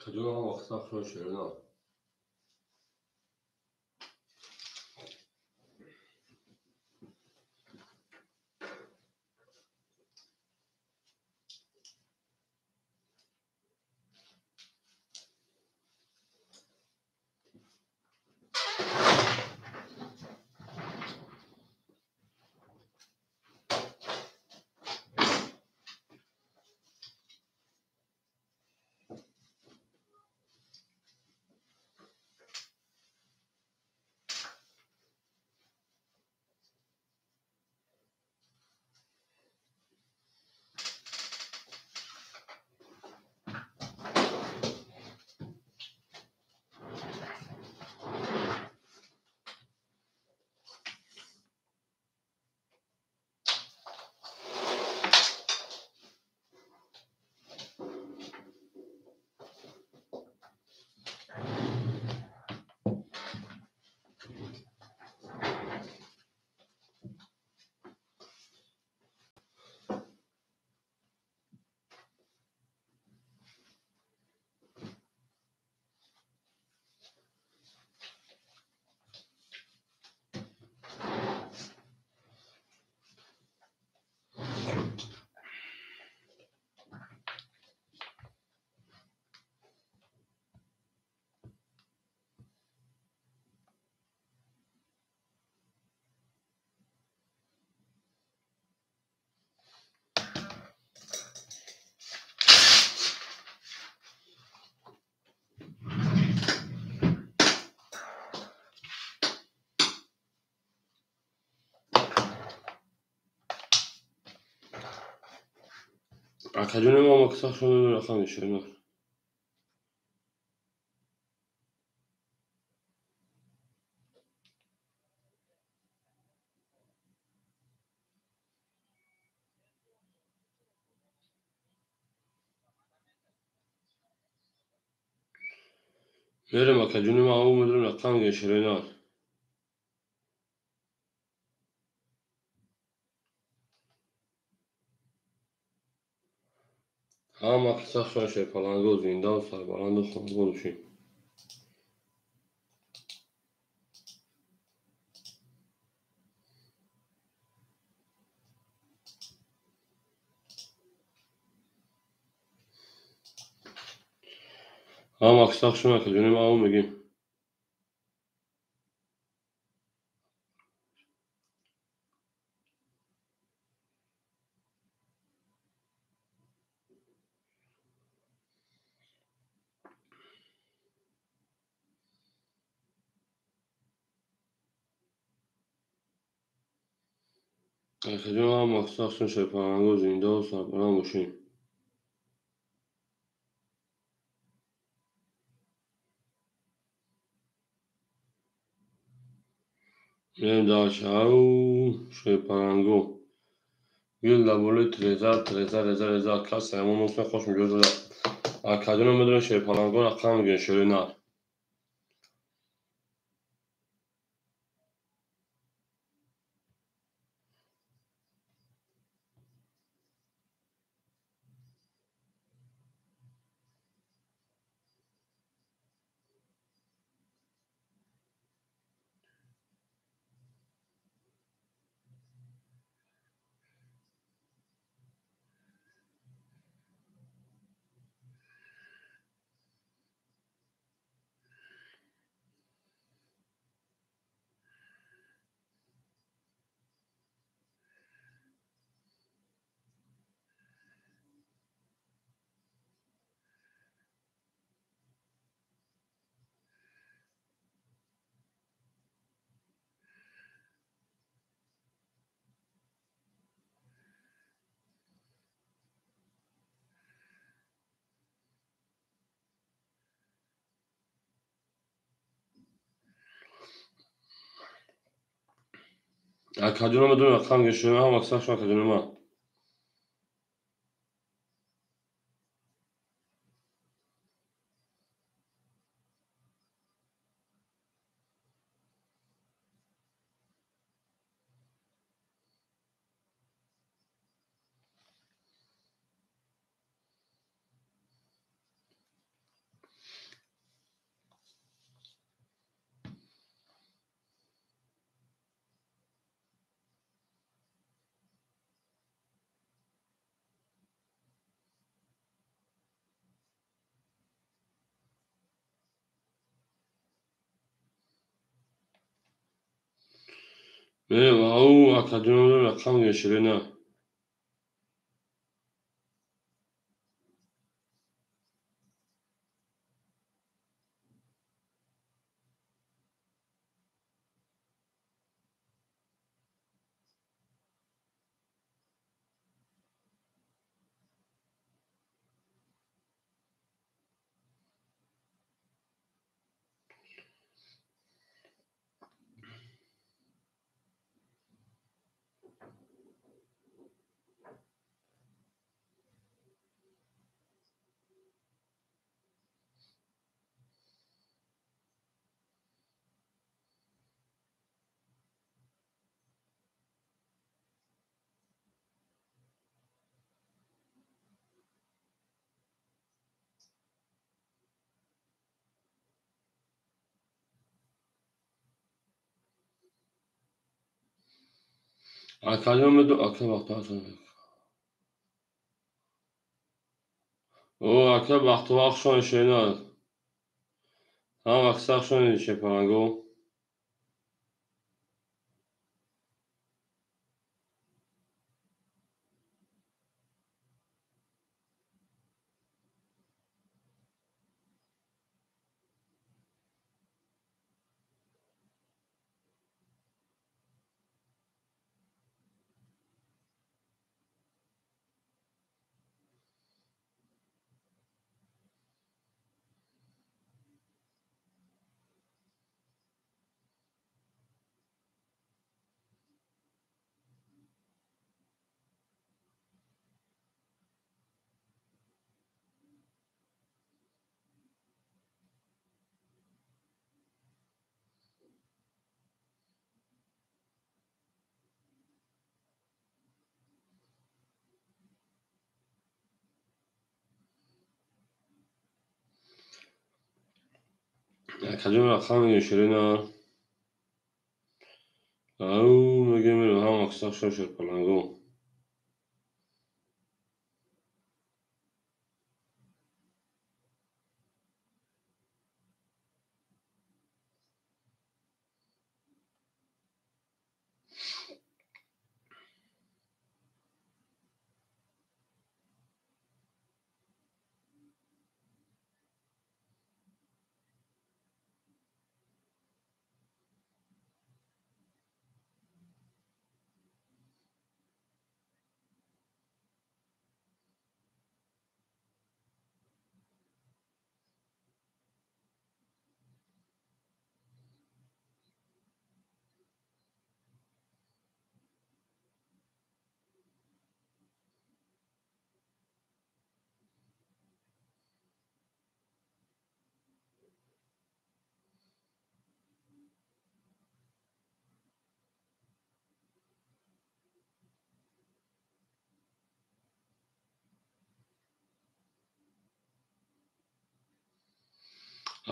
Акаҷон, ҳам вақт сахт шуд шерина. Акаҷони мо вақт сахт шуд рақами шерина. Мерем, акаҷони мо, ау медонем рақам шерина. Ҳам вақт сахт шуд шерпаланго, зиндаву сарбаланду хонабод бошед. Ҳам вақт сахт шуд, акаҷони мо, ау мегем. Акаҷон, ҳам вақт сахт шуд шерпаланго, зиндаву сарбаланд бошед. Мерем дальше. Ау, шерпаланго. Гул дар болои треза, треза, реза, реза. Кас ҳамон нус мехош меҷоз зада. Акаҷоно медонем шерпаланго рақам мегӯем шерина. Акаҷоно медонем рақам шерина, ҳам вақт сахт шуд, акаҷони ма. Мерем, ау, акаҷоном рақам гирен, ширина. Акаҷон меду ака Бахтовар. О, ака Бахтовар хушон ширина. Ҳам акса хушон шепаранго. Акаҷон рақам гирен, ширина. Ау, мегем, ҳам акса хушон шерпаланго.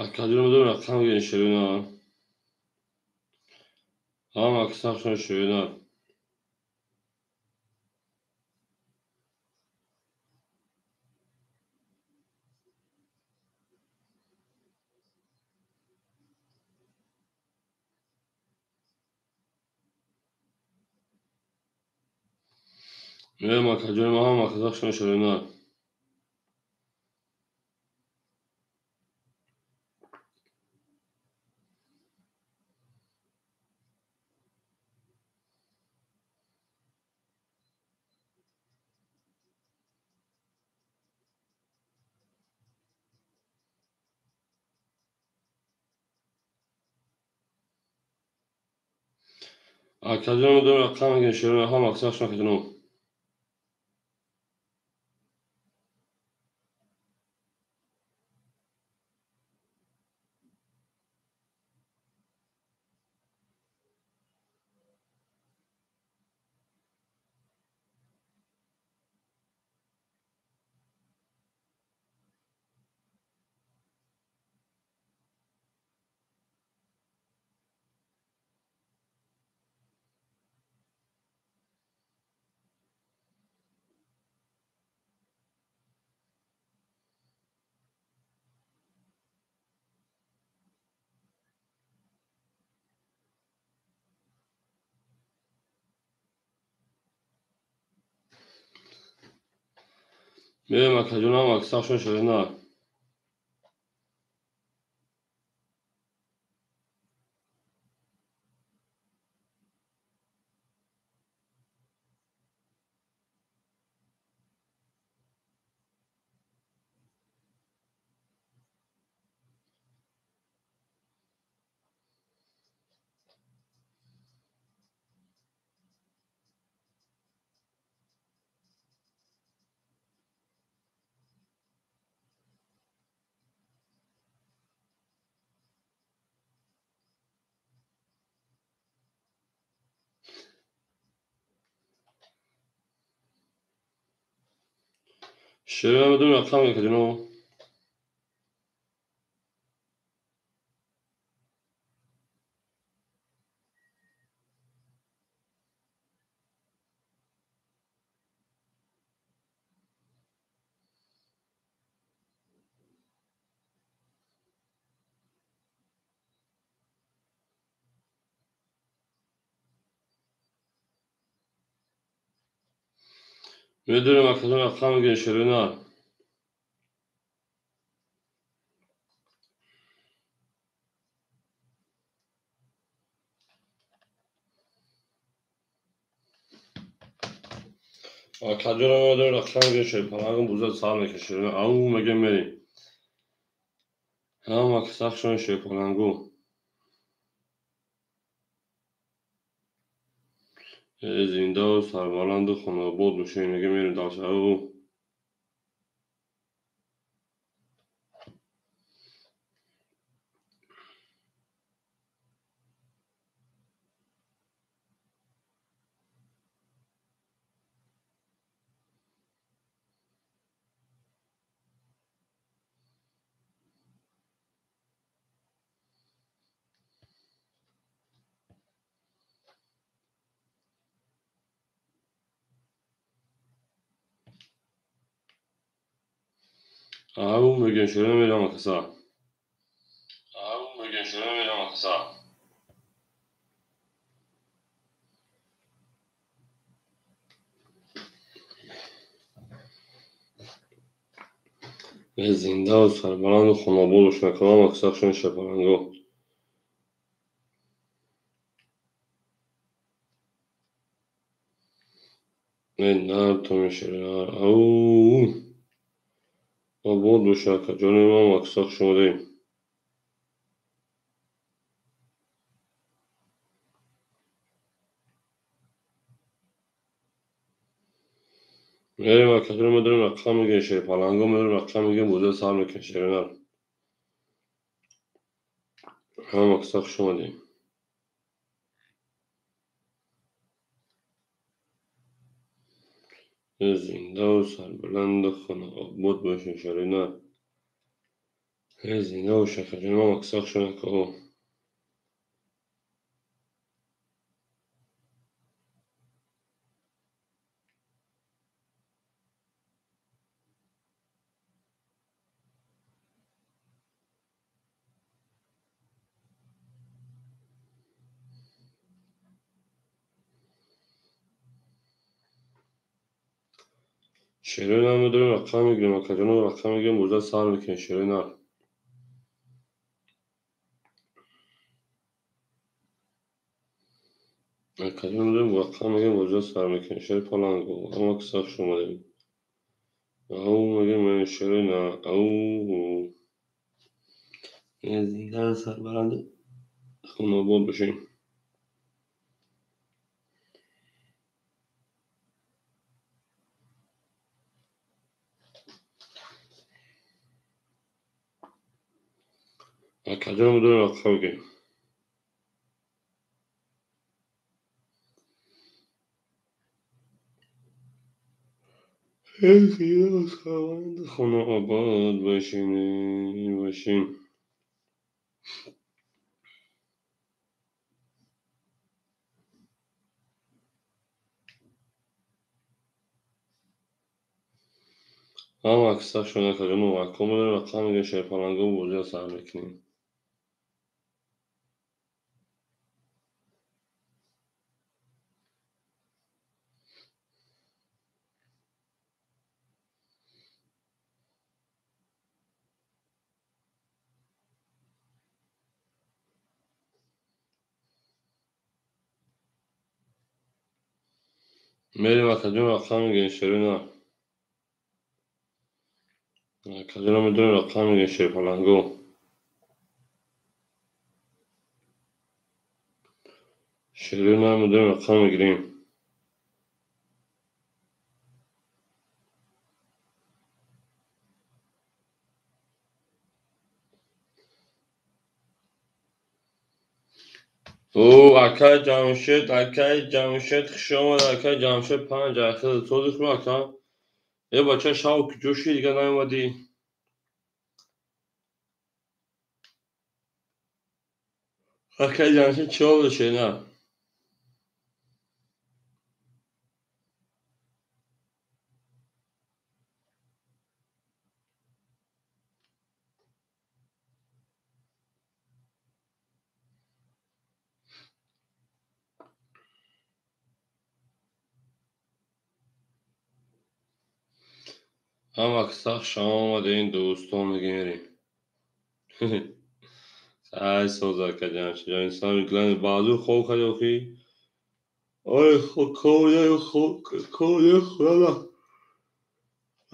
Акаҷон меду рақам гирен, ширина. Ҳам акса хушон ширина. Мерем, акаҷоном, ҳам акса хушон ширина. Акаҷон меду рақам гирен, ширина. Ҳам акса хушон, акаҷоном. Мерем, акаҷонам, аксахшон ширина. Ширина медонем, рақам акаҷоно. Медонем, акаҷон, рақам мегирем, ширина. Акаҷонам, медонем, рақам мегирем, шерпалангам буза сар мекунем, ширина. Ау, мегем, мерем. Ҳама касахшон шерпалангу. Зиндаву сарбаланду хонаобод бошем, мегем, мерем дальше. Ау. Ау, мегем, ширина, мерам, акаса. Ау, мегем, ширина, мерам, акаса. Зиндаву сарбаланду хонаобод бошем, акалам, аксахшон шерпаланго. Нар томи ширина. Ау. Обод боша, акаҷони ман, аксах шумодаем. Мерем, акаҷон, медонем, рақам мегирем, шерпаланго, медонем, рақам мегирем, бозиро сар мекунем, ширина. Ҳама аксах шумодаем. Зиндаву сарбаланду хонаобод бошем, ширина. Зинда бош, акаҷони ман, аксах шуд, акао. Ширина, медонем, рақам мегирем, акаҷоно, рақам мегирем, бозиро сар мекунем, ширина. Акаҷон, медонем, рақам мегирем, бозиро сар мекунем, шерпаланго. Ҳама касах шумодаем. Ау, мегем, ширина. Ау. Зинда, сарбаланду хонаобод бошем. Акаҷон, медонем, рақам мегирем. Хонаобод бошем, бошем. Ҳама аксах шуд, акаҷоно, ако медонем, рақам мегирем, шерпаланго, бозиро сар мекунем. Мерем акаҷон, рақам мегирем, шерина. Акаҷон медонем, рақам мегирем, шерпаланго. Шерина медонем, рақам мегирем. О, акай Ҷамшед, акай Ҷамшед, хуш омад, акай Ҷамшед, панҷ ахир сози хуб, ака. Э, бача, шав куҷо ши, дига наомадӣ? Акай Ҷамшед, чӣ ҳол шена? Ҳама сахт шом омадем, дӯстон, мегем. Ай соз, ака Ҷамшед ҷон, инсон баъзу хоб карди охи. Ой, кор кор хона.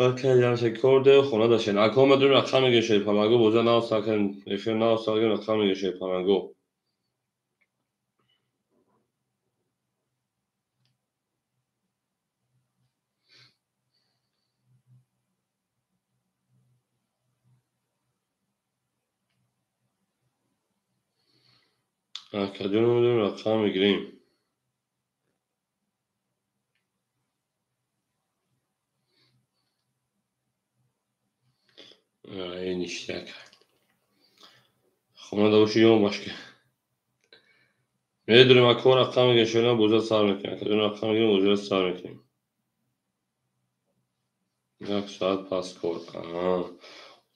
Ака Ҷамшед, кор де хона дашен. Ака медонем, рақам мегирем, шерпаланго, боза нав сар кардем, эфир нав сар кардем, рақам мегирем, шерпаланго. Акаҷон медонем, рақам мегирем. Ай, ништяк. Хона да боши ё башка. Медонем, ака, рақам мегирем, шерина, боза сар мекунем. Акаҷон, рақам мегирем, боза сар мекунем. Як соат пас кор.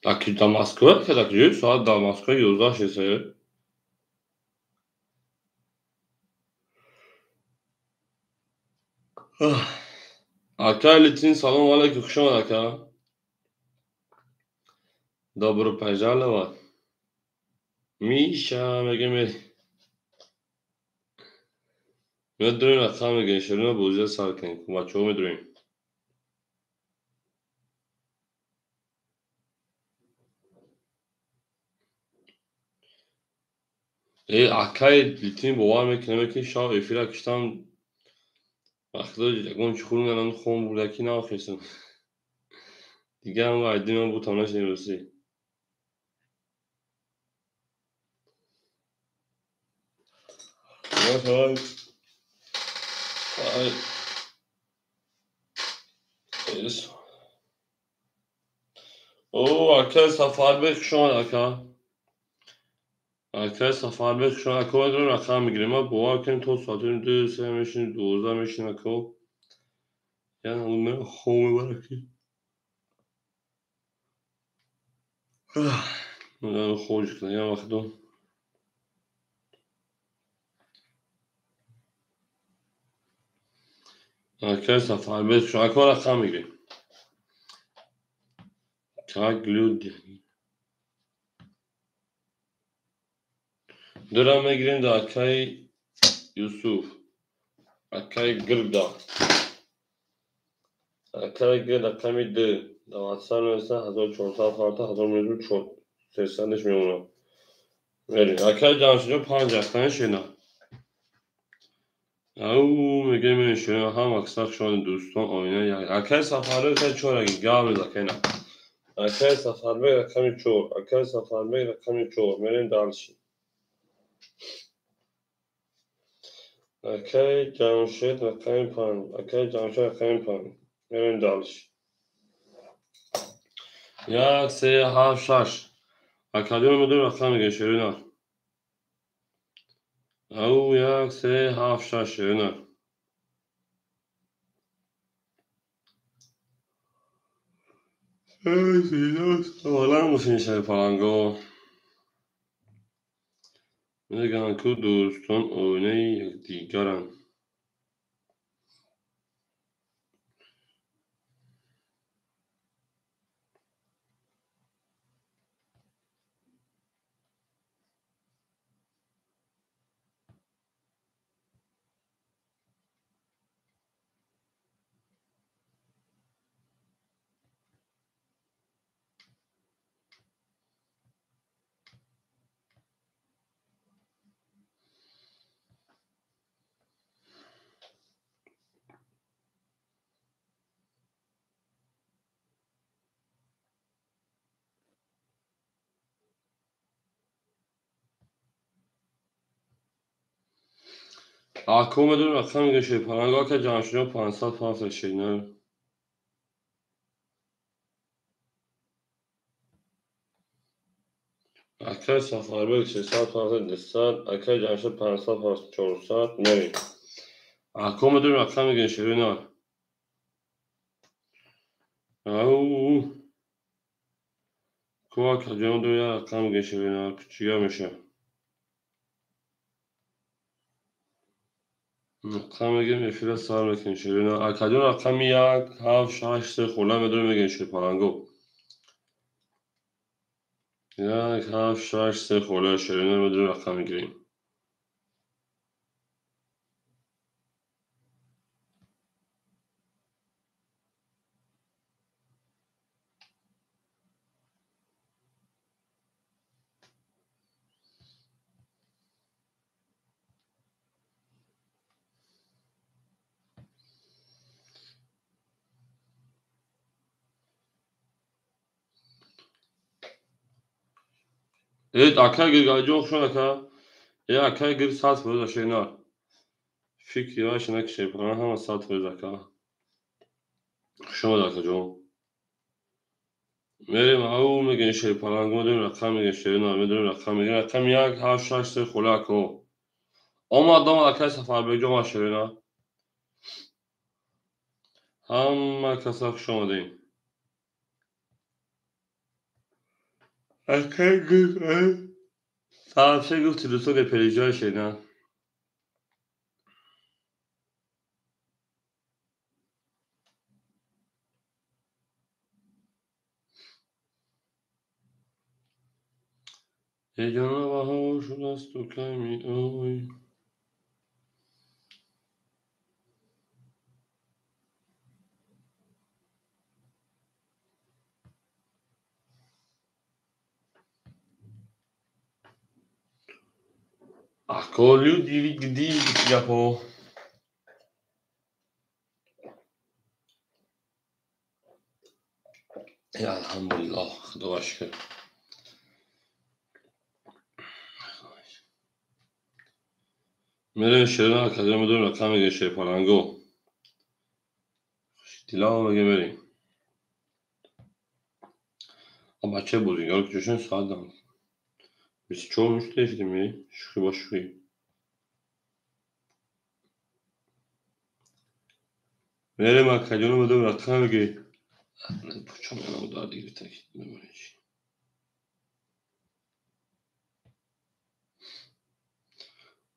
Дар Москва, дар куҷои соат дар Москва 11 шест? Акай Литвин, салом алейкум, хуш омад, ака. Добро пожаловать. Миша, мегем, медонем, рақам мегирем, шерина, бозия сар кунем. Бачаҳо, медонем. Э, акай Литвин, бовар мекунем, ки шав эфира киштам, вақто ягон чӣ хӯрдам, хом бурдаки нахестам. Дига ҳам айди ман бутам нашидем, ростӣ. Ай. О, акай Сафарбек, хуш омад, ака. Акай Сафарбек, хуш омад. Ака, медонем, рақам мегирем. Ма бовар кунем, то соати 2, 3 мешинем, 12 мешинем, ака. Яъне мера хоб мебарад ки. Хоҷ кунам, як вақто. Акай Сафарбек, хуш омад. Ака, рақам мегирем. Как люди. Дура мегирем да акай Юсуф. Акай Гирда. Акай Гирд, рақами ду. Дар WhatsApp нависа, 1400 фарта, 1300 мемонад. Мерем. Акай Ҷамшидҷон, панҷ ҳафтани шена. Ау, мегирем, мерем, шена. Ҳама аксар шони дӯстон оина як. Акай Сафарбек, акай чораги гап мез, акай на. Акай Сафарбек, рақами чор. Акай Сафарбек, рақами чор. Мерем дальше. Акай Ҷамшед, рақами панҷ. Акай Ҷамшед, рақами панҷ. Мерем дальше. Як, се, ҳафт, шаш. Акаҷон, медонем, рақам мегирем, шерина. Ау, як, се, ҳафт, шаш, шерина. Баланд бошин, шерпаланго. Мегӯянд, ку дӯстон оинаи якдигаранд. Ако медонем рақам мегӯем шерпаланго, ака Ҷамшидҷон 500 пафта шеринар. Акай Сафарбек 300 пафта 200, акай Ҷамшид 500 пафта 400 мерем. Ако медонем рақам мегӯем шеринар. Ау. Ко акаҷон дорем як рақам мегӯем шеринар, чига меша? Рақам мегӯем эфира сар мекунем шеринар. Акаҷон рақами 1 7 6 3 хола медорем мегӯем шерпаланго. 1 7 6 3 хола шеринар медорем рақам мегирем. Акай Гиргалиҷон хушон ака. Акай Гир 100% шеринар. Фикри вай шина ки шерпаланг ҳама 100% ака. Хуш омад акаҷон. Мерем ау мегӯем шерпаланг, медорем рақам мегӯем шеринар, медорем рақам мегӯем рақами 1 7 6 3 хола ако. Омад омад акай Сафарбекҷон омад шеринар. Ҳама каса хуш омадем. Акай Гир сарше гуфти дӯстон переҷои шеринар. Эй ҷона баҳор шудасту кай меоӣ? Ако люди гди гапо. Алҳамдулиллоҳ, худоро шукр. Мерем шерина акаҷон медорем рақам мегӯем шерпаланго. Хушдилао мегӯем мерем. Бачаи бозигаро ки ҷошон соат 24 мушта эфирем, шӯхӣ бо шӯхӣ. Мерем акаҷоно медорем рақам мегӯем. Пучам янамо дарди гирифта ки мебарем чи.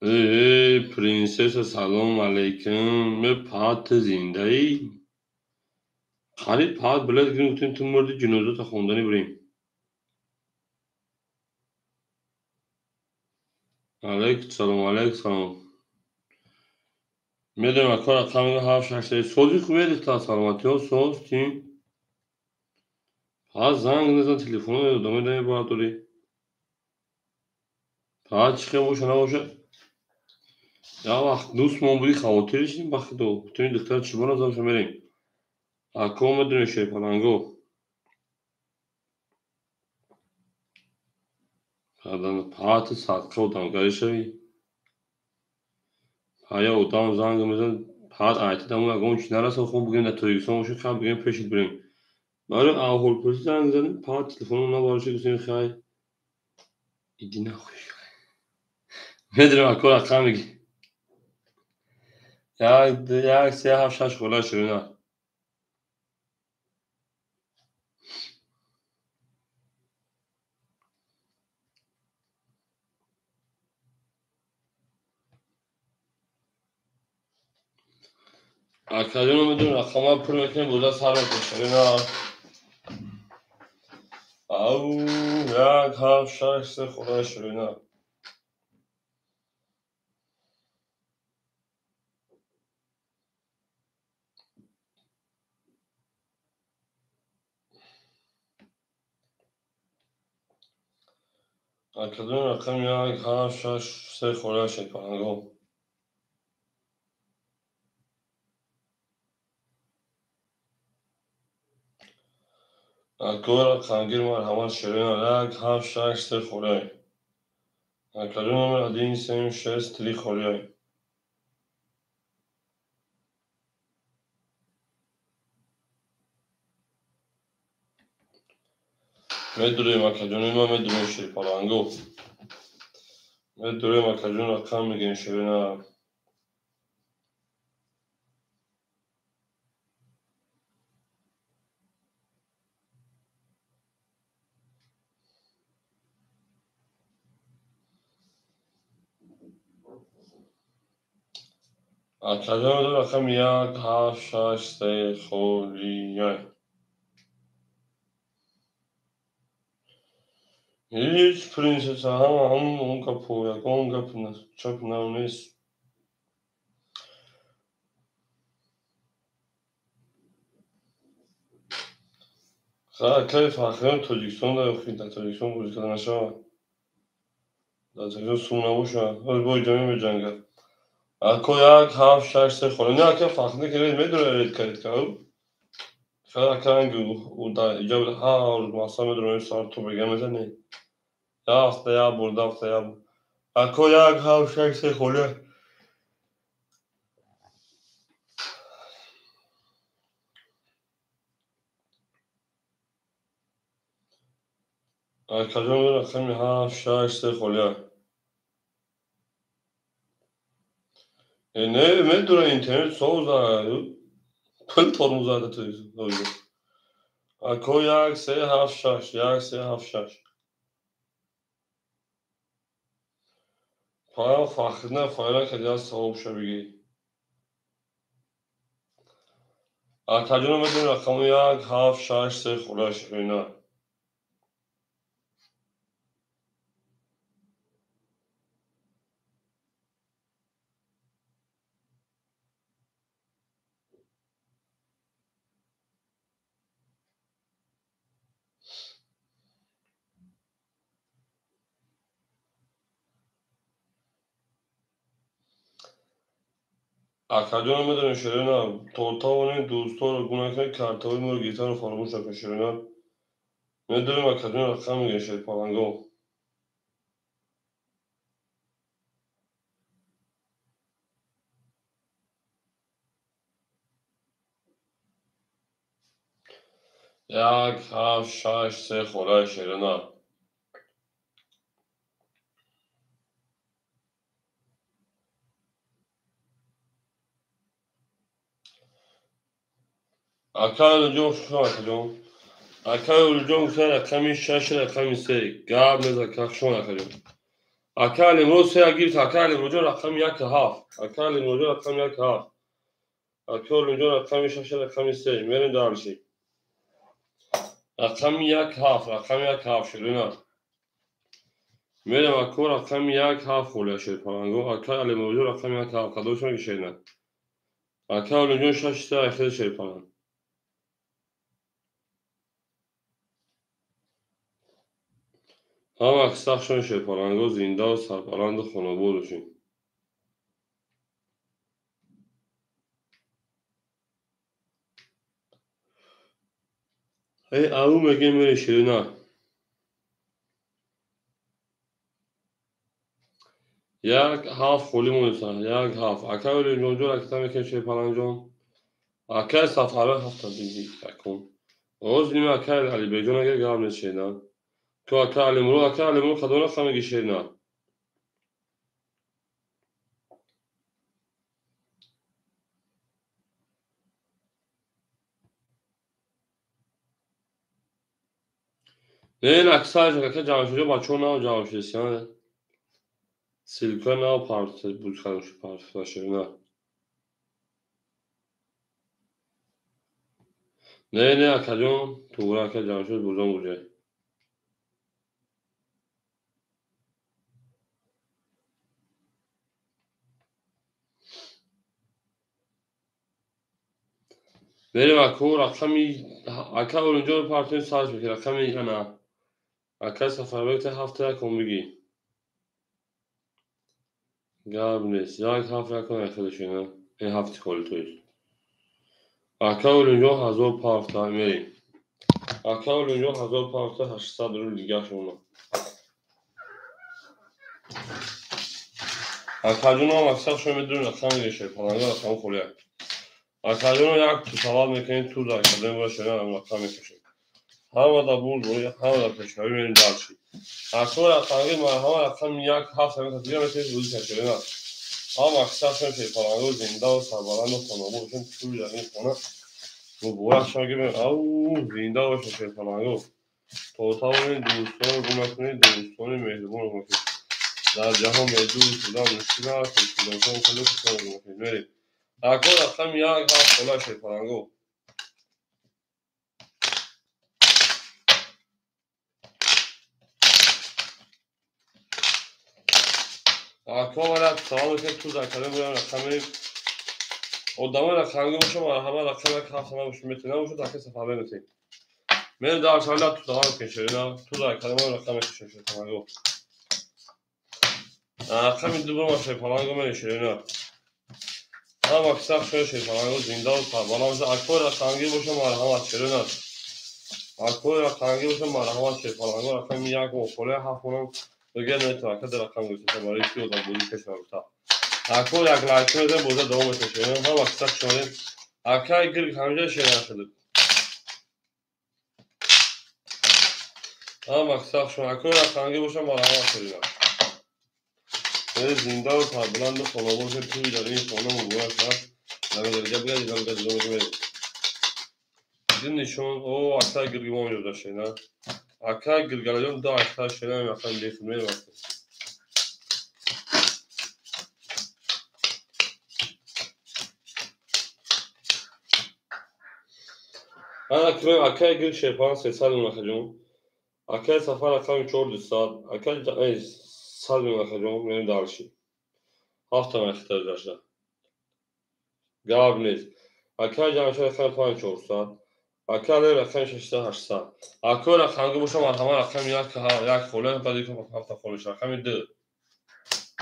Эй, принсесса, салом алейкум. Ме паҳат ту зиндаӣ? Қариб паҳат билет гирем, гуфтем ту мурди ҷинозата хонданӣ бирем. Алейкум салом, алейкум салом. Медонем акор рақам 7 6 3. Сози хубе та саломатиҳо соз тим. Паҳат занг назан телефоно одамои намебардорӣ. Паҳат чӣ хел боша набоша? Як вақт дӯстмон будӣ хавотир шидем ба худо. Гуфтем ин духтар чӣ бо назанша мерем. Ако медонем шерпаланго. Паҳати садқа одамгарӣ шавӣ. Ҳая одам занг мезанад, паҳат айтидамо ягон чи нарасад, хуб бигӯем дар Тоҷикистон бошем, хай бигӯем пешит бирем. Барои аҳволпурсӣ занг задем, паҳат телефоно набардошт, гуфтем хай иди нахуй. Медонем ако рақам мегӣ. 1 1 3 7 6 хола шерина. Акаҷоно медонем рақамҳоро пур мекунем, боза сар мекунем шерина. Ау 1 7 6 3 хола шерина. Акаҷон рақами 1 7 6 3 хола шерпаланго. Акора қангир марҳамат шерина 1 7 6 3 холиай. Акаҷон номер 1 7 6 3 холиай. Медурем акаҷони ман, медурем шерпаланго. Медурем акаҷон, рақам мегирем шерина. Акаҷон, рақами 1, 7, 6, 3 холия. Ҳеҷ принсесса, ҳама ҳамон он гапо, ягон гап чап нав нест. Акаи Фахриён Тоҷикистон дар Тоҷикистон бозӣ карда нашавад. Дар Тоҷикистон сум набошад. Ҳоз бо иҷоме меҷангад. Ако 1, 7, 6, 3 холия. Не, ака Фахриддин ки медонад редка редка. Ака ранги иҷа ҳар рӯз мақсад медонам сар то бега мезанӣ. Як ҳафта як бор, ду ҳафта як бор. Ако 1, 7, 6, 3 холия. Акаҷон, рақами 7, 6, 3 холия. Не, медонам интернет соза. Пул тормоз зада Тоҷикистон. Ако 1, 3, 7, 6, 1, 3, 7, 6. Паям Фахриддин файра кард, як савоб ша бигӣ. Акаҷон, медонем рақами 1, 7, 6, 3 холия ширина. Акаҷон, медонем ширина, то тавонем дӯстонро гум накунем, картаҳои моро гирифтанро фаромӯш накунем ширина. Медонем акаҷон, рақам мегирем шерпаланго. 1, 7, 6, 3 холаи ширина. Акаи Олимҷон, хушам акаҷон. Акаи Олимҷон гуфтан рақами 6, рақами 3. Гап нез ака, хушам акаҷон. Акаи Алимурод 3 гирифт, акаи Алимуродҷон рақами 1, 7. Акаи Алимуродҷон рақами 1, 7. Акаи Олимҷон рақами 6, рақами 3. Мерем дальше. Рақами 1, 7, рақами 1, 7 ширина. Мерем ако рақами 1, 7 холия шерпаланго. Акаи Алимуродҷон рақами 1, 7. Кадомшон ки ширина? Акаи Олимҷон 6, 3 айхел шерпаланг. Ҳама сахшон шерпаланго, зиндаву сарбаланду хонобод бошед. Э, ау мегем мере ширина. 1, 7 холӣ монеса, 1, 7. Акаи Олимҷонҷон ракета мекунем шерпалангҷон. Акаи Сафарбек ҳафта биги акун. Оз нима акаи Алибекҷон агар гап нест ширина. Ко акаи Алимурод, акаи Алимурод кадом рақам меги ширина? Не, ин аксараш ака Ҷамшидҷон бачаҳо нав Ҷамшидсиян. Силка нав партофта ширина. Не, не акаҷон, туғра ака Ҷамшид бурҷон бурҷай. Мерем ако рақами ака Олимҷон партоем сарш мекунем рақами ана. Ака Сафарбек 7 1 бигӣ. Гап нест. 1, 7 1 айхел ширина. Ин 7 холи то есть. Ака Олимҷон 1000 партофта мерем. Ака Олимҷон 1000 партофта 800 рубл дигар шумо. Акаҷонам аксар шумо медонед рақам мегирем шерпаланго, рақам холия. Акаҷоно як ту савол мекунем, ту дар кадом бора ширина рақам мекушем. Ҳамада бурд, ҳамада пешравӣ мерем дальше. Акор рақамги марҳама рақами як ҳафт ҳамин дига метавонед бозӣ кунед шерина. Ҳама аксаршон шерпаланго зинда ва сарбаланду хонобод бошанд, тӯи дар ин хона муборак шавад. Гирем, ау, зинда бошед шерпаланго. То тавонед дӯстонро гум накунед, дӯстони меҳрубонро гум накунед. Дар ҷаҳон бедӯст будан мушкил аст, мушкилотон хеле хушонро гум накунед. Мерем. Акор рақами як ҳафт хола шерпаланго. Ако валат салом ки ту дар калом буям рақами одамои рақамги боша, марҳама рақами як ҳафт набоша метавонад, набошад ака сафарбе метавонед. Мен дар шалла ту давом кун шерина, ту дар калом рақами кишин шерпаланго. Рақами ду бома шерпаланго мен шерина. Ҳама кисах шуд шерпаланго зинда ва сарбаланд боша. Акои рақамги боша марҳамат шерина. Акои рақамги боша марҳамат шерпаланго рақами як ва ҳафт монам. Дигар наметавонад каде рақам гирифта барои ки одам бозӣ пеш нарафта. Ако як лайк мезанем, боза давом метавонем. Ҳама кисах шудем. Акай гирг ҳамҷа шерина шуд. Ҳама кисах шуд. Акои рақамги боша марҳамат шерина. Зинда ва сарбаланду хонобод бошед, тӯи дар ин хона муборак шавад. Лагадарига бигардид, лагадарига бигардид. Дин нишон, о, акай гирги мо меҷода шерина. Акай гиргалаҷон ду акай шерина мехоҳем бехуд мерем. Ана кирем акай гирг шерпалан 300 мин акаҷон. Акай Сафар рақами чор 200, акай 100 мин акаҷон, мерем дальше. Ҳафта мехтар дашта. Гап нест. Акай Ҷамшед рақами панҷ 400. Акай Алӣ рақами шашсад 800. Акои рақамги боша марҳама рақами як як холе, баъди ҳафта холиш рақами ду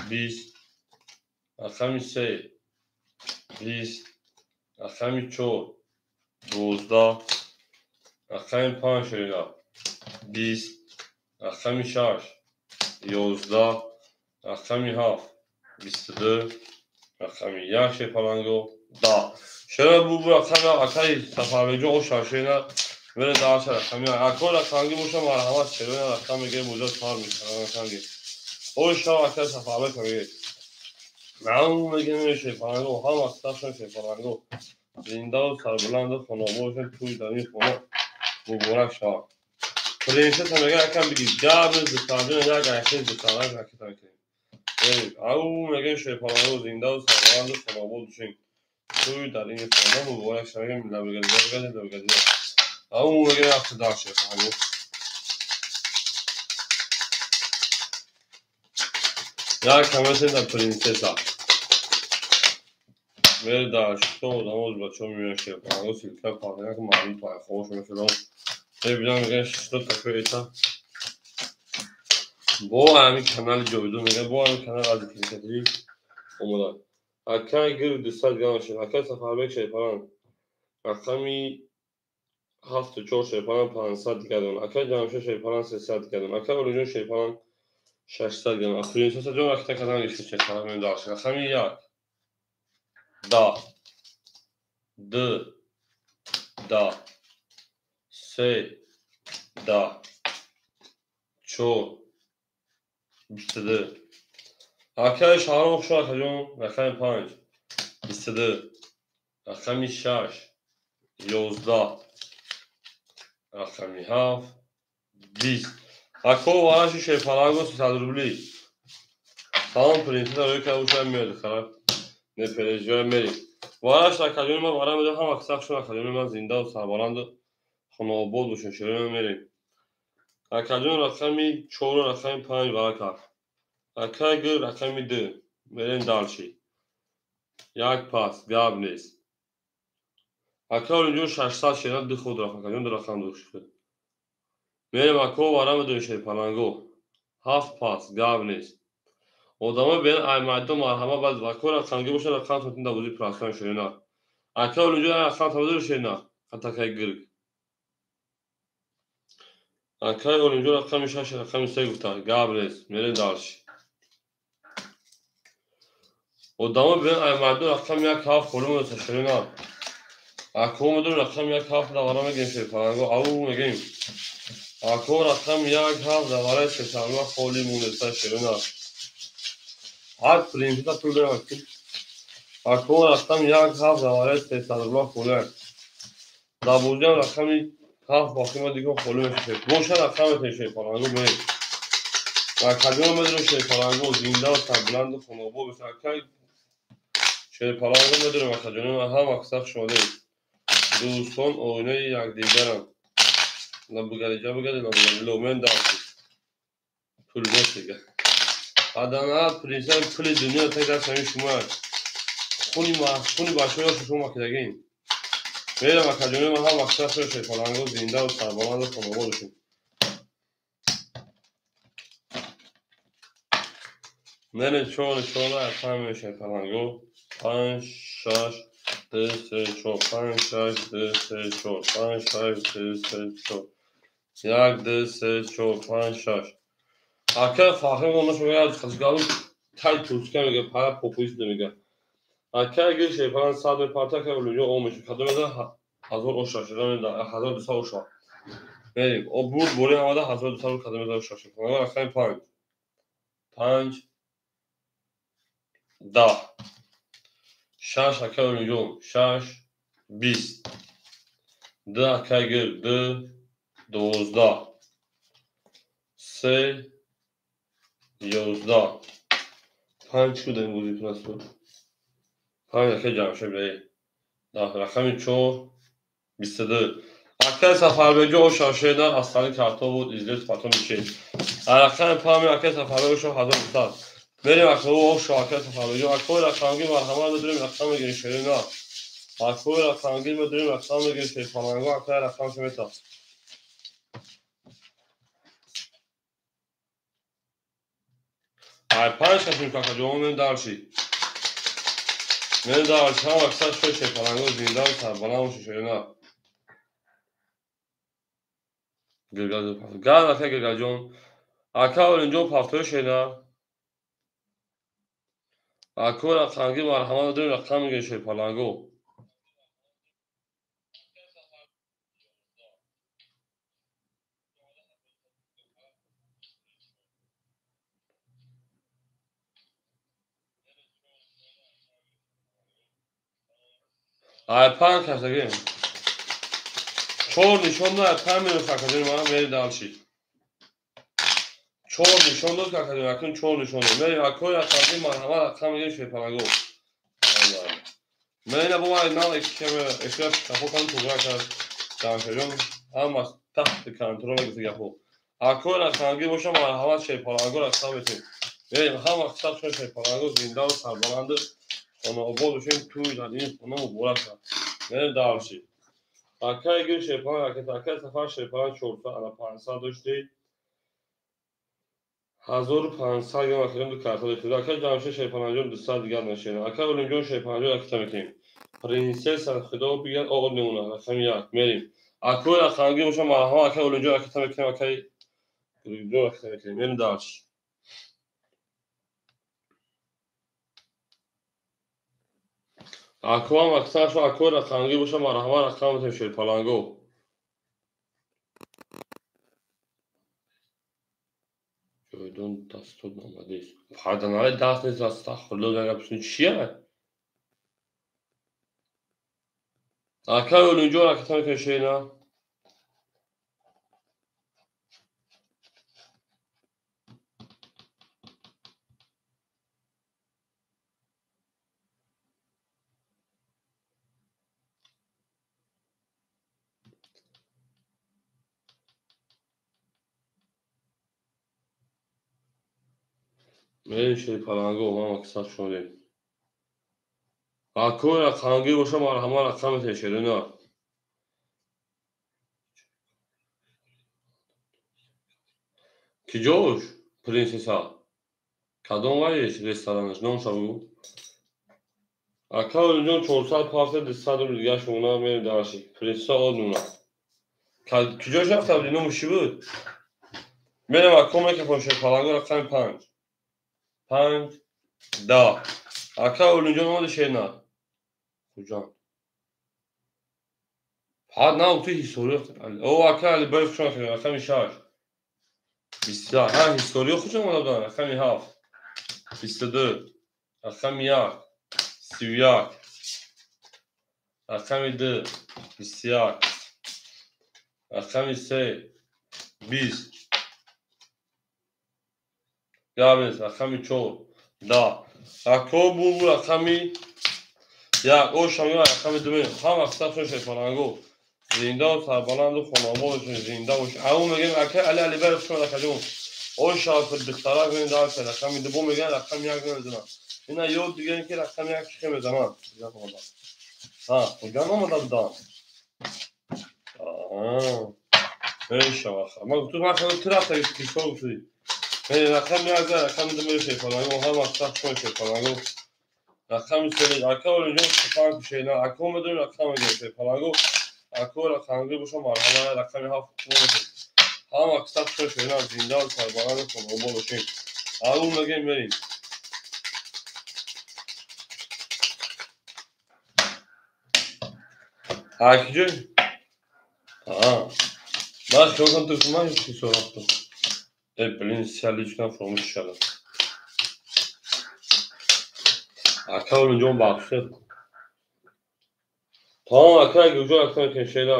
20, рақами се 20, рақами чор 12, рақами панҷ шерина 20, рақами шаш 11, рақами ҳафт 22, рақами як шерпаланго 10. Шера бу рақами акай Сафарбеҷон оша шерина мере дальше рақами акои рақамги боша марҳамат шерина рақам мегирем боза сар мекунам рақамги. Оша акай Сафарбек мегирем. Ау мегирем шерпаланго, ҳама кисашон шерпаланго. Зинда ва сарбаланду хонобод бошед, тӯи дар ин хона муборак шавад. Принсесса мегӯяд якам бигир. Гап нест духтарҷон, як айхел духтарак ракета мекунем. Ау мегӯем шерпаланго зинда ва сарбаланду хонобод бошед. Тӯи дар ин хона муборак шавад. Лабигади, лабигади. Ау мегӯем ҳафта даҳ шерпаланго. Як камесем дар принсесса. Мере дар что одамо бачаҳо мебинанд шерпаланго силка пахна маълум пайхош мешудам. Мебинам мегӯянд что такое это. Бо ҳамин канали ҷовидон мегӯянд, бо ҳамин канал аз кликатри омода. Акай гирг 200 грамм шед. Акай Сафарбек шерпаланг. Рақами ҳафту чор шерпаланг 500 грамм. Акай Ҷамшед шерпаланг 300 грамм. Акай Олиҷон шерпаланг 600 грамм. Принсесса ҷон ракета кардан гирифта шерпаланг мерем дальше. Рақами як 10 ду 10 се 10 чор 22. Акай Шаҳром хуш акаҷон рақами панҷ 22, рақами шаш 11, рақами ҳафт 20. Ако вараши шерпаланго 300 рубли. Салом принсесса рӯй кард ушай меояд харак. Не переживай мерем. Вараш акаҷони ман вара медам ҳама кисах шуд акаҷони ман зинда ва сарбаланду хонобод бошед шерина мерем. Акаҷон рақами чору рақами панҷ вара кард. Акай гир рақами ду. Мерем дальше. Як пас, гап нест. Акай Олимҷон 600 шерина ду худ рафт. Акаҷон ду рақам ду шуд. Мерем ако вара медонем шерпаланго. Ҳафт пас, гап нест. Одамои бен ай майдон марҳама баъд акои рақамги боша рақам тотин дар бозии прастан шерина. Акай Олимҷон рақам табадор шерина. Қатакай гирг. Акай Олимҷон рақами шаш рақами се гуфта. Гап нест. Мерем дальше. Одамо бен ай майдон рақами як ҳафт холӣ монда шерина. Ако медонем рақами як ҳафт давара мегирем шерпаланго. Ау мегирем. Ако рақам 1 7 даварай сесарма холи мунеса шерина. Ҳар принсеса пул дорам. Ако рақам 1 7 даварай сесарма холи. Дабозиам рақами 7 боқима дига холи мешавад. Боша рақам мешавад паланго ме. Академия медонам шерпаланго зинда ва сарбуланду хонобод бошад. Акай шерпаланго медонам акаҷонам ҳама аксар шодем. Дӯстон оинаи якдигаранд. Лабугариҷа бугари лабугари ломен дафт. Пул нест дига. Адана принсесса пули дунё так даст ҳамин шумо. Хуни бачаҳои шумо макидагин. Мерам акаҷонам ҳама аксар шерпаланго зинда ва сарбуланду хонобод бошед. Нere 4 4 рақам мешавад паланго 5 6 2 3 4 5 6 2 3 4 5 6 2 3 4 1 2 3 4 5 6. Ака фахр онаш мегӯяд хазгалу тай турска мегӯяд пара популист мегӯяд. Ака агар шерпалан 100 мепарта ка улуҷо о мешавад. Кадом меза 1000 оша шуда 1200 оша. Мерим. О бурд бори омада 1200 кадом меза оша шуд. Рақами 5 5 10 6 акай Олимҷон 6 20 2 акай Гул 2 12 3 11 5 шуда ин бозӣ кунасту 5 акай Ҷамшед бе рақами 4 22 акай Сафарбеҷо ошашеда астани карто буд излез фато мишед рақами 5 акай Сафарбеҷо 1200. Мерем акои ошу акай Сафарбеҷо. Акои рақамгир марҳамат медорем рақам мегирем шерина. Акои рақамгир медорем рақам мегирем шерпаланго акай рақам шумета. Ай 5 кашим какаҷон мен дарши. Мен дарши ҳам аксар шуд шерпаланго зинда ва сарбаланд бошед шерина. Гал акай Гулгаҷон. Ака Олимҷон пафтои шерина. Ако рақамгир марҳамат дорем рақам мегирем шерпаланго. Ай 5 касагем. 4 нишон дод, ай 5 мерем какаҷон ман мерем далши. 4 нишон дод какаҷон, акун 4 нишон дод. Мерем акои рақамгир марҳамат рақам мегирем шерпаланго. Мена бо ман нав эфир капо кан тугра кард. Ҷамшедҷон ҳама таҳти контрол гуфта гапо. Акои рақамгир боша марҳамат шерпаланго рақам метем. Мерем ҳама қисса шуд шерпаланго зинда ва сарбаланд хонаобод бошем туй дар ин хона муборак шавад. Мерем дарши. Акай гир шерпаланг акай Сафар шерпаланг 400 ана 500 доштед. 1500 грамм акаҷон ду карта доштед. Акай Ҷамшед шерпаланҷон 200 дигар нашед. Акай Олимҷон шерпаланҷон ракета мекунем. Принсесса худо бигӯяд оғ мемонад. Рақами 1 мерем. Акои рақамгир боша марҳамат акай Олимҷон ракета мекунем. Акай Олимҷон ракета мекунем. Мерем дарш. Акоам аксар шо акои рақамгир боша марҳамат рақам метем шерпаланго. Ҷойдон дастот намадест. Парданаи даст нест, астағфирулло, гапшун чия? Акай Олимҷон ракета мекунем шерина. Мерем шерпаланго ҳама аксар шодем. Акои рақамгир боша марҳамат рақам метем шерина. Киҷош принсесса? Кадом вайш ресторанаш номша бугӯ? Ака Олимҷон 400 пафта 200 рубл дига шумона мерем дарши. Принсесса од мемонад. Киҷош рафта буди номаш чӣ буд? Мерем ако мекафон шерпаланго рақами 5 5 10. Ака Олимҷон омади шерина. Хуҷанд. Ҳа на ту ҳисориё. О ака Алибай хуш омадед, рақами 6. 21. Ҳа ҳисориё хуш омада буданд, рақами 7. 22. Рақами 1. 31. Рақами 2. 21. Рақами 3. 20. Габес, рақами 4. 10. Ако бу рақами 1. О шамиё рақами 2. Ҳама қисса хуш шепаланго. Зинда сарбаланду хонободшон зинда бош. Ау мегем ака Али Алибай хуш омад акаҷон. О шаф духтара гӯем дар рақами 2 бо мегӯянд рақами 1 намедонам. Ина ёд дигар ки рақами 1 чӣ мезананд. Ҳа, хуҷан омада буданд. Аҳа. Мешава. Ман гуфтам ман хеле ту рафта ҳисоб гуфтӣ. Рақами 1 рақами 2 мешепаланго ҳама қисса хуш шепаланго. Рақами 3 ака Олимҷон сухан кушена. Ако медонем рақам мегӯем шепаланго. Ако рақамгир боша марҳама рақами 7 мешавад. Ҳама қисса хуш шена зинда ва сарбаланд хонобод бошем. Ау мегӯем мерем. Акиҷо? Аа. Ман хиёл кардам ту ман ҳеҷ ҳисоб рафтам. Э, блин, ся личкам фаромӯш шудам. Ака Олимҷон бахшед. Тамом акай Гулҷон акай кешеда.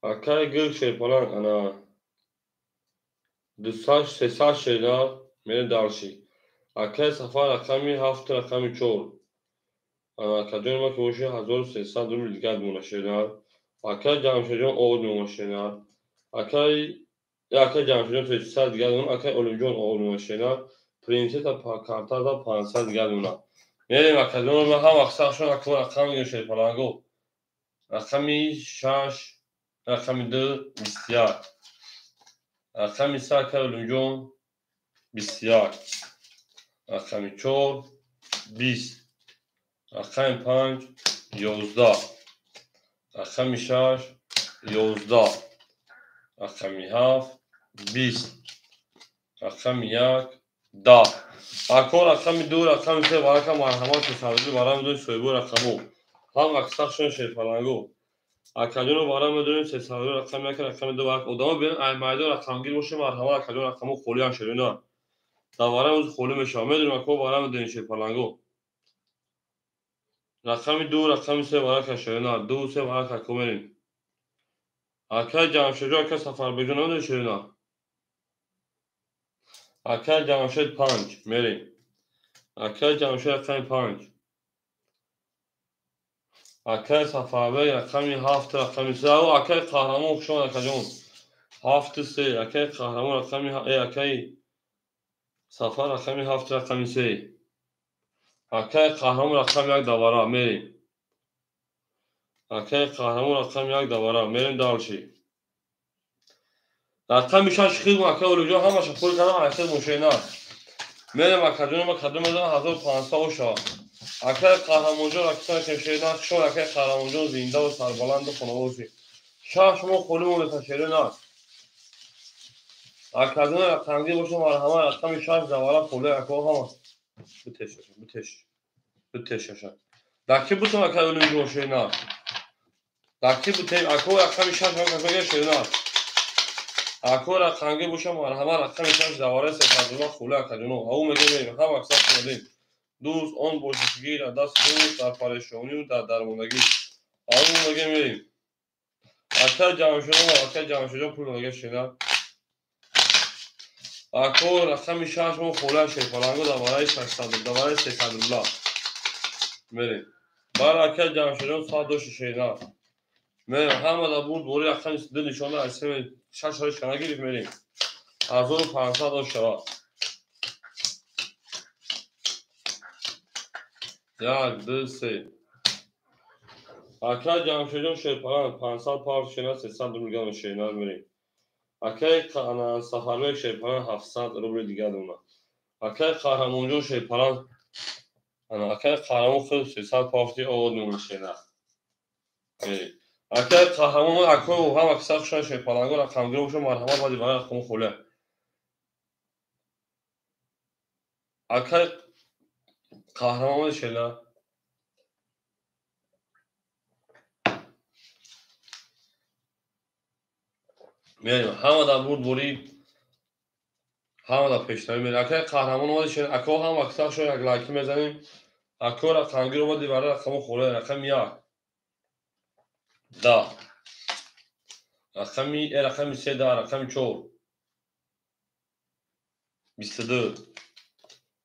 Акай Гул шерпаланг ана 200 300 шеда мерем дарши. Акай Сафар рақами 7 рақами 4. Ана акаҷони ма ки боши 1300 рубл дигар мона шеда. Акай Ҷамшедҷон овод мемона шеда. Акай Ҷамшедҷон 300 дигар мона, акай Олимҷон овод мемона шеда. Принсесса картада 500 дигар мона. Мерем акаҷоно ма ҳама қиссашон ако рақам мегӯем шерпаланго. Рақами 6, рақами 2, 21. Рақами 3 акай Олимҷон 21. Рақами 4 20. Рақами 5 11. Рақами 6 11. Рақами 7 20. Рақами 1 10. Ако рақами 2, рақами 3 варака марҳамат сесадруби вара медонем соҳибо рақамо. Ҳама қиссашон шерпаланго. Акаҷоно вара медонем сесадруби рақами 1 рақами 2 варака. Одамо бинем ай майдон рақамгир боше марҳамат акаҷон рақамо холиам шерина. Дар вара рӯз холӣ мешавад. Медонем ако вара медонем шерпаланго. Рақами 2, рақами 3 варака шерина. 2 3 варака ако мерем. Акай Ҷамшедҷон, акай Сафарбекҷон намедонем шерина. Акай Ҷамшед 5 мерем. Акай Ҷамшед рақами 5. Акай Сафарбек рақами 7 рақами 3. Ау акай Қаҳрамон хуш омад акаҷон. 7 3. Акай Қаҳрамон рақами акай Сафар рақами 7 рақами 3. Акай Қаҳрамон рақами 1 давара мерем. Акай Қаҳрамон рақами 1 давара мерем дальше. Рақами 6 хидм акай Олимҷон ҳамаша пур кардам акай мошина. Мерем акаҷон ма кадом медонам 1500 оша. Акай Қаҳрамонҷон рақами кешена шон акай Қаҳрамонҷон зинда ва сарбаланд хонавод бошед. 6 мо холӣ монда шерина. Акаҷон рақамгир боша марҳама рақами 6 давара холӣ ако ҳама. Битеш, битеш. Битеш. Даки бутам акай Олимҷон шерина. Даки бутем ако рақами 6 мо шерина. Ако рақамгир боша марҳама рақами 6 давара сесадруба холӣ акаҷоно. Ау мегӯем ҳама қисса шунидем. Дӯст он бошад ки гирад даст дӯст дар парешонию дар дармондагӣ. Ау мегӯем мерем. Акай Ҷамшедҷон акай Ҷамшедҷон пул додага шена. Ако рақами 6 мо холӣ шерпаланго давараи 600 давараи 300 рубла. Мерем. Бар акай Ҷамшедҷон 100 дошти шена. Мерем ҳама дар бурд бори рақами 2 нишонда аз 6 ҳои шана гирифт мерем. 1500 дошт шавад. 1 2 3. Акай Ҷамшедҷон шерпаланг 500 пар шена 300 рубл дигар шена мерем. Акай Сафарбек шерпаланг 700 рубл дигар дона. Акай Қаҳрамонҷон шерпаланг ана акай Қаҳрамон худ 300 пар овод мемона шена. Мерем. Акай Қаҳрамон ако ҳама қисса хушан шерпаланго рақамгир боша марҳамат баъди вара рақамо холӣ. Акай Қаҳрамон шена. Мерем, ҳама дар бурдборӣ, ҳама дар пешравӣ мерем. Акаи қаҳрамон омади шер, ако ҳам аксар шо як лайки мезанем. Ако рақамгир омади барои рақамо холе, рақами 1 10, рақами 3 10, рақами 4 22,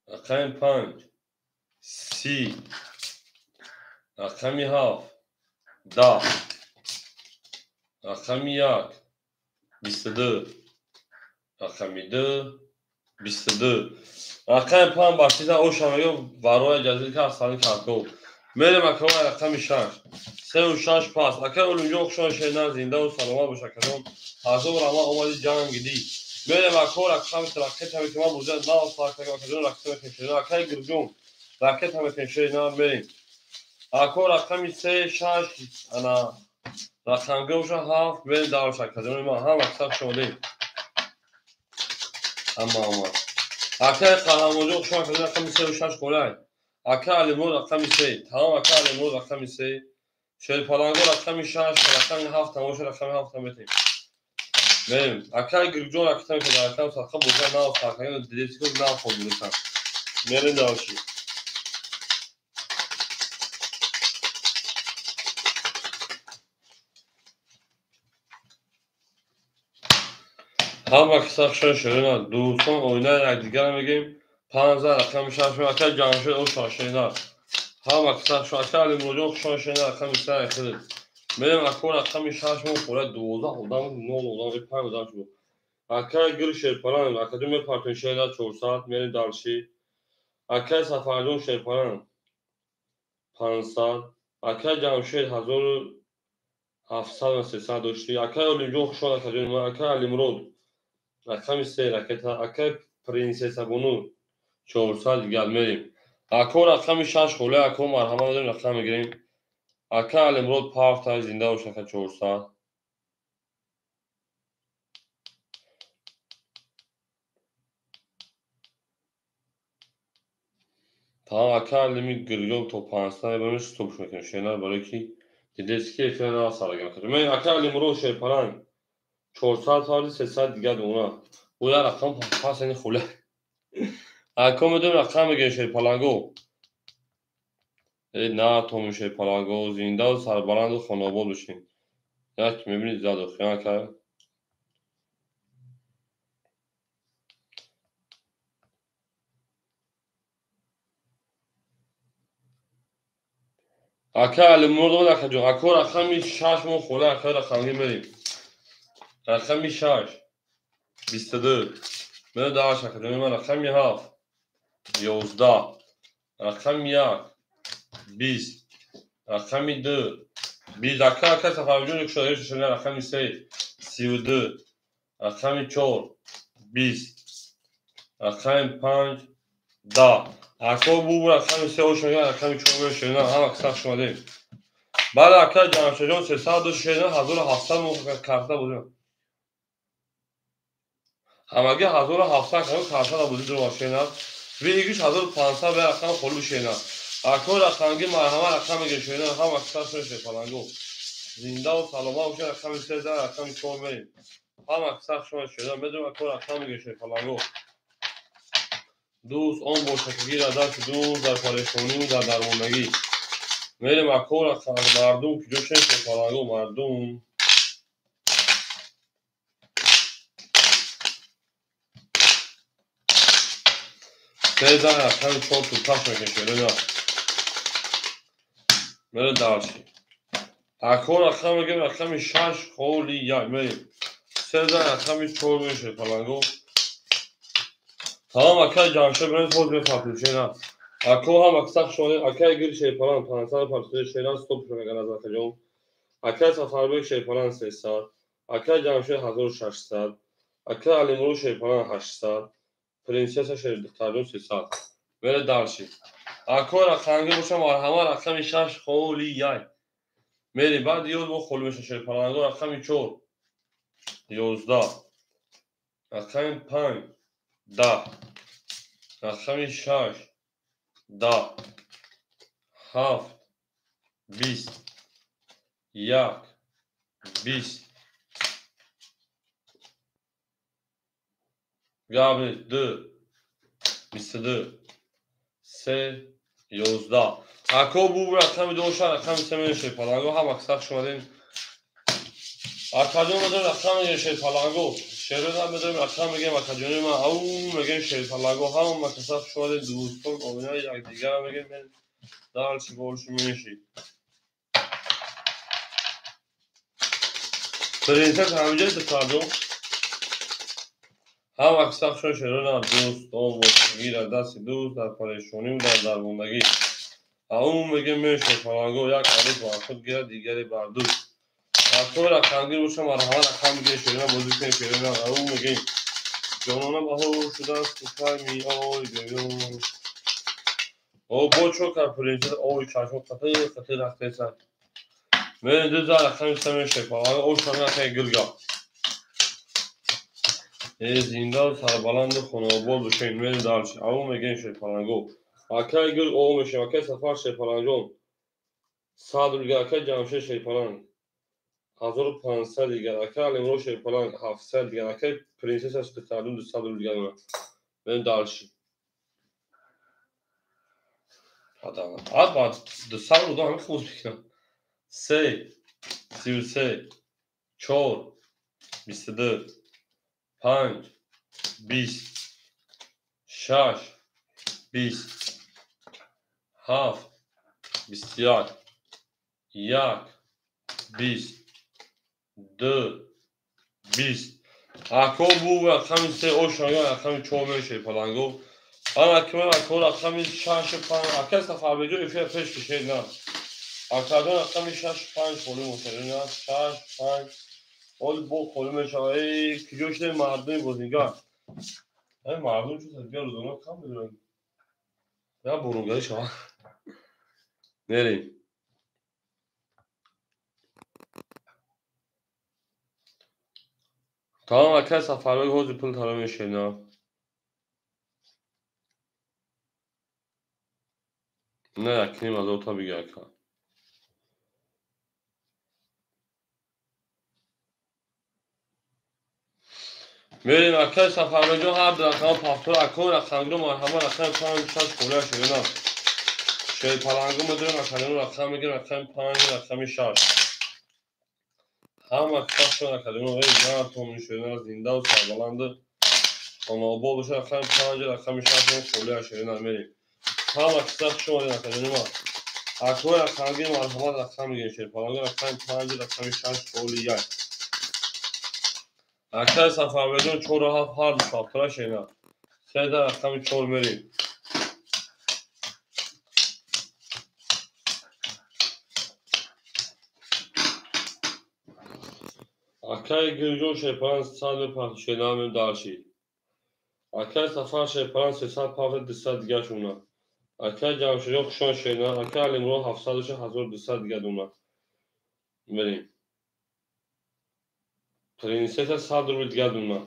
рақами 5 30, рақами 7 10, рақами 1 22, рақами 2 22, рақами 5 бахшида оша мегӯ барои ҷазир ка асалин картоб. Мерем акаи рақами 6 3 6 пас. Акаи Олимҷон хушон шена, зиндаву саломат бош акаҷон. Ҳазор рама омади ҷангидӣ. Мерем ако рақами ракета мекунам, бозиа нав сар кардем акаҷон, ракета мекунем шена. Акаи Гирҷон ракета мекунем шена, мерем. Ако рақами 3 6 ана рақамгир боша 7, мерем давш акаҷон. Ма ҳам аксар шодем. Ҳама омад. Акаи Қаҳрамонҷон хушон акаҷон, рақами 3 6 холай. Ака Алимурод рақами 3, тамом ака Алимурод рақами 3, Шерпаланго рақами 6, рақами 7 тамоша, рақами 7 метем. Мерем. Акаи Гирҷон ракета мекунад, рақами садқа бозиа нав сар кардем, дидем нав ход будем. Мерем давши. Ҳама киса хушон шерина, дӯстон оинаи якдигарро мегӯем. 15 рақами 6 акаи Ҷамшед оша шена. Ҳама киса хушон, акаи Алимуродҷон хушон шена, рақами 3 хеле. Мерем ако рақами 6 мо хӯра 12 одам, 0 одам, 5 одам шуд. Акаи Гир Шерпалан, акаҷон мепартем шена 400, мерем дарши. Акаи Сафарҷон Шерпалан 500, акаи Ҷамшед 1700 300 дошти. Акаи Олимҷон хушон акаҷон, акаи Алимурод рақами 3 ракета, акаи Принсесса Бону 400 дигар мерем. Ако рақами 6 холе, ако марҳамат дорем, рақам мегирем. Ака Алимурод партай, зинда бош ака 400. Тамом ака Алими Гиргёв то 500 мебарем, стопш мекунем шена, барои ки дидест ки эфира насарагем. Мен ака Алимурод Шерпаланг 400 фарди 300 дигар дона. Ӯ як рақам пас ини холе. Ако медонем рақам мегирем Шерпаланго. На тому Шерпаланго, зиндаву сарбаланду хонаобод бошем. Як мебинед зад охир ака. Ака Алимурод акаҷон, ако рақами 6 мо холе, ака рақамгир мерем. Рақами 6 22, мерем давш акаҷон, ман рақами 7 11, рақами 1 20, рақами 2 20, ака ака Сафарҷон кушода шуда, рақами 3 32, рақами 4 20, рақами 5 10. Ако бу рақами 3 ош мегӯяд, рақами 4 мешавад, ҳама киса хуш омадем. Бале ака Ҷамшедҷон 300 шуда, 1700 мо карта будем. Ҳамагӣ 1700 карта бозӣ дур шена. Вигиш 1500 ба рақам холӣ шена. Ако рақамги марҳама рақам мегирем шена, ҳама киса шуда Шерпаланго. Зиндаву саломат бошед, рақами 3 рақами 4 мерем. Ҳама киса хуш шена, медонем ако рақам мегирем Шерпаланго. Дӯст он бошад ки гирад дасти дӯст дар парешонию дар дармондагӣ. Мерем ако рақам мардум куҷо шен Шерпаланго мардум. Се рақами 4 туташ мекунем шерина. Мерем дарши. Ако рақам мегирем рақами 6 холи 1 мерем. 3 рақами 4 мерем Шерпаланго. Тамом акаи Ҷамшед берем ҳоз мепартем шена. Ако ҳам акса хуш омадем, акаи Гир Шерпалан 500 партида шена, стоп мекунад аз акаҷон. Акаи Сафарбек Шерпалан 300, акаи Ҷамшед 1600, акаи Алимурод Шерпалан 800, Принсесса Шердухтарҷон 300. Мере дарши. Ако рақамгир бошам, марҳама рақами 6 холи 1. Мерем баъд ёд бо холи меша Шерпаланго рақами 4 11, рақами 5 10, рақами 6 10, 7 20, 1 20, Гап нест. 2, 22, 3, 11. Ако бу рақами доша, рақами се мешед паланго, ҳама каса хуш омадем. Акаҷон медонем рақам мегем шерпаланго. Шерона медонем рақам мегем акаҷони ман. Ау мегем шерпаланго. Ҳама каса хуш омадем дӯстон, оминаи якдигара мегем. Дальше больше меньше. Принцесса ҳамиҷа духтарҷон. Ҳама каса хуш омадем шерона дӯстон, бошгира дасти дӯст дар парешонӣ дар дармондагӣ. Ау мегем шерпаланго як арӯс бар худ гирад, дигаре бар дӯст. Акои рақамгир боша, марҳамат рақам бигиред, шерона бозӣ кунед, шерона ау мегем. Ҷонона баҳор шудааст, кӯпай меой гӯён. О, бо чо кард принцесса, ови чашмо қатир қатир рафтеса. Мерем ду за рақами се мешепаланго, о шана акай гирга. Э, зинда сарбаланду хонаобод бошед, мерем дальше. Ау мегем шерпаланго. Акай гирг о мешем, акай Сафар шерпаланҷон. 100 рубл, акай Ҷамшед шерпаланг. 1500 дигар, акай Алимро шерпаланг 700 дигар, акай принцесса духтарҷон 200 рубл дигар. Мерем дальше. Ад 200 рубл ҳамин хуб мекунам. 3, 33, 4, 22, 5, 20, 6, 20, 7, 21, 1, 20, 2, 20. Ако бу рақами се ошага рақами чор мешед паланго. Ана кима ако рақами 6 5 ака Сафарбеҷон эфир пеш кишед на. Акаҷон рақами 6 5 холӣ мошад на 6 5 ҳоли бо холӣ мешавад. Эй куҷо шудаи мардуми бозингар? Эй мардум чӣ дигар рӯзона кам медоранд. Я бурунгарӣ шавад. Мерем. Тамом акай Сафарбек ҳозир пул талаб мешед на. Не, якним ҳазорта бигир ака. Мерем акай Сафарбекҷон ҳар ду рақам пафтор акои рақамгиро марҳамат рақами 5 6 холия шерона. Шерпаланго медорем акаҷон рақам мегирем рақами 5 рақами 6. Ҳама касашон акаҷон эй натон шерона зиндаву сарбаланду хонаобод бошад рақами 5 рақами 6 холия шерона мерем. Ҳама каса хуш омадед акаҷони ман. Акои рақамгир марҳамат рақам мегирем шерпаланго рақами 5 рақами 6 холи 1. Акай Сафарбеҷон 4 7 ҳар ду пафтора шена. Седа рақами 4 мерем. Акай Гирҷон шерпаланг 100 пафт шена мем дальше. Акай Сафар шерпаланг 300 пафт 200 дигар шуна. Акай Ҷамшедҷон хушон шена. Акай Алимурод 700 1200 дигар дуна. Мерем. Принцесса 100 рубл дигар дуна.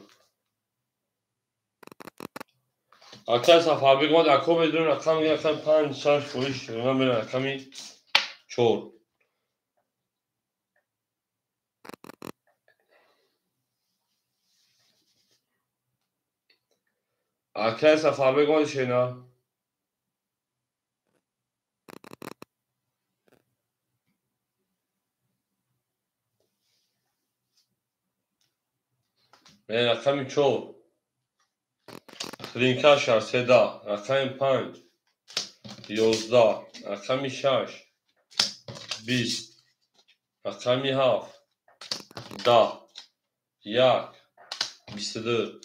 Акай Сафарбек омад, ако медонем рақам мегирем рақами 5 6 фоиз шерона мерем рақами 4. Акай Сафарбек омад шена. Рақами 4. Хринкаша седа, рақами 5, 11, рақами 6, 20, рақами 7, 10, 1, 22,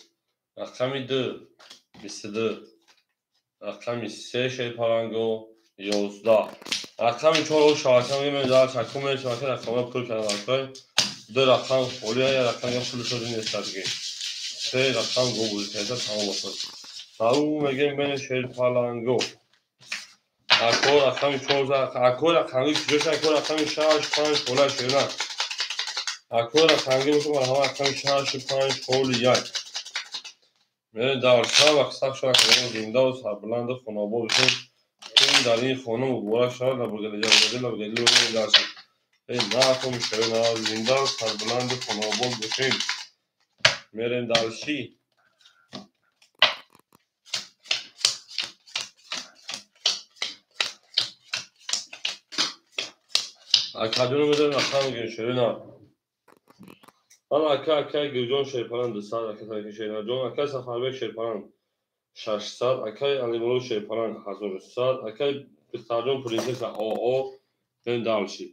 рақами 2, 22, рақами 3 шерпаланго 11, рақами 4 шабака мегӯем дар чакум мешавад рақамҳо пур кардан. Ду рақам холӣ, як рақам пули шуд нест диге. Се рақам гум буд, теса тамом шуд. Ау мегӯем бени шерпаланго. Ако рақами 4, ако рақами куҷо шуд? Ако рақами 6 5 хола шерна. Ако рақамги бошад марҳамат рақами 6 5 холи 1. Мерем дар шаб вақт сахт шуд, акаҷон зиндаву сарбаланду хонаобод бошед. Ин дар ин хона муборак шавад, лабгали дарси. Эй нахом шерона зиндаву сарбаланду хонаобод бошед. Мерем дальше. Акаҷоно медонем рақам мегирем шерина. Ана ака акай Гулҷон Шерпаланг 200, ака Шеринаҷон, акай Сафарбек Шерпаланг 600, акай Алимурод Шерпаланг 1100, акай Бихтарҷон Принсесса ОО. Бен дальше.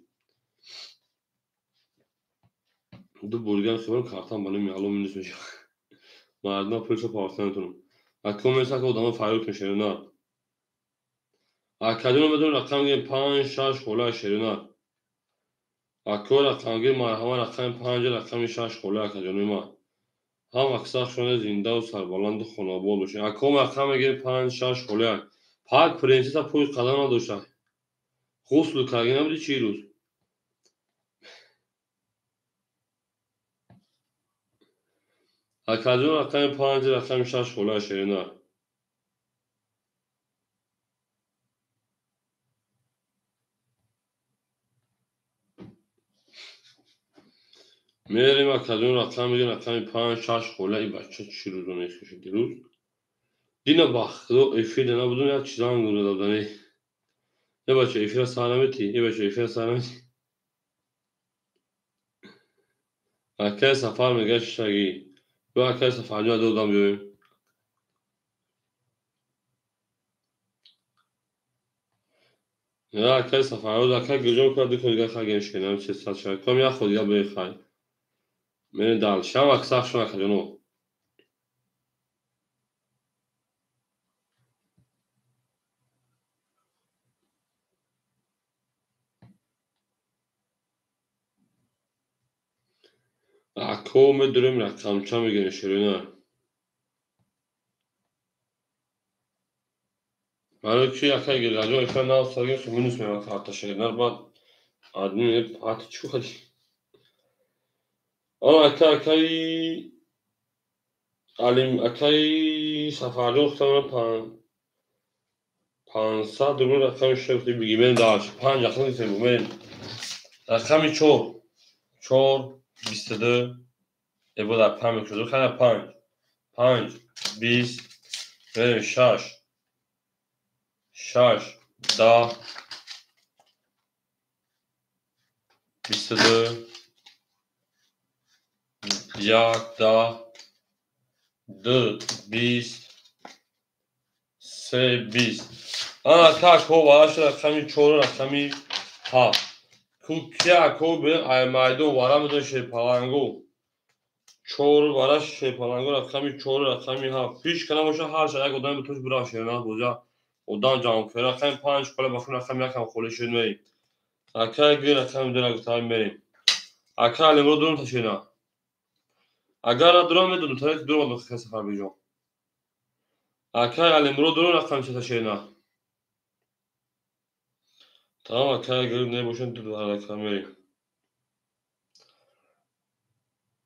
Ду бурган хибрам картам ба номи Алло минус мешавад. Мардума пулшо пардохта наметавонам. Ако меса ки одамо фарёд кун шерина. Акаҷоно медонем рақам мегирем 5 6 хола шерина. Ако рақамгир марҳама рақами 5 рақами 6 хола акаҷонои ман. Ҳам аксар шуна зиндаву сарбаланду хонобод бошед. Ако рақам мегирем 5 6 хола. Пак принсесса пӯи қадам надошта. Ғусл карда набуди чӣ рӯз? Акаҷон рақами 5 рақами 6 хола шерина. Мерем акаҷон рақам мегирем рақами 5 6 хола. И бача чӣ рӯзо мехӯшад дирӯз? Дина ба худо эфирда набудум, як чиза ангур додам. Е бача эфира сар наметӣ? Е бача эфира сар наметӣ? Акай Сафар мегӯяд шишагӣ. Ё акай Сафарҷон додам биёем. Я акай Сафарҷон, акай Гулҷон кунад ду кор дигар хай шенам 300 шавад. Ком як ход дигар бе хай. Мерем дальше. Ҳам аксар шуна акаҷоно. Ако медурем рақамча мегирем ширина. Барои чи акай Гулҷон эфир навсагим ки минус мемонад карта ширина баъд админ ҳати чӣ хади? Ана ака акай Алим акай Сафарҷон гуфтам 500 рубл рақами 6 гуфти биги мерем дальше. 5 рақам гуфтем мерем. Рақами 4 4 22 эбо дар 5 мекушад. Хайна 5 5 20 мерем 6 6 10 22 1 10 2 20 3 20. Ана так ҳо вара шуд рақами 4 рақами 7. Кукия ко бе ай майдон вара медон шерпаланго. 4 вара шерпаланго рақами 4 рақами 7. Ҳеч кана боша ҳар ша як одам битош бура шерна боза. Одам ҷамъ кунад. Рақами 5 хола бахун рақами 1 ҳам холӣ шуд мерем. Акай гир рақами 2 гуфтам мерем. Акай Алимро дурум ташина. Агар надурам медодум, тарафи дурум одам хел сафар биҷон. Акай Алимро дурум рақами ча ташина. Тамом акай гир небошад ду рақам мерем.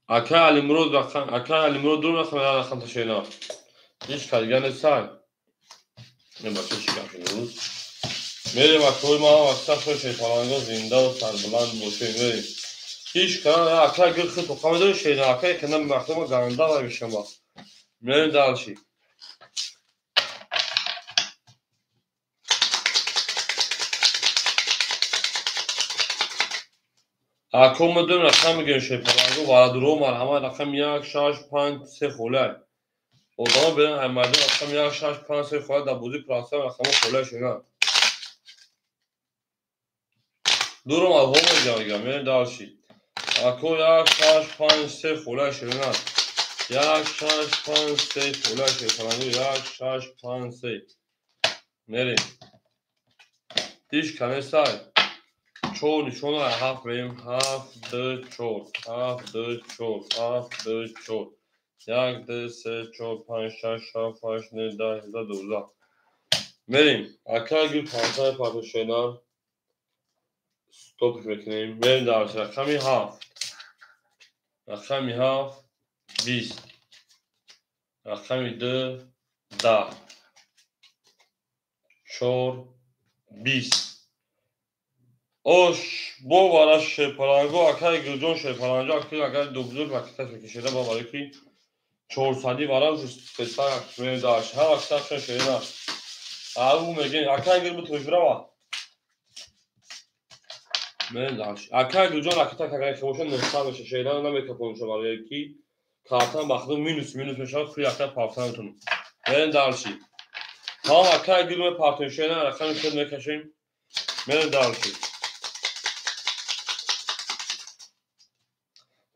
Акай Алимро рақам, акай Алимро дурум рақам рақам ташина. Ҳеч кадига несай. Не бача чӣ гап шуд рӯз? Мерем акои ман вақта хуш шерпаланго зиндаву сарбаланд бошем мерем. Ҳеч кана акай гир хит тоқа медори шерина акай кана махтума ганда вай мешава. Мерем дальше. Ако медонем рақам мегирем шерпаланго варадуро марҳама рақами 1 6 5 3 хола. Одамо беран ай майдон рақами 1 6 5 3 хола дар бозии прасам рақамо хола шена. Дурум алҳо мегирам мерем дальше. Ако 1 6 5 3 хола шена. 1 6 5 3 хола шерпаланго 1 6 5 3. Мерем. Ҳеч канесай. 4 нишона 7 мерем 7 2 4 7 2 4 7 2 4 1 2 3 4 5 6 7 8 9 10 11 12. Мерем. Акай гир 500 партошена. Стоп мекунем. Мерем дальше. Рақами 7. Рақами 7 20. Рақами 2 10. 4 20. Ош бо вара шерпаланго акай Гулҷон шерпаланго акай агар дубзур пакеташ мекашида ба барои ки 400 вара специал мерем дальше. Ҳар вақт шаш шерина. Ау мегем акай гир бутуш брава. Мерем дальше. Ака Гулҷон ракета кагани хебоша 900 меша. Шеъран намекапонша барои ки картан ба худо минус минус мешавад, худи ака партан метонам. Мерем дальше. Тамом ака Гул мепартем, шеъран рақами худ мекашем. Мерем дальше.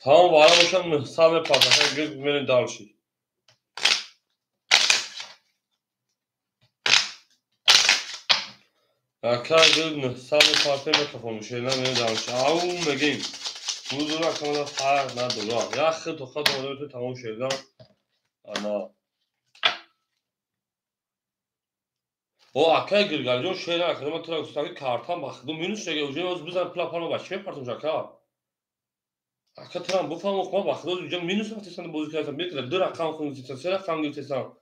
Тамом вара бошам 900 мепартам. Ака Гул мерем дальше. Ака Гул 900 мепартем, мекафонем, шеъран мерем дальше. Ау мегем. Бузур акамада фарқ надорад. Як хел то хат омода метавонед тамом шеъран. Ана. О акай Гиргалҷон шеъран акада ман тура гуфтам ки картам ба худо минус шега уже оз бизан пула парма ба чӣ мепартам ака? Ака турам буфаҳм охма ба худо уже минус рафтесан бозӣ кардам. Бекра ду рақам хун гирифтесан, се рақам гирифтесан.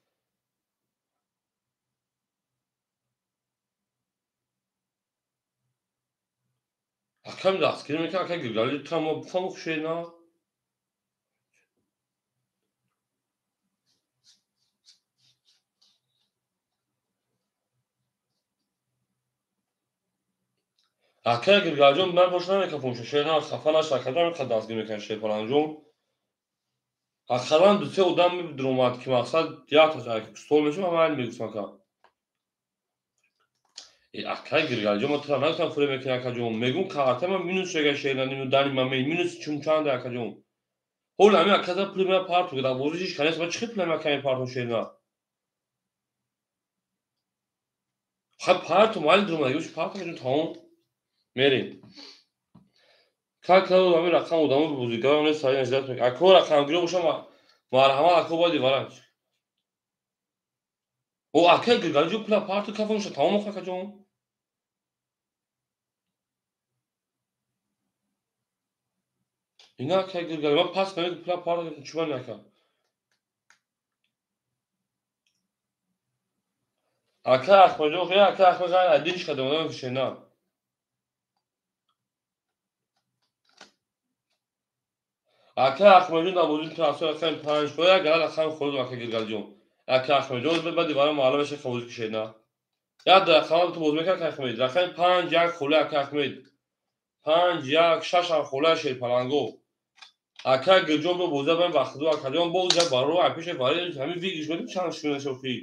Акам дастгирӣ мекунад ака Гиргалҷон турам мо буфаҳм шеъран. Ака Гиргалҷон ман бош намекафонша шеъран хафа наша акаҷон ҳамин дастгирӣ мекунад шерпаланҷон. Ақаллан ду се одам медуромад ки мақсад якташ стол мешавад, ман майли мегуфтам ака. Ака Гиргалҷон ман тура нагуфтам фурӯ мекунӣ акаҷон. Мегӯм карта ман минус шега шеъран ину дани ман минус чун чанда акаҷон. Ҳол ҳамин аказа пули ман парту дар бозӣ ҳеҷ канест, ман чӣ хел пули ман ками парту шеъран? Хай парту майли дуромад, гӯш парту акаҷон тамом. Мерем. Как ҳамин рақам одамо бозигарон нест, сари наждат мекунад. Ако рақамгиро бошам, марҳамат ако бояд ивараш. О ака Гиргалҷон пула парту кафонша тамом охо акаҷон. Ина ака Гиргали ман пас намекунам пула парту чӣ ман ака? Ака Ахмадҷон хе ака Ахмад адин чӣ кардам одам шена. Ака Ахмадҷон дар бозии трансфер рақами 5 хоя гала рақами хӯрд ака Гиргалҷон. Ака Ахмадҷон баъди вара маълум мешавад ки бозӣ кушед на. Як рақам ту бозӣ мекард ака Ахмед. Рақами 5 1 холе ака Ахмед. 5 1 6 ҳам холе шерпаланго. Ака Гирҷон бо бозӣ баем ба худо акаҷон боз як баро пеше вари ҳамин вигиш медим чанд шуна шофи.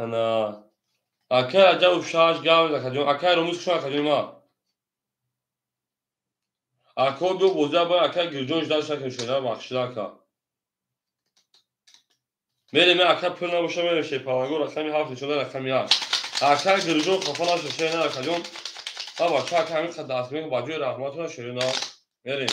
Ана ака Раҷабов 6 гав акаҷон. Ака Ромиз хуш акаҷон ма. Ако биё бозӣ ба ака Гирҷон ждал шакл шуда бахшида ака. Мерем ака пул набоша мерем шерпаланго рақами 7 нишонда рақами 8. Ака Гирҷон хафа наша шер на акаҷон. А бача ака ҳамин қад даст мекунад ба ҷои раҳматона шер на. Мерем.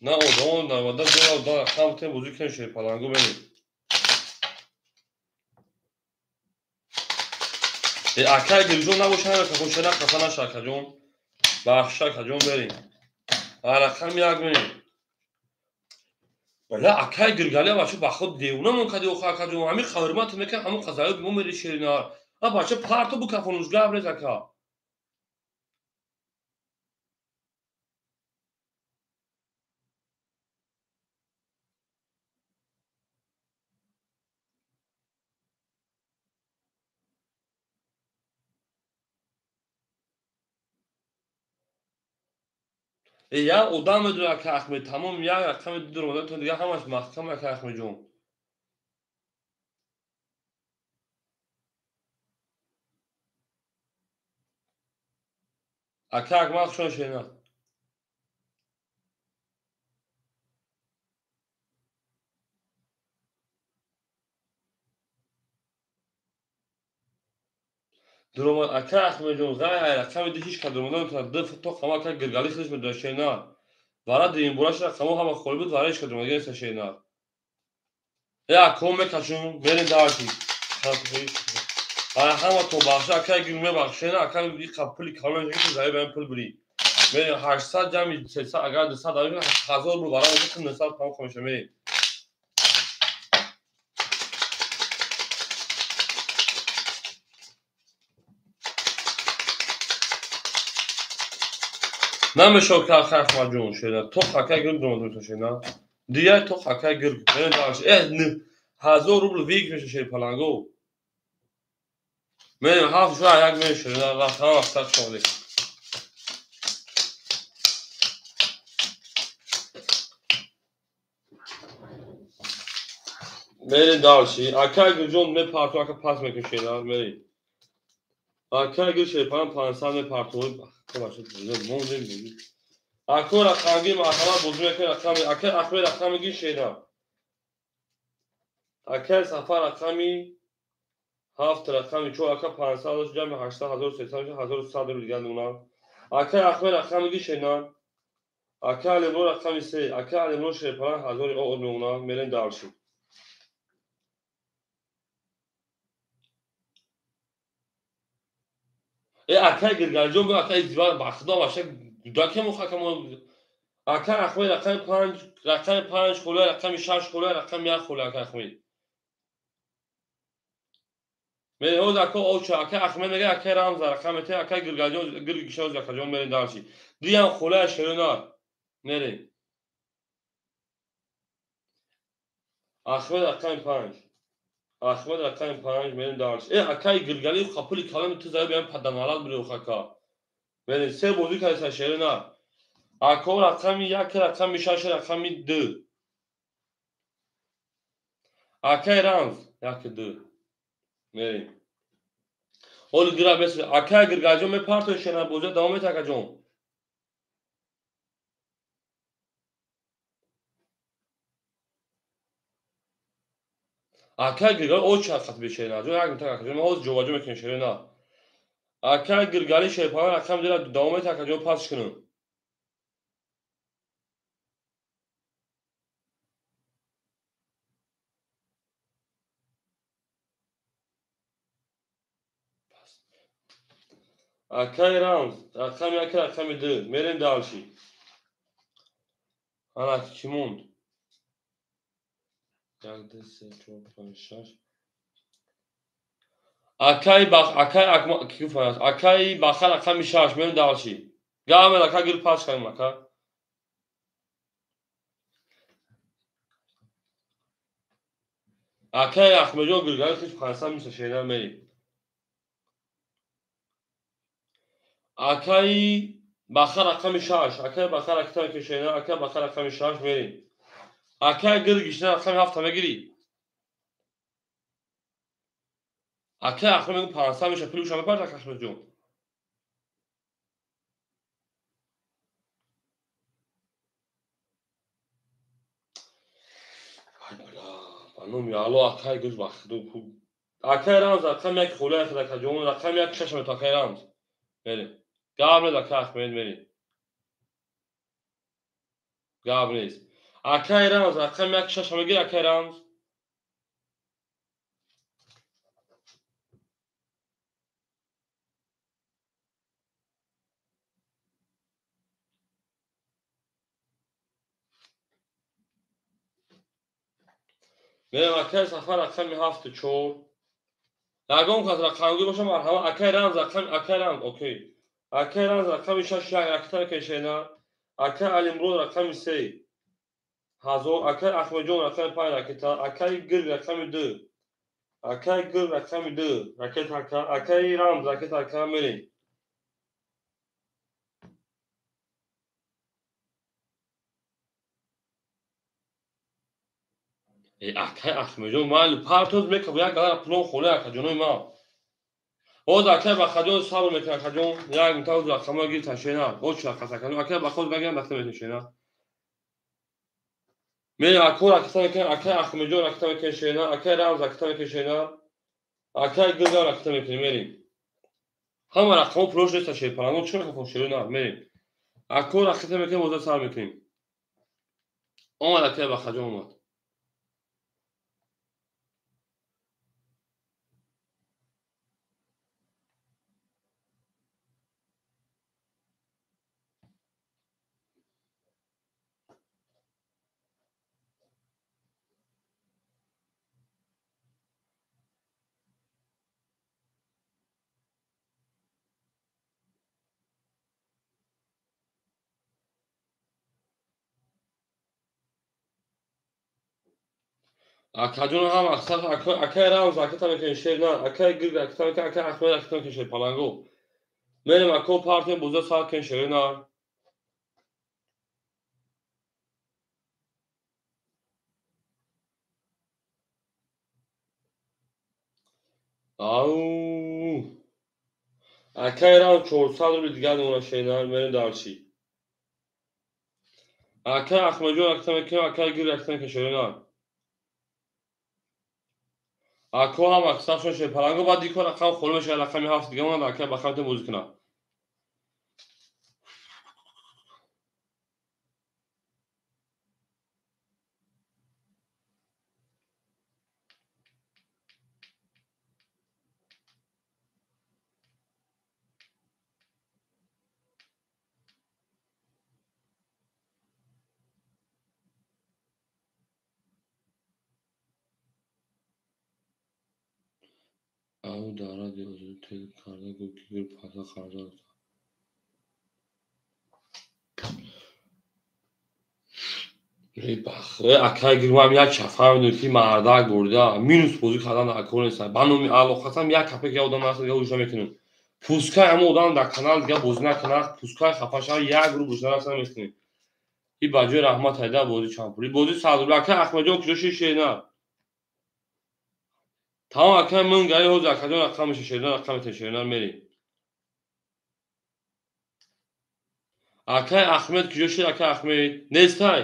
На одамон навада ду рақам тем бозӣ кунем шерпаланго мерем. Ака Гирҷон набоша намекафон шера хафа наша акаҷон. Бахша акаҷон мерем. Рақами 1 мерем. Бала акай Гиргали бача ба худ девона мон кади охо акаҷон. Ҳамин ҳурмат мекунад ҳамон қазаёт мо мери шеринар. А бача парту букафонуш гап рез ака. Як одам медонад ака Ахмед, тамом як рақами дуромада то дига ҳамаш маҳкам ака Ахмедҷон. Ака Акмал хушон шена. Дуромад ака Ахмедҷон ғайр ай рақами ду ҳеҷ кас дуромада наметавонад. Ду то қама ака Гиргали худаш медонад шена. Вара дуюм бураш рақамо ҳама холӣ буд, вара ҳеҷ кас дуромадага неста шена. Ако мекашум, мерем дальше. Ҳама то бахша ака Гир мебахшена, ака иқа пули калон ки заи ба пул бурӣ. Мерем 800 ҷамъи 300 агар 200 дави 1000 бур вара 900 пам хомеша мерем. Намешавад ки ака Ахмадҷон шена. То ака Гир дуромада метавонад шена. Дигар то акай гирг. 1000 рубл вик меша шерпаланго. Мерем 7 ша як меша. Рақам вақт шоди. Мерем дальше. Акай гирҷон мепарту, ака пас мекушена, мерем. Акай гир шерпалан 500 мепарту. Мондем. Ако рақамги марҳамат бозӣ мекунед рақами акай Ахмед рақами ги шена. Акай Сафар рақами 7 рақами 4 ака 500 ҷамъи 800 1300 1100 рубл дигар мемонад. Акай Ахмед рақами ги шена. Акай Алимро рақами 3 акай Алимро шерпалан 1000 ОО мемонад. Мерем дальше. Акай Гиргалҷон акай Зивар ба худо ваша гудакему хакамо. Акай Ахмед рақами 5 рақами 5 хула рақами 6 хула рақами 1 хула акай Ахмед. Мерем ҳоз ака оча акай Ахмед мега акай Рамза рақами 3 акай Гиргалҷон гиргишоз акаҷон мерем дальше. Диям хула шерона. Мерем. Ахмед рақами 5. Ахмед рақами 5 мерем дальше. Акай Гиргали қапули калами ту зайб ям паданалат биро хака. Мерем се бозӣ кардеса шерона. Ако рақами 1 рақами 6 рақами 2. Акай Рамз 1 2. Мерем. Ҳоли гира бес акай Гиргалҷон мепартои шерона бозӣ давом мета акаҷон. Акай Гиргали оча хат бешерона. Ҷон як митак акаҷон ҳоз ҷобаҷо мекунем шерона. Акай Гиргали шерпалан рақам дира давом мета акаҷон пас кунем. Акай Рамз рақами 1 рақами 2. Мерем дальше. Ана ки монд? 1 2 3 4 5 6. Акай бах акай акма ки гуфт? Акай Бахар рақами 6 мерем дальше. Гамел ака гир пас кунем ака. Акай Ахмеджон Гиргали хич 500 миша шена мерем. Акай Бахар рақами 6, акай Бахар рақами кишена, акай Бахар рақами 6 мерем. Акай Гиргишна рақами 7 мегири. Акай Ахмед мегу 500 миша пулуша мепард ака Ахмеджон. Ай бала, ба номи Алло акай гирж ба худо ку. Акай Рамз рақами 1 хулай худа акаҷон, рақами 1 6 мето акай Рамз. Мерем. Габрел акай Ахмед мерем. Габ нест. Акай Рамз рақами 1 6 мегири акай Рамз. Мерем акай Сафар рақами 7 4. Ягон кас рақамгӯй бошам марҳамат. Акай Рамз рақами акай Рамз окей. Акай Рамз рақами 6 1 ракета кешена. Акай Алимрод рақами 3 1000. Акай Ахмеджон рақами 5 ракета. Акай Гирг рақами 2. Акай Гирг рақами 2 ракета ака. Акай Рамз ракета ака мерем. Акай Ахмеджон майли партоз мекаб як галара пулон холе акаҷонои ман. Ҳоз акай Бахаҷон сабр мекунад акаҷон. Як митак рақамҳо гир ташена. Оч рақас акаҷон. Акай Бахоз мегирам дахта меташена. Мерем ако ракета мекунем, акай Ахмеджон ракета мекунем шена, акай Рамз ракета мекунем шена, акай Гиргам ракета мекунем мерем. Ҳама рақамҳо пулош неста шерпалангон чӣ рақам шерона мерем. Ако ракета мекунем боза сар мекунем. Омад акай Бахаҷон омад. Акаҷон ҳам аксар акай Рамз аката мекунем шер на, акай Гирг аката мекунем, акай Ахмед аката мекунем шер паланго. Мерем ако партия боза сар кунем шер на. Ау. Акай Рамз 400 рубл дигар мона шер на, мерем дарчи. Акай Ахмедҷон аката мекунем, акай Гирг аката мекунем шер на. Ако ҳам аксаршон шер паланго баъд дико рақам холӣ мешавад, рақами 7 дига монад, акай ба хамте бозӣ кунад. Ау дар радио озодӣ тел карда гуфт, ки гул паса қарздор аст. Акай гирмам як чафа медонӣ ки мардак бурда минус бозӣ кардан дар кор нест. Ба номи Аллоҳ қасам як капек я одам наст, дига уша мекунем. Пускай ҳама одам дар канал дига бозӣ накунад, пускай хафа шавад, як рубл уша нараста мекунем. И ба ҷои раҳмат ҳайда бозӣ чанд пул. Бозӣ 100 рубл. Акай Ахмадҷон куҷо шид шер на? Тамом акай ман гаи ҳозир акаҷон рақам меша шерна рақам метем шерна мерем. Акай Ахмед куҷо шид акай Ахмед? Нестай.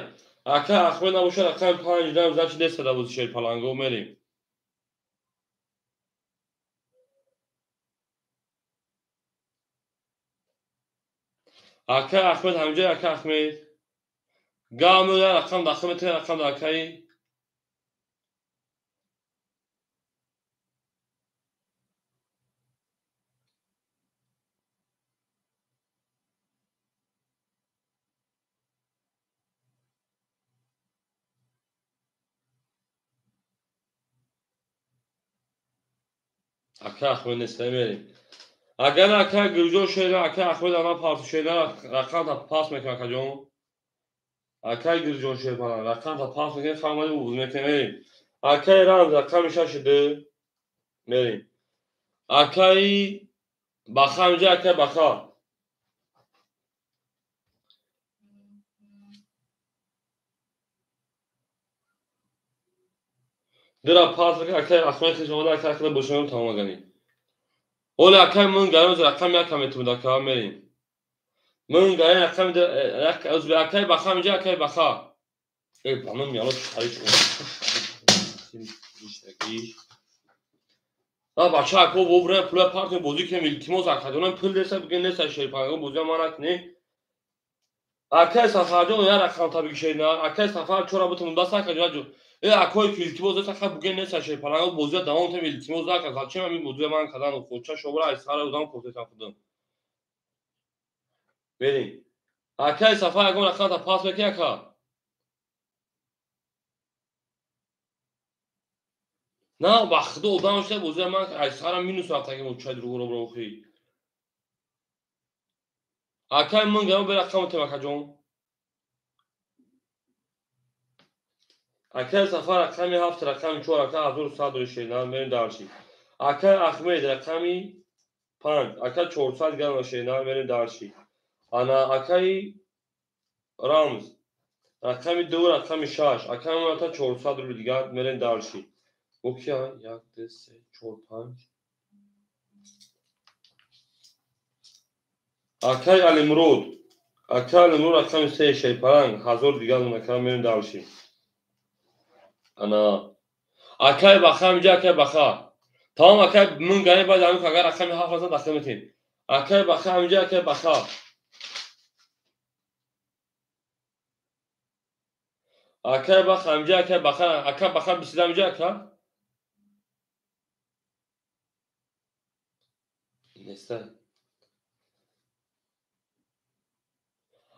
Акай Ахмед набошад рақами 5 дам значит неста дар бозӣ шер паланго мерем. Акай Ахмед ҳамҷои акай Ахмед. Гав меояд рақам дахил метавонад рақам дар акаи Акай Ахмед неста мерем. Агар акай Гулҷон шера, акай Ахмед ана парту шера рақам та пас мекунад акаҷон. Акай Гулҷон шер пана рақам та пас мекунад, фаҳмади бузӣ мекунем мерем. Акай Рамз рақами 6 мерем. Акай Баха инҷа акай Баха. Дира пас мекунад акай Ахмед хеш омада акай Ахмед бошам тамом агани. Оли акай ман гароз рақам як метавонад ака мерем. Ман гароз рақам як акай Баха инҷа акай Баха. Эй банам яло шариш. А бача ако вовре пула партия бозӣ кунем илтимос акаҷонам пул деса бигӯ неста шерпанго бозӣ ман накунӣ. Акай Сафарҷон я рақам та бигӣ на акай Сафар чора бутум даст акаҷон. Э акой ки илтимос деса ха бугӯ неста шерпанго бозӣ давом тем илтимос ака зачем ами бозӣ ман кардан худча шобра аз сара одам кофтесам худам. Берем. Акай Сафар ягон рақам та пас мекунӣ ака? На ба худо одам шуда бозӣ ман аз сара минус рафтагим чай дуруғро бро охи. Акай ман гаро бе рақам тем акаҷон. Акай Сафар рақами 7 рақами 4 ака 1100 рубл шер мерем дарчи. Акай Ахмед рақами 5 ака 400 грамм шер мерем дарчи. Ана акай Рамз рақами 2 рақами 6 ака 400 рубл дигар мерем дарчи. Окей, 1, 2, 3, 4, 5. Акай Алимурод. Акай Алимурод рақами 3 шерпаранг 1000 дигар ака мерем дарчи. Ана акай Баха инҷа акай Баха. Тамом акай ман гани баъд ҳамин агар рақами 7 раза дахил метем. Акай Баха инҷа акай Баха. Акай Баха инҷа акай Баха. Акай Баха бисида инҷа ака? Неста.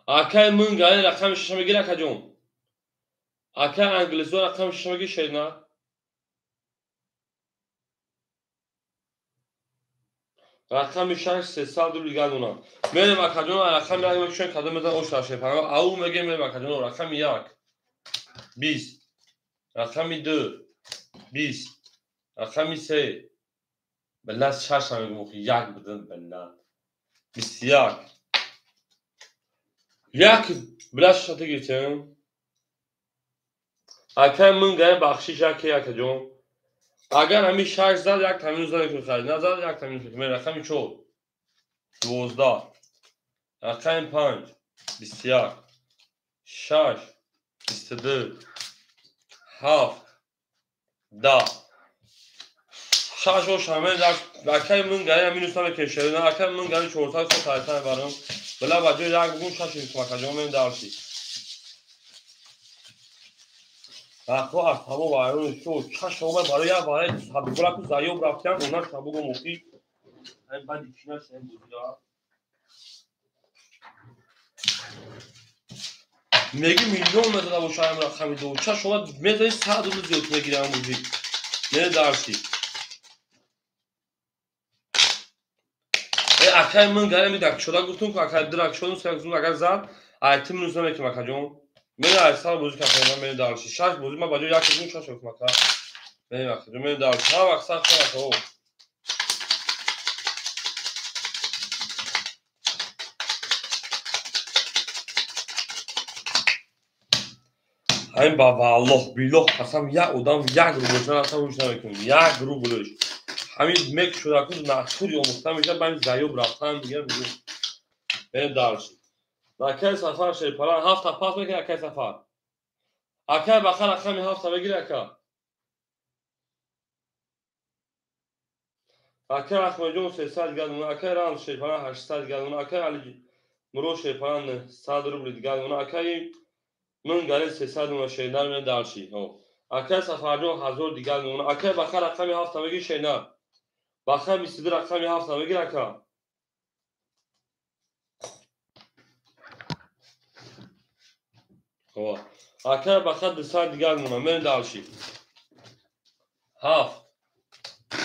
Акай ман гани рақами 6 мегир акаҷон. Акай англисо рақами 6 мегир шерна. Рақами 6 300 рубл гардона. Мерем акаҷон рақами 1 мекушем кадом мезан ош дар шерпанго. Ау мегем мерем акаҷон рақами 1 20 рақами 2 20. Рақами 3. Билла 6 мегум, 1 бидин билла. 21. Як билла 6 гирифтем. Акай мин гай бахшиш яке якаҷон. Агар ҳамин 6 зад як та минус намекунӣ харид. Назад як та минус мекунӣ. Рақами 4. 12. Рақами 5. 21. 6. 22. 7. 10. 6 ошаме акай мин гай минус намекунӣ шерина. Акай мин гай 400 сом тарита мебарам. Била ба ҷои як бугун 6 мекунам акаҷон мен дарси. Рахо аз ҳаво вайрон шуд. Чаш омад барои як вараи садгулаку заёб рафтиям, она шабугу муқи. Ҳамин баъди чинаш ҳамин бузира. Меги миллион мезада боша ҳамин рақами ду. Чаш омад мезани 100 рубл зиёд мегири ҳамин бузӣ. Мене дарси. Э акай ман гарами дакшода гуфтум ку акай диракшодум сагзум агар зад, ай ти минус намекунам акаҷон. Мене айсал бозӣ кардам, мене дарси. 6 бозӣ ман ба ҷои як бозӣ 6 мекунам ака. Мене акаҷон, мене дарси. Ҳама вақт сахт шуд ака. Ҳамин ба валлоҳ биллоҳ қасам як одам як рублш нарафта ҳуш намекунем. Як рублш. Ҳамин мекушодаку натури омӯхта мешавад, ба ҳамин заёб рафтан дигар мегӯ. Мене дарси. Акай Сафар шерпалан 7 пас мекунад акай Сафар. Акай Баха рақами 7 мегири ака. Акай Аҳмадҷон 300 дигар мона, акай Рамз шерпалан 800 дигар мона, акай Али Муро шерпалан 100 рубл дигар мона, акай Мин гари 300 мона шернар мен дарши. Акай Сафарҷон 1000 дигар мона, акай Баха рақами 7 мегири шернар. Баха 22 рақами 7 мегири ака. Хо. Акай Баха 200 дигар мона, мен дарши. 7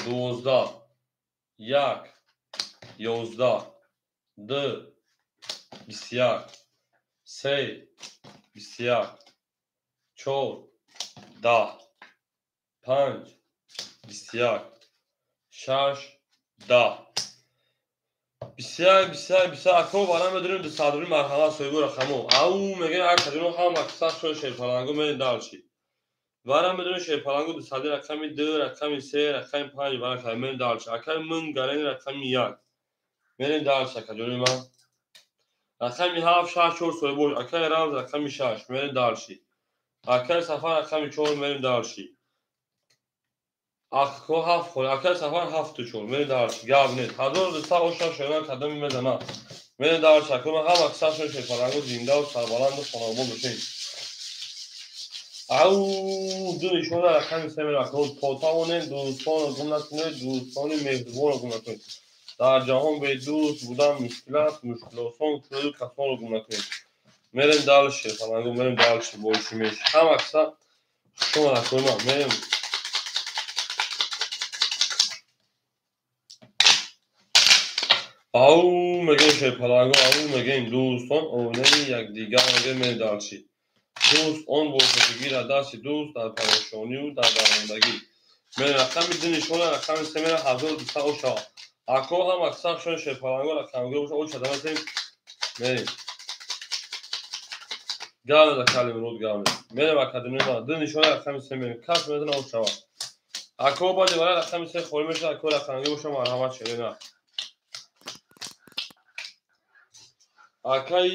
12 1 11 2 21 3 21 4 10 5 21 6 10 21 21 21 ако вара медонем 200 рубли марҳамат соҳибу рақамо. Ау мегӯем акаҷоно ҳама сахт шуд шерпалангу мене дарши. Вара медонем шерпалангу 200 рақами 2 рақами 3 рақами 5 вара кай мене дарши. Акай мин гарени рақами 1 мене дарши акаҷони ман. Рақами 7 6 4 соҳибош. Акай Рамз рақами 6 мене дарши. Акай Сафар рақами 4 мене дарши. Акко 7 хол. Акай Сафар 7 4 мене дарши. Гап нест. 1200 оша шоян кадами мезана. Мене дарши. Акой ман ҳама сахт шуд шерпалангу зиндаву сарбаланду хонобод бошед. Ау ду нишона рақами 3 мера. То тавонем дӯстонро гум накунед, дӯстони меҳрубонро гум накунед. Дар ҷаҳон бедӯст будан мушкил аст, мушкилосон кунеду касонро гум накунед. Мерем дальше, шерпалангу, мерем дальше, больше меньше. Ҳама каса шумо акой ман мерем. Ау мегӯем шерпалангу, ау мегӯем дӯстон оинаи якдигар мегӯем мерем дальше. Дӯст он бошад ки гирад дасти дӯст дар парешонию дар дармондагӣ. Мерем рақами 2 нишона рақами 3 мера 1200 оша. Ако ҳама сахт шуд шерпалангу рақамгӯ боша оша дамасем мерем. Гавне да калим род гавне. Мерем академия ман 2 нишона рақами 3 мерем. Кас мезана оша. Ако баъди вара рақами 3 холӣ мешавад, ако рақамгӯ боша марҳамат шерина. Акай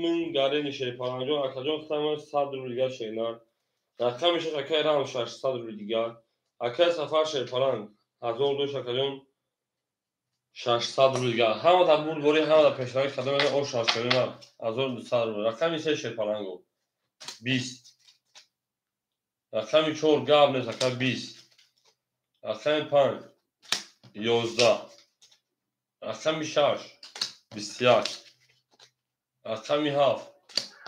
мин гарени шерпаланҷон, акаҷон худам 100 рубл дигар шеринар. Рақами 6 акай Рамз 600 рубл дигар. Акай Сафар шерпаланг 1000 дошт акаҷон 600 рубл дигар. Ҳама дар бурдборӣ, ҳама дар пешравӣ кадом мезанад ош шеринар 1200 рубл. Рақами 3 шерпалангу 20. Рақами 4 гап нест ака 20. Рақами 5 11. Рақами 6 21. Рақами 7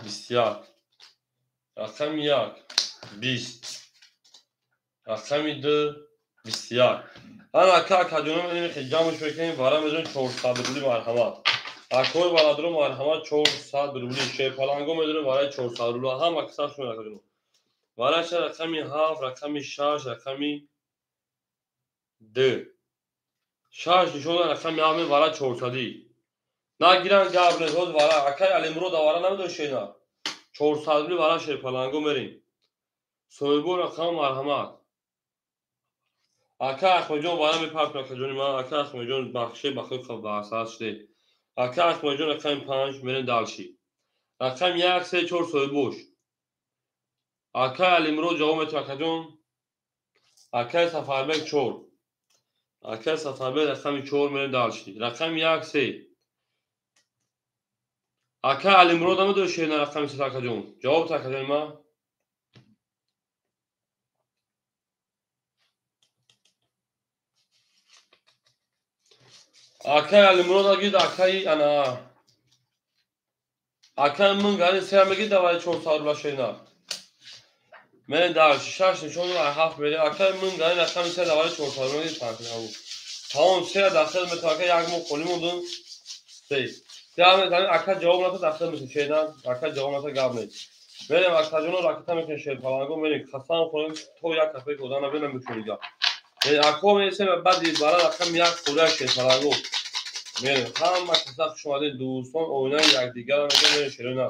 21. Рақами 1 20. Рақами 2 21. Ана ака акаҷонам инихе ҷамъш мекунем, вара мезанем 400 рубли марҳамат. Акои бародаро марҳамат 400 рубли. Шерпаланго медонем вараи 400 рубли. Ҳама касар шуд акаҷонам. Вараша рақами 7, рақами 6, рақами 2. 6 нишон рақами 7 вара 400. Нагиран гап нест, ҳоз вара акай Алимурод вара намедон шена. 400 рубли вара шерпаланго мерем. Соҳибо рақам марҳамат. Ака Ахмедҷон вара мепартон акаҷони ман, ака Ахмедҷон бахше бахши басар шуде. Ака Ахмедҷон рақами 5 мерем дальше. Рақами 1 3 4 соҳибош. Акай Алимурод ҷавоб метавад акаҷон. Акай Сафарбек 4. Акай Сафарбек рақами 4 мерем дальше. Рақами 1 3. Акай Алимурод намедонӣ шена рақами 3 акаҷон. Ҷавоб та акаҷони ман. Акай Алимурод агид акай ана. Акай мин гари се мегид давай 400 рубла шена. Мен дар 6 нишон 7 мере. Акай мин гари рақами 3 давай 400 рубла мегид панкнаву. Тамом се дахил метавака як моҳ холӣ мондум. 3. Ака ҷавоб ната дахил мешин шена. Ака ҷавоб ната гап нест. Мерем акаҷоно ракета мекунем шерпаланго мерем. Қасам хӯрем то як кафе ки одам набинам мекунем гап. Ако мересем баъди бара рақами 1 хӯрия шерпаланго. Мерем ҳама каса хуш омадед дӯстон оинаи якдигарро мегӯям мерем шерона.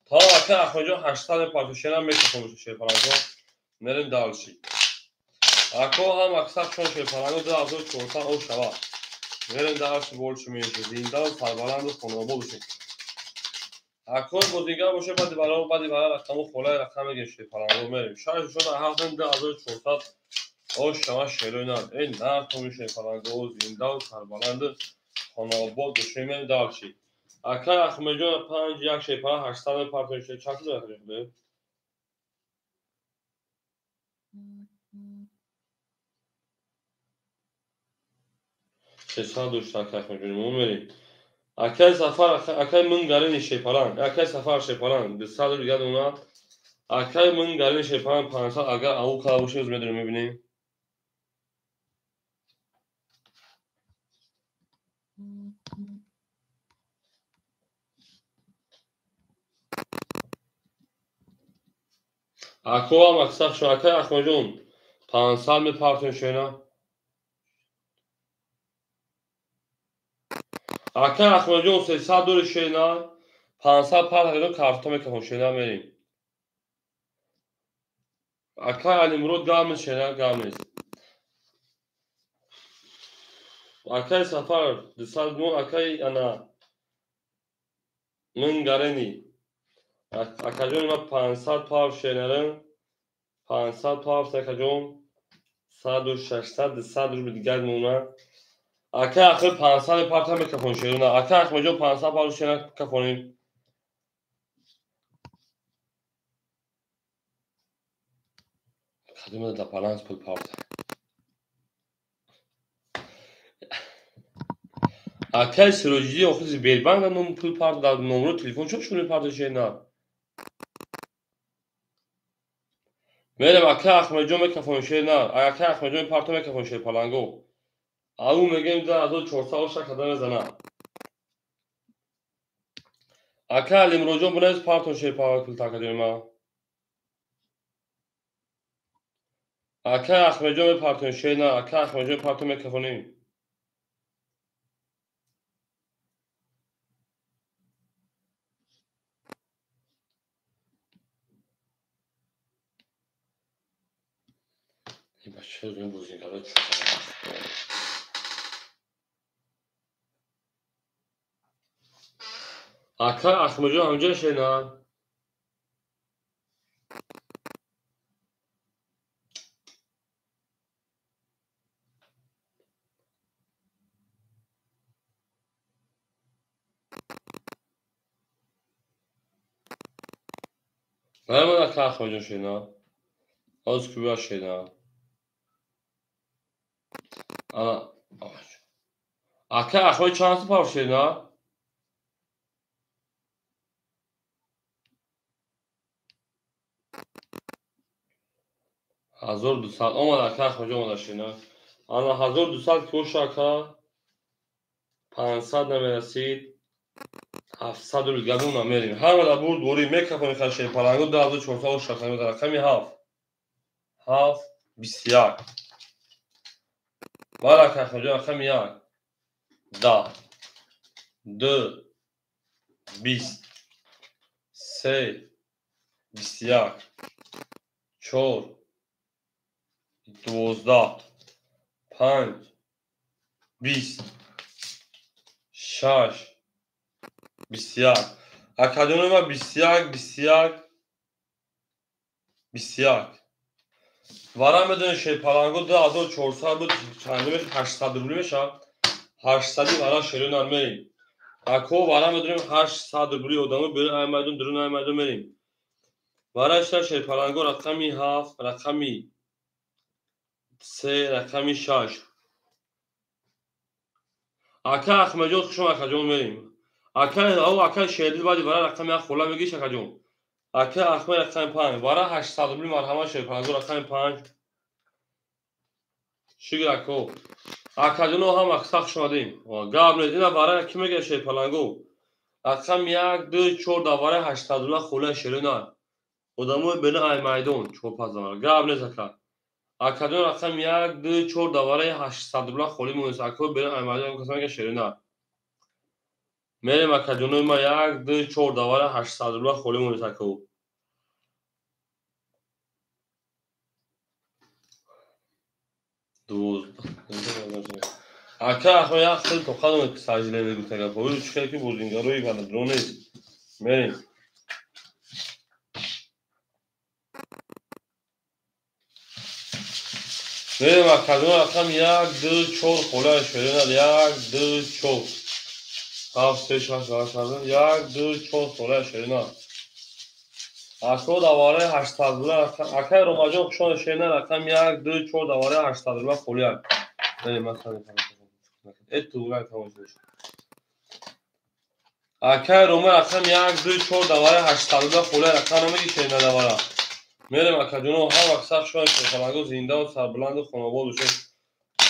То ака Ахмедҷон 800 парту шена мекунем шерпаланго. Мерем дальше. Ако ҳама каса хуш шерпаланго 2400 о шава. Мерем дальше больше меньше. Зинда сарбаланду хонобод бошед. Ако бозингар боше баъди бара рақаму холаи рақам мегем шерпаланго мерем. 6 шуда 7 2400 о шава шерона. Эй нартоми шерпаланго зинда сарбаланду хонобод бошед мерем дальше. Ака Ахмедҷон 5 1 шерпаланг 800 парту чанд шуда акаҷон? 300 дошт ака Ахмедҷон мо мерем. Акай Сафар акай мин гарини шерпаланг, акай Сафар шерпаланг 200 рубл дигар она. Акай мин гарини шерпаланг 500 агар ау кала бошад медонем мебинем. Ако мақсад шо акай Ахмедҷон 500 мепартон шена. Акай Ахмедҷон 300 дори шена, 500 партон карта мекафон шена мерем. Акай Алимурод гап нест шена гап нест. Акай Сафар 200 мо акай ана мин гарени. Акаҷон ма 500 пав шенарам. 500 пав акаҷон 100 600 200 рубл дигар мона. Акай ахир 500 парта мекафон шерона. Акай Ахмедҷон 500 пав шена кафонем. Кадима да баланс пул парта. Акай Сироҷиддин охир Сбербанк ном пул парта дар номро телефон чо шуни парта шена. Мерем акай Ахмедҷон мекафон шена. Акай Ахмедҷон парта мекафон шерпаланго. Ау мегем 2400 оша када мезана. Ака Алимуродҷон бунез партон шерпаланго пул такаҷони ма. Ака Ахмедҷон мепартон шена. Ака Ахмедҷон партон мекафонем. Бача бозингара чӯ. Ака Ахмедҷон ҳамҷа шена. Наёмад ака Ахмедҷон шена. Ҳоз кӯя шена. Ана ака Ахмед чанд сум пав шена? 1200 омад ака Ахмедҷон омада шена. Ана 1200 ки боша ака 500 намерасид. 700 рубл гадон намерем. Ҳама да бурд борӣ мекафонем ха шерпаланго 2400 шахами рақами 7 7 21. Вара акай Ахмедҷон рақами 1 10 2 20 3 21 4 12 5 20 6 21. Акаҷонои ма 21 21 21. Вара медонед шерпаланго 2400 буд, чанд мешавад? 800 рубли мешавад. 800 вара шеронар мерем. Ако вара медонем 800 рубли одамо берун ай майдон, дурун ай майдон мерем. Вара шта шерпаланго рақами 7, рақами 3, рақами 6. Ака Ахмедҷон хушом акаҷон мерем. Ака ау ака шердил баъди вара рақами 1 хола мегириш акаҷон. Ака Ахмед рақами 5. Вара 800 рубли марҳамат шерпаланго рақами 5. Шукр ако. Акаҷоно ҳам сахт хуш омадем. Гап нест. Ина вара ки мегирад шерпаланго? Рақами 1 2 4 дар вараи 800 рубла холаи шерона. Одамои берун ай майдон 4-5 навар. Гап нест ака. Акаҷон рақами 1 2 4 дар вараи 800 рубла холӣ монест. Ако берун ай майдон каса мегирад шерона. Мерем акаҷонои ма 1 2 4 дар вараи 800 рубла холӣ монест ако. Ака Ахмед як хел тоқат омад, ки саҷда мегуфта гапҳо. Чӣ хел ки бозингарои валадро нест. Мерем. Мерем акаҷон рақами 1 2 4 холаи шерона 1 2 4 7 3 6 8 1 2 4 холаи шерона. Ако дар вараи 800 рубла акай Ромаҷон хушон шерона рақами 1 2 4 дар вараи 800 рубла холияк. Мерем масалан акай Рома рақами 1 2 4 дар вараи 800 рубла холияк рақам намеги шерона дар вара. Мерем акаҷоно ҳар вақт сахт шудан шерпаланго зиндаву сарбуланду хонобод бошед.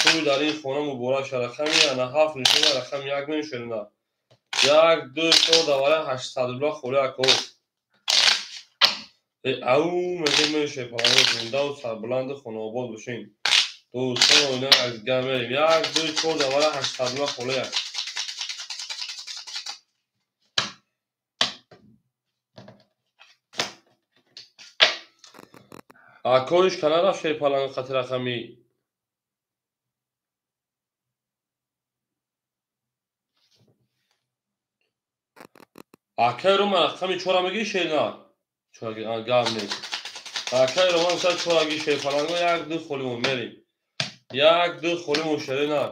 Туй дар ин хона муборак шавад. Рақами ана 7 нишона рақами 1 меем шерона. 1 2 4 дар вараи 800 рубла холияк. Ау мегем шерпаланго зиндаву сарбуланду хонобод бошед. Дӯстон оина аз гап мерем. 1 2 4 дар вараи 800 рубла холияк. Акоиш кана рафт шерпаланго қати рақами акай Рома рақами 4 мегири шерна? Гап нест. Акай Рома мисал 4 гири шерпаланго 1 2 холимон мерем. 1 2 холимон шерна.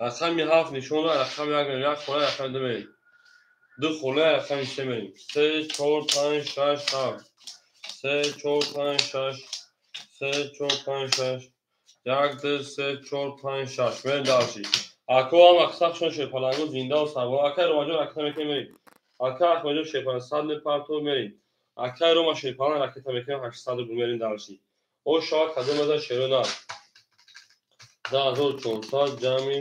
Рақами 7 нишона рақами 1 мерем. 1 хола рақами 2 мерем. 2 хола рақами 3 мерем. 3 4 5 6 7 3 4 5 6 3 4 5 6 1 2 3 4 5 6 мерем дальше. Ако ҳам сахт шон шерпаланго зиндаву сарбаланд. Акай Ромаҷон ракета мекунем мерем. Акай Ахмедҷон шерпаланг 100 мепартов мерем. Акай Рома шерпаланг ракета мекунем 800 рубл мерем дальше. О шавад кадом аза шерона. 10400 ҷамъи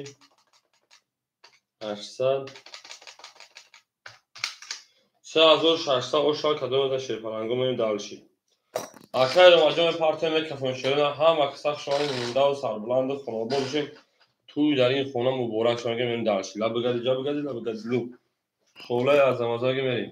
800 3600 о шавад кадом аза шерпаланго мерем дальше. Акай Ромаҷон мепартоем мекафон шерона. Ҳама сахт шаванд зиндаву сарбуланду хонобод бошем. Туй дар ин хона муборак шавад мерем дальше. Ла бигади ҷа бигади ла бигади лу. Холаи азамазаги мерем.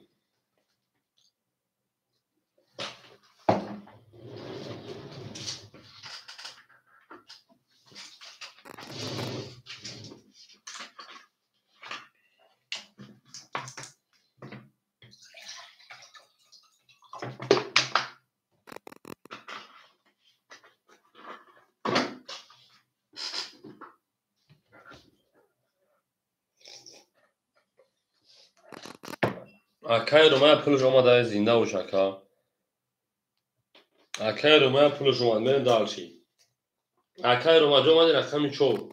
Акай Ромая пулаш омада зинда бош ака. Акай Ромая пулаш омад мерем дальше. Акай Ромаҷон омади рақами 4.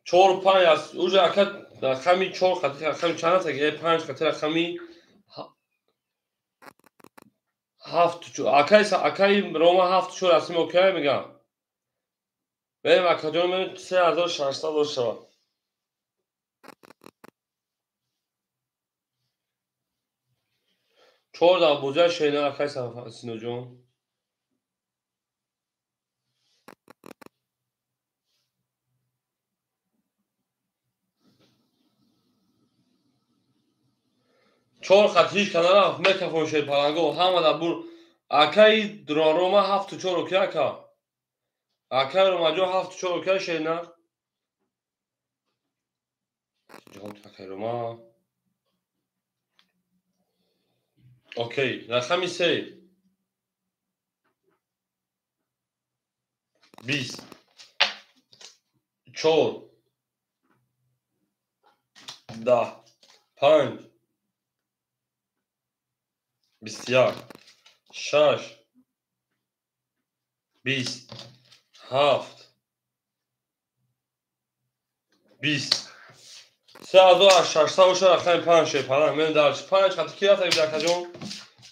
4 5 аст. Уже ака рақами 4 қати рақами чанд аст? 5 қати рақами 7 акай акай Рома 7 4 аст. Окей мегам. Мерем акаҷон мерем 3600 доллар шавад. 4 дар бозиа шерина акай Синоҷон. Чор хат ҳеҷ ка нарафт, мекафон шерпаланго, ҳама дар бур. Акаи Рома 7-4 окей ака. Акаи Ромаҷон 7-4 окей шерна. Акаи Рома. Окей, рақами 3. 20 4 10 5 21 6 20 7 20 3600 боша рақами 5 шерпаланг. Мерем дарчи 5 хати ки рафтаги акаҷон?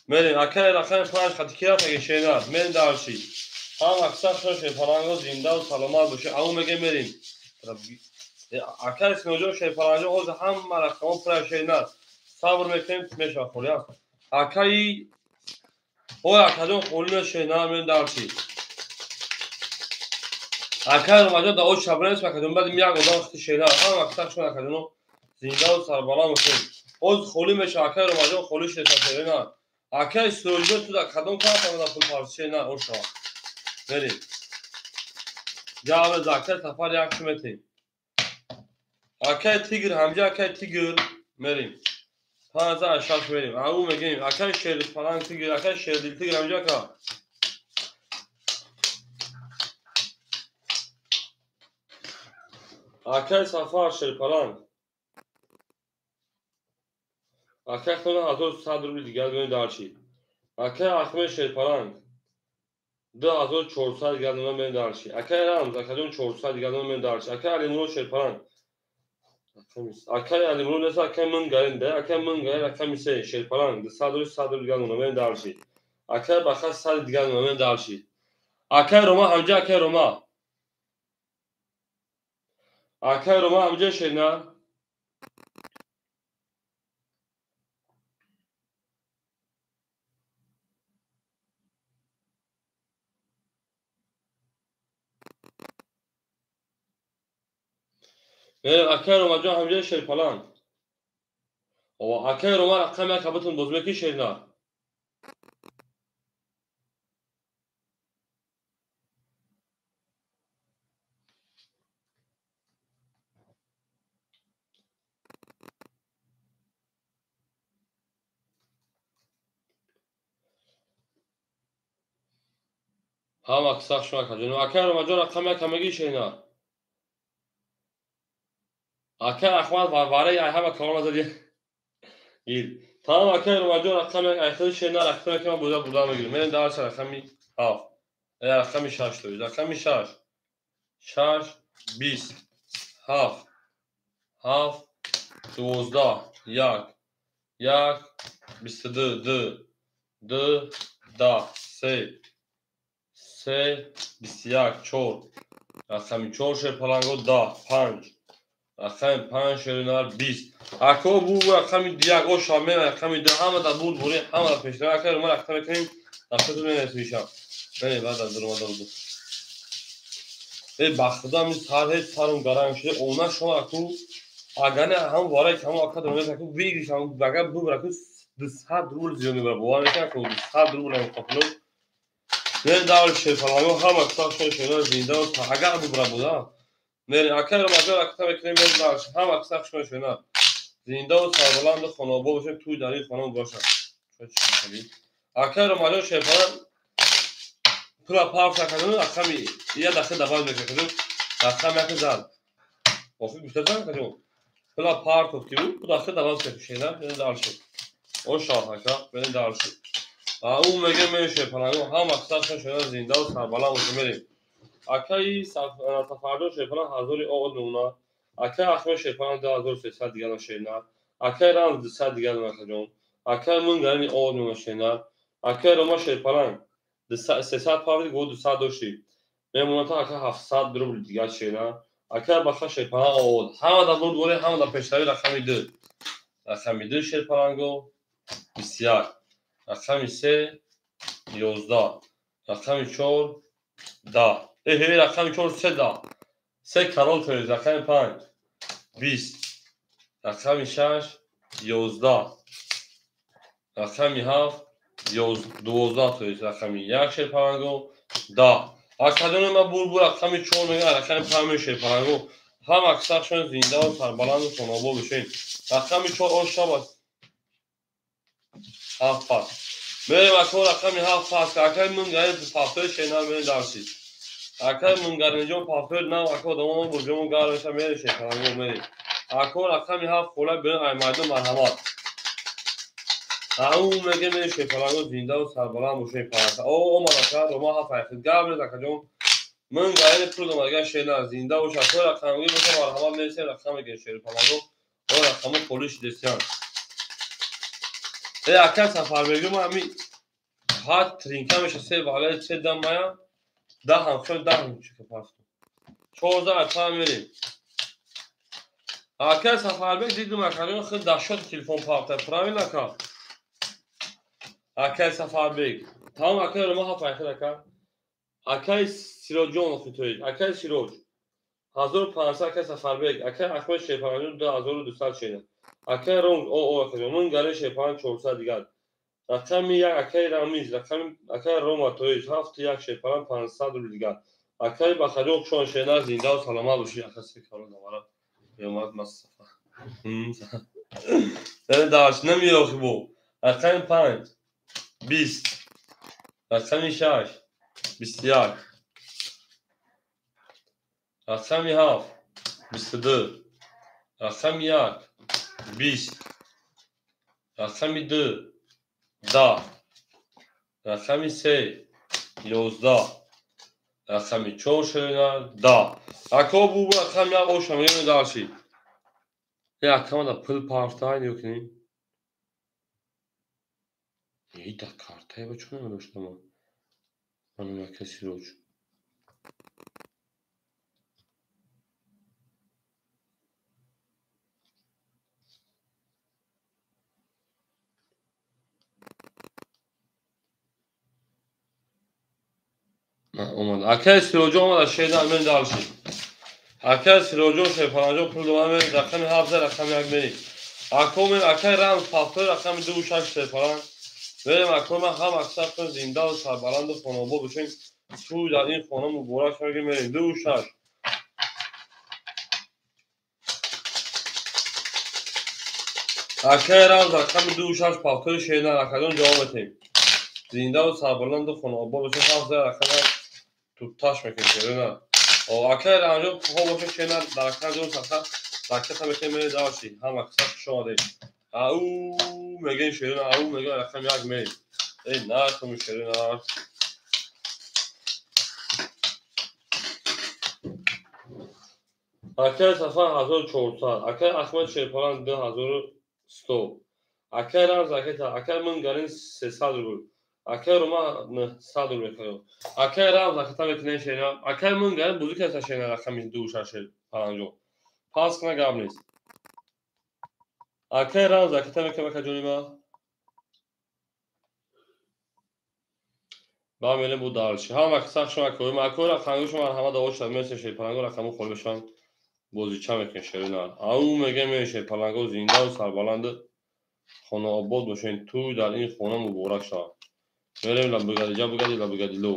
Мерем акаи рақами 5 хати ки рафтаги шернар. Мерем дарчи. Ҳама сахт шерпаланго зиндаву саломат бошед. Ау мегем мерем. Акаи Синоҷон шерпаланго ҳозир ҳама рақамҳо пура шернар. Сабр мекунем мешавад холӣ. Акаи ой акаҷон холӣ шернар мерем дарчи. Акаи Ромаҷон да оч шабранес акаҷон баъд як одам хати шернар. Ҳама сахт шуд акаҷоно зиндаву сарбаланд бошед. Ҳозир холӣ мешавад акаи Ромаҷон холӣ шернар. Акаи Сироҷон ту дар кадом карта омада пул парс шернар ошава. Мерем. Ҷавоб акаи Сафар як чӣ метем. Акаи Тигр ҳамҷа акаи Тигр мерем. 5-6 мерем. Ау мегем акаи Шерпаланг Тигр, акаи Шердил Тигр ҳамҷа ака. Акаи Сафар Шерпаланг. Акаи Хона 1100 рубли дигар меоем дарчи. Акаи Ахмед Шерпаланг 2400 дигар меоем дарчи. Акаи Рамз акаҷон 400 дигар меоем дарчи. Акаи Алимурод Шерпаланг. Акаи Алимурод нест, акаи Мунгарин да, акаи Мунгарин рақами 3 Шерпаланг 200 рубли 100 рубли дигар меоем дарчи. Акаи Баха 100 дигар меоем дарчи. Акаи Рома ҳамҷа акаи Рома. Акаи Рома ҳамҷа шерна. Акаи Ромаҷон ҳамҷа шерпаланг. Акаи Рома рақами як ҳабатон боз мекунӣ шерна. Ҳама сахт шуд акаҷон. Акаи Ромаҷон рақами як ҳамагӣ шерна. Акаи Аҳмад варвараи ай ҳама калон назади. Гир. Тамом акаи Ромаҷон рақами як ай худи шерна рақами як ман буда бурда мегирам. Мерем дарс рақами 7. Рақами 6 то. Рақами 6. 6 20 7 7 12 1 1 22 2 2 10 3 3 21 4. Рақами 4 шерпаланго 10 5. Рақами 5 шернар 20. Ако бу рақами 1 оша ме рақами 2 ҳама дар буд бури ҳама дар пешра акаи Рома рақам мекунем. Дастатон менависам. Мерем баъд аз дуромада буд. Ба худо ҳамин сар ҳеҷ сарум гаранг шуда. Она шумо аку агар не ҳам вараи ҳамон ака дуромада аку бигириш ҳам агар бубар аку 200 рубл зиёд мебарад. Бовар мекунед аку 200 рубл ҳам қафло. Мерем давр шерпаланго ҳама сахт шуд шернар зинда агар бубара буда. Мерем акаи Ромаҷон рақам мекунем мерем дарш ҳама сахт шуд шернар. Зиндаву сарбаланду хонобод бошед, тӯй дар ин хона бошад. Акаи Ромаҷон шерпаланг пула парф накардану рақами я дахи даваз мекунад. Рақами як зад. Охир гуфтаам акаҷон. Пула партов ки буд, дахи даваз мекунад шернар, мерем дарш. Оша ака, мерем дарш. Ау мегем мерем шерпаланго ҳама сахт шуд шернар зиндаву сарбаланд бошед мерем. Акаи Сафарҷон шерпаланг 1000 оғоз мемонад. Акаи Ахмед шерпаланг 2300 дигар шернар. Акаи Рамз 200 дигар акаҷон. Акаи Мунгарини оғоз мемонад шернар. Акаи Рома шерпаланг 300 павли го 200 дошти. Мемонад ака 700 рубл дигар шернар. Акаи Баха шерпаланг оғоз. Ҳама дар бурд борем, ҳама дар пешравӣ рақами 2. Рақами 2 шерпаланго 21. Рақами 3 11. Рақами 4 10. Рақами 4 3 10. 3 карол тоед. Рақами 5 20. Рақами 6 11. Рақами 7 12, то есть рақами 1 шерпаланго 10. Акадони ма бурбур рақами 4 мега, рақами 5 шерпаланго. Ҳам аксаршон зиндаву сарбаланду хонобод бошед. Рақами 4 ош шаб 7 пас. Мерем ако рақами 7 пас. Акай мунгари пафтои шена мерем дарси. Акай мунгариҷон пафтои нав ако одамон бозиёмон гар меша мерем шерпаланго мерем. Ако рақами 7 хола берем ай майдон марҳамат. Ау меге мерем шерпаланго зиндаву сарбаланд бошед паланга. О омад ака рома 7 айхид. Гап нест акаҷон. Мунгари пул омадаган шена зинда бош. Ако рақамги боша марҳамат мересем рақам мегирем шерпаланго. О рақамо холиш десян. Э ака Сафарбегим ами ҳат тринка меша се вале се дам мая 10 ҳамхел 10 чика пасту. 14 ака мерем. Ака Сафарбег дидум акаҷон худ дашот телефон пафта. Правильно ака? Акай Сафарбег. Тамом акай рома ҳафт айхел ака. Акай Сироҷон хитоид. Акай Сироҷ 1500 акай Сафарбег. Акай Ахмед Шерпаланҷон 2200 шена. Акай Ронг о о акаҷон мунгари Шерпалан 400 дигар. Рақами 1 акай Рамиз, рақами акай Рома тоиз 7 1 Шерпалан 500 рубл дигар. Акай Бахаҷон хушон шена зиндаву саломат бошед. Ака се калон давара. Ёмад масафа. Даш намеёхи бо. Рақами 5 20, рақами 6 21, рақами 7 22, рақами 1 20, рақами 2 10, рақами 3 11, рақами 4 шена 10. Ако бу рақами 1 оша мегӯем дарши. Е акамада пул партай ёкунем. Е да картае ба чӣ надоштам ман? Манам ака Сироҷ. Омад. Акай Сироҷон омада шедан мен дарши. Акай Сироҷон Шерпаланҷон пул дома мерем рақами 7 рақами 1 мерем. Ако мен акай Рамз пафтои рақами 2 6 Шерпалан. Мерем ако ман ҳам аксартон зиндаву сарбаланду хонобод бошем. Тӯй дар ин хона муборак шавад мерем 2 6. Акай Рамз рақами 2 6 пафтои шедан акаҷон ҷавоб метем. Зиндаву сарбаланду хонобод бошем. 7 рақами тутташ мекунем шерона. О акай Рамзҷон хоб боша шена дар акаҷон саха ракета мекунем мерем дарши. Ҳам аксар хуш омадед. Ау мегӯем шерона, ау мегӯем рақами 1 мерем. Эй нархум шерона. Акай Сафар 1400, акай Ахмед Шерпалан 2100, акай Рамз ракета, акай Мунгарин 300 рубл, акай Рома 900 рубл мекунем. Акай Рамз ракета мекунем шена, акай Мунгарин бузург аст шена рақами 2 6 Шерпаланҷон. Пас кна гап нест. Акай Рамз ракета мекунем акаҷони ма. Ба мерем бу дарши. Ҳам аксар шумо акои ма акои рақамги шумо марҳамат довод шуд мерсем Шерпаланго рақаму холӣ бошанд. Бозича мекунем шерина. Ау мегӯем мерем Шерпаланго зиндаву сарбаланду хонаобод бошед. Тӯй дар ин хона муборак шавад. Мерем лабигалиҷа бигади лабигадило.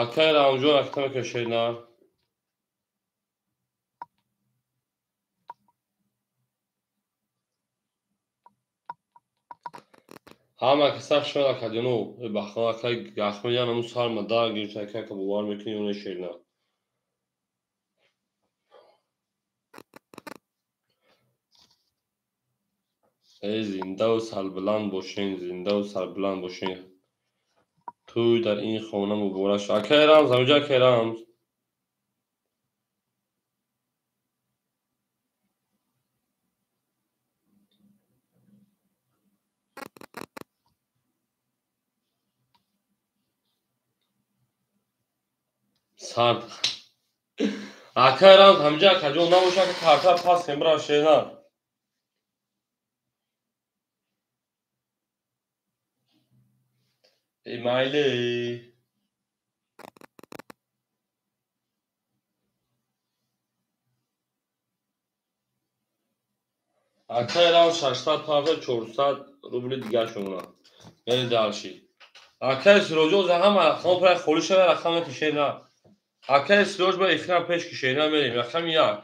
Акай Рамҷон ракета мекунем шерина. Ҳама каса шуд акаҷоно. Бахма акай Ахмедян ҳамун сарма дар гирифта акай ака бовар мекунӣ ё не шерина. Эй зиндаву сарбаланд бошен, зиндаву сарбаланд бошен. Тӯй дар ин хона муборак шавад. Акай Рамз, ҳаминҷо акай Рамз. Сард. Акай Рамз, ҳаминҷо акаҷон набоша ака карта пас кунем бирав шена. Эй майли. Акай Рамз 600 пафа 400 рубли дигар шумона. Яъне дальше. Акай Сироҷон за ҳама рақамҳо пай холӣ шава, рақам кишена. Акай Сироҷ ба эфирам пеш кишена мерем. Рақами 1.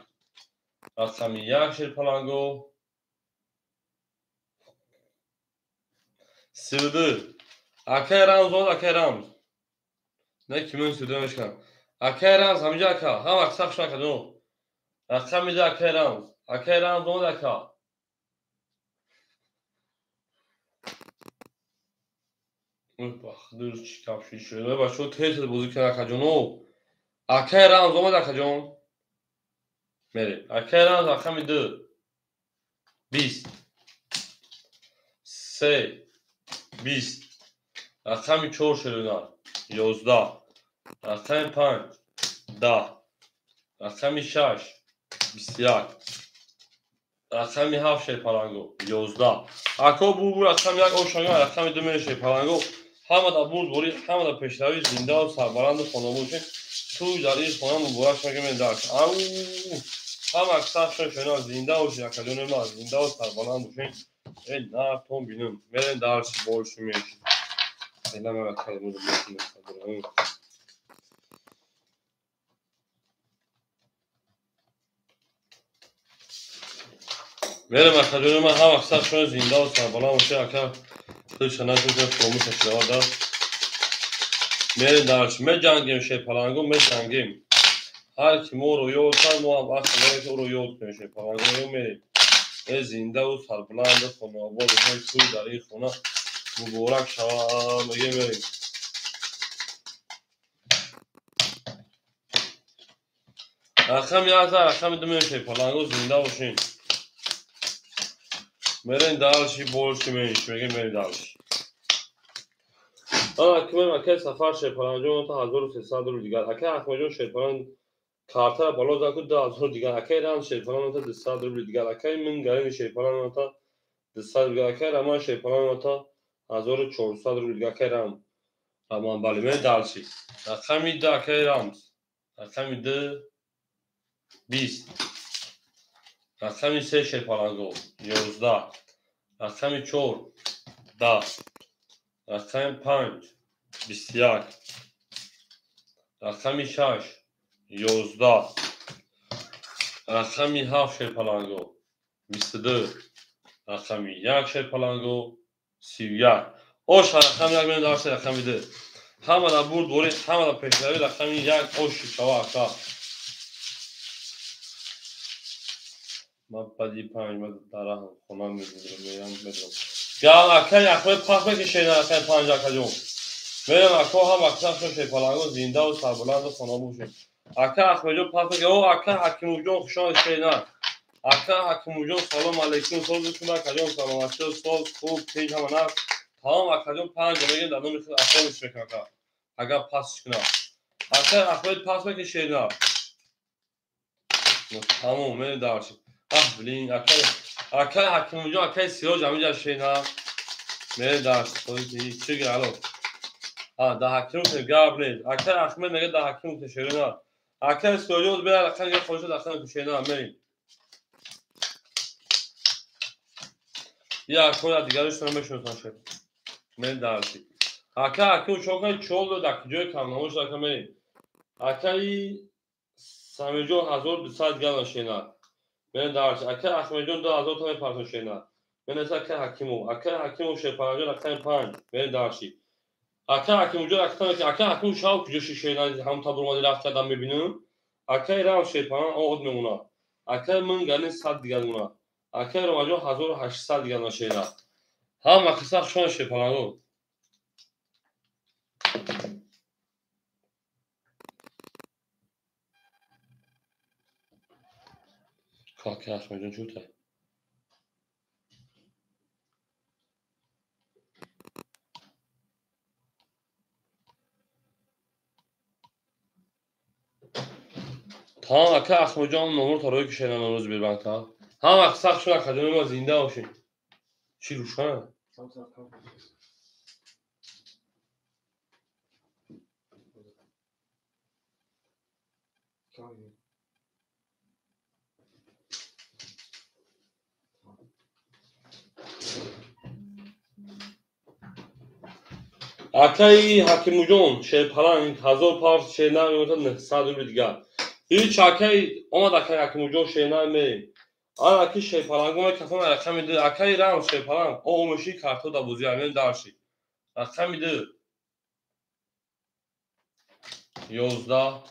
Рақами 1 шерпаланго. 32. Акай Рамз он, акай Рамз. Не кимон 32 мешкан. Акай Рамз ҳамиҷа ака, ҳама акса хуш накаду. Рақами 2 акай Рамз. Акай Рамз он ака. Бахдур чӣ капши шуда. Бачаҳо тез тез бозӣ кунанд акаҷоно. Акай Рамз омад акаҷон. Мерем. Акай Рамз рақами 2. 20. 3. 20. Рақами 4 шерӯна. 11. Рақами 5. 10. Рақами 6. 21. Рақами 7 шерпаланго. 11. Ако бу рақами 1 ошанга, рақами 2 мере шерпаланго. Ҳамада бурдборӣ, ҳамада пешравӣ, зиндаву сарбаланду хона бошед. Тӯй дар ин хона муборак шава, ки дарс. Ау! Ҳама аксаршон шуна зинда бошед, акаҷони ман, зиндаву сарбаланд бошед. Э, нартон бинам. Мерем дарси больше меньше. Эла мара калиму бошем. Мерем акаҷони ман, ҳама аксаршон зиндаву сарбаланд бошед, ака. Худша нашуда фаромӯш шавад. Мерем дарс, меҷангем шерпаланго, меҷангем. Ҳар ки моро ёд кард, мо ҳам ақл дорем, ки ӯро ёд кунем шерпаланго, мерем. Э, зиндаву сарбаланду хонаобод бошед, тӯй дар ин хона муборак шавад, мегем мерем. Рақами 1, рақами 2 мерем шерпаланго, зинда бошем. Мерем дальше, больше, меньше, мегем мерем дальше. Акмем акай Сафар шерпаланҷон та 1300 рубл дигар. Акай Аҳмадҷон шерпалан картара бало заку 2000 дигар. Акай Рам шерпалан та 200 рубл дигар. Акай Мингарин шерпалан та 200 рубл дигар. Акай Раман шерпалан та 1400 рубл дигар. Акай Рам. Раман бале, мерем дальше. Рақами 2 акай Рамз. Рақами 2 20. Рақами 3 шерпаланго 11. Рақами 4 10. Рақами 5 21. Рақами 6 11. Рақами 7 шерпаланго 22. Рақами 1 шерпаланго 31. Ош рақами 1 мерем дарси рақами 2. Ҳамада бурдборӣ, ҳамада пешравӣ, рақами 1 ош шава ака. Ман баъди 5 ма дар хона мерам, медорам. Гал акай Ахмед пахме ки шена акай 5 акаҷон. Мерем ако ҳам аксаршон шерпаланго зиндаву сарбаланду хона бошед. Ака Ахмедҷон пахме ки о ака Ҳакимовҷон хушомад шена. Ака Ҳакимовҷон салом алейкум, созатон акаҷон саломатӣ, соз хуб, тинҷ ҳама нағз. Тамом акаҷон 5 мегем дар номи худ афониш мекунам ака. Агар пасш кунам. Ака Ахмед пахме ки шена. Тамом мерем дарси. Ах, блин, акай, акай Ҳакимовҷон, акай Сироҷ ҳамиҷа шена. Мерем дарс, чӣ гап ало? А, да Ҳакимов гап нест. Акай Ахмед мега да Ҳакимов шена. Акай Сироҷон бера рақам як хоҳиш рақам шена мерем. Я акоя дигарашро мешиносам шеф. Мерем дарси. Ака Ҳакимов чокай чол дод, ак ҷои камнамош ака мерем. Акаи Самирҷон 1200 дигар шена. Мерем дарси. Акай Аҳмедҷон 2000 та мепартон шена. Мерем акай Ҳакимов. Акай Ҳакимов шерпаланҷон рақами 5. Мерем дарси. Акай Ҳакимовҷон рақами акай Ҳакимов шав куҷо шишена ҳам табурмади рафт кардам мебинам. Акай Рам шерпалан од мемонад. Акай Мингарин 100 дигар мемонад. Акай Ромаҷон 1800 дигар шена. Ҳама қисса хушон шерпаланго. Акай Аҳмедҷон чӣ гуфта? Тамом ака Аҳмедҷон номер тарои ки шена номер Сбербанка. Ҳама қисса хушон акаҷони ма зинда бошед. Чӣ рӯшан? Акаи Ҳакимуҷон шерпаланг 1000 пар шернар мемонад 900 рубли дигар. Ҳеч акаи омад акаи Ҳакимуҷон шернар мерем. Ана аки шерпаланго мекафон рақами 2. Акаи Рамз шерпаланг омеши карто да бозӣ амем дарши. Рақами 2. 11,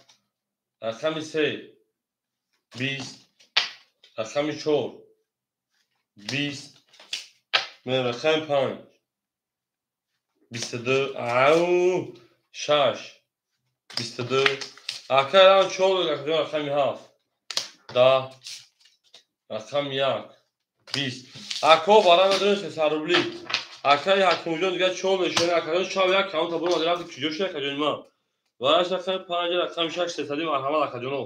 рақами 3 20, рақами 4 20, рақами 5 22, ау 6 22. Акаи Рамз 4, рақами 7 10, рақами 1 20. Ако барам медонем 300 рубли. Акаи Ҳакимуҷон дигар 4 мешавад. Акаҷон шав як каунта бурмад рафти куҷо шуд акаҷони ман? Вараш рақами 5, рақами 6 300 марҳамат акаҷоно.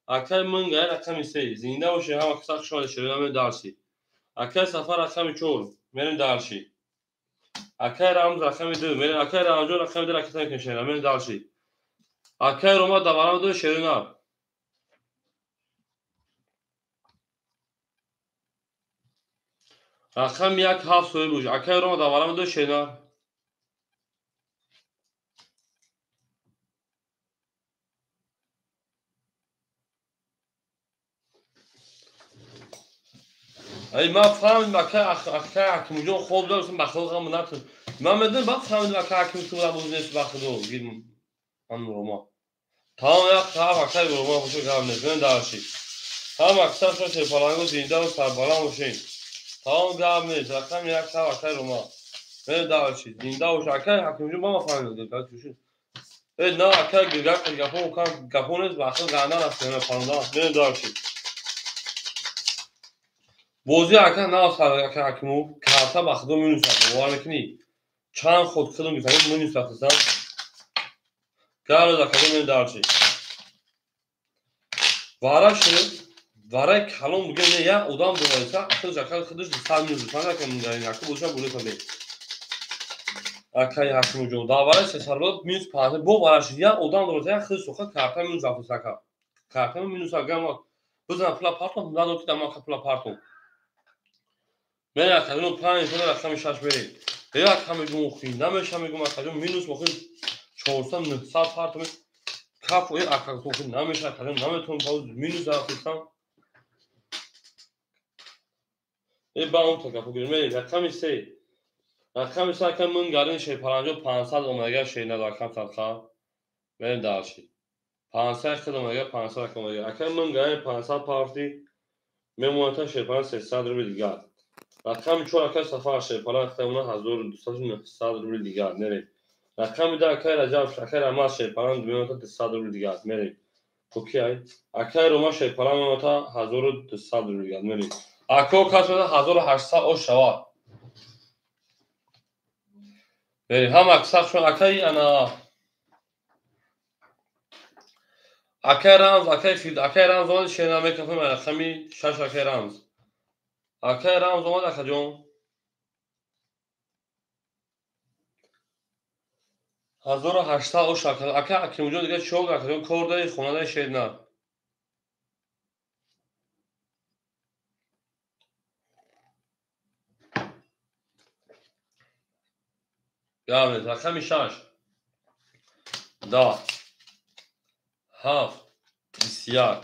Акаи Мангай рақами 3. Зинда бошед ҳама каса хуш омадед шерина мерем дарси. Акаи Сафар рақами 4 мерем дарси. Акаи Рамз рақами 2 мерем. Акаи Рамзҷон рақами 2 ракета мекунем шерина мерем дарси. Акаи Рома даварам 2 шерина. Рақами 1 7 соҳиб бош. Акаи Рома даварам 2 шерина. Ай ман фаҳмидам акаи Ҳакимуҷон хоб дорад, ба худо ғам натун. Ман медонам баъд фаҳмидам акаи Ҳакимуҷон боз нест ба худо. Гир ман Рома. Тамом як тараф акаи Рома боша гап нест. Мен дарши. Ҳама аксар шумо шерпаланго зинда ва сарбаланд бошед. Тамом гап нест. Рақами 1 тараф акаи Рома. Мен дарши. Зинда бош акаи Ҳакимуҷон ба ман фаҳмидам. Э на акаи гиргак гапо гапо нест ба худо ганда наст паронда. Мен дарши. Бозӣ ака наосар ака Ҳакимов карта ба худо минус рафта. Бовар мекунӣ? Чанд ход худам гирифтам минус рафтасам. Гароз акаҷон мен дарчи. Вара шуд, вараи калон бугем не як одам донайса худаш ака худаш 200 минус фаҳмид ака мунгарин ака боша булета бе. Акаи Ҳакимовҷон дар вараи 300 рубл минус 50 бо вара шуд як одам донайса як худаш соха карта минус рафтаса ака. Карта минус ака ма бизан пула партом надор ки дамака пула партом. Мен акаҷон 5 сола рақами 6 мерем. Як ҳамегум охи намеша мегум акаҷон минус охи 400 900 партом каф ой акаҷон охи намеша акаҷон наметонам пауз минус рафтам. Э ба он та гапо гирем. Мерем рақами 3. Рақами 3 ака ман гарин шерпаланҷо 500 омадага шерна рақам садқа. Мерем дарши. 500 хел омадага 500 ака омадага. Ака ман гарин 500 парти мемонад шерпалан 300 рубли дигар. Рақами 4 акаи Сафар шерпаланг хитамона 1200 900 рубли дигар мерем. Рақами 2 акаи Раҷаб акаи Рамаз шерпаланг мемонад 200 рубли дигар мерем. Окей. Акаи Рома шерпаланг мемонад 1200 рубли дигар мерем. Ако кас мемонад 1800 ош шавад. Мерем. Ҳама аксар шумо акаи ана акаи Рамз акаи Фид акаи Рамз омад шерна мекафем рақами 6 акаи Рамз. Акаи Рамз омад акаҷон. 1800 ош ака. Ака Ҳакимуҷон дигар чӣ акаҷон кор дорӣ хонадаи шерна. Гап нест. Рақами 6 10 7 21,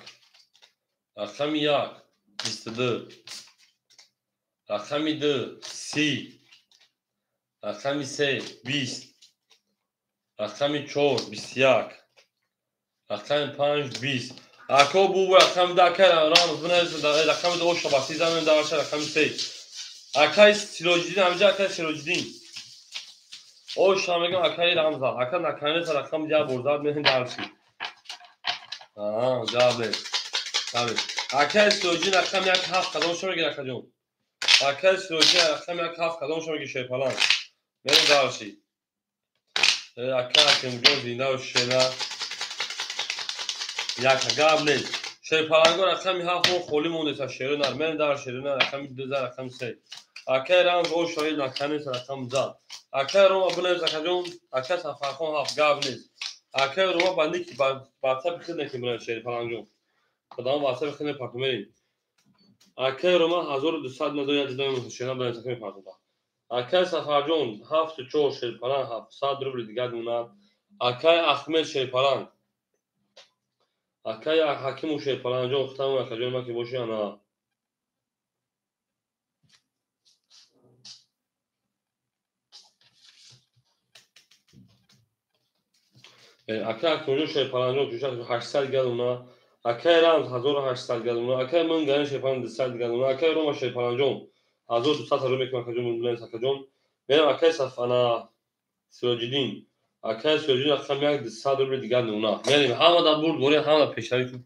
рақами 1 22, рақами 2 30, рақами 3 20, рақами 4 21, рақами 5 20. Ако бу рақами 2 акаи Рамз бинависед рақами 2 оша ба 30 мем дарша рақами 3. Акаи Сироҷиддин ҳамиҷа акаи Сироҷиддин. Оша мегам акаи Рамза. Ака наканеса рақами 1 бор зад мехем дарши. Аа, ҷавоб. Ҷавоб. Акаи Сироҷиддин рақами 1 7 кадом шо мегир акаҷон? Акаи Сироҷиддин рақами 1 7 кадом шо мегир шерпаланг? Мерем дарши. Ака Ҳакимуҷон зинда бош шена. Як гап нест. Шерпаланго рақами 7 мо холӣ мондеса шерина. Мерем дар шерина рақами 2 рақами 3. Акаи Рамз ош шоҳид наканеса рақами 2. Акаи Рома бинавис акаҷон, акаи Сафархон 7 гап нест. Акаи Рома ба ники ба ватсапи худ неким бинавис шерпаланҷон. Худам ватсапи худ мепартом мерем. Акаи Рома 1200 надо як ҷудо мемонад шерина бинавис ака мепартом. Акай Сафарҷон 7-4 шерпаланг 700 рубли дигар мемонад. Акай Ахмед шерпаланг. Акай Ҳакиму шерпалангҷон хутамон акаҷони ман ки боши ана. Акай Ҳакимҷон шерпалангҷон 800 дигар мемонад. Акай Рамз 1800 дигар мемонад. Акай Мунгарин шерпаланг 200 дигар мемонад. Акай Рома шерпалангҷон 1200 рубл мекунам акаҷон муллаи акаҷон. Мерам акай Сафана Сироҷиддин. Акай Сироҷиддин рақами 1 200 рубли дигар мемонад. Мерем ҳамада бурд бори ҳамада пешравӣ кун.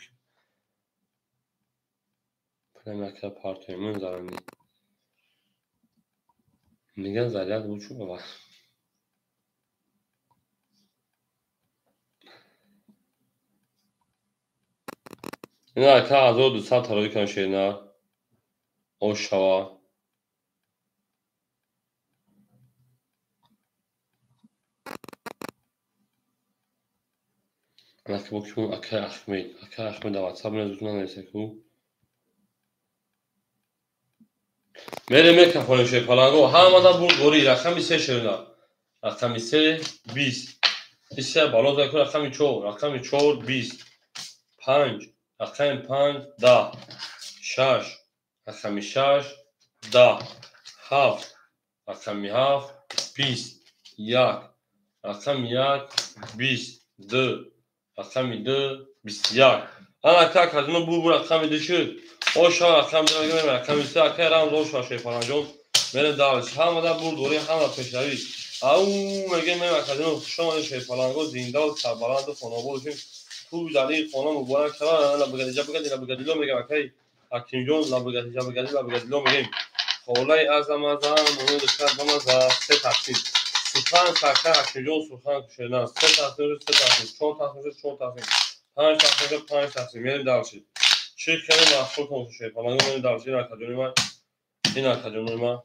Прям акай партоимон зарани. Меган заряд бу чу баба. Ина ака 1200 тарои кан шена. Ошава. Анаки бо кимон акай Ахмед. Акай Ахмед дар WhatsApp менависад, нанависад ку. Мерем мекафонем шерпаланго. Ҳамада бурд бори рақами 3 шерна. Рақами 3 20. Иса бало закун рақами 4, рақами 4 20. 5, рақами 5 10. 6, рақами 6 10. 7, рақами 7 20. 1, рақами 1 20. 2, рақами 2 21. Ана ака казино бур рақами 2 шуд. Оша рақами 2 мегӯем рақами 3 акай Рамз оша шерпалангҷон. Мерем давлат. Ҳамада бурд бори ҳамада пешравӣ. Ау мегӯем мерем казино хуш омадед шерпаланго зиндаву сарбаланду хонобод бошем. Ту дар ин хона муборак шавад. Лабгадиҷа бигадӣ лабгадило мегӯем акай Ҳакимҷон лабгадиҷа бигадӣ лабгадило мегӯем. Холаи азам моно духтар бамаза 3 тақсим. Сухан сака Ҳакимҷон сухан кушена 3 тақсим 3 тақсим 4 тақсим 4 тақсим 5 тақсим 5 тақсим. Мерем давлат. Чӣ хеле маҳсул кун шерпаланго мерем давлат. Ин акаҷони ман, ин акаҷони ман.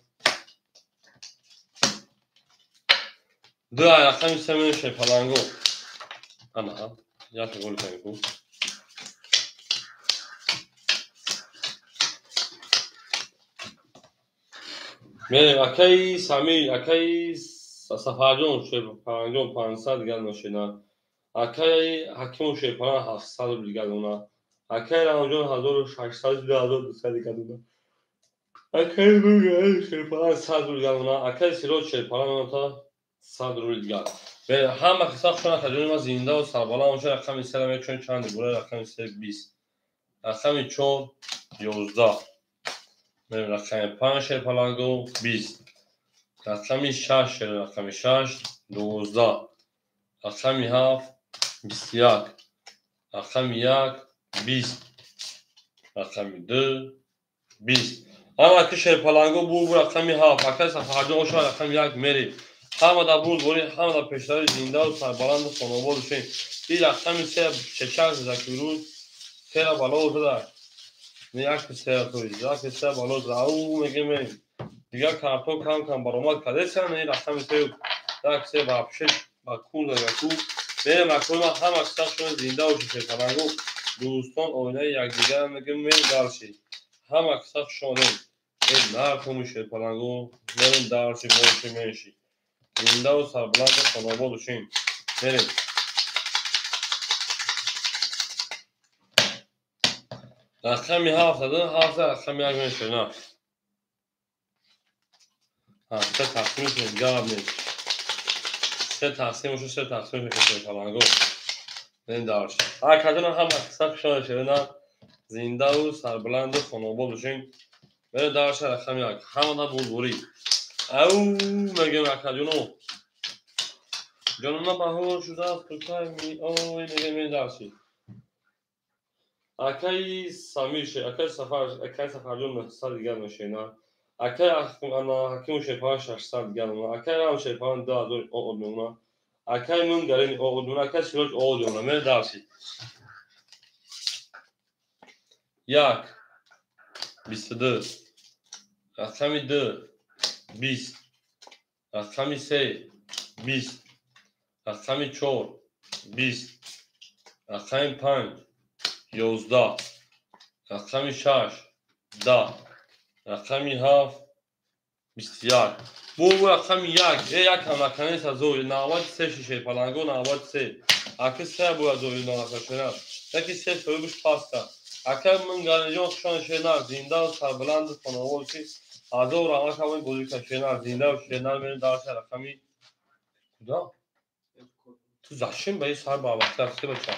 2 рақами 3 мерем шерпаланго. Ана як гол кунем ку. Мерем акаи Самир, акаи Сафарҷон шерпалангҷон 500 дигар ношена. Акаи Ҳакиму шерпаланг 700 рубл дигар мемонад. Акаи Рамзҷон 1600 2200 дигар мемонад. Акаи Мунгарин шерпаланг 100 рубл дигар мемонад. Акаи Сироҷ шерпаланг мемонад 100 рубл дигар. Ҳама қисса хушон акаҷони ман зиндаву сарбаланд бошад. Рақами 3 мекушем чанд бура рақами 3 20. Рақами 4 11. Мерем рақами 5 шерпаланго 20. Рақами 6 шер рақами 6 12. Рақами 7 21. Рақами 1 20. Рақами 2 20. Ана ки шерпаланго бур рақами 7. Акай Сафарҷон оша рақами 1 мерем. Ҳамада бурд бори ҳамада пешравӣ зиндаву сарбаланду хонобод бошем. Ин рақами 3 чечак закирӯз сера бало зада. Як сера той, як сера бало зада. Ау мегем мерем. Дигар карто кам кам баромад кардесиан ин рақами 3 як се вообще ба кун загаку. Мерем акои ман ҳама қисса шумо зинда бошед шерпаланго. Дӯстон оилаи якдигар мегем мерем дарши. Ҳама қисса хуш омадем. Эй нархоми шерпаланго мерем дарши больше меньше. Зиндаву сарбаланду хонобод бошем. Мерем. Рақами 7 7 рақами 1 мешавад. 3 тақсим шуд гап нест. 3 тақсим шуд 3 тақсим шуд шерпаланго. Мерем дарш. Акаҷон ҳама қисса хуш омадед. Зиндаву сарбаланду хонобод бошем. Мерем дарш рақами 1. Ҳамада бурдборӣ. Ау мегӯем акаҷоно. Ҷонона баҳор шудааст кӯтаи миой мегӯем мерем дарши. Акаи Самир акаи Сафар, акаи Сафарҷон 900 дигар мешавад. Акаи Ҳакиму шерпаланг 600 дигар мемонад. Акаи Рам шерпаланг 2000 оғод мемонад. Акаи Мунгарин оғод мемонад. Акаи Сироҷ оғод мемонад. Мерем дарши. 1 22 рақами 2 20 рақами 3 20 рақами 4 20 рақами 5 11 рақами 6 10 рақами 7 21. Бу рақами 1. Як ҳам наканеса зои 93 шерпаланго 93. Аки се бояд зои накашена. Яки се соҳибаш паста. Ака Мингалиҷон хушон шернар зинда сарбаланд хонавоси ҳазор раҳмат ҳамои бозӣ шернар зинда шернар мерем дарси рақами куда? Ту зачем ба ин сар ба вақт рафти бача?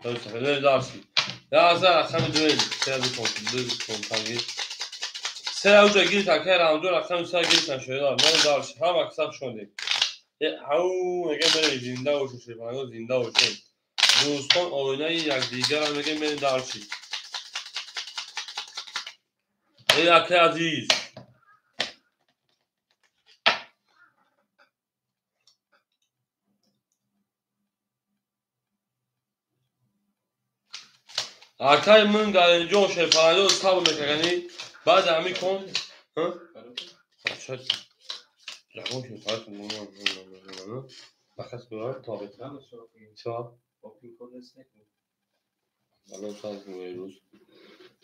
Дарси. Дарси рақами 2 се ду контанги. Се уҷа гирифт акай Рамзон рақами се гирифтан шернар. Мерем дарси ҳама касаб шондем. Ҳау мегем мерем зинда бошем шерпаланго зинда бошем. Дӯстон оинаи якдигарам мегем мерем дарси. Эй акай азиз. Акай Мингалиҷон шерпаланго сабр мекардани баъд ҳамин кон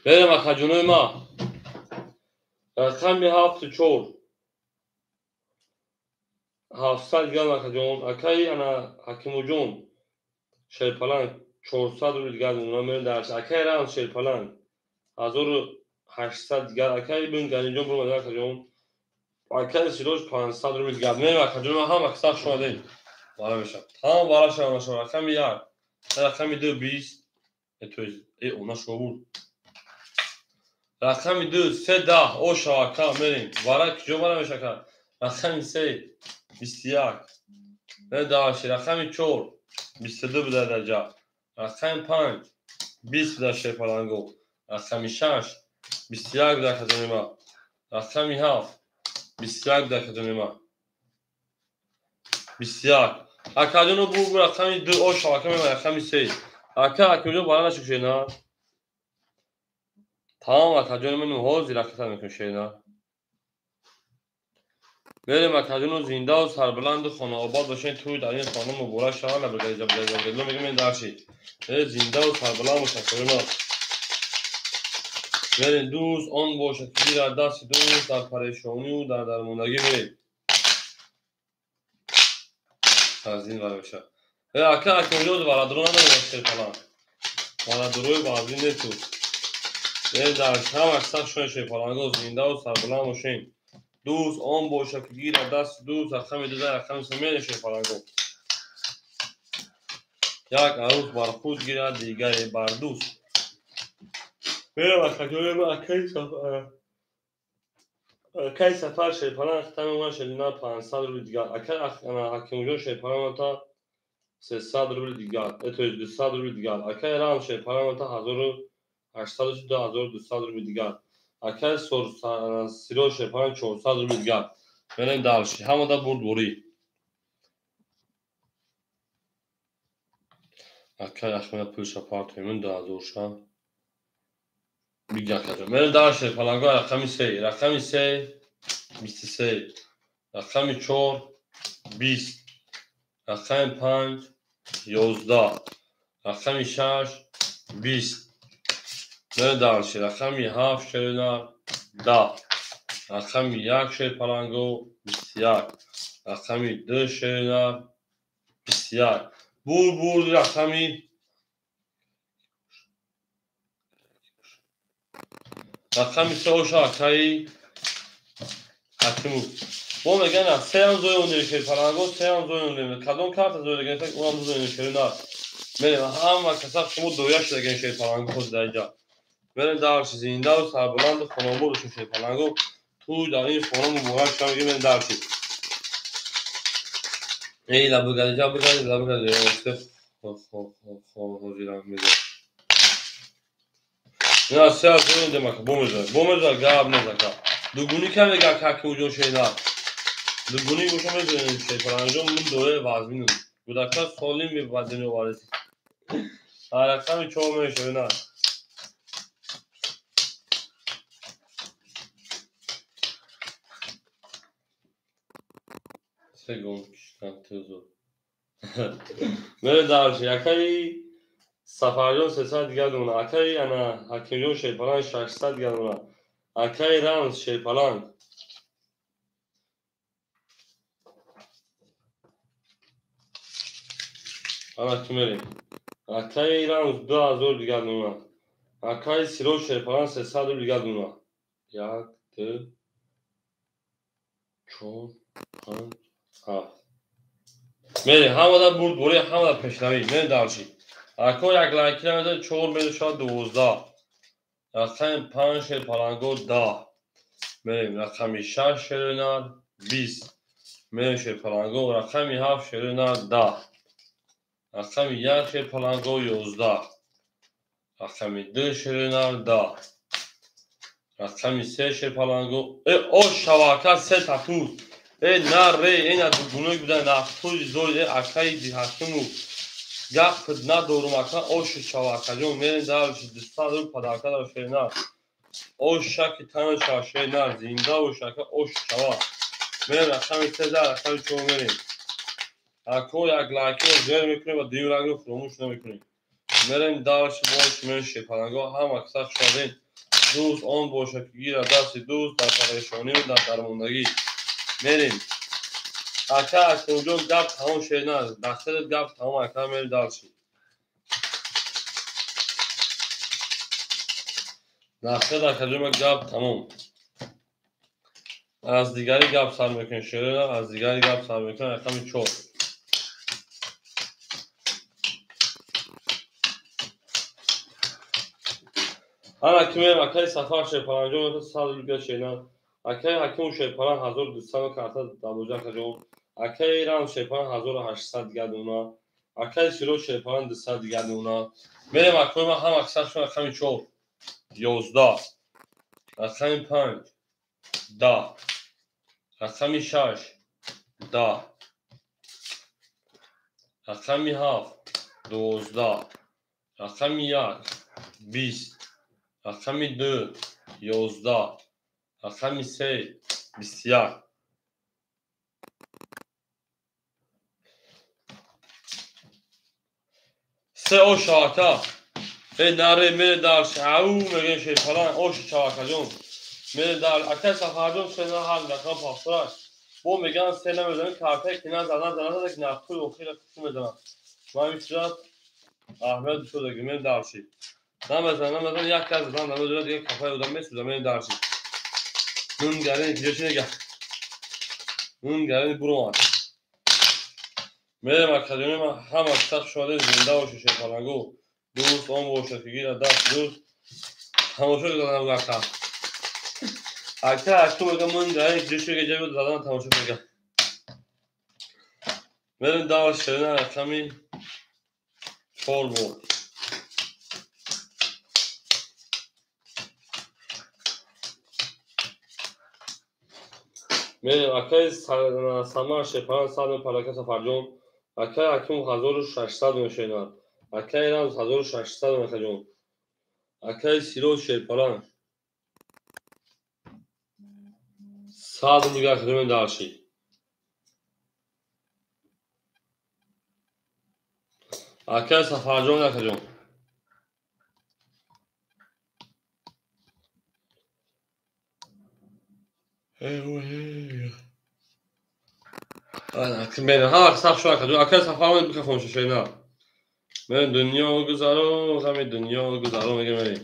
берем акаҷонои ма рақами 7 4 700 дигар акаҷон акаи ана Ҳакимуҷон шерпаланг 400 рубл дигар мемонам мерем дарс. Акаи Рамз шерпаланг 1800 дигар. Акаи Бингалиҷон бурмад акаҷон. Акаи Сироҷ 500 рубл дигар. Мерем акаҷон ҳама касаб шомадем. Вара мешавад. Тамом вара шава шава. Рақами 1, рақами 2 20. То есть она шовур. Рақами 2 3 10 о шава ака мерем. Вара куҷо вара мешавад ака? Рақами 3 21. Дальше рақами 4 22 буда дарҷа. Рақами 5 20 буда шерпаланго. Рақами 6 21 буда акаҷони ма. Рақами 7 21 буда акаҷони ма. 21. Акаҷоно бу рақами 2 о шава ака мемонад рақами 3. Ака Акимҷон бара нашуд шена. Тамом акаҷони ман ҳозир рақата мекунем шена. Мерем акаҷоно зиндаву сарбаланду хонаобод бошед тӯй дар ин хона муборак шавад лабргаҷаб мегӯем дарши. Зиндаву сарбаланд бошад соҳиба. Мерем дӯст он бошад ки гирад дасти дӯст дар парешонию дар дармондагӣ мерем. Аз ин вара мешавад. Ака Акимҷон варадро надорем шерпаланг. Варадрои вазин нету. Дар ҳама сах шони шерпаланго зиндаву сарбаланд бошем. Дӯст он бошад ки гирад дасти дӯст рақами 2 рақами 3 мерем шерпаланго. Як арӯс бар худ гирад, дигаре бар дӯст. Мерем акаҷони ма акаи Сафар шерпаланг хитами шерина 500 рубл дигар. Акаи Ҳакимҷон шерпаланг та 300 рубл дигар, то есть 200 рубл дигар. Акаи Рамз шерпаланг та 1800 2200 рубл дигар. Акаи Сироҷ шерпаланг 400 рубл дигар. Мерем дальше. Ҳамада бурдборӣ. Акаи Ахмед пулша партоем 2000 ша. Бигир акаҷон. Мерем дальше шерпаланго рақами 3. Рақами 3 23. Рақами 4 20. Рақами 5 11. Рақами 6 20. Мерем дальше. Рақами 7 шерина 10. Рақами 1 шерпаланго 21. Рақами 2 шерина 21. Бур рақами 3 оша акаи Ҳакимов. Мо мегӯям сеам зои ондем шерпаланго, сеам зои ондем. Кадом карта зои дагем, онам зои шерина. Мерем ҳама касаб шумо доя шудагем шерпаланго ҳозир дар инҷа. Мерем дарси зиндаву сарбаланду хонобод бошем шерпаланго. Тӯй дар ин хона муборак шава мегӯем мерем дарси. Эй лабугади ҷабугади лабугади ҳозирам мегӯям. На се зои ондем ака бомеза. Бомеза гап нез ака. Дугунӣ кам мега Ҳакимуҷон шерина. Дугунӣ боша мезанем шерпаланҷон мун доя вазмину. Кӯдака солим ба дунё овард. Рақами 4 мешавад на. Се гом киштан тезо. Мерем дальше. Акаи Сафарҷон 300 дигар дона. Акаи ана Ҳакимҷон шерпаланг 600 дигар дона. Акаи Рамз шерпаланг Ана ки мерем. Акаи Рамз 2000 дигар дуна. Акаи Сироҷ Шерпаланг 300 рубл дигар дуна. 1, 2, 4, 5, 7. Мерем, ҳамада бурдборӣ, ҳамада пешравӣ. Мерем дальше. Ако як лайки намедод, 4 мешавад 12. Рақами 5 Шерпаланго 10. Мерем рақами 6 Шеринар 20. Мерем Шерпаланго рақами 7 Шеринар 10. Рақами 1 Шерпаланго 11. Рақами 2 Шеринар 10. Рақами 3 Шерпаланго ош шавака 3 татуз. На ре, ина дугунои будан нафтузи зой, акаи ҳакиму гап надорум ака оши шавакаҷон. Мерем дальше 200 рубл подарка дар Шеринар. Ош шаки тана шава Шеринар, зинда бош ака ош шава. Мерем рақами 3 рақами 4 мерем. Ако як лайкиро зер мекунем ва дуюм рангро фуромӯш намекунем. Мерем дальше бош мерем Шерпаланго ҳама каса шудем. Дӯст он бошад ки гирад дасти дӯст дар парешонию дар дармондагӣ. Мерем. Ака Акимҷон гап тамом Шеринар. Дастарат гап тамом ака мерем дальше. Дастарат акаҷон гап тамом. Аз дигари гап сар мекунем Шеринар, аз дигари гап сар мекунем рақами 4. Ана ки мерем акаи Сафар Шерпаланҷон 100 рубл Шеринар. Акаи Ҳакиму Шерпаланг 1200 карта дарвоза акаҷон. Акаи Рамз Шерпаланг 1800 дигар дуна. Акаи Сироҷ Шерпаланг 200 дигар дуна. Мерем акои ман ҳама касашон рақами 4 11, рақами 5 10, рақами 6 10, рақами 7 12, рақами 1 20, рақами 2 11, рақами 3 21. Се ош шавака. Наре мере дальше. Ау мегем Шерпаланг ош шавакаҷон. Мере дальше. Акаи Сафарҷон се на ҳар рақам пафтураш. Бо меган се намезанем картае ки на задан задан ки нафтуи охира куши мезанам. Ман ин сурат аҳмият бисёр дагим. Мерем дальше. Намезанам, як кас задан намезанам, дигар кафаи одам месӯзам. Мерем дальше. Нунгарин киҷо чи нега? Нунгарин буромад. Мерем акаҷони ман ҳама каса шудаем зинда бошед Шерпаланго. Дӯст он бошад ки гирад даст дӯст. Тамошо кардам ака. Ака аку мегам нунгарин киҷо чи нега ҷо задан тамошо мегам. Мерем дальше Шеринар рақами 4 бор. Мерем акаи Самар Шерпаланг 100 падака Сафарҷон. Акаи Ҳакимов 1600 Шеринар. Акаи Рамз 1600 акаҷон. Акаи Сироҷ Шерпаланг 100 рубл дигар акаҷон дальше. Акаи Сафарҷон акаҷон. Мерем ҳама каса шуд акаҷон. Акаи Сафар бикафон Шеринар. Мерем дунё гузаро, ғами дунё гузаро мегем мерем.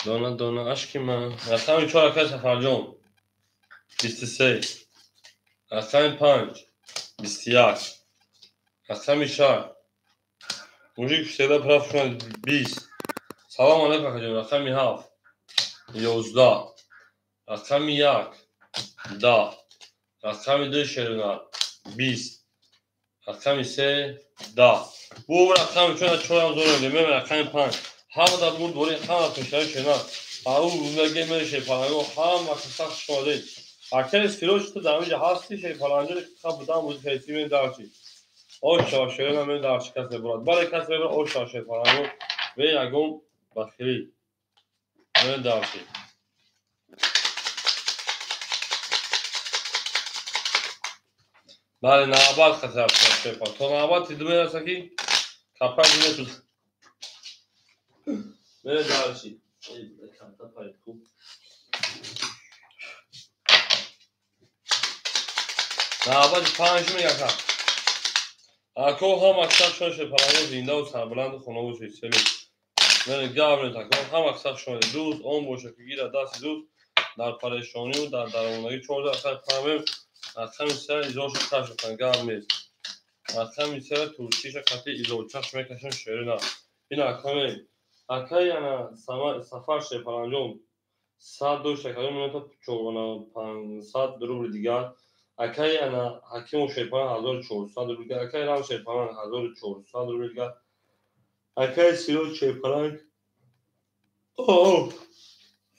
Дона дона ашки ман. Рақами 4 акаи Сафарҷон 23. Рақами 5 21. Рақами 6 мужик всегда прав 20. Салом алейкум акаҷон. Рақами 7 11. Рақами 1 10. Рақами 2 Шеринар 20. Рақами 3 10. Бу рақами 4 чорам зор мегем. Мерем рақами 5. Ҳамада бурдборӣ, ҳама пешравӣ Шеринар. Ау мегем мерем Шерпаланго ҳама каса хуш омадед. Акаи Сироҷ ту дар инҷа ҳасти Шерпаланҷо ха будам бузи фейси мерем дальше. Ош шава Шеринар мерем дальше кас мебурад. Бале кас мебурад ош шава Шерпаланго. Бе ягон бахилӣ. Мерем дальше. Бале навбат хатар Шерпаланг. То навбат ду мераса ки капай месӯзад. Мерем дальше. Карта парид хуб. Навбати 5 мегака. Ако ҳам аксар шерпаланго зиндаву сарбаланду хона бошед. Селют. Мерем гап нест ако ҳам аксар шумо дӯст он бошад ки гирад дасти дӯст дар парешонию дар даромадагӣ чорда аксар памем рақами се изоша кашф гап нест. Рақами се туркиша қати изочаш мекашем шерина. Ин акаме акай ана сафар шерпаланҷон 100 дошта кадом минута 500 рубли дигар. Акай ана ҳакиму шерпалан 1400 рубли дигар. Акай рам шерпалан 1400 рубли дигар. Акай сироҷ шерпаланг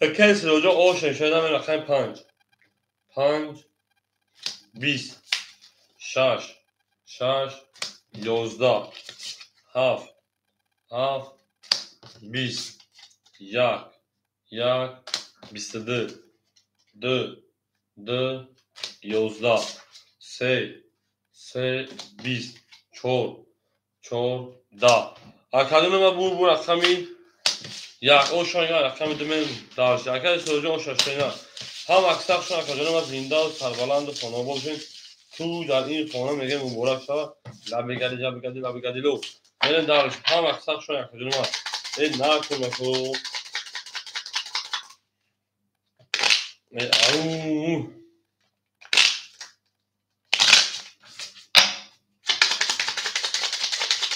акай сироҷо ошен шояд рақами 5 5 20 6 6 11 7 7 20 1 1 22 2 2 11 3 3 20 4 4 10. Академия ма бур бур рақами 1 ошон я рақами 2 мен дарси. Акаи сироҷон оша шена. Ҳам аксар шумо акаҷони ма зиндаву сарбаланду хона бошед. Ту дар ин хона мегӯем муборак шава. Лабегади лабегади лабегади ло. Мерем дарс. Ҳам аксар шумо акаҷони ма. Э накун ако. Э ау.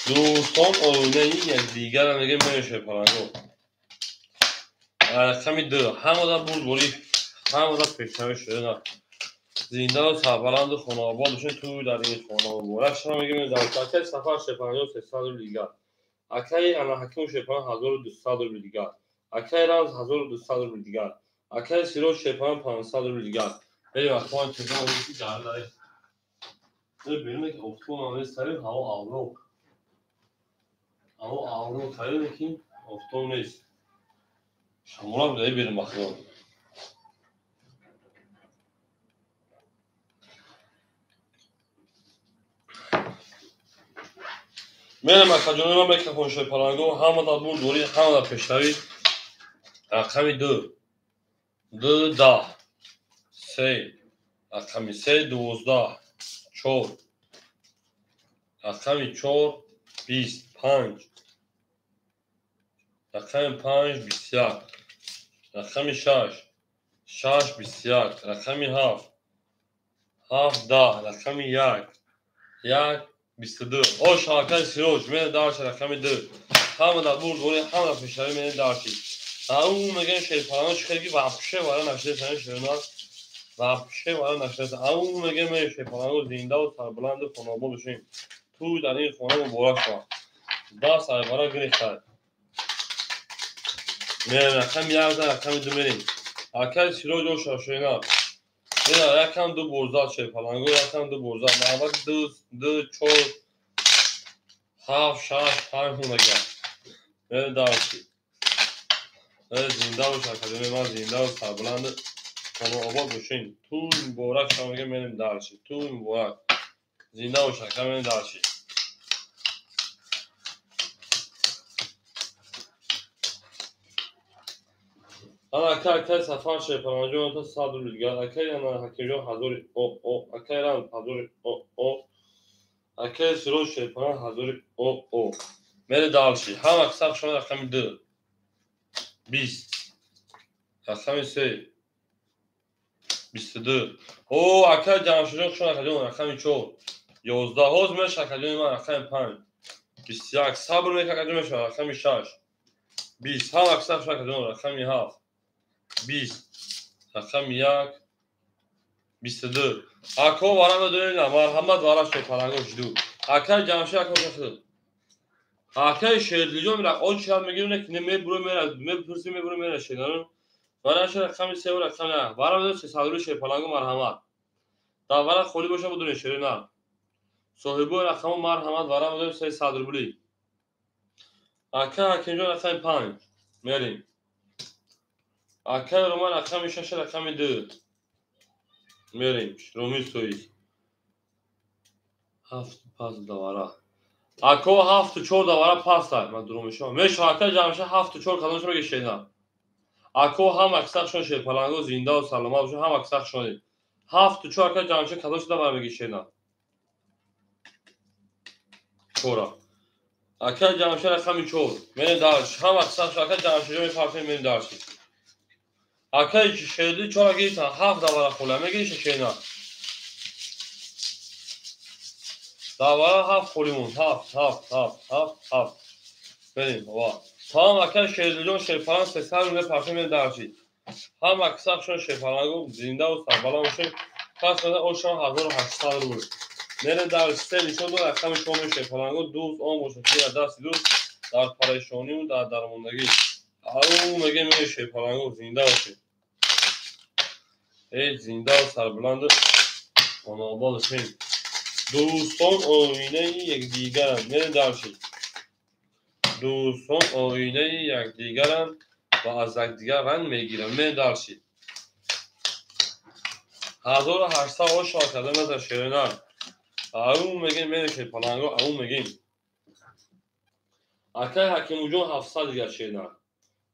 Дӯстон оинаи якдигарро мегӯем мешавед паланго. Рақами 2 ҳамада бурдборӣ, ҳамада пешравӣ шуда. Зиндаву сарбаланду хонаобод бошед. Ту дар ин хона муборак шава мегӯем. Дар акаи сафар шерпаланҷон 300 рубли дигар. Акаи ана ҳакиму шерпалан 1200 рубли дигар. Акаи рамз 1200 рубли дигар. Акаи сироҷ шерпалан 500 рубли дигар. Берем акоан чезон ки дар берем ки офтоб ҳам нест, ҳаво авро. Ҳаво авро карем ки офтоб нест. Шамола буда берем бахиён. Мерем акаҷони ма микрофон шерпаланго ҳамада бурдборӣ, ҳамада пешравӣ. Рақами 2 2 10 3 рақами 3 12 4 рақами 4 25 рақами 5 21 рақами 6 6 21 рақами 7 7 10 рақами 1 1 22. Ош акаи сироҷ мене дарси рақами 2. Ҳамада бурдборӣ, ҳамада пешравӣ мене дарси. Ау мегӯем шерпаланон чӣ хеле ки вообще вара нашидасан шерона. Вообще вара нашидасан. Ау мегӯем шерпаланон зиндаву сарбаланду хонаобод бошем. Ту дар ин хона муборак шава. Даст айвара гирифтад. Мерем рақами 1 рақами 2 мерем. Акаи сироҷ оша шена. Мера якам ду борзад шерпаланго, якам ду борзад. Навбат 2 2 4 7 6 5 ҳунага. Мерем дарси. Зинда бош академия ман зиндаву сарбаланду хонаобод бошем. Ту муборак шава мегӯем мерем дарси. Ту муборак. Зинда бош ака мерем дарси. Ана акай акай сафар шерпаланҷон то 100 рубли дигар. Акай ана ҳакимҷон 1000 о о. Акай рам 1000 о о. Акай сироҷ шерпалан 1000 о о. Мере дарси. Ҳам аксар шумо рақами 2 20 рақами 3 22. О акай ҷамшидҷон хуш акаҷон рақами 4 11. Ҳозир меша акаҷони ман рақами 5 21. Сабр мека акаҷон мешавад рақами 6 20. Ҳам аксар шумо акаҷон рақами 7 20 рақами 1 22. Ако вара медонед, марҳамат вара шерпаланго жду. Акай ҷамшид ако шахд. Акай шердилҷон мера он чиҳат мегирем ки мебуро мера мепурси мебуро мера шердилҷон. Вара ша рақами 3 рақами 1. Вара медонед 300 рубли шерпаланго марҳамат. Дар вара холӣ боша будунед шерина. Соҳибои рақамо марҳамат вара медонед 300 рубли. Акай ҳакимҷон рақами 5 мерем. Акай роман рақами 6 рақами 2 мерем. Ромил соиз 7 пас давара. Ако 7 4 давара пастай. Ман дурӯғ мешавам. Мешава акай ҷамша 7 4 кадомша меги шена. Ако ҳам аксар шон шерпаланго зиндаву саломат бошед, ҳам аксар шонед. 7 4 акай ҷамша кадомша давара меги шена. чора. Акай Ҷамшед рақами чор. Мерем дарш. Ҳама қисмаш акай Ҷамшедҷон мепартем, мерем дарши. Акай Шердил чора гирифтан, ҳафт давара хола. Мегириши шена. Давара ҳафт холӣ монд. Ҳафт, ҳафт, ҳафт, ҳафт, ҳафт. Мерем, ва. Тамом акай Шердилҷон шерпаланг 300 рубл мепартем, мерем дарши. Ҳама қисмашон шерпалангу зиндаву сарбаланд бошед. Пас ошон 1800 рубл. Мерем дар се нишон дод рақами чорум шерпалангу дӯст он бошад ки дар дасти дӯст дар парешонию дар дармондагӣ. Ау мегем эй шерпалангу зинда бошед. Эй зиндаву сарбаланду хонобод бошед. Дӯстон оинаи якдигаранд. Мерем дарши. Дӯстон оинаи якдигаранд ва аз якдигар ранг мегиранд. Мерем дарши. 1800 ош карда мезан шеринар. Ау мегем мерем шерпаланго, ау мегем. Акай Ҳакимуҷон 700 дигар шеринар.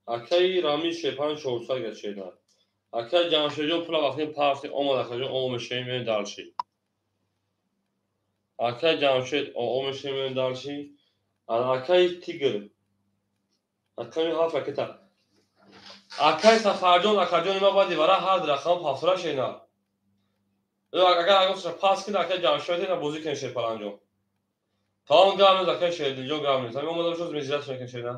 Акай Рамиз шерпаланг 400 дигар шеринар. Акай Ҷамшедҷон пула вақти пафти омад акаҷон о мешавем мерем дарши. Акай Ҷамшед о мешавем мерем дарши. Акай Тигр. Акай ҳафт ракета. Акай Сафарҷон акаҷони ма баъди вара ҳар рақам пафтура шеринар. Агар агар пас кунад акай Ҷамшед на бозӣ кунед шерпаланҷон. Тамом гап нест акай Шердилҷон гап нест. Ҳамин омада бошад мезират мекунед шеринар.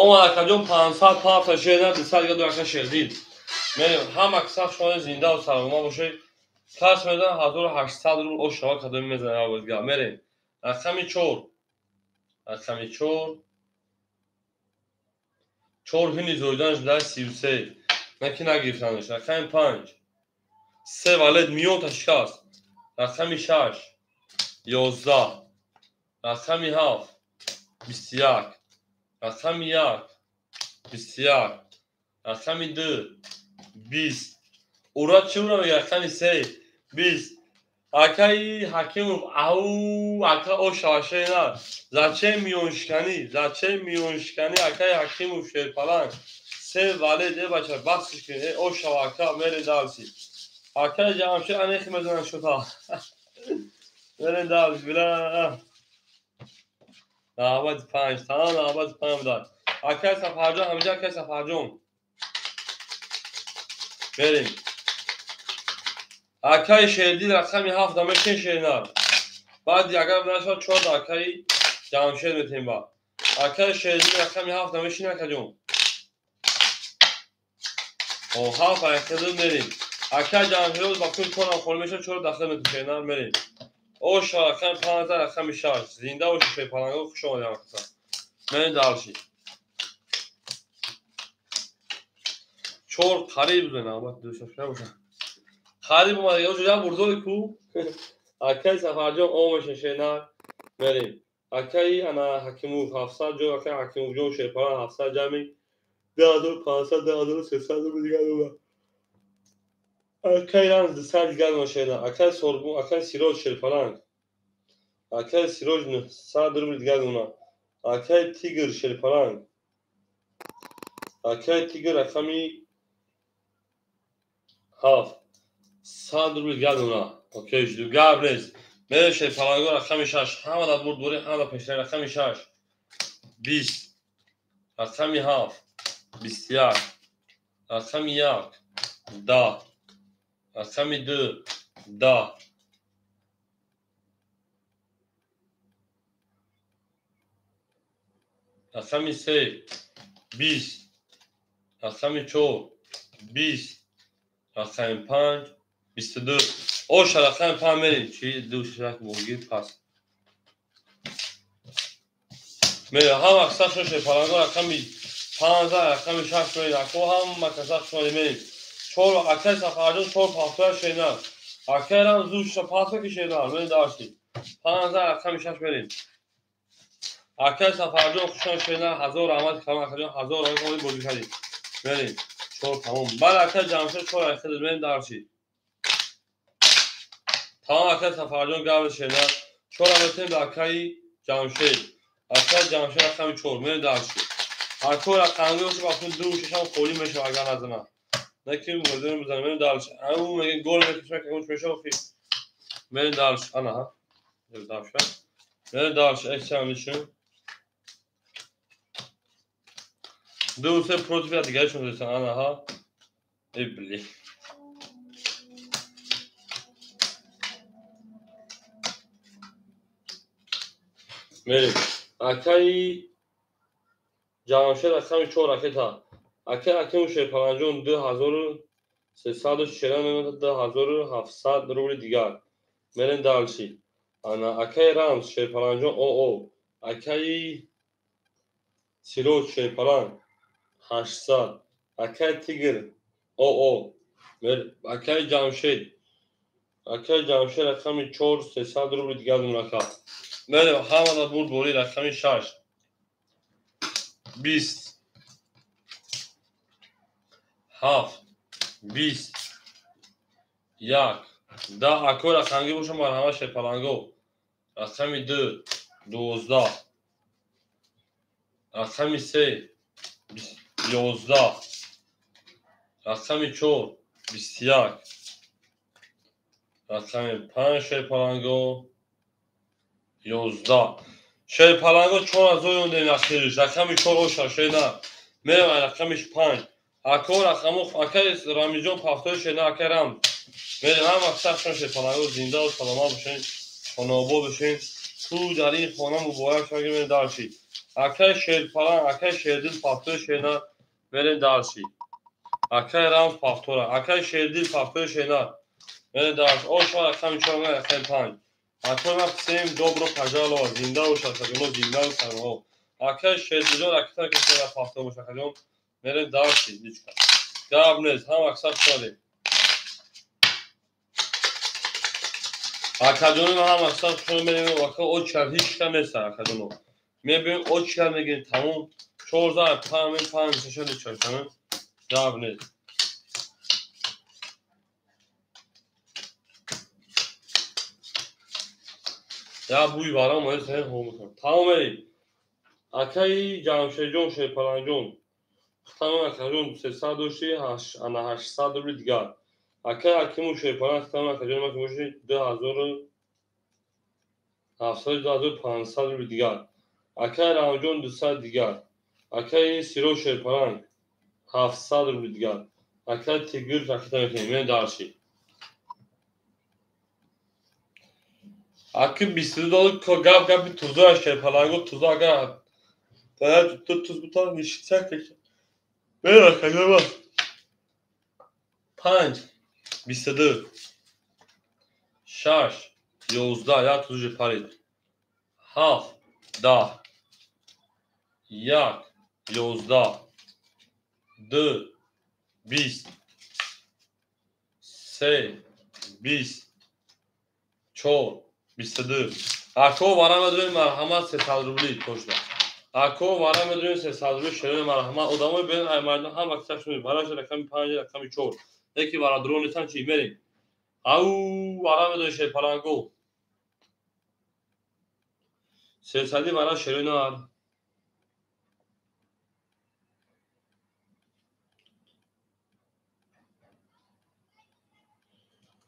Омад акаҷон 500 пафта шеринар, 200 дигар ду акай Шердил. Мерем ҳама қисмат шумо зиндаву сарбаланд бошед. Кас мезанад 1800 рубл ош шава кадоми мезанад аввалга. Мерем. Рақами чор. Рақами чор. Чор ҳини зоиданаш дар 33. На ки нагирифтанаш. Рақами панҷ. Се валет миёнта шикаст. Рақами шаш. 11. Рақами ҳафт. 21. Рақами як. 21. Рақами ду. 20. Ура чӣ ура мегӯяд? Рақами се. 20. Акай Ҳакимов ау ака ошава шеринар. Зачем миёншиканӣ? Зачем миёншиканӣ? Акай Ҳакимов шерпаланг. Се валет э бача бахшиш кунед. Э ошава ака мере дарси. Акай Ҷамшед анехи мезанад шута. Мере дарси била. 95 тамом 95 будар. Акай Сафарҷон ҳамиҷа акай Сафарҷон. Мерем. Акай Шердил рақами ҳафт дамешин шеринар. Баъди агар нашавад чор акаи Ҷамшед метем ба. Акай Шердил рақами ҳафт дамешин акаҷон. О ҳафт айхеду мерем. Акай Ҷамшед ба кул чорам холӣ мешавад, чор дахил метем шеринар мерем. Оша рақами панҷ, рақами шаш. Зинда бошед шерпаланго, хуш омадед ҳамакаса. Мерем дарши. Чор қариб буд, навбат ду шаш набошад. Қариб омад, ё ҷоя бурдори ку. Акай Сафарҷон омешин шеринар мерем. Акай ана Ҳакимов 700 ҷо, акай Ҳакимовҷон шерпаланг 700 ҷамъи 2500, 2300 рубл дигар дорад. Акай Рамз 200 дигар дорад шеринар. Акай Сорбун, акай Сироҷ шерпаланг. Акай Сироҷ 900 рубл дигар дорад. Акай Тигр шерпаланг. Акай Тигр рақами ҳафт. 100 рубл дигар дорад. Окей, жду гап нест. Мерем шерпаланго рақами шаш. Ҳама дар бурдборӣ, ҳама дар пешравӣ. Рақами шаш. 20. Рақами ҳафт. 21. Рақами як. 10. Рақами ду. 10. Рақами се. 20. Рақами чор. 20. Рақами панҷ. 22. Оша рақами панҷ мерем. Чи ду шаш богир пас. Мерем. Ҳама қисмат шерпаланго рақами панҷ, рақами шаш мерем. Ако ҳама каса шумо мерем. Чор акай Сафарҷон чор пафтура шеринар. Акай Рамз ду пафта ки шеринар. Мерем дарси. Панҷ рақами шаш мерем. Акай Сафарҷон хушон шеринар. 1000 раҳмат калон акаҷон 1000 раҳмат калон бозӣ кардем. Мерем. Чор тамом. Баъд акай Ҷамшед чор айхел мерем дарси. Тамом акай Сафарҷон гап шеринар. Чор метем ба акаи Ҷамшед. Акай Ҷамшед рақами чор мерем дарси. Ако рақамги боша вақти ду шашам холӣ мешава агар назанам. Не ки мезанем бизанем мерем дальше. Ау меги гол мекашам ки уч мешава хи. Мерем дальше. Ана ха. Дальше. Мерем дальше. Эксам мишем. Ду се против дигарашон дестан. Ана ха. Эй бли. Мерем. Акаи Ҷамшед рақами 4 ракета. Акаи Акиму Шерпаланҷон 2300 шеран 2700 рубли дигар. Мерем дальше. Ана акаи Рамз Шерпаланҷон ОО. Акаи Сироҷ Шерпалан 800. Акаи Тигр ОО. Акаи Ҷамшед. Акаи Ҷамшед рақами 4 300 рубли дигар мурака. Мерем ҳамада бурд бори рақами 6. 20 7 20 1 10 ако рақамги бошам марҳама Шерпаланго. Рақами 2 12 рақами 3 11 рақами 4 21 рақами 5 Шерпаланго 11 Шерпаланго 4000 ёндем ахириш. Рақами 4 оша шена. Мерем рақами 5. Ако рақаму акаи Рамизҷон пафтои шена акаи Рам. Мерем ҳама сахшон Шерпаланго зинда ва саломат бошен, хонаобод бошен. Ту дар ин хона муборак шава мерем дальше. Акаи Шерпаланг, акаи Шердил пафтои шена мерем дальше. Акаи Рам пафтора, акаи Шердил пафтои шена мерем дальше. Оша рақами 4 рақами 5. Акои всем добро пожаловать, зинда бош акаҷон, зинда бош акаҷон. Акаи Шердилҷон ракета кашида пафто бош акаҷон. Мерем дальше, личка. Гап нест, ҳам аксар шудем. Акаҷони ҳам аксар шудем, мерем ака очар ҳеч кам нест акаҷоно. Мебинем очар мегирем тамом 14 5 5 6 личка, тамом. Гап нест. Я буй барам ояд саҳи хоб мекунам. Тамом мерем. Акаи Ҷамшедҷон Шерпаланҷон. Хитамон акаҷон 300 дошти, ана 800 рубли дигар. Акаи Акиму Шерпаланг хитамон акаҷон ма ки боши 2700 2500 рубли дигар. Акаи Рамҷон 200 дигар. Акаи Сироҷ Шерпаланг 700 рубли дигар. Акаи Тигр ракета мекунем. Мерем дальше. Аки 22 доллар гап гапи тузо Шерпаланго тузо агар бояд ту туз бутан нишица каша. Мерем акаҷон 5 22 6 11 як тузже парид. 7 10 1 11 2 20 3 20 4 22. Ако вара медонем марҳамат 300 рубли точно. Ако вара медонем 300 рубли шерони марҳамат. Одамои бен ай мардум ҳам аксар шуд. Вара шуд рақами 5 рақами 4. Яки вара дурон нестан чи мерем. Ау вара медонем Шерпаланго. 300 вара шерони нар.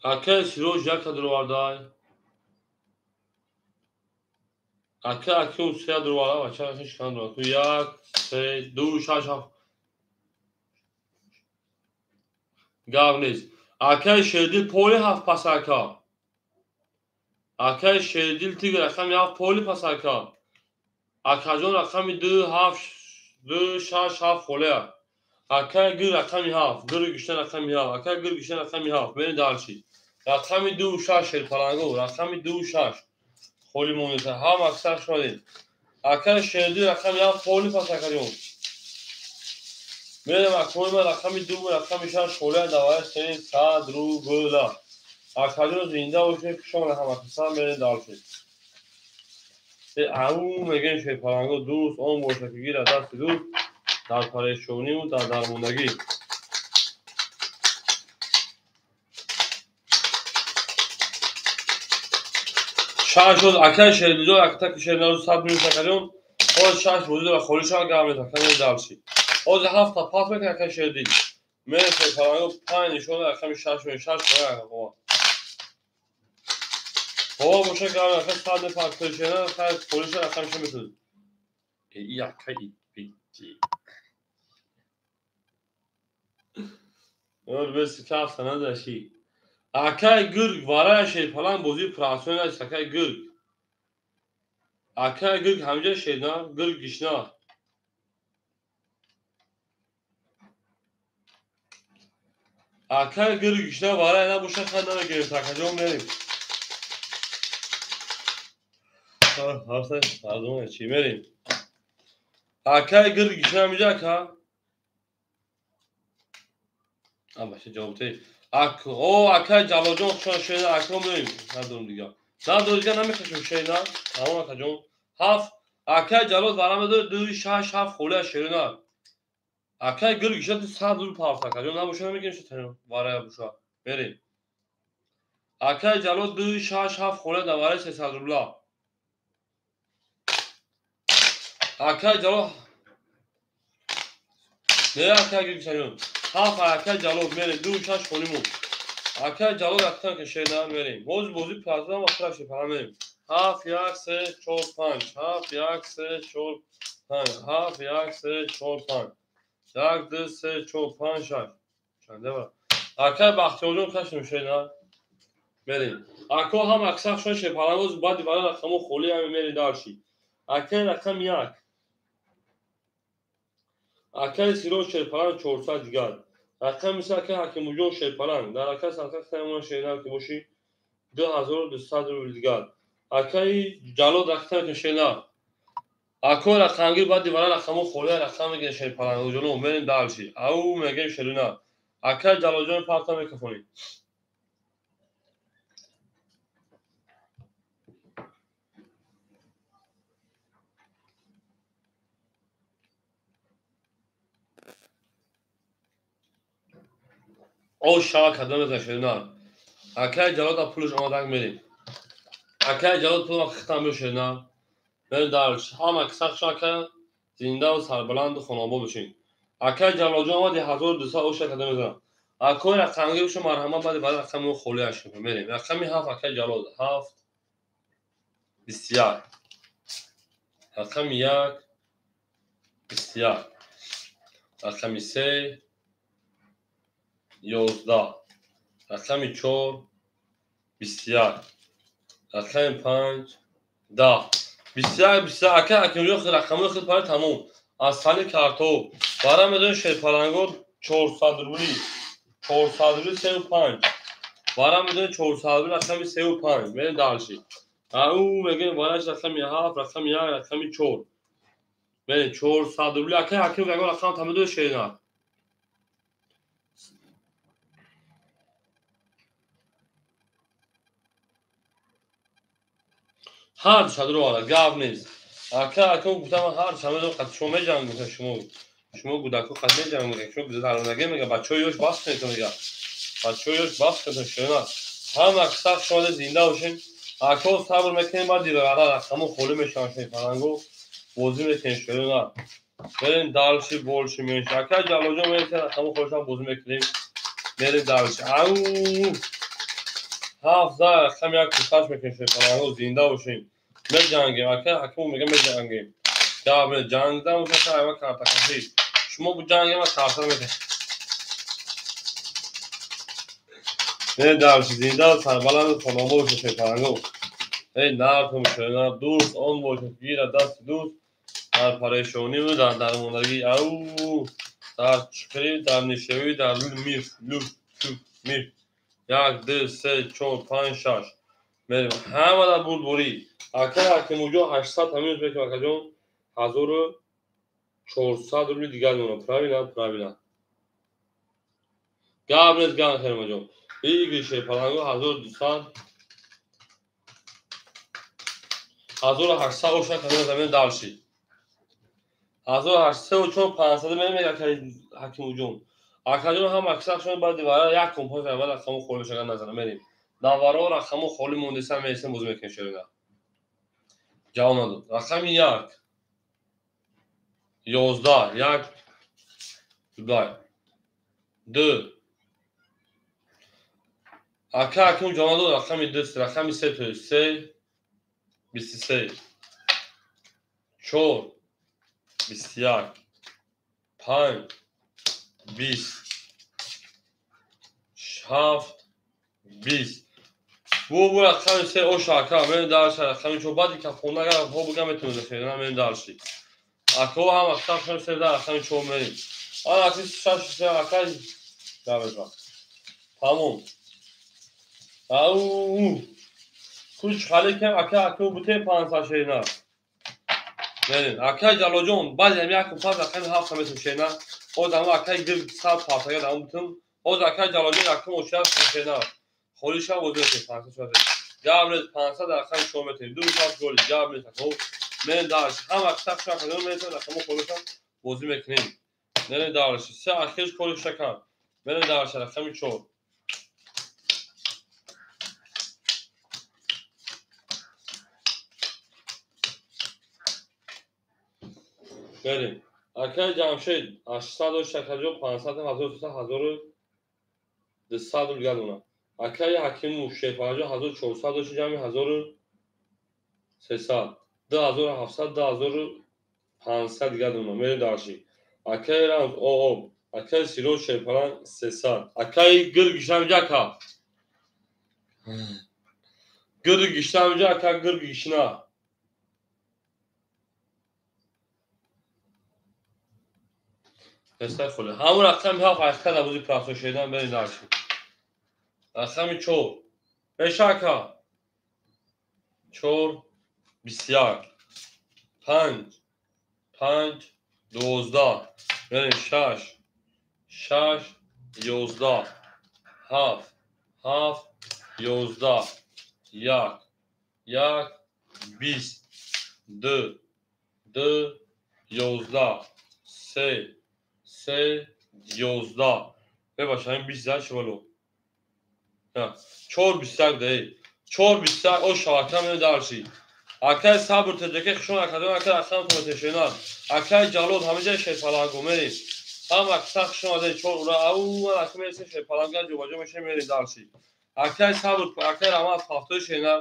Ака Сироҷ як дурвардай. Ака Аким се дурвара бача шиш кан дур. Ту 1 3 2 6 7. Гап нест. Акаи Шердил поли 7 пас ака. Акаи Шердил тигр рақами 7 поли пас ака. Акаҷон рақами 2 7 2 6 7 холия. Акаи гир рақами 7, гир гишта рақами 7, акаи гир гишта рақами 7. Мерем дальше. Рақами 2 6 Шерпаланго, рақами 2 6. Холи монета. Ҳам аксар шудем. Акаи Шердил рақами 7 поли пас акаҷон. Мерем акои ма рақами 2 рақами 6 холия давай 300 рубла. Акаҷон зинда бошед, хушон ҳам аксар мерем дальше. Ау мегем Шерпаланго дӯст он боша ки гирад дасти дӯст дар парешониву дар дармондагӣ. Шаш шуд акаи Шердилҷон, актаки Шердилҷон 100 минус акаҷон. Ҳозир шаш бозӣ дора холӣ шава гап нест ака мерем дальше. Ҳозир ҳафта пас мекунем ака Шердил. Мерем шерпаланго панҷ нишон рақами шаш мерем шаш хоя ака қова. Ҳо боша гап ака сад мепар пешена хай холӣ шава рақами шаш метавонед. И ака и пичи. Ор бес кафта надаши. Акай гург варая шерпаланг бозии пурасони аст акай гург. Акай гург ҳамҷа шерна гург гишна. Акай гург гишна варая набоша хай намегирем акаҷон мерем. Ҳарса чӣ мерем. Акай гург гишна ҳамҷа ака? Абаша ҷавоб те. О акай Ҷалолҷон хушон шерна акро мерем. Надорум дига. Надорум дига намехашем шерна. Тамом акаҷон. Ҳафт акай Ҷалол вара медорад ду шаш ҳафт холия шерна. Акай гург гишна ту сад рубл пафт акаҷон набоша намегирем шо варая боша. Мерем. Акай Ҷалол ду шаш ҳафт холия дар вараи сесад рубла. Акай Ҷалол не акай гург гишнаҷон. Ҳафт акай Ҷалол мерем ду шаш холӣ монд. Акай Ҷалол яктан ки шерна мерем. Ҳозир бозӣ празам ва хураш шерпаланг мерем. Ҳафт як се чор панҷ. Ҳафт як се чор панҷ. Ҳафт як се чор панҷ. Як ду се чор панҷ шаш. Чанде бара? Акай Бахтиёрҷон кашем шерна мерем. Ако ҳам аксар шон шерпаланг ҳозир баъди вара рақамо холӣ ҳаме мерем дарши. Акай рақам як. Акай Сироҷ шерпаланг чорсад дигар. Рақами се акай Ҳакимуҷон шерпаланг. Дар акай садқа хитамон шерна ки боши 2200 рубл дигар. Акай Ҷалол рақам ки шерна. Ако рақамгир баъди вара рақамо холия рақам мегирем шерпалангоҷоно мерем дарши. Ау мегем шерна. Акай Ҷалолҷон парта микрофони. О шава кадом мезан шерна. Акай Ҷалол да пулаш омадаг мерем. Акай Ҷалол пул хитам бё шерна. Мерем дарш. Ҳама кисақ шака зиндаву сарбаланду хонобод бошед. Акай Ҷалолҷон омади 1200 оша кадом мезанам. Акои рақамгир боша марҳамат баъди баъди рақами холияш мерем. Рақами ҳафт акай Ҷалол ҳафт бисту як. Рақами як бисту як. Рақами се ёздаҳ. Рақами чор бисту як. Рақами панҷ даҳ. Бисту як бисту як. Акай Ҳакимҷон рақамҳои худ пари тамом. Аз фани картоб. Вара медонед шерпалангор 400 рубли. 400 рубли сею панҷ. Вара медонед 400 рубли рақами сею панҷ. Мерем дальше. Ау мегӯем вараш рақами ҳафт, рақами як, рақами чор. Мерем 400 рубли. Акай Ҳаким ягон рақам та медонед шерна? Ҳар шадро ара гап нест. Ака ака гуфтам ҳар шамедо қад шумо меҷангед шумо. Шумо гудако қад меҷангед шумо даронаге мега бачаҳои ёш бас кунед мега. Бачаҳои ёш бас кунед шумо. Ҳама аксар шумо зинда бошед. Ако сабр мекунем баъди ара рақамо холӣ мешаванд шерпаланго бозӣ мекунем шумо. Мерем дальше больше меньше. Ака Ҷалолҷон мерем рақамо холишам бозӣ мекунем. Мерем дальше. Ау ҳафт за рақам як кусаш мекунем шерпаланго зинда бошем. Меҷангем ака Ҳакимов мега меҷангем. Гап не ҷангда боша айва картакашӣ. Шумо ҷангем ва карта мекунем. Не дальше зинда сарбаланд хонобод бошед шерпаланго. Эй нартон бошед, на дӯст он бошед гира дасти дӯст дар парешониву дар дармондагӣ. Ау дар чиқирӣ дар нишевӣ дар миф луф туф миф. Як ду се чор панҷ шаш. Мерем ҳама дар бурдборӣ. Акай Ҳакимуҷон 800 ҳамин мекунем акаҷон 1400 рубли дигар мемонад. Правильно, правильно. Гап нест гап хермаҷон. Игри шерпаланго 1200 1800 оша кадом замин дальше. 1800 500 мерем акай Ҳакимуҷон. Акаҷон ҳам аксар шумо баъди вара як компания аввал рақамо холӣ шага назара мерем. Наваро рақамо холӣ мондеса мересем бозӣ мекунем шерина. Ҷавоб надод. Рақами як. 11 1 2 2 ака аким ҷонадод рақами 2 рақами 3 то 3 23 4 21 5 20 7 20 бу рақами 3 оша ака мен дарша рақами 4 баъди ка хона агар ҳо бугам метавонед хеле мен дарши ако ҳам аксар шон се дар рақами 4 мерим ана аки 6 3 ака давеза тамом ау куч хали кем ака аку буте 500 шейна мерим ака ҷалоҷон баъди ҳам як пас рақами 7 метум шейна оз ама ака гир 100 пасага дам бутум оз ака ҷалоҷон якум оча шейна холиша бозӣ мекунем 500 шуда гап нест 500 рақами 4 метем ду шаш голи гап нест ако мен дарш ҳам аксар шакадан метем рақами холиша бозӣ мекунем мене дарш се ахир колиша кард мене дарш рақами 4 Берем. Акай Ҷамшед 800 шакаҷо 500 1300 1200 дигар. Акай Ҳакиму Шефаҷо 1400 ҷамъи 1300 2700 2500 дигар дона. Мерем дарши. Акай Рамз ОО акай Сироҷ Шефалан 300 акай Гиргиштам ҷака. Гиргиштам ҷа ака Гиргишна. Песай холе. Ҳамун рақами 7 ҳақиқат абузи прасо шедан берем дарши. Рақами 4. Бешака. 4 21 5 5 12 берем 6 6 11 7 7 11 1 1 20 2 2 11 3 3 11 бебаш ҳамин 20 шивало 4 21 даи 4 21 о шавака мене дарши акай сабр теҷаке хушон академ акай рақам томатешена акай ҷалод ҳамаҷа шерпаланго мерем ҳам акса хушон адаи 4 ура ау ман ака мересем шерпаланга ҷобаҷо мешем мерем дарши акай сабр акай рамаз пафтои шена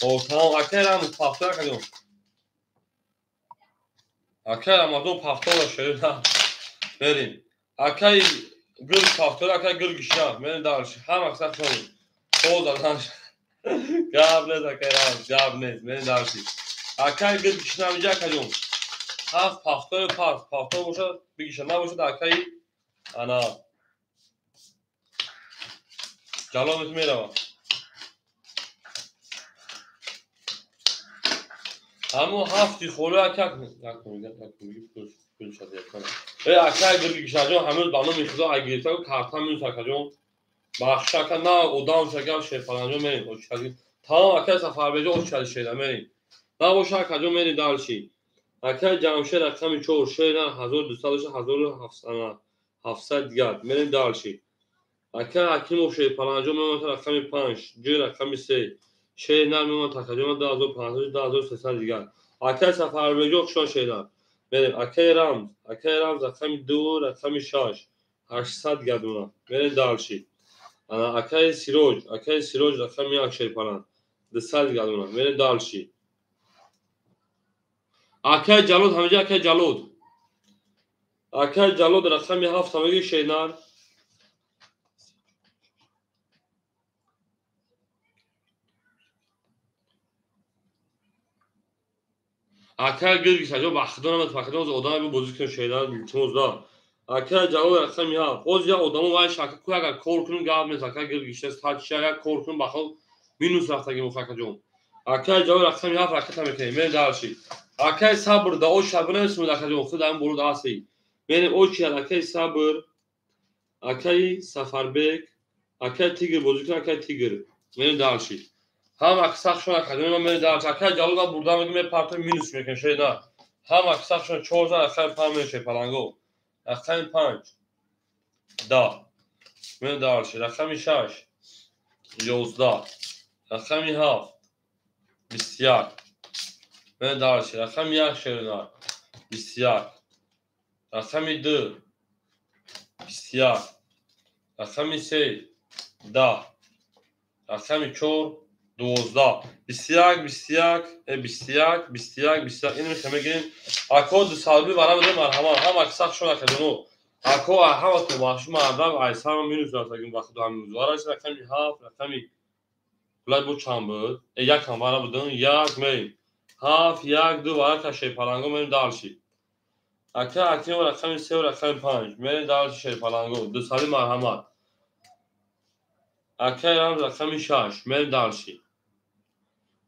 о тамом акай рамаз пафтои академ акай рамазон пафтора шена мерем акай гир пафтора акай гир гишна мерем дарши ҳам акса хушон задан гап нест акай рамаз гап нест мерем дарши акай гир гишна миҷа акаҷон ҳафт пафтори пас пафтор бошад бигиша набошад акай ана ҷаломет мерава ҳамун ҳафти холо ака акай гиргишаҷон ҳамӯз ба номи худо агирифта карта минус акаҷон бахша ака на одам шагав шерфаланҷон мерем тамом акай сафарбеҷон очади шера мерем набоша акаҷон мерем дарши акай ҷамшед рақами 4 шера 1200 1700 дигар мерем дарши акай ҳакимов шерфаланҷон мемонад рақами 5 ҷ рақами 3 шер нар мемонад акаҷон 2500 2300 дигар акай сафарбеҷон хушон шера мерем акай рамз рақами 2 рақами 6 800 дигар дона мерем дарши акай сироҷ рақами 1 шерпалан 200 дигар дона мерем дарши акай ҷалод ҳамаҷа акай ҷалод рақами 7 ҳамаги шернар акай гиргишаҷо ба худо намед фақат оз одаме бозӣ кунем шернар илтимос да акай ҷалод рақами 7 оз я одамо вай шака ку агар кор кунем гап нест акай гиргиша сачи агар кор кунем ба хол минус рафтагим акаҷон акай ҷалод рақами 7 ракета мекунем мерем дарши акай сабр да о шабнесмуд акаҷон худ ҳамин боло даси мерем очи акай сабр акай сафарбек акай тигр бозӣ кун акай тигр мерем дарши ҳам аксахшон акаҷон мерем дарши акай ҷалод бурда мегим мепартоем минус мекунем шеда ҳам аксахшон 4 зан акай 5 мешавад паланго рақами 5 10 мерем дарши рақами 6 11 рақами 7 21 мерем дарши рақами 1 шернар 21, рақами 2 21, рақами 3 10, рақами 4 12, 21 21 21 21 21. Ин мехоҳем мегирем. Ако дусалби вара бидем, марҳамат. Ҳама кисах шон акаҷоно. Ако ҳама то бахши мардам айсама минус рафтагим ба худо ҳамин вараш рақами 7, рақами кулай бо чанд буд? Якам вара будем, як мерим. 7 1 2 вара ка шерпаланго мерим дальше. Ака аким рақами 3 рақами 5 мерим дальше шерпаланго. Дусалби марҳамат. Акай рамз рақами 6 мерим дальше.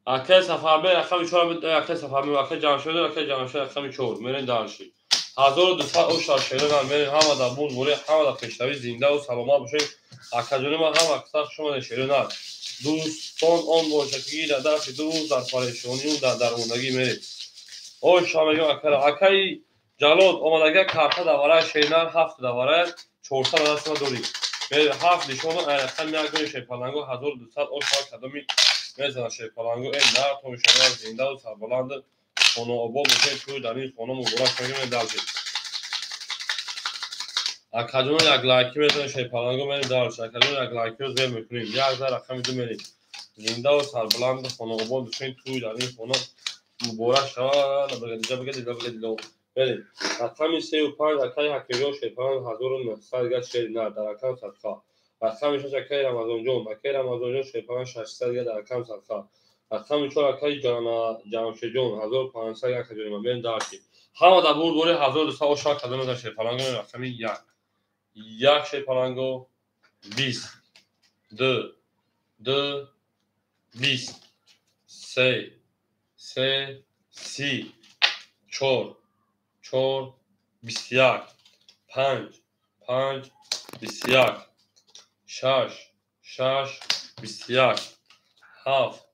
Акай Сафарбек рақами 4, акай Сафарбек, акай Ҷамшед, акай Ҷамшед рақами 4 мерим дальше. 1200 оша шерона мерим. Ҳама дар буз буре, ҳама дар пешравӣ, зиндаву саломат бошед. Акаҷони ман ҳама кисах шумо шерона. Дӯстон он бошад ки дар дасти дӯст, дар парешонию дар дармондагӣ мерем. Оша мегӯям акара. Акаи Ҷалол омадага карта даварай шернар 7 даварай 400 даст ма дорӣ. Мерем 7 нишон рақами 1 дори шерпаланго 1200 оша кадоми мезанад шерпаланго. На томишона зиндаву сарбаланд хонаобод бошед, тӯй дар ин хона муборак мегӯем дальше. Акаҷоно як лайки мезанем шерпаланго мерем дальше. Акаҷоно як лайкиро зер мекунем. Як за рақами 2 мерем. Зиндаву сарбаланд хонаобод бошед, тӯй дар ин хона муборак шавад. Мерем. Рақами 3 5 акаи Ҳакимҷон шерпаланг 1900 га шери нар дар рақам садқа. Рақами 6 акаи Рамазонҷон, акаи Рамазонҷон шерпаланг 600 га дар рақам садқа. Рақами 4 акаи Ҷамшедҷон 1500 га акаҷони ман мерем дальше. Ҳама дар бурд бори 1200 оша кадом дар шерпаланго рақами 1. 1 шерпаланго 20 2 2 20 3 3 30 4 4 21 5 5 21 6 6 21 7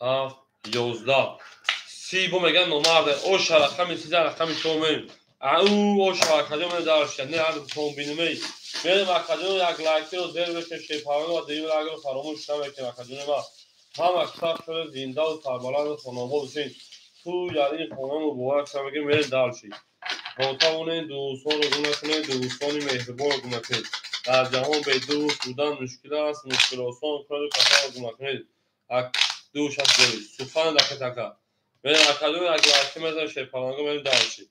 7 11 30 бо меган номарде. Оша рақами 13 рақами 4 мерем. Ау оша акаҷон мерем дальше. Не ҳар том бинумей. Мерем акаҷон як лайкиро зер мекунем шерпаланго ва дуюм лайкиро фаромӯш намекунем акаҷони ман. Ҳама кисах шуда зиндаву сарбаланду хонаобод бошед. Тӯй дар ин хона муборак шава мегӯем мерем дальше. Бо тавонед дӯстонро гум накунед, дӯстони меҳрубонро гум накунед. Дар ҷаҳон бе дӯст будан мушкил аст, мушкил осон кунед касонро гум накунед. Дӯш аст доред. Сухан дакат ака. Мерем акаҷон як лайки мезанем шерпаланго мерем дальше.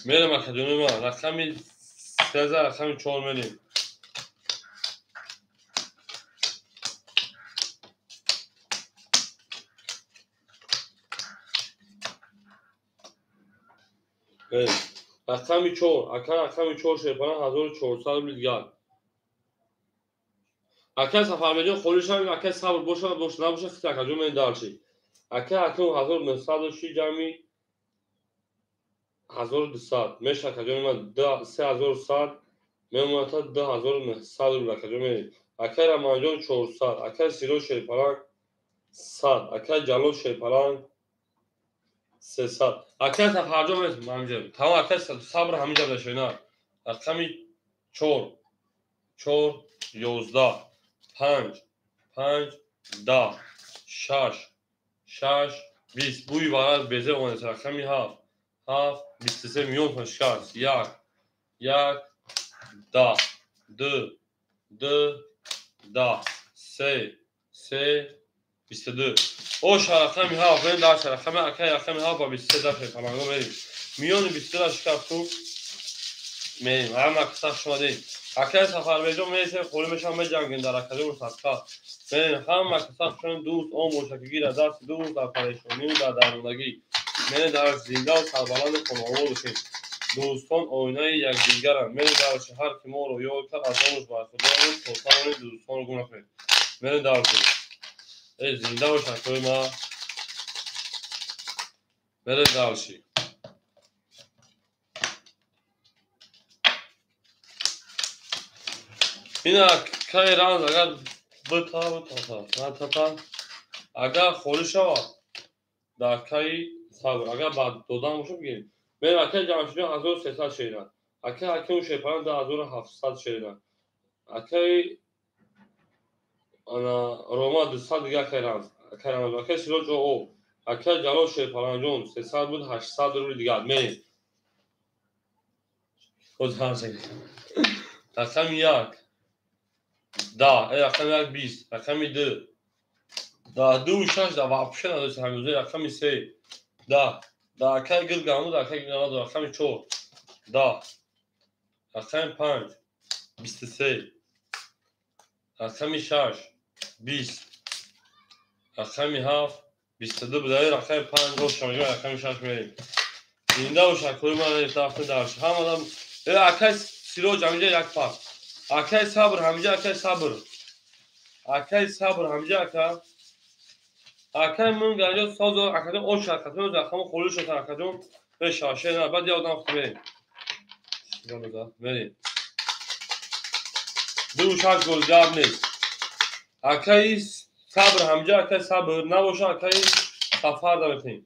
Мерем акаҷони ман рақами 3 рақами 4 мерем. Рақами 4, ака рақами 4 шерпаланг 1400 рубли дигар. Ака Сафарбеҷон холӣ шавем, ака сабр бошад, бош набошад, хит акаҷон мерем дальше. Ака акун 1906 ҷамъи 1200 меша акаҷони ман 3100 мемонад 2900 рубл акаҷон мерем. Ака Рамазонҷон 400, ака Сироҷ шерпаланг 100, ака Ҷалол шерпаланг 300. Ака Сафарҷон мерем ҳаминҷа. Тамом ака сабр ҳаминҷа бошед. Рақами 4 4 11 5 5 10 6 6 20. Бӯи вараз безе омадааст. Рақами 7 7 23 миён шикаст. 1 1 10 2 2 10 3 3 22. Оша рақами 7 мерем дальше. Рақами акай рақами 7 ба 23 дар шерпаланго мерем. Миёни 22 шикаст мерем. Ҳама кисах шумадем. Акай Сафарбеҷон мересем, холӣ мешавам, меҷангем дар акаҷон садқа. Мерем ҳама кисах шудан дӯст он бошад ки гирад дасти дӯст дар парешонию дар дармондагӣ. Мерем дар зиндаву сарбаланду хонаобод бошем. Дӯстон оинаи якдигаранд. Мерем дальше. Ҳар ки моро ёд кард аз номуш бархӯрдор то тавонед дӯстонро гум накунед. Мерем дальше. Зинда бош акои ман. Мерем дальше. Ина кай рамз агар бита бита та агар холӣ шавад дар каи сабр, агар ба додан бошад бигирем. Мерем акаи Ҷамшедҷон 1300 шерина. Акаи Ҳакиму шерпаланг 2700 шерина. Акаи ана Рома 200 дига акаи рамз. Акай Рамазон, акай Сироҷ о. Акай Ҷалол Шерпаланҷон 300 буд, 800 рубли дигар. Мерем. Рақами 1 10, рақами 1 20, рақами 2 10, 2 6 да вообще надошт ҳамин. Рақами 3 10, да акай гиргамуд, акай гиргамуд, рақами 4 10, рақами 5 23, рақами 6 20, рақами 7 22 будаи, рақами 5 рост шамиҷон, рақами 6 мерем. Зинда бош, акои ман рафтем дарш. Ҳамадам акай Сироҷ ҳаминҷа як пар. Акай Сабр ҳаминҷа, акай Сабр. Акай Сабр ҳаминҷа ака. Акай мун ганҷо созо акаҷон ош акаҷон рақами холӣ шуд акаҷон. Беша шена баъд як одам мерем. Мерем. 2 6 гол гап нест. Акай Сабр ҳаминҷа, акай Сабр набоша, акай Сафар да метем.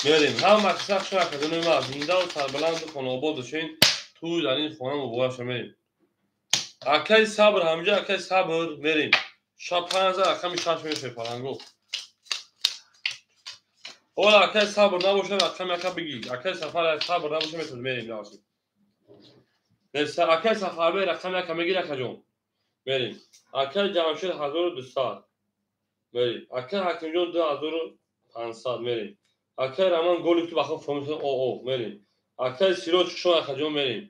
Мерем. Ҳама киса хуш акаҷони ма зиндаву сарбаланду хонаобод бошен. Тӯй дар ин хона муборак шава. Мерем. Акай Сабр ҳаминҷа, акай Сабр мерем. Шаб 5 рақами 6 мешавад паланго. Ола акай Сабр набоша, рақами ака бигир. Акай Сафар Сабр набоша метавонад мерем дарси. Акай Сафарбек рақами ака мегир акаҷон. Мерем. Акай Ҷамшед 1200. Мерем. Акай Ҳакимҷон 2500 мерем. Акай Раман голик ту бахо фомис о мерем. Акай Сироҷ шон акаҷон мерем.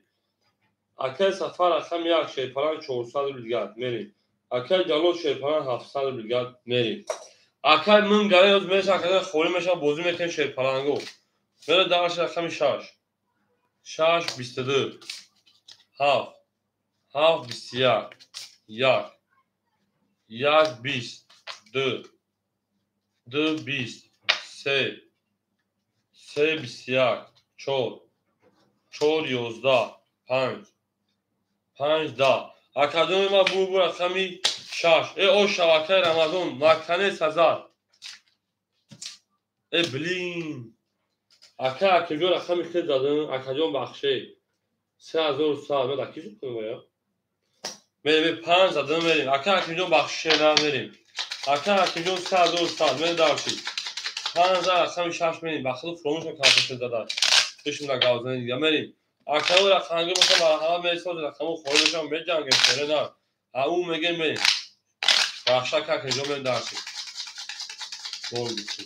Акай Сафар рақами 1 Шерпаланг 400 рубли дигар мерем. Акай Ҷалол Шерпаланг 700 рубли дигар мерем. Акай мун гарай ёз меша акаҷон холӣ меша бозӣ мекунем Шерпаланго. Мере дарш рақами 6. 6 22 7 7 21 1 1 20 2 2 20 3 3 21 4 4 11 5 5 10. Акаҷони ма бу рақами 6. О шабакаи Рамазон наканец ҳазар. Блин. Акай Акимҷон рақами хел задан, акаҷон бахше. 3100 ма даки зуд кунем боя. Мерем 5 задан мерем. Акай Акимҷон бахше на мерем. Акай Акимҷон 3100 мерем дарши. 5 рақами 6 мерем. Бахши фуромӯш кардем зада. Бишем дар гавзани дига мерем. Акао рақамги боша марҳамат мересоз рақаму холӣ бошам меҷангем шере на. Ау мегем мерем. Бахша акаҷон мерем дарши. Гол бисӣ.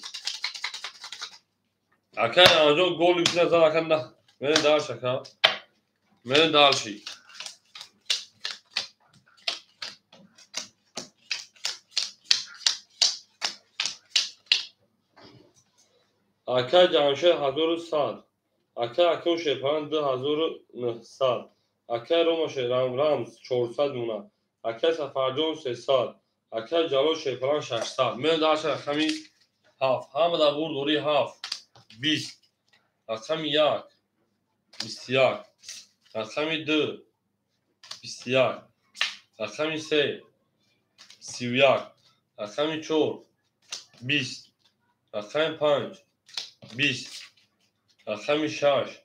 Акай Рамазон гол бисӣ зад ака на. Мерем дарш ака. Мерем дарши. Акай Ҷамшед 1100. Акай Аким Шерпаланг 2900. Акай Рома Рамз 400 мона. Акай Сафарҷон 300. Акай Ҷалол Шерпаланг 600. Мерем дарш рақами 7. Ҳама дар бурдорӣ 7 20. Рақами 1 21. Рақами 2 21. Рақами 3 31. Рақами 4 20. Рақами 5 20. Рақами 6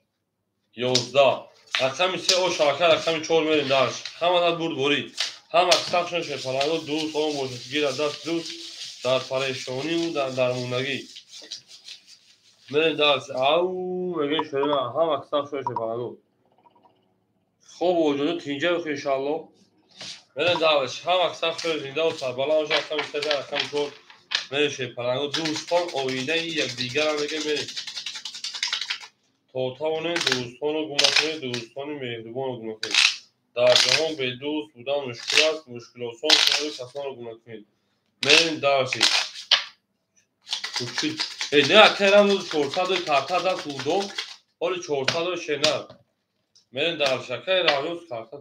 11. Рақами 3 о шабака рақами 4 мерем дарш. Ҳама дар бурдборӣ. Ҳама сахшон Шерпаланго дӯст он бошад. Гирад даст дӯст дар парешониву дар дармондагӣ. Мерем дарш. Ау мегӯем шерина ҳама сахшон Шерпаланго. Хоб оҷону тинҷа бихӯ иншаалло. Мерем дарш. Ҳама сахшон зиндаву сарбаланд бошад. Рақами 3 рақами 4 мерем Шерпаланго. Дӯстон оинаи якдигарам мегӯем мерем. То тавонем дӯстонро гум накунед, дӯстони меҳрубонро гум накунед. Дар ҷаҳон бедӯст будан мушкил аст, мушкилосон шуморо касонро гум накунед. Мерем дарши. Не акай Рамз 400 карта даст удо, ҳоли 400 шена. Мерем дарши. Акай Рамз карта.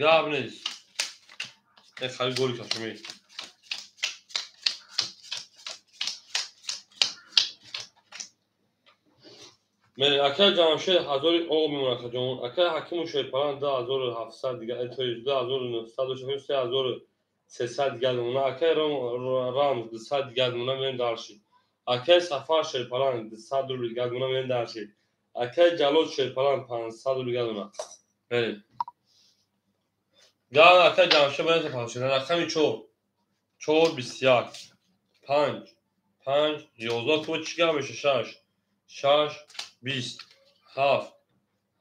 Гап нест. Хари голи кашумӣ. Мерем. Акай Ҷамшед 1000 о мемонад акаҷон. Акай Ҳакиму Шерпаланг 2700 дигар, то есть 2900 3300 дигар мемонад. Акай Рамз 200 дигар мемонад, мерем дарши. Акай Сафар Шерпаланг 200 рубли дигар мемонад, мерем дарши. Акай Ҷалол Шерпаланг 500 рубли дигар мемонад. Мерем. Гав акай Ҷамшед бояд пахшина. Рақами 4. 4 21. 5 5 11 ку чӣ гап меша? 6 6 20 7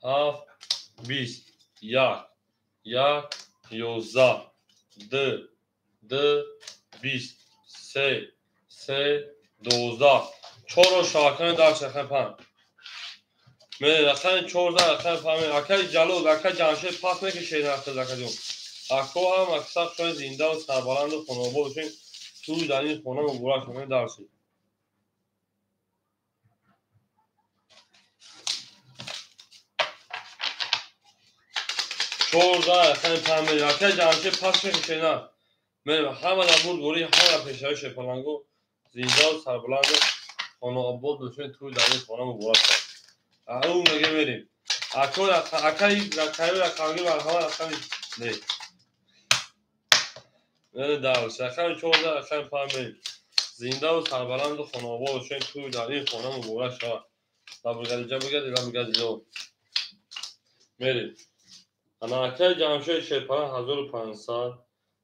7 20 1 1 11 2 2 20 3 3 12 4 шабакаи дар рақами 5. Ме рақами 14 рақами 5. Акай Ҷалол, акай Ҷамшед пас мекашед акаҷон. Ако ҳам аксар шояд зиндаву сарбаланду хонаобод бошед. Тӯй дар ин хона муборак шавед. Дарси. 14 рақами 5. Акай Ҷамшед пас мекашед на. Мерем ҳама дар бурдборӣ, ҳама дар пешравии Шерпалангу зиндаву сарбаланду хонаобод бошед. Тӯй дар ин хона муборак шавад. Ау меге мерем. Ако акай рақами рақамги марҳама рақами не. Мерем дарс. Рақами 14 рақами 5 мерем. Зиндаву сарбаланду хонаобод бошед. Тӯй дар ин хона муборак шавад. Лабргади ҷа бигади лабргади ҷо. Мерем. Ана акай Ҷамшед Шерпаланг 1500.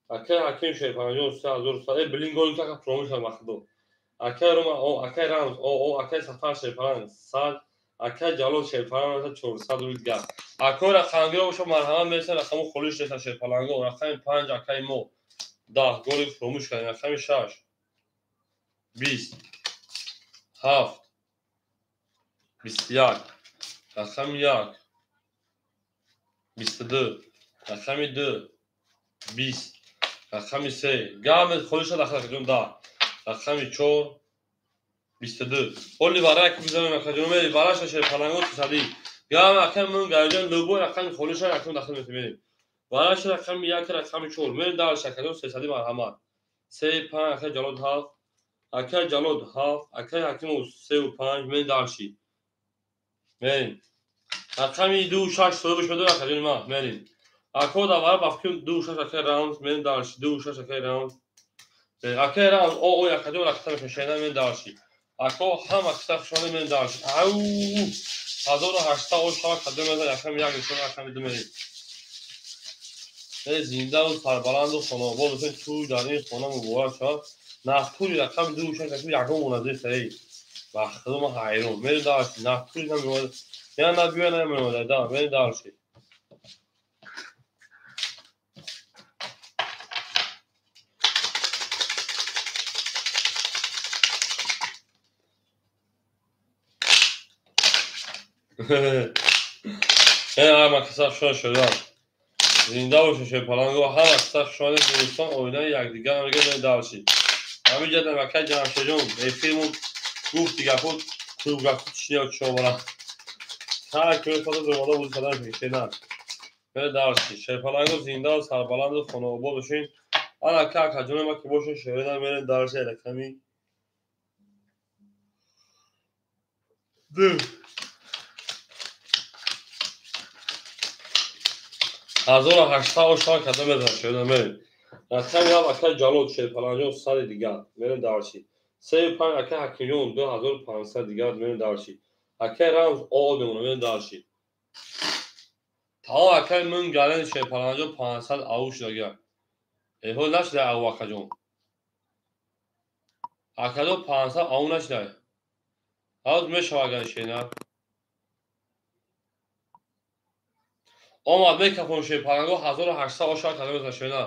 Акай Ҳаким Шерпалангҷон 3100. Э блин голи така фуромӯш кардам бахудо. Акай Рома о акай Рамз о о акай Сафар Шерпаланг 100. Акай Ҷалол Шерпаланг 400 рубл дигар. Акои рақамгиро бошад марҳамат мерасад рақаму холиш неста Шерпаланго. Рақами 5 акай мо 10 голи фуромӯш кардем. Рақами 6 20 7 21 рақами 1 22 рақами 2 20 рақами 3 гап холиша дахл акаҷон 10 рақами 4 22. Оли варак бизанем акаҷон мери вараша Шерпаланго 300. Гап акай мун гаҷон любой рақами холиша рақам дахл метем. Вараша рақами 1 рақами 4 мерем дальше акаҷон 300 марҳамат. 3 5 акай Ҷалол 7 акай Ҷалол 7 акай Ҳакимов 3 5 мерем дальше. Мерем. Рақами 2 6 соҳибаш медорад акаҷони ман мерем. Ако дар вара ба фикр 2 6 акай Рамз мерем дальше 2 6 акай Рамз. Акай Рамз о о акаҷон рақам мешавад мерем дальше. Ако ҳама киса хушонӣ мерем дальше. Ау 1800 о шава кадом мезад рақами 1 нишон рақами 2 мерем. Э зиндаву сарбаланду хонаобод бошед. Тӯй дар ин хона муборак шавад. Нафтури рақами 2 6 рақами ягон моназир саи. Ба худо ман ҳайрон. Мерем дальше. Нафтури намеомад. Я на биё намеомад. Да, мерем дальше. Ҳама киса хушон шуданд. Зинда бошед Шерпаланго. Ҳама киса хушонед дӯстон оинаи якдигар мегӯяд мерем дальше. Ҳамин ҷадам акай Ҷамшедҷон эфирмон гуфти гапҳо кӯгапҳо чиё чобара. Ҳар кӯи фото зумода буд кадан мешена. Мерем дальше. Шерпаланго зиндаву сарбаланду хонаобод бошед. Ана ка акаҷони ма ки бошед шерида мерем дальше рақами 2. 1800 о шава кадом мезанад шерида мерем. Рақами 7 акай Ҷалол Шерпалангҷон 100 дигар мерем дальше. 3 5 акай Ҳакимҷон 2500 дигар мерем дальше. Акай Рамз о о мемонад мерем дальше. Тамом акай мун гален Шерпалангҷон 500 ау шудагар. Эҳо нашуда ау акаҷон. Акаҷон 500 ау нашуда. Ҳоз мешава агар шена. Омад мекафон Шерпаланго 1800 о шава кадом мезанад шена.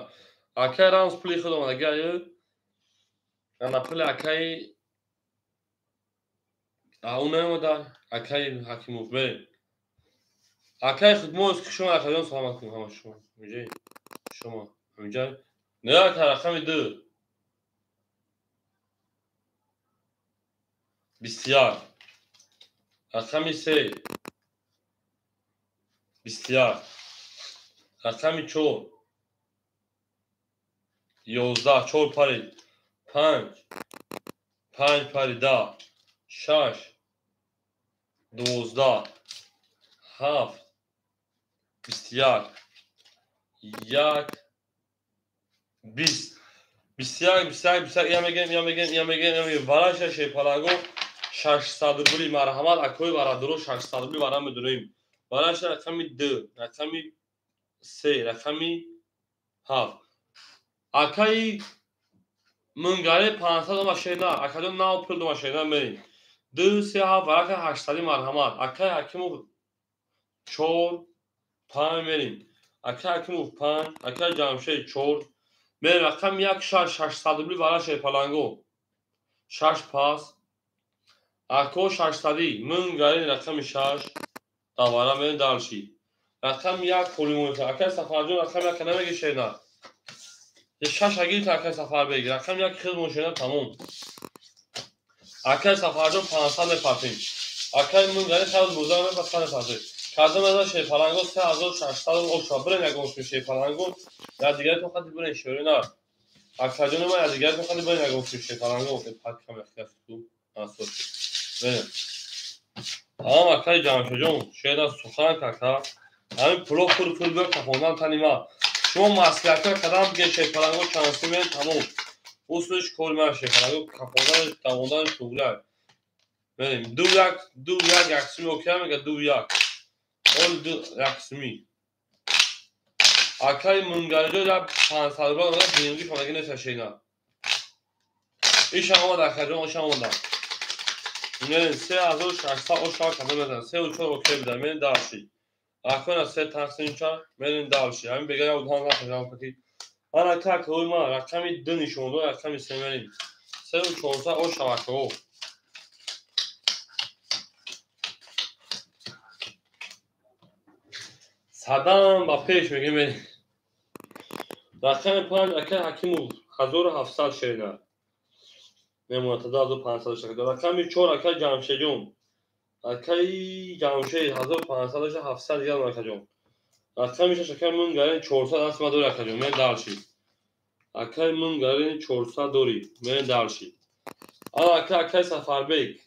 Акай Рамз пули худ омад агар ана пули акай ау намеомада акай Ҳакимов мерем. Акай Худмоз ки шумо акаҷон саломат кунед ҳама шумо. Инҷа шумо инҷа не ака рақами 2 21 рақами 3 21 рақами 4 11 4 пари 5 5 пари 10 6 12 7 21 1 20 21 21 21 я мегем я мегем я мегем я мегем вараша Шерпаланго 600 рубли марҳамат акои барадоро 600 рубли вара медуроем. Вараша рақами 2 рақами 3 рақами 7. Акаи Мунгаре 500 дома шена, акаҷон нав пул дома шена мерем. 2 3 7 варака 800 марҳамат. Акаи Ҳакимов 4 5 мерем. Акаи Ҳакимов 5, акаи Ҷамшед 4. Мерем рақами 1 6 600 рубли вара шерпаланго. 6 пас. Ако 600 Мунгаре рақами 6 давара мерем дальше. Рақами 1 холимон. Акаи Сафарҷон рақами 1 намеги шена. 6 агир акаи Сафарбек. Рақами 1 хизмон шена тамом. Акаи Сафарҷон 500 мепартем. Акаи Мунгаре хаз буза мепартем мепартем. Казам аз шерпаланго 3600 оша. Бирен ягон шерпаланго. Я дигаратон хати бирен шерина. Акаҷон ма я дигаратон хати бирен ягон шерпаланго. Пакам яхту. Асос. Бирен. Ам акаи Ҷамшедҷон, шера сухан кака. Ҳамин пуло пур пур биё кафондан тани ма. Шумо маслиҳатҳо кадам биге шерпаланго чанд сум тамом. Услиш кори ман шерпаланго кафондан давондан шуғлай. Мерем 2 1 2 1 як суми окей мега 2 1. Ол 2 як суми. Акаи Мунгариҷо як 500 рубл дорад, бинги фонаги нест шена. Ишам омад акаҷон, ишам омада. Мерем 3600 оша кадам мезанем. 3 4 окей бида, мерем дальше. Акона се тақсим ча, мерем дальше. Ҳамин бега як одам нахоҳам ки. Ана как ой ма рақами 2 нишон дод, рақами 3 мерем. 3 400 оша акао. Садам ба пеш мегем мерем. Рақами 5 акаи Ҳакимов 1700 шерина. Мемонад 1500 шерина. Рақами 4 акаи Ҷамшедҷон. Акаи Ҷамшед 1500 700 дигар акаҷон. Рақами 6 акаи Мунгарин 400 аст ма дори акаҷон. Мен дальше. Акаи Мунгарин 400 дори. Мен дальше. Ана акаи Сафарбек.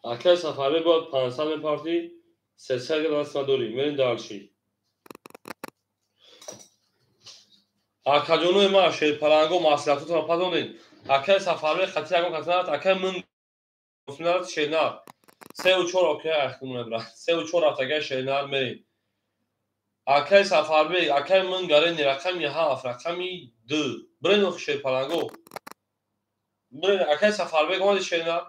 Акаи Сафарбек бояд 500 мепартӣ, 300 дигар аст ма дори. Мен дальше. Акаҷонои ма шерпаланго маслиҳатотонро пазонед. Акаи Сафарбек хати ягон кас нарад, акаи Мун нарад шернар. 3 4 окей ахтумона брат. 3 4 рафтагай шернар мерем. Акаи Сафарбек, акаи Мунгарени рақами 7, рақами 2. Бирен ох шерпаланго. Бирен акаи Сафарбек омади шернар.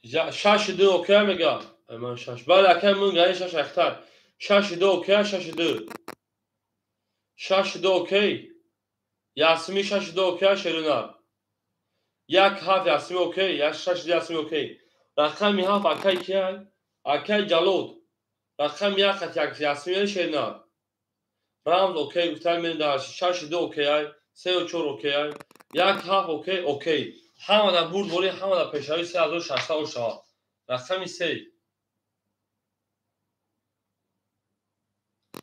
6 2 окей мега. Ман 6. Бале акаи Мунгарени 6 ахтар. 6 2 окей, 6 2. 6 2 окей. Ясми 6 2 окей шерина. 1 7 Ясми окей, 6 2 Ясми окей. Рақами 7 акаи кияй? Акаи Ҷалод. Рақами 1 хат як Ясми шерина. Рамз окей гуфтан мен дар 6 2 окей, 3 4 окей, 1 7 окей, окей. Ҳама дар бурдборӣ, ҳама дар пешравӣ 3600 шавад. Рақами 3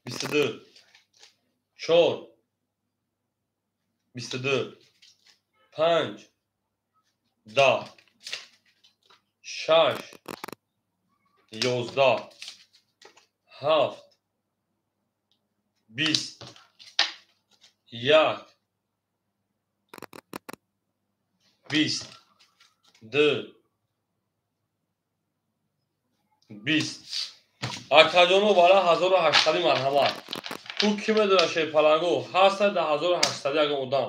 22 4 22 5 10 6 11 7 20 1 20 2 20. Акаҷоно бара 1800 марҳамат. Ту ки медонад шерпаланго? Ҳаста да 1800 ягон одам.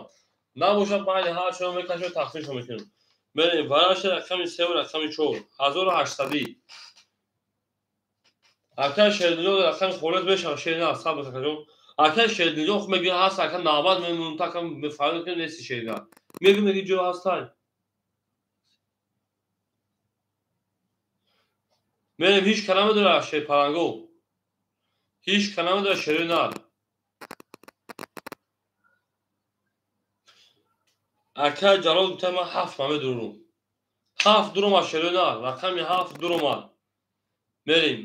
Набошад байни ҳар чиро мекашем тақсимшо мекунем. Мерем вараши рақами 3 ва рақами 4 1800. Акаи Шердинҷон рақами холис мешавад шерина сабр акаҷон. Акаи Шердинҷон хуб мегӯяд ҳаст ака 90 мемонам та ака мефаҳмем ки нести шерина. Мегӯ меги ҷо ҳастай. Мерем ҳеҷ ка намедонад шерпаланго. Ҳеҷ ка намедонад шерина. Акаи Ҷалол гуфта ман 7 ма медурам. 7 дуромад шерина, рақами 7 дуромад. Мерем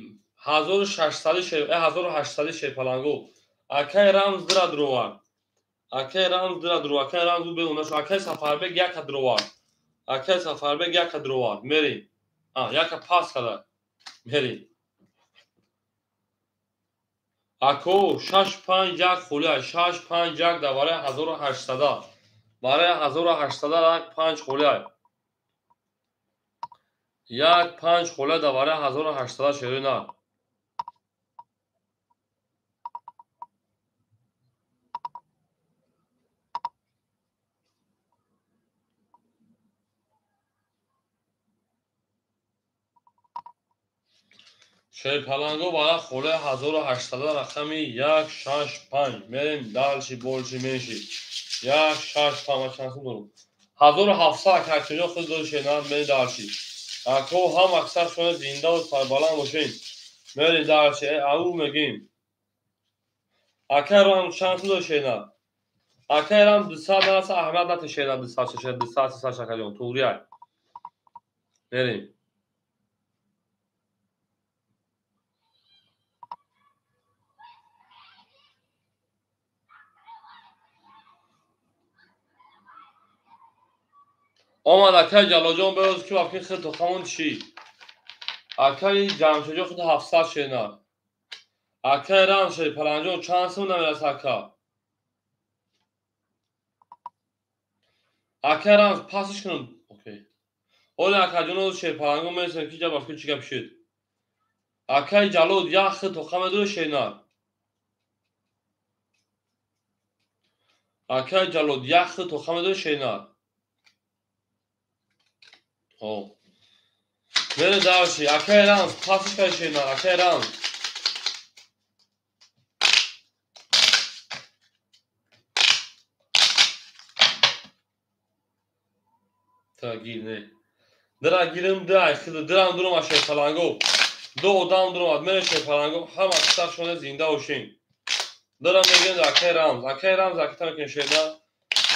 1600 шер, 1800 шерпаланго. Акаи Рамз дира дуровард. Акаи Рамз дира дуровард. Акаи Рамз беун нашуд. Акаи Сафарбек яка дуровард. Акаи Сафарбек яка дуровард. Мерем. Яка пас карда. Мерем. Ако 6 5 1 хулия 6 5 1 дар барои 1800. Барои 1800 1 5 холия. 1 5 холия дар барои 1800 шерои нар. Шерпаланго барои холаи 1800 рақами 1 6 5. Мерем дальше больше меньше. 1 6 5 чанд сум дорум? 1700 акачиҷо худ дори шернар мерем дальше. Ако ҳам аксар шумо зинда ва сарбаланд бошед. Мерем дальше. Ау мегим. Акай рам чанд сум дори шернар? Акай рам 200 нараса аҳмад нате шернар 200 шернар 200 300 шакаҷон туғри ай. Мерем. Омад акай Ҷалолҷон беоз ки вақти хел тохамон чӣ? Акай Ҷамшедҷон худ 700 шернар. Акай Рам Шерпаланҷон чанд сум намераса ака? Акай Рам пасиш кунам. Окей. Оли акаҷон оз Шерпаланго мерасем ки ҷа вақти чӣ гап шуд. Акай Ҷалол як хел тоха медори шернар. Акай Ҷалол як хел тоха медори шернар. Мере дальше. Акай Рамз, пасиш кай шернар, акай Рамз. Та гир не. Дра гирим дай, хида драм дурум ашер паланго. Ду одам дурум мере шер паланго, ҳама кисар шоне зинда бошин. Дра мегирем акай Рамз, акай Рамз акита мекунем шернар.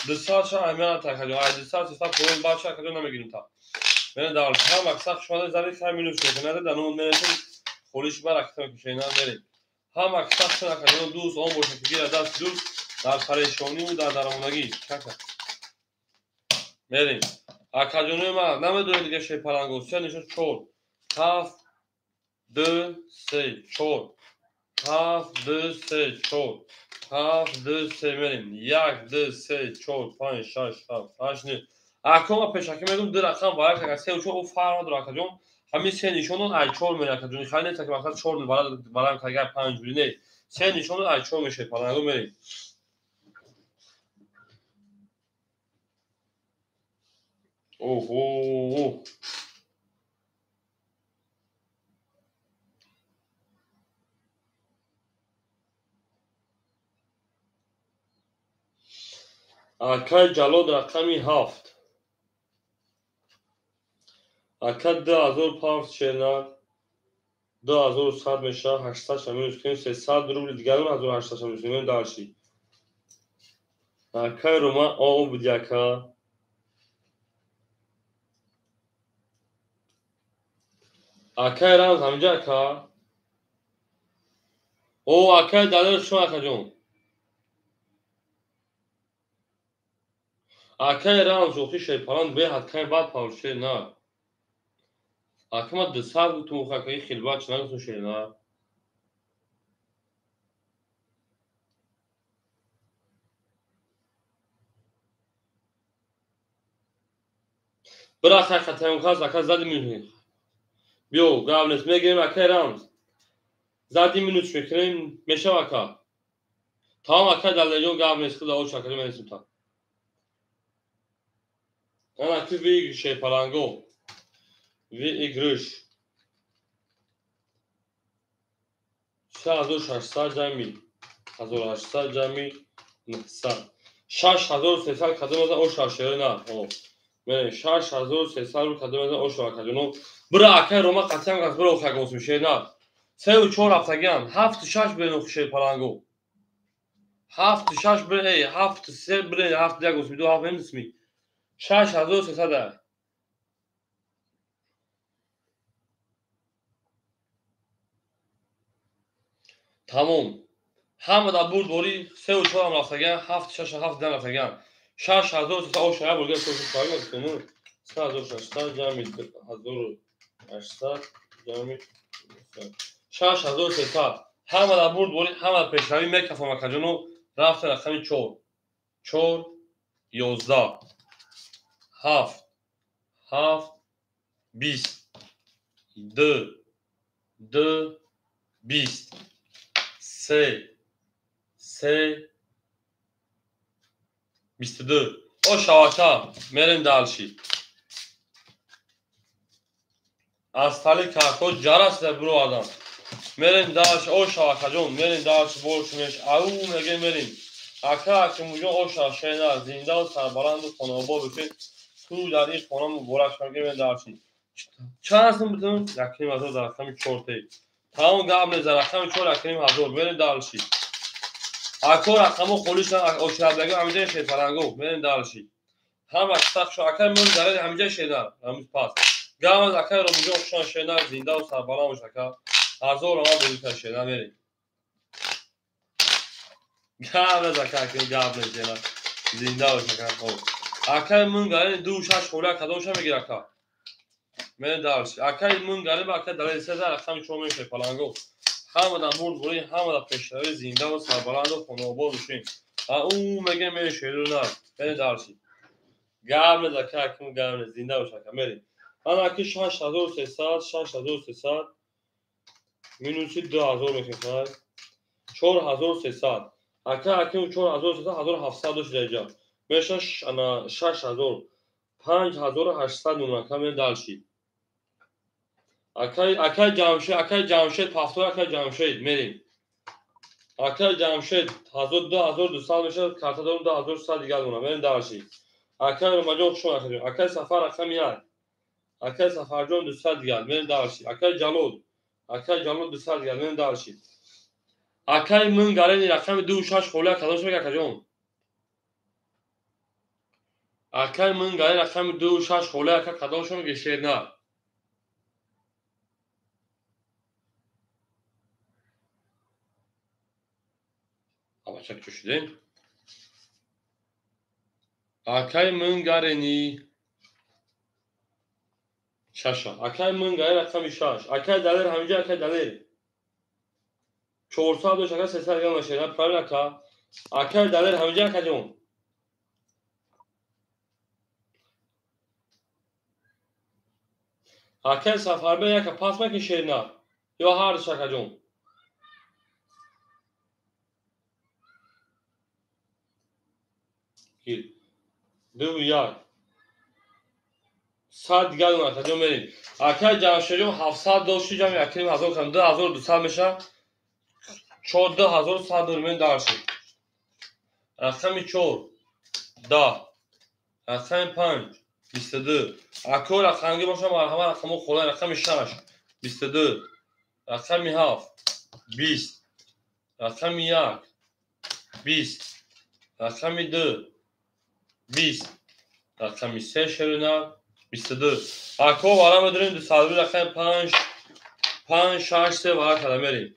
200 ша аҳмият такаҷо, ай 200 300 поин бача акаҷо намегирим та. Мере дальше. Ҳам аксар шумо зари хай минус мекунад, дар нум мересем холиш бар акита мекунем мерем. Ҳам аксар шумо акаҷо дӯст он бошад ки гира даст дӯст дар парешонӣ ва дар даромадагӣ. Чака. Мерем. Акаҷонои ман намедонед дига шерпаланго. Се нишон 4 7 2 3 4 7 2 3 4 7 2 3 мерем. 1 2 3 4 5 6 7 8 9. Акома пешакӣ мегӯм ду рақам ба як 3 4 о фарқ надорад акаҷон. Ҳамин се нишонон ай 4 мере акаҷон. Хай нест ки мақсад 4 барам кагар 5 буди не. Се нишонон ай 4 мешавад паланго мерем. Оҳо. Акай Ҷалол рақами 7. Ака 2000 павз шернар. 2100 мешавад, 800 ша минус кунем, 300 рубли дигарон 1800 ша минус кунем дальше. Акай Рома о буди ака. Акай Рамз ҳаминҷа ака. О акай Далер шумо акаҷон. Акай Рамз охи шерпаланд беҳад кай бад павз шернар. Ака ма 200 гуфтум охи акаи хеле бад чӣ нагуфтум шернар. Бира акай хатаёнкас ака зади минус. Биё гап нест мегирем акай Рамз. Зади минус мекунем мешав ака. Тамом акай Далерҷон гап нест худа ош акаҷон мересем та. Ана ки выигрыш шерпаланго. Выигрыш. 3600 ҷамъи 1800 ҷамъи 900. 6300 кадом аз ош шерона на. Мерем 6300 рубл кадом аз ош акаҷоно. Бира акай Рома қатъиян газ бира охи агосим шернар. 3 ва 4 ҳафтагиан 7 6 бирен охи шерпаланго. 7 6 бирен, эй 7 3 бирен 7 1 госми 2 7 немисми. 6300. Тамом. Ҳама дар бурд борӣ 3 ва 4 ҳам рафтагиан, 7 6 7 10 рафтагиан. 6300 ош я бурга 3600 3600 ҷамъи 1800 ҷамъи 6300. Ҳама дар бурд борӣ, ҳама дар пешравӣ мекафам акаҷоно. Рафта рақами 4 4 11, 7, 7, 20, 2, 2, 20, 3, 3, 22. О шавака, мерем дальше. Аз тали картҳо ҷарасида биро адам. Мерем дальше, о шавакаҷон, мерем дальше, боршумеш. Ау меге мерем. Ака Акимуҷон, о шашена, зиндаву сарбаланду хонаобод бошед. Ту дар ин хона муборак шава, мерем дальше. Чанд сум бутун? 1500 дар рақами 4 те. Тамом гап нест, дар рақами 4 1500. Мерем дальше. Ако рақамо холишан оширадагӣ ҳамиҷа шерпаланго. Мерем дальше. Ҳама сахшо акай мон даред ҳамиҷа шедар. Ҳамиз пас. Гап акай Ромиҷон хушон шедар, зиндаву сарбаланд бош ака. 1000 ама бозита шедар мерем. Гап нест ака, гап нест шедар. Зинда бош ака. Хоб. Акай мон гарен 2 6 хола кадомша мегир ака. Мерем дальше. Акай мон гарен ба акай далел 3000 рақами 4 мешавад паланго. Ҳамадан бурд бурӣ, ҳамада пешравӣ, зиндаву сарбаланду хонаобод бошем. Ау меге мерем шеру нар. Мерем дальше. Гап нест ака, аким гап нест, зинда бош ака, мерем. Ана аки 6300, 6300 минуси 2000 мекунем, 4300. Ака аким 4300, 1700 дошт даҷа. Меша ана 6000, 5800 мемонад, ака мерем дальше. Акай Ҷамшед, акай Ҷамшед, пафтор акай Ҷамшед, мерем. Акай Ҷамшед, 2200 мешавад, карта дорум 2100 дигар мемонад, мерем дальше. Акай Ромаҷон хушон акаҷон. Акай Сафар рақами 1. Акай Сафарҷон 200 дигар, мерем дальше. Акай Ҷалол, акай Ҷалол 200 дигар, мерем дальше. Акай мун гарени рақами 2 6 хола кадомш мега акаҷон? Акай мун гарени рақами 2 6 хола ака кадомш мега шерна? Абачак чӯ шудем? Акай мун гарени шаша. Акай мун гарени рақами 6. Акай Далер ҳамиҷа, акай Далер. 400 дошт, ака 300 дигар мешавад. Правильно ака? Акай Далер ҳамиҷа, акаҷон. Акай Сафарбек яка пас мекунӣ шерна? Ё ҳар душ акаҷон? Гир. 2 1. 100 дигар дон акаҷон мерем. Акай Ҷамшедҷон 700 дошти, ҷамъи акрим 1000 кардем, 2200 мешавад. 4 2100 дорем, мерем дальше. Рақами 4 10, рақами 5 22. Ако рақамги бошад, марҳамат рақамо хола. Рақами 6 22, рақами 7 20, рақами 1 20, рақами 2 20, рақами 3 шерина 22. Ако вара медорем 200 рақами 5 5 6 3 вара када мерем.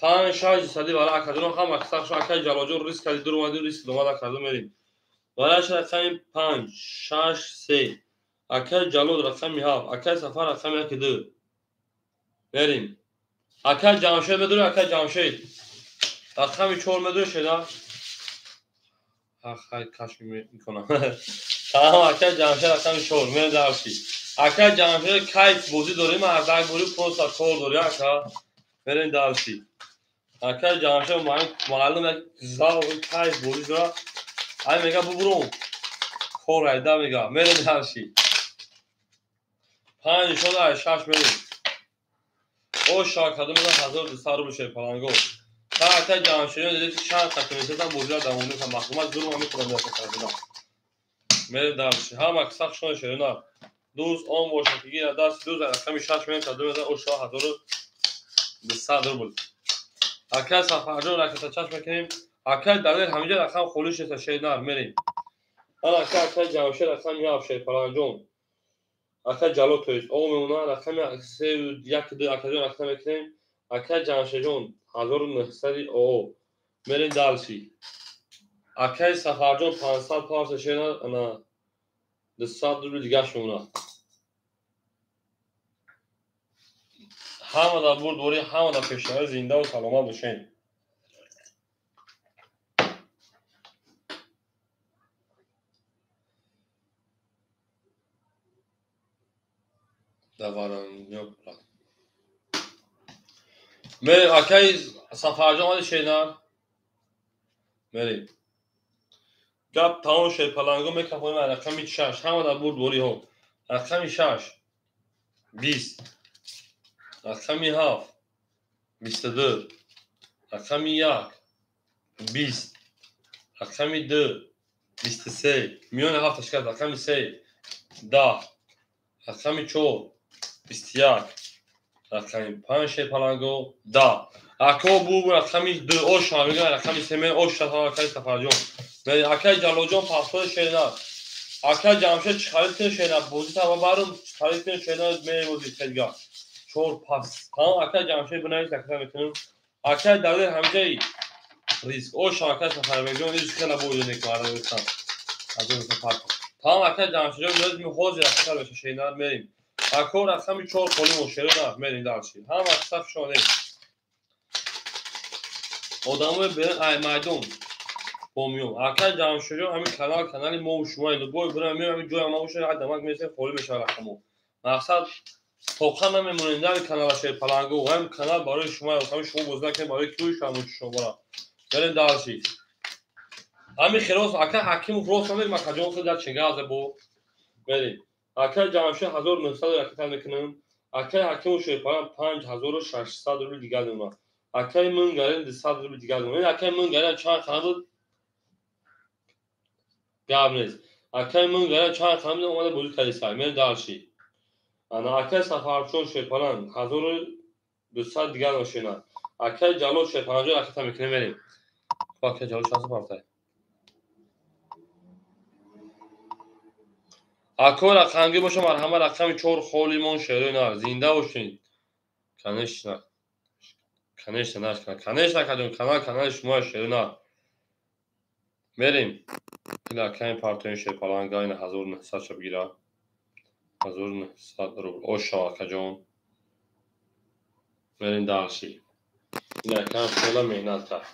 5 6 200 вара акаҷон ҳама сахшо акай Ҷалолҷон риск кади дур омади, риск домада карду мерем. Вараш рақами 5 6 3. Акай Ҷалол рақами 7, акай Сафар рақами 1 2. Мерем. Акай Ҷамшед медорем, акай Ҷамшед. Рақами 4 медорем шеда? Хай кашф мекунам. Тамом акай Ҷамшед рақами 4 мерем дальше. Акай Ҷамшед кайф бозӣ дорем, мардак борӣ просто кор дорӣ ака. Мерем дальше. Акай Ҷамшед маълум як завқи кайф бозӣ дорад. Ай мега бубурум. Кор айда мега. Мерем дальше. 5 нишон 6 мерем. О шакаду мега 1200 рубл шерпаланго. Та акай Ҷамшедҷон дидед ки чанд қат месетам бозиро давом мекунам. Махлумат зурм ҳам мехӯрам яка кардам. Мерем дальше. Ҳама сахшон шерина. Дӯст он бошад ки гира даст дӯст рақами 6 мерем та 2000 о 1200 рубл. Акай Сафарҷон ракета чашм мекунем. Акай Далер ҳамиҷа рақам холӣ шеста шернар мерем. Ана ака акай Ҷамшед рақами 7 шерпаланҷон. Акай Ҷалол то есть о мемонад рақами 3 1 2 акаҷон рақам мекунем. Акай Ҷамшедҷон 1900 о мерем дальше. Акай Сафарҷон 500 парса шернар ана 200 рубл дигаш мемонад. Ҳамада бурдборӣ, ҳамада пешравӣ, зиндаву саломат бошед. Даваранё. Мерем, акаи Сафарҷон омади шернар. Мерем. Гап тамом шерпаланго мекафонем рақами 6. Ҳама дар бурд бориҳо. Рақами 6 20, рақами 7 22, рақами 1 20, рақами 2 23, миёни 7 шикаст, рақами 3 10, рақами 4 21, рақами 5 шерпаланго 10. Ако бу рақами 2 оша мегӯям, рақами 3 мен оша акаи Сафарҷон. Акаи Ҷалолҷон пасҳои шернар. Акаи Ҷамшед чӣ харид кунед шернар? Бозӣ таба барум чӣ харид кунед шернар мебозӣ хелга. 4 пас. Тамом акаи Ҷамшед бинавис акаи метунем. Акаи Далер ҳамҷаи риск. Оша акаи Сафарбекҷон риск хела бозӣ мекунад гуфтам. Аз он сафар. Тамом акаи Ҷамшедҷон лозим ҳозир акаи меша шернар мерим. Ако рақами 4 холӣ мо шернар мерим дарши. Ҳама саф шонем. Одамои берун ай майдон помиён. Акаи Ҷамшедҷон ҳамин канал канали мо ва шумо любой бирам меоям ҳамин ҷоям набошад ҳар дамак месем холӣ мешавад рақамо. Мақсад тоқа намемонем дар канала шерпаланго. Ҳамин канал барои шумо ҳамин шумо бозӣ накунед барои киё шумо шумо бара. Берем дарши. Ҳамин хирос акаи Ҳакимов рост намегӯям акаҷон худ дар чегазе бо. Берем. Акаи Ҷамшед 1900 ракета мекунем. Акаи Ҳакимов шерпаланг 5600 рубл дигар мемонад. Акаи Мунгарин 200 рубл дигар мемонад. Акаи Мунгарин чанд хана буд? Гап нест. Акаи Мунгарин чанд хана буд омада бозӣ кардисай. Мерем дарши. Ана акаи Сафарчон шерпаланг 1200 дигар мошина. Акаи Ҷалол шерпаланг ракета мекунем мерем. Акаи Ҷалол чанд сафартай? Ако рақамгӣ боша марҳама рақами 4 холимон шерои нар. Зинда бошед. Конечно. Конечно, наш канал. Конечно, акаҷон, канал канали шумо шерои нар. Мерем. Ина акаи партои шерпаланга ина 1900 ша бигира. 1900 рубл. Оша акаҷон. Мерем дарши. Ина акаи хела меҳнат кард.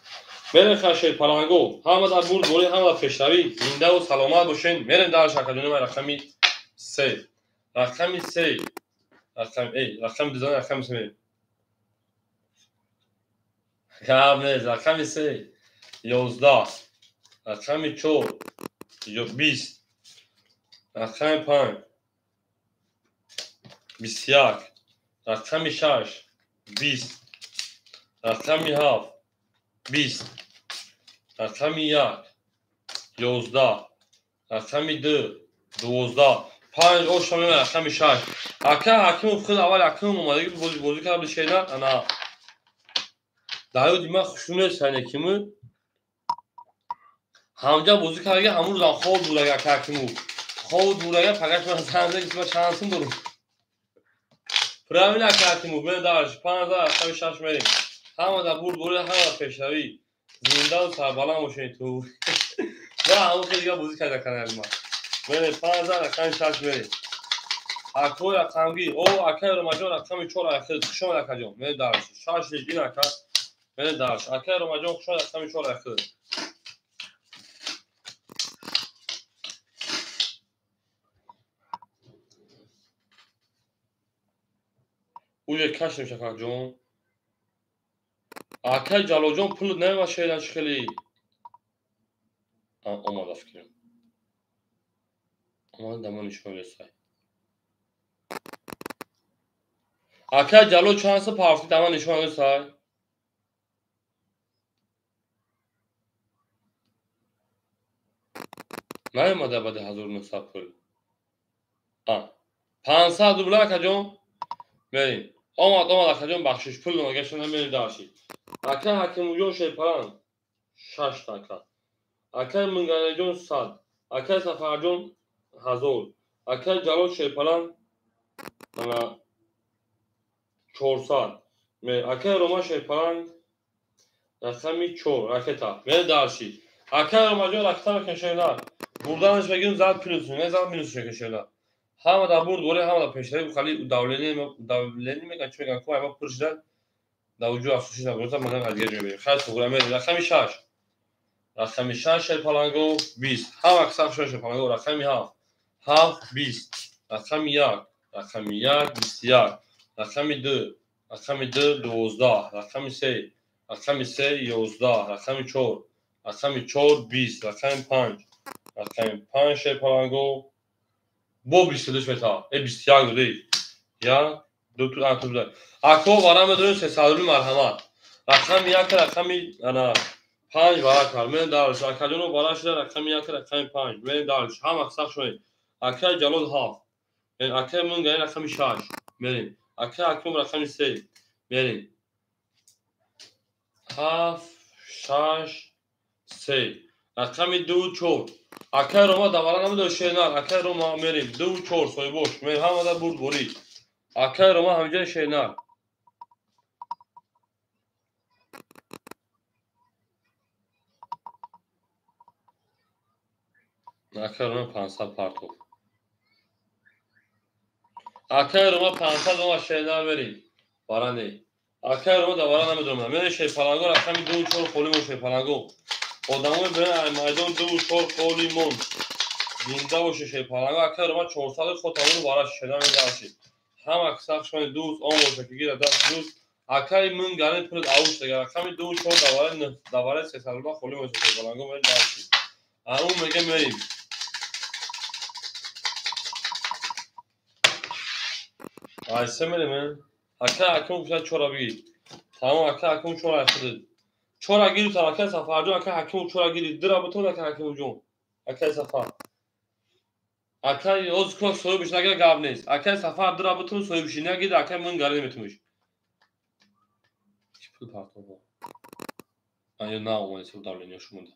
Мерем ха шерпаланго. Ҳама дар бурд борӣ, ҳама дар пешравӣ. Зиндаву саломат бошед. Мерем дарши акаҷони ман рақами 3. Рақами 3. Рақами рақами 2 рақами 3. Гап нест. Рақами 3 11, рақами 4 20, рақами 5 21, рақами 6 20, рақами 7 20, рақами 1 11, рақами 2 12, 5 оша мемонад рақами 6. Ака Ҳакимов худ аввал якум омадагӣ бозӣ кард бишена. Ана дар ёди ман хушрӯ нест ҳанекиму ҳамҷа бозӣ кардаги ҳамун рӯзам хоб бурага ака Ҳакимов хоб бурага фақат ман занг зад ман чанд сум дорум. Правильно ака Ҳакимов мерем дарш 5 рақами 6 мерем. Ҳама дар бурд борӣ, ҳама дар пешравӣ. Зиндаву сарбаланд бошед ту. Ва ҳамун хел дигар бозӣ карда канали ман. Мерем 5 рақами 6 мерем. Акои рақамгӣ. О акаи Ромаҷон рақами 4 ахир. Хуш омад акаҷон. Мерем дарш 6 легин ака. Мерем дарш. Акаи Ромаҷон хуш омад рақами 4 ахир. Уже кашем шакаҷон. Акаи Ҷалолҷон пул намева шеъраш хеле. Омада фикрам. Омада дамон нишон ресай. Акаи Ҷалол чанд са парфти дамон нишон ресай. Наомада баъди 1900 пул. 500 рубл акаҷон. Мерем. Омад акаҷон бахшиш пул нагашта намерем дарши. Акаи Ҳакимуҷон шерпаланг 6 ака. Акаи Мунгалиҷон 100, акаи Сафарҷон 1000, акаи Ҷалол шерпаланг 400. Акаи Рома шерпаланг рақами 4 ракета. Мерем дарши. Акаи Ромаҷон ракета мекунад шернар. Бурданаш мегирем зад плюс, не зад минус мекунад шернар. Ҳама дар бурд борӣ, ҳама дар пешравӣ. Хали давление мекунад, чӣ мекунад? Ку айма пур шуда дар вуҷуд афсӯсӣ набурда, ман аз дигар ҷой мерем. Хайр, суғра мерем. Рақами 6. Рақами 6 шерпаланго 20. Ҳама саф 6 шерпаланго. Рақами 7. 7 20. Рақами 1. Рақами 1 21. Рақами 2. Рақами 2 12. Рақами 3. Рақами 3 11. Рақами 4. Рақами 4 20. Рақами 5. Рақами 5 шерпаланго. Бо 22 мета. 21 додӣ. 1 2 3 Ако вара медонем 300 рубли марҳамат. Рақами 1 рақами ана 5 вара кард. Мен дарш. Акаҷоно вара шуда рақами 1 рақами 5. Мен дарш. Ҳама сах шуд. Акай Ҷалол 7. Акай Мунгаи рақами 6. Мерем. Акай Акром рақами 3. Мерем. 7 6 3. Рақами 2 4. Акай Рома давара намедонем шернар. Акай Рома мерем. 2 4 соҳибош. Мерем ҳамада бурд борӣ. Акай Рома ҳамҷои шернар. Акай Рома 500 партов. Акай Рома 500 рома шернар мерем. Вара не. Акай Рома давара намедонам. Мерем шерпаланго рақами 2 4 холӣ мон шерпаланго. Одамои берен майдон 2 4 холӣ мон. Зинда боше шерпаланго. Акай Рома 400 хотамон вара шернар медаршид. Ҳама сах шони дӯст он боша ки гира даст дӯст. Акай Мунгари пул ауш дагар. Рақами 2 4 давара давара 300 рубла холӣ мон шерпаланго мерем даршид. Ау мега мерем. Айса мерем. Акай Акром гуфта чора бигир. Тамом акай Акром чора ахидид. Чора гирифт акай Сафарҷон, акай Ҳакимов чора гирифт. Дира бутон акай Ҳакимовҷон. Акай Сафар. Акай оз кор соҳибш нагир гап нест. Акай Сафар дира бутон соҳибш нагир акай Мунгари наметумиш. Чӣ пул партов? Аю на омад су давление шумонда.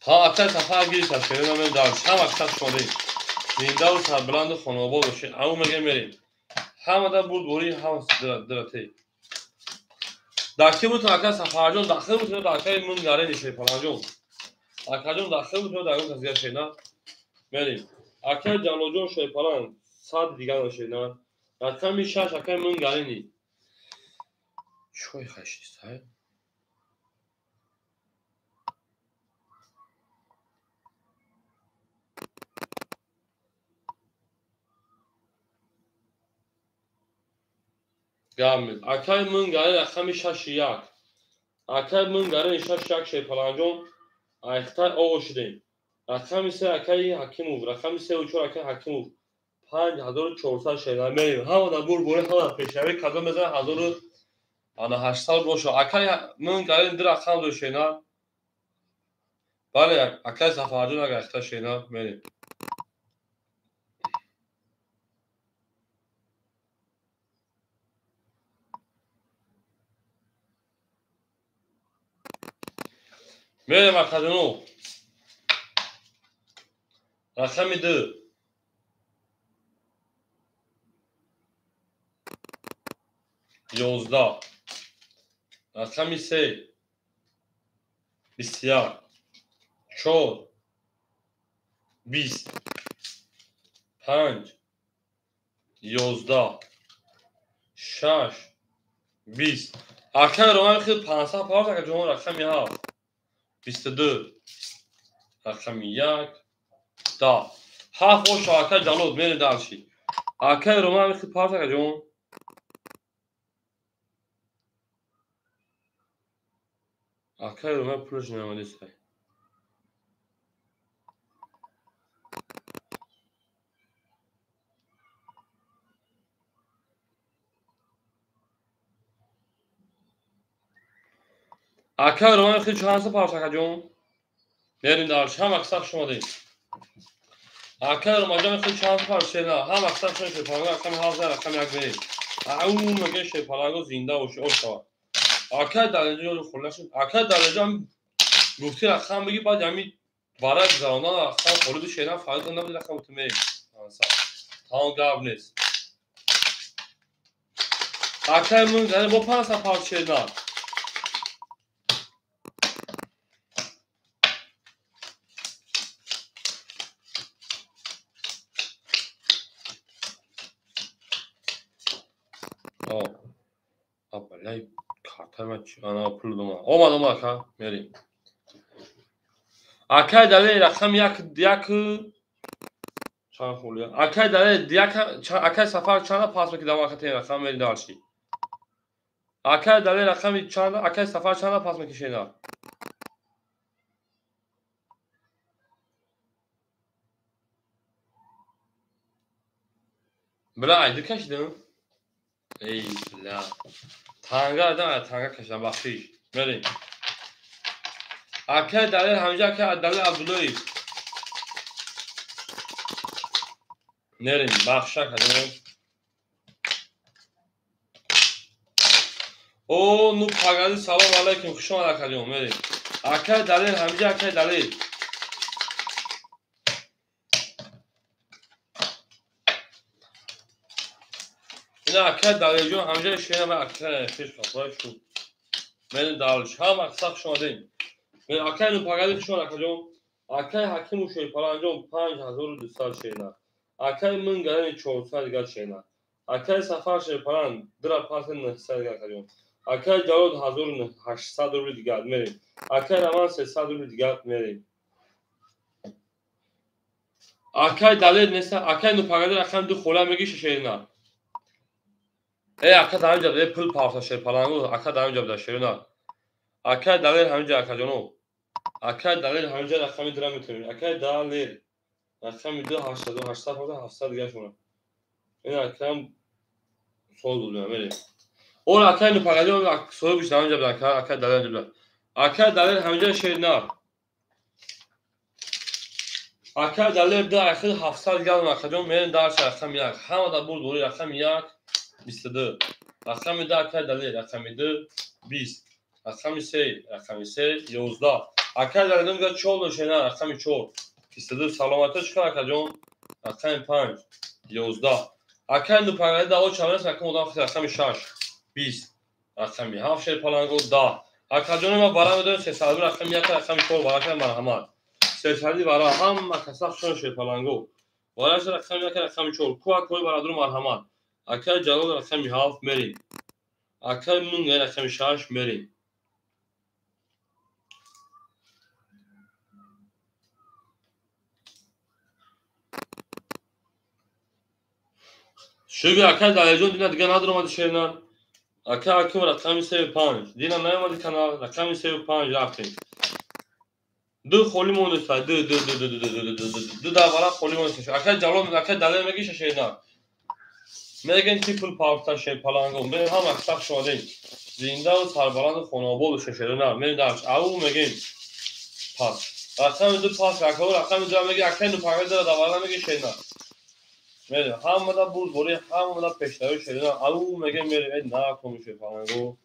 Та акай Сафар гирифт шерина мен дарш. Ҳама сах шудем. Зиндаву сарбаланду хонаобод бошед. Ау мега мерем. Ҳамада бурд борӣ ҳама дира те. Дар ки бутун акай Сафарҷон дахил бутун дар акай Мунгари шерпаланҷон. Акаҷон дахил бутун дар он кас шена. Мерем. Акай Ҷалолҷон шерпалан 100 дигар шена. Рақами 6 акай Мунгари. Чой хашист, ҳай? Гамил. Акай Мунгари рақами 6 1. Акай Мунгари 6 1 шерпаланҷон айхтай оғоз шудем. Рақами 3 акай Ҳакимов, рақами 3 4 акай Ҳакимов. 5400 шерна мерем. Ҳамада бур борӣ ҳама пешравӣ кадом мезанад 1800 боша. Акай Мунгари ду рақам дошт шерна. Бале, акай Сафарҷон агар айхтай шерна мерем. Мерем акаҷоно. Рақами 2. 11. Рақами 3. 21. 4. 20. 5. 11. 6. 20. Акай Рома хел 500 парт акаҷон рақами 7. 22. Рақами 1. 10. 7 оша акай Ҷалол мерем дарши. Акай Рома хел парт акаҷон. Акай Рома пулаш наомадист. Акай Рома хел чанд парт акаҷон? Мерем дарш. Ҳама сах шумодем. Акай Ромаҷон хел чанд парт шена. Ҳама сах шумо шерпаланго рақами 7 рақами 1 мерем. Ау мега шерпаланго зинда боше ошава. Акай Далеҷон хуллашин. Акай Далеҷон гуфти рақам бигӣ баъд ҳами вара гузарондан рақам холиду шена фарқ набуд рақам ту мерем. Тамом гап нест. Акай Мунгари бо 500 парт шена. Ана пул дома. Омад, омад, ака, мерем. Акай Далер рақами як як чанд холия? Акай Далер як акай Сафар чанда пас мекидам акатен рақам мери дарши. Акай Далер рақами чанда акай Сафар чанда пас мекишена? Бля, айди кашидам? Эй, бля. Танга да, танга кашидам, бахшиш. Мерем. Акай Далер ҳамҷа акай Далер Абдуллоев. Мерем, бахша кардем. О, ну пагади, салом алейкум, хуш омад акаҷон, мерем. Акай Далер ҳамҷа акай Далер. Ина акай Далерҷон ҳамҷа шена акай хеш қафлай шуд. Мерем далш. Ҳама сах хуш омадем. Акай ну пагади хуш омад акаҷон. Акай Ҳакиму Шерпаланҷон 5200 шена. Акай Мынгарани 400 дигар шена. Акай Сафар Шерпалан дира пас 900 дигар акаҷон. Акай Ҷалол 1800 рубли дигар мерем. Акай Раман 300 рубли дигар мерем. Акай Далер неста, акай ну пагади рақам ду хола мегиши шена. Э, ака дар ҳамҷа буда, пул павта Шерпалангу, ака дар ҳамҷа буда шерина. Акай Далер ҳамҷа акаҷоно. Акай Далер ҳамҷа рақами дира метавонем. Акай Далер рақами 2 800 800 700 дигар шуна. Ин акам сол додем, мерем. Ор акай ну пагади соҳибиш дар ҳамҷа буда, акай Далер ҳамҷа буда. Акай Далер ҳамҷа шерина. Акай Далер 2 ахир 700 дигар акаҷон мерем дар рақами 1. Ҳама дар бурд бори рақами 1 22. Рақами 2 акай Далер, рақами 2 20. Рақами 3, рақами 3 11. Акай Далер мегӯяд 4 дошена, рақами 4 22. Саломатӣ чикор акаҷон? Рақами 5 11. Акай ну пагади даво чамрас рақами одам рақами 6 20. Рақами 7 Шерпаланго 10. Акаҷони ма бара медонем 300 рақами 1 рақами 4 барака марҳамат. 300 бара ҳама каса хушон Шерпаланго. Бараш рақами 1 рақами 4. Ку акои барадару марҳамат. Акай Ҷалол рақами 7 мерем. Акай Мунга рақами 6 мерем. Шуги акай Далерҷон дина дига надоромади шерна. Акай Ҳаким рақами 3 5. Дина наёмади канал, рақами 3 5 рафтем. Ду холи мондеста, ду ду ду ду ду ду ду ду ду дар варақ холи мондеста. Акай Ҷалол, акай Далер мегиша шерна. Мегӯем ки пул павта Шерпаланго. Мерем ҳама сах шомадем. Зиндаву сарбаланду хонаобод шерна. Мерем дарш. Ау мегӯем пас. Рақами 2 пас, акао рақами 2 меги акай ну пагади дар варақ меги шерна. Мерем ҳамада бурдборӣ, ҳамада пешравӣ шерна. Ау мегӯем мерем э накун Шерпаланго.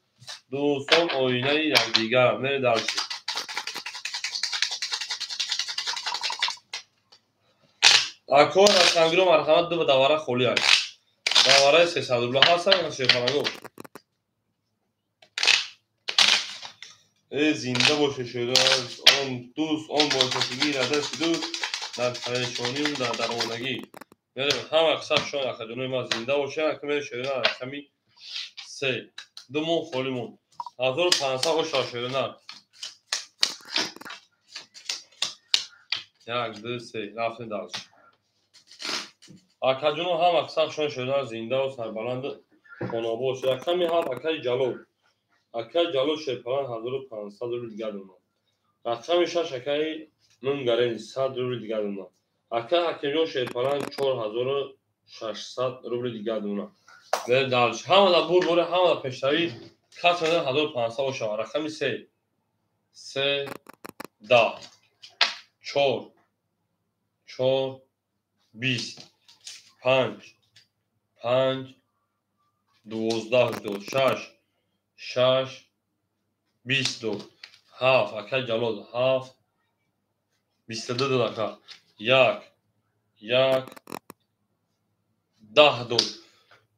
Дӯстон оинаи якдигар. Мерем дарш. Акои рақамгиро марҳамат ду давара холӣ аст. Давараи 300 рубла ҳастанд Шерпаланго. Э зинда боше шерон, он дӯст, он бошашигӣ, радасти дӯст, дар парешонию дар дармонагӣ. Мерем ҳама қисса шон акаҷонои ман зинда бошанд, ака мерем шерона рақами 3. Ду моҳ холӣ монд. 1500 оша шерона. 1 2 3 рафтем дарш. Акаҷоно ҳама қисса шон шерона зиндаву сарбаланду хонаобод. Рақами 7 акаи Ҷалол. Акаи Ҷалол Шерпалан 1500 рубл дигар донад. Рақами 6 акаи Мунгарен 100 рубл дигар донад. Акаи Ҳакимҷон Шерпалан 4600 рубл дигар донад. Мерем дарш. Ҳама дар бурд боре, ҳама дар пешравӣ. Кас медонад 1500 бошад. Рақами 3 3 10 4 4 20 5 5 12 2 6 6 22 7 акай Ҷалол 7 22 дод ака 1 1 10 дод.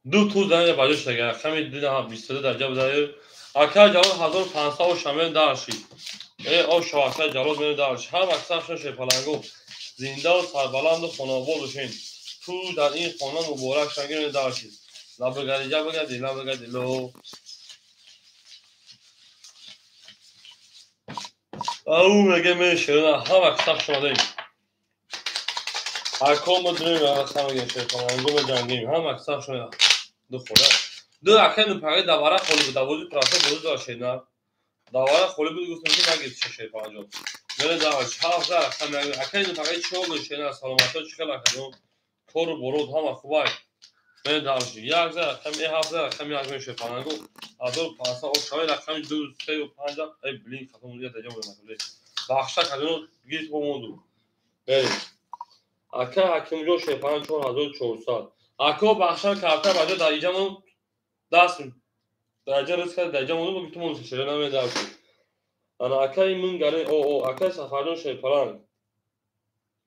Ду туз даня баҷо шуда рақами 2 22 дар ҷа буда. Акай Ҷалол 1500 оша мерем дарши. Э оша акай Ҷалол мерем дарши. Ҳама аксар Шерпаланго зиндаву сарбаланду хонаобод бошед. Ту дар ин хона муборак шавед мерем дарши. Лабагади ҷабагади лабагади ло. Ау мега мешина ҳама киса шудаем. Ако мудрим рақам мега шерпаланго меҷангим. Ҳама киса шуда. Ду хӯра. Ду акай ну паги давара холи буд, давози праса бози дора шена. Давара холи буд, гуфтам ки нагир шерпаланҷо. Мере давар ҳафт рақам мега. Акай ну паги чӣ гӯ шена саломатӣ чӣ хел акаҷон. Кору бород ҳама хубай. Мере давар як за рақам ҳафт рақам як меша шерпаланго. 1500 об шавай рақами 2 3 5. Эй блин, хатом мудия даҷа мекунам. Бахша кадино гирифт монду. Мерем. Ака Ҳакимҷон шерпаланг 4400. Ако бахша карта баҷо дар иҷамон даст даҷа ризка даҷа монду бо тумон шера намедав. Ана акаи Мунгари о о акаи Сафарҷон шерпаланг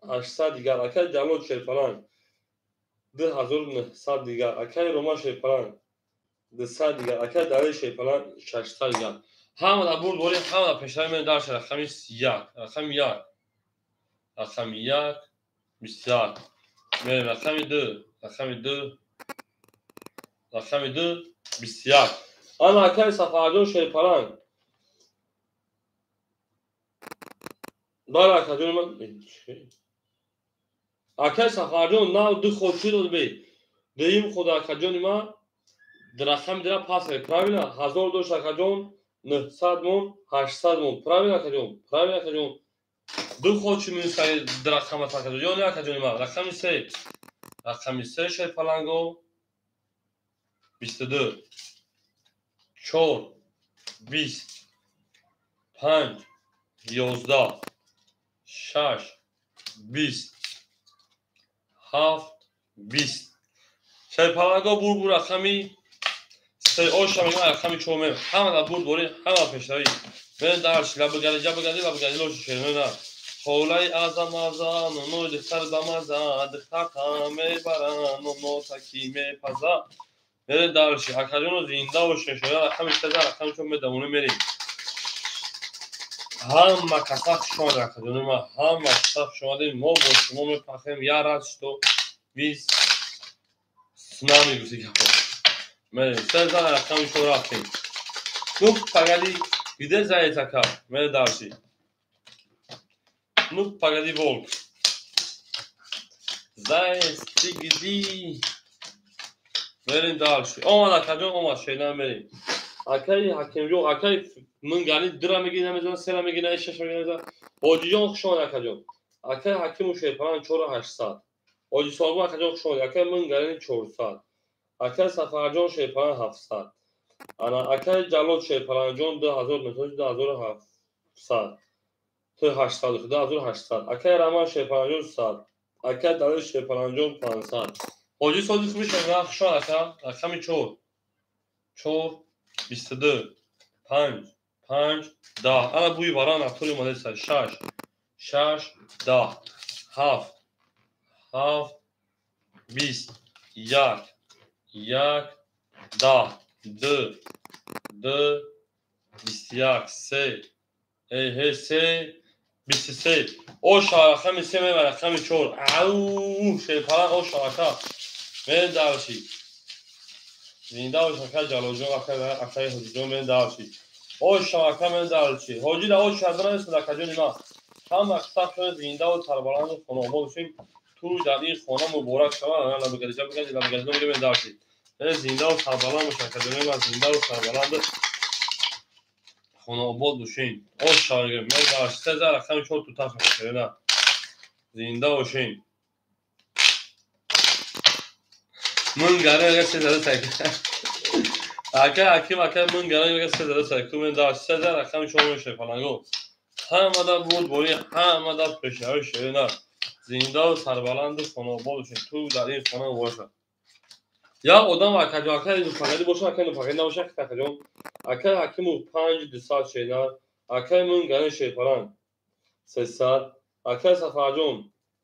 800 дигар, акаи Ҷалол шерпаланг 2900 дигар, акаи Рома шерпаланг 200 дигар, акаи Далер шерпаланг 600 дигар. Ҳама дар бурд борӣ, ҳама дар пешравӣ мен дар рақами 1, рақами 1, рақами 1, 21. Мерем рақами 2, рақами 2, рақами 2, 21. Ана акаи Сафарҷон шерпаланг. Бале акаҷон ман акаи Сафарҷон нав ду ход чӣ дод бе? Дуюм ход акаҷони ман рақами дира пас кард. Правильно? 1000 дошт акаҷон, 900 мон, 800 мон. Правильно акаҷон? Правильно акаҷон. Ду ход чӣ минус кард рақама акаҷон? Ё не акаҷони ман? Рақами 3. Рақами 3 шерпаланго 22 4 20 5 11 6 20 7 20. Шерпаланго бурбур рақами 3 оша мегӯям рақами 4 мегӯям. Ҳама дар бурд борӣ, ҳама пешравӣ. Мен дарш лабгари ҷабгари лабгари лоши шермена. Холаи азам аза ноной духтар бамаза духтарта мебара ноно таки мепаза. Мере дарши акаҷоно зинда бошед. Шояд рақами 3 рақами 4 медамона мерем. Ҳама каса хуш омадед акаҷони ман, ҳама каса хуш омадед. Мо бо шумо мепахем. Я рад, что вы с нами гуфти гапо. Мерем. 3 рақами 4 рафтем. Ну погоди, где заяц ака? Мере дарши. Ну погоди, волк. Заяц, ты где? Мерем дальше. Омад акаҷон, омад шена мерем. Акаи Ҳакимҷон, акаи Мунгари дира мегирӣ намезанад, сера мегирӣ, шаш мегирӣ намезанад. Ҳоҷиҷон хуш омад акаҷон. Акаи Ҳакиму шерпаланг 4800. Ҳоҷи Солимон акаҷон хуш омад. Акаи Мунгари 400. Акаи Сафарҷон шерпаланг 700. Ана акаи Ҷалол шерпалангҷон 2900 2700. 800 2800. Акаи Раман шерпалангҷон 100. Акаи Далер шерпалангҷон 500. Ҳоҷи Содиқ мешавад хуш омад ака. Рақами 4 4 22 5 5 10. Ана бӯи варан атори омадеса. 6 6 10 7 7 20 1 1 10 2 2 21 3 3 23. Оша рақами 3 мебарад рақами 4. Ау шерпаланг оша ака. Мерем дарши. Зинда бош ака Ҷалолҷон, акаи Ҳоҷиҷон мерем дарши. Оша ака мерем дарши. Ҳоҷи да оша дора нест акаҷони ман. Ҳама қисса шуда зиндаву сарбаланду хонаобод бошем. Ту дар ин хона муборак шавад. Лабгари ҷабгари лабгари мерем дарши. Зиндаву сарбаланд бош акаҷони ман, зиндаву сарбаланду хонаобод бошем. Оша мерем дарши. 3 рақами 4 туташ шуда. Зинда бошем. Мунгари мега се зада сай. Ака Ҳаким ака Мунгари мега се зада сай. Ку мен дарш 3 рақами 4 мешавад паланго. Ҳама дар бурд борӣ, ҳама дар пешравӣ шерина. Зиндаву сарбаланду хонаобод бошем. Ту дар ин хона муборак шавад. Як одам акаҷон, акаи Нупагади бошад, акаи Нупагади набошад, акаҷон. Акаи Ҳакиму 5200 шена, акаи Мунгари шерпаланг 300, акаи Сафарҷон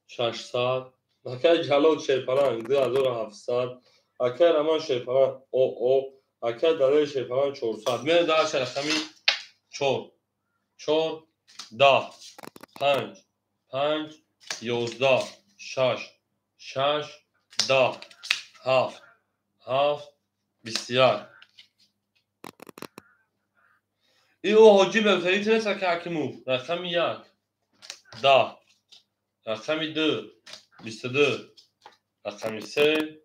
600, акаи Ҷалол шерпаланг 2700, акаи Раман шерпаланг ОО, акаи Далер шерпаланг 400. Мерем дарши рақами 4 4 10 5 5 11 6 6 10 7 7 21. И о ҳоҷӣ мегуфтагӣ ту нест ака Ҳакимов. Рақами 1 10, рақами 2 22, рақами 3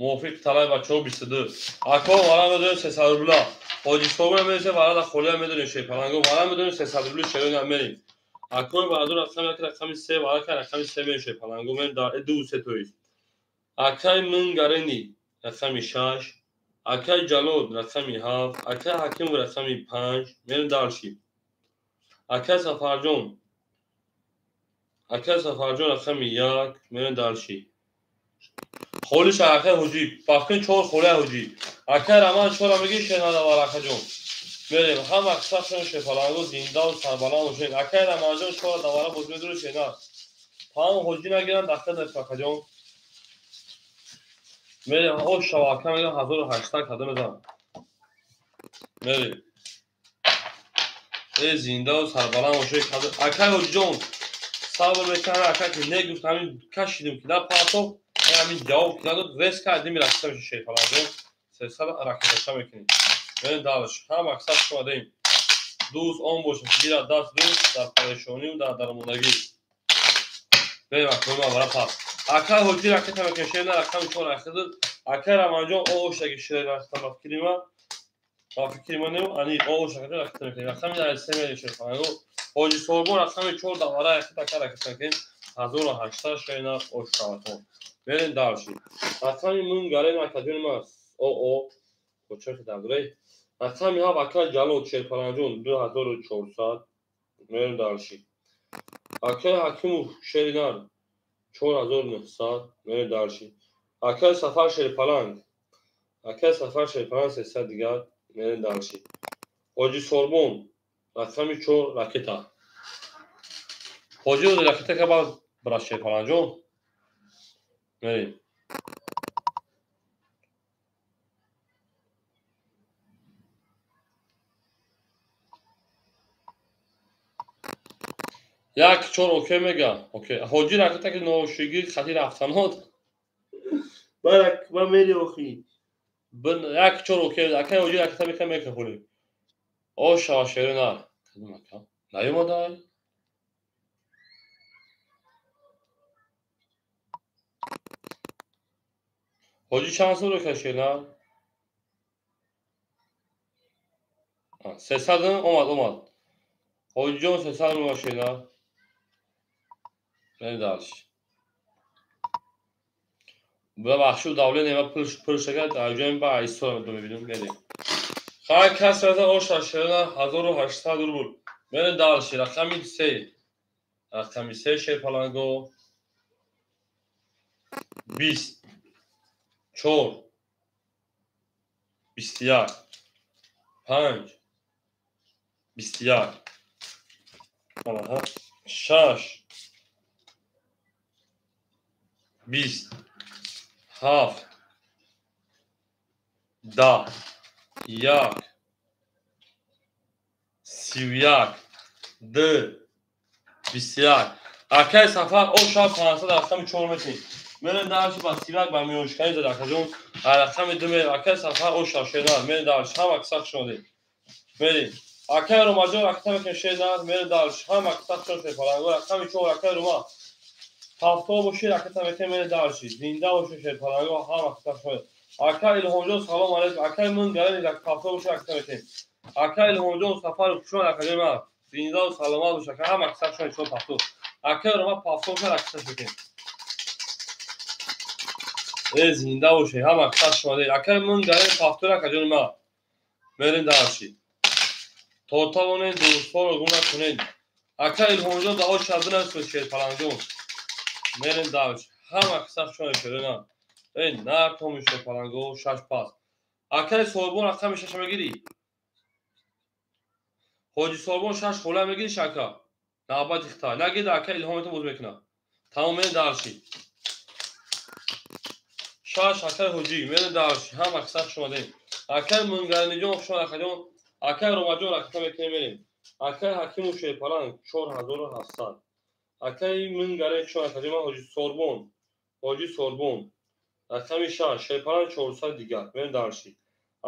мувофиқ талаби бачаҳо 22. Ако вара медонем 300 рубла. Ҳоҷи Собир мересем, вара дар холия медонем шерпаланго, вара медонем 300 рубли шерони мерем. Акои бародар рақами 1 рақами 3 вара ка рақами 3 мерем шерпаланго мерем дар 2 3 тоист. Акай Мунгарени рақами 6, акай Ҷалол рақами 7, акай Ҳакимов рақами 5 мерем дальше. Акай Сафарҷон, акай Сафарҷон рақами 1 мерем дальше. Холиш акай Ҳоҷӣ, бахтин 4 холия Ҳоҷӣ. Акай Раман 4 мегӣ шернадавар акаҷон. Мерем ҳама қисмашон шерпаланго зиндаву сарбаланд бошед. Акай Раманҷон 4 давара боз медуру шернад. Тамом ҳоҷӣ нагиранд дахта нест акаҷон. Мерем о шава ака мегам 1800 када мезанам. Мерем. Э зиндаву сарбаланд бошед. Акай Ҳоҷиҷон сабр мекунам ака ки негуфт ҳамин кашидим ки напартофт ҳамин ҷавоб ки надод резко адими ракета меша шерпаланго 300 ракеташа мекунем. Мерем дальше. Ҳама қисмат шумадаем. Дӯст он бошад ки гирад даст дӯст дар парешонию дар дармондагӣ. Мерем акои ман вара пас. Акай Ҳоҷӣ ракета мекунем шерна рақами 4 ракета дод. Акай Раманҷон оошаги шер ракета ба фикри ман. Ба фикри ман не, ани оошаги ракета мекунем. Рақами 3 мерем шерпаланго. Ҳоҷи Сорбон рақами 4 давара ракета ака ракета мекунем. 1800 шерна ош шаватон. Мерем дальше. Рақами Мунгарен акаҷони ман о кочахи дабрей. Рақами 7 акай Ҷалол шерпаланҷон 2400. Мерем дальше. Акай Ҳакимов шеринар 4900. Мерем дальше. Акай Сафар шерпаланг. Акай Сафар шерпаланг 300 дигар. Мерем дальше. Ҳоҷи Сорбон рақами 4 ракета. Ҳоҷи ракета ка баъд бира шерпаланҷон. Мерем. Як 4 окей мега. Окей. Ҳоҷи ракета ки ношигир хати рафтанот. Барак ва мери охи. Бин як 4 окей. Акай ҳоҷи ракета мека мека хули. О шава шерина. Кадом ака? Наёмадай. Ҳоҷи чанд сум рӯ шерина? 300 омад омад. Ҳоҷиҷон 300 рӯ шерина. Мерем дальше. Бабахшу давление ма пул шагад аҷоим ба айсора ду мебинем мерем. Хай кас раза оша шерина 1800 рубл. Мерем дальше. Рақами 3. Рақами 3 шерпаланго 20 4 21 5 21 аҳа 6 20 7 10 1 31 2 21. Акай Сафар о шаб 500 рақами 4 метин. Мерем дальше ба 31 ба миёншикани зад акаҷон. Рақами 2 мерем. Акай Сафар о шаб шернар. Мерем дальше. Ҳама қисмат шумадем. Мерем. Акай Ромаҷон ракета мекунем шернар. Мерем дальше. Ҳама қисмат шумадем шерпаланго. Рақами 4 акай Рома. Ҳафто боши ракета мекунем мерем дальше. Зинда боши шерпаланго. Ҳама қисмат шумадем. Акай Илҳомҷон салом алейкум. Акай Мунгарени ҳафто боши ракета мекунем. Акай Илҳомҷон Сафаров хушомад акаҷони ман. Зиндаву саломат бош ака. Ҳама қисмат шумадем 4 ҳафто. Акай Рома ҳафто боши ракета мекунем. Э зинда боше ҳама қисмат шумадем. Акай Мунгарени ҳафто акаҷони ман. Мерем дальше. То тавонед дӯстҳоро гум накунед. Акай Илҳомҷон даҳо шаб бинависед шерпаланҷон. Мерем дальше. Ҳама қисмат шумадем шерина. Э накоми шерпаланго 6 пас. Акай Сорбон рақами 6 мегирӣ? Ҳоҷи Сорбон 6 хола мегирӣ шака? Навбати хита. Нагирд акай Илҳометон боз мекунад. Тамом мерем дальше. 6 акай Ҳоҷӣ мерем дальше. Ҳама қисмат шумадем. Акай Мунгариниҷон хушомад акаҷон. Акай Ромаҷон ракета мекунем мерем. Акай Ҳакимов шерпаланг 4700. Акай Мунгарени хушомад акаҷон. Ман Ҳоҷи Сорбон. Ҳоҷи Сорбон. Рақами 6 шерпаланг 400 дигар. Мерем дальше.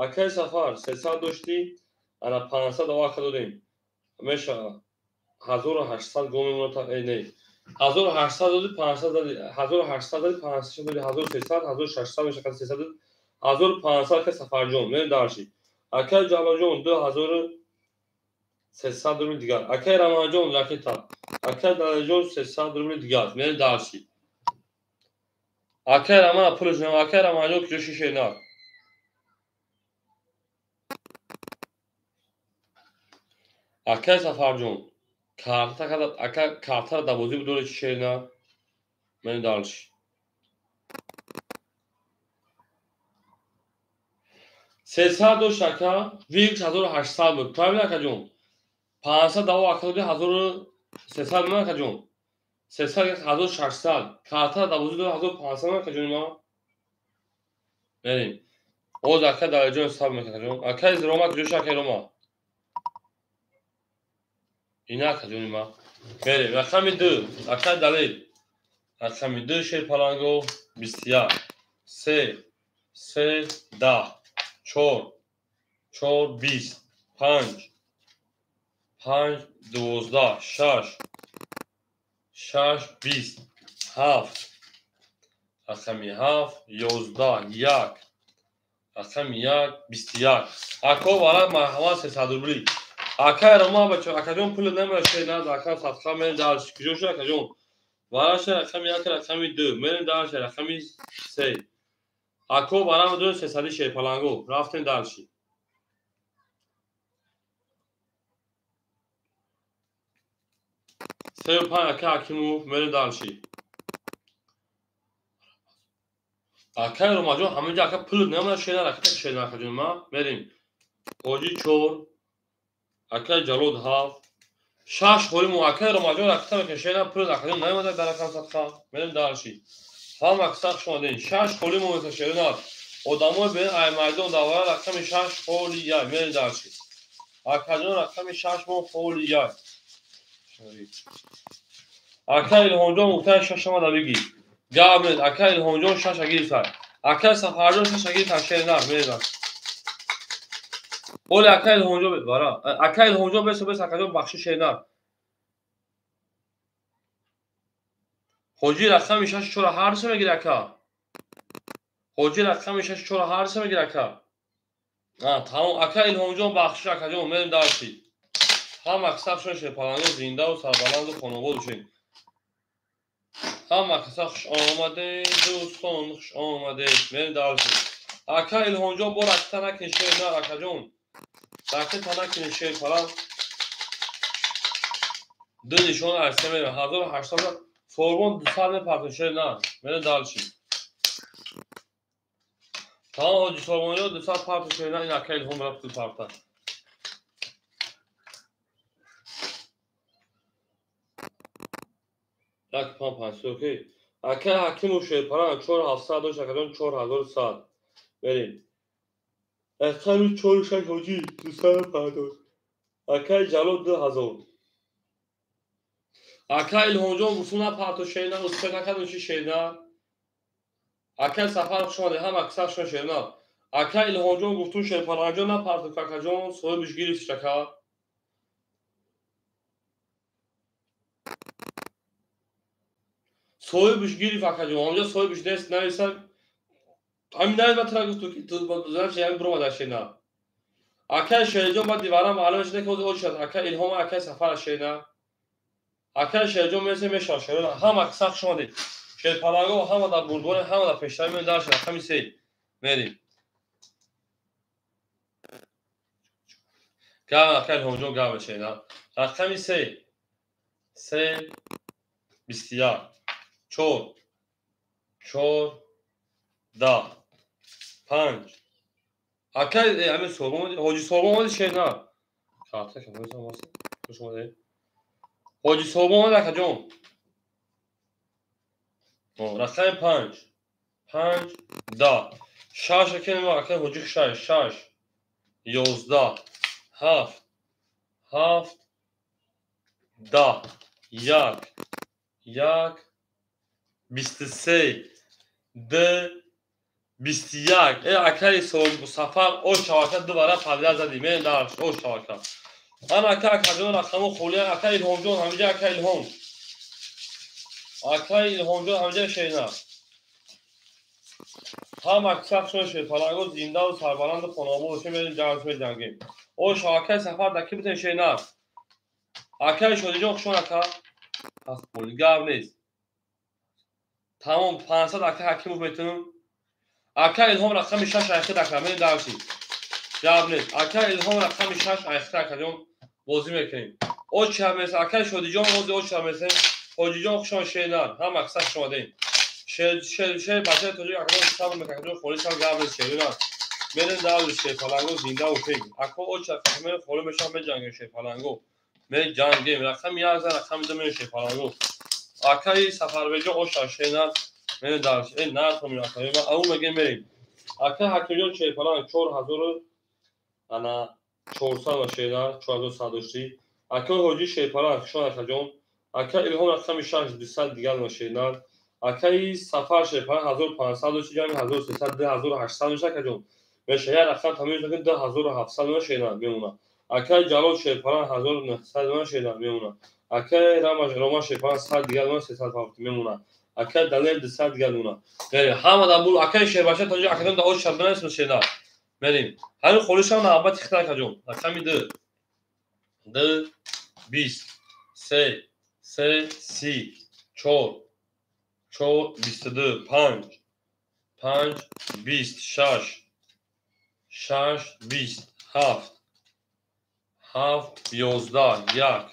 Акай Сафар 300 доштӣ. Ана 500 давака додем. Меша 1800 гом мемонад, не. 1800 доди, 500 доди, 1800 доди, 500 доди, 1300, 1600 меша, 300 доди, 1500 ака Сафарҷон, мерем дальше. Акай Ҷалолҷон 2300 рубли дигар. Акай Рамазонҷон ракета. Акай Далерҷон 300 рубли дигар. Мерем дальше. Акай Рамана пулш нем, акай Рамазонҷон куҷо шише на. Акай Сафарҷон карта када, ака картаро дар бозӣ будори шише на. Мерем дальше. 300 дошт ака, викс 1800 буд. Правильно акаҷон? 500 даво ака доди 1300 ман акаҷон. 300 1600. Карта дар бозӣ дори 1500 ман акаҷон ма. Мерем. Оз ака Далерҷон ҳисоб мекунад акаҷон. Акаи Рома куҷо шуд акаи Рома? Ина акаҷони ма. Мерем. Рақами 2. Акаи Далер. Рақами 2 шерпаланго 21. 3 3 10. 4 4 20 5 5 12 6 6 20 7 рақами 7 11 1 рақами 1 21. Ако вара марҳамат 300 рубли. Акай Рома бачо, акаҷон пул намерасад, на ака садқа мерем дальше. Куҷо шуд акаҷон? Вараша рақами 1 рақами 2 мерем дальше рақами 3. Ако вара ду 300 шерпаланго рафтем дальше. Се панҷ ака Ҳакимов мерем дальше. Акай Ромаҷон ҳаминҷо ака пул намерасад, шена ракета шена акаҷон ма мерем. Ҳоҷи 4 акай Ҷалод 7 6 холимо акай Ромаҷон ракета мекунад шена пул акаҷон наомада дар рақам садқа мерем дальше. Ҳама каса хуш омадед. 6 холимо меса шерина. Одамои бе ай майдон давара рақами 6 холи 1 мерем дальше. Акаҷон рақами 6 мо холи 1. Ака Илҳомҷон гуфтан 6 омада бигир. Гап нест. Ака Илҳомҷон 6 гирифтан. Ака Сафарҷон 6 гирифтан шерина мерем. Оли ака Илҳомҷон бара. Ака Илҳомҷон бесо бес акаҷон бахши шерина. Ҳоҷи рақами 6 4 ҳар се мегир ака. Ҳоҷи рақами 6 4 ҳар се мегир ака. Тамом ака Илҳомҷон бахшиш акаҷон мерем дальше. Ҳама каса хуш шерпаланго зиндаву сарбаланду хонобод бошед. Ҳама каса хуш омадед, дӯстон хуш омадед. Мерем дальше. Ака Илҳомҷон бо ракета накунед шер на акаҷон. Ракета накунед шерпаланг. Ду нишон аз се мерем. 1800 Сорбон 200 мепартон шер на. Мерем дальше. Тамом ҳоҷи Сорбонҷон 200 партон шер на. Ин ака Илҳом рафт парта. Як пан панҷ окей. Ака Ҳакимов шерпаланг 4700 дошт акаҷон 4100. Мерем. Рақами 4 6 ҳоҷи 200 партон. Акаи Ҷалол 2000. Ака Илҳомҷон гуфтум напарто шерина, успех накардем чи шерина. Ака Сафар хуш омадед, ҳама каса хуш шерина. Ака Илҳомҷон гуфтум шерпаланҷон напарто какаҷон, соҳибиш гирифт ака. Соҳибиш гирифт акаҷон, онҷо соҳибиш нест, нависа. Ҳамин навис ба тра гуфту ки ту значит ҳамин биромада шерина. Ака Шерҷон ба дивара маълум шуда ки ҳозир очад. Ака Илҳом, ака Сафар шерина. Ака Шерҷон месе мешавад шерина. Ҳама каса хуш омадед. Шерпаланго ҳама дар бурдборе, ҳама дар пештар меояд дальше рақами 3. Мерем. Гап ака Илҳомҷон гап шерина. Рақами 3. 3 21 4 4 10 5. Ака ҳамин Сорбон ҳоҷи Сорбон омади шерина. Карта хуш омадед. Ҳоҷи Сорбон омад акаҷон. Рақами 5 5 10 6 ака ака ҳоҷи 6 6 11 7 7 10 1 1 23 2 21. Акаи Сафар о шавака ду вара падра зади. Мен дарш о шавака. Ана ака акаҷон рақаму холия. Ака Илҳомҷон ҳамиҷа, ака Илҳом. Ака Илҳомҷон ҳамиҷа шена. Ҳама кисахшон шерпаланго зиндаву сарбаланду хонобод бошем, мерем ҷанг меҷангем. О шавакаи Сафар даки бутен шена. Акаи Шодиҷон хушон ака. Гап нест. Тамом 500 ака Ҳакимов метунам. Ака Илҳом рақами 6 айхир ака, мерем дарси. Гап нест. Ака Илҳом рақами 6 айхир акаҷон бозӣ мекунем. Оча месем, акаи Шодиҷон ози оча месем. Ҳоҷиҷон хушон шенар. Ҳама кисах шомадем. Шер шер бачаи тоҷик акаҷон сабр мекунад, акаҷон холӣ шав, гап нест шерина. Мерем дарси шерпаланго зинда бошем. Ако оча мерем холӣ мешавам, меҷангем шерпаланго. Меҷангем. Рақами 1 рақами 2 мерем шерпаланго. Акаи Сафарбеҷон оша шенар. Мерем дарси. Натомем ака. Ау мегем мерем. Ака Ҳакимҷон шерпаланг 4000 ана 400 ва шенар 4100 дошти. Ака Ҳоҷи шерпаланг хушон акаҷон. Ака Илҳом рақами 6 200 дигар ва шенар. Акаи Сафар шерпаланг 1500 дошти, ҷамъи 1300 2800 меша акаҷон. Меша як рақам тамом мекунем 2700 ва шенар мемона. Акаи Ҷалол шерпаланг 1900 ва шенар мемона. Акаи Рома шерпаланг 100 дигар ва 300 мемона. Акаи Далер 200 дигар мемона. Мерем ҳама дар бул акаи Шербача тоҷик акаҷон дар ош шабнес шенар. Мерем. Ҳамин холишам навбати хитар акаҷон. Рақами 2 2 20 3 3 30 4 4 22 5 5 20 6 6 20 7 7 11 1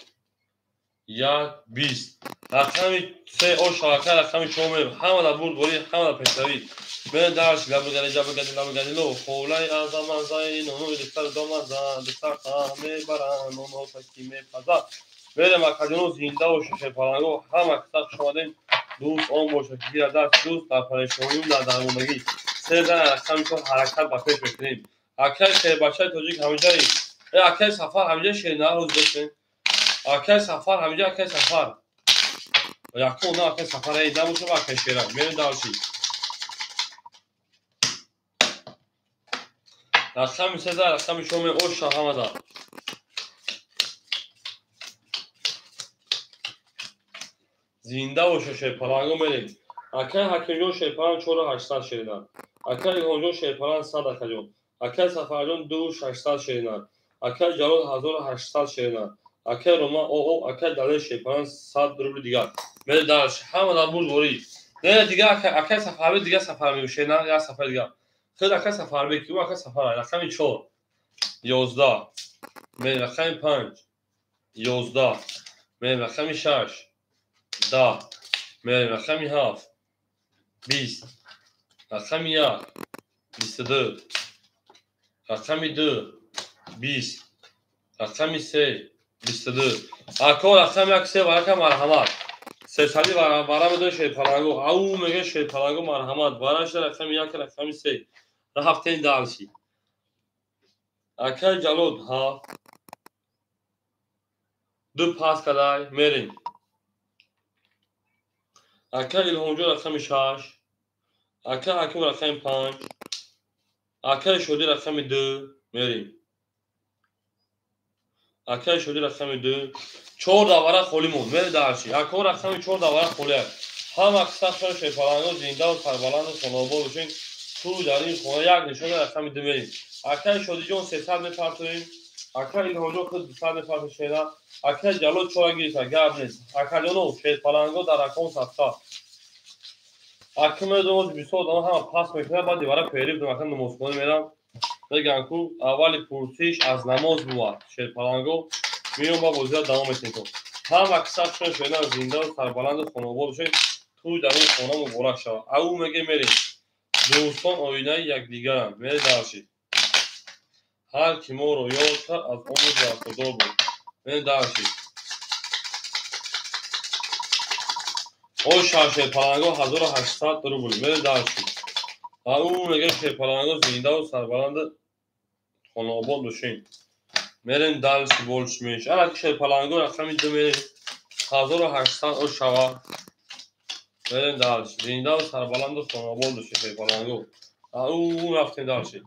1 20. Рақами 3 о шавака рақами 4 мерем. Ҳама дар бурд борӣ, ҳама дар пешравӣ. Мерем дарс лабгари ҷабгари лабгари ло холаи азамазаи нонои духтар домаза духтар мебаранд ноно таки мепазад. Мерем акаҷоно зинда бошед шерпаланго. Ҳама киса хуш омадем. Дӯст он бошад ки гирад даст дӯст дар парешонию дар дармондагӣ. Се зан рақами 4 ҳаракат ба пеш мекунем. Акаи шербачаи тоҷик ҳамиҷаи. Акаи Сафар ҳамиҷа шерна рӯз бошем. Акаи Сафар ҳамиҷа, акаи Сафар. Якум на акаи Сафар эй набошад, акаи Шерак. Мерем дарси. Рақами 3 рақами 4 мерем оша ҳамада. Зинда боша шерпаланго мерем. Акаи Ҳакимҷон шерпаланг 4800 шеринар. Акаи Илҳомҷон шерпаланг 100 акаҷон. Акаи Сафарҷон 2600 шеринар. Акаи Ҷалол 1800 шеринар. Акаи Рома оо акаи Далер шерпаланг 100 рубли дигар. Мерем дарш ҳама дар бурд борӣ. Не дигар акаи Сафарбек дигар сафар мегӯ шеринар як сафар дигар. Худ акаи Сафарбек ки акаи Сафар рақами 4 11 мерем рақами 5 11 мерем рақами 6 10 мерем рақами 7 20 рақами 1 22 рақами 2 20 рақами 3 22. Ако рақами 1 3 варака марҳамат. Сесади вара медои шерпаланго. Ау мега шерпаланго марҳамат. Варашда рақами 1 рақами 3. Рафтем дарси. Акаи Ҷалол 7 2 пас кадай мерем. Акаи Илҳомҷон рақами 6, акаи Ҳаким рақами 5, акаи Шодӣ рақами 2 мерем. Акаи Шодӣ рақами 2 4 давара холӣ монд. Мерем дарси. Ако рақами 4 давара холӣ аст. Ҳама кисахшон шерпаланго зиндаву сарбаланду хонобод бошед. Ту дар ин хона як нишона рақами 2 мерем. Акаи Шодиҷон 300 мепартоем. Акаи Илҳомҷон худ 200 мепартоем шера. Акаи Ҷалол 4 гирифта, гап нест. Акаҷоно шерпаланго дар рақам садқа. Ака медонам бисёр одам ҳама пас мекунад, баъд дивара периб ака намозхона мерам. Мегӯянд ку аввали пурсиш аз намоз бувад. Шерпаланго меём ба бозиро давом метиҳем. Ҳама кисахшон шерина зиндаву сарбаланду хонобод бошед. Тӯй дар ин хона муборак шавад. Ау меге мерем. Дӯстон оинаи якдигаранд. Мерем дарси. Ҳар ки моро ёд кард аз он рӯз бархурдор буд. Мерем дарси. Оша шерпаланго 1800 рубл. Мерем дарси. Ау меге шерпаланго зиндаву сарбаланду хонобод бошед. Мерем дарси больш меш. Ана шерпаланго рақами 2 мерем. 1800 ошава. Мерем дарси. Зиндаву сарбаланду хонобод бошед шерпаланго. Ау, рафтем дальше.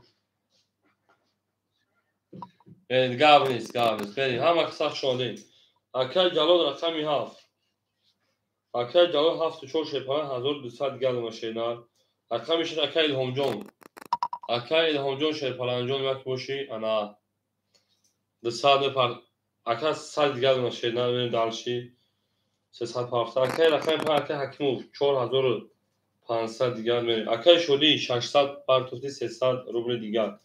Беред, гап нест, гап нест. Беред, ҳама каса шодем. Акай Ҷалол рақами 7. Акай Ҷалол 7-4 шерпаланг 1200 дигар дона шернар. Рақами 6 акай Илҳомҷон. Акай Илҳомҷон шерпалангҷон як бошӣ, ана 200 мепар. Ака 100 дигар дона шернар мерем дальше. 300 пафта. Акай рақами 5 акай Ҳакимов 4500 дигар мерем. Акай Шодӣ 600 партофти 300 рубли дигар.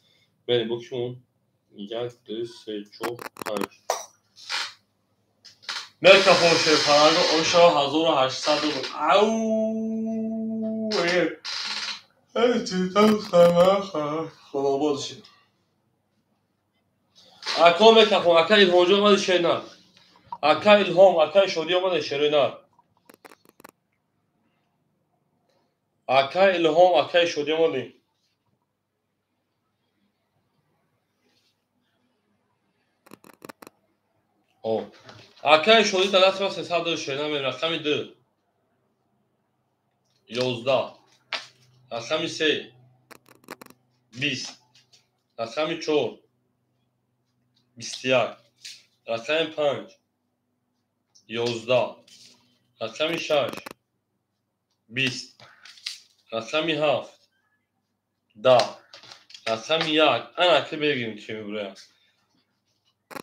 Мерем букшун. 1, 2, 3, 4, 5. Мекафон шерпаланг оша 1800 рубл. Ау! Худобод шид. Ака мекафон, ака Илҳомҷон омади шернар. Ака Илҳом, акай Шодӣ омади шернар. Ака Илҳом, акай Шодӣ омади. Акай Шодӣ дар дасти ман 300 шернар мерем. Рақами 2 11, рақами 3 20, рақами 4 21, рақами 5 11, рақами 6 20, рақами 7 10, рақами 1. Ана ки бегим ки мебурая.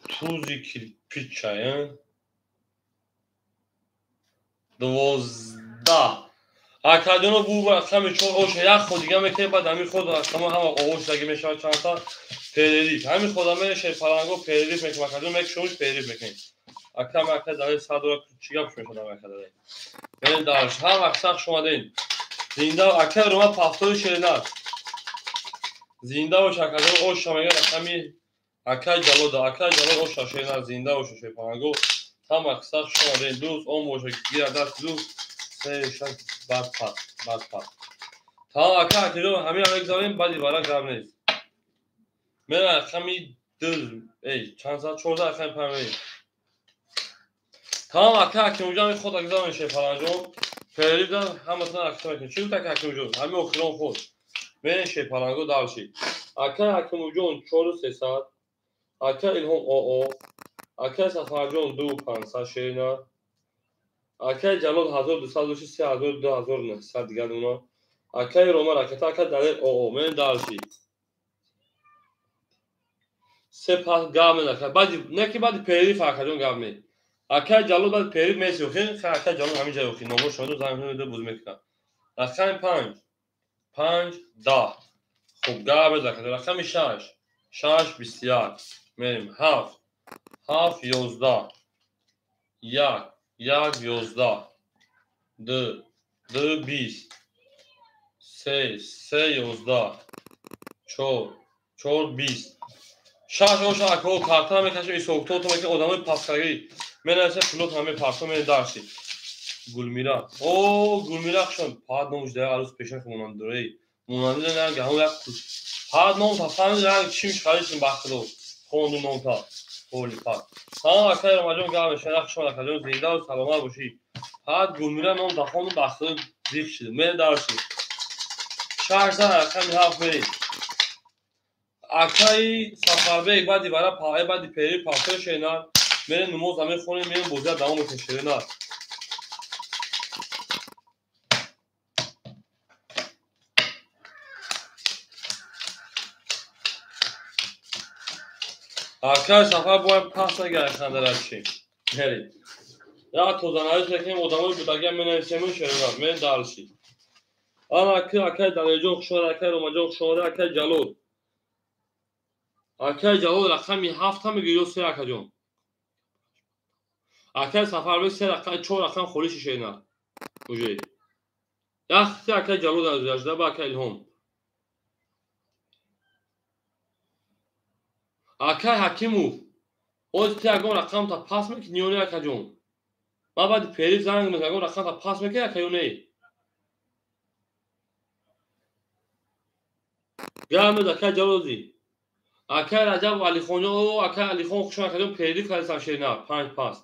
Тузи кирпичая 12. Акаҷоно бу рақами 4 оша як ход дига мекунем, баъд ҳамин ход рақама ҳама оғоз мешавад чандта перерив. Ҳамин хода мерешем паланго перерив мекунем. Акаҷон мекушомуш перерив мекунем. Акам ака далел 100 доллар чӣ гап мешавад ака далел. Берем дальше. Ҳар вақт сахт шумадем. Зинда ака Рома пафтори шернар. Зинда бош акаҷон оша мега рақами акай Ҷалода. Акай Ҷалол оша шернар зинда боша шерпаланго. Ҳар вақт сахт шумадем. Дӯст он боша гира даст дӯст. 3 6 баъд пас, баъд пас. Тамом ака акиҷон ҳамин мегзарем, баъди вара гап нест. Мера рақами 2 эй чанд саат 14 рақами 5. Тамом ака Ҳакимҷон ҳамин ход агзарем шерпалангҷон. Перерив дан ҳаматон акса мекунем. Чӣ гуфт ака Ҳакимҷон? Ҳамин охирон ход. Мерем шерпаланго дальше. Ака Ҳакимҷон 4300, ака Илҳом ОО, ака Сафарҷон 2500 шернар. Акай Ҷалол 1200 дошти 3000 2900 дигар дона. Акай Рома ракета, ака Далер ОО. Мерем дальше. Се пас гап мезанад. Баъди не ки баъди перерив акаҷон гап ме. Акай Ҷалол баъди перерив меси охир, акай Ҷалол ҳамин ҷай охир. Номҳо шоду занг мезанад буз мекунад. Рақами 5 5 10. Хуб гап мезанад. Рақами 6 6 21. Мерем 7 7 11 1 1 11 2 2 20 3 3 11 4 4 20 6 оша акаҳо карта мекашем, исоктото мекунем, одамои пасхагӣ менависем, пулот ҳаме парто мерем дарси. Гулмира. О, Гулмира хушон. Пад номуш дар арӯз пеша монанд дорей. Монанди на гаҳо як пад ном та фаҳмид ранг чимш харидем бахтидо. Хонду ном та. Холи пад. Салом акаи Ромаҷон гап мешавад, хуш омад акаҷон, зинда ва саломат бошӣ. Пад Гулмира ном та хонду бахтидо зиқ шид. Мерем дарси. 6 рақами 7 мерем. Акаи Сафарбек баъди вара паи баъди пери пафтори шернар. Мерем намоз мехонем, мерем бозия давом мекунем шернар. Акаи Сафар бояд пас нагирад хандарачи. Мерем. Як тозанавис мекунем, одамои будагиам менависем шернар. Мерем дальше. Ана акаи Далерҷон хуш омад, акаи Ромаҷон хуш омад, акаи Ҷалол. Акаи Ҷалол рақами 7 мегирӣ ё 3 акаҷон? Акаи Сафарбек 3 рақам 4 рақам холӣ шишена. Уже. Яхти акаи Ҷалол дар гузашта ба акаи Илҳом. Акаи Ҳакимов, оз ти ягон рақам та пас мекунӣ ё не акаҷон? Ман баъди перив занг мезанам, ягон рақам та пас мекунӣ ака ё не? Гап мез акаи Ҷалолзи. Акаи Раҷаб Алихонҷон, о акаи Алихон хуш омад акаҷон, перерив кардисам шерина, 5 пас.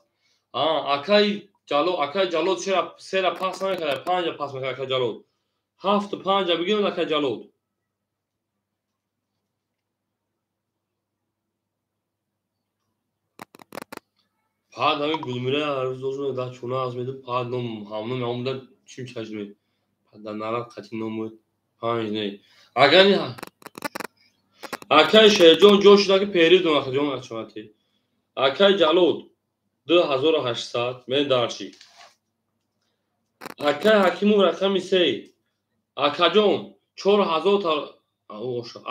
Акаи Ҷалол, акаи Ҷалол 3 пас намекард, 5 пас мекард акаи Ҷалол. 7 5 бигиред акаи Ҷалол. Пад ҳами Гулмира ҳар рӯз да чуна аз меду пад ном ҳамном омда чим чашме. Пад да нарад қати ном буд. Панҷ не. Агар акай Шерҷон ҷо шуда ки периз дон акаҷон ачавати. Акай Ҷалод 2800 мен дарчи. Акай Ҳакимов рақами 3. Акаҷон 4000 та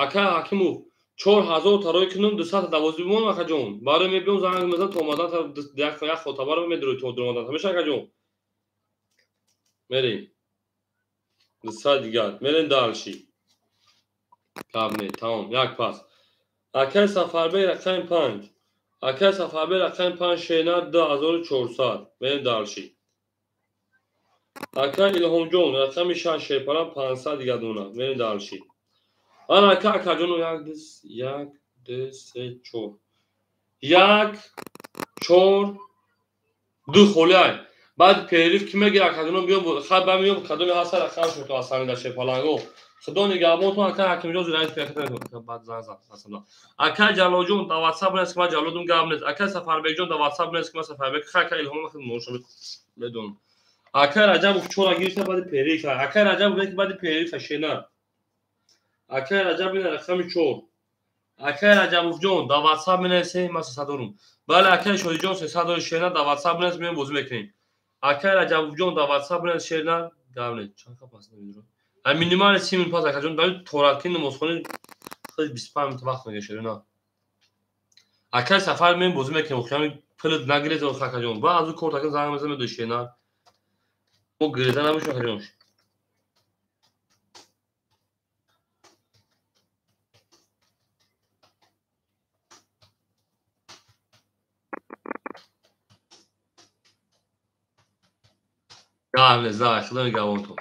акай Ҳакимов 4000 тарои кунум 212 бимон акаҷон. Барои мебиём занг мезанам то омадан як хотабаро медурӣ то дуромадан. Ҳамеша акаҷон. Мерем. 200 дигар. Мерем дарчи. Гап не, тамом, як пас. Акай Сафарбек рақами 5. Акай Сафарбек рақами 5 шена 2400. Мерем дарчи. Акай Илҳомҷон рақами 6 шерпара 500 дигар дона. Мерем дарчи. Ана ака акаҷоно 1 2 1 2 3 4. 1 4 2 холиай. Баъд периф ки мегир акаҷоно биё хай ба миём кадоми ҳаста рақамшон то асами дар шерпаланго. Худо нигаҳбонтон ака Ҳакимҷон зираис пияката баъд зан зан асала. Ака Ҷалолҷон дар WhatsApp нест ки ман Ҷалолдум гап нест. Ака Сафарбекҷон дар WhatsApp нест ки ман Сафарбек хай ака Илҳом хел ношо медонам. Ака Раҷабов чора гирифта баъди периф. Ака Раҷабов ки баъди периф шена. Акай Раҷаб ина рақами 4. Акай Раҷабовҷон дар WhatsApp менависем ман 300 дорум. Бале акай Шодиҷон 300 дори шена дар WhatsApp менавис меем бозӣ мекунем. Акай Раҷабовҷон дар WhatsApp менавис шена гап нест. Чанд ка пас намедонам. А минимали 30 минут пас акаҷон дар торатки намозхони хеле 25 минут вақт мегирад шена. Акай Сафар меем бозӣ мекунем. Охирами пулат нагиред акаҷон. Ба аз ӯ кор такин занг мезанам медои шена. Мо гиреза набошем акаҷон. Гап нест, давай, худо нигаҳбонтон.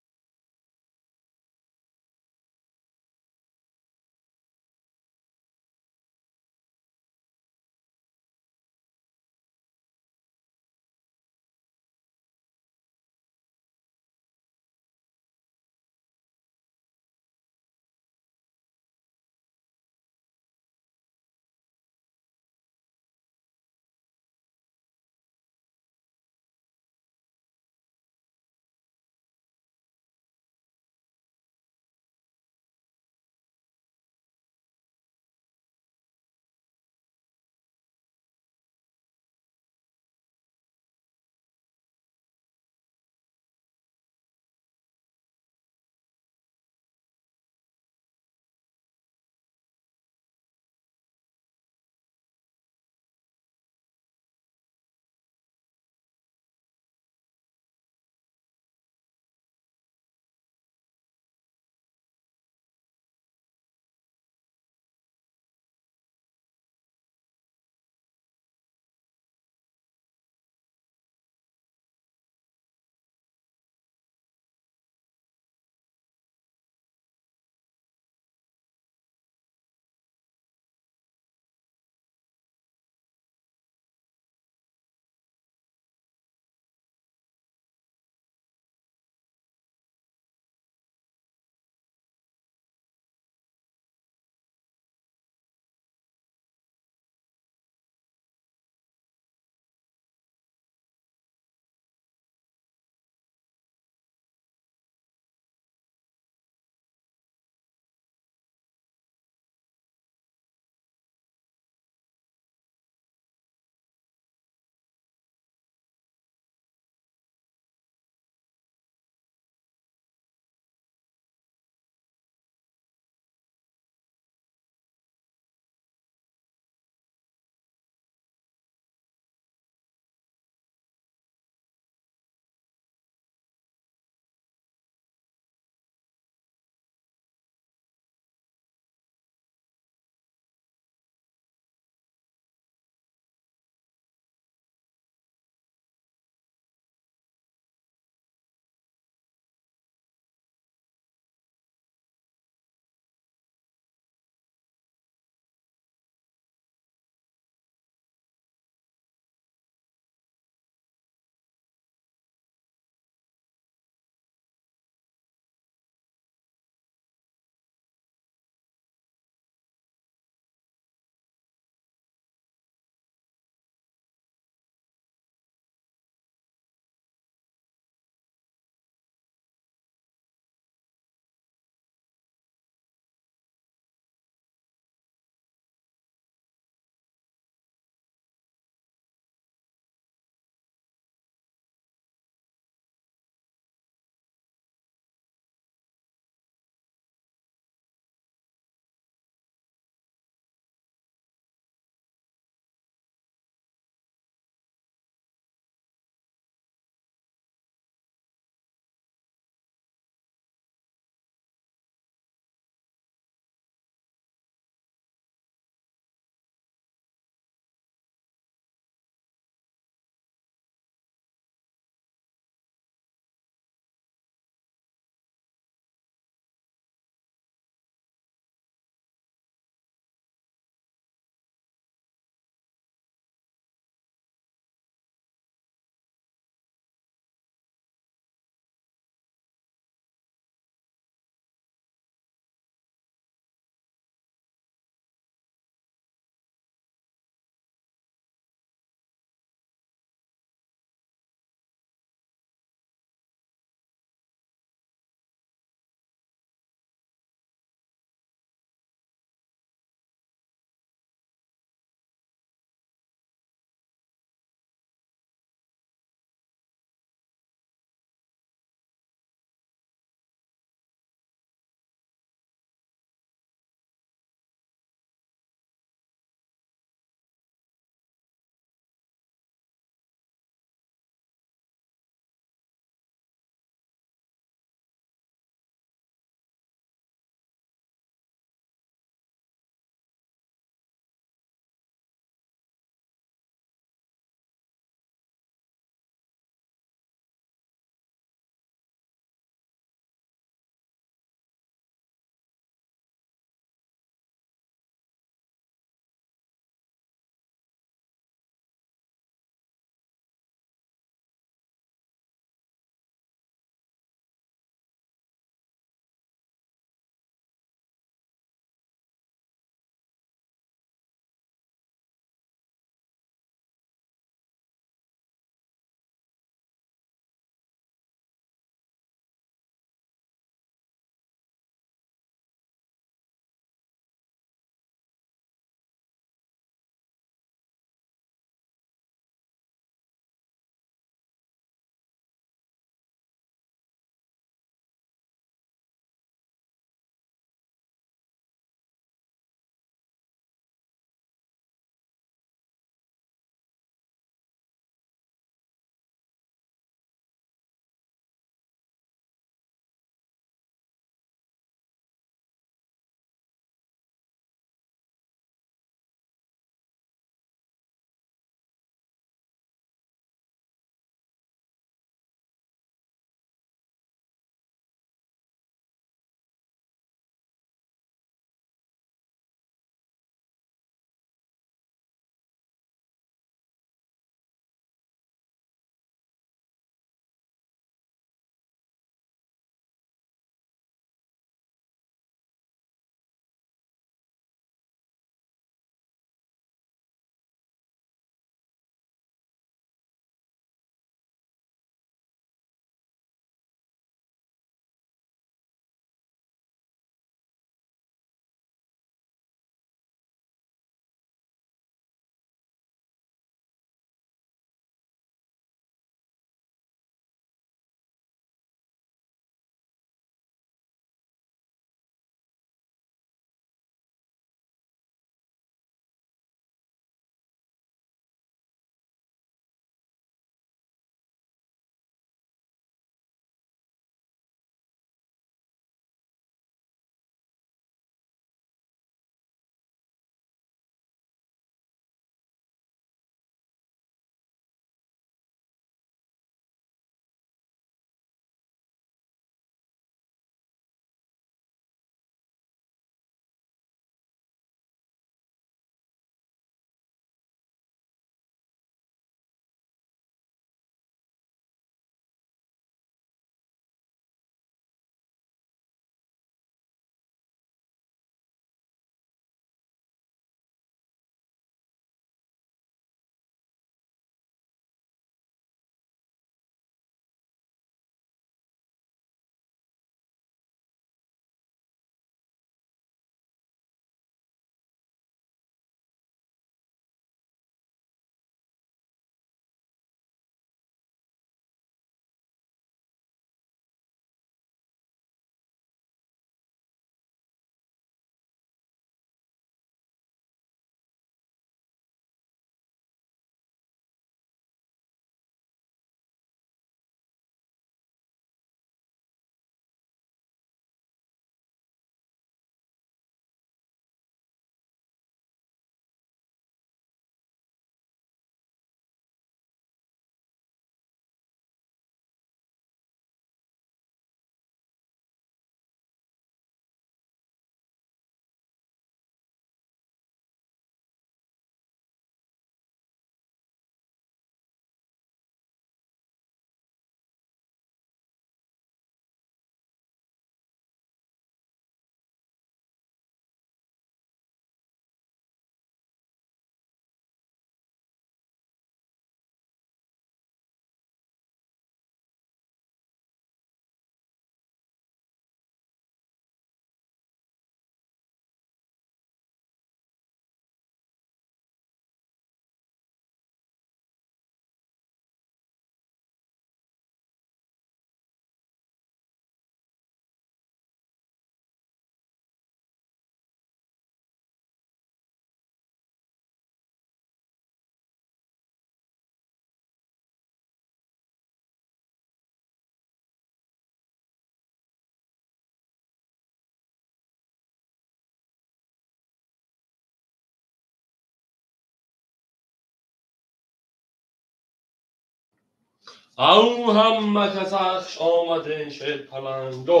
Ау ҳама каса хуш омаден шерпаланго,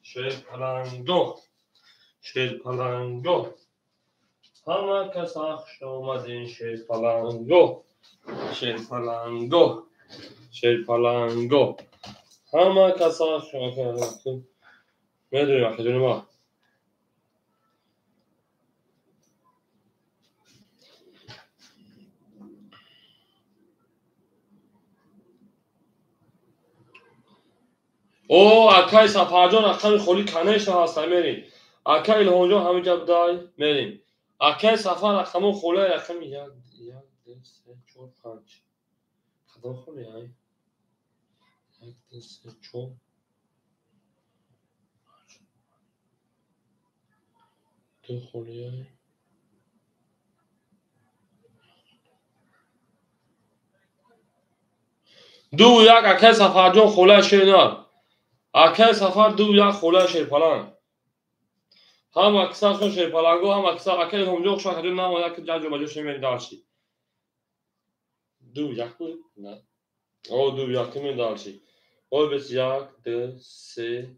шерпаланго, шерпаланго. Ҳама каса хуш омаден шерпаланго, шерпаланго, шерпаланго. Ҳама каса хуш омаден. Медонем акаҷони ма. О, акай Сафарҷон рақами холӣ конечно ҳаста, мерем. Акай Илҳомҷон ҳаминҷа будай, мерем. Акай Сафар рақамо холӣ рақами 1 1 2 3 4 5. Кадом холӣ ай? 1 2 3 4 2 холӣ ай. 2 1 акай Сафарҷон холӣ шенар. Акай Сафар 2 1 холӣ шерпаланг. Ҳама киса шон шерпаланго, ҳама киса акай Илҳомҷон хуш акаҷон наомада ки ҷаҷо баҷо шемери дарши. 2 1 буд? На. О 2 1 мен дарши. Ой бес 1 2 3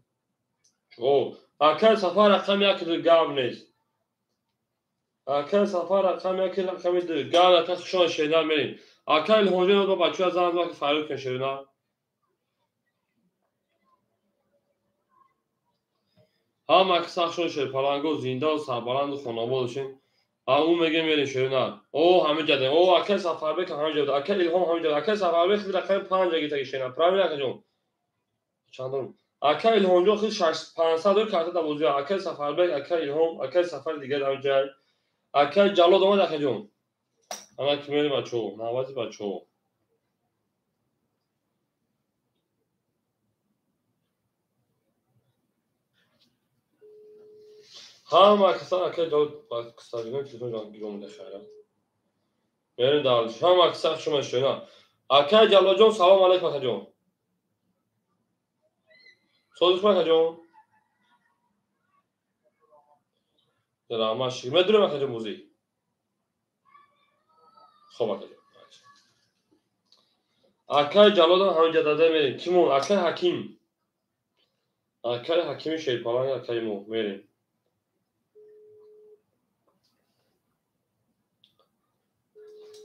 О, акай Сафар рақами 1 ду гап нест. Акай Сафар рақами 1 рақами 2 гап ака хушон шернар мерем. Акай Илҳомҷон ба бачаҳо занг зад ки фарёд кун шернар. Ҳама киса хушон шерпаланго зиндаву сарбаланду хонобод бошен. Ау мегем мерем шернар. О ҳаминҷа дем. О акай Сафарбек ҳаминҷа буд. Акай Илҳом ҳаминҷа буд. Акай Сафарбек хид рақами 5 гирифтаги шернар. Правильно акаҷон? Чанд дорум? Акай Илҳомҷон хид 500 дор карта да бозиа. Акай Сафарбек, акай Илҳом, акай Сафар дигар ҳаминҷа. Акай Ҷаллод омад акаҷон. Ана ки мерем бачаҳо, навбати бачаҳо. Ҳама киса акай Ҷаллод кисагино телефон гиром хайра. Мерем дарш. Ҳама киса хуш омадед шена. Акай Ҷаллодҷон салом алейкум акаҷон. Созиш акаҷон. Раҳмат шикр. Медурем акаҷон бозӣ. Хоб акаҷон. Акай Ҷаллодам ҳаминҷа дада мерем. Кимон? Акай Ҳаким. Акай Ҳакими шерпаланг акаи мо мерем.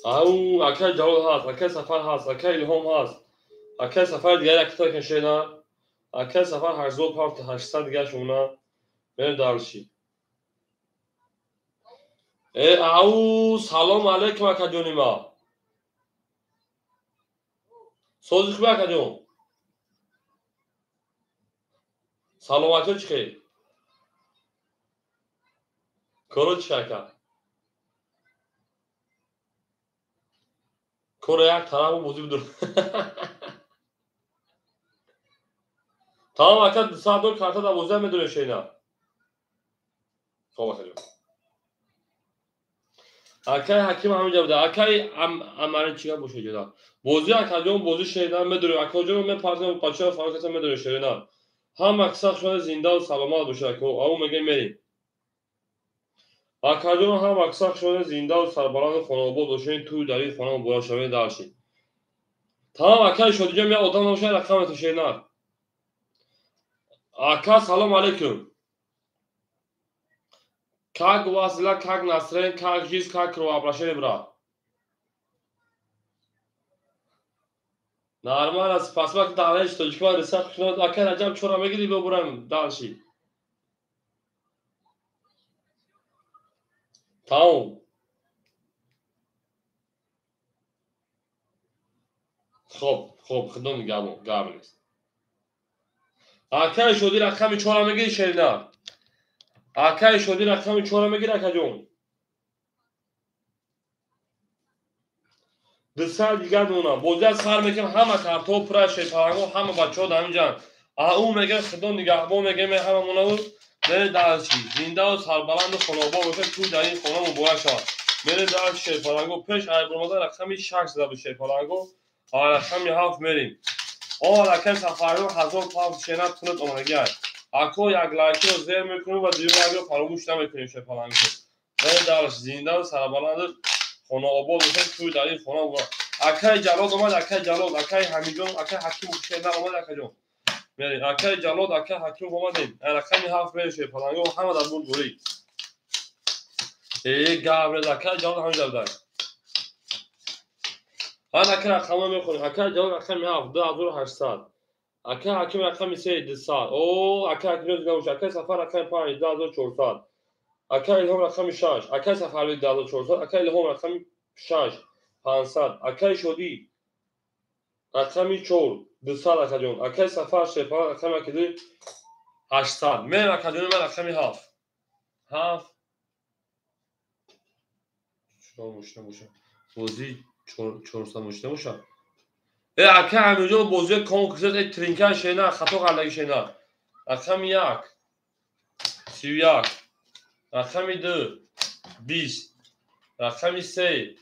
Ау акай Ҷаллод ҳаст, акай Сафар ҳаст, акай Илҳом ҳаст. Акай Сафар дигар якта кашена. Акай Сафар 87 800 дигар шуна. Мерем дарши. Ау салом алейкум акаҷони ма. Сози хуб акаҷон. Саломатиё чӣ хел? Коро чӣ ака? Коро як тарафу бозӣ бидур. Тамом ака 200 дор карта да бозиам медонем шена. Хоб акаҷон. Акай Ҳаким ҳаминҷа буда. Акай Амари чӣ гап боша ҷода? Бозӣ акаҷон бозӣ шена медонем. Акаҷон мепартем бачаҳо фарқ каса медонем шена. Ҳама киса хушода зиндаву саломат бошад ако. Ау мегем мерем. Акаҷон ҳама киса хушода зиндаву сарбаланду хонобод бошед, тӯй дар ин хона муборак шавед дарши. Тамом акай Шодиҷон як одам набошад рақамето шенар. Ака салом алейкум. Как у вас дела, как настроение, как жизнь, как кровообращение, брат? Нормально, спасибо, ки даълаи тоҷикӣ реса хушнод. Ака Раҷаб чора мегири бибурам дальше. Тамом. Хоб, хоб, худо нигаҳбон, гап нест. Акаи Шодӣ рақами 4 мегири шеринар. Акаи Шодӣ рақами 4 мегири акаҷон. 200 дигар монам. Бозиа сар мекунем, ҳама картҳо пура шерпаланго, ҳама бачаҳо дар ҳаминҷаанд. Ау мегӯяд худо нигаҳбон мегӯем ҳамамонаву мере дарши. Зиндаву сарбаланду хонобод бошад, тӯй дар ин хона муборак шавад. Мере дарши шерпаланго. Пеш айбурмода рақами 6 зада буд шерпаланго. Рақами 7 мерем. О акай Сафарён 1000 шена пулат омадагиай. Ако як лайкиро зер мекунем ва дуюм лайкиро фаромӯш намекунем шерпаланго. Мере дарши зиндаву сарбаланду хонаобод бошад, тӯй дар ин хона муборак. Акай Ҷалол омад, акай Ҷалол, акай Ҳамидҷон, акай Ҳакимов шернар омад, акаҷон. Мерем. Акай Ҷалол, акай Ҳакимов омадем. Рақами 7 мерем шерпаланго, ҳама дар бурдборӣ. Габрез, акай Ҷалол ҳамин дар. Ана ака рақамҳо мехонем. Акай Ҷалол рақами 7, 2800. Акай Ҳаким рақами 3, 200. О, акай Ҳаким зинда боша. Акай Сафар рақами 5, 2400. Акай Илҳом рақами 6, акай Сафарбек 2400, акай Илҳом рақами 6, 500, акай Шодӣ рақами 4, 200 акаҷон. Акай Сафар Шерпаланг рақами 2, 800. Мерем акаҷони ман рақами 7. 7. Чор мошина боша. Бозӣ 400 мошина боша. Акай Амирҷон бозии конкурс тринка шена, хато қалдаги шена. Рақами 1, 31. Рақами 2, 20. Рақами 3,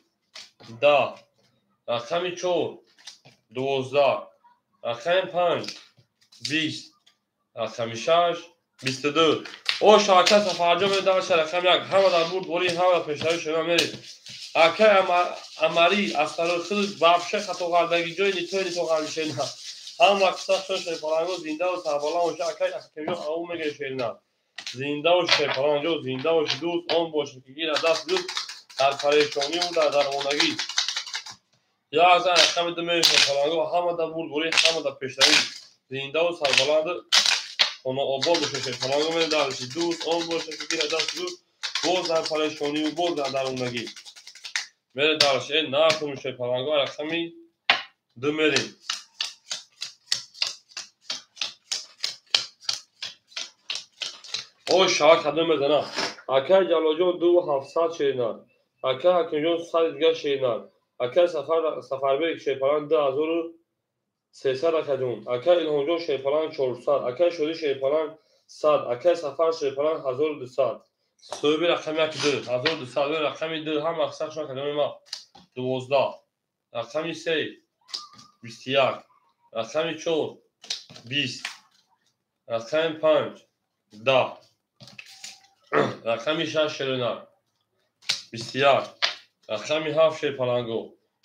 10. Рақами 4, 12. Рақами 5, 20. Рақами 6, 22. О, шака Сафарҷон медарша рақами 1. Ҳама дар бурдборӣ, ҳама дар пешравӣ шена мерем. Акай Амарӣ аз сарои вообще хато қалдаги ҷои нитой нито қалди шена. Ҳама қисса шерпаланго зиндаву сарбаланд боша. Акай Ҳакимҷон ау мега шерина. Зинда бош шерпаланг ҷо, зинда бош дӯст, он бошад ки гирад даст дӯст дар парешониву дар дармонагӣ. Як зан рақами 2 мерем шерпаланго, ҳама дар бурдборӣ, ҳама дар пешравӣ. Зиндаву сарбаланд хонаобод боша шерпаланго мерем дарши. Дӯст он бошад ки гирад даст дӯст боз дар парешониву боз дар дармонагӣ. Мерем дарши. Нархум шерпаланго рақами 2 мерем. О, шава кадом мезана. Акай Ҷалолҷон 2700 шеринар. Акай Ҳакимҷон 100 дигар шеринар. Акай Сафарбек шерпаланг 2300 акаҷон. Акай Илҳомҷон шерпаланг 400. Акай Шодӣ шерпаланг 100. Акай Сафар шерпаланг 1200. Соҳиби рақами 1 2, 1200. Рақами 2 ҳама қисса кадоми ма 12. Рақами 3, 21. Рақами 4, 20. Рақами 5, 10. Рақами 6 шеринар 21. Рақами 7 шерпаланго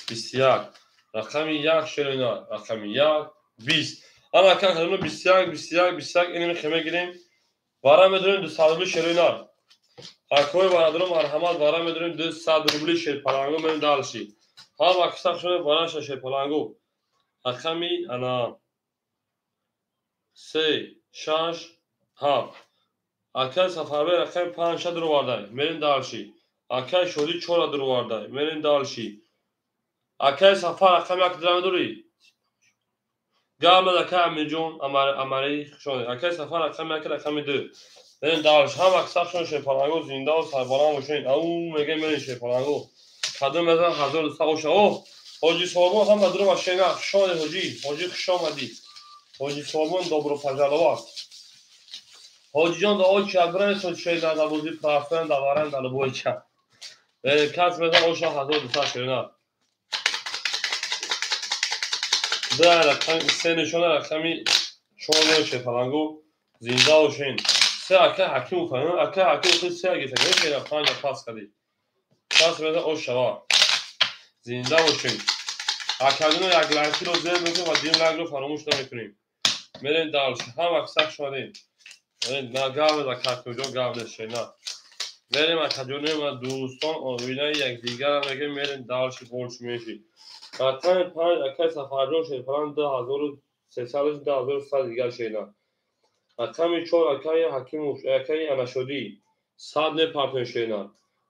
21. Рақами 1 шеринар, рақами 1, 20. Ана ака кадоми 21, 21, 21 инами хема гирем. Вара медорем 200 рубли шеринар. Акои бародарон марҳамат, вара медорем 200 рубли шерпаланго мерем дальше. Ҳама қисса шуд вараша шерпаланго. Рақами ана 3, 6, 7. Акай Сафарбек рақами 5 дуровардай. Мерем дальше. Акай Шодӣ 4 дуровардай. Мерем дальше. Акай Сафар рақами 1 дира медорӣ? Гап акай Амирҷон Амарӣ хушомадед. Акай Сафар рақами 1, рақами 2. Мерем дальше. Ҳама қисса шуд шерпаланго зиндаву сарбаланд бошед. Ау мегем мерем шерпаланго. Кадом мезан 1200 оша. О, Ҳоҷи Солмон ҳама дурова шена. Хушомадед ҳоҷӣ. Ҳоҷӣ хушомадӣ. Ҳоҷи Солмон добро пожаловать. Ҳоҷиҷон дуо чабран шуд шена дар бозӣ прафтан даваран дар бойча. Кас мезан оша 1200 шена. Ду рақами 3 нишона рақами 4 шерпаланго зинда бошед. 3 акай Ҳакимов, акай Ҳакимов 3 гирифта, шена 5 пас кардӣ. Кас мезан ош шава. Зинда бошед. Акадино як лайкиро зер мекунем ва дим лайкро фаромӯш намекунем. Мерем дальше. Ҳама қисса шудем. На гап за Ҳакимҷон гап нест шена. Мерем акаҷони ма дӯстон оинаи якдигарро мегем, мерем дальше больше меши. Рақами 5 акай Сафарҷон шерпаланг 2300, 2100 дигар шена. Рақами 4 акай Ҳакимов, акай Анашодӣ 100 непартон шена.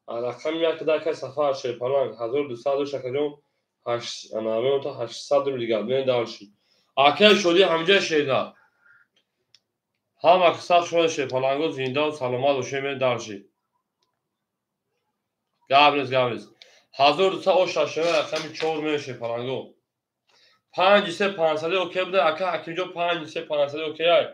Рақами 1 акай Сафар шерпаланг 1200 акаҷон 800 рубл дигар. Мерем дальше. Акай Шодӣ ҳамҷа шена. Ҳама қисса шуд шерпаланго зиндаву саломат бошед. Мерем дальше. Гап нест, гап нест. 1200 оша шена рақами 4 мерем шерпаланго. 5 3 500 окей буда ака Ҳакимҷон 5 3 500 окей ай.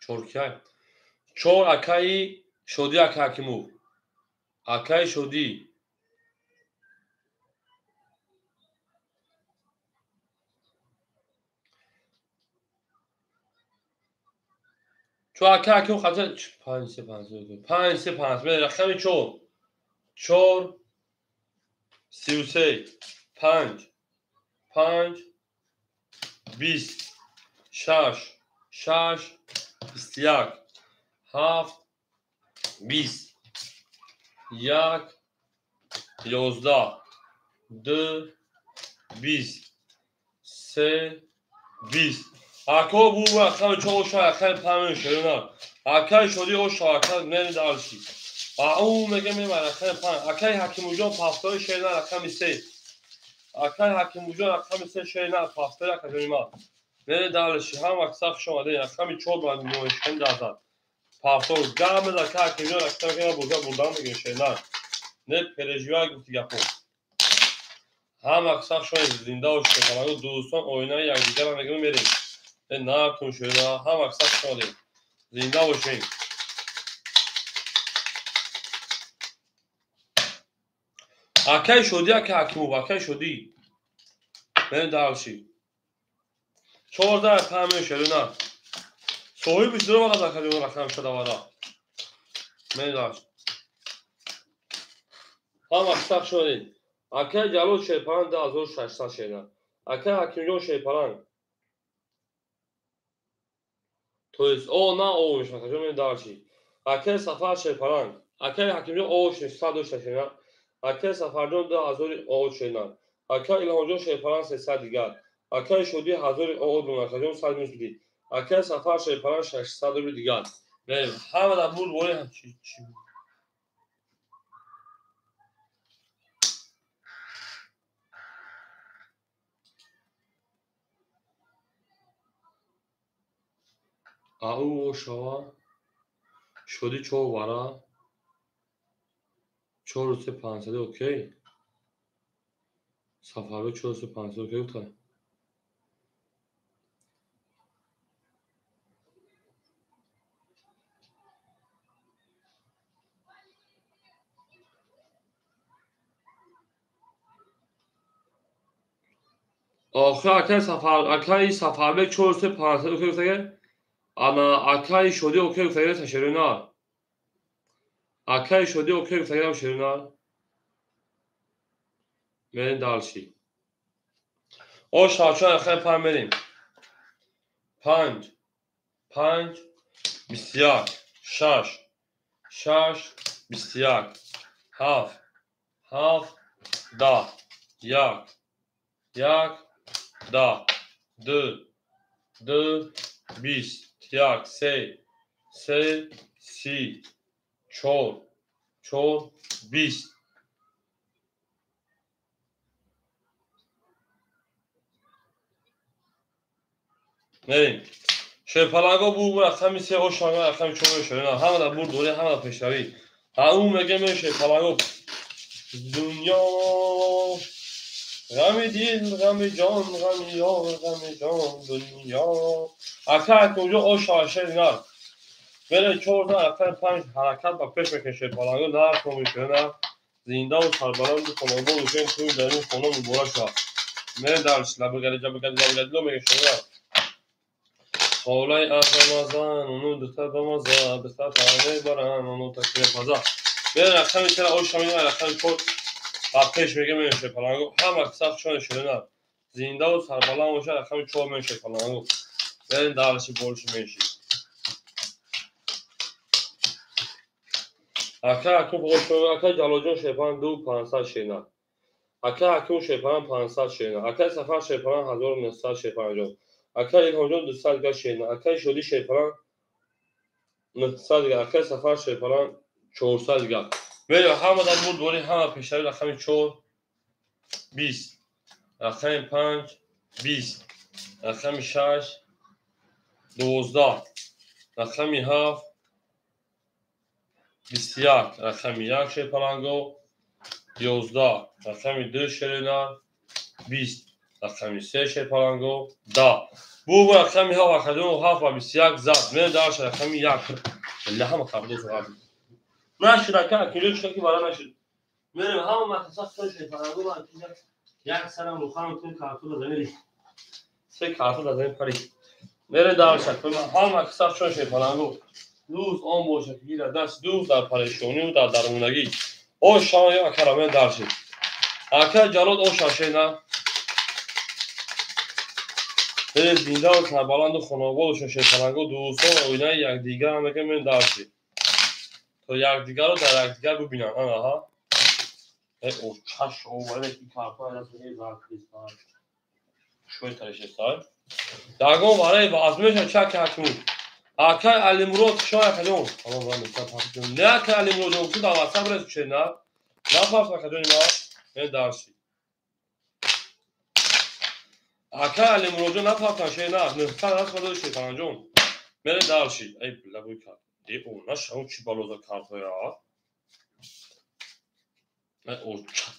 Чор кай? 4 акаи Шодӣ ака Ҳакимов. Акаи Шодӣ. Чо ака аким хата 5 3 5 5 3 5 рақами 4 4 33 5 5 20 6 6 21 7 20 1 11 2 20 3 20. Ако бу рақами 4 оша рақами 5 шерина. Акай шоди оша ака мери дарси. А ӯ мега мема рақами 5. Акай Ҳакимуҷон пафтои шерина рақами 3. Акай Ҳакимуҷон рақами 3 шерина пафтои акаҷони ма. Мери дарси ҳам акса хуш омадед. Рақами 4 ба моишкани дазад. Пафтор гам ака Ҳакимуҷон рақами бурда бурдан мегирем шерина. Не переживай гуфти гапо. Ҳам акса хуш омадед, зинда бошед. Дӯстон оинаи якдигарро мегирем мерем. Накун шуда, ҳам акса хуш омадед. Зинда бошед. Акай шодӣ, ака Ҳакимов, акай шодӣ. Мерем дарши. 14 5 шерина. Соҳибиш дуромад акаҷон рақам шуда вара. Мерем дарши. Ҳам акса хуш омадед. Акай Ҷалол Шерпаланг 2600 шерина. Акай Ҳакимҷон Шерпаланг. То есть о на о мешавад, акаҷон мерем дарши. Акай Сафар Шерпаланг. Акай Ҳакимҷон о 600 дошта шерина. Акай Сафарҷон 2000 о шерина. Акай Илҳомҷон Шерпаланг 300 дигар. Акай Шодӣ 1000 о дун, акаҷон 100 минус бидӣ. Акай Сафар Шерпаланг 600 рубли дигар. Мерем. Ҳама дар бурд бори чи ау ошава шодӣ чор вара 4 3 500 окей. Сафарбек 4 3 500 окей гуфта. Охир акай Сафар, акай Сафарбек 4 3 500 окей гуфта. Ана акай шодӣ окей гуфта шерина. Акай шодӣ окей гуфта шерина. Мерем дарши. О шавчон ахай 5 мерем. 5 5 21 6 6 21 7 7 10 1 1 10 2 2 20 1 3 3 3 4 4 20. Мерем. Шерпаланго бу рақами 3 ошага рақами 4 шерина. Ҳама дар бурд дорӣ, ҳама дар пешравӣ. Ҳа ӯ мега ме шерпаланго. Дунё ғами дил, ғами ҷон, ғами ёр, ғами ҷон, дунё. Ака Ҳакимҷон ошава шерина. Мерем 4 рақами 5 ҳаракат ба пеш мекунем шерпаланго. Нархо мешерина. Зиндаву сарбаланду хонобод бошем, тӯи дар ин хона муборак шавад. Мерем дарш лабгари ҷабгари лабгари мегем шерина. Холай Рамазан, уну духтар ба маза, духтар мебаран, уну такбир паза. Мерем рақами 3 оша мегем, рақами 4 ба пеш мегем мерем шерпаланго. Ҳама саф шон шерина. Зиндаву сарбаланд бошад, рақами 4 мерем шерпаланго. Мерем дарши больше меньше. Ака Ҳаким ака Ҷалолҷон Шерпаланг 2500 шерина. Ака Ҳаким Шерпаланг 500 шерина. Акай Сафар Шерпаланг 1900 шерпаланг. Акай Илҳомҷон 200 дигар шерина. Акай Шодӣ Шерпаланг 900 дигар. Акай Сафар Шерпаланг 400 дигар. Мерем ҳама дар бурд дорӣ, ҳама пешравӣ рақами 4 20 рақами 5 20 рақами 6 12 рақами 7 21 рақами 1 шерпаланго 11 рақами 2 шерина 20 рақами 3 шерпаланго 10. Бу рақами 7 акаҷон 7 ва 21 зад. Мерем дарш рақами 1. Валла ҳама қабдо суғаб. Нашуд ака, акинҷо чӣ ки бара нашуд. Мерем ҳама мақсад шерпаланго ва акинҷо як сарам рухам кун карту да замин. Се карту да замин парид. Мерем дарша. Ҳама кисах чон шерпаланго. Дӯст он бошад ки гирад даст дӯст дар парешонию дар дармонагӣ. Ош шава ё акара мен дарши. Ака Ҷалол оша шена. Зиндаву сарбаланду хонободошон шерпаланго дӯстон оинаи якдигар мегӯям мен дарши. То якдигарро дар якдигар бубинанд. Анаҳа. Э о чаш оваре ки картои дагон вараи вазмеша чак ҳакму. Акай Алимурод шоя акаҷон. Не акай Алимурод ҷон, ту дар WhatsApp рес чена. Нафарс акаҷони ма. Мен дарши. Акай Алимурод ҷон нафартан шена. 900 раст бадо шерпаланҷон. Мере дарши. Эй била буй кард. Э о нашав чи балоза картоя. Э о чат.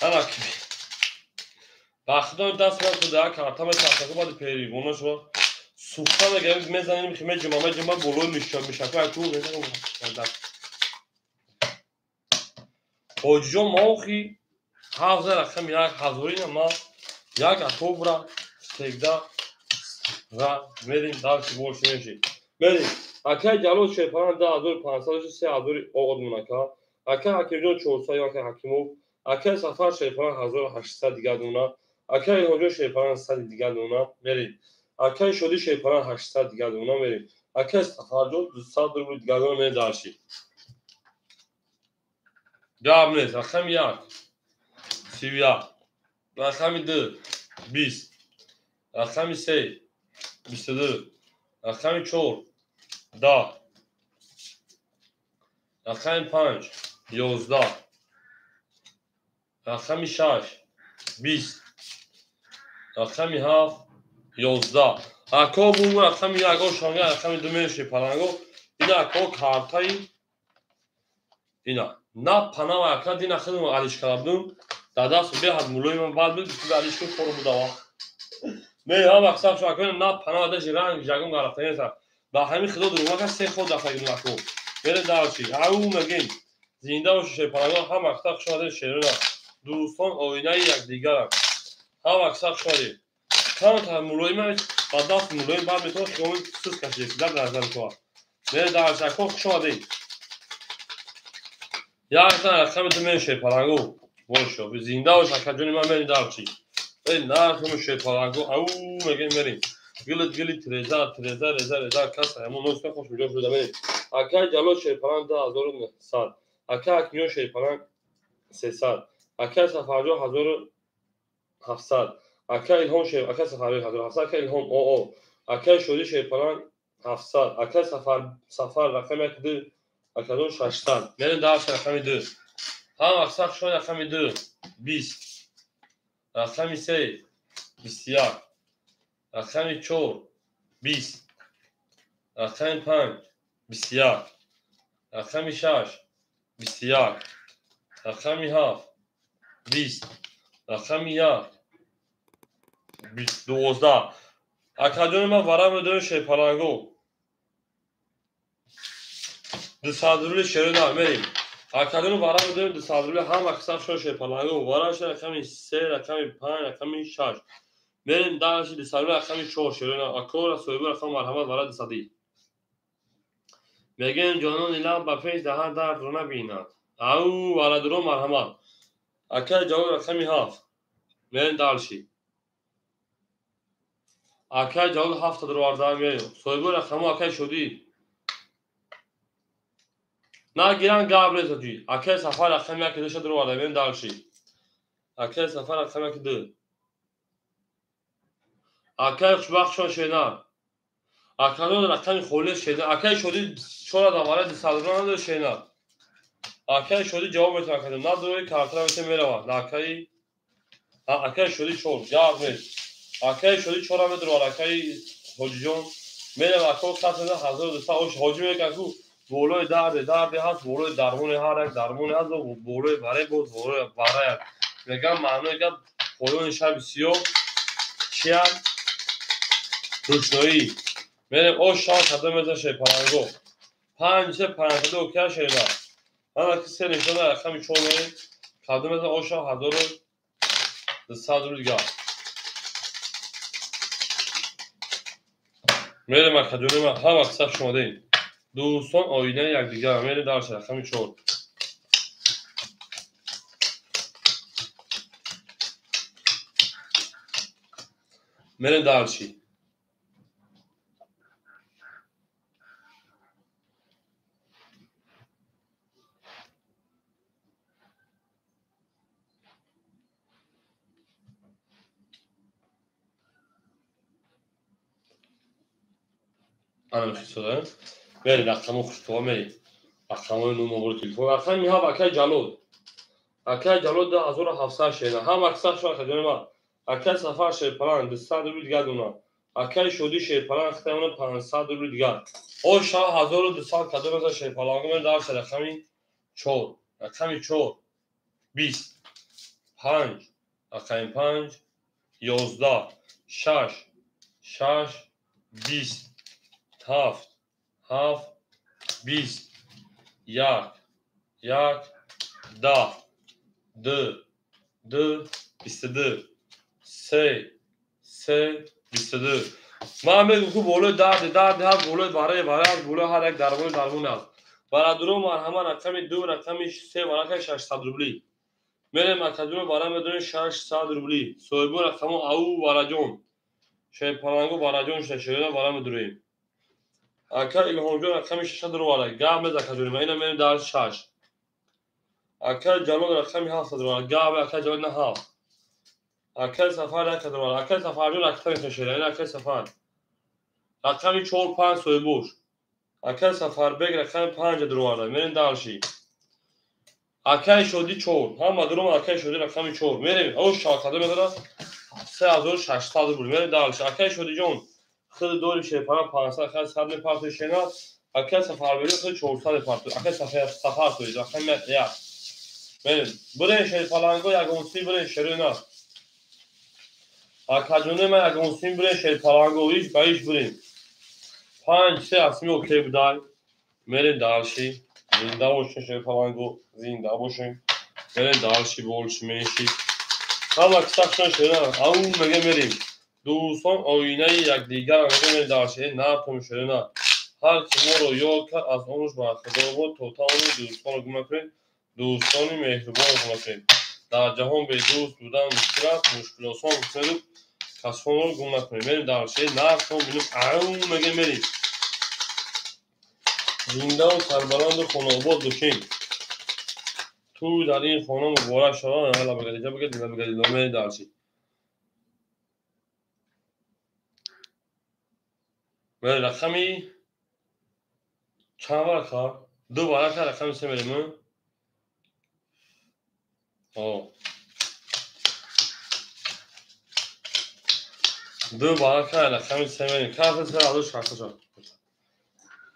Ана бахдон даст ман худа карта метарсаку баъди перигона шума сухта мегӯям мезанем ки меҷума меҷума болои мишаку аку ҳоҷиҷон ма охи ҳафза рақами як ҳазорина ма як атобра сегда ра мерим дарси больше меши мерим. Акай Ҷалол шерпалан 2500 3000 оғодмон ака. Акай Ҳакимҷон 400 акай Ҳакимов. Акай Сафар шерпалан 1800 дигар дона. Акай Илҳомҷон шерпалан 100 дигар дона. Мерим. Акай Шодӣ шерпалан 800 дигар дона. Мерим. Акай Сафарҷон 200 рубл дигар дона. Мерим дарши. Гап нест. Рақами як 31, рақами ду 20, рақами се 22, рақами чор 10, рақами панҷ 11, рақами шаш 20, рақами ҳафт 11. Ако бу рақами як ошонга рақами ду меши паланго. Ина ако картаи ина на панава ака дина хидм алиш кардум дар даст беҳад мулоимам бад буд алиш ку фору будава. Ме ҳам аксар шо ако на панава даши ранг жагон гарафта неста. Ба ҳамин хидо дурумака се ход дафтагим ако. Мере дарчи. Ау мегем. Зинда боши шерпаланго ҳам аксар хуш омадед шерона. Дӯстон оинаи якдигаранд. Ҳам аксар хуш омадед. Камтар мулоима ба даст мулоим бад метавон хиёми сус кашид дар назар мешавад. Мере дарчи ако хуш омадед. Як зан рақами ду мери шерпаланго. Бошо зинда бош акаҷони ман мери дарчи. Эй нархи шерпаланго ау мегем мерим. Гилит гилит реза реза реза реза каса ҳамон носка хуш миҷо шуда мерим. Акай Ҷалол шерпалан 2900. Акай Ҳакимҷон шерпалан 300. Акай Сафарҷон 1700. Акай Илҳом шер акай Сафарҷон 1700. Акай Илҳом оо. Акай Шодӣ шерпалан 700. Акай Сафар Сафар рақами як ду акаҷон 600. Мерем дарси рақами ду. Ҳам аксар шуд рақами ду 20, рақами се 21, рақами чор 20, рақами панҷ 21, рақами шаш 21, рақами ҳафт 20, рақами як 12. Акаҷони ман вара медорем шерпаланго. 200 рубли шерона мерим. Акаҷони вара медорем 200 рубли ҳам аксар шуд шерпаланго. Вара шуд рақами се, рақами панҷ, рақами шаш. Мерим дарши 200 рубли рақами чор шерона. Акора соҳиби рақам марҳамат вара дусадӣ. Мегӯем ҷонони лаб ба пеш даҳан дардро набинад. Ау варадуро марҳамат. Акай Ҷалол рақами ҳафт. Мерим дарши. Акай Ҷалол ҳафта дуроварда мерим. Соҳиби рақаму акай Шодӣ. Нагиран гап нест ҳоҷӣ. Акай Сафар рақами як душа дуроварда мерим дарши. Акай Сафар рақами як ду. Акай Хушбахтшон шена. Акаҷон рақами холӣ шена. Акай Шодӣ чора давара дусад рубл надори шена. Акай Шодӣ ҷавоб метавон акаҷон. Надори картара мета меравад. Акаи акай Шодӣ чор гап нест. Акай Шодӣ чора медурвад. Акаи Ҳоҷиҷон мерава ако кас 1200 ош ҳоҷӣ мегӯяд ку болои дарде дарде ҳаст болои дармони ҳар як дармоне ҳаст болои варе боз болои варая. Мегӯям маънои гап поёни шаби сиёҳ чиянд? Рӯшноӣ. Мерем о шав кадом меза шерпаланго. 5 3 5 2 окей шерна. Ана ки се нишона рақами 4 мерем. Кадом меза о шав 1200 рубл дигар. Мерем акаҷони ман ҳама қисса шумодаем. Дӯстон оинаи якдигар. Мерем дар рақами 4. Мерем дарчи. Ана хисода. Мерем рақамо хушто мерем. Рақамои номер телефон. Рақами ҳафт акай Ҷалол. Акай Ҷалол 2700 шена. Ҳама қисса шумо акаҷони ман. Акай Сафар шерпаланг 200 рубл дигар дона. Акай Шодӣ шерпаланг хитамона 500 рубл дигар. О шав 1200 кадом меза шерпаланг мерем дар рақами 4. Рақами 4 20 5 рақами 5 11 6 6 20 7 7 20 1 1 10 2 2 22 3 3 22. Ман мегӯм ку болои дарди дарди ҳаст, болои вараи вара ҳаст, болои ҳар як дармони дармон ҳаст. Бародаро марҳама рақами 2 рақами 3 варака 600 рублӣ. Мерем акаҷоно вара медонем 600 рублӣ. Соҳибо рақамо ау вараҷон. Шерпаланго вараҷон шуда шерина вара медурем. Ака Илҳомҷон рақами 600 рубла. Гап мез акаҷони ман ина мерем дар 6. Ака Ҷалол рақами 700 рубла. Гап ака Ҷалол на 7. Акай Сафар 1 рубла. Акай Сафарҷон рақами мешера. Ина акай Сафар. Рақами 4 5 соҳибош. Акай Сафарбек рақами 5 рубла. Мерем дарши. Акай Шодӣ 4. Ҳама дурум акай Шодӣ рақами 4. Мерем. О шакада медора 3600 рубл. Мерем дарши. Акай Шодиҷон худ дори шерпара 500 хай 100 мепартои шена. Акай Сафарбек худ 400 мепартои. Акай Сафар соҳиб рақами 1. Мерем. Бурен шерпаланго ягонси бурен шерина. Акаҷоне ман ягонсин бурен шерпаланго иш ба иш бурем. 5 3 асми окей будай. Мерем дарши. Зинда бошен шерпаланго, зинда бошен. Мерем дарши больше меньше. Ҳама кисахшон шерина. Ау меге мерем. Дӯстон оинаи якдигар меге мерем дарши. Натом шерина. Ҳар ки моро ёд кард аз онуш бархӯрдор бод. То тавонед дӯстонро гум накунед. Дӯстони меҳрубонро гум накунед. Дар ҷаҳон бедӯст будан мушкил аст. Мушкилосон гуфтеду касонро гум накунед. Мерем дарши. Натом бинем. Ау меге мерем. Зиндаву сарбаланду хонаобод бошем. Ту дар ин хона муборак шавад. Ҳала багадиҷа багад, дила багад, дила мерем дарши. Мерем рақами чанд варақа? 2 варақа рақами 3 мерем. 2 варақа рақами 3 мерем. Кафе 3600.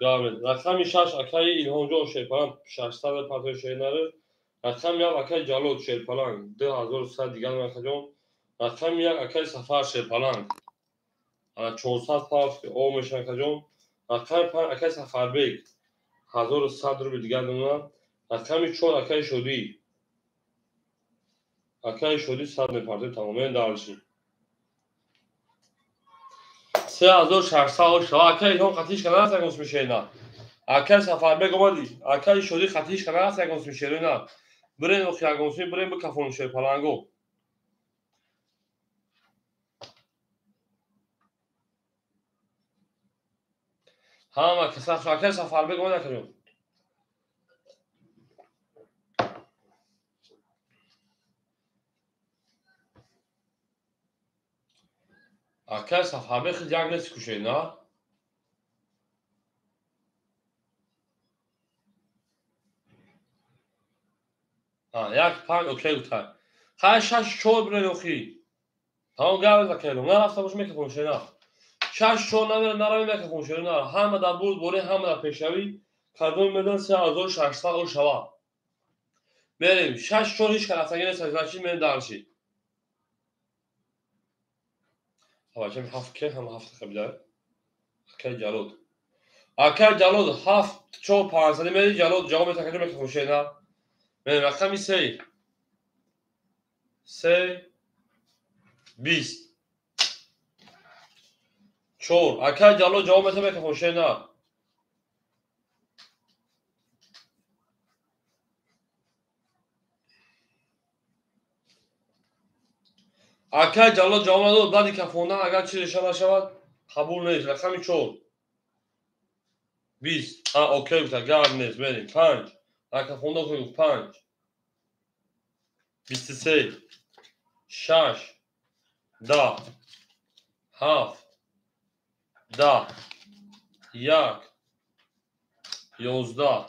Рақами 6 акаи Илҳомҷон шерпаланг 600 партои шернари. Рақами 1 акаи Ҷалол шерпаланг 2100 дигар акаҷон. Рақами 1 акаи Сафар шерпаланг 400 парт о мешан акаҷон. Рақами 5 акаи Сафарбек 1100 рубл дигар дона. Рақами 4 акаи Шодӣ. Акаи Шодӣ 100 мепартои тамоман дарши. 3600 шава. Акаи Илҳом қатиш кана аст ягон смешена. Акаи Сафарбек омадӣ. Акаи Шодӣ қатиш кана аст ягон смешена. Бирен охи ягон сми бирен бикафон шерпаланго. Ҳама каса акаи Сафарбек омад акаҷон. Акаи Сафарбек худ як нест кушед, на? Як 5 окей гуфтай. Хай 6 4 бирен охи. Тамом гап акаи Илҳом. Нарафта бош мекафон шена. 6 4 намера наравем мекафон шена. Ҳама дар бурд борӣ, ҳама дар пешравӣ. Кадом медон 3600 шава. Мерем 6 4 ҳеч кас рафтагӣ нест, значит мерем дарши. Бачам 7 ке ҳама 7 қабида. Акай Ҷалол. Акай Ҷалол 7 4 500 мери Ҷалол ҷавоб мета каҷо мекунем шена. Мерем рақами 3. 3 20 4. Акай Ҷалол ҷавоб мета мекунем шена. Акай Ҷалол ҷавоб надод, баъди кафондан агар чиз реша нашавад, қабул нест. Рақами 4. 20. Ҳа, окей гуфта, гап нест, мерем. 5. Кафонда гуфт 5. 23. 6. 10. 7. 10. 1. 11.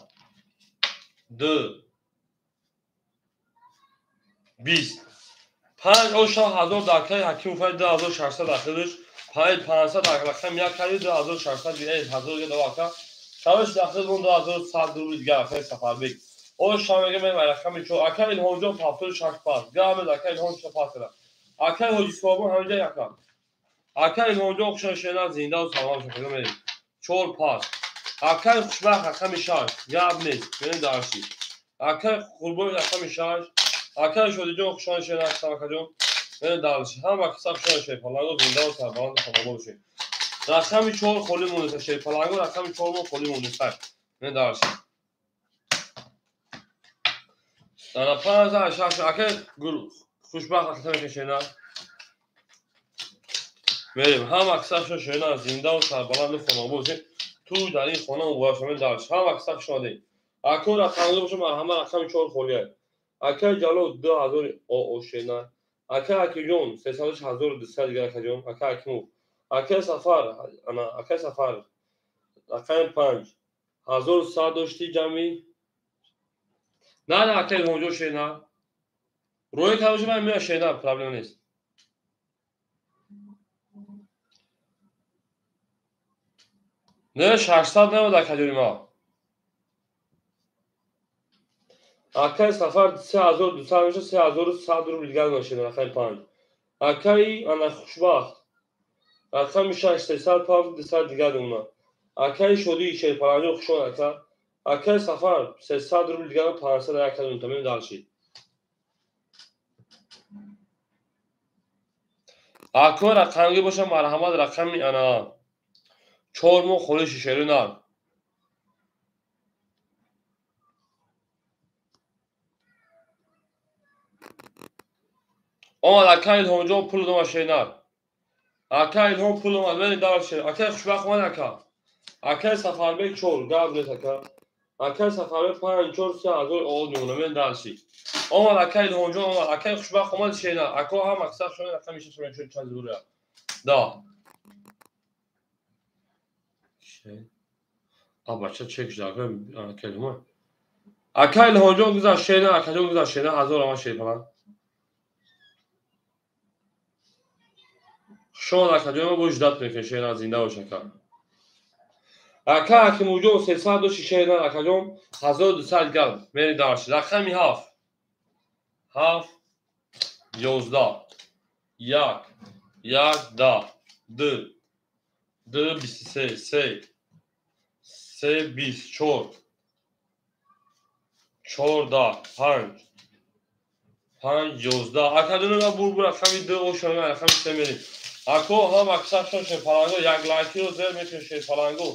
2. 20. 5 оша 1000 дакаи Ҳакимов 2600 дахилиш, 5 500 рақам 1 кари 2600 1000 га давака. Шавиш дахил бун 2100 рубл дигар акаи Сафарбек. Оша мега мен рақами 4. Акаи Илҳомҷон 76 пас. Гамед акаи Илҳом 6 пас кара. Акаи Ҳоҷи Собон ҳаминҷа яка. Акаи Илҳомҷон хушон зинда ва саломат шуд. Мерем. 4 пас. Акаи Хушбахт рақами 6. Гап нест. Мерем дарси. Акаи Қурбон рақами 6. Акаи Шодиҷон хушон шена акаҷон. Мерем дарси. Ҳама киса хушон шепаланго зинда ва сарбаланд саломат бошед. Рақами 4 холӣ монеса шепаланго рақами 4 мо холӣ монеса. Мерем дарси. Ана 5 6 акаи Хушбахт рақами шена. Мерем. Ҳама киса хушон шена зинда ва сарбаланд хонобод бошед. Ту дар ин хона муборак шавед дарси. Ҳама киса хушон дед. Ако рақамҳо бошад марҳама рақами 4 холӣ. Акаи Ҷалол 2000 ОО шена. Акаи Ҳакимҷон 3200 дигар акаҷон. Акаи Ҳакимов. Акаи Сафар, ана акаи Сафар рақами 5 1100 дошти ҷамъи. На, на, акаи Илҳомҷон шена. Рӯи карда ман меояд шена, проблема нест. Не, 600 набуд акаҷони ма. Акаи Сафар 3200 меша, 3100 рубл дигар мешина рақами 5. Акаи ана Хушбахт рақами 6 300 пафт 200 дигар мемонад. Акаи Шодӣ шерпаланҷо хушон ака. Акаи Сафар 300 рубл дигар 500 як кадом тамем даршид. Ако рақамги боша марҳамат рақами ана 4 моҳ холӣ шишеру нар. Омад акаи Илҳомҷон пул дома шенар. Акаи Илҳом пул омад, мени дар шен. Акаи Хушбахт омад ака. Акаи Сафарбек 4 гап нест ака. Акаи Сафарбек 5 4 3000 овоз мемона, мени дар ши. Омад акаи Илҳомҷон омад, акаи Хушбахт омад шенар. Ако ҳам аксар шон рақами 6 мешуд чанд зура. Да. А бача чек шуда акаи Илҳом. Акаи Илҳомҷон гузашт шена, акаҷон гузашт шена 1000 омад шепалан. Шон акаҷон ма бош ждат мекунем шена зинда бош ака. Ака Ҳакимуҷон 300 дошти шена акаҷон 1200 гап мери дарш. Рақами 7. 7 11 1 1 10 2 2 23 3 3 24 14 5 5 11. Акаҷон ма бур бур рақами 2 ошона рақами 3 мерим. Ако ҳам аксаршон шерпаланго як лайкиро зер мекунем шерпаланго.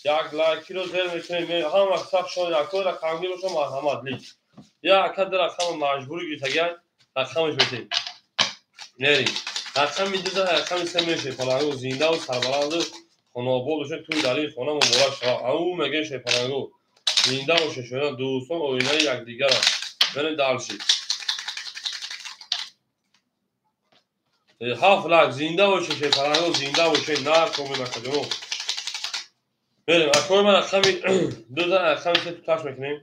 Як лайкиро зер мекунем. Ҳам аксаршон ако рақамги боша марҳамат лик. Я ака дар рақама маҷбурӣ гирифтагай рақамаш метем. Мерим. Рақами 2 рақами 3 мерим шерпаланго зинда ва сарбаланд хонобод бошед туи дар ин хона муборак шавад. Ау мегӯем шерпаланго зинда бошед шуна дӯстон оилаи якдигаранд. Мерем дарши. 7 лак зинда бошед шерпаланго зинда бошед нар комем акаҷоно. Мерем акои ман рақами 2 рақами 3 туташ мекунем.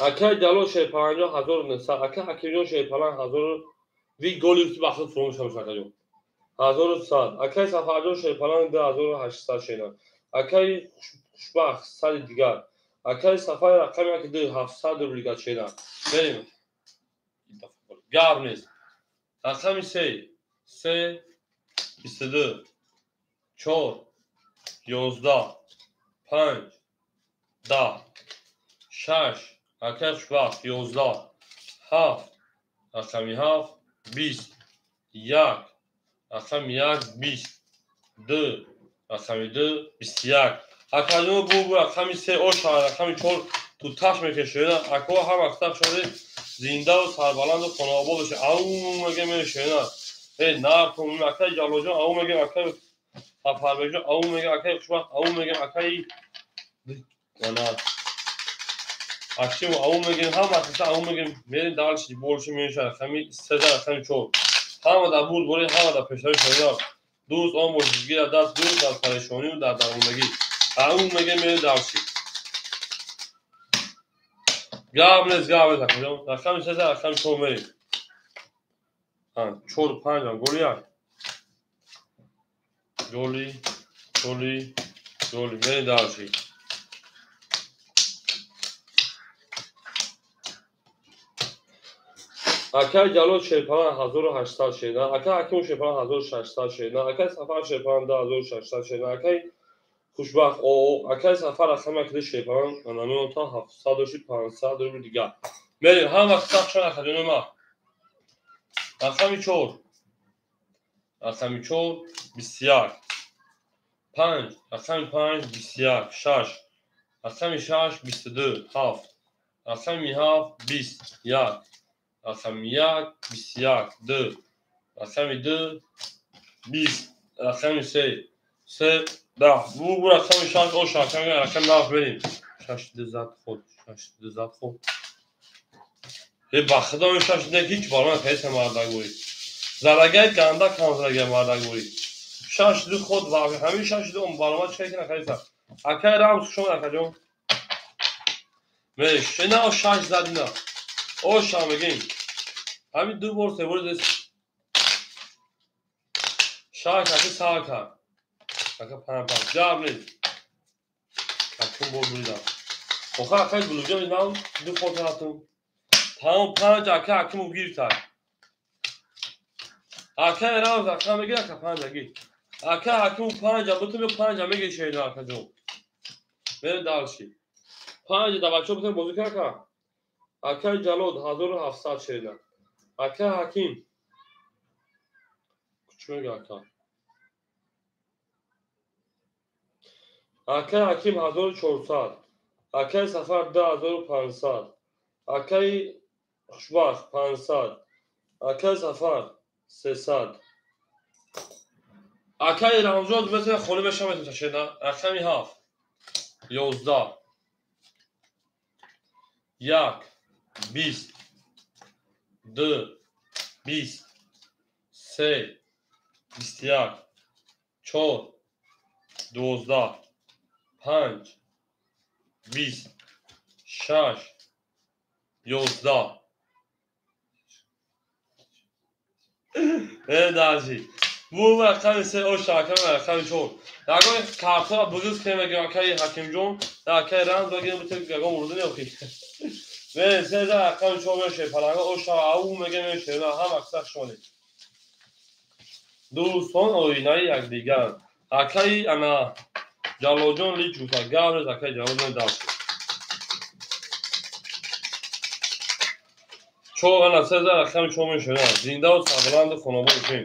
Акаи Ҷалол шерпаланҷо 1900, акаи Ҳакимҷон шерпаланг 1000 ви голи бахт фуромӯш шавад акаҷон. 1100, акаи Сафарҷон шерпаланг 2800 шена. Акаи Хушбахт 100 дигар. Акаи Сафар рақами 1 2 700 рубл дигар шена. Мерем. Гап нест. Рақами 3, 3, 22, 4, 11, 5, 10, 6, акай Хушбахт, 11, 7, рақами 7, 20, 1, рақами 1, 20, 2, рақами 2, 21. Акаҷон бу рақами 3 оша, рақами 4 туташ мекашед. Ако ҳар вақт шоде зиндаву сарбаланду хонаобод бошед. Ау мегем мешена. Э наркум акай Ҷалолҷон ау мегем, акай Сафарбекҷон ау мегем, акай Хушбахт ау мегем, акай ана Акшим ау мегем, ҳама қисса ау мегем. Мерем дальше, больше меша рақами 3, рақами 4. Ҳама дар бурд боред, ҳама дар пешравӣ шоина. Дӯст он бошед, гира даст дӯст дар парешонию дар дармондагӣ. Ау мегем, мерем дальше. Гап нест, гап нест, акаҷон. Рақами 3, рақами 4 мерем. 4, 5, голи 1. Голи, голи, голи. Мерем дальше. Акай Ҷалол Шерпалан 1800 шеда, акай Ҳаким Шерпалан 1600 шеда, акай Сафар Шерпалан 2600 шеда, акай Хушбахт о, акай Сафар рақами акиди Шерпалан намеонта 700 доши 500 рубл дигар. Мерем, ҳама вақт сахт шон акаҷони ма. Рақами 4, рақами 4, 21, 5, рақами 5, 21, 6, рақами 6, 22, 7, рақами 7, 20, 1, рақами 1, 21, 2, рақами 2, 20, рақами 3, 3, 10. Бу рақами 6, ош рақами, рақами 9 берем. 6 2 зад ход, 6 2 зад ход. Э ба худо ин 6 2 ҳеҷ барои хеса мардагӯй. Залагай ганда кам залагай мардагӯй. 6 2 ход ва ҳамин 6 2 он барома чӣ кина хеса. Акай рамз шумо акаҷон. Меш, ина 6 задина. Оша мегем. Ҳамин ду бор се бор зес. 6 аки сака. Ака 5 5. Ҷаб нест. Акун бор буридам. Оха акай гулуҷон инам ду ход рафтум. Тамом 5 ака Ҳакимов гирифтак. Акай рамз ака мегир, ака 5 аги. Ака Ҳакимов 5 бутум 5 мегир шейна акаҷон. Мерем дальше. 5 да бачаҳо бутум бозӣ кар ака. Акай Ҷалол 1700 шейна. Акай Ҳаким чӣ мега ака? Акай Ҳаким 1400, акай Сафар 2500, акай Хушбахт 500, акай Сафар 300. Акай Рамзон метавонад холӣ бешавад шена. Рақами 7, 11, 1, 20, 2, 20, 3, 21, 4, 12, 5, 20, 6, 11. Дальше. Бу рақами 3, оша рақами 4. Ягон картҳоро бугиз кунем, акаи Ҳакимҷон, акаи Рамз багирем, бутем ягон урду неохи. Мерем, 3 рақами 4 мешавем, паланга оша ау мегем мешавем, ҳама қисса шонед. Дӯстон оинаи якдигаранд. Акаи ана Ҷалолҷон лич гуфта, гап нест, акаи Ҷалолҷон даст. 4 ана 3 рақами 4 мешавем. Зиндаву сарбаланду хонобод бошем.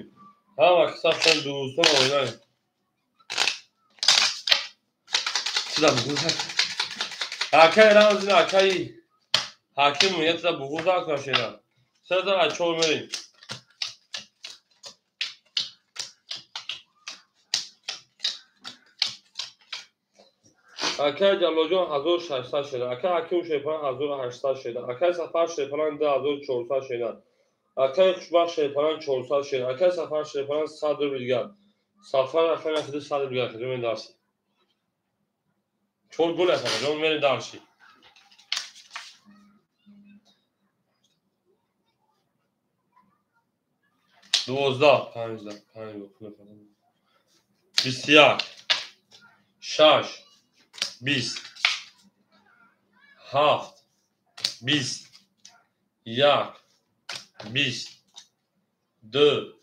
Ҳама қисса шон дӯстон оинаи. Чида бугуз акаи Рамз, акаи Ҳаким мегӯяд бугуз накунад шена. 3 4 мерем. Акай Ҷалолҷон 1600 шеда, акай Ҳаким Шерпалан 1800 шеда, акай Сафар Шерпалан 2400 шеда, акай Хушбахт Шерпалан 400 шеда, акай Сафар Шерпалан 100 рубл дигар. Сафар акай 100 рубл дигар, мерем дальше. 4 гол аст, акаҷон, мерем дальше. 12, 15, 5, 21, 6, 20, 7, 20, 1, 20, 2,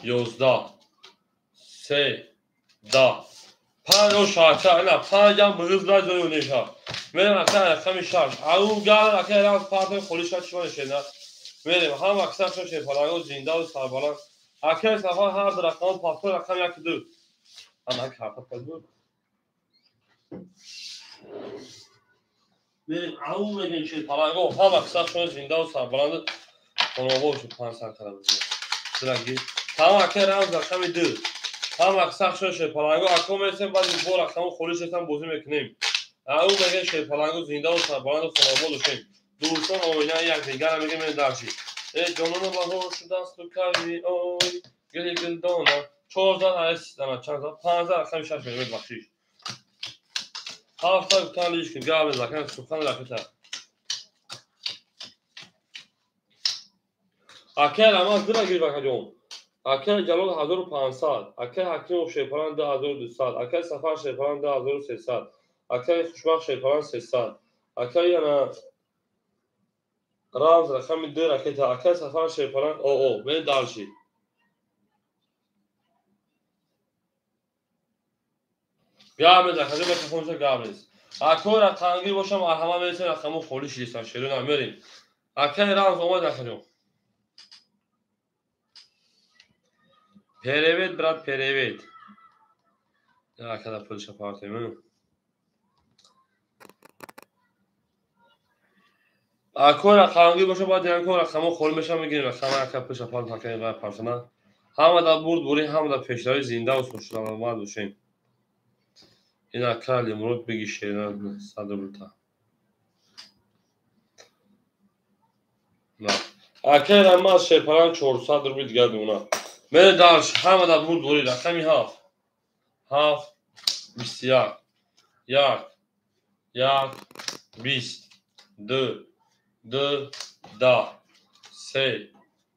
11, 3, 10, 5 шака, ина 5 ам бигиз ла ҷои неша. Мерем ака рақами 6. Ау гал ака рамз партои холӣ шад чима нешена. Мерем ҳам аксар шо шерпаланго зиндаву сарбаланд. Акаи Сафар ҳар ду рақамо партои рақами 1 2. Ана карта пазур. Мерем ау мегем шерпаланго ҳам аксар шо зиндаву сарбаланд. Хонобо шуд 500 кара бизо. Дираги. Тамом акаи рамз рақами 2. Ҳам аксар шо шерпаланго ако месем баъди бо рақамо холӣ шестан бозӣ мекунем. Ау мегем шерпаланго зиндаву сарбаланду хонобо дошем. Дӯстон оина якдигара мегем дарчи. Э ҷонона баҳор шудасту кайви ой гили гилдона. 14 ана чанд зад? 15 рақами 6 мегем бахшиш. 7 гуфтан лишкин гап мезакан сухан рақита. Акай Рамаз дира гир бакаҷон. Акай Ҷалол 1500, акай Ҳакимов шерпаланд 2200, акай Сафар шерпаланд 2300, акай Хушбахт шерпаланд 300, акай ана рамз рақами 2 ракета, акай Сафар шерпаланд оо мен дарши. Гап мезан, хаҷа микрофонша гап нест. Акой рақамгир бошам, марҳамат мересем рақамо холӣ шидистан, шерона мерем. Акай рамз омад акаҷон. Перевед, брат, перевед. Акада пулша партем. Акой рақамгир бошам, баъд янко рақамо холӣ мешавам, мегирем рақама ака пулша партем, акай вай партана. Ҳама дар бурд бурӣ, ҳама дар пешравӣ зинда ва саломат бошем. Ин ака Алимурод биги шерина 100 рублта. Акай Рамаз шерпалан 400 рубл дигар дуна. Мере дарш ҳама дар бурд бурӣ рақами 7. 7 21 1 1 20 2 2 10 3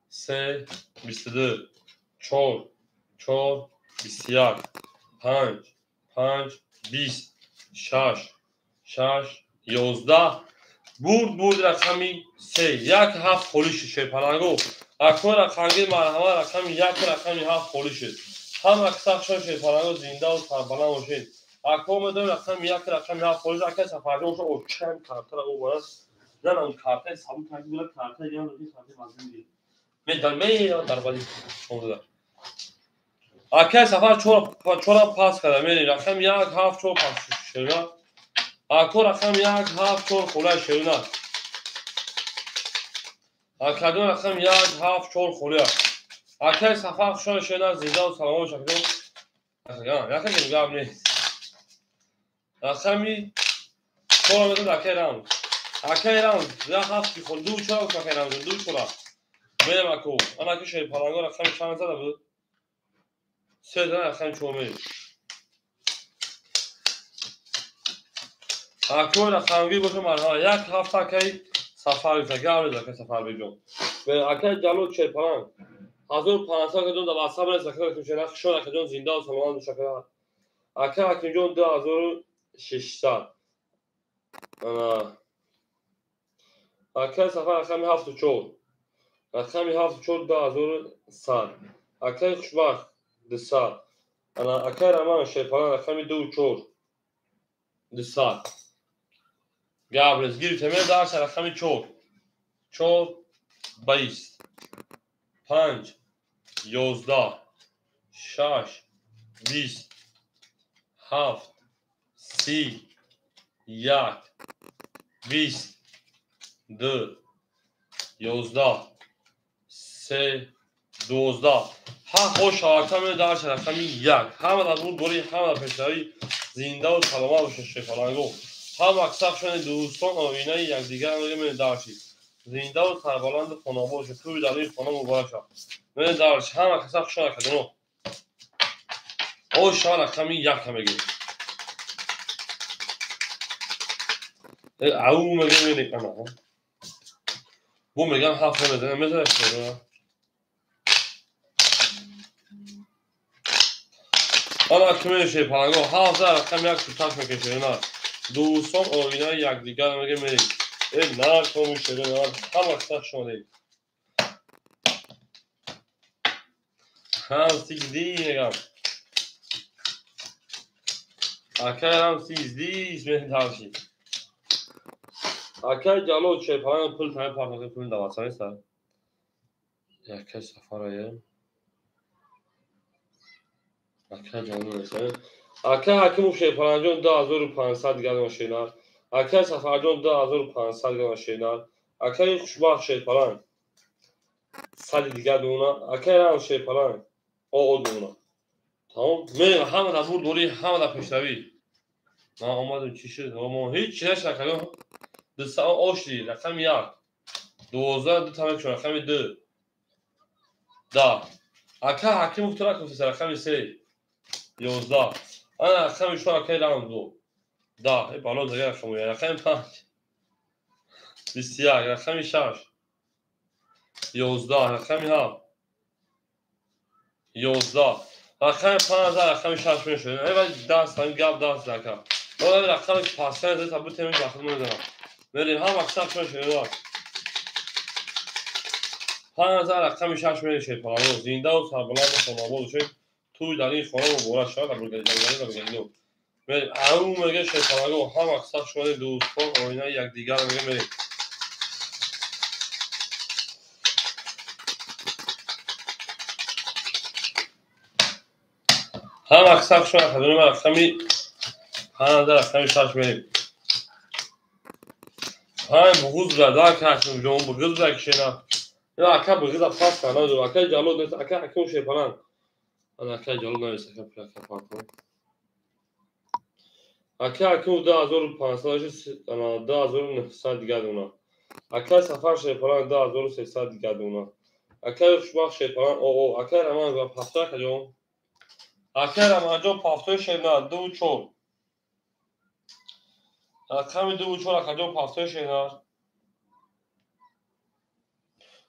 3 22 4 4 21 5 5 20 6 6 11 бурд бурд рақами 3 1 7 холӣ шуд шерпаланго. Акой рақамгир марҳамат рақами 1 рақами 7 холӣ шуд. Ҳам аксар шо шерпаланго зиндаву сарбаланд бошед. Ако медонем рақами 1 рақами 7 холӣ шуд. Акай Сафарҷон шо очам картара о барад. Занам картаи сабук карди була картаи дигар картаи вазн мегирад. Медар мея дар бади 16. Акай Сафар 4 пас карда мерем рақами 1 7 4 пас шерона. Ако рақами 1 7 4 холӣ шерона. Акадон рақами 1 7 4 холӣ. Акай Сафар хушон шерона зиндаву саломат бошад. Яка гап нест. Рақами 4 медод акай рамз. Акай рамз 1 7 хол 2 4 акай рамз 2 4. Мерем ако. Ана ки шерпаланго рақами чанд зада буд? 3 рақами 4 мерем. Акой рақамгир боша марҳамат 1 7 акай Сафар гуфта гап нест акай Сафар беҷон. Акай Ҷалол шерпаланг 1500 акаҷон дар ватсап нест акай Ҳакимшо хушон акаҷон зиндаву саломат бош ака. Акай Ҳакимҷон 2600. Акай Сафар рақами 7 4. Рақами 7 4 2100. Акай Хушбахт 200. Ана акай Раман шерпаланг рақами 2 4 200. Гап нест. Гирифтем дарс рақами 4. 4 20 5 11 6 20 7 30 1 20 2 11 3 12 7 хош шавака ме дарс рақами 1. Ҳама дар бурд бурӣ, ҳама дар пешравӣ зиндаву саломат бошед шерпаланго. Ҳам аксар шони дӯстон оинаи якдигар мегем дарши. Зиндаву сарбаланду хонобод бошед. Тӯи дарои хона муборак шавад. Мегем дарши ҳама каса хушон акаҷоно. Ош шава рақами 1 мегем. Ау мегем мерем ана. Бу мегам 7 мезанем мезанем шерона. Ана киме шерпаланго 7 рақами 1 шутак мекашем. Дӯстон оинаи якдигар мегем мерем. Э наркоми шерона ҳама каса шонед. Рамсизди мегам. Акай Рамсизди дальше. Акай Ҷалол шерпаланг пул тами партофта пул даваса неста. Якай Сафарае. Акай Ҷалол неста. Акай Ҳакимов шерпалангҷон 2500 дигар шернар. Акай Сафарҷон 2500 дигар шернар. Акай Хушбахт шерпаланг 100 дигар дона. Акай Рам шерпаланг оо дона. Тамом. Мерем ҳама дар бурд дорӣ, ҳама дар пешравӣ. Ман омадам чӣ шуд? Мо ҳеҷ чӣ нашуд акаҷон. Ду ошди рақами 1. 12 ду та мекушам рақами 2. 10. Ака Ҳакимов ту ракуфтеса рақами 3. 11. Ана рақами 4 акаи Рам 2. 10. Э бало дигар рақам рақами 5. 21 рақами 6. 11 рақами 7. 11 рақами 5 рақами 6 мешуд. Эй вай даст ҳамин гап даст ака. Мо рақами пастан зада бу теми вақт мезанам. Мерем ҳам вақт сахт мешуд. 5 рақами 6 мешуд. Палаво зиндаву сарбаланду хонобод шуд. Туй дар ин хона муборак шавад. Абулгалиду. Мерем ау мега шерпаланго ҳам вақт сахт шуд. Дӯстон оинаи якдигар мега мерем. Ҳам вақт сахт шуд. Хадуни рақами 5 рақами 6 мерем. 5 буғуз буда, кашм ҷон буғуз буда кишена. Я ака буғуза пас карда ду. Ака Ҷалол нест, ака Ҳаким шерпаланг. Ана ака Ҷалол нест, ака плака партон. Ака Ҳаким 2500 ана 2900 дигар дона. Ака Сафар шерпаланг 2300 дигар дона. Ака Хушбахт шерпаланг оо ака Раман ва пафта ака Ака Раманҷон пафтои шернар 2 4. Рақами 2 4 акаҷон пафтои шернар.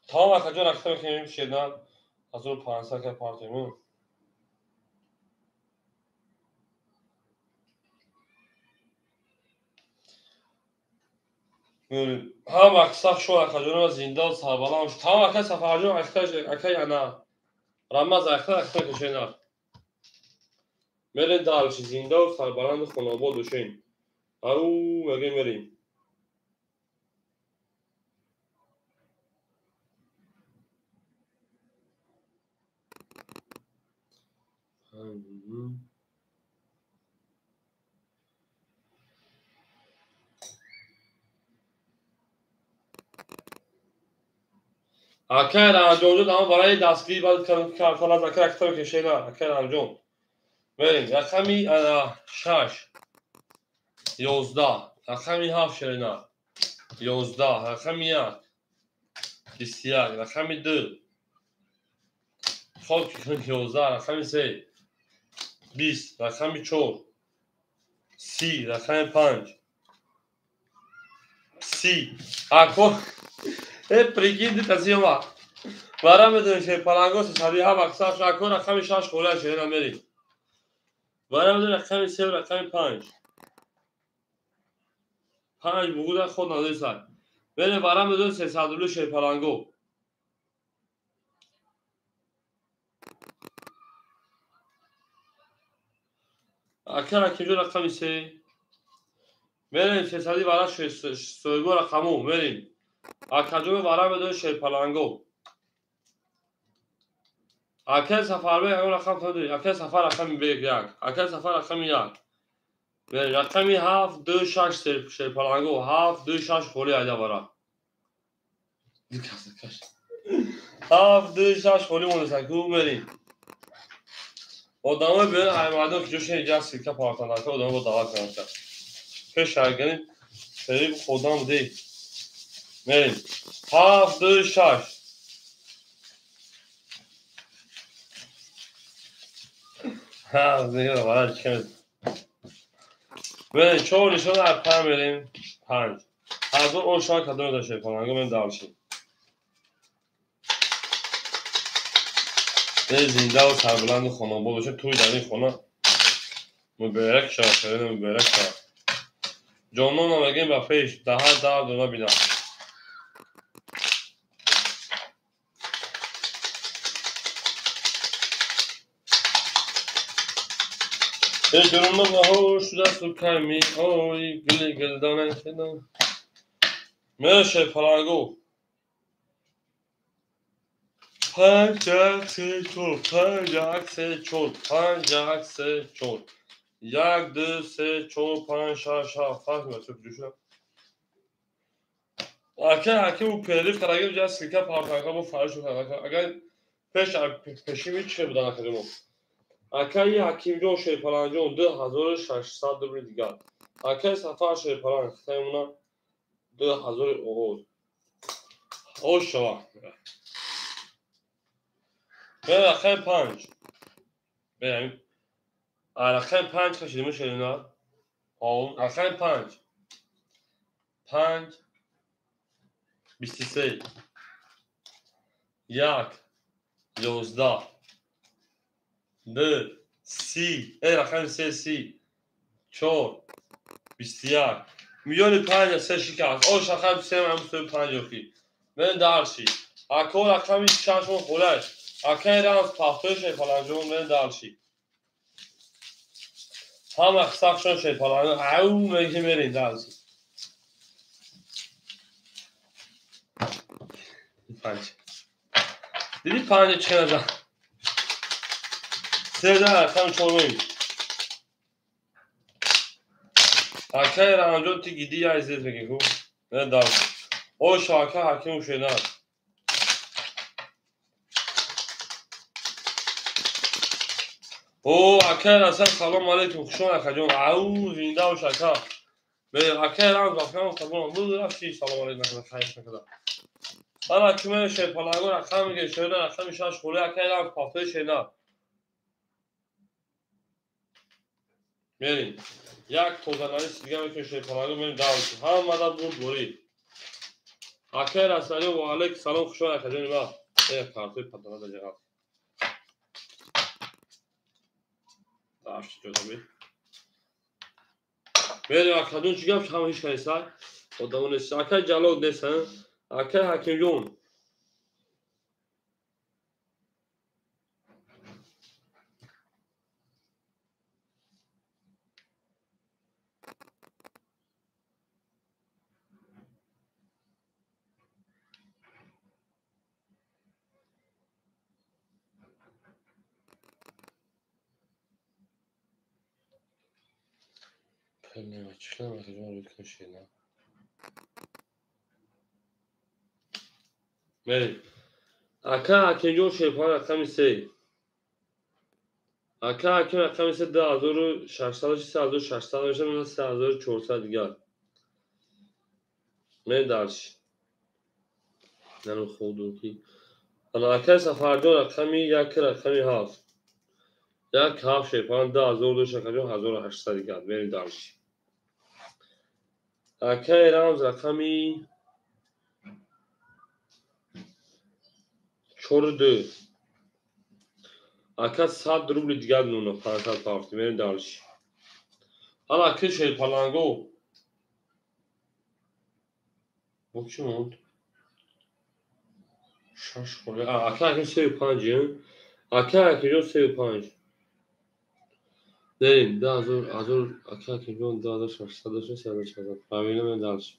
Тамом акаҷон рақам мекунем шернар. 1500 ка партоем. Ҳам вақт сахт шуд акаҷон зинда сарбаланд. Тамом ака Сафарҷон ака ана Рамаз ака ака кашенар. Мерем дальше зиндаву сарбаланду хонобод бошем. Ау мега мерем. Акай Рамаҷонҷон ама барои дастгирӣ баъд карталаз ака ракта мекашена. Акай Рамаҷон. Мерем рақами 6 11 рақами 7 шерина 11 рақами 1 21 рақами 2 хоб 11 рақами 3 20 рақами 4 30 рақами 5 30 ако э прикинь тасима вара медонем шерпаланго сесади ҳам аксар ако рақами 6 хола шерина мерем. Вара медонем рақами 3 рақами 5 5 бугуда худ надоисад. Мерем вара медонем 300 рубли шерпаланго. Ака ракимҷо рақами 3 мерем 300 вара соҳибо рақаму мерем. Акаҷон вара медонем шерпаланго. Акай Сафарбек ягон рақам тадори. Акай Сафар рақами 1. Акай Сафар рақами 1. Рақами 7 2 6 шерпаланго 7 2 6 холи айда вара. 7 2 6 холи монеса ку мерем. Одамои берун аймардон ки ҷоши ҷа силка партанд, ака одамо бо даъват карданд. Пеш аргани фериб худам ди. Мерем. 7 2 6 ҳа зига вара чикам. Мерем 4 нишон аз 5 мерем 5. Ҳазор ошо кадом да шерпаланго мен дальше. Зиндаву сарбаланду хонобод бошем. Туй дар ин хона муборак шавад, хеле муборак шавад. Ҷонона мегӯем ба пеш, даҳа дарду набинам. Ҷурма баҳор шудасту кай меои, гули гулдона хедам. Меше палангу. 5 1 3 4 5 1 3 4 5 1 3 4 1 2 3 4 5 6 7 8 9. Ака ҳакиму периф карагим ҷа силка партанка бо фариш карда. Агар пеш пешими чӣ будан акаҷоно. Акаи Ҳакимҷон Шерпаланҷон 2600 рубли дигар. Акаи Сафар Шерпаланг хитаимона 2000 оғоз. Ош шава. Рақами 5. Берем. Рақами 5 кашидим шерина. Рақами 5. 5 23 1 11 2 30 рақами 3 30 4 21 миёни 5 3 шикаст. Ош рақами 3 ҳам 5 охи. Мен дарши. Ако рақами 6 хулаш. Акаи рамз пахтои Шерпаланҷон мен дарши. Ҳама сахшон Шерпаланҷон ау меги мерин дарши. 5. Диди 5 чӣ наза. 3 рақами 4 меги. Акаи Рамҷон ти гиди я изез меги ку. Мен дарши. Ош ака Ҳакиму Шерназ. О, акай Расул, салом алейкум, хуш омад акаҷон. Ау, зинда бош ака. Акай Рамз бахтам қабул буд, рафти салом алейкум хайр накарда. Ана киме Шерпаланго рақам меге, шерна рақами 6 холе акай Рамз пафтои шерна. Мерин. Як тозаналис дига мекунем Шерпаланго мерин давш. Ҳамада бурд борӣ. Акай Расул, ва алейкум салом, хуш омад акаҷони ма. Картои патана да ҷағал. Мерем акаҷон чӣ гап ҳама ҳеч кас нест? Одамо нест. Акай Ҷалол нест, акай Ҳакимҷон. Мерем. Ака Ҳакимҷон Шерпаланг рақами 3. Ака Ҳаким рақами 3 2600 3600 мешавад, 3400 дигар. Мерем дарши. Нану худум ки. Ана акаи Сафарҷон рақами 1 рақами 7. 1 7 Шерпаланг 2000 акаҷон 1800 дигар. Мерем дарши. Акаи Рамз рақами 4 2. Ака 100 рубли дигар нуна 500 пафти. Мерем дарши. Ана аки Шерпаланго. Бо чӣ монд? 6 холе. Ака Ҳаким 3 5. Ака Ҳакимҷон 3 5. Мерем 2000 ака Ҳакимҷон 2600 3400. Правильно мерем дарши.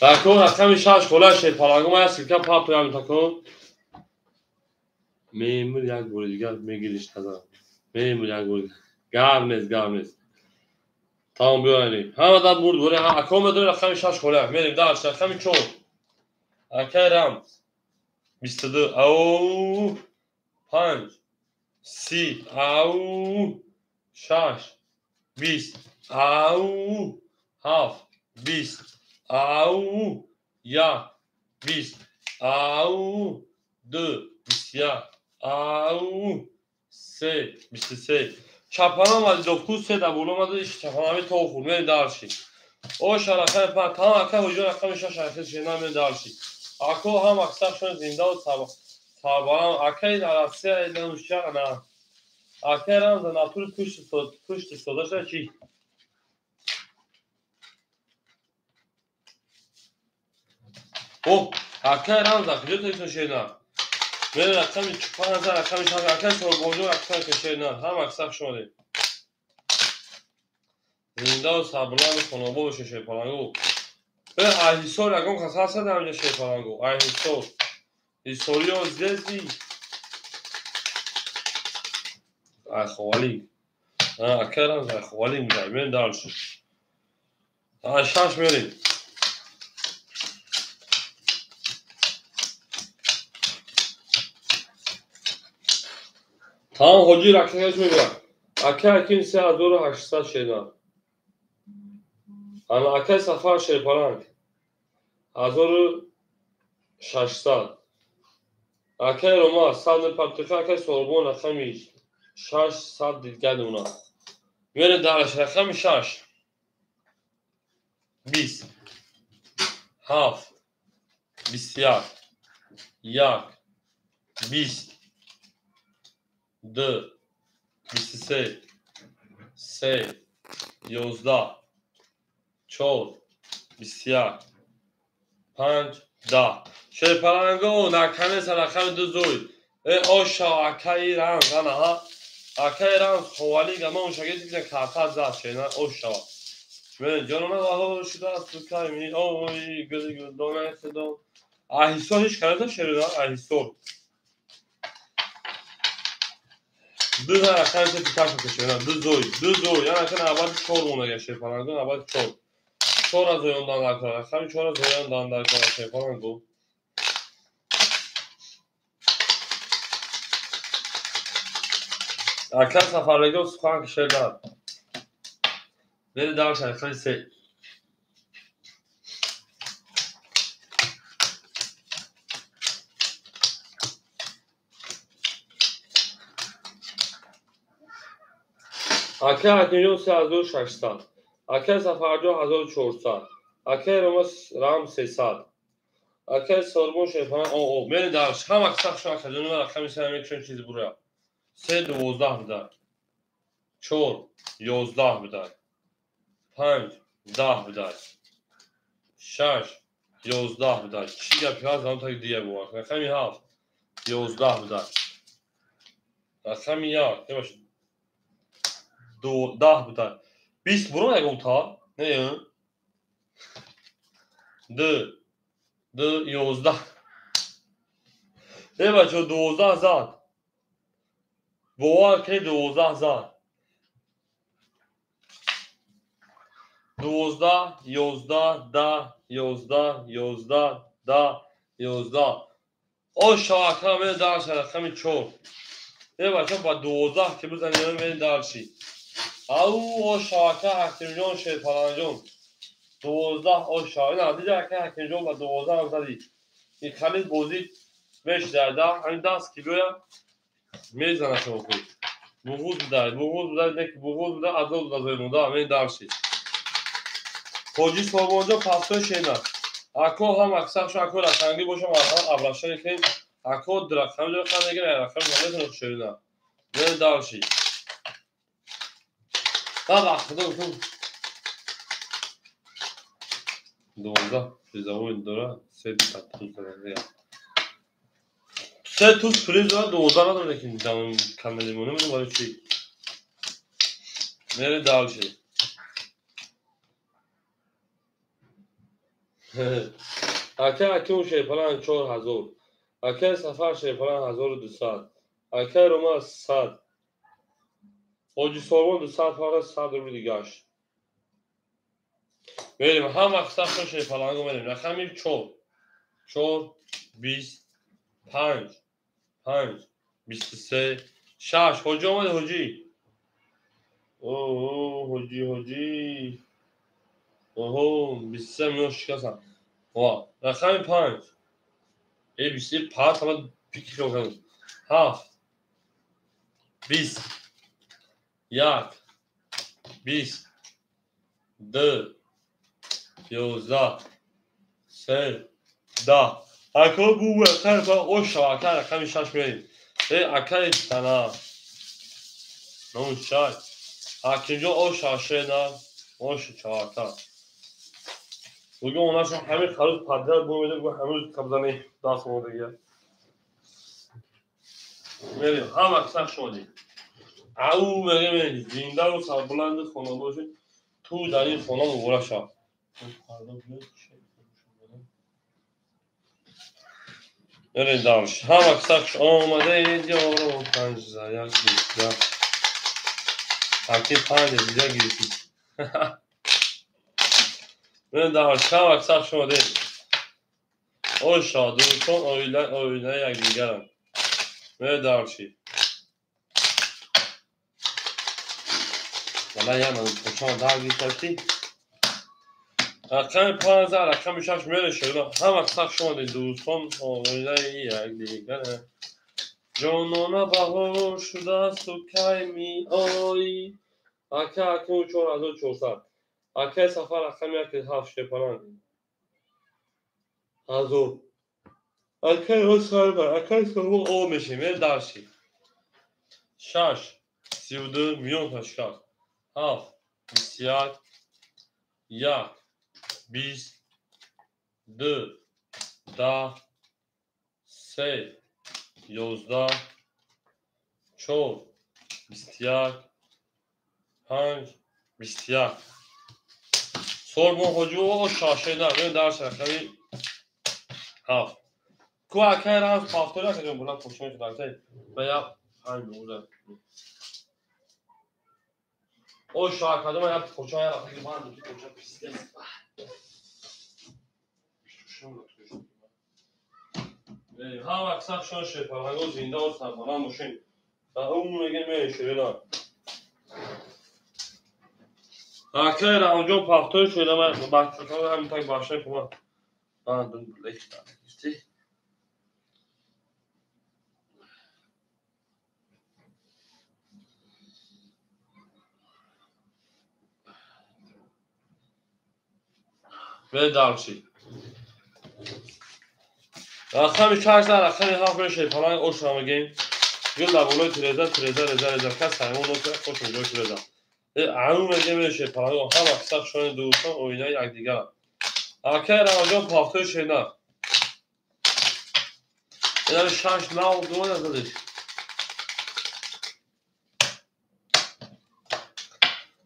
Ако рақами 6 хола Шерпаланго ман силка папиям такон. Мемур як бори дигар мегириш назар. Мемур як бори. Гап нест, гап нест. Тамом биёрем. Ҳамада бурд борӣ. Ако медонӣ рақами 6 хола. Мерем дарш рақами 4. Акаи Рамз 22 ау 5 30 ау 6 20 ау 7 20 ау 1 20 ау 2 21 ау 3 23. Чапана омади доку се да боло омади чапанами то хӯр. Мерем дарши. Оша рақами 5 тамом ака ҳуҷон рақами 6 рақами шена мерем дарши. Ако ҳам аксаршон зиндаву сарбаланд. Акаи Россия на. Акаи Рамза натури пушти сода шуда чӣ? О, акаи Рамза куҷо тоисон шена? Мере рақами 5 рақами 6 акай Сорбонҷон аксар кашед на. Ҳам аксар шумодед. Зинда ва сарбуланду хонобод бошед шерпалангу. Ай Ҳисор ягон кас ҳастад ҳаминҷа шерпалангу. Ай Ҳисор. Ҳисориё здесь. Ай Ховалинг. Акай рамз ай Ховалинг будай. Мерем дальше. Ай 6 мерем. Тамом ҳоҷи раксакаш мегӯяд. Акай Ҳаким 3800 шена. Ана акай Сафар шерпаланг 1600. Акай Рома 100 мепартиха, акай Сорбон рақами 600 дидгани уна. Мере дараш рақами 6. 20 7 21 1 20 2 23 3 11 4 21 5 10. Шерпаланго наканеса рақами 2 зуй. Оша акаи рамз анаҳа. Акаи рамз Ховалинг ама ошагези ки карта зад шена оша. Мен ҷонона ваҳо шудааст кайми ой гули гулдонаи худо. Ай Ҳисор ҳеч карда шерина ай Ҳисор. 2 рақами се пикаша кашена 2 зуй 2 зуй. Яна ка навбати 4 монага шерпаланго навбати 4. 4 зоёндан даркор рақами 4 зоёндан даркор шерпаланго. Ака Сафарбегов сухан кашедан. Бери дарш рақами 3. Акай Ҳакимҷон 3600. Акай Сафарҷон 1400. Акай Рома рам 300. Акай Сорбон шерпаланг о. Бери дарш ҳам аксар шумо акаҷон рақами 3 мекушем чиз бура. 3 12 будай. 4 11 будай. 5 10 будай. 6 11 будай. Чӣ гапи ҳаст ҳам таги дия бувад. Рақами 7 11 будай. Рақами 1 бошад 10 будай. 20 бурон ягон та? Не, 2 2 11. Не бачо 12 зад. Бовар кунед 12 зад. 12 11 10 11 11 10 11. Оша ака мере дарша рақами 4. Не бачо ба 12 ки бизанем мере дарши. Ау оша ака Ҳакимҷон шерпаланҷон. 12 оша. Ина дида ака Ҳакимҷон ба 12 ҳам зади. Ин халид бозӣ беш дар 10 ҳамин даст ки биёяд мезанад шумо худ. Буғуз будай, буғуз будай, не ки буғуз будай, азоб буда зои монда, ҳамин дарши. Ҳоҷи Сорбонҷон пастои шена. Ако ҳам аксар шо ако рақамгӣ бошам, ҳам абрашта мекунем. Ако рақами рақам мегирад, рақами наметавонад шерина. Мере дарши. Ба худо гуфтам 12 призовой дора, 3 туз дора. 3 туз приз дора, 12 надора, лекин канали мо намедонам барои чӣ. Мере дальше. Акай Ҳакиму шерпаланг 4000. Акай Сафар шерпаланг 1200. Акай Рома 100. Ҳоҷи Сорбон 200 фақат 100 рубли дигаш. Мерем ҳам аксар шерпалангу мерем. Рақами 4 4 20 5 5 23 6. Ҳоҷи омад ҳоҷи. О ҳоҷи ҳоҷи. Оҳо 23 миллион шикастам. Ва рақами 5. 23 5 ҳама пики хел кардам. 7 20 1 20 2 11 3 10. Ако бу акай ба оша акай рақами 6 мерем. Акай тана. Нон шай. Ҳакимҷон оша шена. Оша чака. Бугун онашон ҳамин харӯз падар бумеда, бугун ҳамин рӯз қабзани даст омадагия. Мерем, ҳама сах шодӣ. Ау мегем, зиндаву сарбуланди хона бошед, ту дар ин хона муборак шав. Мерем дарш. Ҳама сах омадед, ёро, панҷ за як бисту. Ҳаким панҷ дига гирифтид. Мерем дарш. Ҳама сах шомадед. Оша, дӯстон оилаи якдигаранд. Мерем дарши. Вала як почон дар гирифтасти. Рақами 5, рақами 6 мере шуда. Ҳама сах шомадед, дӯстон оилаи якдигаранд. Ҷонона баҳор шудасту кай меоӣ? Ака акнун 4400. Акаи Сафар рақами 1 7 шепаланг. Ҳазор. Акаи Осарбар, акаи Сомон о мешем, мер дарши. 6 32 миён ташкал. 7 21 1 20 2 10 3 11 4 21 5 21. Сорбон ҳоҷио шашена, мер дарш рақами 7. Ку акай рамз пафтора кардем, була пошон шуда. Ба я 5 нуза. О шакадам я почон я рақами банд ки почон пиздец. Ҳама сах шон шепаланго зинда ва сарбаланд бошем. Ба ум мегем шерина. Акай Рамҷон пафтои шуда ман бачаҳо ҳамин так башай кума. Банд лекта. Бедарчи. Рақами 6, рақами 7 мешавад, ош мегем. Гул дар болои тиреза, тиреза, реза, реза, кас ҳайвон нокунад, хош ҷой тиреза. Ану мегем мешавад, ҳама сах шони дӯстон оинаи якдигаранд. Акай Рамаҷон пафтои шена. Инами 6 нав ду назадиш.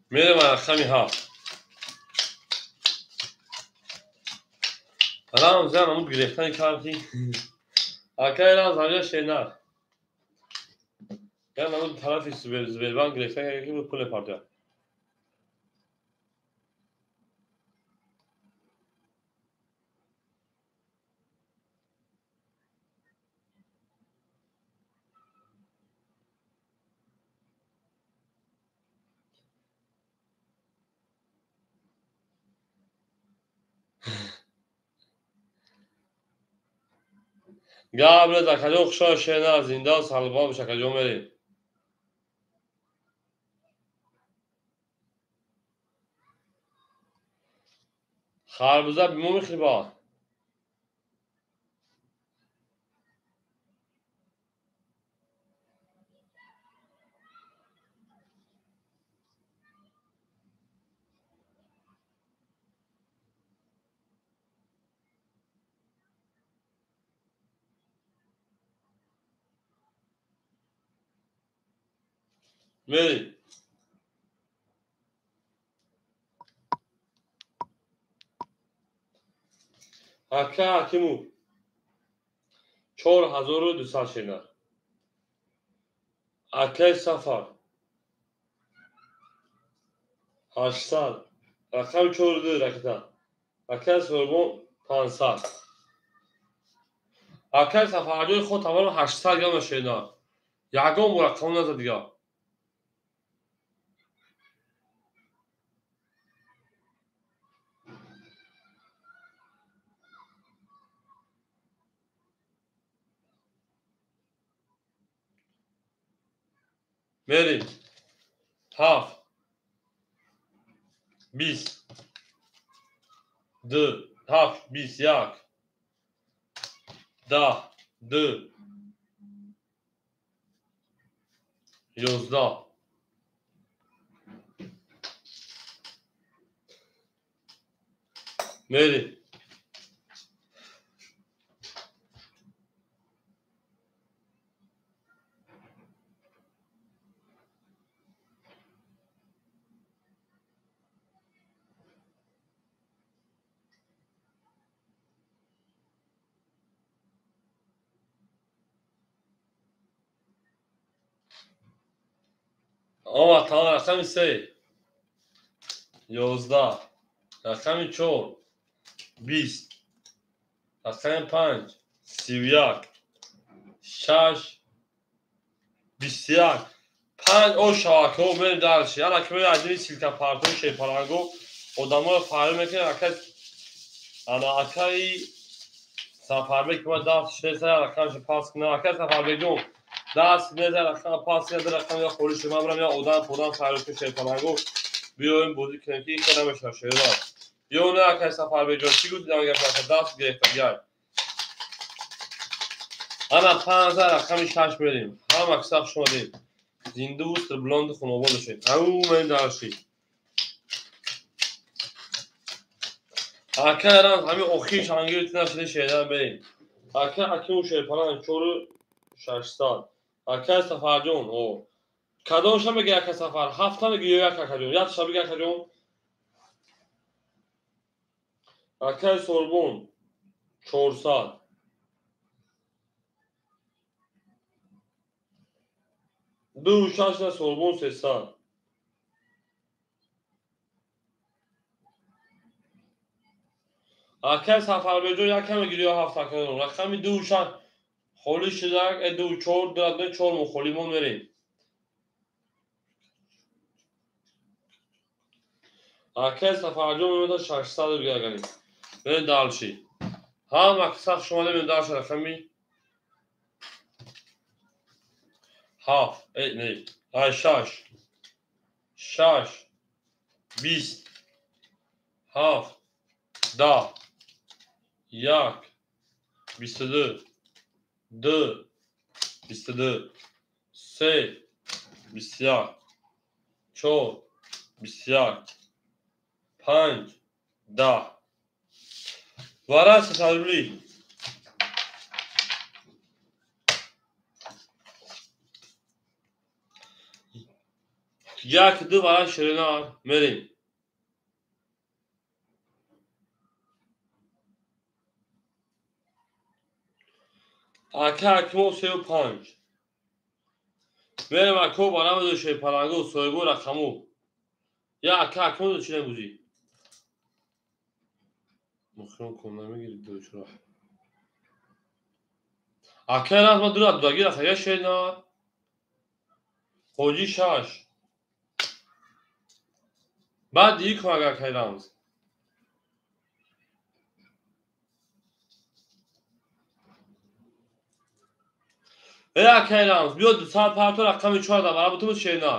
Мерем рақами 7. Рамз ян амуд гирехтани карти. Акай Рамз ҳамҷа шена. Ян амуд тарафи Сбербанк гирехтани карти буд пуле партия. Габрез акаҷон хушҳол шена, зинда ва саломат бош акаҷон мерем. Харбуза бимо мехӯри ба? Мерем. Ака Ҳакиму 4200 шена. Акаи Сафар 800. Рақами 42 ракета. Акаи Сорбон 500. Акаи Сафарҷои худ тамом 800 грамм шена. Ягон бор рақам назад дига. Мерем. 7 20 2 7 21 10 2 11. Мерем. Омад тамом. Рақами се, 11, рақами чор, 20, рақами панҷ, 31, шаш, 21, панҷ. О шавакҳо мерем дальше. Яна ки меадини ссылка партои шерпаланго одаморо фарёд мекунем. Ака, ана акаи Сафарбек ма даст шеса, рақамшо пас кунам. Ака Сафарбекҷон, даст меза, рақам пас кунам, ду рақам я холӣ шуд. Ман бирам я одам подам фарёд кунем, шерпаланго биёем бозӣ кунем, ки ин намешавад шерва. Ё не, акаи Сафарбекҷон, чӣ гуфти? Гап даст гирифта гай. Ана 15, рақами шаш мерем. Ҳама киса хуш омадед. Зиндаву сирбуланду хунобод бошед. Ау, мерем дальше. Ака ран ҳамин охир шангир нашида шедан берем. Ака Ҳакиму шерпалан чору 600. Ака Сафарҷон, о. Кадомша меги, ака Сафар? Ҳафта меги ё як, акаҷон? Якша биги, акаҷон. Акаи Сорбон 400. Ду шаш на Сорбон 300. Акай Сафарбеҷон, якам мегири ё ҳафт, акаҷон? Рақами ду шаш холӣ шуда, ду чор, ду чор мо холӣ мон мерем. Акай Сафарҷон мемода 600 бигаганем. Мерем дальше. Ҳама киса хуш омадед, мерем дальше. Рақами ҳафт, э не, ай шаш, шаш, 20, ҳафт, 10, як, 22, ду, 22, се, 21, чор, 21, панҷ, 10. Вара сесад рубли. Як, ду вара ширина мерем. Ака Ҳакимов сею панҷ. Мерем, ако барамеду шерпалангу соҳибу рақаму. Я ака Ҳакимов чӣ набудӣ? Мохирон кун намегирид дучура. Ака раз ма дура дудаги рақага шена. Ҳоҷӣ шаш. Баъд ик ага акай Рамз. Э акай Рамз, биё 200 парто рақами чор да бара бутумуз шена.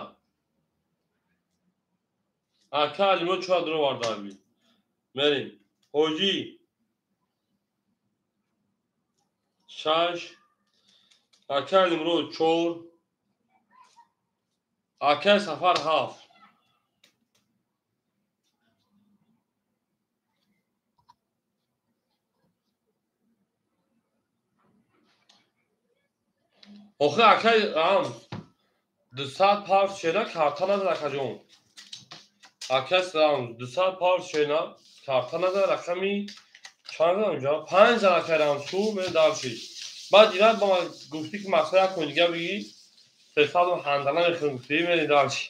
Ака Алимро чор дуровардаби. Мерем. Ҳоҷӣ шаш, ака Алимро чор, акай Сафар ҳафт. Охи акай Рамз, 200 парт шена карта назад, акаҷон. Акай Рамз, 200 парт шена карта назад, рақами чанд задам инҷа? Панҷ зад акай Рамз, шу мерем дальше. Баъд ина ба ман гуфтӣ ки мақсад як кун дига бигӣ, 300 ҳандала мехӯрем гуфтӣ, мерем дальше.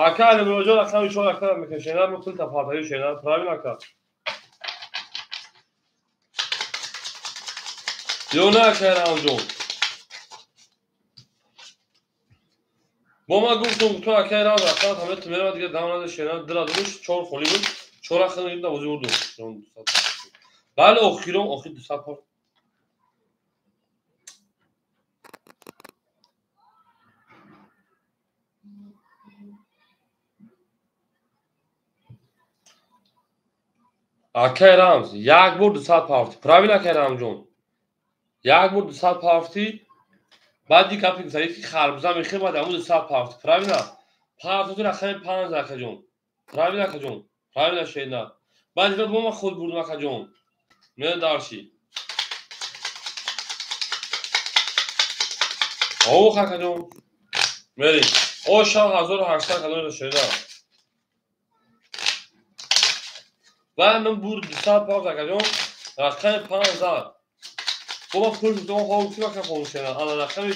Ака Алимроҷон рақами чор ака мекашена, пул тафартаи шена, правильно ака? Ё не, акай Рамзҷон? Бо ман гуфтум, гуфтум акай Рамз рақам ҳама ту мерава дига дам нада шена, дира дуруш чор холӣ буд, чор рақам гирифта бозӣ бурдум. Бале, охирон охир 200 пар. Акай Рамз, як бор 200 пафти. Правильно, акай Рамзҷон? Як бор 200 пафти, баъди гапи гуфтагӣ ки харбуза мехӯрем, баъд ҳамун 200 пафти. Правильно? Пафтоту рақами панҷ, акаҷон. Правильно, акаҷон? Правильно, шена. Баъд ина бо ман худ бурдум, акаҷон. Мерем дальше. Ох, акаҷон. Мерем. О 6800 кадом шена. Баъд ман бурд 200 пафт, акаҷон. Рақами панҷ зад. Бо ман пул додам, ҳо гуфтим ака хонушена. Ана рақами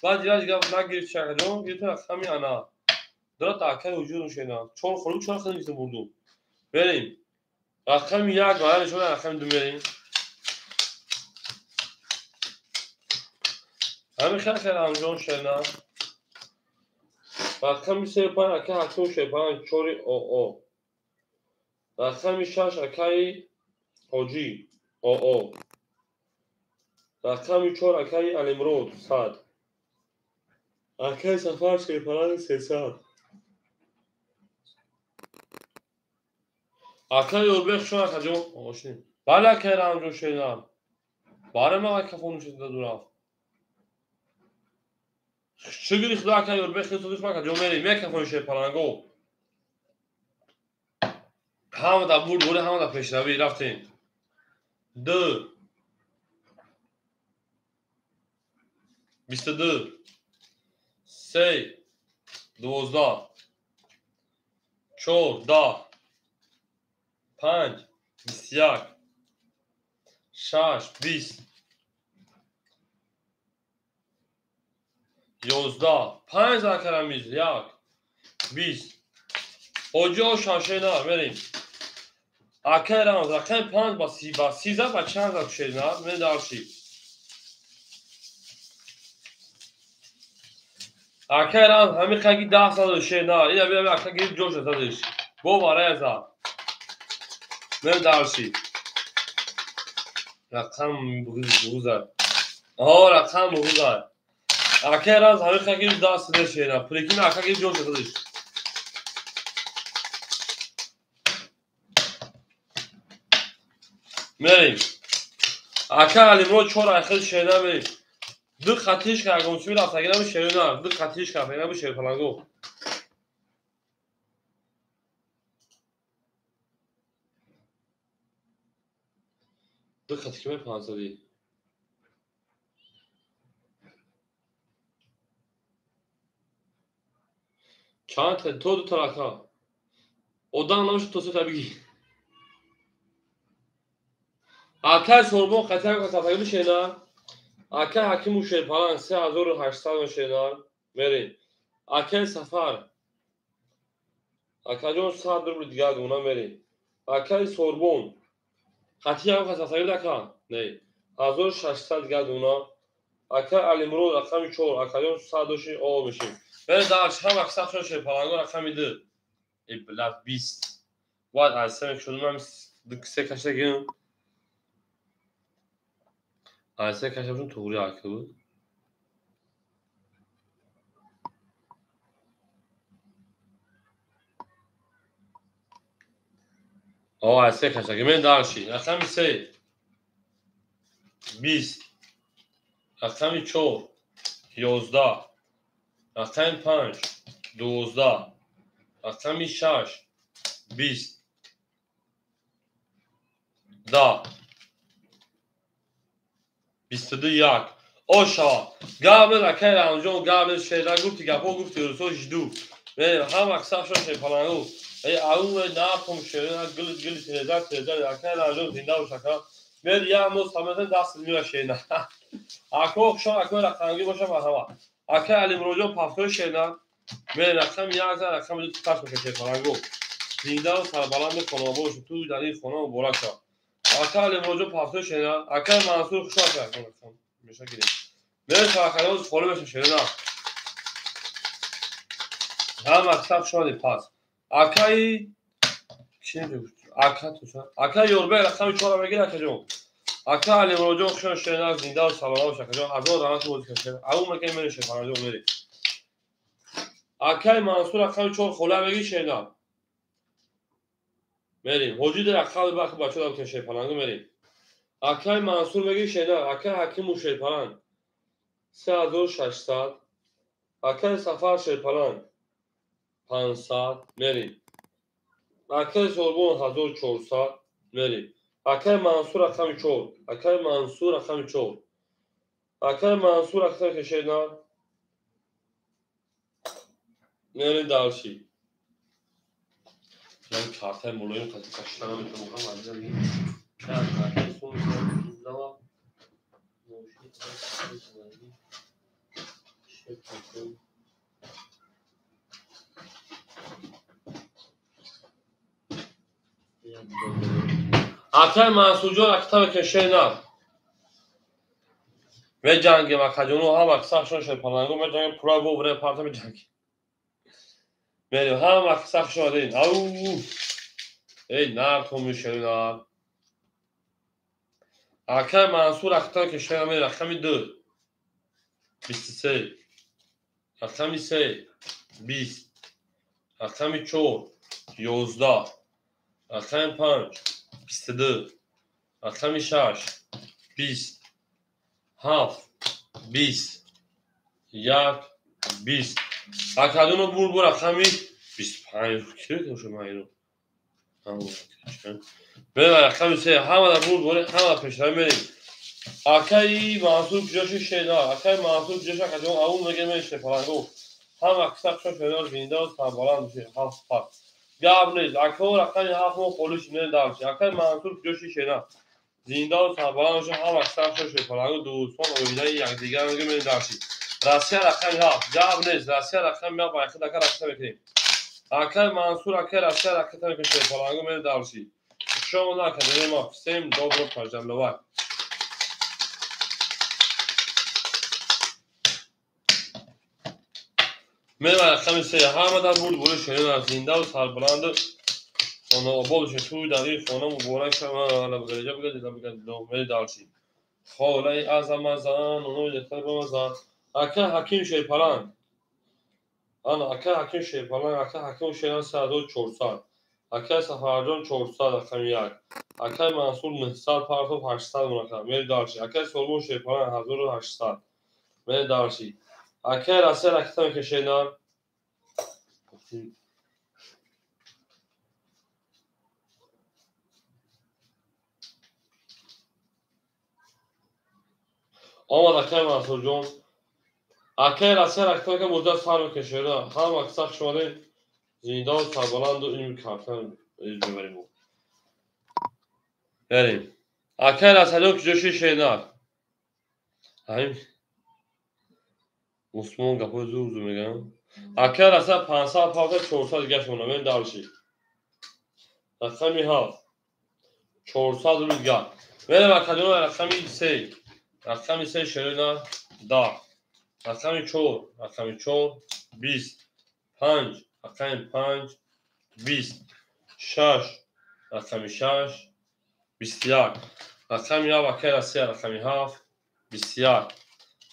Баъд як гап нагирифт шакаҷон, гирифт рақами ана. Дорад акай ҳуҷум шена. Чор холу чор хел гирифтем бурду. Мерем. Рақами як ва нишон рақами ду мерем. Ҳамин хел хел анҷом шена. Рақами се панҷ акай ҳаким шепанҷ чори оо. Рақами шаш акаи ҳоҷӣ оо. Рақами чор акаи Алимрод 100. Акаи Сафар шепанҷ 300. Акаи Ёрбек шон акаҷон. Ошин. Бале акаи Рамҷон шенам. Баре ман акафон шуда дурафт. Шукри худо акаи Ёрбек хеле содиқ акаҷон мерем. Мекафон шепаланго. Ҳама дар бурд боре, ҳама дар пешравӣ рафтем. 2 22 3 12 4 10 5 21 6 20 11 5 акарамиз 1 20 ҳоҷиҳо шашена мерем. Акай рамз рақами 5 ба 30 ба 30 ба чанд зад шена мен дарши. Акай рамз ҳамин қаги 10 зад шена. Ина бина ака гирифт ҷоша задиш. Бо барая зад. Мен дарши. Рақам буғузад. Аҳо рақам буғузад. Акай рамз ҳамин қаги 10 зад шена. Прикин ака гирифт ҷоша задиш. Мерем. Ака Алимрод чор айхел шена мерем. Ду қатиш ягончи рафтаги набу шерина, ду қатиш рафтаги набу шерпаланго. Ду қатиш ки мепансади. Чанд то ду тарака. Одам набуш то се та бигӣ. Акай Сорбон қатъиян касафагӣ шена. Акай Ҳакиму шерпаланг 3800 шена. Мерем. Акай Сафар. Акаҷон 100 рубл дигар гуна мерем. Акай Сорбон. Қатъиян касафагӣ ака? Не. 1600 дигар гуна. Акай Алимрод рақами 4. Акаҷон 100 доши о мешим. Мерем дар ҳам аксар шон шерпаланго рақами 2. Э блядь 20. Бояд аз се мекушодам се кашта гирам. Айса кашабшун туғри ака буд. О, айса кашаки. Мен дарши. Рақами 3 20 рақами 4 11 рақами 5 12 рақами 6 20 10 22 1. Оша. Габл акай Рамҷон габл шера гуфти гапо гуфти русо жду. Мерем ҳам аксар шон шерпалангу. Эй аум на пом шера гул гул тереза тереза акай Рамҷон зинда бош ака. Мер я мо самата даст мира шена. Ако шон ако рақамги боша марҳаба. Акай Алимроҷон пафтои шена. Мер рақам 1 за рақам 2 таш боша шерпалангу. Зинда ва сарбаланд хона бош ту дар ин хона муборак шав. Ака Алимроҷон пафтои шена. Акай Мансур хуш ака. Меша гирем. Мерем шавакаёз холӣ меша шена. Ҳам аксар хуш омадед пас. Акаи чи ака туша. Акаи Ёрбек рақами 4 мегир акаҷон. Ака Алимроҷон хуш омадед шена, зинда ва саломат бош акаҷон. Ҳазор раҳмат бозӣ кардед шена. Ау мекунем мерем шерпаланҷон мерем. Акаи Мансур рақами 4 хола мегир шена. Мерем. Ҳоҷи дар ақал бахи бача дам ки шерпаланго мерем. Акаи Мансур мегир шена. Акаи Ҳакиму шерпаланг 3600. Акаи Сафар шерпаланг 500 мерем. Акаи Сорбон 1400 мерем. Акаи Мансур рақами 4. Акаи Мансур рақами 4. Акаи Мансур рақами шена. Мерем дарши. Ман картаи мулоим қати кашида наметавонам, азизам. Чанд картаи сум зава. Акай Мансурҷон ракета мекунем шер нар. Меҷангем акаҷону ҳама кисахшон шерпаланго меҷангем пура вовре парта меҷангем. Мерем ҳама кисахшон адин. Ау! Эй нар томи шер нар. Акай Мансур ракета мекунем шер нар рақами 2. 23. Рақами 3 20. Рақами 4 11. Рақами 5 22. Рақами 6 20. 7 20. 1 20. Акадуно бур бу рақами 25. Ки кушо майро? Бе рақами 3 ҳама да бур буре ҳама пешравӣ мерем. Акаи Мансур куҷоши шена, акаи Мансур куҷоши акаҷон аун меге меше фаланго. Ҳама киса хуш шена зинда ва сарбаланд меше ҳафт пар. Гап нест. Акао рақами 7 мо қолиш не дарчи. Акаи Мансур куҷоши шена. Зинда ва сарбаланд меше ҳама киса хуш шена фаланго дӯстон оилаи якдигар меге ме дарчи. Россия рақами 7. Гап нест. Россия рақами 7 байхид ака ракета мекунем. Акаи Мансур акаи Россия ракета мекунем фаланго ме дарчи. Шумо на академия ма. Всем добро пожаловать. Мерам рақами 3 ҳама дар бурд бури шерин аст зинда ва сарбаланд хонаобод бошед тӯи дари хона муборак шава лабгариҷа бигардид лабгардид мери дарши холаи азамазан онои дехтари бамазан ака ҳаким шерпаланг ана ака ҳаким шерпаланг ака ҳаким шеран 3400 ака сафарҷон 400 рақами 1 акаи Мансур 900 партов 800 мурака мери дарши акаи Солмон шерпаланг 1800 мери дарши акаи Россия ракета мекашед. Омад акаи Мансурҷон. Акаи Россия ракета мекашед муддат сар мекашед. Ҳама киса хуш омадед. Зинда ва сарбаланду илми картан мебарем. Берем. Акаи Россия куҷоши шенар? Ҳамин Усмон гапои зур зур мегӯям. Акаи Россия 500 парта 400 дигаш монда. Мен дарши. Рақами 7 400 рубл дигар. Мерем акаҷон рақами 3. Рақами 3 шерина 10. Рақами 4, рақами 4 20. 5, рақами 5 20. 6, рақами 6 21. Рақами 1 акаи Россия рақами 7 21.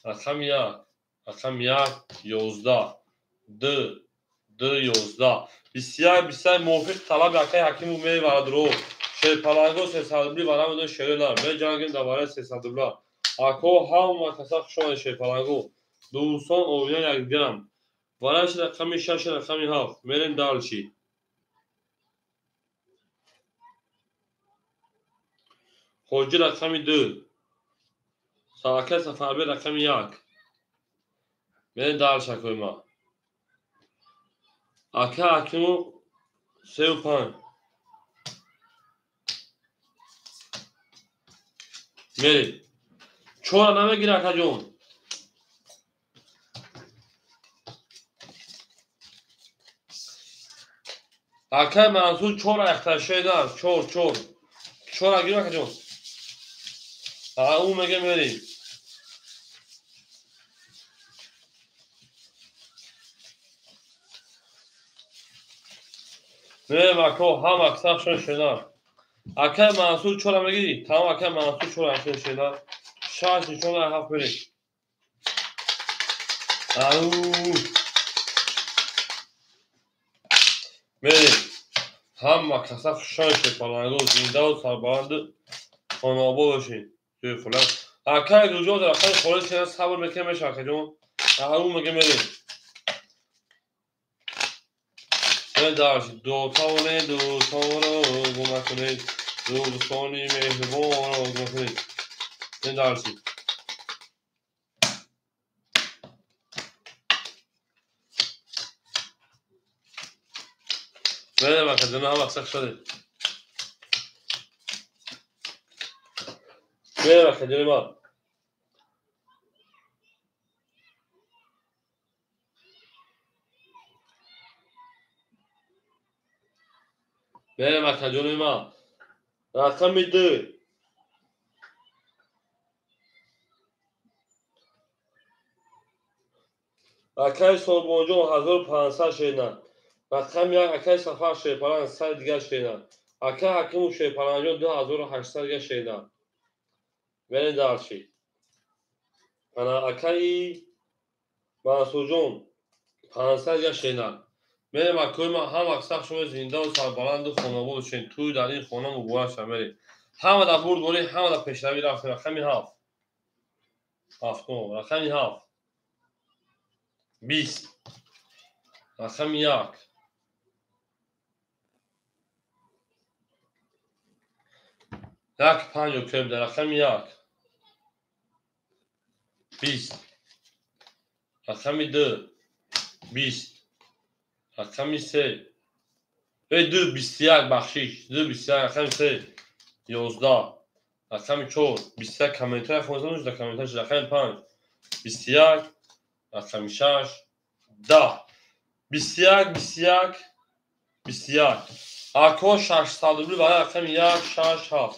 Рақами 1 рақами 1 11 2 2 11 21 21 мувофиқ талаби акаи ҳакиму меварад ро шерпаланго 300 рубли варамедо шерина меҷангем дар барои 300 рубла. Ако ҳама каса хуш омадед шерпаланго дӯстон оила якдигарам. Вараш рақами 6 рақами 7 мерем дарчи. Хоҷи рақами 2 Саакаи Сафарбе рақами 1 мерем дарчакои ма. Ака ҳакиму 3 5 мерем. 4 намегири акаҷон. Акаи Мансур 4 яхташед аст. 4 4 4 гир акаҷон. Ау меге мерем. Мерем ако ҳама кисахшон шена. Акаи Мансур 4 мегири? Тамом акаи Мансур 4 яхташед шена. 6 нишон 7 мерем. Ау мерем. Ҳама каса хушон шерпаланго зинда ва сарбаланд хонаобод бошед. Ҷои хулас. Акаи Гулҷон рақами холис шена сабр мекунем меша акаҷон. Ау меге мерем. Дарши дӯстоне дӯстонро гум накунед. Дӯстони меҳрубонро гум накунед. Дарши. Мерем акаҷон ҳама каса хуш омадед. Мерем акаҷони ман. Мерем акаҷони ман. Рақами 2. Акай Солбонҷон 1500 шена. Рақами 1 акай Сафар Шерпаланг 100 дигар шена. Акай Ҳакимов Шерпалангҷон 2800 дигар шена. Мерем дарчи. Ана акаи Мансурҷон 500 дигар шена. Мерем акои ман ҳама сах шумо зиндаву сарбаланду хонобод бошед. Тӯй дар ин хона муборак шавад. Мерем. Ҳама дар бурдборӣ, ҳама дар пешравӣ рафтем. Рақами 7. Ҳафтум. Рақами 7. 20. Рақами 1. Як панҷ окей буда. Рақами 1. 20. Рақами 2. 20. Рақами 3. 2 21 бахшиш. 2 21 рақами 3. 11. Рақами 4. 21 комментария хонда дар комментария. Рақами 5. 21. Рақами 6. 10. 21 21 21. Ако 600 рубли барои рақами 1 6 7.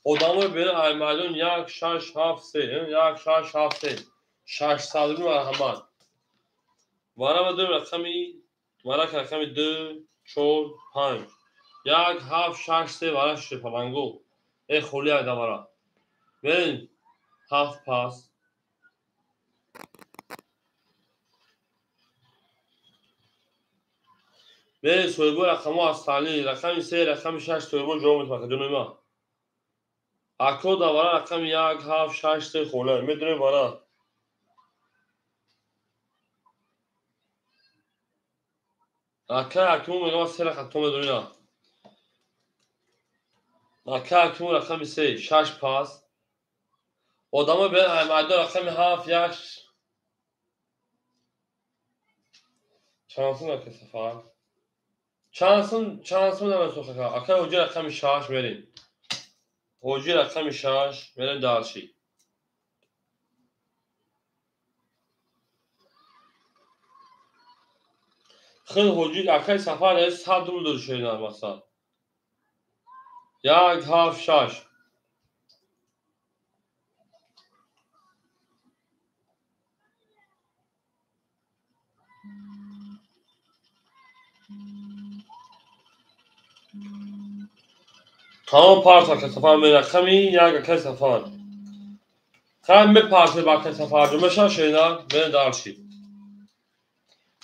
Одамои берун ай майдон 1 6 7 3. 1 6 7 3. 600 рубли марҳамат. Вара ду рақами варака рақами 2 4 5. 1 7 6 3 вара Шерпаланго. Холи айда вара. Берин 7 пас. Берин соҳибои рақамҳо аз таълим рақами 3 рақами 6 соҳибо ҷавоб метавонад ҷонои ман. Ако дар вара рақами 1 7 6 3 холӣ. Медонем вара. Ака Ҳакимов мегӯяд 3 рақам то медонӣ. Ака Ҳакимов рақами 3 6 пас. Одамои берун ай майдон рақами 7 1 чанд сум ака Сафар? Чанд сум намесохт ака? Ака ҳоҷи рақами 6 мерем. Ҳоҷи рақами 6 мерем дарчи. Хел ҳоҷи акай Сафар 100 рубл дод шена масалан. 1 7 6. Тамом парт акай Сафар ме рақами 1 акай Сафар. Хай мепарте ба акай Сафар ҷо меша шена мерем дарчи.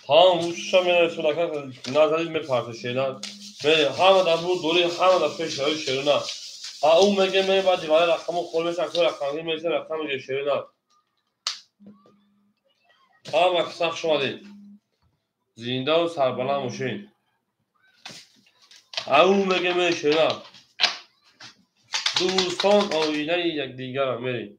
Тамом уша мерасад ака назари мепарте шена. Мерем ҳама дар бурдборӣ, ҳама дар пешравӣ шерона. А ӯ меге ме баъди вара рақамҳо хол меша акои рақамгир меша рақам меге шерона. Ҳама сах шумадед. Зиндаву сарбаланд бошед. А ӯ меге ме шерона. Дӯстон оинаи якдигарам мерем.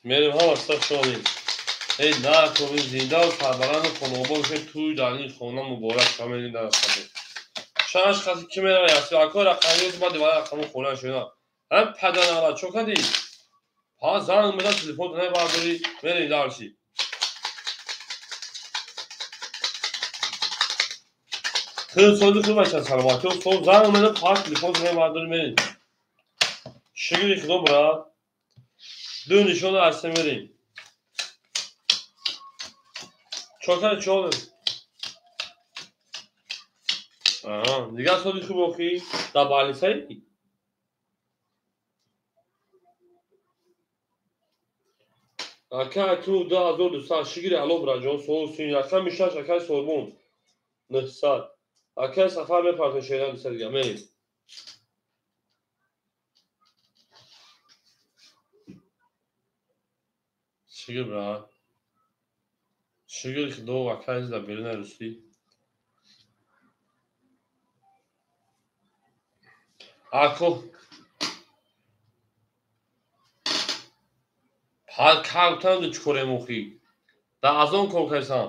Мерем ҳама сах шумадед. Эй накунед зиндаву сарбаланду хонобод бошед. Тӯй дар ин хона муборак шавад. Мерем дар сафар. Шаш каси ки меравад яси акои рақамгир баъди вара рақамҳо холиан шуда. Ҳам паданара чо кардӣ? Ҳа занг мезад телефон набардорӣ мерем дарчи. Хел сози хуб бача саломатӣ. Сол занг мезад пас телефон набардорӣ мерем. Шукри Худо брат. Ду нишона аз се мерем. Чо кардӣ чо? Аҳа, дигар сози хуб охӣ дар балисаи? Ака Ҳакимов 2200 шигири ало браҷон суол син рақами 6 акай Солбон 900. Акай Сафар мепартем шена 200 дигар мерем. Шигир брат. Шигири Худо акай дар берунаи Русӣ. Ако ҳар кавтан чӣ корем охӣ? Дар аз он кор кардам.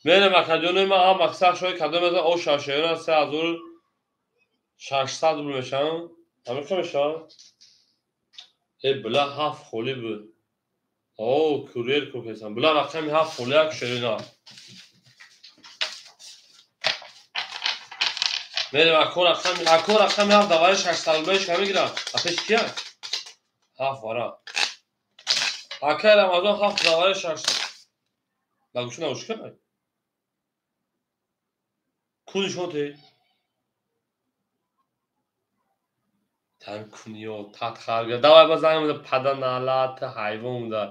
Мерем акаҷонои ман ҳам мақсад шои кадом мезан о шашоёна 3600 рубл мешаванд. Ҳамин мешавад? Э била ҳафт холи буд. О, курьер кӯкесан. Била рақами ҳафт холи як шерина. Мерем ако рақами ҳафт давари 600 рублей ша мегирам. А пеш кия? Ҳафт вара. Акай Рамазон ҳафт давари шаш. Нагӯша нагӯша кай? Ку нишон те? Тан куниё татхарга. Давай ба занг меза пада налат ҳайвон да.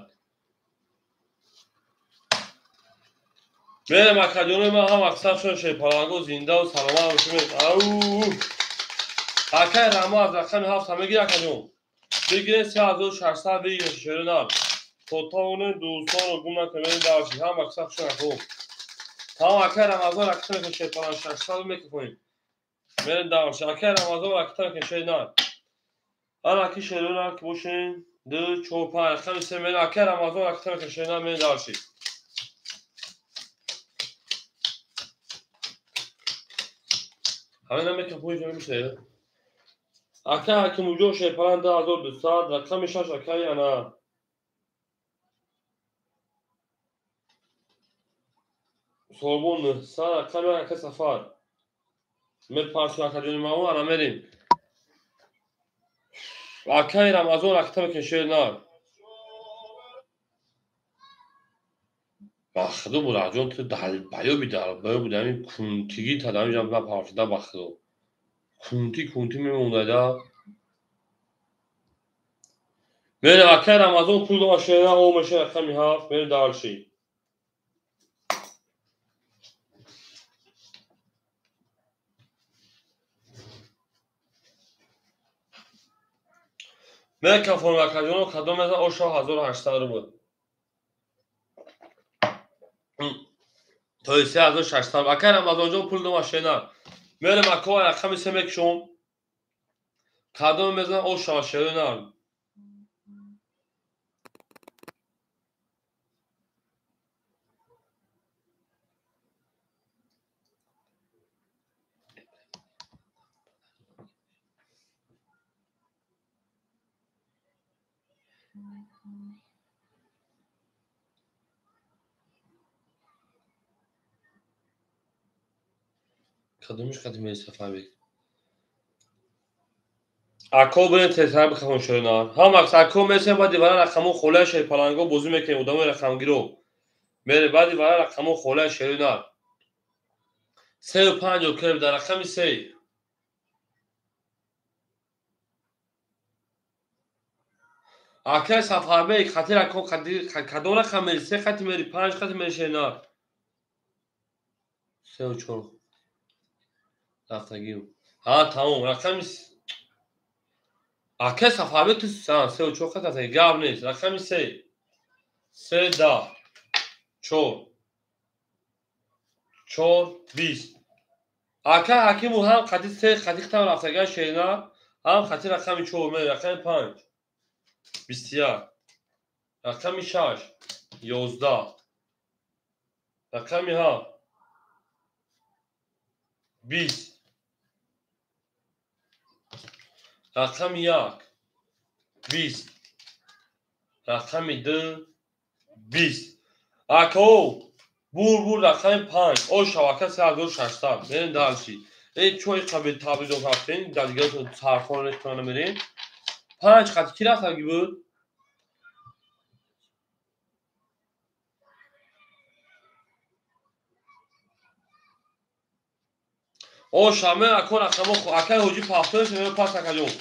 Мерем акаҷонои ман ҳам аксар шон шерпаланго зиндаву саломат бошем. Ау! Акай Рама аз рақами ҳафт мегир акаҷон. Бигиред 3600 бигиред шерина. То тавонем дӯстонро гум накунем дарши ҳам аксар шон ако. Тамом акай Рамазон ракта мекунем шерпаланг 600 мекунем. Мерем дарши акай Рамазон ракта мекунем шерина. Ана ки шерина ки бошем 2 4 5 рақами 3 мерем акай Рамазон ракта мекунем шерина мерем дарши. Ҳамин намекунем пули мешавад. Акай Ҳакимуҷон шерпаланг 2200 рақами 6 акай ана Сорбон 900 рақами акай Сафар. Мепарсу акаҷони мао ана мерем. Акай Рамазон ракта мекунем шернар. Ба худо бураҷон ту далбаёби далбаёби ҳамин кунтигӣ та ҳамин ҷа напаршида ба худо. Кунти кунти мемондада. Мерем акай Рамазон пул дома шерна о меша рақами ҳафт мерем дарши. Мекафон акаҷоно кадом мезан оша 1800 рубл. То 3600. Акай Рамазонҷон пул дома шерна. Мерем ако рақами се мекушом. Кадом мезан оша шерна. Кадомиш қадим мери Сафарбек? Ако бирем тезтар бихафон шерина. Ҳам акс ако месем баъди вара рақамо холаи шерпаланго бозӣ мекунем одамои рақамгиро. Мерем баъди вара рақамо холаи шерина. 3 50 кеб дар рақами 3. Акай Сафарбек хати рақам кадом рақам мери? 3 хати мери, 5 хати мери шерина. 3 4 рафтагиу. Ҳа, тамом, рақами акай Сафарбек ту 3 4 хат рафтаги, гап нест. Рақами 3. 3 10 4 4 20. Акай Ҳакиму ҳам қати 3 қати хитам рафтага шерина, ҳам қати рақами 4 мери, рақами 5 21, рақами 6 11, рақами 7 20, рақами 1 20, рақами 2 20. Ако бур бур рақами 5 о шавака 3600. Мерем дарши. Э чой қабил табризон рафтем, дар дигаратон сархон рехтона мерем. 5 қати ки рафтаги буд? О шаме ако рақамо акай ҳоҷи пафтор шаме пас акаҷон.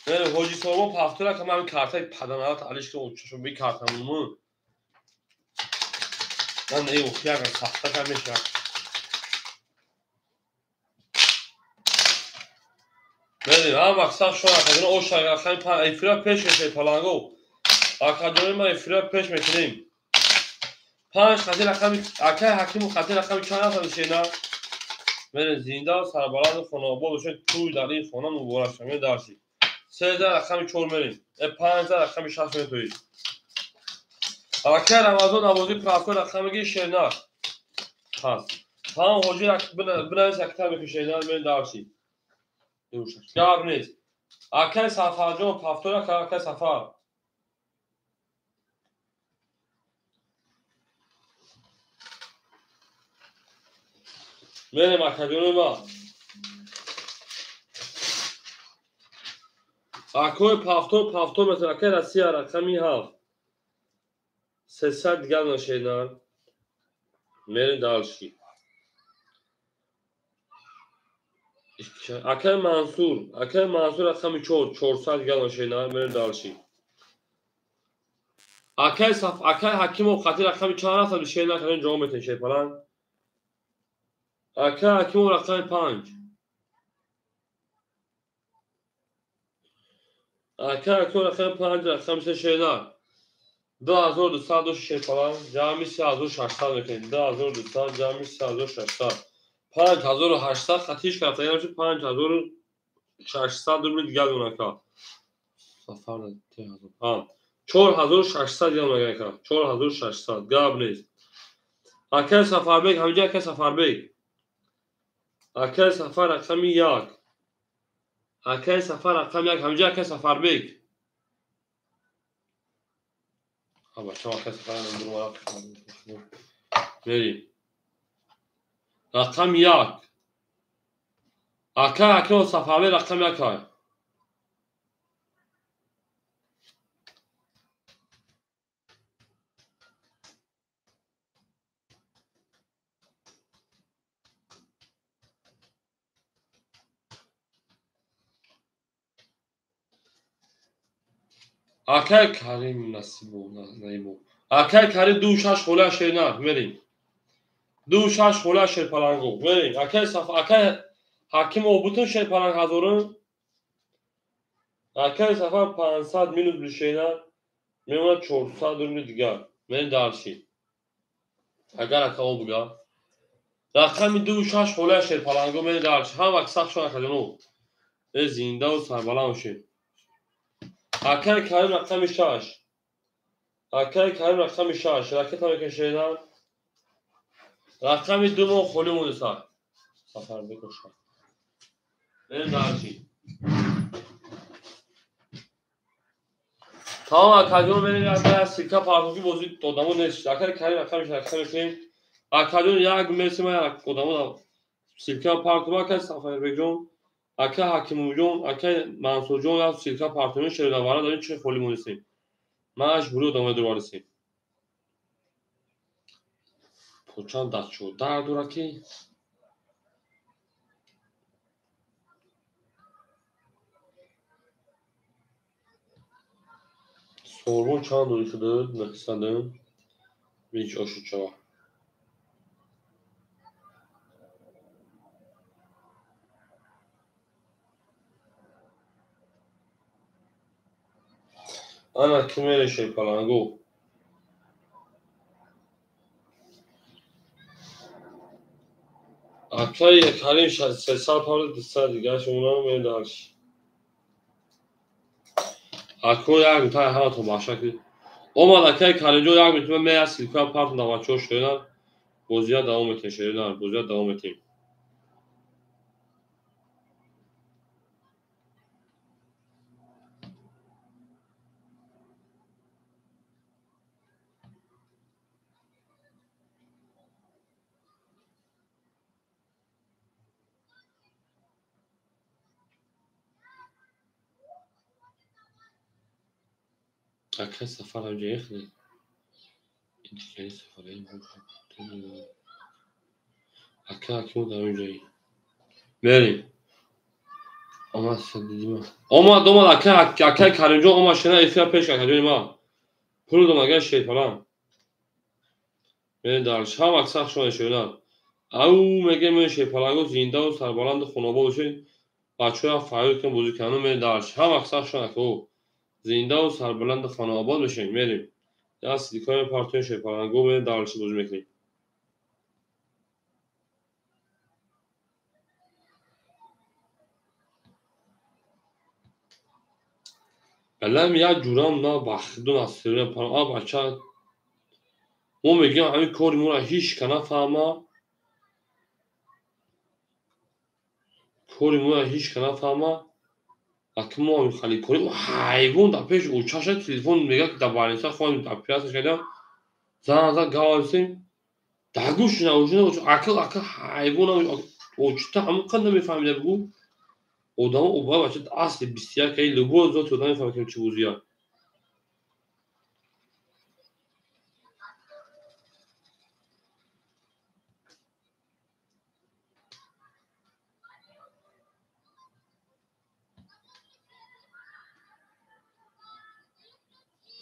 Мерем ҳоҷи Сорбон пафтор ака ман картаи паданалат алиш ки чашм би картамунму. Ман эй ухияга сахта ка мешавад. Мерем ҳам мақсад шон акаҷон о шага рақами 5 эфира пеш мешавед паланго. Акаҷони ман эфира пеш мекунем. 5 хати рақами акай Ҳакиму хати рақами чанд рафта шена? Мерем зинда сарбаланду хонаобод бошед, тӯй дар ин хона муборак шавад. Мерем дарси. 3 рақами 4 мерем. 5 рақами 6 мерем тои. Акай Рамазон авози правко рақамиги шернар. Пас. Тамом ҳоҷи бинавис акта мекунем шернар мерем дарси. Гап нест. Акай Сафарҷон пафтор акай Сафар. Мерем акаҷони ма. Акои пафтор пафтор метавон. Акаи Россия рақами 7. 300 дигар нашенар. Мерем дальше. Акаи Мансур, акаи Мансур рақами 4, 400 дигар нашенар. Мерем дальше. Акаи Саф, акаи Ҳакимов хати рақами чанд рафта шенар кардем ҷавоб метавон шерпаланг. Акаи Ҳакимов рақами 5. Акаи Ҳакимов рақами 5, рақами 3 шенар. 2200 дошт шерпаланг, ҷамъи 3600 мекунем. 2200 ҷамъи 3600. 5800 хатиш рафта, яъне 5600 рубли дигар донака. Сафар 3000. 4600 дигар донака. 4600 гап нест. Акаи Сафарбек, ҳаминҷа акаи Сафарбек. Акаи Сафар рақами 1. Акаи Сафар рақами 1, ҳаминҷа акаи Сафарбек. Ҳа бачаҳо, акаи Сафар мерим. Рақами 1. Акаи Ҳакимов Сафарбек рақами 1 ай. Акаи Карим Насибов, Наимов. Акаи Карим 26 хола шернар, мерим. 26 хола шерпалангов, мерим. Акаи Саф, акаи Ҳакимов бутун шерпаланг ҳазорум. Акаи Сафар 500 минус бишенар, мемонад 400 рубли дигар. Мерим дальше. Агар ака буга. Рақами 26 хола шерпалангов, мерим дальше. Ҳама сахт шуд акаҷонов. Э зиндаву сарбаланд бошед. Акаи Карим рақами 6. Акаи Карим рақами 6. Ракета мекашедам. Рақами 2 мо холӣ монеса. Сафарбек оша. Мерем дальше. Тамом акаҷон, мерем як силка партофӣ бозӣ одамо нест. Акаи Карим рақами 6 ракета мекунем. Акаҷон як мерсим як одамо силка партоф. Акаи Сафарбекҷон, акаи Ҳакимовҷон, акаи Мансурҷон як силка партофӣ шередавара дорем, чӣ холӣ монесем. Маҷбурӣ одамои дурварисем. Почанд дастшо дард дорад ки сорбон чанд доди шуда? 900 бич ошуд шава. Ана ки мере шерпалангу. Акаи Карим 300 павл 200 дигараш онам мере дальше. Ако як минута ҳаматон бахшак. Омад акаи Каримҷон як минута мея силка партон дар бачаҳо шернар. Бозия давом метем шернар, бозия давом метем. Акаи Сафар ҳамҷа ехли. Интикаи Сафар Акаи Ҳакимов дар онҷаи. Мерем. Омад дидима. Омад, омад акаи Каримҷон омад шена эфира пеш акаҷони ма. Пул дом агар шерпалан. Мерем дальше. Ҳама сахт шуд шернар. Ау мегем мен шерпаланго зиндаву сарбаланду хонобод бошед. Бачаҳо фарёд кунанд бозӣ кунанд. Мерем дальше. Ҳама сахт шуд ака. Зиндаву сарбаланду хонаобод бошем. Мерем. Як силикони партои шерпаланго мерем дальше бозӣ мекунем. Балам як ҷурам на бахду насирам палам. А бача мо мегӯем ҳамин кори моро ҳеҷ ка нафаҳма. Кори моро ҳеҷ ка нафаҳма. Аки мо хали кори ҳайвон дар пеш очаша телефон мегӯяд ки дар больница хоҳем операция кардам. Зан зад гавасем. Дар гӯш наушина акл акл ҳайвон очта ҳамон қад намефаҳмида бугӯ. Одамо оба бача асли 21 ай любой зоти одам мефаҳмад ки чӣ бозия.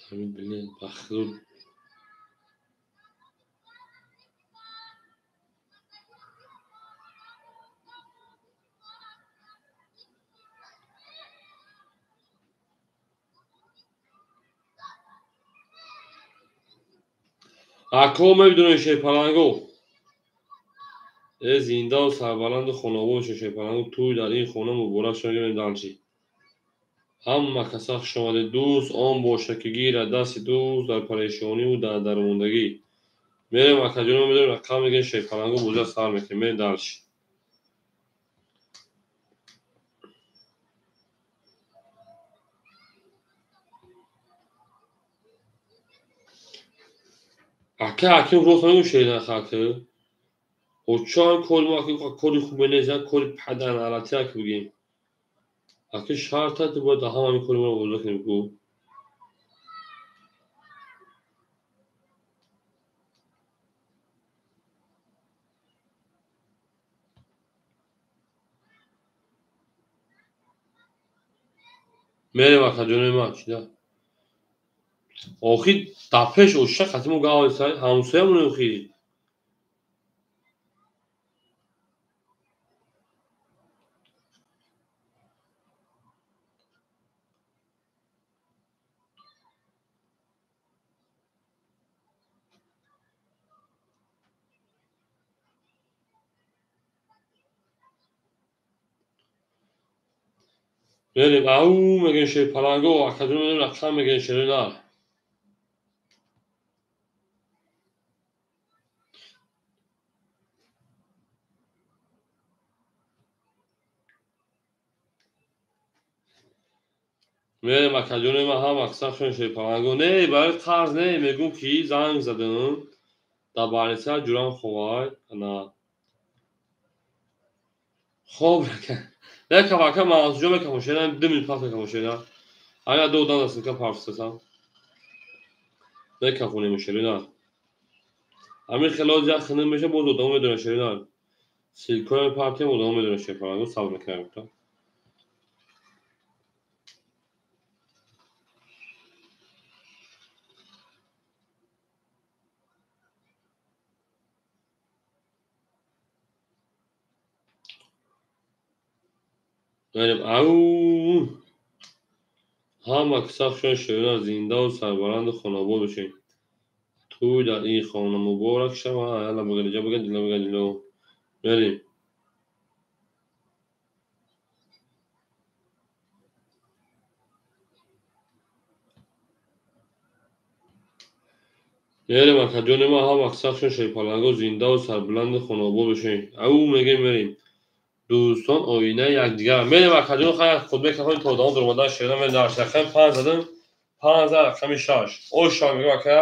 Ҳамин билет ба худо. Ако мебидонед шерпаланго. Э зиндаву сарбаланду хонобод бошед шерпаланго. Тӯй дар ин хона муборак шавад медалчи. Ҳама каса хуш омадед. Дӯст он бошад ки гирад дасти дӯст дар парешониву дар дармондагӣ. Мерем акаҷоно медорем рақам мегирем шерпаланго бозиро сар мекунем. Мерем дальше. Ака аким рост намегӯ шеринаха ака. Очаам кори мо ака кори хубе нест, як кори падарналатӣ ака бигем. Ака шарт аст бояд ҳама ин кори моро бозӣ кунем ку. Мерем акаҷонои ман чида. Охир дар пеш оша қати мо гап ҳамсоямон охир. Мерем ау мегӯем шерпаланго акаҷоно медорем рақам мегирем шеринар. Мерем акаҷонои ман ҳама каса хушон шерпаланго. Не барои қарз не мегӯм ки занг задам дар барниса ҷурам ховай ана. Хоб якам ака мавзуҷо мекамон шерина 2 минут пас мекамон шерина. Агар ду одам дастинка парфсасам. Мекафонем шерина. Ҳамин хелоз як хиним меша боз одамо медонад шерина. Силкоя мепартем одамо медонад шерпаланго сабр мекунам гуфта. Мерем ау ҳама каса хушон шерина зиндаву сарбаланду хонобод бошед. Тӯй дар ин хона муборак шавад. Яла багадиҷа багадила багадило. Мерем. Мерем акаҷони ман ҳама каса хушон шерпаланго зиндаву сарбаланду хонобод бошед. Ау мегӯем мерем. Дӯстон оинаи якдигар. Мерем акаҷон хайр худ мекафонем то одамо дуромадан шерина мерем дар рақами 5 задам 5 за рақами 6. Оша мегӯям ака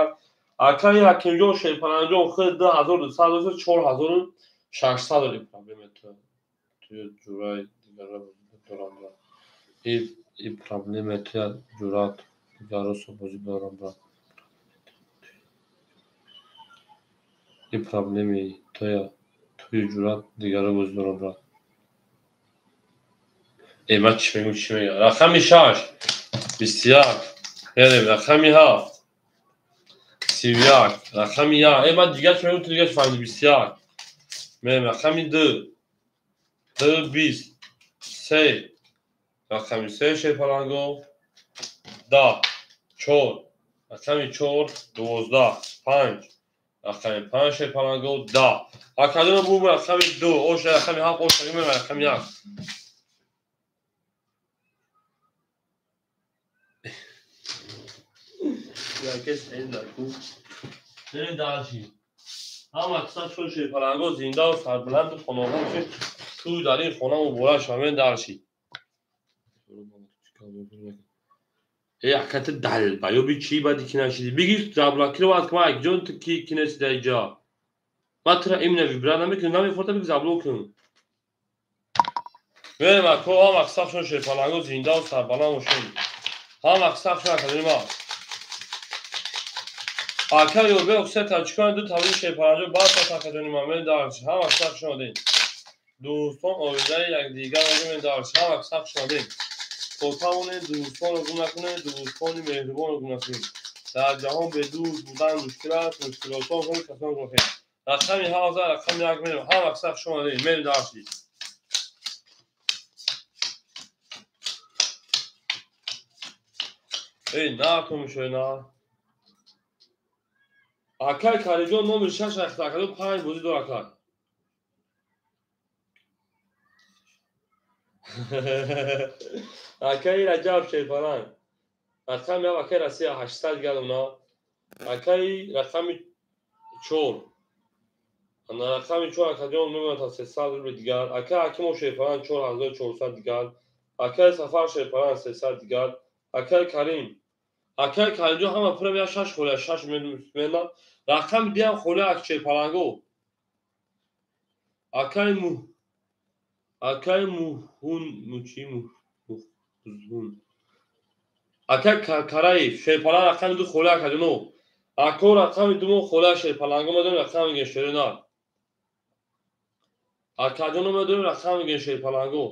акаи Ҳакимҷон шерпаланҷон худ 2200 4600 дорем проблема ту ҷурай дигарро дорам брат. И проблема ту ҷурат дигарро бозӣ дорам брат. И проблеми туя туи ҷурат дигарро бозӣ дорам брат. Э ман чӣ мегӯм чӣ мегӯям? Рақами 6 21 мерем рақами 7 31 рақами 1. Э ман дигар чӣ мегӯм ту дигар чӣ фаҳмидӣ 21 мерем рақами 2 2 20 3 рақами 3 шерпаланго 10 4 рақами 4 12 5 рақами 5 шерпаланго 10. Акаҷоно бу рақами 2 оша рақами 7 оша мерем рақами 1. Якес эндаку. Мерем дальше. Ҳама каса чун шерпаланго зиндаву сарбаланду хонобод бошед. Тӯй дар ин хона муборак шавад. Мерем дальше. Э ака ту далбаёби чӣ бади ки нашидӣ? Бигир заблокировать кун акҷон ту ки ки несида иҷа. Ман тура именно вибра намекунам, намефорта биг заблок кун. Мерем ако, ҳама сафшон шерпаланго зиндаву сарбаланд бошем. Ҳама сафшон академи ма. Ака Ёрбек се таҷикон ду тавли шерпаланҷо баъд академи ма мен дарч. Ҳама сафшон одем. Дӯстон оилаи якдигар мен дарч. Ҳама сафшон одем. То тавонед дӯстонро гум накунед, дӯстони меҳрубонро гум накунед. Дар ҷаҳон бе дӯст будан мушкил аст, мушкилотҳо касон гум накунед. Рақами ҳазар, рақами як мерем. Ҳама сафшон одем. Мерем дарчи. Эй, на кун на. Акай Кариҷон номери 6 акаду 5 бозӣ дор акай. Акаи Раҷаб Шерпаланг. Рақами 1 акаи Россия 800 дигар уна. Акаи рақами 4. Ана рақами 4 акаҷон мемонад 300 рубли дигар. Акаи Ҳакимов Шерпаланг 4400 дигар. Акаи Сафар Шерпаланг 300 дигар. Акаи Карим. Акаи Каримҷон ҳама пурам я 6 холя 6 мена. Рақами диам холя ак Шерпаланго. Акаи му акаи Муҳун мучи Мухзун. Акаи Караев Шерпаланг рақами 2 холя акаҷоно. Ако рақами 2 мо холя Шерпаланго медонем рақам мегӯем шерина. Акаҷоно медонем рақам мегӯем Шерпаланго.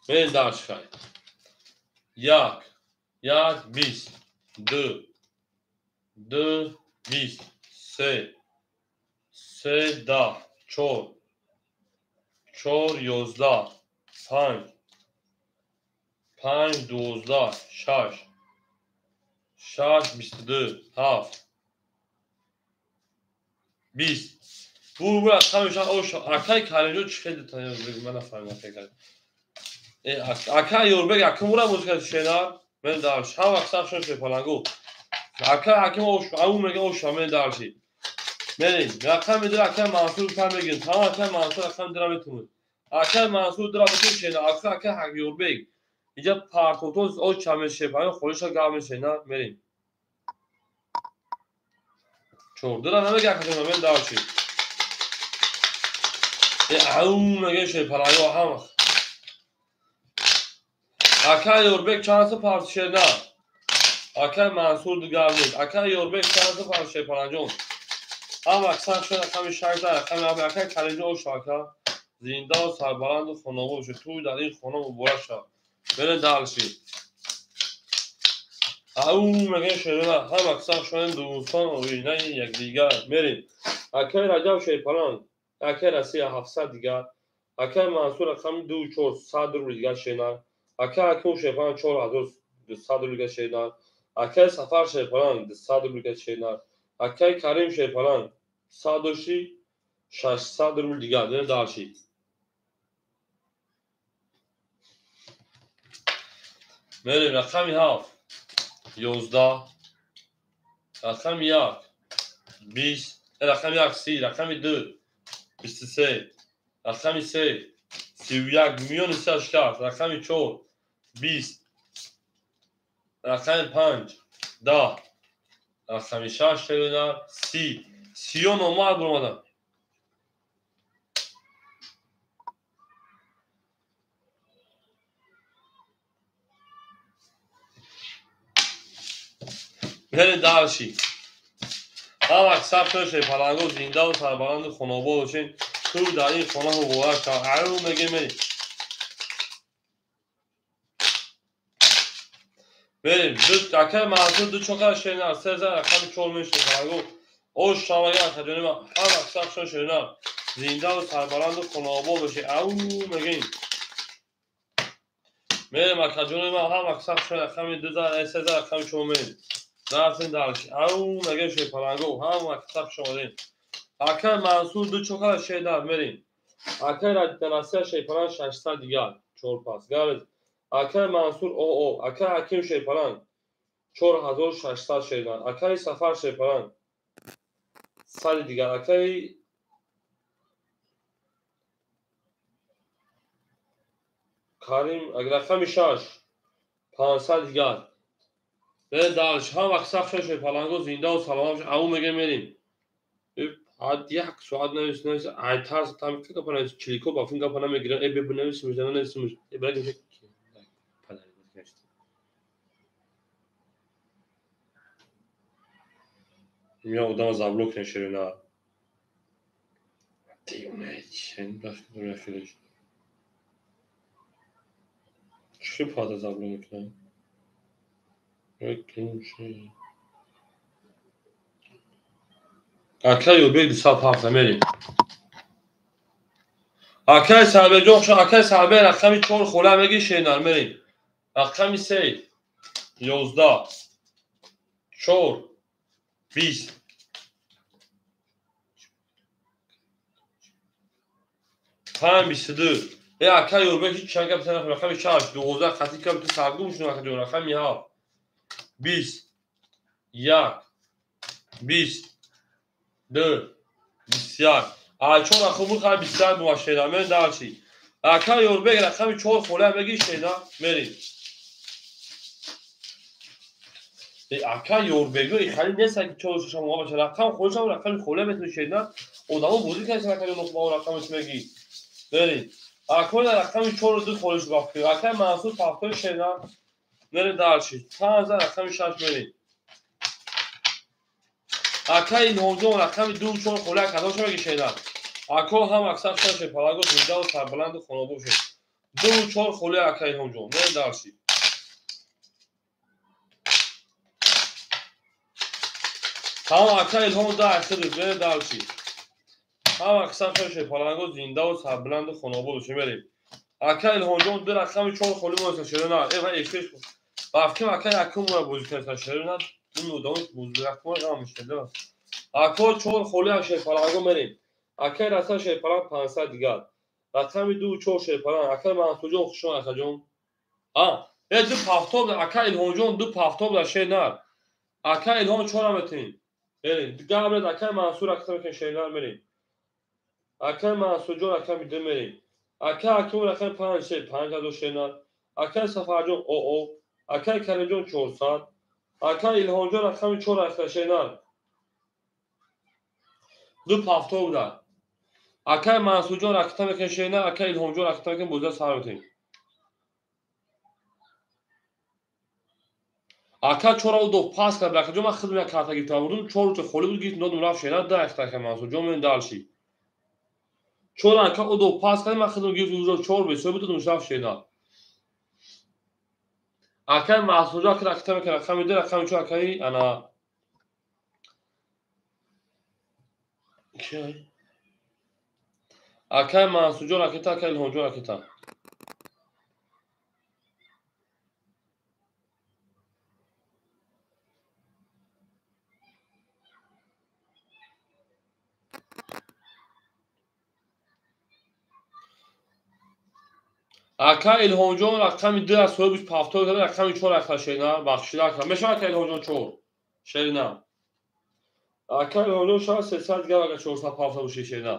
Мерем дарч хай. 1 1 20 2 2 20 3 3 10 4 4 11 5 5 12 6 6 22 7 20. Бур бур рақами шаш ош акаи Каримҷон чӣ хеле ман нафаҳмидам акаи Карим. Акаи Ёрбек аким ура бозӣ кард шенар. Мен дарч. Ҳама вақт сафшон шерпаланго. Акаи Ҳаким ош ау мега ош мен дарчи. Мерем. Рақами 2 акаи Мансур та мегирем. Тамом акаи Мансур рақами 2 метунад. Акаи Мансур 2 метунад шенар. Акаи Ёрбек. Инҷа партотоз ош чаме шерпаланго холиша гап мешена. Мерем. 4 дра намега акаҷон мен дарчи. Ау мега шерпаланго ҳама. Акаи Ёрбек чанд са парт шена? Акаи Мансур дигар нест. Акаи Ёрбек чанд са парт Шерпаланҷон? Ҳама аксар шуд рақами 6 рақами 7 акаи Каримҷон ош ака. Зиндаву сарбаланду хонобод бошед. Тӯй дар ин хона муборак шавад. Берем дарши. Ау мегӯем шерона. Ҳама аксар шудем дӯстон оинаи якдигар. Мерем. Акаи Раҷаб Шерпаланг. Акаи Россия 700 дигар. Акаи Мансур рақами 2 400 рубли дигар шена. Акаи Ҳакимов Шерпаланг 4200 рубли дигар шена. Акаи Сафар Шерпаланг 200 рубли дигар шена. Акаи Карим Шерпаланг 100 600 рубли дигар. Берем дарши. Мерем рақами 7 11 рақами 1 20 рақами 1 30 рақами 2 23 рақами 3 31 миёни 360 рақами 4 20 рақами 5 10 рақами 6 30 30 номар буромадам. Мерем дарши. Ҳама саф шерпаланго зиндаву сарбаланду хонобод бошед. Тӯй дар ин хона муборак шавад. Ау мегӯем мерем. Мерем. Акаи Мансур ду чоқа шена, се зар рақами 4 мен шерпаланго. Ош шавага акаҷони ман. Ҳама саф шена. Зиндаву сарбаланду хонобод бошед. Ау мегӯем. Мерем акаҷони ман ҳама саф шена рақами 2 зар, 3 зар рақами 4 мерем. Рафтем дарш. Ау мегӯем шерпаланго. Ҳама саф шомадем. Акаи Мансур ду чоқа шена мерем. Акаи Россия Шерпаланг 600 дигар. 4 пас. Гарез. Акаи Мансур ОО. Акаи Ҳаким Шерпаланг 4600 шена. Акаи Сафар Шерпаланг 100 дигар. Акаи Карим рақами 6 500 дигар. Бе далш ҳам вақт сахт шуд паланго зинда ва саломат бошад. Аву мегем мерим. Ҳад як соат навис навис ай тарс там гапа навис чилико ба фин гапа намегирам. Э бе бинависимш нанависимш. Э брак я одама заблок неширина. Чӣ пада заблок мекунам? Акай Ёрбек 207 мерем. Акай Сарбеҷон, акай Сарбе рақами 4 хола меги шенар мерем. Рақами 3 11 4 20 5 22. Э акай Ёрбек ҳеҷ чанд гап занад. Рақами 6 12 қатӣ кам ту саргум шуд акаҷон. Рақами 7 20 1 20 2 21. А чор рақами хай 21 бува шена мен дарчи. Акай Ёрбек рақами 4 хола меги шена мерем. Ака Ёрбего хали нест ки чор шумо баша рақам худшам рақами хола метуни шена одамо бозӣ карданд ака Ёрбек рақамаш меги. Мерем. Акои рақами 4 2 холиш бахти. Акай Мансур пафтои шена мерем дарчи. 5 рақами 6 мерем. Акай Илҳомҷон рақами 2 4 хола кадом меги шена. Ако ҳам аксар шаше палаго зинда ва сарбаланду хонобод шуд. 2 4 хола акай Илҳомҷон мерем дарчи. Ҳам акай Илҳом да ахир мерем дарчи. Ҳам аксар шаше паланго зинда ва сарбаланду хонобод шуд мерем. Акай Илҳомҷон 2 рақами 4 холи моса шерена. Э ва эфир. Бафким акай якум мора бозӣ карда шерена. Ин одамош бозӣ рақам ғам мешад. Ако 4 холи аше паланго мерем. Акай раса шерпалан 500 дигар. Рақами 2 4 шерпалан. Акай Мансурҷон хушон акаҷон. А, э ду пафтоб акай Илҳомҷон 2 пафтоб да шернар. Акай Илҳом 4 метин. Мерем. Габред акай Мансур акта мекун шернар мерем. Акай Мансурҷон рақами 2 мерем. Акай Аким рақами 5 3 5000 шернар. Акай Сафарҷон ОО. Акай Каримҷон 400. Акай Илҳомҷон рақами 4 акта шернар. 2 пафтоб да. Акай Мансурҷон ракта мекун шернар, акай Илҳомҷон ракта мекун боза сар метин. Ака 4 ду пас кард акаҷон ман хидм як карта гирифта бурдум 4 рӯз холӣ буд гирифт додум рафт шернар да акта акай Мансурҷон мен далши. 4 ака ду пас кард ман хидм гирифт рӯз 4 бесо буд додум рафт шернар. Акай Мансурҷон ака ракта мекун рақами 2 рақами 4 акай ана кай акай Мансурҷон ракета акай Илҳомҷон ракета. Ака Илҳомҷон рақами 2 аз соҳибиш пафтор карда рақами 4 акта шерна бахшида ака. Мешавад ака Илҳомҷон 4 шерна. Ака Илҳомҷон шояд 300 дигар ака 400 пафта боши шерна.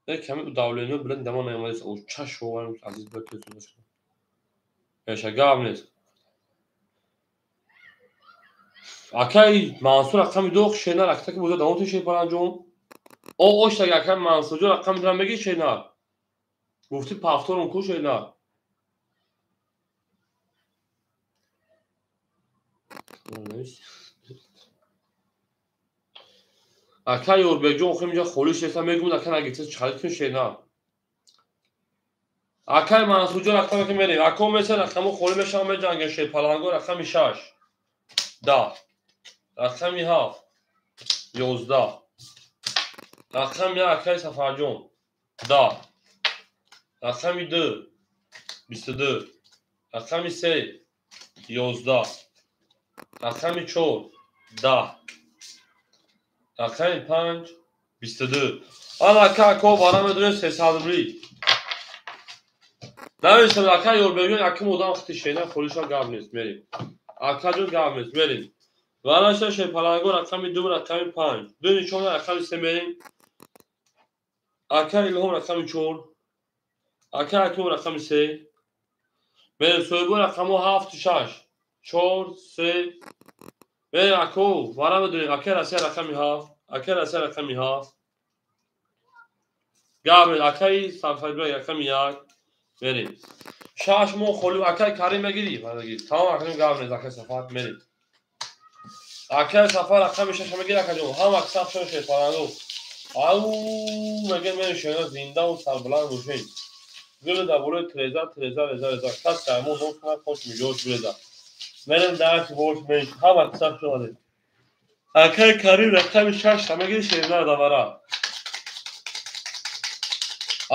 Не ками давлениё билан дама наомадааст. О чаш оварам азиз ба тезу. Эша гап нест. Акай Мансур рақами 2 шерна ракта ки боза давом теши паланҷон. О оштаг акай Мансурҷон рақами 2 меги шерна. Гуфти пафторум ку шерна. Ака Ёрбекҷон охир инҷа холӣ шеста мегӯяд ака нагирифта чалид кун шерна. Акай Мансурҷон рақаме ки мерем. Ако меса рақамо холӣ мешавам меҷангем шерпаланго рақами 6 10 рақами 7 11 рақами 1 акай Сафарҷон 10 рақами 2 22 рақами 3 11 рақами 4 10 рақами 5 22. Ана ака ако бара медонем 300 рубли. Нависам ака Ёрбекҷон якум одам хити шена холиша гап нест мерем. Акаҷон гап нест мерем. Ванаша шерпаланго рақами 2 рақами 5. 2 нишона рақами 3 мерем. Ака Илҳом рақами 4. Ака Аким рақами 3. Мерем соҳибо рақамҳо 7 6 4 3. Мерем ако вара медонем. Акай Россия рақами 7. Акай Россия рақами 7. Гап акай Сафарбек рақами 1. Мерем. 6 моҳ холӣ акай Карим мегирӣ? Тамом акай гап нест акай Сафар мерем. Акай Сафар рақами 6 мегирӣ акаҷон. Ҳама саф шед паранду. Ау мегем мерем шена зиндаву сарбаланд бошем. Гул дар болои треза треза реза реза. Кас сармо нос кунад хош миҷош биреза. Мерем дарси бош мерем. Ҳама саф шуд. Акай Карим рақами 6 мегирӣ шерина давара.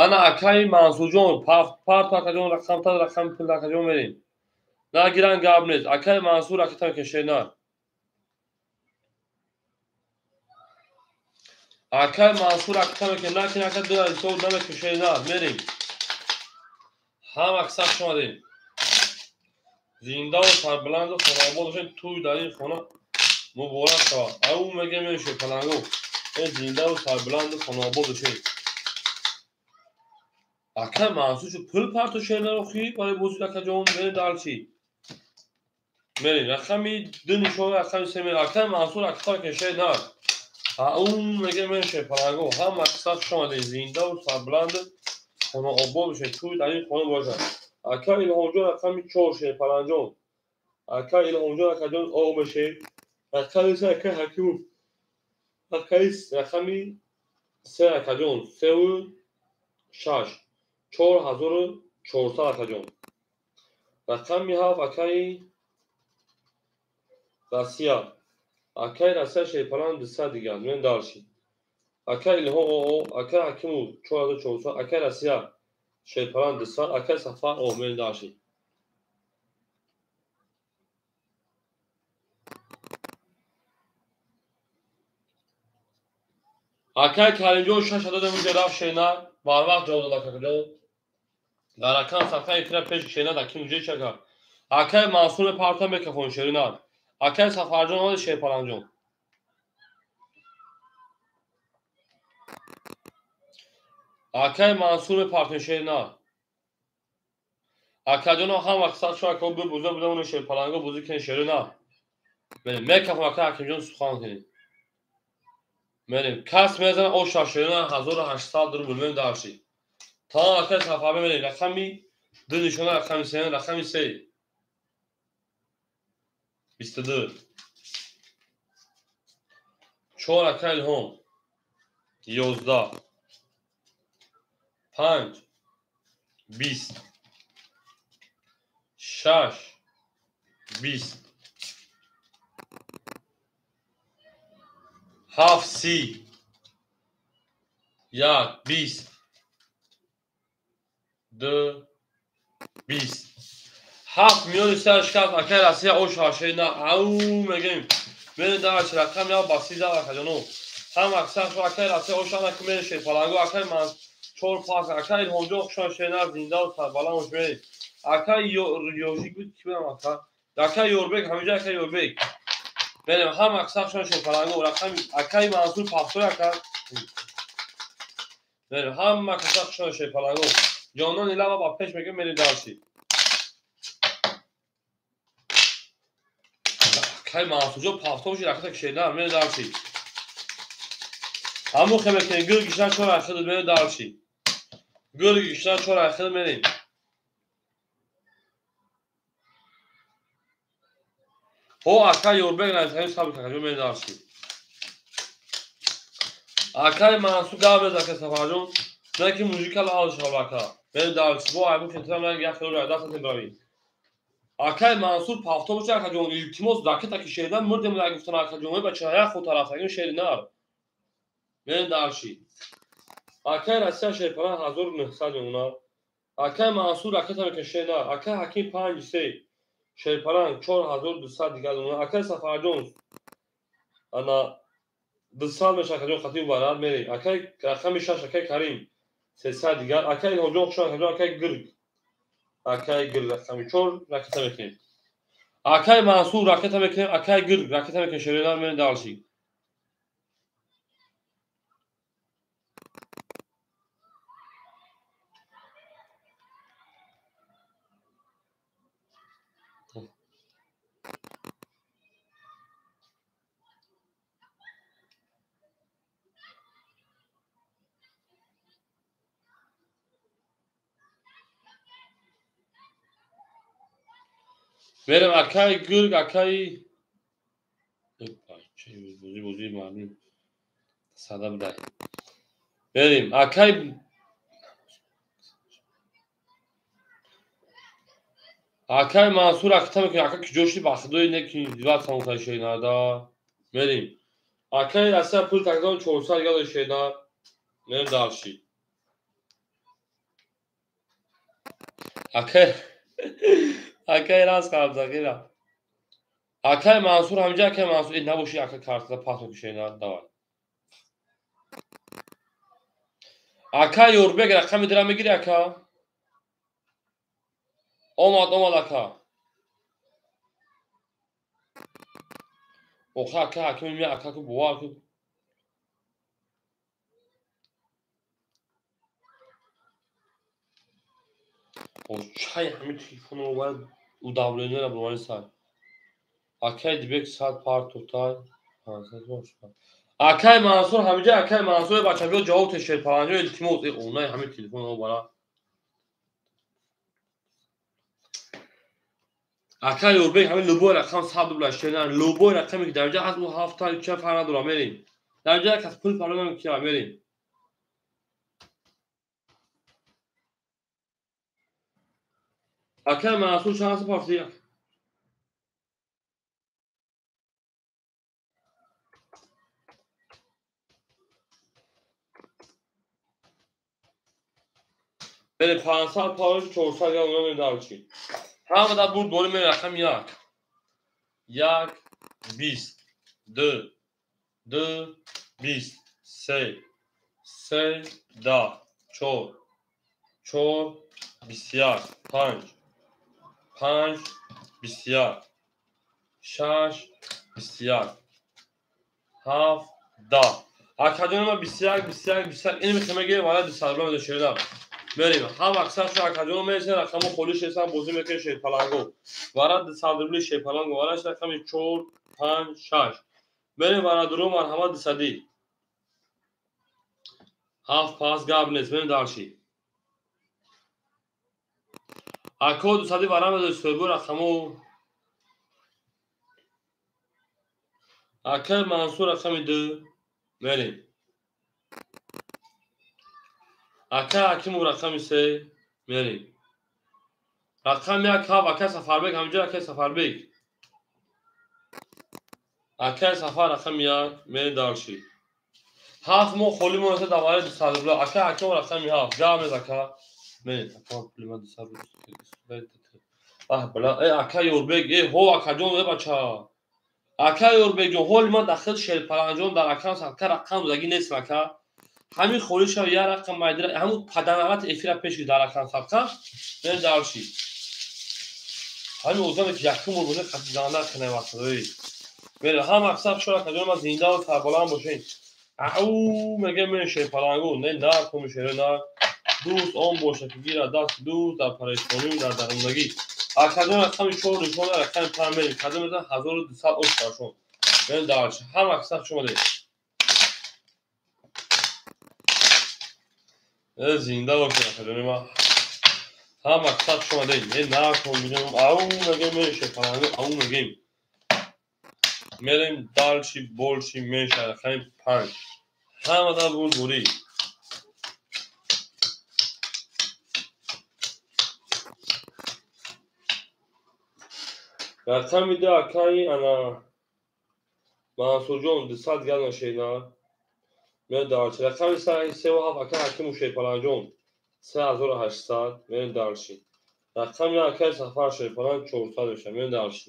Ана акай Мансурҷон парт акаҷон рақам та рақам пул акаҷон мерем. Нагиран гап нест. Акай Мансур акатан кешена. Акай Мансур акатан ке накин ака ду ҳисоб намекешена мерем. Ҳама саф шумадем. Зиндаву сарбаланду хонаобод бошем. Тӯй дар ин хона муборак шавад. Ау мегем мешед палангу. Зиндаву сарбаланду хонаобод бошем. Акай Мансур чу пул парту шенаро хи барои бозӣ акаҷон мерем дарчи. Мерем рақами 2 нишон рақами 3 мерем. Акай Мансур акатан кешена. Ау мегем мешед палангу. Ҳама саф шумадем. Зиндаву сарбаланду хонаобод бошед. Тӯй дар ин хона бошад. Акай Илҳомҷон рақами 4 шед паланҷон. Акай Илҳомҷон акаҷон об бошед. Рақами 3 акай Ҳакимов. Акай рақами 3 акаҷон 3 6 4400 акаҷон. Рақами 7 акай Россия. Акай Россия шерпалан 200 дигар. Мен дарши. Акай Илҳом оо, акай Ҳакимов 4400, акай Россия шерпалан 200, акай Сафар о, мен дарши. Акай Каримҷон 6 адад муҷа рафт шена, барвақт ҷавоб дод акаҷон. Дар рақам сафҳаи кира пеш шена дар ки муҷа чака. Акай Мансур парта мекафон шерина. Акай Сафарҷон омад шерпаланҷон. Акай Мансур партон шерина. Акаҷоно ҳам вақт сад шо ака буза буда уно шерпаланго бузӣ кен шерина. Мерем мекафон акай Ҳакимҷон сухан кунед. Мерем кас мезана о шашерина 1800 рубл мерем дарши. Тамом акай Сафар мерем рақами 2 нишона рақами 3 рақами 3 22 4 акай Илҳом 11 5 20 6 20 7 30 1 20 2 20 7 миллиони сар шикаст акай Россия о шашена. Ау мегем мерем дарчи рақам я ба 30 акаҷоно. Ҳама сар шо акай Россия о шана ки мерем шерпаланго. Акай ман 4 5 акай Илҳомҷон хушон шена зиндаву сарбаланд бош мерем. Акай Ёжик буд ки будам ака. Акай Ёрбек ҳамиҷа акай Ёрбек. Мерем ҳама сар шо шерпаланго рақами акай Мансур пафтой ака. Мерем ҳама сар шо шерпаланго. Ҷонон илава ба пеш мегем мерем дарчи. Акай Мансурҷон пафто боши раката кишена мерем дарчи. Ҳамон хе мекунем гул гишна чор ахид мерем дарчи. Гул гишна чор ахид мерем. Ҳо акай Ёрбек наисаим сабр акаҷон мерем дарчи. Акай Мансур гап мезад акай Сафарҷон. На ки мужика лаал шава ака. Мерем дарчи. Бо айму хитра ман як хело дастатон бравем. Акай Мансур пафто боша акаҷон илтимос ракета ки шеридан мурдем гуфтан акаҷон ба чая хо тарафтагим шеринар. Мерем дарши. Акай Россия шерпалан 1900 мемона. Акай Мансур ракета мекунад шеринар. Акай Ҳаким 5 3 шерпалан 4200 дигар мемона. Акай Сафарҷон ана 200 меша акаҷон хати барад мерем. Акай рақами 6 акай Карим 300 дигар. Акай Илҳомҷон хушон акаҷон акай Гирг. Акай Гирг рақами 4 ракета мекунем. Акай Мансур ракета мекунем. Акай Гирг ракета мекунем шеринар мерем дарши. Мерем акаи гург, акаи бозӣ бозии мардум сада будай. Мерем акаи акаи Мансур акта мекунем. Ака ки ҷо шуди, ба худои не ки ватсам шенада. Мерем акаи Россия пул такдон 400 гада шена. Мерем дальше. Акаи акаи раст қабзақира. Акаи Мансур ҳамҷа, акаи Мансур набоши, ака картада пасо шена. Давай. Акаи Ёрбек рақами дира мегири ака? Омад, омад ака. Оха ака, ака мемия, ака ку бовар ку. Чай ҳамин телефоно бояд удавлениера бировани сар. Акаи Дибек сад партотай. Акаи Мансур ҳамиҷа, акаи Мансур бача биё ҷавоб те шерпаланҷо, илтимос, онаи ҳамин телефоно бара. Акаи Ёрбек ҳамин любой рақам 100 рубла шена, любой рақаме ки дар инҷа ҳаст, ӯ ҳафта ча фарқ надора, мерем. Дар инҷа кас пул паро намекунад, мерем. Акаи Мансур чанд партия? Мерем 500 парош 400 грамм мерем дальше. Ҳама да бурд борӣ мерем рақам 1. 1 20 2 2 20 3 3 10 4 4 21 5 5 21 6 21 7 10. Акаҷони ма 21 21 21 ин мехоҳем вара 200 рубла медо шерда. Мерем. Ҳам аксар шо акаҷон мересен, рақамо холӣ шесан бозӣ мекунем шерпаланго. Вара 200 рубли шерпаланго, вара рақами 4 5 6. Мерем вара дуро марҳамат 200. 7 пас гап нест, мерем дальше. Ако 200 вара медо соҳибу рақамо. Акаи Мансур рақами 2. Мерем. Акаи Ҳакимов рақами 3. Мерем. Рақами 1 7 акаи Сафарбек ҳамҷо, акаи Сафарбек. Акаи Сафар рақами 1. Мерем дальше. 7 мо холӣ монеса дар вараи 200 рубла. Акаи Ҳакимов рақами 7. Гап нест ака. Мерем. Ака пули ма 200 рубла. Аҳ бала, э акаи Ёрбек, э ҳо акаҷон, э бача. Акаи Ёрбекҷон, ҳоли ман дахил шерпаланҷон дар акам садка рақам додагӣ нест ака. Ҳамин холӣ шав як рақам майдира, ҳамун паданалат эфира пеш ки дар рақам садка, мерем дальше. Ҳамин одаме ки якум бор бозӣ хати занда хинай вақтадои. Мерем ҳам аксар шура акаҷон ма зинда ва сарбаланд бошед. Ау мегем мерем шерпалангу, не нар кум шеро нар. Дӯст он боша ки гирад даст дӯст дар парешонӣ дар дарундагӣ. Акаҷон рақами 4 нишон рақами 5 мерем. Кадом мезан 1200 ош каршон. Мерем дальше. Ҳам аксар шумо дед. Зинда бошед акаҷони ма. Ҳам аксар шумо дед. Не накун бинем. Ау мегем мерем шерпалангу, ау мегем. Мерем дальше больше меньше рақами 5. Ҳама дар бурд бурӣ. Рақами 2 акаи ана Мансурҷон 200 гана шена. Мерем дальше. Рақами 3 ва 7 акаи Ҳакимов шерпаланҷон 3800. Мерем дальше. Рақами акаи Сафар шерпаланҷ 400 мешавад. Мерем дальше.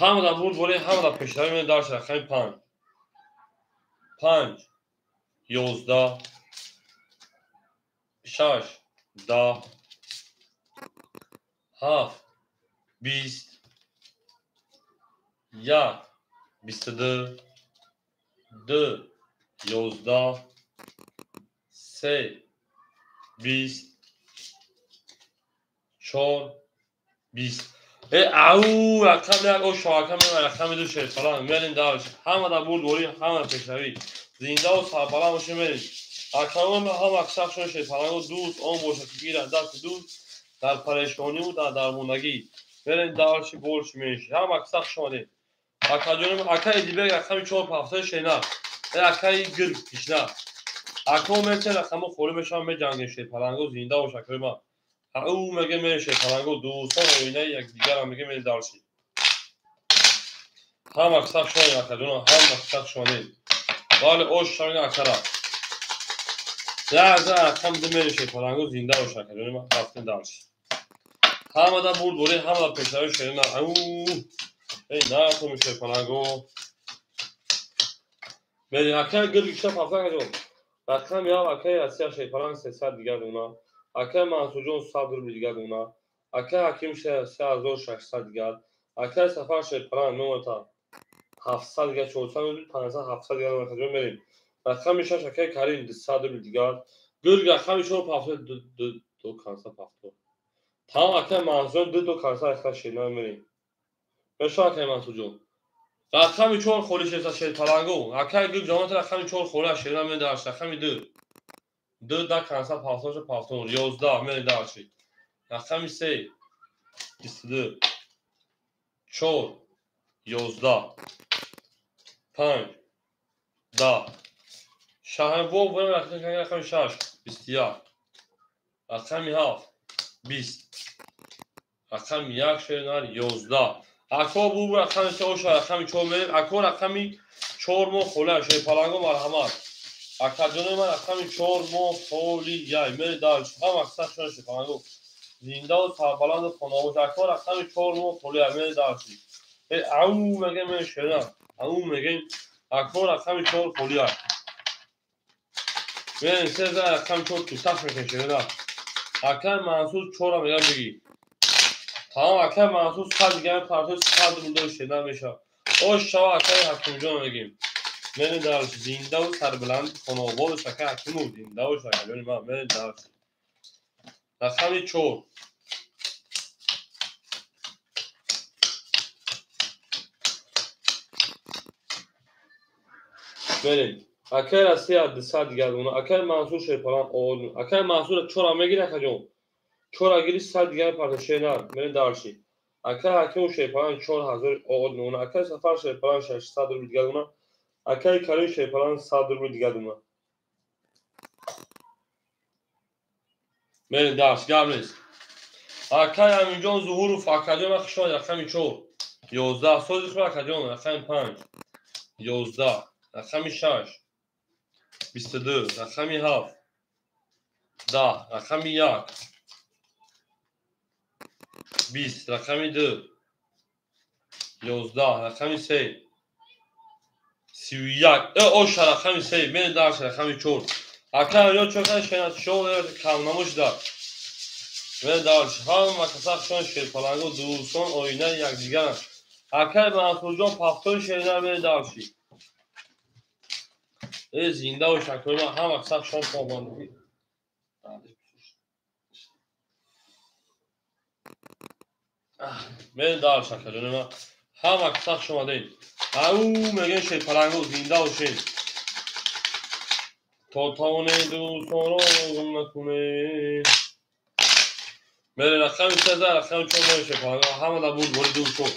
Ҳама дар бурд борӣ, ҳама дар пешравӣ. Мерем дальше. Рақами 5. 5 11 6 10 7 20 1 22 2 11 3 20 4 20. Э ау рақами 1 о шоҳака мева рақами 2 шерпаланг. Мерем дальше. Ҳама дар бурд борӣ, ҳама дар пешравӣ. Зинда ва сарбаланд бошед мерем. Акаон ҳама аксар шумо шерпалангу дӯст он бошад ки гирад дасти дӯст дар парешониву дар дармондагӣ. Мерем дальше больше меньше. Ҳама каса хуш омадед. Акаҷоним, акаи Дибек рақами 4 пафтои шена. Акаи гирг кишна. Ако мече рақамо холӣ мешавам, меҷангем шерпаланго, зинда бош акои ман. Ӯ меге мерем шерпаланго, дӯстон оинаи якдигарам меге мерем дальше. Ҳама каса хуш омадед акаҷонам, ҳама каса хуш омадед. Вале ош шавин акара. Як за рақам ду мерем шерпаланго, зинда бош акаҷоним, рафтем дальше. Ҳамада бурд борӣ, ҳамада пешравӣ шерина. Эй, натоми шерпаланго. Мерем акаи гирг кишна пафта акаҷон. Рақами ҳафт акаи Россия шерпаланг 300 дигар дона. Акаи Мансурҷон 100 рубли дигар дона. Акаи Ҳаким 3600 дигар. Акаи Сафар шерпаланг номата 700 дигар, 400 рубли, 500, 700 дигар акаҷон мерем. Рақами 6 акаи Карим 200 рубли дигар. Гирг рақами 4 пафта ду канса пафто. Тамом акаи Мансурҷон ду до канса акаи шерна мерем. Беша акаи Мансурҷон. Рақами 4 холӣ шеста шерпаланго. Акаи гирг ҷамоат рақами 4 холӣ шерна мерем дальше. Рақами 2. 2 да канса пафто пафто 11 мерем дальше. Рақами 3 22 4 11 5 10 шаҳбо рақами 6 21 рақами 7 20 рақами 1 шернар 11. Ако бу рақами 3 оша рақами 4 мерем. Ако рақами 4 мо хола шерпаланго марҳамат. Акаҷони ман рақами 4 мо холи яй мере дальше. Ҳама каса шон шерпаланго. Зиндаву сарбаланду хонобош. Ако рақами 4 мо холи яй мере дальше. Ау мегем мере шерна. Ау мегем ако рақами 4 холи яй. Мерем се за рақами 4 туташ мекунем шерна. Акаи Мансур 4 мегам бигӣ. Тамом акаи Мансур 100 дигар партои 100 рубл шерна мешавад. Ош шава акаи Ҳакимҷон мегем. Мерем дальше. Зиндаву сарбаланд хонобод акаи Ҳакимов зинда бош акаҷони ман. Мерем дальше. Рақами 4. Мерем. Акаи Россия 200 дигар дона. Акаи Мансур шерпаланг овоз. Акаи Мансур 4 мегирӣ акаҷон. 4 гири 100 дигар парта шерна. Мерем дальше. Акаи Ҳакимов шерпаланг 4000 овоз дона. Акаи Сафар шерпаланг 600 рубл дигар дона. Акаи Карим шерпаланг 100 рубл дигар дона. Мерем дальше. Гап нест. Акаи Аминҷон Зуҳуров акаҷон ман хуш омадед. Рақами 4 11 сози худ акаҷон. Рақами 5 11 рақами 6 22 рақами 7 10 рақами 1 20 рақами 2 11 рақами 3 31 оша рақами 3 мерем дальше рақами 4. Акаи Аминҷон чор шена шо камнамо шуда. Мерем дальше. Ҳама каса хушон шерпаланго дӯстон оинаи якдигаранд. Акаи Мансурҷон пафтои шерна мерем дальше. Зинда бош акои ман. Ҳама каса хушон побандӣ. Мерем дальше акаҷони ман. Ҳама каса хуш омадед. Ау мегем шерпаланго зинда бошед. То тавонед дӯстонро гум накунед. Мерем рақами 3 рақами 4 мерем шерпаланго. Ҳама дар бурд бори 2 4.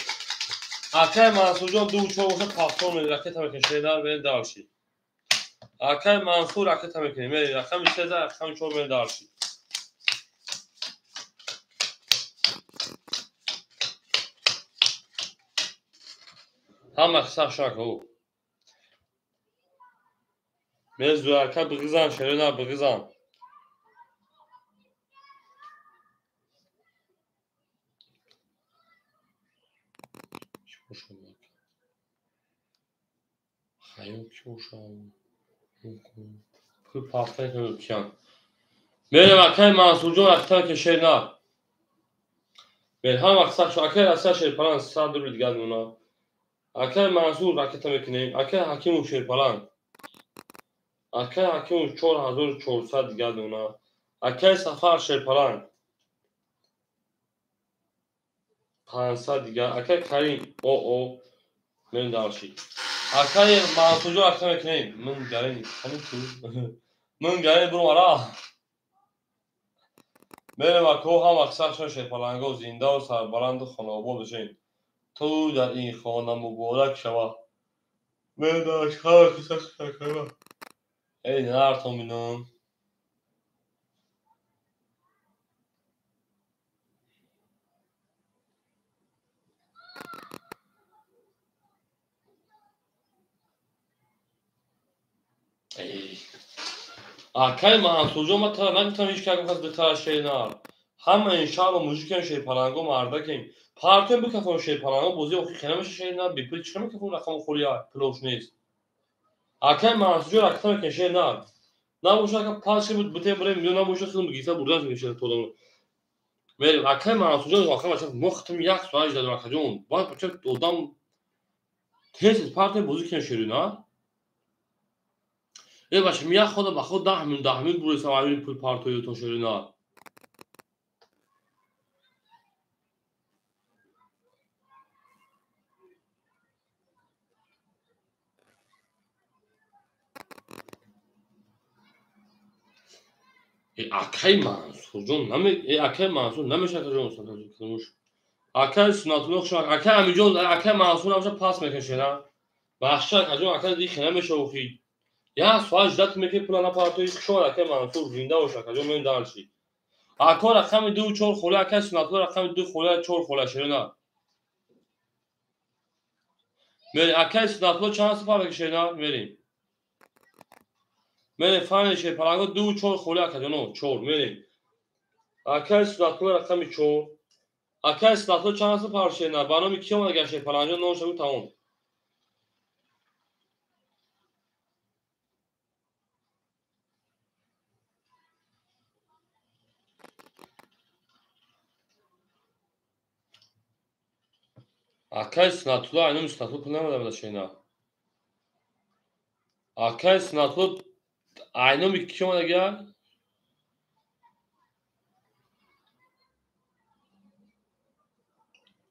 Акаи Мансурҷон 2 4 бошад пафтор мерем ракета мекунем шерна мерем дальше. Акаи Мансур ракета мекунем. Мерем рақами 3 рақами 4 мерем дальше. Ҳама каса шако. Мезу ака бигизан шерина бигизан. Хаё ки бошам. Мерем акаи Мансурҷон ракета мекунем шерна. Мерем ҳама каса шо акаи Россия шерпаланг 100 рубл дигар дона. Акаи Мансур ракета мекунем. Акаи Ҳакимов шерпаланг. Акаи Ҳакимов 4400 дигар дона. Акаи Сафар шерпаланг 500 дигар. Акаи Карим оо мерем дальше. Акаи Мансурҷон ракета мекунем. Ман гарин қани ту. Ман гарин бурум ара. Мерем ако ҳам аксаршон шерпаланго зиндаву сарбаланду хонаобод бошед. Ту дар ин хона муборак шава. Мердаш ҳама кисах. Эй нартон бинам. Акай Мансурҷон, ман тара нагуфтам ҳеҷ кас гуфт духтара шернар. Ҳама иншаалло мужикем шерпаланго мардакем. Партоем бикафон шерпаланго бозӣ охи хела меша шернар бепул чӣ мекафон рақаму холия пулош нест. Акай Мансурҷон ракта мекунем шернар. Набоша ака пас буд битем бурем ё набоша худам гиса бурдан шер тодам. Мерем акай Мансурҷон ака бача мо хитм як соат дадем акаҷон. Баъд бача одам тез партоем бозӣ кунем шернар. Э бача мия хода ба худ 10 мин 10 мин буресам айн пул партои то шерина. Э акай Мансурҷон наме э акай Мансур намеша акаҷон санташ. Акай Сунатулло хуш акай Амиҷон акай Мансур ҳамша пас мекашена. Бахша акаҷон акай ди хела меша охи. Я соат ждать мекунем пула напартои шор акай Мансур зинда бош акаҷон меем дарши. Ако рақами 2 4 хола акай Сунатулло рақами 2 хола 4 хола шерина. Мери акай Сунатулло чанд сафар мекашена мерим. Мерим фани шерпаланго 2 4 хола акаҷоно 4 мерим. Акай Сунатулло рақами 4. Акай Сунатулло чанд сафар шерина ба номи ки омада гашт шерпаланҷон нон шаву тамом. Акай Сунатулло айноми Сунатулло пул намедавада шена. Акай Сунатулло айноми ки омадага?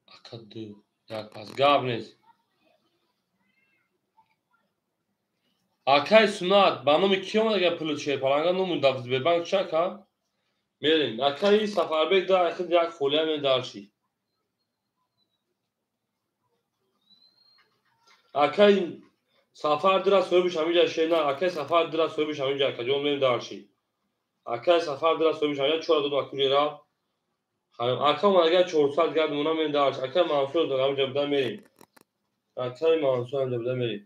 Ака ду як пас гап нест. Акай Сунат ба номи ки омадага пули шерпаланга ному дар Сбербанк чака? Мерем. Акай Сафарбек да ахид як холия медарши. Акай Сафар дира соҳибиш ҳаминҷа шена. Акай Сафар дира соҳибиш ҳаминҷа акаҷон мем дарши. Акай Сафар дира соҳибиш ҳаминҷа чора додам акуҷе рафт. Ака омадага 400 гап мона мем дарши. Акай Мансур ҳаминҷа буда мерем. Акай Мансур ҳаминҷа буда мерем.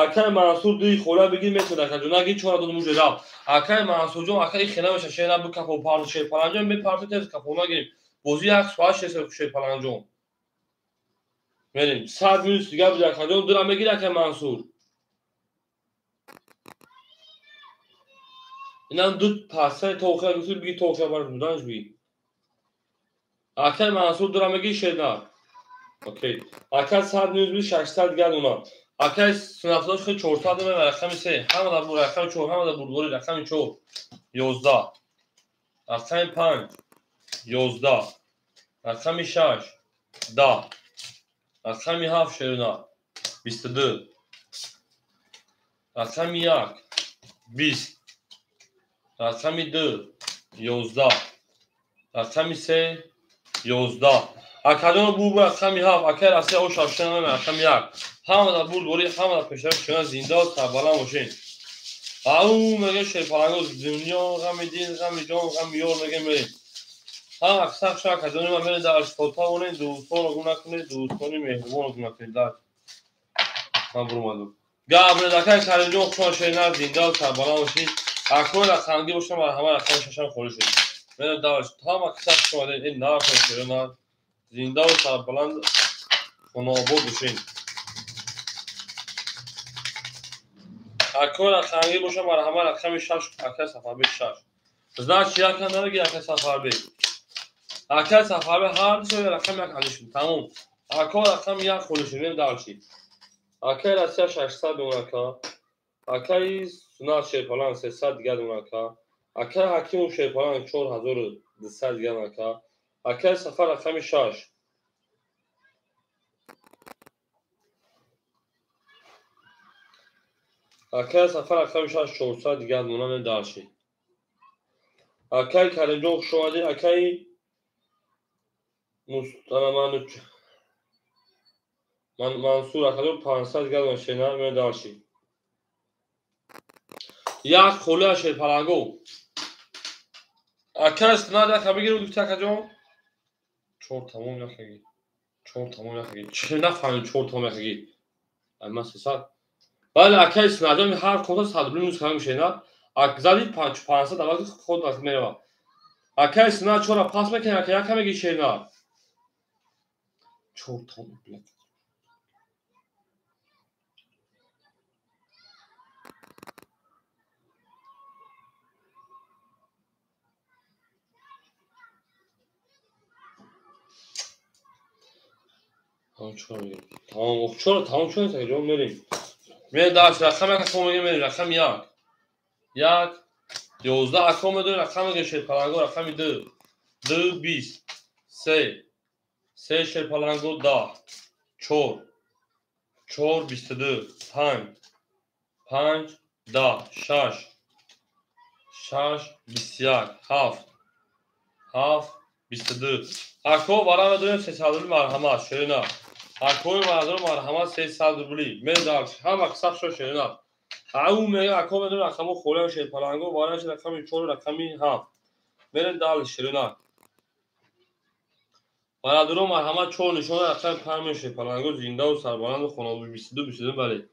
Акай Мансур дуи хола бигир метавад акаҷон. Наги чора додам уҷе рафт. Акай Мансурҷон акай хела меша шена бикафо парду шерпаланҷон мепарту тез кафо нагирем. Бозӣ як соат шеса шерпаланҷон. Мерем 100 минус дигар буд акаҷон дура мегир акай Мансур. Инам ду пасаи тоха гуфти биги тоха бар буданш би. Акай Мансур дура мегир шерна. Окей. Акай 100 минус буд 600 дигар уна. Акай Сунатулло хел 400 мева рақами 3. Ҳама дар бур рақами 4, ҳама дар бурдбори рақами 4. 11. Рақами 5. 11. Рақами 6. 10. Рақами 7 шерина 22. Рақами 1 20. Рақами 2 11. Рақами 3 11. Акаҷон бу рақами 7 акай Россия о шашта рақами 1. Ҳама дар бурдбори ҳама дар пешрафт шуна зинда сарбаланд бошед. Ау мега шерпаланго дунё ғами дин ғами ҷон ғами ёр мега мерем. Ҳама аксар ша акаҷони ман мерем дар фотаонед дӯстонро гум накунед дӯстони меҳрубонро гум накунед. Дар ман бурмадам. Гап нест акай Каримҷон хушон шернар зинда сарбаланд бошед. Акои рақамгӣ бошам ва ҳама рақами шашам холӣ шуд. Мерем дар ҳама аксар хуш омадед. Ин нархо шернар зинда сарбаланд хонаобод бошед. Акои рақамгӣ бошам ва ҳама рақами 6 акай Сафарбек 6. Значит якам намегир акай Сафарбек. Акай Сафарбек ҳар ду рақами як али шуд. Тамом. Акои рақами 1 холӣ шуд. Мерем дарши. Акай Россия 600 мемон ака. Акай Сунат шерпалан 300 дигар мемон ака. Акай Ҳакимов шерпалан 4200 дигар ака. Акай Сафар рақами 6. Акай Сафар рақами 6 400 дигар мемон дарши. Акай Каримҷон, хуш омадӣ. Акай Мансур, акаҷон, 500 газ шена медарши. Як холия шерпаланго. Акай снад яка бигиру гуфти акаҷон. Чор тамом якаги. Чор тамом якаги. Чӣ нафаҳмид чор тамом якаги. Ай ман 300. Бале, акай снаҷон ҳар конта 100 рубли минус кардам шена. Зади 500 аввал худ мерава. Акай сна чора пас мекунӣ, ака яка меги шена. Чор тамом блядь. Тамом, чора тамом шуд, ҷон мерем. Мерем даш рақам як аком мегем, мерем рақам як. Як 11 аком медорем, рақам мегем шерпаланго, рақами 2. 2 20 3 3 шерпаланго 10 4 4 22 5 5 10 6 6 21 7 7 22. Ако вара медорем 300 рубли марҳамат шерина. Акои мардум марҳамат 300 рубли. Медар ҳама қисаб шо шерина. Ау мега ако медорем рақамо холия шерпаланго вара рақами 4 рақами 7. Мерем дал шерина. Бародарон марҳамат 4 нишона рақами 5 шерпаланго зиндаву сарбаланду хонобу 22 22 бале.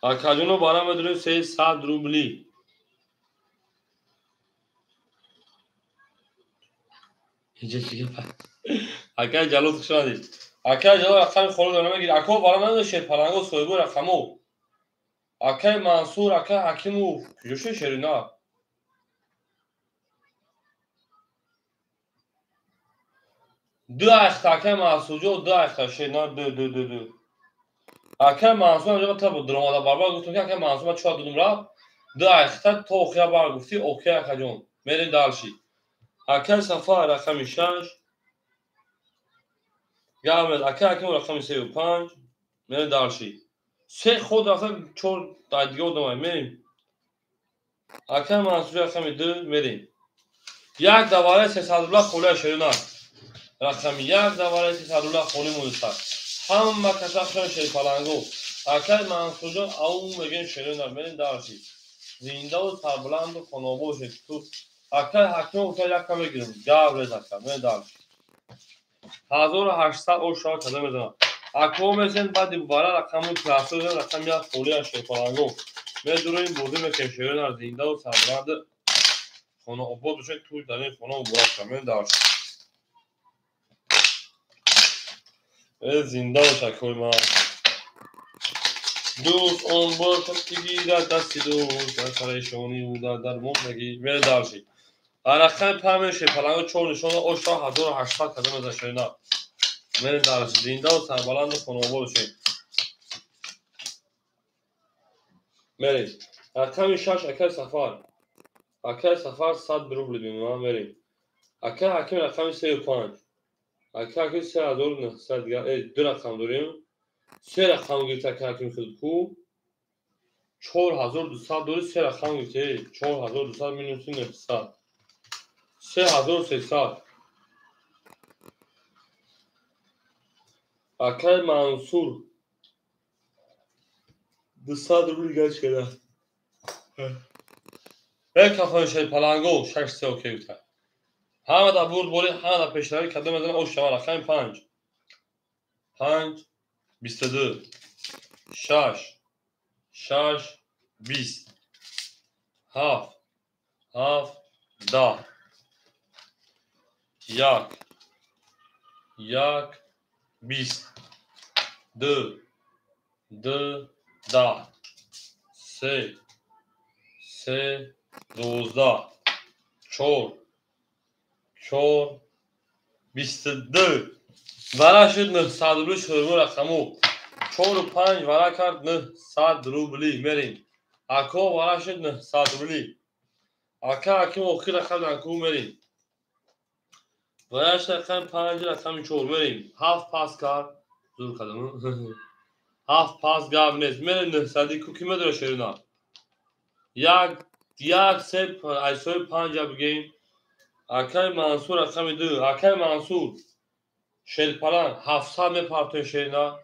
Акаҷоно бара медорем 300 рубли. Акай Ҷалол хуш омадед. Акай Ҷалол рақами холо дора мегирӣ. Ако бара надорем шерпаланго соҳибо рақамо. Акай Мансур, акай Ҳакимов, куҷо шуд шерина? Ду айхта акай Мансурҷо, ду айхта шерина, ду ду ду ду. Акай Мансур анҷо та дуромада барбар гуфтам ки акай Мансур ман чор дудум рафт. Ду айхта то охира бар гуфтӣ, окей акаҷон. Мерем дальше. Акай Сафар рақами 6. Гаврез акай Ҳакимов рақами 3 5. Мерем дальше. Се ход рафта 4 дадига одамай мерем. Акай Мансур рақами 2 мерем. Як давараи 300 рубла холия шерина. Рақами як давараи 300 рубла холи мондаст. Ҳама каса хушон шерпаланго. Акай Мансурҷон ау мегем шерина. Мерем дальше. Зиндаву сарбаланду хонобо шед. Ту акай Ҳакимов гуфта яка мегирам. Гаврез ака, мерем дальше. 1800 ошава када мезанам. Ако месен баъди вара рақами красо рақами як холия шерпаланго. Медурем бозӣ мекунем шерина зиндаву сарбаланду хонаобод бошед, ту дар ин хона муборак шавад. Мерем дальше. Зинда бош акои ман. Дӯст он бошад ки гирад дасти дӯст, дар парешонӣ ӯ дар дармондагӣ. Мерем дальше. Рақами 5 шерпаланго 4 нишона ошава 1800 када мезанад шерина. Мерем дальше. Зиндаву сарбаланду хонаобод бошед. Мерем. Рақами 6 акай Сафар. Акай Сафар 100 рубли бимонам мерем. Акай Ҳаким рақами 3 5. Акай Ҳаким 3900 дигар, ду рақам дорем. Се рақам гирифт акай Ҳаким худ ку. 4200 дори се рақам гирифт. 4200 минус 900. 3300. Акай Мансур 200 рубли гашт карда. Кафои шерпаланго 6 3 окей гуфта. Ҳама дар бурдборӣ, ҳама дар пешравӣ кадом мезанад ош шава рақами 5. 5 22 6 6 20 7 7 10 1 1 20 2 2 10 3 3 12 4 4 22 вара шуд 900 рубли шӯрбо рақаму 4 5 вара кард 900 рубли мерем. Ако вара шуд 900 рубли. Ака Ҳаким охир рақам данку мерем. Вара шуд рақами 5 рақами 4 мерем. 7 пас кард зур кардам. 7 пас гап нест. Мерем 900 ку ки медора шерина. 1 1 3 айсои 5 бигем. Акай Мансур рақами 2. Акай Мансур шерпаланг 700 мепартои шерна.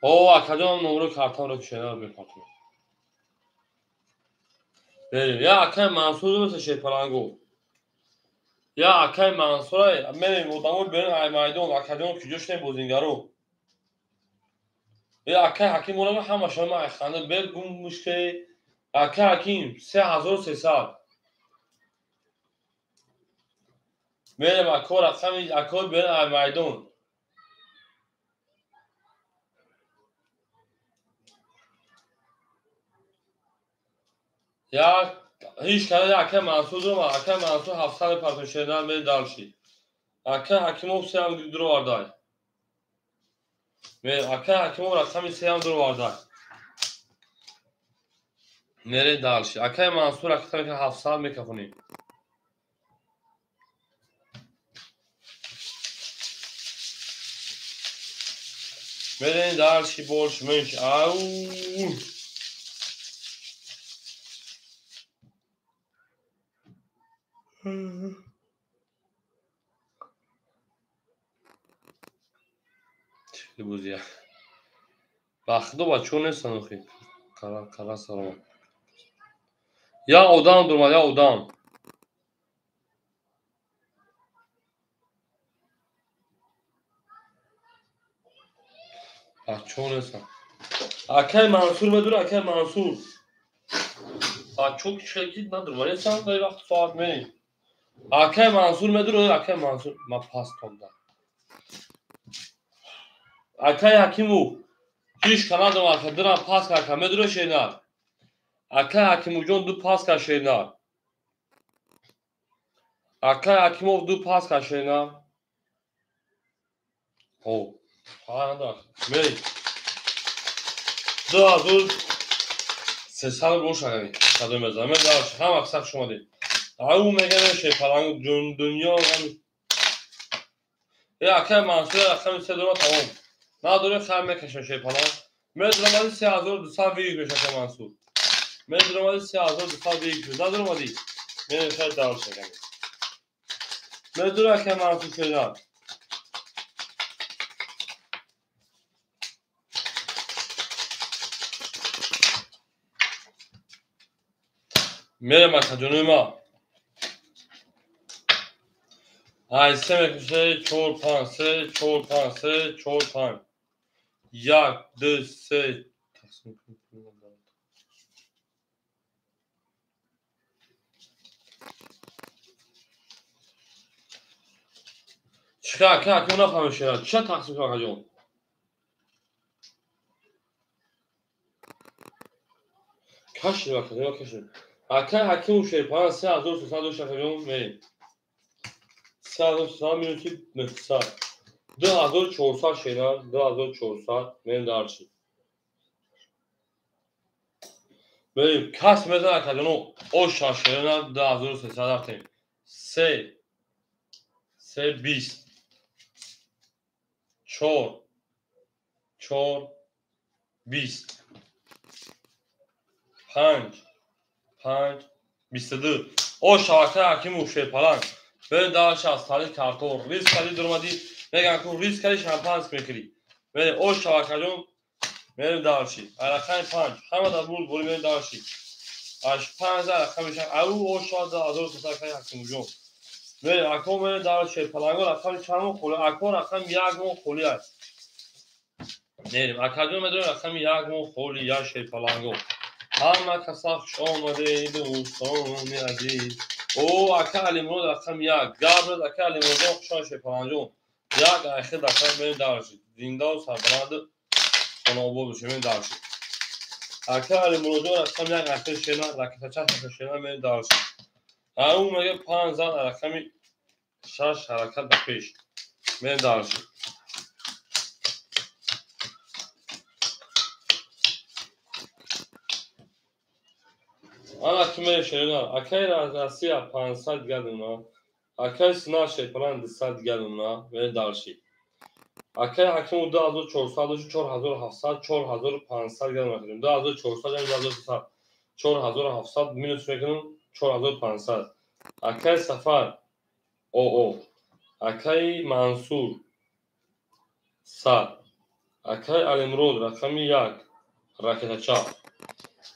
О, акаҷон номро картамро шерна мепартои. Берем. Я акай Мансур мисли шерпалангу. Я акай Мансурай, мерем одамо берем ай майдон, акаҷон куҷо шудем бозингаро. Я акай Ҳаким орама ҳамашон ма айханда бер гум мушке. Акай Ҳаким 3300. Мерем ако рақами ако берем ай майдон. Я ҳеҷ када акай Мансур дурома, акай Мансур 700 партон шерна мери далши. Акай Ҳакимов 3 дуровардай. Мер акай Ҳакимов рақами 3 дуровардай. Мере далши. Акай Мансур рақами 700 мекафонем. Мере далши больш менш. Ау. Бузия. Ба худо бачаҳо нестанд охи. Қара салом. Я одам дурмад, я одам. Бачаҳо нестанд. Акай Мансур медура, акай Мансур. Бачаҳо кишки надурмад, нестанд, вақт соат мерем. Акай Мансур медура, акай Мансур. Ма пас тонда. Акай Ҳакимов ҳеҷ канадам ака дирам пас кард, медура шернар. Акай Ҳакимовҷон ду пас кард шернар. Акай Ҳакимов ду пас кард шернар. О, мери. 2300 боша гани. Кадом мезанам. Ҳама қисса хуш омадед. Ау мегӯям шерпаланг дунё. Э акай Мансур рақами 3 дура тамом. Надоре хар мекашам шерпаланг. Медуромади 3200 вик меша акай Мансур. Медуромади 3200 вик. Надуромади. Мерем шай давр шагам. Медура акай Мансур шернар. Мерем акаҷонои ма. Ай се мекуши 4 5 3 4 5 3 4 5 1 2 3 тақсим кунем. Чиқа ака ака нафаҳмем шера. Ча тақсим кун акаҷон? Кашем акаҷон, кашем. Акай Ҳакимов шерпаланг 3300 дошт акаҷон мерем. 3300 минути 900. 2400 шернар, 2400 мерем дарчи. Мерем кас мезан акаҷоно оша шернар 2300 рафтем. 3 3 20 4 4 20 5 5 22. Оша акай Ҳакимов шерпаланг. Берем дальше аз таърих картон. Риск кардӣ дуромадӣ, мегӯям ку риск кардӣ шампанск мехӯрӣ. Мерем оша акаҷон, мерем дальше. Рақами 5. Ҳама дар бурд борӣ мерем дальше. Аш 5 рақами 6. Ау оша 2300 акай Ҳакимовҷон. Мерем ако мерем дальше шерпаланго рақами чанд мо холи? Ако рақами 1 мо холи аст. Мерем акаҷон медорем рақами 1 мо холи я шерпаланго. Ҳама каса хуш омадед дӯстони азиз. О, ака Алимурод рақами 1. Габред ака Алимуродҷон хуш омадед шерпалангҷон. Як айхи дақа мерем дальше. Зиндаву сарбаланд хонаобод бошед, мерем дальше. Ака Алимуродҷон рақами 1 айхи шерна, ракетачаша шерна мерем дальше. Ау мега 5 зан рақами 6 ҳаракат ба пеш. Мерем дальше. Ана ки мерем шерна. Акай Россия 500 гадим. Акай Сина шерпаланг 200 дигар мемонад. Мерем дальше. Акай Ҳакимов 2400 дошт, 4700, 4500 дигар мехарем. 2400 ҷамъ 2300, 4700 минус мекунем, 4500. Акай Сафар ОО. Акай Мансур 100. Акай Алимрод рақами 1 ракетача.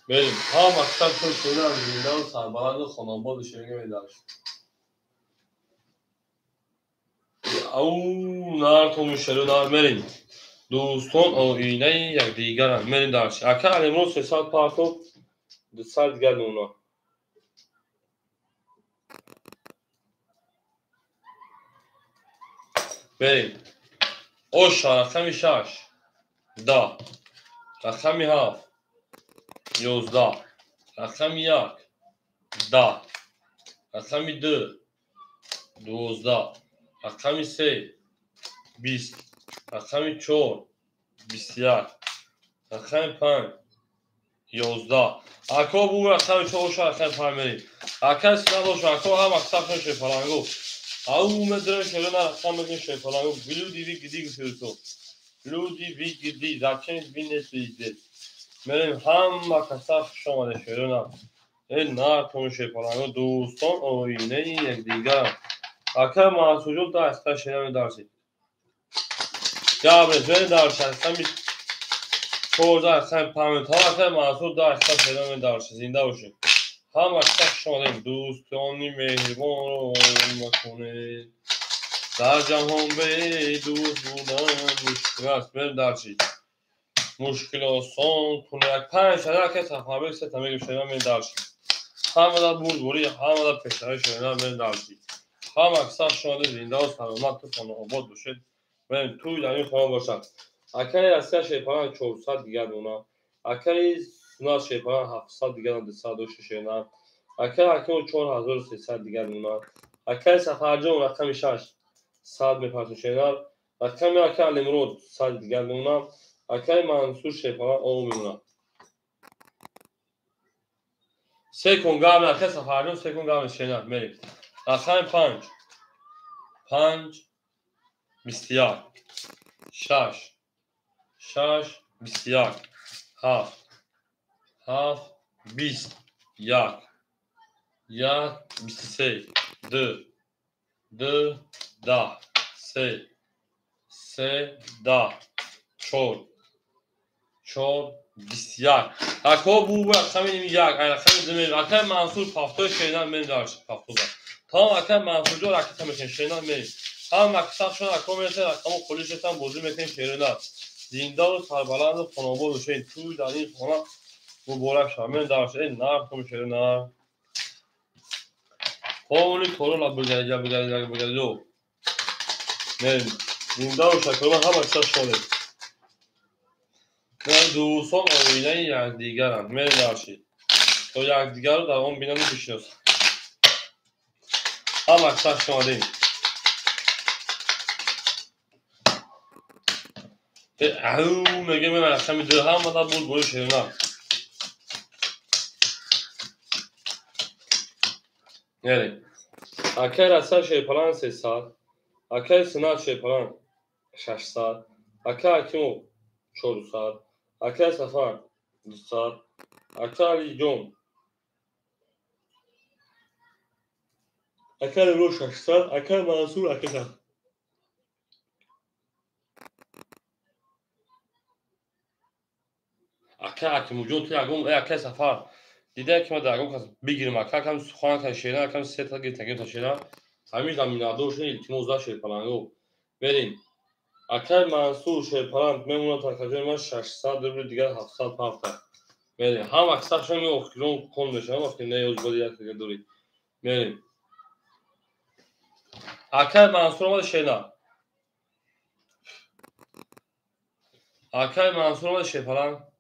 Мерем. Ҳама мактаб шуд шуда зинда ва сарбаланду хонободу ширинга медашт. Ау нар то мушару нар мерем. Дӯстон оинаи якдигаранд. Мерем дальше. Акай Алимрод 300 партов, 200 дигар мемонад. Мерем. Оша рақами 6 10, рақами 7 11, рақами 1 10, рақами 2 12, рақами 3 20, рақами 4 21, рақами 5 11. Ако бу рақами 4 оша рақами 5 мерем. Ака Сина боша, ако ҳам аксар шерпалангу. Ау медрем шерона рақам мекунем шерпалангу. Люди ви гиди гуфту. Люди ви гиди, зачем ви не здесь? Мерем ҳама каса хуш омада шерона. Э нар тон шерпалангу дӯстон оинаи якдигар. Ака Мансурҷон да аста шера медарсид. Габрез мерем дарси рақами 14 рақами 5. Ака Мансур да аста шера медарсид. Зинда бошед. Ҳама каса хуш омадем. Дӯстони меҳрибонро макунед. Дар ҷаҳон бедӯст будан мушкил аст. Мерем дарси. Мушкил осон кунад. 5 шада ака Сафарбек сета мегирем шера мерем дарси. Ҳамада бурдборӣ, ҳамада пешравӣ шера мерем дарси. Ҳама каса хуш омадед, зинда ва саломату хонаобод бошед. Мерем тӯй дар ин хона бошад. Акаи Асия шерпаланг 400 дигар мемонад. Акаи Сунат шерпаланг 700 дигар 200 дошта шерна. Акаи Ҳакимов 4300 дигар мемонад. Акаи Сафарҷон рақами 6 100 мепартон шерна. Рақами акаи Алимрод 100 дигар мемонад. Акаи Мансур шерпаланг ОО мемонад. Се кун гам акаи Сафарҷон, се кун гам шерна. Мерем. Рақами 5 5 21 6 6 21 7 7 20 1 1 23 2 2 10 3 3 10 4 4 21. Ако бу рақами 1, рақами 2. Акаи Мансур пафтои шерна мерем дарси пафтода. Тамом акаи Мансурҷон ракета мекунем шерна мерем. Ҳама касашон ако мерасед рақамо холӣ шуданд бозӣ мекунем шерна. Зинда ва сарбаланду хонобод бошед. Тӯй дар ин хона муборак шавад. Мерем дарси. Э нархум шерна. Полни корола бугариҷа бугариҷа бугариҷо. Мерем. Зинда ва шакрона ҳама каса шонед. Дӯстон оинаи якдигаранд. Мерем дарси. То якдигарро дар он бинанду бишиносанд. Ҳама каса хуш омадем. Ау мегӯем рақами 2 ҳамада буд бори шерна. Мерем. Акаи Расал шерпаланг 300, акаи Синат шерпаланг 600, акаи Ҳакимов 400, акаи Сафар 200, акаи Алиҷон, акаи Алимрод 600, акаи Мансур акаи Ака Ҳакимовҷон ту ягон акаи Сафар дида ки ман дар ягон кас бигирам ака кам сухан ка шера кам сета гирта гирта шера ҳамин заминадор шуд илтимос да шерпалангу. Мерем. Акаи Мансур шерпаланг мемонад акаҷони ман 600 рубли дигар 700 пафта. Мерем. Ҳама касашон охирон кон мешаванд вақте не ёз боди як дигар дорӣ. Мерем. Акаи Мансур омада шерна. Акаи Мансур омада шерпаланг.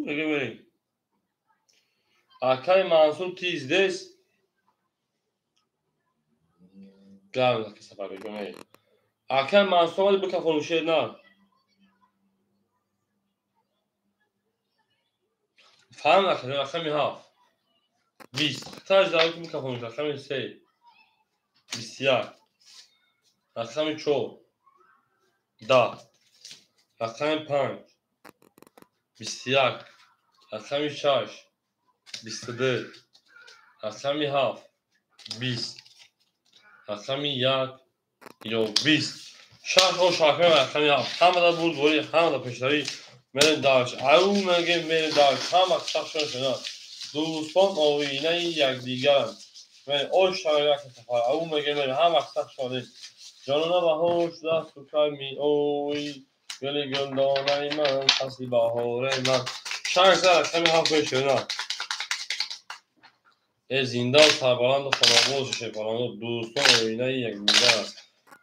Мерем. Акаи Мансур ты здесь? Гав ака Сафарбекҷон. Акаи Мансур омади бикафону шерна. Фаҳм накардем, рақами 7 20. Таҷ дар микрофон, рақами 3 21, рақами 4 10, рақами 5 21, рақами 6 22, рақами 7 20, рақами 1 ё 20. 6 о шаками рақами 7. Ҳамада бурдборӣ, ҳамада пешравӣ. Мерем дарш. Ау мегем, мерем дарш. Ҳама сахшон шуда. Дӯстон оинаи якдигаранд. Мерем ош шава як сафар. Ау мегем, мерем ҳама сахшон. Ҷонона баҳор шуда сукар меои. Гули гулдонаи ман, фасли баҳори ман. 6 рақами 7 шуда. Зинда сарбаланду хонобод шепаланду дӯстон оинаи якдигар аст.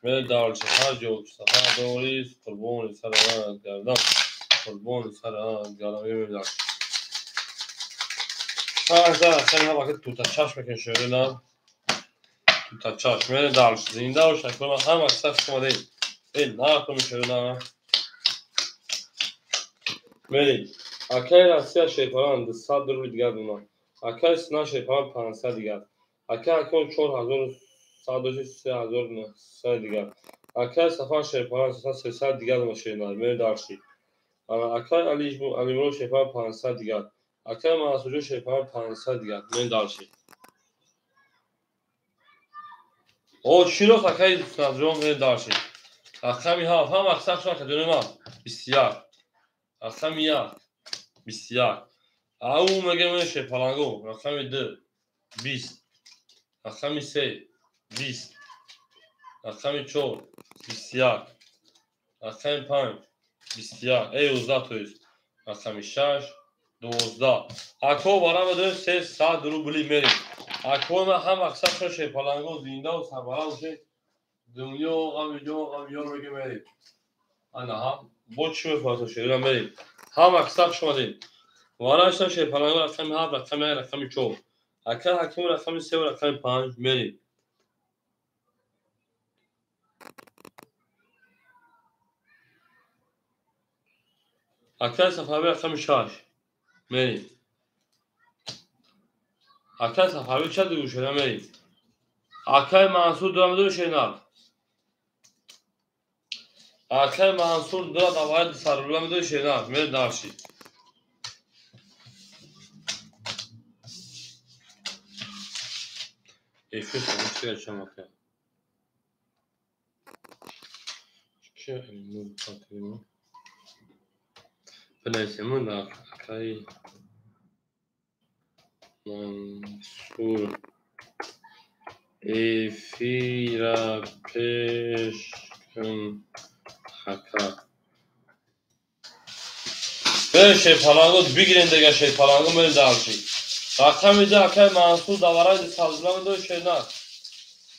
Мерем дарш. Ҳар ҷо сафар дорӣ, қурбони сарат гардам. Қурбони сарат гардам. Мерем дарш. 6 рақами 7 ака тутачашм мекунем шоирина. Тутачашм. Мерем дарш. Зинда ва шакур ҳама саф шумадем. Нақл шоирина. Мерем. Акаи Россия шерпалан 200 рубли дигар дона. Акаи Сина шерпалан 500 дигар. Акаи Ҳаким 4100 3900 дигар. Акаи Сафар шерпалан 300 дигар дона шерина. Мерем дарши. Акаи Алимурод шерпалан 500 дигар. Акаи Мансурҷон шерпалан 500 дигар. Мерем дарши. О, чирост акаи Сунатҷон, мерем дарши. Рақами 7 ҳама сахшон кадони ман 21. Рақами 1 21. Ау мегем шерпаланго. Рақами 2 20. Рақами 3 20. Рақами 4 21. Рақами 5 21. 11 то есть. Рақами 6 12. Ако барам 300 рубли мерем. Ако ма ҳама сахшон шерпаланго зинда ва сарбаланд бошед. Дунё ғами ҷон ғами ёр мегем мерем. Ана ҳам бо чӣ мефаҳмед шерина мерем. Ҳама сахш шумадем. Варашта шерпаланго рақами 7, рақами 1, рақами 4. Ака Ҳаким рақами 3 ва рақами 5 мерем. Акаи Сафарӣ рақами 6 мерем. Акаи Сафарӣ ча дигу шера мерем. Акаи Мансур дура медори шерина. Акаи Мансур дура даваи 200 рубла медори шерина. Мерем дарши. Эфир чӣ чамака. Чӣ алимур фатима. Бинависем дар акаи Мансур эфира пеш кун ака. Берем шерпаланго бигирем дега шерпаланго мерем дарши. Рақами 2 акаи Мансур давараи 200 рубла медори шерина.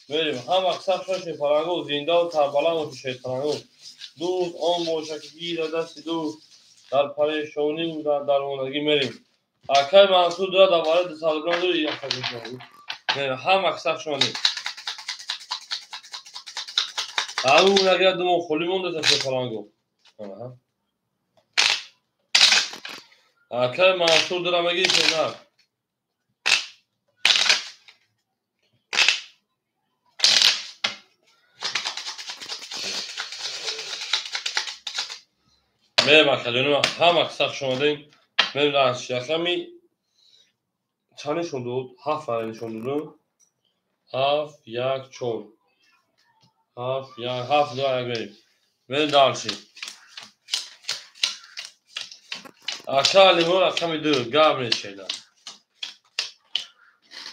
Мерем ҳама сахшон шерпаланго зинда ва сарбаланд бошед шерпаланго. Дӯст он бошад ки гирад дасти дӯст дар парешонӣ ва дар дармондагӣ мерем. Акаи Мансур дура давараи 200 рубла медори мерем ҳама сахшон. Ау нагирад думо холӣ монда шерпаланго. Акаи Мансур дура мегири шерина. Мерем акаҷони ман ҳама сахш омадем. Мерем дарши. Рақами чанд нишон дод? 7 нишон додум. 7 1 4. 7 1 7 2 1 мерем. Мерем дарши. Ака Алимур рақами 2 гап мешеда.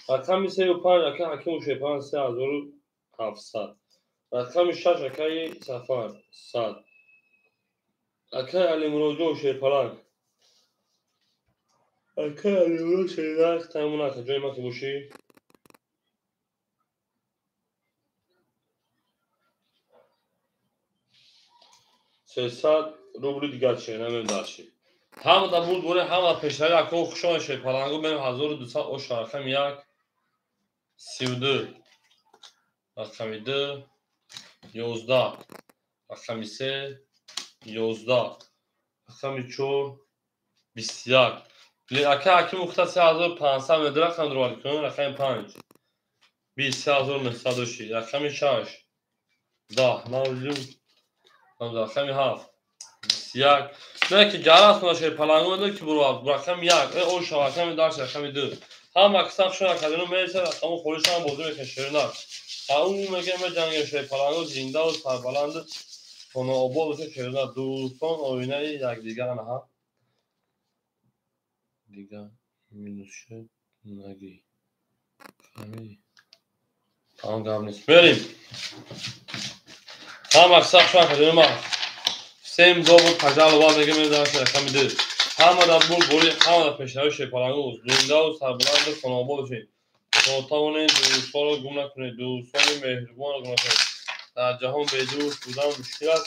Рақами 3 ва 5 ака Ҳакиму шерпалан 3700. Рақами 6 акаи Сафар 100. Акаи Алимуродҷон шерпаланг. Акаи Алимурод шерпаланг тамон ака ҷои ман ки бошӣ. 300 рубли дигар шерина мерем дарши. Ҳамада бурд боре, ҳама пешравӣ ако хушон шерпаланго мерем 1200 оша рақами 1 32, рақами 2 11, рақами 3 11, рақами 4 21. Ака Ҳаким ухта 3500 меду рақам дурвал кун, рақами 5. 23900 ши, рақами 6. 10, 92, рақами 7. 21. Не ки ҷарас куна шерпаланго меду ки бурвал, рақами 1. Э оша рақами 10, рақами 2. Ҳама кисаб шуна кадину мереса рақаму холишам бозӣ мекунад шерина. Ау мегӯям меҷангем шерпаланго зиндаву сарбаланд хонаобод бошад шерина. Дӯстон оинаи якдигар ҳа. Дигар минус шуд нагӣ. Фаҳмидӣ? Тамом гап нест. Мерем. Ҳама кисаб шуна кадину ма. Всем добр пожаловать мегӯям медонам рақами 2. Ҳама дар бурдборӣ, ҳама дар пешравии шерпаланго зиндаву сарбаланду хонаобод бошед. То тавонед дӯстонро гум накунед, дӯстони меҳрубонро гум накунед. Дар ҷаҳон бедӯст будан мушкил аст,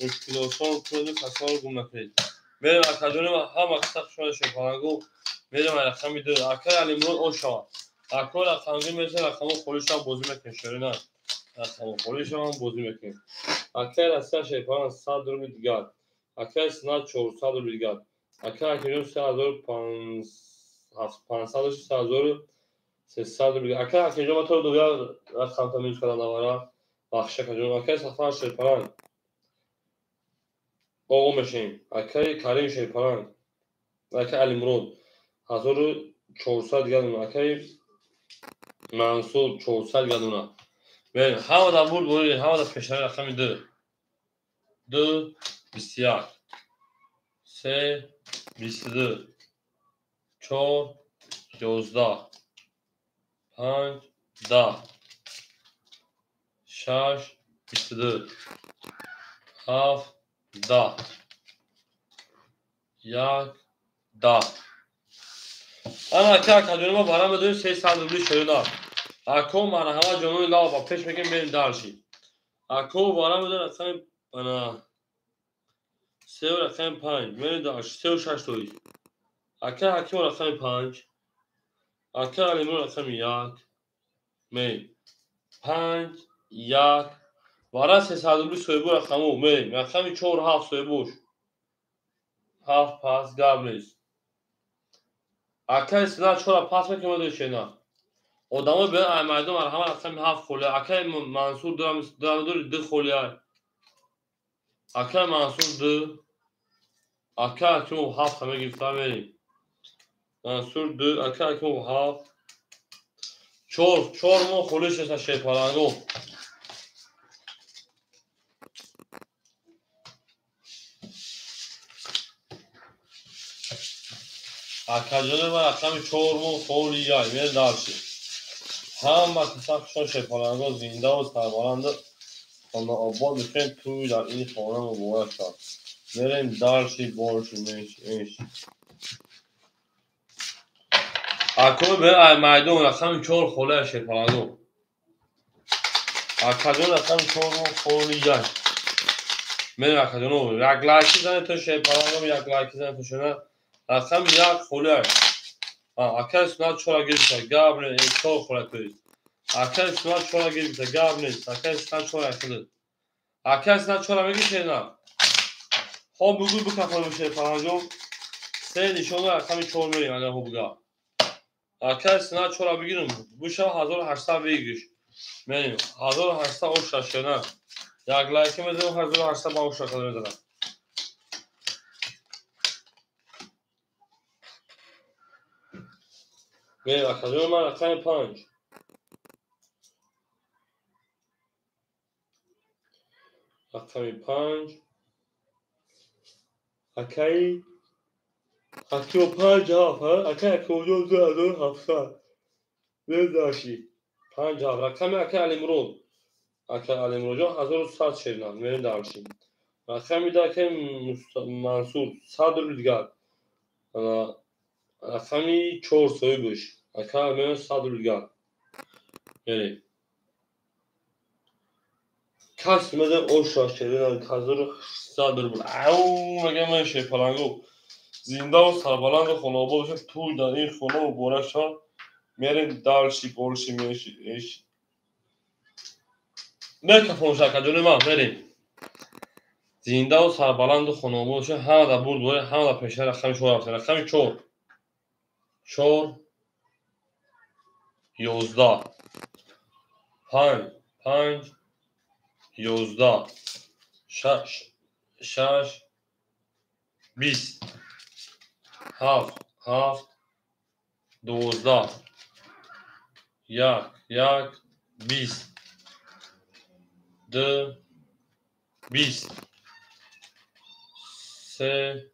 мушкилосон кунеду касонро гум накунед. Мерем акаҷони ҳама киса хушомадед шерпаланго. Мерем рақами 2. Акаи Алимурод ошава. Акои рақамгир мересад рақамҳо холӣ шаванд бозӣ мекунем шерина. Рақамҳо холӣ шаванд бозӣ мекунем. Акаи Россия шерпаланг 100 рубли дигар. Акаи Синат 400 рубли дигар. Акаи Ҳакимҷон 3500 3300 рубли. Акаи Ҳакимҷон ман торо дуя рақамта минус кардам навара. Бахш акаҷон. Акаи Сафар шерпаланг. Оғо мешавем. Акаи Карим шерпаланг. Акаи Алимурод 1400 дигар дона. Акаи Мансур 400 дигар дона. Мерем. Ҳама дар бурд борид, ҳама дар пешравии рақами 2. 2 21. 3 22. 4 11. 5 10. 6 22. 7 10. 1 10. Ана ака акаҷони ма барам медонем 300 рубли шерина. Ако марҳама ҷонони лава ба пеш мегем мерем дарши. Ако барам медонем рақами ана 3 рақами 5 мерем дарши 3 6 тои. Ака Ҳаким рақами 5. Ака Алимур рақами 1. Мерем 5 1. Вара 300 рубли соҳибу рақаму мерем. Рақами 4 7 соҳибуш. 7 пас гап нест. Акаи Синат 4 пас мекунем медонед шена. Одамои бе ай майдон марҳама рақами 7 холия. Акаи Мансур дори 2 холия. Акаи Мансур 2. Акаи Ҳакимов 7 ҳама гирифта мерем. Мансур 2, акаи Ҳакимов 7. 4 4 мо холӣ шеста шерпаланго. Акаҷони ман рақами 4 мо холия. Мерем дарши. Ҳама киса хушон шерпаланго зиндаву сарбаланду хонаобод бошед. Тӯй дар ин хона муборак шавад. Мерем дарши борши меши эши. Акои бе ай майдон рақами 4 холия шерпаланго. Акаҷон рақами 4 мо холия. Мерем акаҷоно як лайки занед то шерпаланго, як лайки занед то шена. Рақами 1 холия. Акаи Сунат 4 гирифта, гап нест, 4 холия тоист. Акаи Сунат 4 гирифта, гап нест. Акаи Сунат 4 худат. Акаи Сунат 4 мегӣ шена. Хоб бугӯ бикафон шерпаланго. 3 нишона рақами 4 мерем агар хоб буга. Акаи Сунат 4 бигирам, буша 1800 бигириш. Мерем 1800 оша шена. Як лайки мезанам 1800 ба оша қадр мезанам. Мерем акаҷони ман рақами 5. Рақами 5. Акаи Ҳакимов 5 7, акаи Ҳакимовҷон 2700. Мерем дарши. 5 7. Рақами акаи Алимурод. Акаи Алимуродҷон 1100 шерина. Мерем дарши. Рақами 2 акаи Мансур 100 рубли дигар. Рақами 4 соҳибуш. Ака мерем 100 рубли дигар. Мерем. Кас мезанем оша шерина 1600 рубл. Ау мегӯям ман шерпаланго. Зиндаву сарбаланду хонаобод бошед. Тӯй дар ин хона муборак шавад. Мерем дарши борши меши эши. Мекафон акаҷони ман мерем. Зиндаву сарбаланду хонаобод бошед. Ҳама дар бурд боред, ҳама дар пешаи рақами 4 рафтем. Рақами 4. 4 11 5 5 11 6 6 20 7 7 12 1 1 20 2 20 3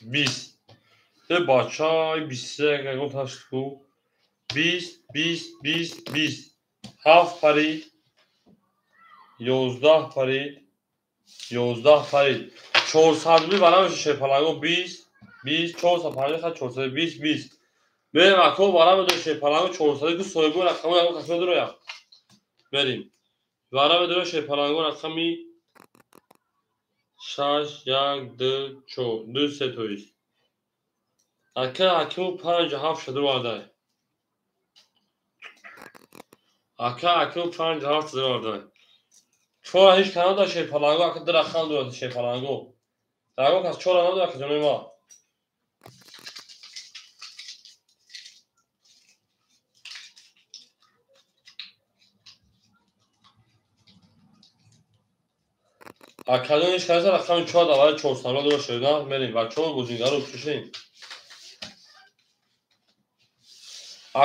20. Де бачай 23 ягон ташку 20 20 20 20 7 парид 11 парид 11 парид 400 рубли барам шерпаланго 20 20 450 хат 420 20. Берем ако барам до шерпаланго 400 ку соҳибу рақаму ягон кас медуроя. Берим. Барам до шерпаланго рақами 6 1 2 4 2 3 тоист. Ака Ҳакимов 5 7 шаду вардай. Ака Ҳакимов 5 7 шаду вардай. Чора ҳеч канал да шерпаланго ака ду рақам дорад шерпаланго. Ягон кас чора надорад ака ҷонои ма. Акаҷон ҳеч канал рақами 4 давари 400 дорад шуда. Мерем бачаҳо бозингаро кушем.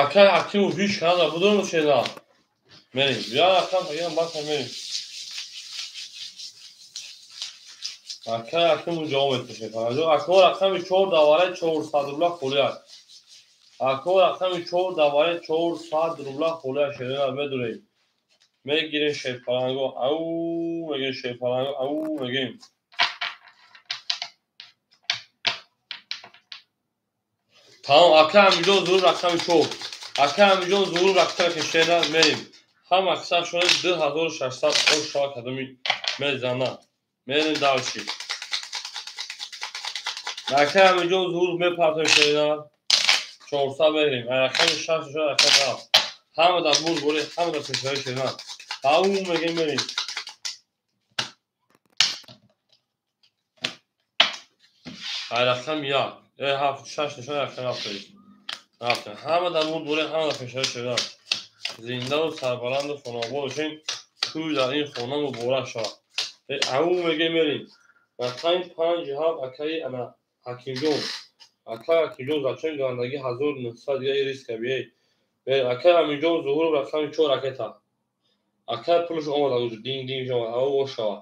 Ака Ҳакимов ҳеч канал будорам шуда. Мерем. Я рақам тагирам бас мерем. Ака Ҳакимов ҷавоб метошед. Ако рақами 4 давари 400 рубла холиак. Ако рақами 4 давари 400 рубла холиак шуда медурем. Мегирем шерпаланго, ау мегирем шерпаланго, ау мегирем. Тамом, ака Амиҷон зурур рақами 4. Ака Амиҷон зурур рақами шера мерем. Ҳам аксар шуда 2600 ош шава кадоми мезана. Мерем дальше. Ака Амиҷон зурур мепартоем шера. 400 мерем. Рақами 6 шуда рақами 7. Ҳама дар бур буре, ҳама дар пешравӣ шера. Ау мегем мерем. Рақами 1. 7 6 нишон рақами 7. 7. Ҳама дар бур буре, ҳама дар пешравӣ шера. Зиндаву сарбаланду хонобод бошем. Тӯй дар ин хона муборак шавад. Ау мегем мерем. Рақами 5 7 акаи ана Ҳакимҷон. Акаи Ҳакимҷон зачем гандагӣ 1900 дига риска бией. Акаи Амиҷон зуҳур рақами 4 ракета. Акаи пулш омада уҷо динг динг шава, ау ош шава.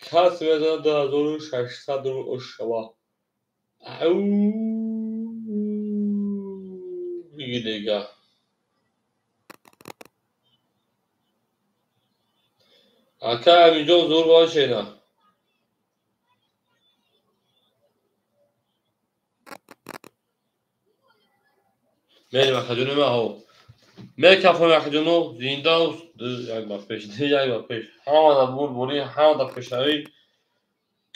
Кас мезанад 2600 рубл ош шава. Ау биги дига. Акаи Амиҷон зуҳур бошена. Мерем акаҷони ма ҳо. Мекафом акаҷоно зинда як ба пеш, як ба пеш. Ҳама дар бур бурӣ, ҳама дар пешравӣ.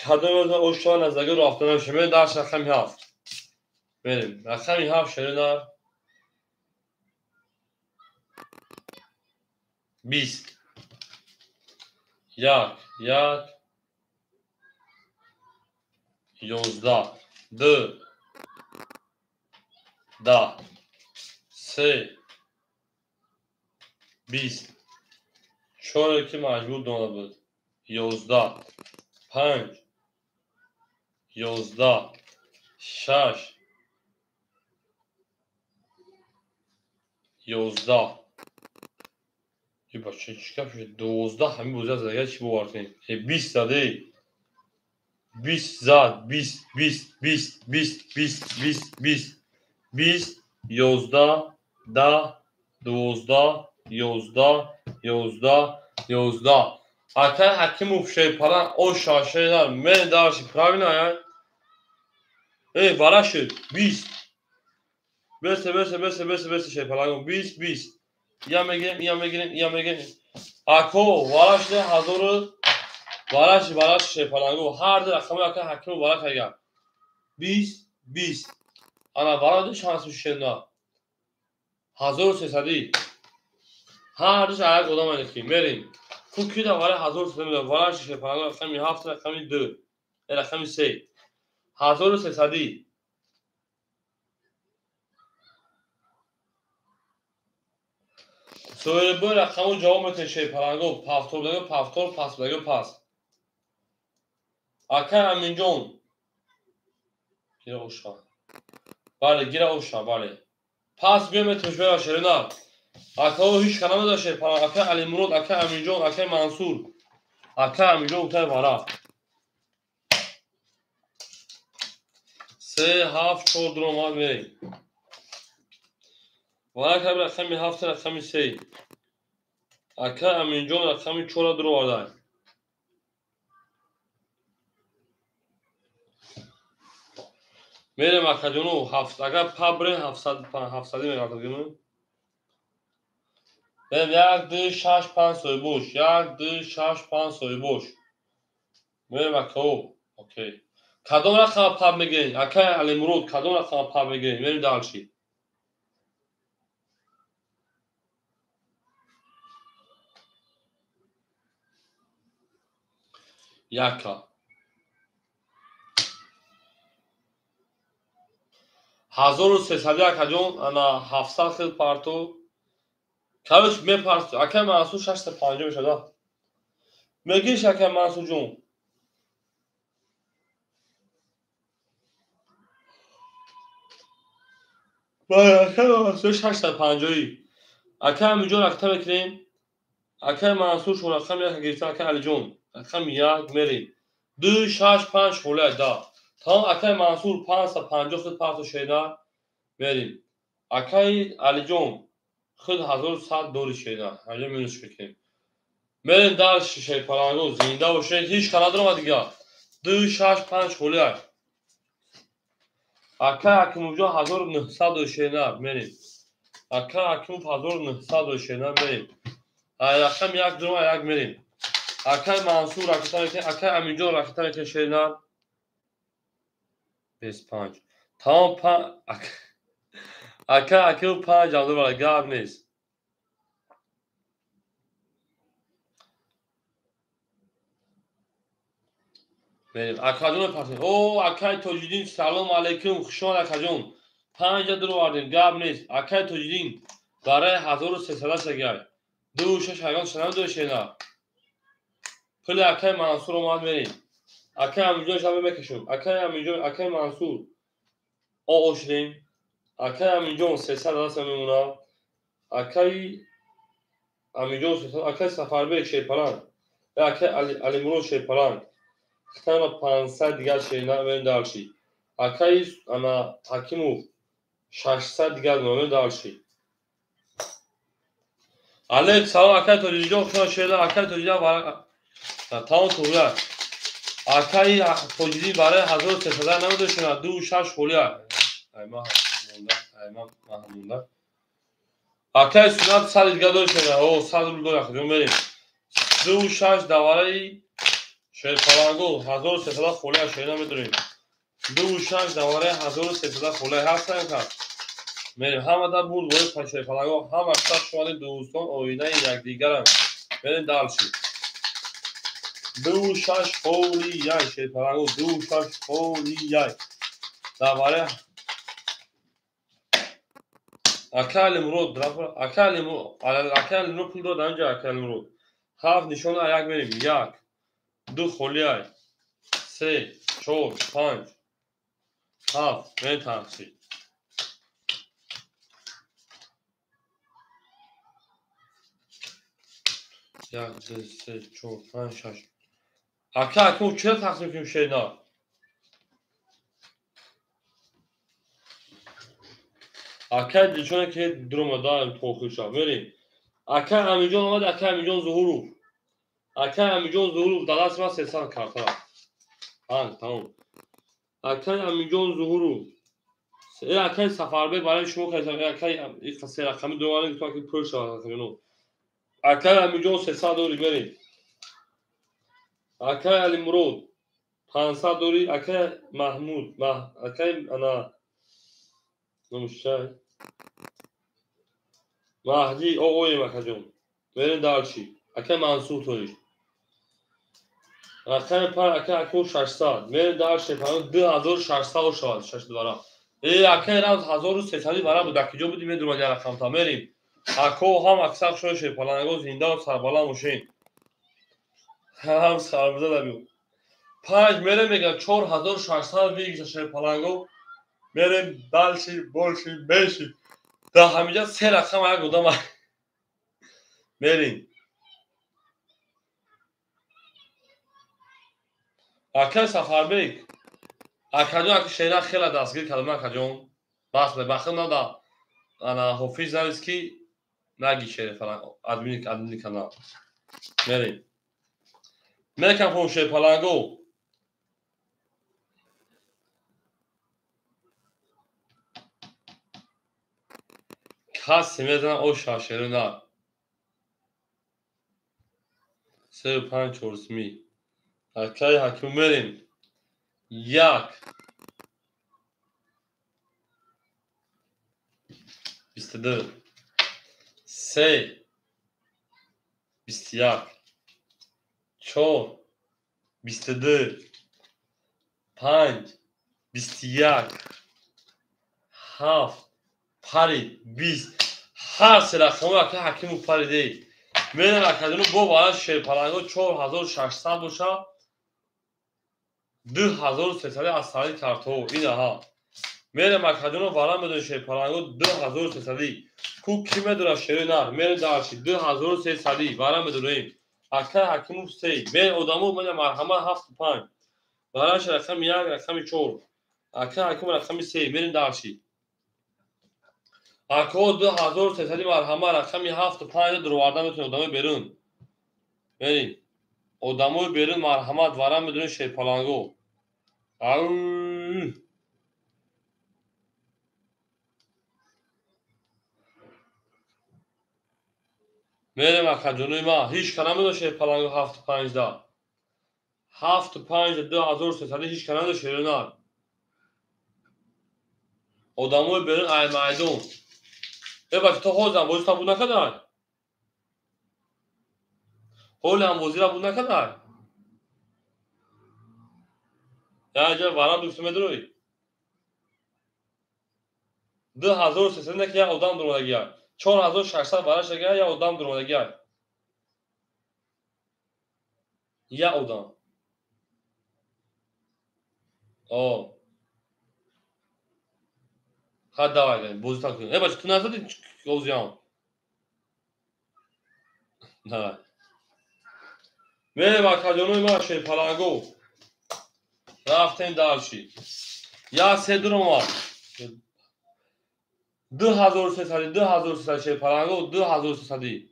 Кадом ошва назаги рафта намешавад. Мерем дарс рақами 7. Мерем рақами 7 шеринар 20 1 1 11 2 10 3 20 4 ки маҷбур дона буд 11 5 11 6 11. И бача чӣ гап шуд? 12 ҳамин бозӣ аз дигар чӣ бовар кунем? 20 заде. 20 зад 20 20 20 20 20 20 20 20 11 10 12 11 11 11. Акай Ҳакимов шерпалан ош шашедар мен дарси правильно я? Эй, вара шуд 20. Бесе бесе бесе бесе бесе шерпалан 20 20. Я мегирем, я мегирем, я мегирем. Ако вара шуд 1000 вараш вараш шерпаланго ҳар ду рақами акай Ҳакимов вара кардам. 20 20. Ана вара ду шанс шуда. 1300. Ҳар душ як одам ки мерем. Ку ки да вара 1300 меда вара шерпаланго рақами 7 рақами 2 рақами 3 1300. Соҳибои рақаму ҷавоб метавонед шерпаланго. Пафтор будаго пафтор, пас будаго пас. Акай Аминҷон. Гира оша. Бале, гира оша, бале. Пас биё метавонед бера шерина. Акао ҳеч ка намедонад шерпаланг. Акай Алимурод, акай Аминҷон, акай Мансур. Акай Аминҷон утай вара. 3 7 4 2 омад мерем. Вара каб рақами 7 рақами 3. Акай Аминҷон рақами 4 дур оварда. Мерем акаҷону 7 агар пабре 700 700 мегардагину. Мерем 1 2 6 5 соҳибош. 1 2 6 5 соҳибош. Мерем акао. Окей. Кадом рақама паб мегирем? Акай Алимурод кадом рақама паб мегирем? Мерем дальше. Яка. 1300 акаҷон, ана 700 хел парту. Короче, мепарту. Акай Мансур 650 мешавад. Мегириш акай Мансурҷон. Бале, акай Мансур 650. Акай Аминҷон рақта мекунем. Акай Мансур шо рақами яка гирифта, акай Алиҷон. Рақами 1 мерем. 2 6 5 холия да. Тамом акай Мансур 550 худ парту шена мерем. Акай Алиҷон худ 1100 дори шена. Ҳамҷа минус мекунем. Мерем дар шерпаланго зинда бошед. Ҳеч ка надорам дига. 2 6 5 холия. Акай Ҳакимовҷон 1900 дори шена мерем. Акай Ҳакимов 1900 дори шена мерем. Ай рақам 1 2 1 мерем. Акай Мансур ракета мекунем, акай Аминҷон ракета мекунем шена. 25. Тамом акай Акимов 5 ҷалдор бара гап нест. Мерем. Акаҷон мепартем. О, акай Тоҷиддин, салом алейкум, хуш омад акаҷон. 5 дур овардем, гап нест. Акай Тоҷиддин барои 1300 шагай. 2 6 ҳагон шанам дори шена. Пули акай Мансур омад мерем. Акай Аминҷон шаба мекашем. Акай Аминҷон, акай Мансур. О шудем. Акай Аминҷон 300 даст мемонад. Акай Аминҷон 300, акай Сафарбек шерпаланг. Акай Алимурод шерпаланг. Хитана 500 дигар шерина мерем дальше. Акай ана Ҳакимов 600 дигар мерем дальше. Алейк салом акай Тоҷиддин, хуш омад шерина. Акай Тоҷиддин тамом туғра. Акай Тоҷиддин барои 1300 намедошена 2 6 холия. Ай ма монда, ай ма монда. Акай Сунат 100 дигар дошена. О 100 рубл дора хӯ мерем. 2 6 давараи шерпаланго 1300 холия шерина медорем. 2 6 давараи 1300 холия ҳастан ка. Мерем ҳамада бурд бо шерпаланго ҳама шаш шуали дӯстон оинаи якдигаранд. Мерем дальше. 2 6 холия шерпаланго 2 6 холия. Давараи акай Алимурод, акай Алимурод пул дод анҷа акай Алимурод. 7 нишона як мерем. 1 2 холия 3 4 5 7 мерем тақсим. 1 2 3 4 5 6. Ака Ҳакимов чиро тақсим кунем шерина? Акай Дилшоне ки дуромада тохир шав. Мерем. Акай Аминҷон омад, акай Аминҷон Зуҳуров. Акай Аминҷон Зуҳуров дар дасти ман 300 карта. Тамом. Акай Аминҷон Зуҳуров. Акай Сафарбек барои шумо акай се рақами дуроварем то ки пур шавад. Акай Аминҷон 300 дори мерем. Акай Алимурод 500 дори, акай Маҳмуд, акай ана номушчай Маҳди оғоем акаҷон. Мерем дальше. Акай Мансур тоиш. Рақами 5 акай Акимов 600. Мерем дальше. 2600 шавад 6 вара. Акай рамз 1300 вара буд. Акиҷо буди медурмад як рақамта. Мерем. Ако ҳам аксар шои шерпаланго зиндаву сарбаланд бошед. Ҳам сарбуза дабиё. Панҷ мерем мегӯям 4600 выигрыша шерпаланго. Мерем дальше, больше, меньше. Дар ҳаминҷа се рақам як одам мерем. Акай Сафарбек, акаҷон, аки шера хела дастгир кардам, акаҷон. Бас бахил нада. Ана ҳофиз навис ки наги шере фалан админи канал. Мерем. Мекафон шерпаланго. Касе мезана о шашеро на. 3 5 4 сми. Акай ҳаким мерем. 1 22 3 21 4 22 5 21 7 парид 20. Ҳар се рақамҳо акай ҳакиму париде. Мерем акадину бо бара шерпаланго 4600 боша. 2300 аз сари картҳо. Инаҳа. Мерем акадину вара медонем шерпаланго 2300. Ку ки медонад шери нар? Мерем дарши 2300 вара медонем. Акай ҳакиму 3. Мерем одамо меня марҳамат 7 5. Вараш рақами 1, рақами 4. Акай ҳакиму рақами 3. Мерем дарши. Ако 2300 марҳамат рақами 7 5 дуроварда метавонед одамои берун. Мерем. Одамои берун марҳамат вара медонем шерпаланго. Ау. Мерем акаҷонои ман. Ҳеҷ ка намедонад шерпаланго 7 5 да. 7 5 2300 ҳеҷ ка намедонад шерунар. Одамои берун ай майдон. Э бача то ҳозир ҳам бозӣ табуд накардай? Ҳоли ҳам бозиро буд накардай? Яҷа вара дӯст медурӯй? 2300 не ки як одам дуромадагия. 4600 вараш ага як одам дуромадагия. Як одам. О. Ха давай, бозӣ так кунем. Э бача ту назадӣ озиям? Давай. Мерем акаҷонои ман шерпаланго. Рафтем дарши. Як се дуромад. 2300, 2300 шерпаланго, 2300.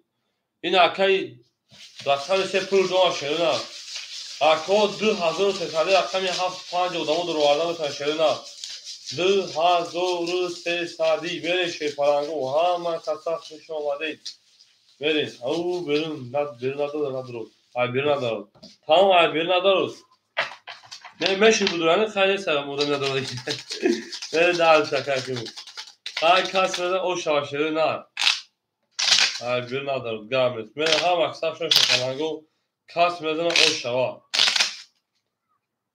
Ин акаи рақами се пул ҷома шерина. Ако 2300 рақами 7 5 одамо дуроварда метавонад шерина. 2300 мерем шерпаланго. Ҳама каса хуш омадед. Мерем. Ау берун, берун надорад, надорад. Ай берун надорад. Тамом ай берун надорад. Не меши будурани хай нест одам надорад. Мерем дар шакакиму. Ай кас меда о шава шерина. Ай берун надорад, гап нест. Мерем ҳама каса хуш шерпаланго. Кас мезана о шава.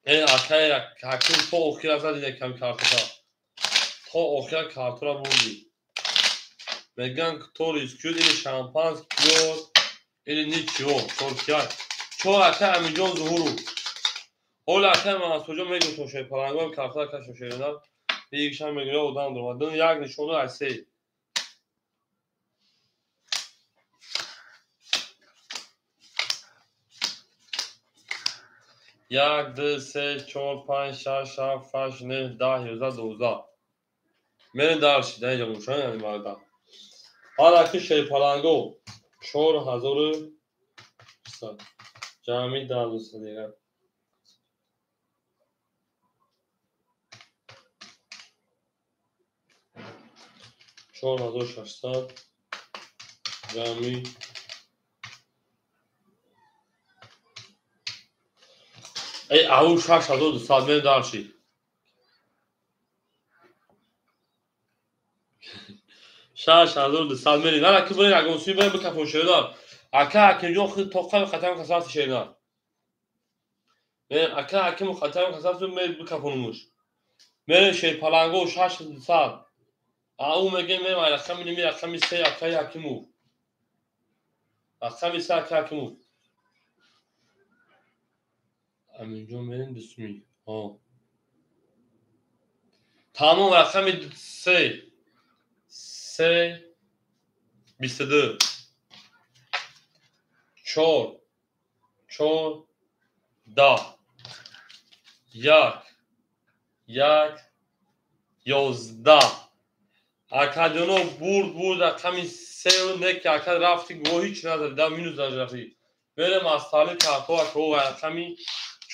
Э акай ҳаким то охира задида кам картоша. То охира картора бурди. Мегӯянд кто рискует или шампанский пьёт, или ничего. Чор чор акай Аминҷон Зуҳуру. Ҳоли акай Мансурҷон мегӯ шерпаланго картора кашо шерина. Дигишам мегӯя одам дуромад. Як нишону аз се. 1 2 3 4 5 6 7 8 9 10 11 12. Мерем дарши, дар инҷа бошад, яъне марда. Ҳар аки шерпаланго 4100 ҷамъи 12 дига. 4600 ҷамъи эй ау 6200 мерем дарши. 6200 мерем. Ҳар аки бурем ягон суи бурем бикафон шеринар. Ака ҳакимҷон худ тоқаи қатам касафти шеринар. Мерем ака ҳакиму қатам касафти мерем бикафонумуш. Мерем шерпаланго 6200. Ау мегем мерем ай рақами ними рақами се акаи Ҳакимов. Рақами се акаи Ҳакимов. Аминҷон мерем дусуми. Тамом рақами се. Се 22. 4 4 10 1 1 11. Акаҷоно бурд рақами се не ки ака рафти го ҳеч назади да минус рафти. Мерем аз таълим картҳо ака рақами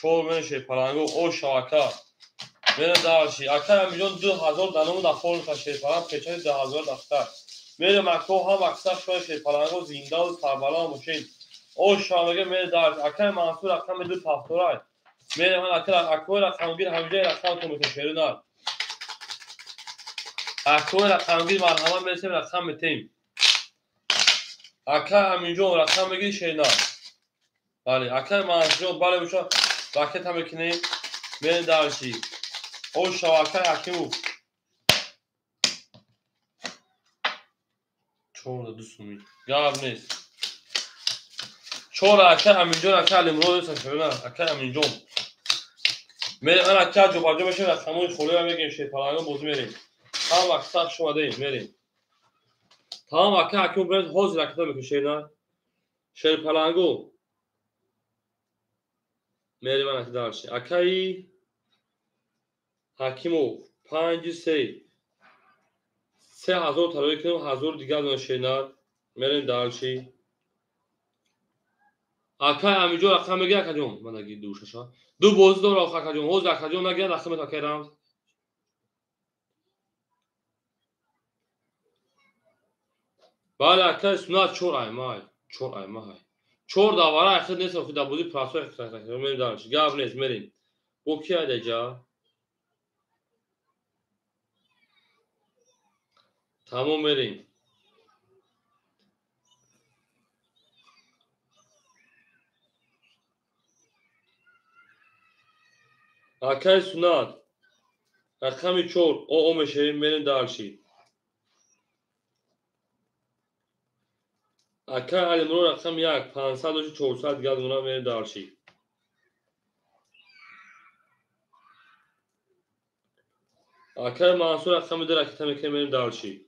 4 мерем шерпаланго оша ака. Мерем дарши. Ака Амиҷон 2000 даному да форма шерпаланг печати 2000 дафтар. Мерем ака ҳам аксар шоя шерпаланго зиндаву сарбаланд бошед. Оша мега мерем дарши. Ака Мансур рақами 2 повторай. Мерем ака акои рақамгир ҳамҷои рақамтон мекунем шерунар. Акои рақамгир марҳамат мересем рақам метем. Ака Аминҷон рақам мегири шерунар. Бале, ака Мансурҷон бале боша ракета мекунем. Мерем дарши. Оша акаи Ҳакимов. 4 2 суми. Гап нест. 4 ака Аминҷон ака Алимурод шерунар. Ака Аминҷон. Мерем ака ҷобаҷо мешем рақамҳои холиро мегирем шерпаланго бозӣ мерем. Ҳам аксар шумадаем мерем. Тамом ака Ҳакимов беред ҳозир ракета мекунем шерунар. Шерпаланго. Мерем ака дарши. Акаи Ҳакимов 5 3. 3000 тарои кунем 1000 дигар дона шерунар. Мерем дарши. Акаи Аминҷон рақам мегирад акаҷон. Ман аги душаша. Ду бозӣ дора охир акаҷон. Ҳозир акаҷон нагирад рақам мет акаи Рамз. Бале акаи Сунат 4 аймай. 4 аймай. 4 давара ахир нест охир дар бозӣ прасо мерем дарши. Гап нест мерем. Бо ки айдаҷа? Тамом мерем. Акаи Сунат рақами 4 о мешавем мерем дарши. Акаи Алимурод рақами 1 500 дошти 400 дигар дона мерем дарши. Акаи Мансур рақами 2 ракета мекунем мерем дарши.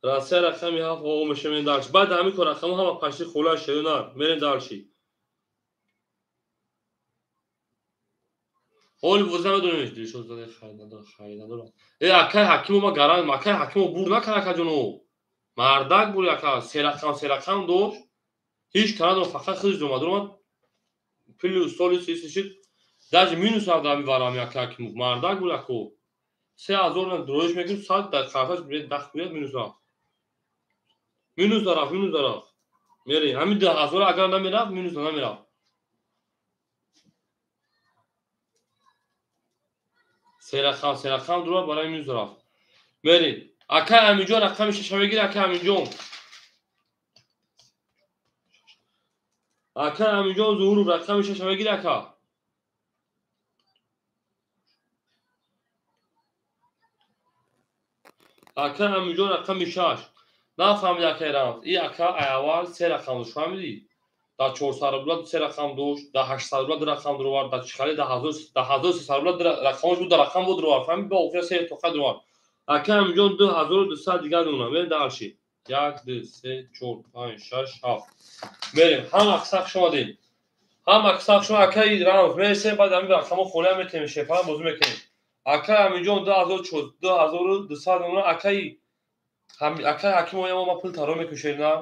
Россия рақами 7 о мешавем мерем дарши. Баъд ҳамин кор рақамҳо ҳама пашти хола шерунар мерем дарши. Ҳоли бозӣ намедонем дилшод зада хайр надора хайр надора. Э акаи Ҳакимов ма гарант акаи Ҳакимов бур накард акаҷоно. Мардак бур ака се рақам дошт. Ҳеч кара надорад фақат худаш омад. Омад плюс солис исишид. Даже минус рафт дар варами акаи Ҳакимов. Мардак бур ако. 3000 дроиш мекунем 100 дар қафас дахт гӯяд минус рафт. Минус рафт, минус рафт. Мерем. Ҳамин 2000 агар намерафт минус намерафт. Се рақам дура барои минус рафт. Мерем. Акаи Аминҷон рақами 6 мегирад акаи Аминҷон. Акаи Аминҷон Зуҳуров рақами 6 мегирад ака. Акаи Аминҷон рақами 6. Нафаҳмид акаи Рамз. И ака аввал се рақам дошт, фаҳмидӣ? Дар 400 рубла се рақам дошт, дар 800 рубла ду рақам дуровард, дар чихали дар 1300 рубла рақамош буд, дар рақам буд дуровард. Фаҳмид? Ба охира се тоқа дуровард. Акаи Аминҷон 2200 дигар дона. Мерем дарши. 1 2 3 4 5 6 7. Мерем. Ҳам аксар хуш омадем. Ҳам аксар хуш акаи Рамз мересем, баъд ҳамин рақамҳо холия метем, шефарам бозӣ мекунем. Акаи Аминҷон 2200 дона. Акаи Ҳакимов ма пул таро мекушем на?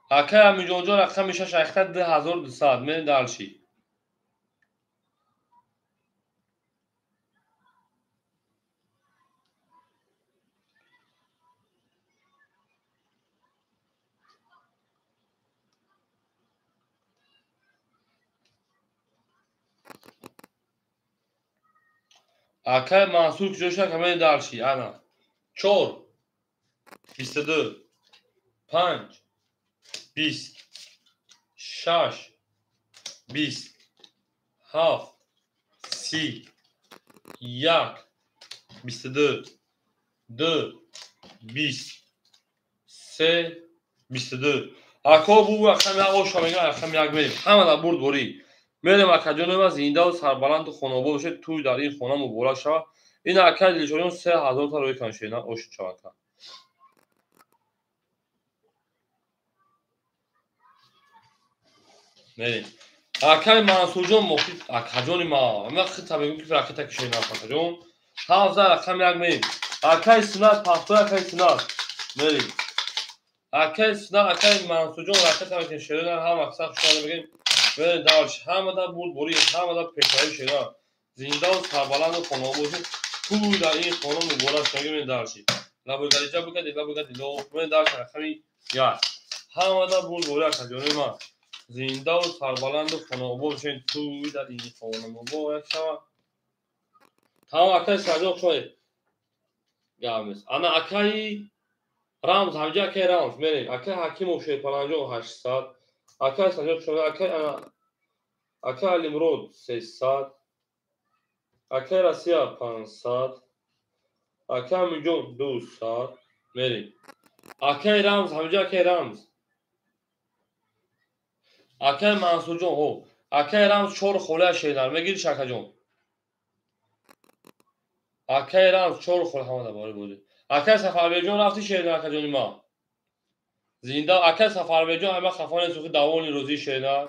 Акаи Аминҷонҷон рақами 6 айхта 2200. Мерем дарши. Акаи Мансур куҷо шуд? Мерем дарши. Ана 4 22 5 20 6 20 7 30 1 22 2 20 3 22. Ако бу рақами як оша мегирам, рақами як мерем. Ҳама дар бурд борӣ. Мерем акаҷонова зиндаву сарбаланду хонобод бошед, тӯй дар ин хона муборак шавад. Ин акаи Дилшодҷон 3000 та рӯй кан шена ош шавад. Мерем. Акаи Мансурҷон мохи акаҷони ма. Ма хита мегӯм ки ракета кишена акаҷон. 7 рақами як мерем. Акаи Сунат пахтой акаи Сунат. Мерем. Акаи Сунат акаи Мансурҷон ракета мекунем шерина ҳама аксар хушомад мегӯем. Мерем дарш ҳама дар бурд борӣ, ҳама дар пешравӣ шерина. Зиндаву сарбаланду хонобод бошед. Тӯй дар ин хона муборак шавад. Мерем дарши. Лабогариҷа бикади лабогади ло. Мерем дарш рақами як. Ҳама дар бурд борӣ акаҷони ма. Зиндаву сарбаланду хонобод бошед. Тӯй дар ин хона муборак шавад. Тамом акаи Сарҷон хушомадед. Гап нест. Ана акаи Рамз ҳамҷа акаи Рамз мерем. Акаи Ҳакимов Шерпаланҷон 800. Акаи Сарҷон хушомадед. Акаи ана акаи Алимурод 300. Акаи Россия 500. Акаи Аминҷон 200. Мерем. Акаи Рамз ҳамҷа акаи Рамз. Акаи Мансурҷон ҳо. Акаи Рамз 4 холия шернар мегириш акаҷон. Акаи Рамз 4 хол ҳама дар бораи бозӣ. Акаи Сафарбекҷон рафти шернар акаҷони ма. Зинда акаи Сафарбекҷон ҳама хафони сухи давони рӯзии шернар.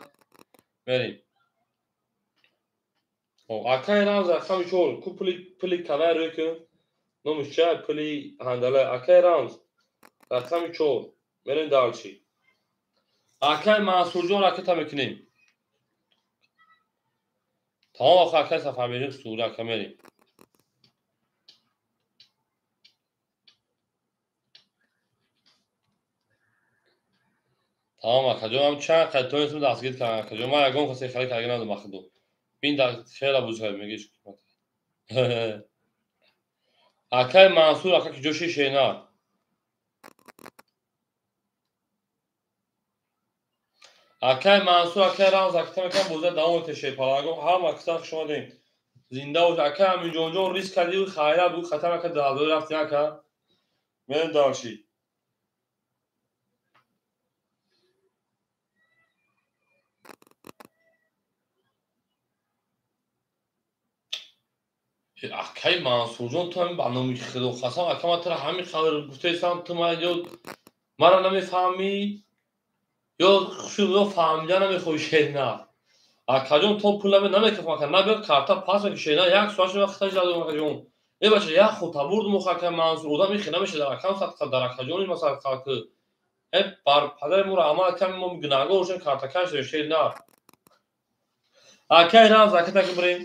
Мерем. Акаи Рамз рақами 4 ку пули калай рӯй кун. Номиш чия? Пули ҳандалай. Акаи Рамз рақами 4. Мерем дарчи. Акаи Мансурҷон ракета мекунем. Тамом ака акаи Сафарбекҷон сура ака мерем. Тамом акаҷон, ҳам чанд қад тонистам дастгир кардам акаҷон. Ман ягон касе хеле карда надодам ахду. Бин дар хела бузург мегиш. Акаи Мансур ака ки ҷоши шена. Акаи Мансур акаи Рамз акта мекунам боза давом мекунем шерпаланго. Ҳама акса хуш омадем. Зинда бош акаи Аминҷонҷон риск кардӣ хайра буд хатар ака 2000 рафти ака. Мерем дарши. Акаи Мансурҷон ту ҳамин ба номи Худо қасам ака ман туро ҳамин хабар гуфтаистам ту ман ё маро намефаҳмӣ ё хуши ё фаҳмида намехоҳӣ шерина. Акаҷон то пул намекафам ака набиёд карта пас мекунӣ шерина як соат шуд вақт задум акаҷон. Э бача як хута бурдум ох акаи Мансур одам ихе намешад дар акам садқа дар акаҷони масалан халқ. Э бар падари моро амал акам мо гунаҳгор бошем карта кашидем шерина. Акаи Рамз ака таки бирем.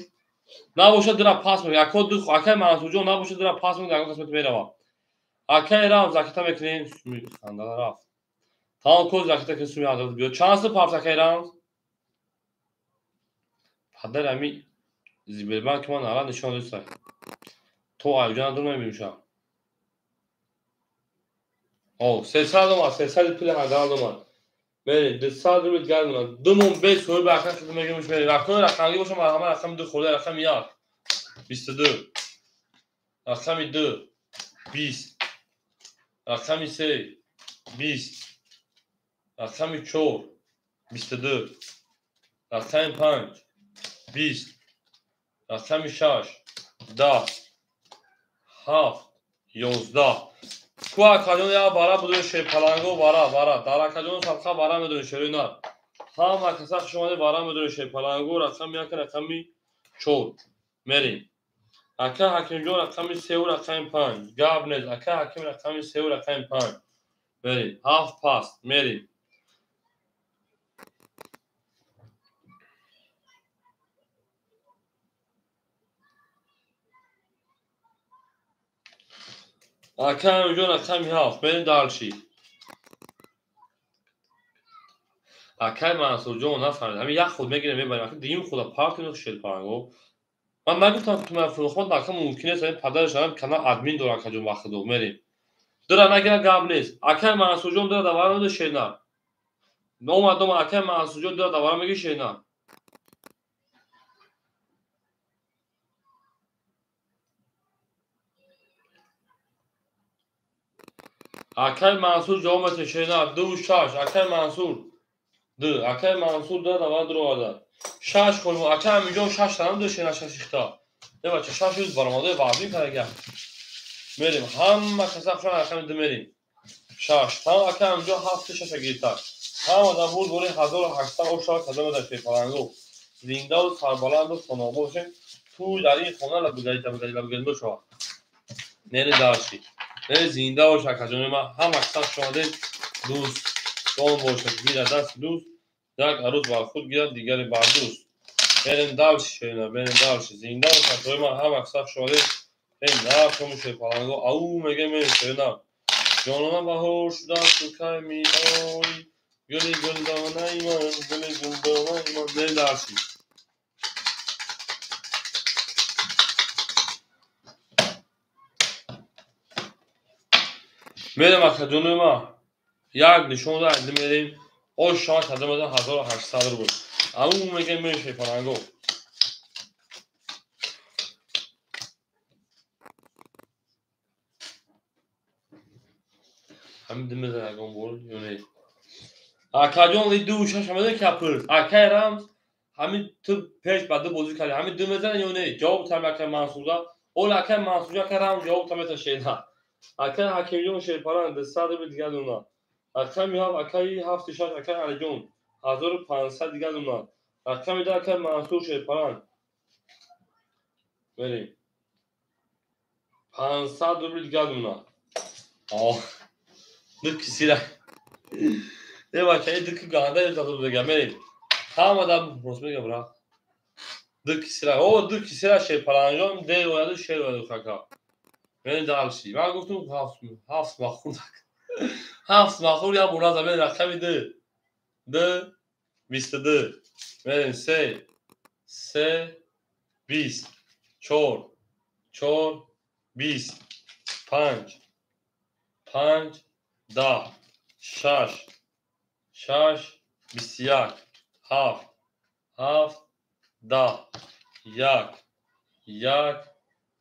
Набошад дира пас мекунем. Ако ду акаи Мансурҷон набошад дира пас мекунем, ягон қисмат мерава. Акаи Рамз аката мекунем, суми хандала рафт. Тамом коз ракета ки суми ҳазрат биёд. Чанд су пафт акаи Рамз? Падар ами Зибербанк ман ара нишон додисай. То айҷон надор намебинам. О, 300 омад, 300 пули ҳазрат омад. Мерем, 200 рубл дигар монад. Ду мон бес соҳиби ака шуда мегирмш мерем. Рақами рақамгӣ бошам, ҳама рақами 2 хӯрда, рақами 1 22, рақами 2 20, рақами 3 20, рақами 4 22, рақами 5 20, рақами 6 10, 7 11. Ку акаҷон як бара будем шерпаланго бара бара. Дар акаҷон садқа бара медонем шерои нар. Ҳама каса хуш омадед бара медонем шерпаланго рақами 1 рақами 4. Мерем. Ака Ҳакимҷон рақами 3 рақами 5. Гап нест. Ака Ҳаким рақами 3 рақами 5. Мерем. 7 паст. Мерем. Ака Аминҷон рақами 7. Мерем дарши. Акаи Мансурҷон нафаҳмид. Ҳамин як худ мегирем мебарем. Ака дуюм худа партино шерпаланго. Ман нагуфтам ки ту ман фурӯхтам, ака мумкин нест ҳамин падараш ҳам канал админ дора акаҷон ба худо. Мерем. Дира нагира гап нест. Акаи Мансурҷон дира давар шернар. Омад, омад, акай Мансурҷон ду давара мегӣ шена. Акай Мансур ҷавоб метавад шена. Ду шаш. Акай Мансур. Ду. Акай Мансур ду давара дуроварда. Шаш хол. Акай Аминҷон шаш танам ду шена шаш ихта. Не бача шаш рӯз баромадаи вазин карда. Мерем. Ҳама каса хушан рақами ду мерем. Шаш. Там акай Аминҷон ҳафту шаша гирифта. Ҳама дар буд бори 1800 ошава каза меда шерпалангу. Зиндаву сарбаланду хонобод бошем. Ту дар ин хона лабгарита бгари лабгари бошава. Мерем дарши. Зинда бош акаҷони ман, ҳама каса хуш омадед. Дӯстон бошад, гирад даст дӯст, як арӯз бар худ гирад, дигаре бар дӯст. Мерем дарши шерина, мерем дарши. Зинда бош акаҷони ман, ҳама каса хуш омадед. Нархому шерпалангу ау мегем мерем шерина. Ҷонона баҳор шудааст, ту кай меоӣ? Гули гулдонаи ман, гули гулдонаи ман. Мерем дарши. Мерем акаҷони ман. Як нишон ду мерем. Ош шава каза меда 1800 рубл. Ау мегем мерем шерпалангу. Ҳамин ду мезан ягон бор ё не? Акаҷон ли ду шаш ҳамеда капир. Акай Рамз ҳамин ту пеш ба ду бозӣ кардӣ. Ҳамин ду мезан ё не? Ҷавоб там акай Мансурда. Ол акай Мансурҷон акай Рамз ҷавоб там мета шена. Акай Ҳакимҷон шерпаланг 200 рубл дигар дуна. Рақами ҳафт акаи ҳафту шаш акай Алиҷон 1500 дигар дуна. Рақами ду акай Мансур шерпаланг. Мерем. 500 рубл дигар дуна. Ду кисира. Э бача, ду ки ганда зад дига мерем. Ҳама да рост мега бра. Ду кисира. О, ду кисира шерпалангҷон дер ояду шер ояду хака. Мерем дарши. Ман гуфтам ҳафт махур. Ҳафт махур як бора зад. Мерем рақами ду. Ду бисту ду. Мерем се. Се бист. Чор. Чор бист. Панҷ. Панҷ даҳ. Шаш. Шаш бисту як. Ҳафт. Ҳафт даҳ. Як. Як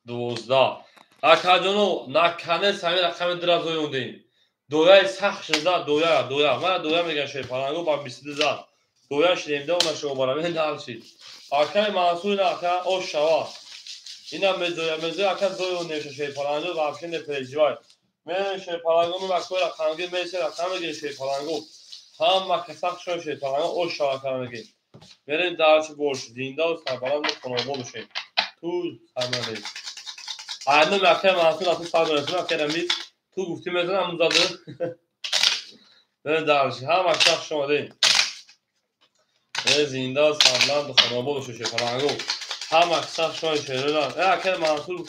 дувоздаҳ. Акаҷоно наканес ҳамин рақами дура зоёндем. Дояи сахт шуда, доя, доя. Мана доя мегӯям шерпалангу ба 22 зад. Доя шидем, да она шумо бара. Мен даршид. Акаи Мансур ина ака ош шава. Ина мезоя, мезоя ака зоёндем шерпалангу вообще не переживай. Мен шерпалангу ну акои рақамги месе рақам мегирем шерпалангу. Ҳама каса хушон шерпалангу ош шава кара мегирем. Мерем дарши бош, зиндаву сарбаланду хонобод бошем. Ту сарманед. Айнам акай Мансур ату сар доресун акай Рамиз ту гуфтӣ мезанам ҳамун зада. Мерем дарши. Ҳама каса хуш омадед. Зинда сарбаланду хонобод бошем шерпалангу. Ҳама каса хуш омадед шерона. Э акай Мансур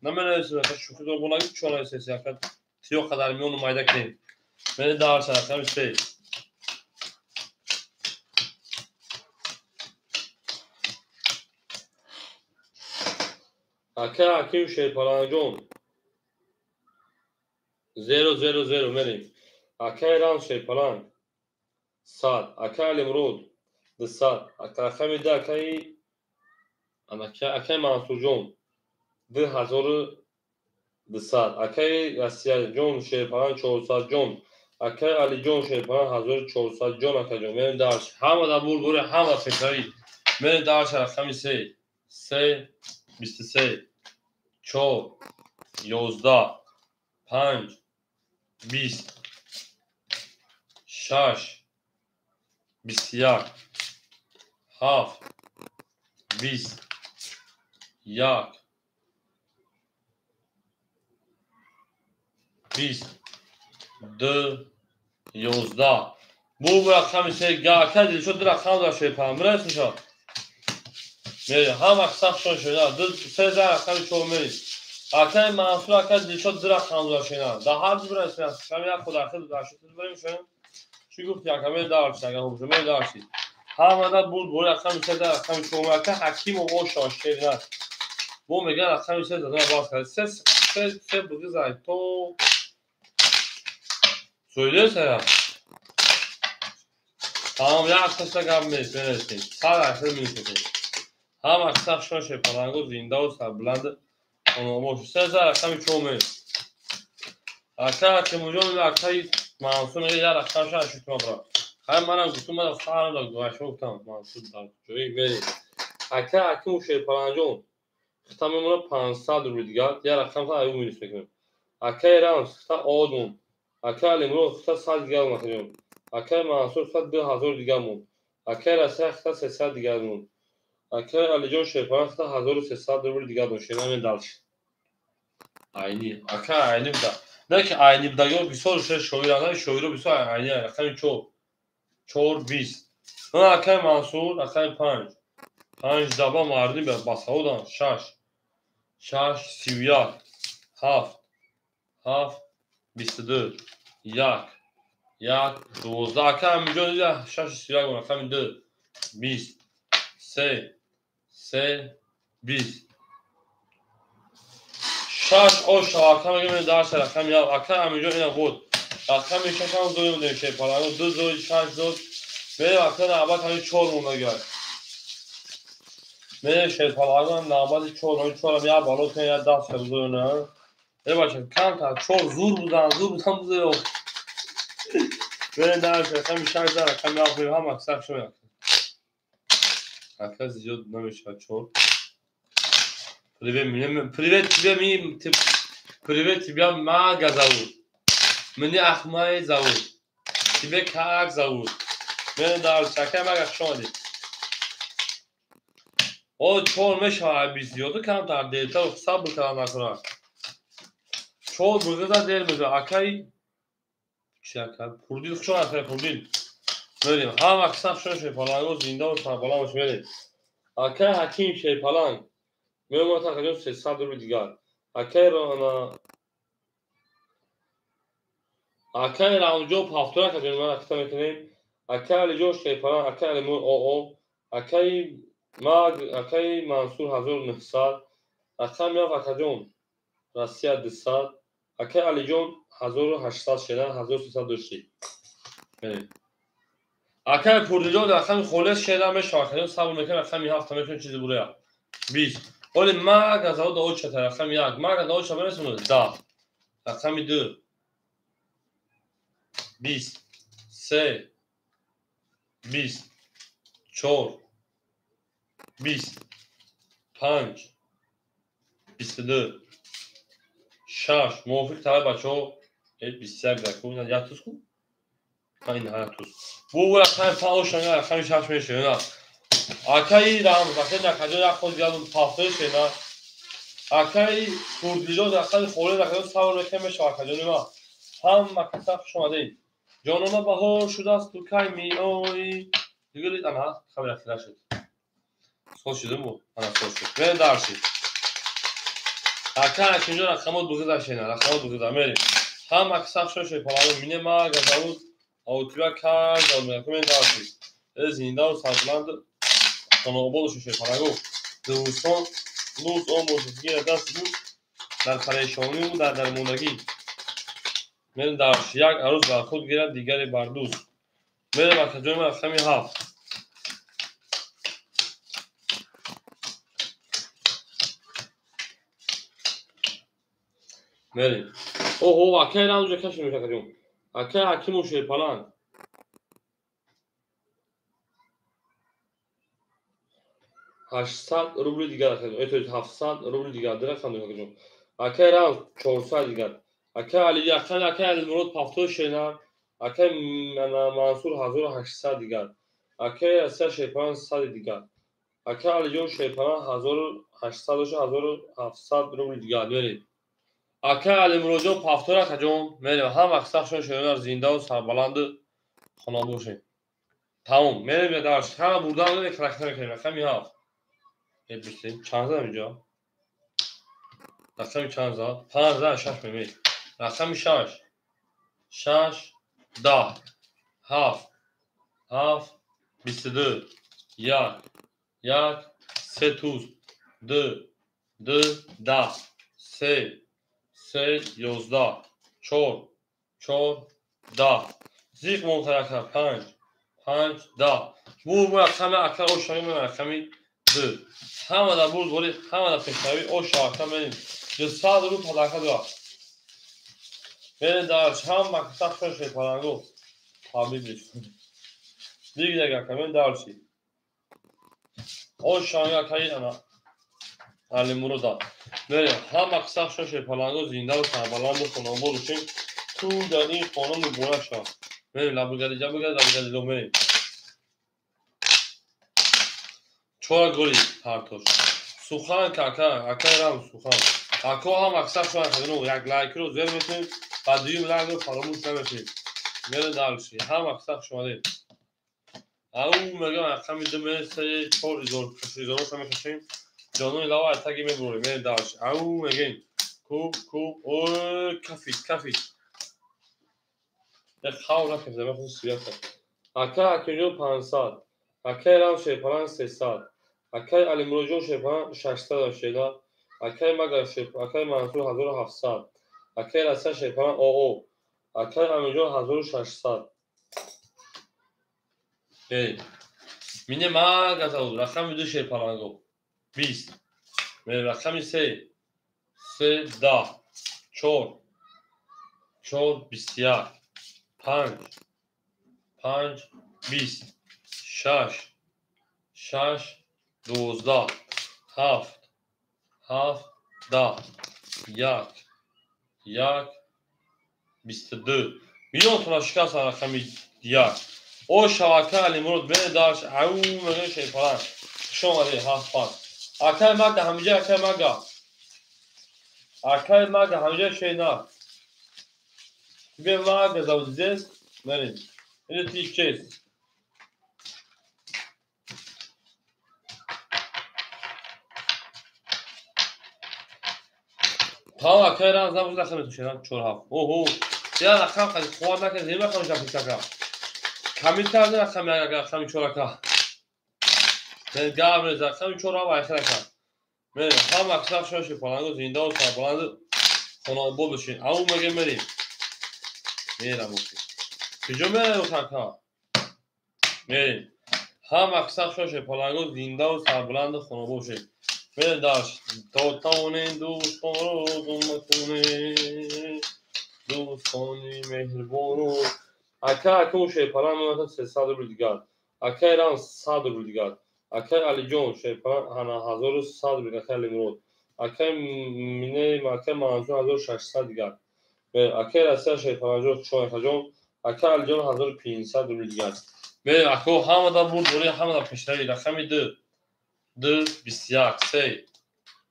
наменависем ака шӯхӣ дор бонаги чӣ нависеси ака тиё қадар миёну майда кунем. Мерем дарши рақами се. Акай Ҳаким шерпалангҷон 0 0 0 мерем. Акай Рамз шерпаланг 100. Акай Алимурод 200. Рақами ду акаи Мансурҷон 2200. Акаи Россияҷон шерпаланг 400 ҷон. Акаи Алиҷон шерпаланг 1400 ҷон акаҷон. Мерем дарш. Ҳама дар бур буре, ҳама фекравӣ. Мерем дарш рақами се. Се бисту се. Чор ёздаҳ. Панҷ бист. Шаш бисту як. Ҳафт бист. Як бист. Ду ёздаҳ. Бу рақами се. Ака Дилшод ду рақам дошт шерпаланг. Бирасиша. Мерем. Ҳама каса хушон шуда. Ду се за рақами чор мерем. Акаи Мансур ака Дилшод ду рақам дошт шена. Да ҳар ду бирасем. Рақами як худ ахир дашт бирем шена. Чӣ гуфти ака? Мерем дарши ака хуб шуд. Мерем дарши. Ҳама да буд бо рақами се да рақами чор. Ака Ҳакимов оша шерина. Бо мегӯян рақами се задана бас кард. Се се се бугизай то Söyle. Тамом, як ташта гап нест, менависем. 100 800 минус мекунем. Ҳама сах шон шерпаланго зиндаву сарбуланд оно бош. Се за рақами чор мерем. Ака Ҳакимуҷон, акаи Мансур мега як рақам шаш шутма бра. Хай манам гуфтум, ман фарм да гӯшо гуфтам Мансур дар ҷои мерем. Ака Ҳакиму шерпаланҷон хита мемона 500 рубли дигар, як рақам та аю минус мекунем. Акаи Рамз хита одум. Акаи Алимурод хита 100 дигар махӯрем. Акаи Мансур хита 2000 дигар мон. Акаи Расия хита 300 дигар мон. Акаи Алиҷон шерпаланг хита 1300 рубли дигар дошт. Шераме дальше. Айни, ака айни буда. Не ки айни будагиҳо бисёр шоиранд, шоиро бисёр айни, рақами 4. 4 20. Акаи Мансур рақами 5. 5 даба мардӣ ба саводанд 6. 6 31 7 7 22 1 1 12. Ака Амиҷон 6 31 рақами 2 20 3 3 20 6 ош ака мегӯем дарс рақами 1. Ака Амиҷон ина буд. Рақами 6 ҳам зои будем шерпаланго 2 зои 6 зод. Мерем ака навбат ҳамин 4 мондагар. Мерем шерпаланго навбати 4, ҳамин 4 ҳам як бало кунем, як даст зои на. Э бача, камтар 4 зур будан, зур будан бузоё. Мерем дарс рақами 6 дар рақами 7 мерем ҳама аксар шумо. Ака зиёд намешавад 4. Привет, привет тебе, ми, привет тебя, Мага зовут. Меня Ахмай зовут. Тебе как зовут? Мен дар чакай мага шоди. О, чор мешава бисёр камтар дертар сабр кардан накунад. Чор бугиза дер меза. Акай чи ака? Пурдил шон акай пурдил. Мерем. Ҳама кисам шон шерпаланго зинда ва сарбаланд бош мерем. Акай Ҳаким шерпаланг. Меомад тақрибан 300 рубли дигар. Акай Рана Акай Рамҷон ҳафтора каҷон ман акита мекунем. Акай Алиҷон шерпаланг, акай Алимур ОО, акай Маг, акай Мансур 1900, акай Миёв акаҷон Россия 200, акай Алиҷон 1800 шедан 1300 доштӣ. Акай Пурдилҷон рақами холес шедан мешавад, акаҷон сабр мекунем, рақами 7 мекунем чизи буроя. 20. Оли мага завода очата рақами 1, мага да оча мерасонад 10. Рақами 2 20 3 20 4 20 5 22 6 мувофиқ талаб бачаҳо 21 буда ку як туз ку ин ҳа туз бу рақами 5 ошана рақами 6 мешавад. Акаи Рамз, акаи Накаҷон як ход дигар ҳафтои шена. Акаи Пурдилҷон рақами холе рақами сабр мекунем мешавад акаҷони ман. Ҳама каса хуш омадед. Ҷонона баҳор шудааст ту кай меоӣ? Дигар ана хабар хира шуд. Сол шудем бу. Ана сол шуд. Мерем дарси. Ака Ҳакимҷон рақамот бугиза шена, рақамот бугиза мерем. Ҳама каса хуш омадед палаво мине мага завуд аутиба кай завуд мерем дарси. Зинда ва сарбуланд хонаобод бошед шерпаланго. Дӯстон луз он бошед ки даст буд дар парешониву дар дармондагӣ. Мерем дарс. Як арӯз бар худ гирад, дигаре бар дӯст. Мерем акаҷони ман рақами 7. Мерем. Оҳо, акаи Рамзо кашем акаҷон. Акаи Ҳакиму шерпаланг. 800 рубли дигар акаҷон. То 700 рубли дигар. Ду рақам дорем акаҷон. Акаи Рамз 400 дигар. Акаи Али акаи Алимурод 70 шена. Акаи Мансур 1800 дигар. Акаи Асия шерпаланг 100 дигар. Акаи Алиҷон шерпаланг 1800 дошт 1700 рубли дигар. Мерем. Акаи Алимуродҷон 70 акаҷон. Мерем. Ҳама сахшон шерпаланг зиндаву сарбаланду хонобод бошед. Тамом. Мерем дарс. Ҳама бурдан ракта мекунем. Рақами 7. Чанд зад инҷо? Рақами чанд зад? 5 зад, 6 мемед. Рақами 6. 6 10 7 7 22 1 1 3 туз 2 2 10 3 3 11 4 4 10 зиқ монтарака 5 5, 10. Бу рақами ака оша мена рақами 2. Ҳамада бурдборӣ, ҳамада пешравӣ оша ака мерим. 200 рубл подарка дорад. Мерем дарш ҳама сахт шерпаланго. Табрик мекунем. Дигар ака мен дарши. Оша акаи ана Алимурода. Мерем ҳама сахт шерпаланго зинда ва сарбаланду хонобод бошем. Ту дар ин хона муборак шав. Мерем лабугари ҷабугари лабугари ло мерем. Чора голи партош. Сухан кака, акай рам сухан. Ако ҳам аксар шудан хадино як лайкро зер мекунем ва дуюм лайкро фаромӯш намекунем. Мере дальше. Ҳам аксар шумадем. Ау мегам рақами 2 мере 3 4 изор изорро мекашем. Ҷонои лава атаги мебурем. Мере дальше. Ау мегем. Ку ку ой кафид кафид. Як хав накарда мехоҳам сиёса. Ака акиҷон 500. Акай рам шерпалан 300. Акай Алимуроҷон шерпалан 600 шеда. Акай Мага шерп, акай Мансур 1700. Акай Раса шерпалан ОО. Акай Амирҷон 1600. Эй. Мине мага зауд рақами 2 шерпаланго. 20. Ме рақами 3. 3 10. 4. 4 21. 5. 5 20. 6. 6 12. 7. 7 10. 1. 1 22. Миллион тона шикаст рақами 1. О шавака Алимурод бере дарш ау мегӯ шерпалан. Хуш омадед 7 5. Акай мага ҳамиҷа акай мага. Акай мага ҳамиҷа шена. Тебе мага зовут здесь? Мерин. Или ты честь? Та акай рам зам рақами шена 4 7. Оҳо. Я рақам қади ховар накард, зема рақами шафи. Камилтар рақами рақами 4 ака. Мен гап мезанам рақами 4 ҳам айхир ака. Мерем ҳама аксар шоши паланго зинда ва сарбаланд хонобод бошин. Ау мегем мерем. Мерам охи. Куҷо мерем ака? Мерем. Ҳама аксар шоши паланго зинда ва сарбаланд хонобод бошин. Мерем дарш. То тавонем дӯстонро гум накунем. Дӯстони меҳрубонро. Акай акун шерпалан мемонад 300 рубл дигар. Акай рам 100 рубл дигар. Акай Алиҷон шерпалан ана 1100 рубл акай Алимурод. Акай Мине акай Мансур 1600 дигар. Акай Россия шерпаланҷон Чойхаҷон акай Алиҷон 1500 рубл дигар. Мерем ако ҳамада бурд бори ҳамада пешравӣ рақами 2 2 21 3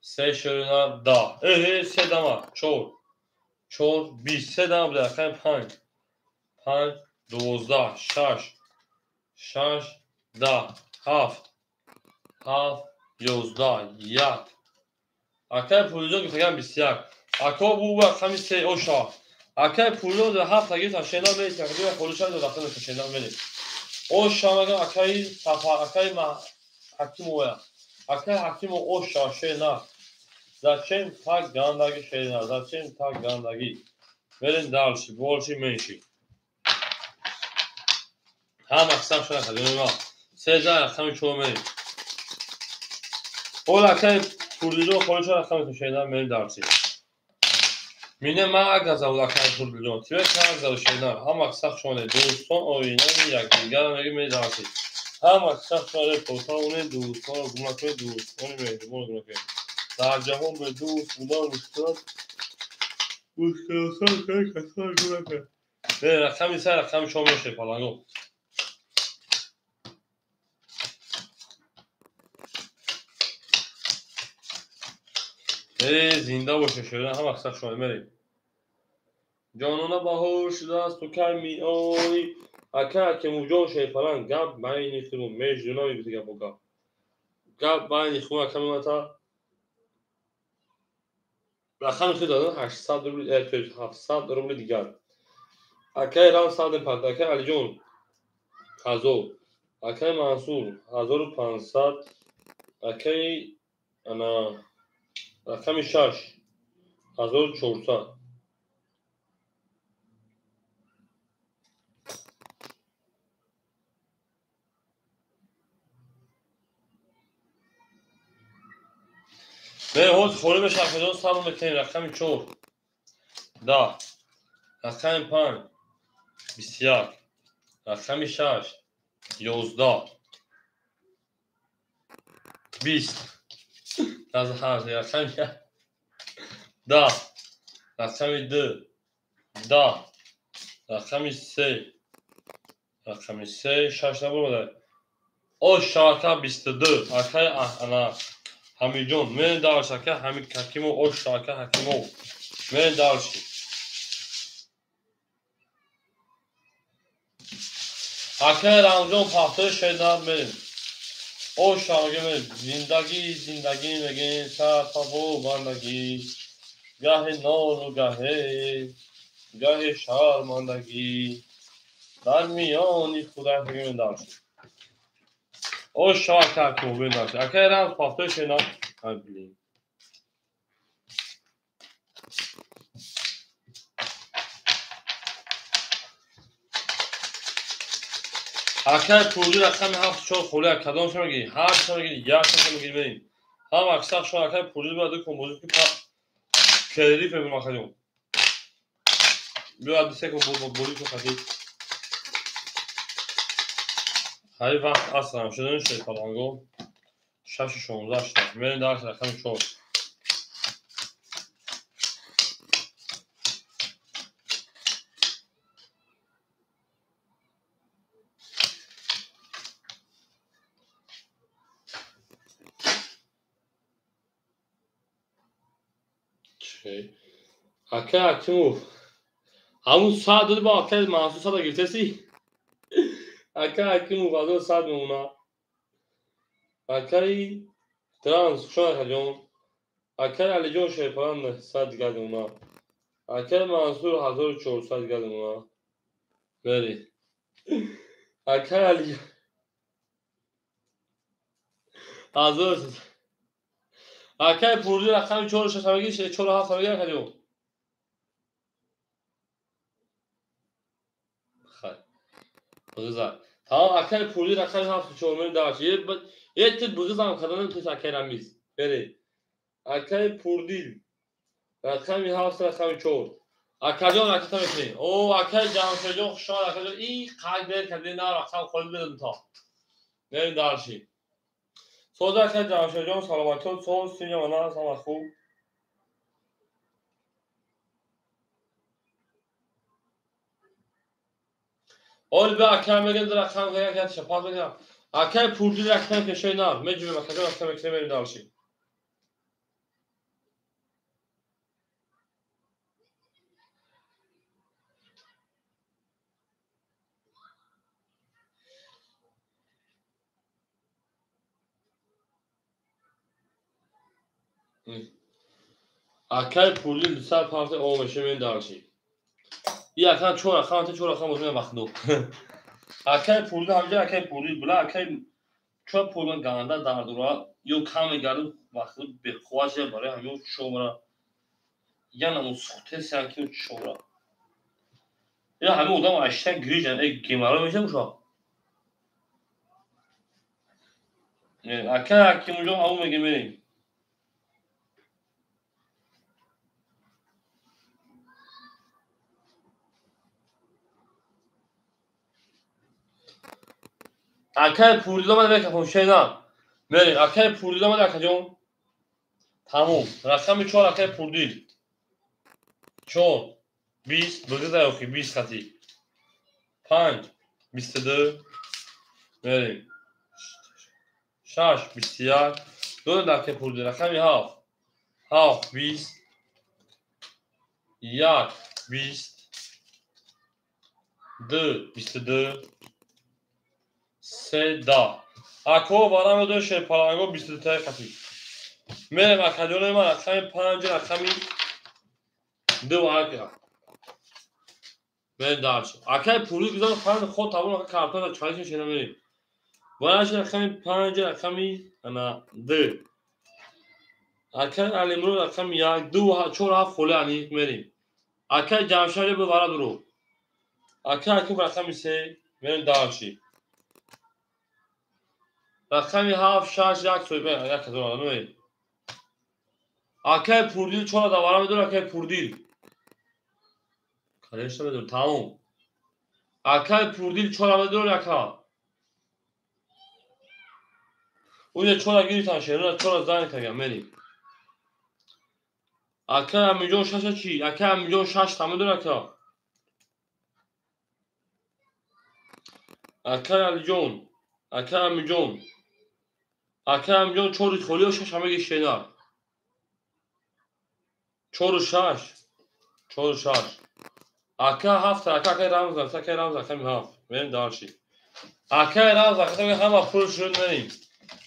3 шерина 10. Э 3 дама 4 4 20 3 дама буда рақами 5 5 12 6 6 10 7 7 11 1. Акай Пулиҷон гуфтаган 21. Ако бу рақами 3 оша. Акай Пулиҷон 7 тагита шена мерис, акай Пулиҷон рақами шена мерис. Оша мегам акай Сафар, акай Ҳакимова. Акай Ҳакимов оша шена. Зачем так гандаги шена? Зачем так гандаги? Мерем дальше, больше меньше. Ҳама қисм шуда хадима. 13 рақами 4 мерем. Ола акай Пулиҷон холиша рақами шена мерем дальше. Мине мага зауд акай Пулиҷон. Тебе как зауд шена? Ҳама қисм шуда дӯстон оинаи якдигар мегӯем мерем дальше. Ҳама қисм шуда потавонем дӯстонро гум накунед, дӯстони меҳрубонро гум накунед. Дар ҷаҳон бе дӯст будан мушкил аст. Мушкил аст, касар гум накунед. Рақами 3 рақами 4 мешавад паланго. Зинда боше шуда ҳама қисм шумо мерем. Ҷонона баҳор шудааст ту кай меоӣ? Ака Акимуҷон шерпалан гап байни худмон между нами гуфта гапо гап. Гап байни худ ака мемата рақами худ доданд 800 рубл, то есть 700 рубли дигар. Акай Рам 150, акай Алиҷон 1000, акай Мансур 1500, акай ана рақами 6 1400. Ҳозир холӣ мешавад, акаҷон, сабр мекунем. Рақами 4 10, рақами 5 21, рақами 6 11, 20, рақами 10, рақами 2 10, рақами 3, рақами 3 6 набуд. Ош шака 22 акай ана Ҳамиҷон мен дарш ака Ҳамид Ҳакимов, ош шака Ҳакимов мен дарши. Акай Рамзон пахтои шедар мерем. Ош шака мерем. Зиндагӣ зиндагӣ мегем, сарпабо бандагӣ, гаҳе нозу гаҳе гаҳе шармандагӣ, дар миёни худак мегем дарши. Ош шака Ҳакимов мен дарши. Акай Рамз пахтои шедар. Ай блин. Акай Пурди рақами 7 4 холӣ, кадомша мегирӣ? Ҳарча мегирӣ, якчаша мегирӣ, мерем. Ҳам аксар шумо акай Пурди бояд ду кун бозӣ ки перерыв мебурам, акаҷон. Биё ду се кун бозӣ кун хати. Ҳай вақт асрам шудан шуд паланго. 6:16 шуд. Мерем дарс рақами 4. Акай Ҳакимов ҳамун саат доди, бо акай Мансур сада гирифтаси? Акай Ҳакимов 1100 мемона. Акай Транс хушон, акаҷон. Акай Алиҷон Шерпалан 100 дигар мемона. Акай Мансур 1400 дигар мемона. Бери. Акай Алиҷон 1000. Акай Пурди рақами 4 6 мегирӣ, 4 7 мегирӣ, акаҷон. Хай. Бигзар. Тамом, акай Пурди рақами 7 4 мерем дарш. Е ту бигзам каданам ту акай Рамиз. Бери. Акай Пурдил рақами 7 рақами 4. Акаҷон ракета мекунем. О, акай Ҷамшедҷон хушомад, акаҷон. И қайд бер кардӣ, на рақам холӣ бидем то. Мерем дарши. Соз акай Ҷамшедҷон, саломатӣ, соз синя мана ҳама хуб. Оли бе акай мегем рақам як шапат мегирам. Акай Пурдил рақам кешои нар. Меҷубем акаҷон, рақам мекунем, мерем дарши. Акай Пурдил 200 пафта о меше мен дарши. И акан чор рақам, та чор рақам бозӣ вақтду. Акай Пурдил ҳамҷа акай Пурдил була акай чор пурдан ганда дардура ё кам мегард вақтду беқувват ша барои ҳамё чобра. Я наму сухтесан ки чобра. Я ҳами одам аштан грижан, э геморрой меша буша. Акай Ҳакимҷон ҳамун мегем мерем. Акай Пурдил омада мекафон шена. Мерем. Акай Пурдил омада, акаҷон. Тамом. Рақами 4 акай Пурдил. 4 20 бигзар охи 20 хати. 5 22 мерем. 6 21 ду акай Пурдил рақами 7 7 20 1 20 2 22 3 10. Ако варам ду шерпаланго 22 таи хати. Мерем акаҷони ман рақами 5 рақами 2 ака. Мерем дарш. Акай Пурди гузар 5 ход табон ака картона чалиш шена мерем. Вараш рақами 5 рақами ана 2. Акай Алимрод рақами 1 2 4 7 холӣ ани мерем. Акай Ҷамшед бу вара дуру. Акай Ҳаким рақами 3 мерем дарши. Рақами 7 6 1 соҳиба як ҳазор нӯ. Акай Пурдил чора давара медор, акай Пурдил. Конечно медор, тамом. Акай Пурдил чора медор, ака. Уҷа чора гирифтан шерона, чора зан кардам, мерим. Акай Амиҷон шаша чӣ? Акай Амиҷон шашта медор, ака. Акай Алиҷон, акай Амиҷон. Акай Амиҷон чори холиё шаша меги шена. Чору шаш. Чору шаш. Ака ҳафта, ака акай Рамз, акай Рамз, акай ҳафт. Мерим дарши. Акай Рамз, акай ҳама пул шуд мерим.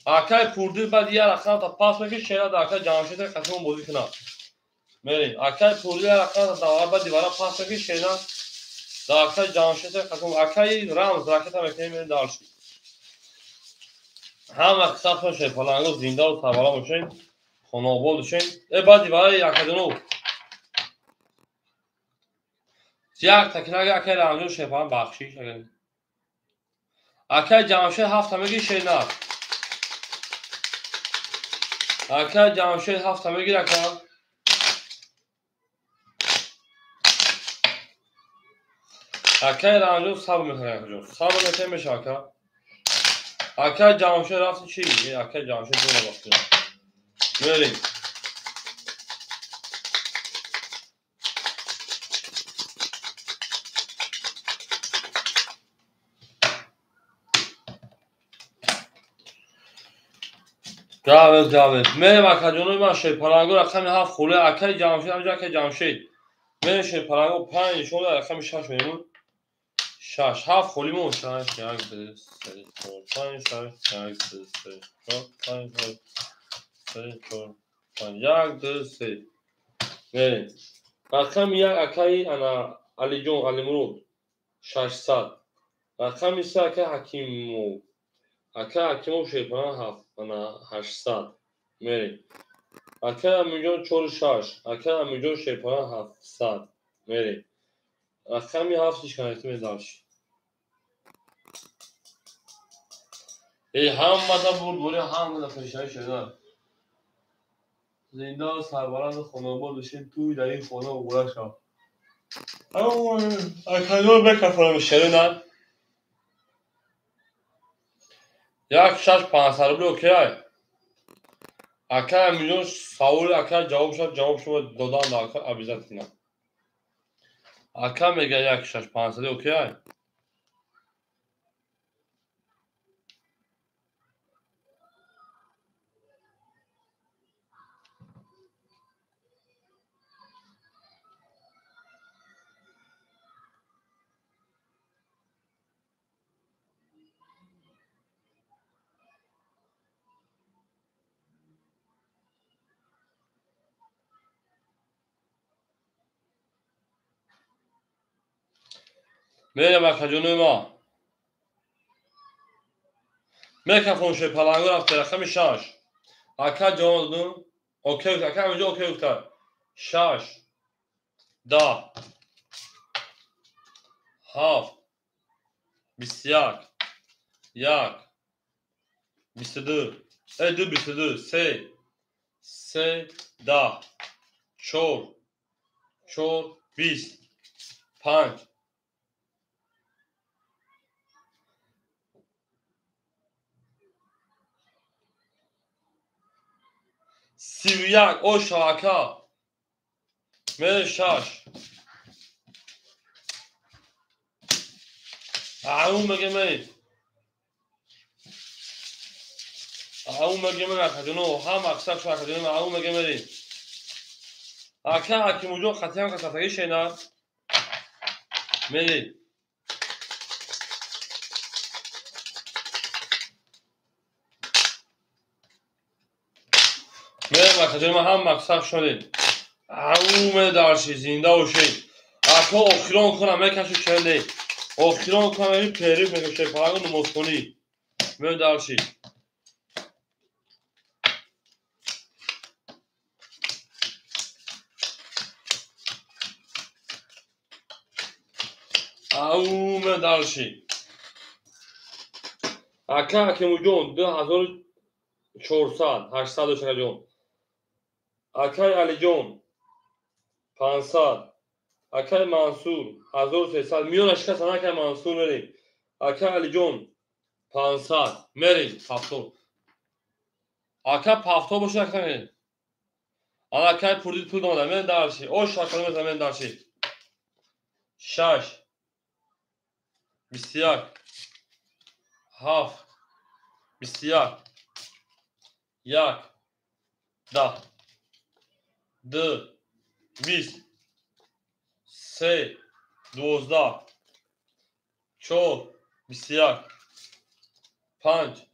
Акай Пурдил баъд як рақамта пас мекунад, шена да акай Ҷамшед қасмон бозӣ кунад. Мерим. Акай Пурдил як рақамта давара баъд дивара пас мекунад, шена да акай Ҷамшед қасмон. Акай Рамз ракета мекунем, мерим дарши. Ҳама қисматон шерпаланго зиндаву сарбаланд бошед, хонаобод бошед. Э баъд дивара якадуну. Як такинага акай Рамзон шерпаланг бахшиш. Акай Ҷамшед ҳафта мегир шена. Акай Ҷамшед ҳафта мегир ака. Акай Рамзон сабр мекунад акаҷон. Сабр мекунад меша ака. Акай Ҷамшед рафти чӣ? Акай Ҷамшед дуна бахти. Мерим. Гавез, гавез. Мерим акаҷонои ман шерпаланго рақами ҳафт хуле. Акай Ҷамшед, ҳамҷа акай Ҷамшед. Мерим шерпаланго панҷ нишон дод, рақами шаш мемон. Шаш, ҳафт холимон. Шаш, як, ду, се, чор, панҷ, шаш, як, ду, се, чор, панҷ, шаш, се, чор, панҷ, як, ду, се. Мерим. Рақами як акаи ана Алиҷон, Алимурод, 600. Рақами се акаи Ҳакимов. Акаи Ҳакимов шерпаланг ҳафт, ана 800. Мерим. Акаи Амиҷон чору шаш, акаи Амиҷон шерпаланг 700. Мерим. Рақами ҳафт ишканакӣ медарш. Эй ҳаммада бурдборӣ, ҳаммада пешравӣ шуда. Зинда сарбаланду хонаобод бошед, туй дар ин хона уғра шав. Акаҷон бекафонам шерина. Як шаш панҷсад рубли окей. Акай Амиҷон саволи акай ҷавоб шав, ҷавоб шумо додан да ака обязательно. Ака мега як шаш панҷсади окей. Мерем акаҷонои ма. Мекафон шерпаланго рафта рақами шаш. Ака ҷавоб додум. Окей, ака Амиҷон окей гуфта. Шаш, даҳ, ҳафт, бисту як, як, бисту ду, ду, бисту ду, се, се, даҳ, чор, чор, бист, панҷ. Сиву як, оша ака. Мерем шаш. Ау меге мерем. Ау меге мерем акаҷоно, ҳама аксар шу акаҷоно, ау меге мерем. Ака Ҳакимуҷон қатъиян қасатагӣ шена. Мерем. Мерем акаҷоно, ҳама аксар шудем. Ау медарши, зинда бошед. Ака охирон кунам мекашу челе. Охирон кунам ами периф мекашу шерпаланго намозхонӣ. Медарши. Ау медарши. Ака Ҳакимуҷон 2400, 800 акаҷон. Акай Алиҷон 500. Акай Мансур 1300. Миёна шикастан акай Мансур мерем. Акай Алиҷон 500. Мерем пафтор. Ака пафтор бошад ака мерем. Акай пурдид пул домада. Мен дарши. Ош шакал мезанам мен дарши. 6 21 7 21 1 10 2 20 3 12 4 21 5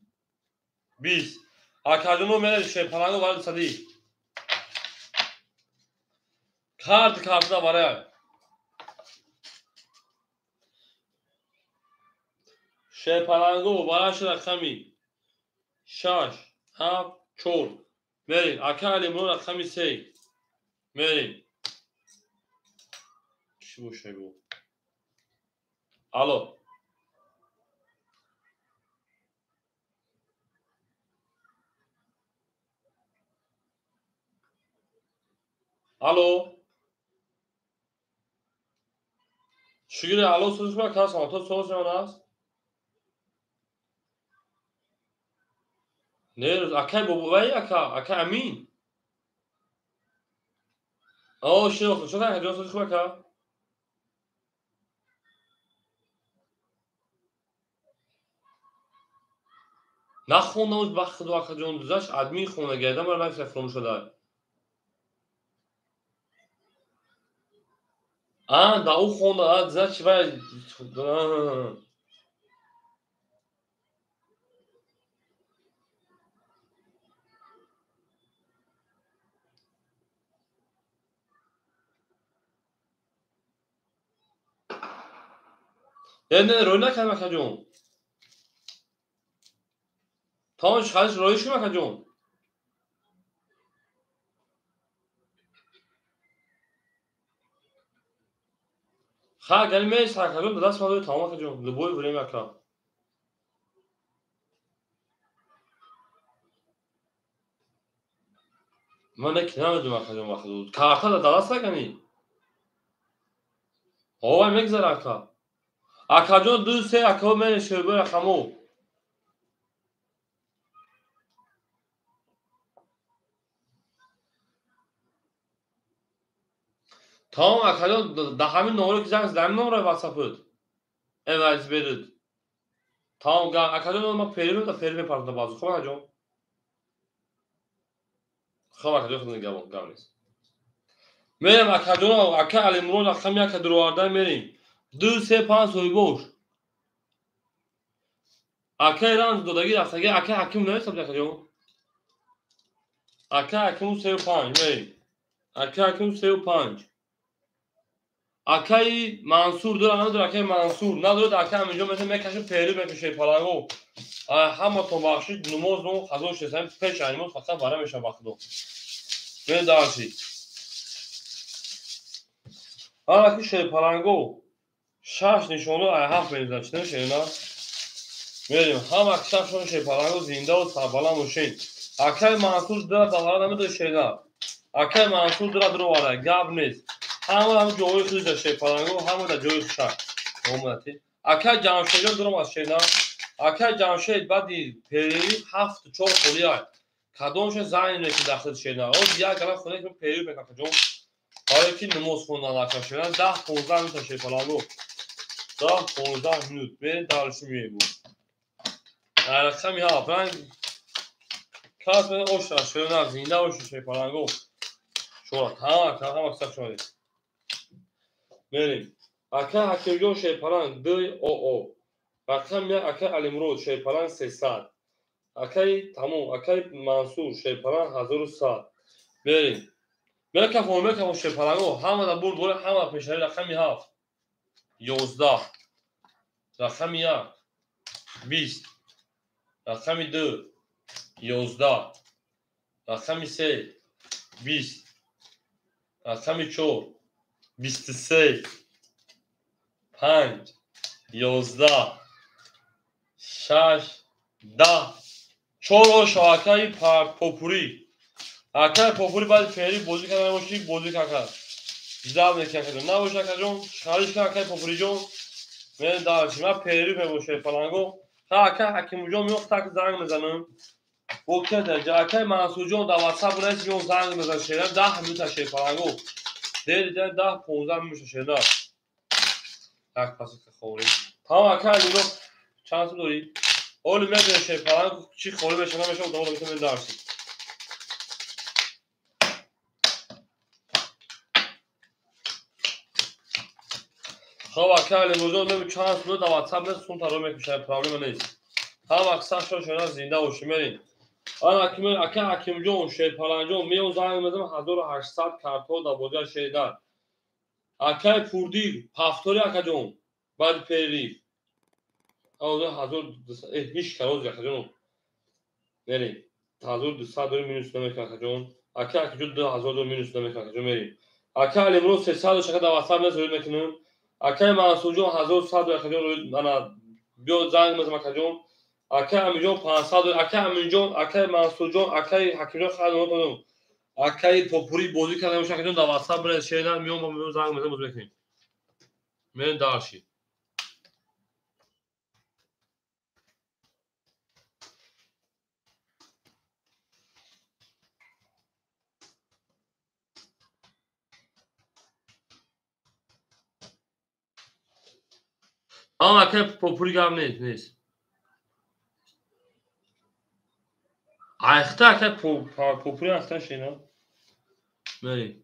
20. Акаҷоно мерем шерпаланго барои сади. Карт карта барои. Шерпаланго барои рақами 6 7 4. Мерем. Ака Алимурод рақами 3. Мерем. Чӣ боша бу? Алло. Алло. Шугири алло сӯзиш ма кас то соз ман аст? Не, акай бобовай ака, ака Амин. О, шинохтам. Чӣ ака ҷон сӯзиш ака? Нахондам ба худо ака ҷон дузаш админ хонда гардам мара нафиса фуромӯш шуда. А, да ӯ хонда, а, дузаш чи вай. Не, не, рӯй накардам ака ҷон. Тамом хаҷ рӯй шуд ака ҷон. Ха, гали мес ака ҷон, даст мадои тамом ака ҷон. Любое время ака. Ман не намедонам ака ҷон вақт. Карта да даст акани? Овай мегзара ака. Акаҷон 2 3 ака мене шӯъба рақамо. Тамом акаҷон да ҳамин номеро ки занг задам номеро WhatsApp-ут. Эваз берид. Тамом акаҷон ман перим да перим мепардам баъзу. Хоб акаҷон. Хоб акаҷон худо нигаҳбон гап нест. Мерем акаҷон ака Алимурод рақами ака дуровардан мерем. 2 3 5 соҳибош. Акай ранҷ додагӣ рафтагӣ ака ҳаким намесабд акаҷон. Ака ҳакиму 3 5 мерем. Ака ҳакиму 3 5. Акаи Мансур дора надора акаи Мансур надорад ака ҳаминҷо меса мекашад перу мекашад паланго. Ҳаматон бахшид намоз мо қазо шудем пеш аймоз фақат бара мешавад ба худо. Мен дарси. Ҳара ки шерпаланго 6 нишону ай 7 мезанад чӣ шена? Мерем ҳама шашон шерпаланго зиндаву сарбаланд бошед. Акаи Мансур дора давара намедои шена. Акаи Мансур дора дуровара гап нест. Ҳама ҳам ҷои худаш шерпаланго ҳама дар ҷои хуша. Омадати. Акаи Ҷамшедҷон дурам аз шена. Акаи Ҷамшед баъди перерив 7 4 холия. Кадомша занг мекунад дар худ шена. Оз як гала хона ки перерив мекунад акаҷон. Барои ки намоз хондан ака шена 10 15 минут шерпаланго. 10 15 минут мерем дарши меем. Рақами 7 ранг кас мен оша шена зинда оша шерпаланго. Шура ҳама ҳама каса шура. Мерем. Ака Ҳакимҷон шерпаланг 2 ОО. Рақами 1 ака Алимурод шерпаланг 300. Акаи тамом акаи Мансур шерпаланг 1100. Мерем. Мекафон мекафон шерпаланго ҳама да бурд боре ҳама пешари рақами 7. 11. Рақами 1 20. Рақами 2 11. Рақами 3 20. Рақами 4 23. 5 11 6 10. 4 шоакаи попурӣ. Акай Попури баъди фери бозӣ карда набошӣ, бозӣ кака. Ждал мекунӣ акаҷон. Набоши акаҷон, хариш кун акай Попуриҷон. Мен дальше. Ман перерыв мебошам паланго. Ха акай Ҳакимуҷон меёфт так занг мезанам. Бо ки даҷа акай Мансурҷон дар WhatsApp бунайс меён занг мезанам шера 10 минута шер паланго. Дер 10 15 минута шера. Так паси ховри. Тамом акай Алимро чанд сум дорӣ? Оли медонӣ шер паланго чӣ холӣ мешава намешава, давом метавонем дарси. Хоб ака Алимурҷон неми чанд сум дар WhatsApp нест, сум таро мекушам, проблема нест. Ҳам аксар шона зинда бошӣ мерем. Ана ака Ҳакимҷон, Шерпаланҷон меён занг мезанам 1800 картҳо дар бозиҳои шеридар. Акай Пурдил, ҳафтори акаҷон, баъди перерыв. Ҳеҷ кароз акаҷон. Мерем. 1200 дори минус намекунам акаҷон. Ака Ҳакимҷон 2000 дори минус намекунам акаҷон мерем. Ака Алимурод 300 шака дар WhatsApp нест рӯй мекунам. Акай Мансурҷон 1100 акаҷон ана биё занг мезанам акаҷон. Акай Аминҷон 500, акай Аминҷон, акай Мансурҷон, акай Ҳакимҷон хайр. Акай Попури бозӣ карда мешава акаҷон дар WhatsApp биред шеридан меём меём занг мезанам бозӣ мекунем. Мерем дальше. Ама акай Попури гап нест, нест. Айхта акай Попури айхта шена. Мерем.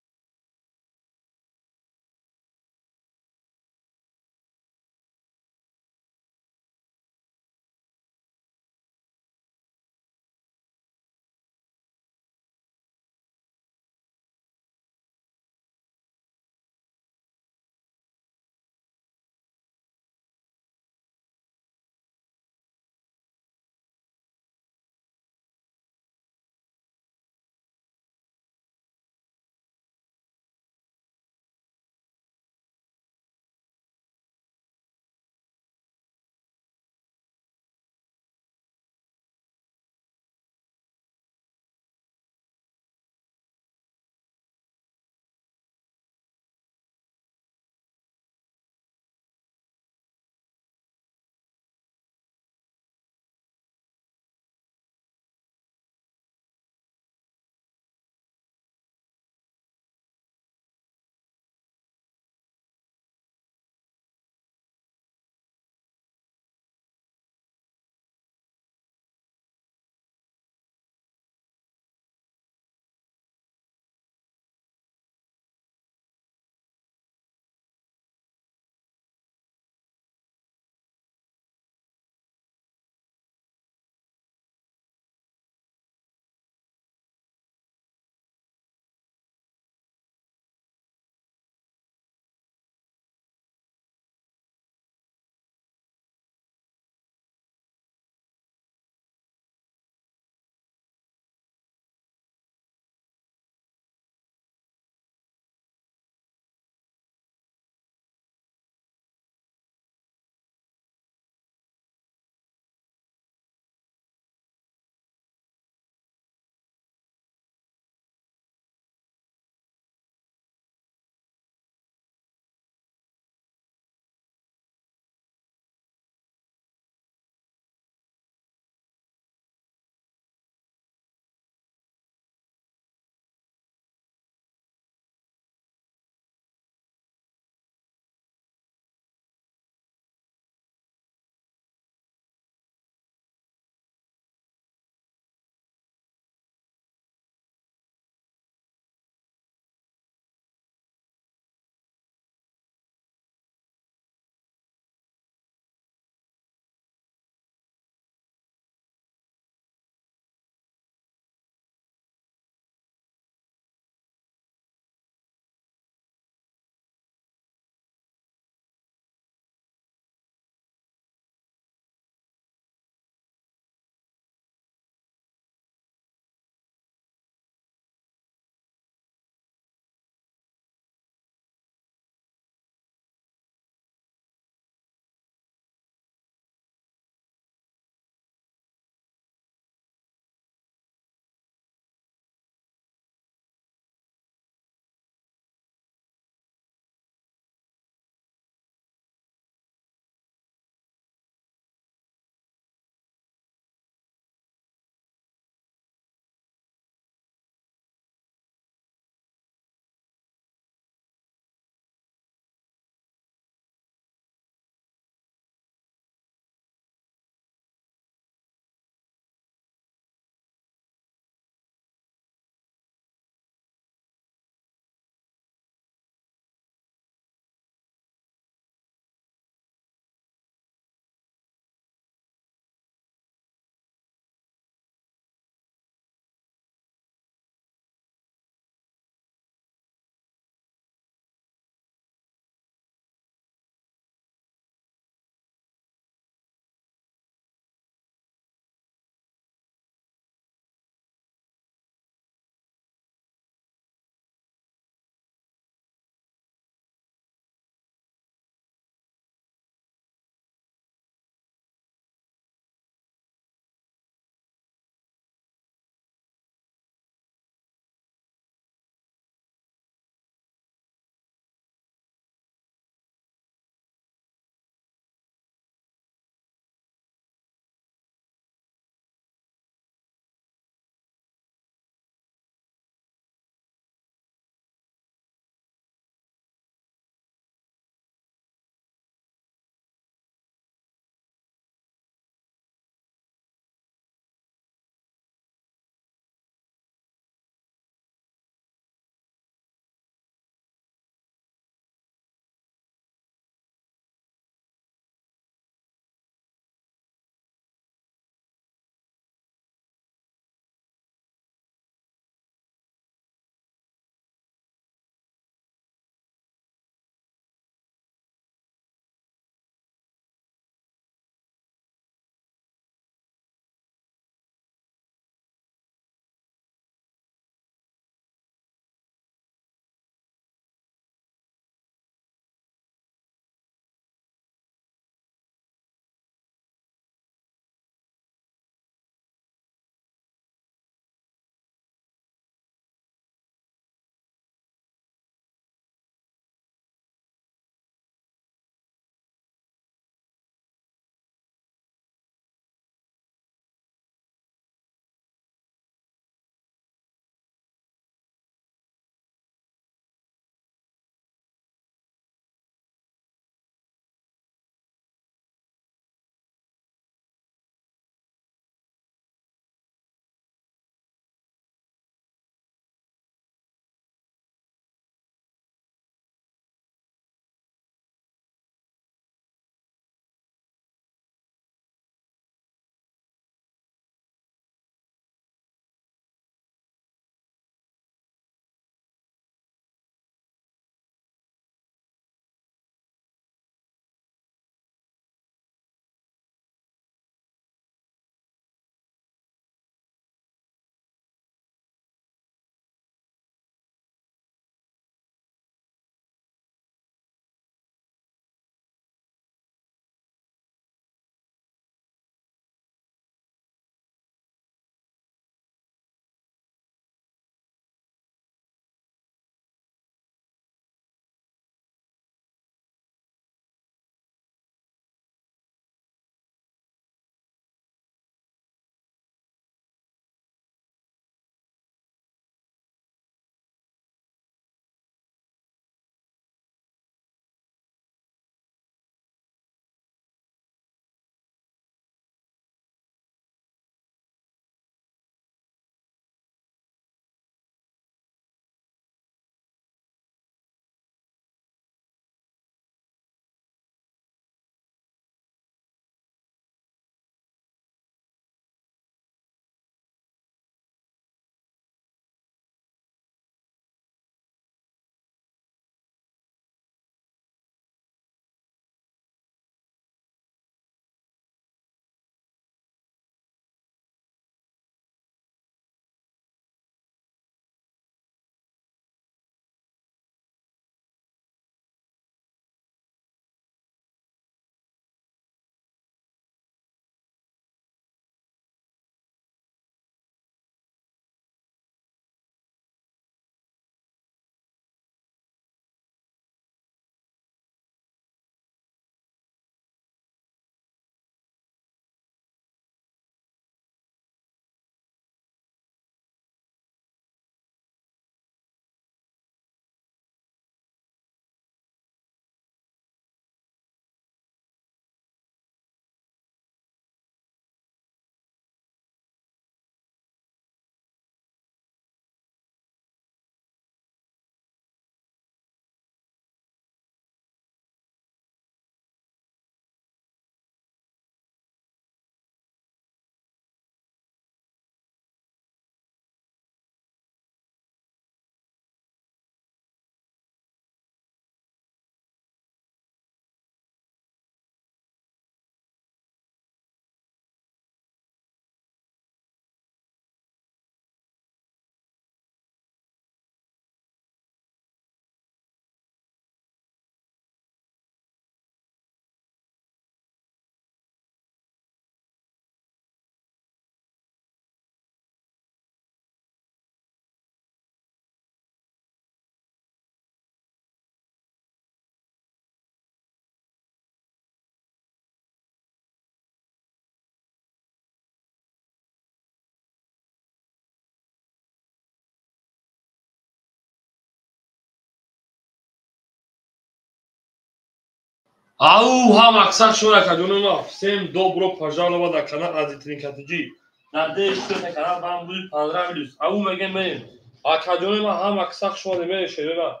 Ау, ҳам аксар шумо акаҷонома, всем добро пожаловать на канал Азитринкатиҷи. Надеюсь, что это канал вам будет понравились. Ау, мегем мерем. Акаҷонома, ҳам аксар шумо мерем шерина.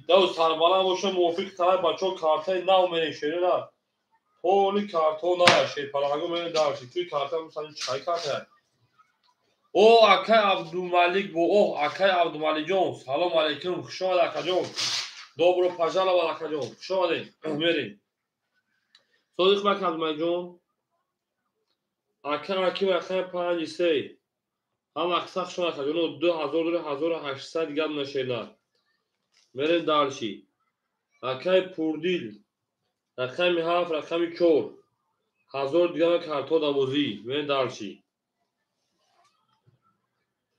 Дау сарбаланд боша, мувофиқи талаб бачаҳо картаи нав мерем шерина. Поли карто на шерпаланго мерем дарши. Туи карта мусани чай карта. О, акай Абдумалик бо, о, акай Абдумаликҷон, салом алейкум, хуш омад акаҷон. Добро пожаловать, акаҷон. Хуш омадед. Мерем. Содиқ бак Абдумаликҷон. Ака Аким рақами 5 3. Ҳам аксар шумо акаҷон 2000 1800 гап нашена. Мерем дарши. Акай Пурдил. Рақами 7, рақами 4. 1000 дигар карто давозӣ. Мерем дарши.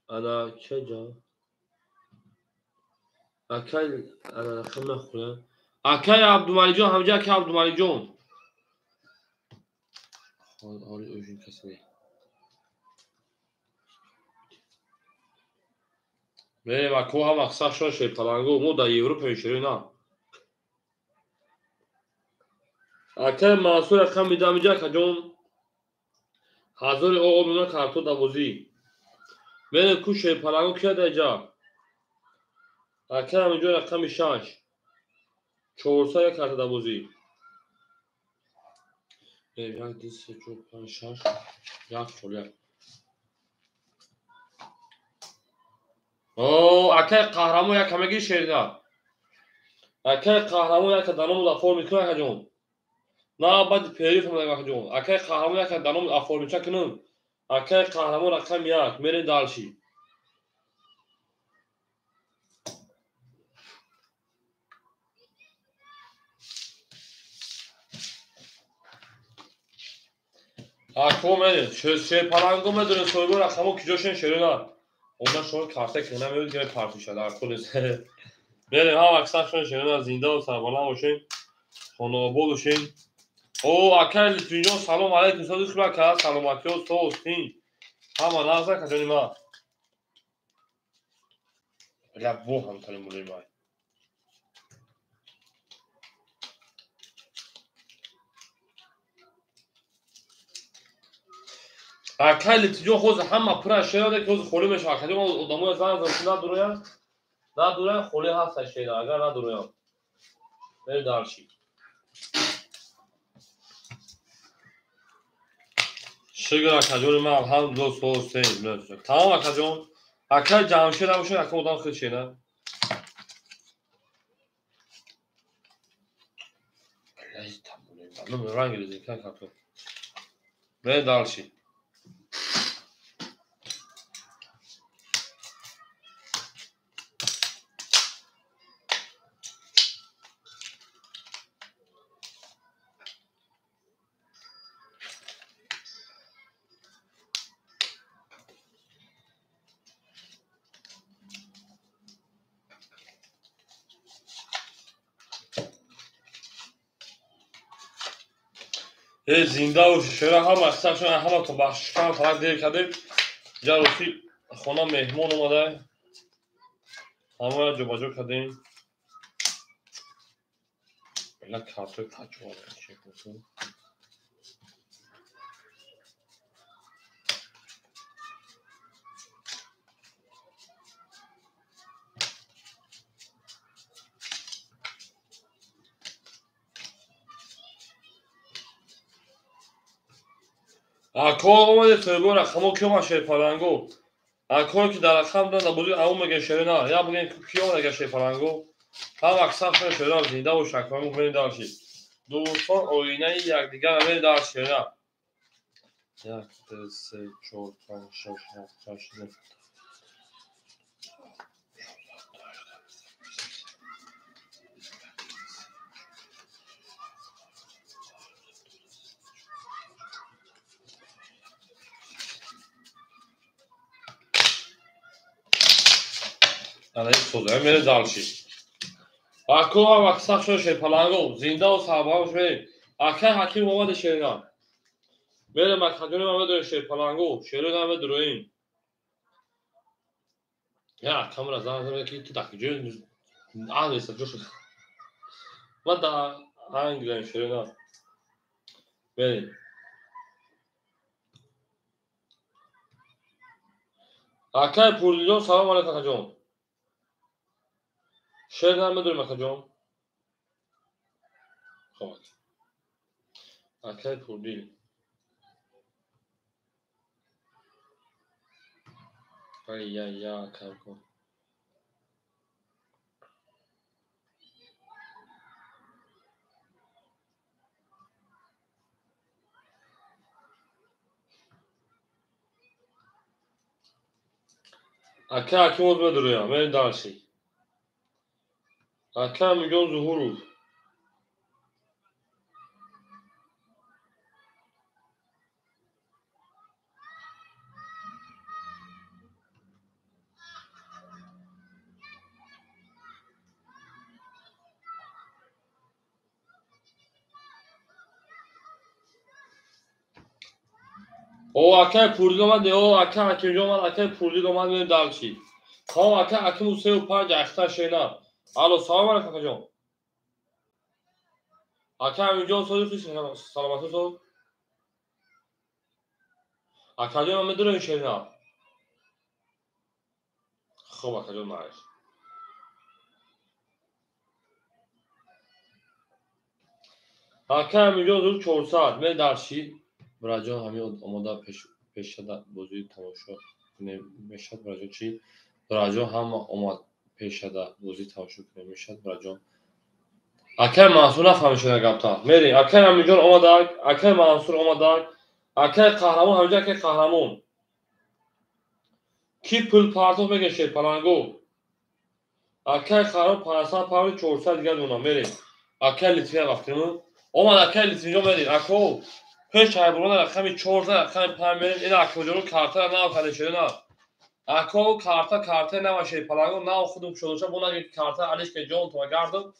Ана чаҷа? Акай ана рақам нахӯрам. Акай Абдумаликҷон, ҳамҷа акай Абдумаликҷон. Ори ӯжин касе. Мерем ако ҳам аксар шумо шерпаланго, мо дар Европа мешавем на. Акай Мансур рақам медам иҷа акаҷон. 1000 оомона карто давозӣ. Мерем ку шерпаланго кия дар иҷа? Акай ҳаминҷо рақами 6. 400 як карта давозӣ. 1, 2, 3, 4, 5, 6, 1, 4, 1. О, акай қаҳрамон яка мегири шерина. Акай қаҳрамон яка даромад оформит кун акаҷон. На баъди периф омадам акаҷон. Акай қаҳрамон яка даромад оформитча кунам. Акай қаҳрамон рақами 1. Мерем дарши. Ако мерем, шерпаланго медонем соҳибо рақамо киҷошен шерина. Онда шумо карта ки намеёд ки партиша дар худес. Мерем ҳам аксар шумо шерина, зинда ва сарбаланд бошем, хонаобод бошем. О, акай Литвинҷон, салом алейкум, сози хуб ака, саломатиё, соз, тинҷ. Ҳама нағз акаҷони ман. Ля бо ҳамтани мулои ман. Акай Литвинҷон, ҳозир ҳама пура шераде ки ҳозир холӣ мешавад. Акаҷон, одамоя занг задам ки надуроянд. Надуроянд, холӣ ҳаста шера, агар надуроянд. Мерем дарши. Шукр акаҷони ман, алҳамдулилло, соз, тинҷ. Тамом акаҷон. Акай Ҷамшед ҳам бошад, ака одам хел шера. Ранги резинка карто. Мерем дарши. Зинда бошед шера, ҳама аксар шумо ҳаматон бахшишкам фақат дер кардем. Ҷа рости хона меҳмон омада. Ҳамаро ҷобаҷо кардем. Бела картои качо. Ако омаде соҳибо рақамо ки омад шерпаланго? Акое ки дар рақам доранд бозӣ ау мегӯян шерина, я бигӯен ки омад агар шерпаланго? Ҳам аксар шумо шерина, зинда бош акамо, мерем дарши. Дӯстон оинаи якдигарро мерем дарши шерина. 1, 2, 3, 4, 5, 6, 7, 8, 9. Ана ин соза, мерем дарши. Ако ҳам аксар шумо шерпаланго, зинда ва сарбаланд бош, мерем. Акай Ҳаким омаде шерина. Мерем акаҷони ман медорем шерпаланго, шерина медуроем. Я камера занг задам ки ту дар куҷои адреса ҷо шуд. Ман дар Англия ширина. Мерем. Акай Пурдилҷон, салом алейкум, акаҷон. Шер намедорем, акаҷон. Хоб. Акай Пурдил. Ай я я акай. Ака Акимов медурӯям, мерем дальше. Ака Амиҷон Зуҳуров. О, акай Пурдил омад, о, ака Акимҷон омад, акай Пурдил омад, мерем дальше. Тамом, ака Акимов 3,5 ахта шена. Алло, салом алейкум, акаҷон. Ака Амиҷон сози саломатӣ соз. Акаҷон, ман медонам шена. Хуб, акаҷон, маиш. Ака Амиҷон зуд 400, мерем дальше. Бираҷон, ҳамин омода пешада бозӣ тамошо кунем мешавад, бираҷон чӣ? Бираҷон, ҳама омад пешада бозӣ тамошо кунем мешавад, бираҷон. Акай Мансур нафаҳмид шуда гапта. Мерем. Акай Амиҷон омадак, акай Мансур омадак, акай Қаҳрамон, ҳаминҷо акай Қаҳрамон. Ки пул партоф мекашед паланго? Акай Қаҳрамон 500 павли 400 дигар дона. Мерем. Акай Литвин вақтиму. Омад акай Литвинҷон, мерем. Ако пеш шайбурона рақами 4 рақами 5 мерем. Ин акоҷону картара нав карда шуда. Ако карта карта навашед паланго нав худум шудоша бо наги карта алишка ҷон то гардам.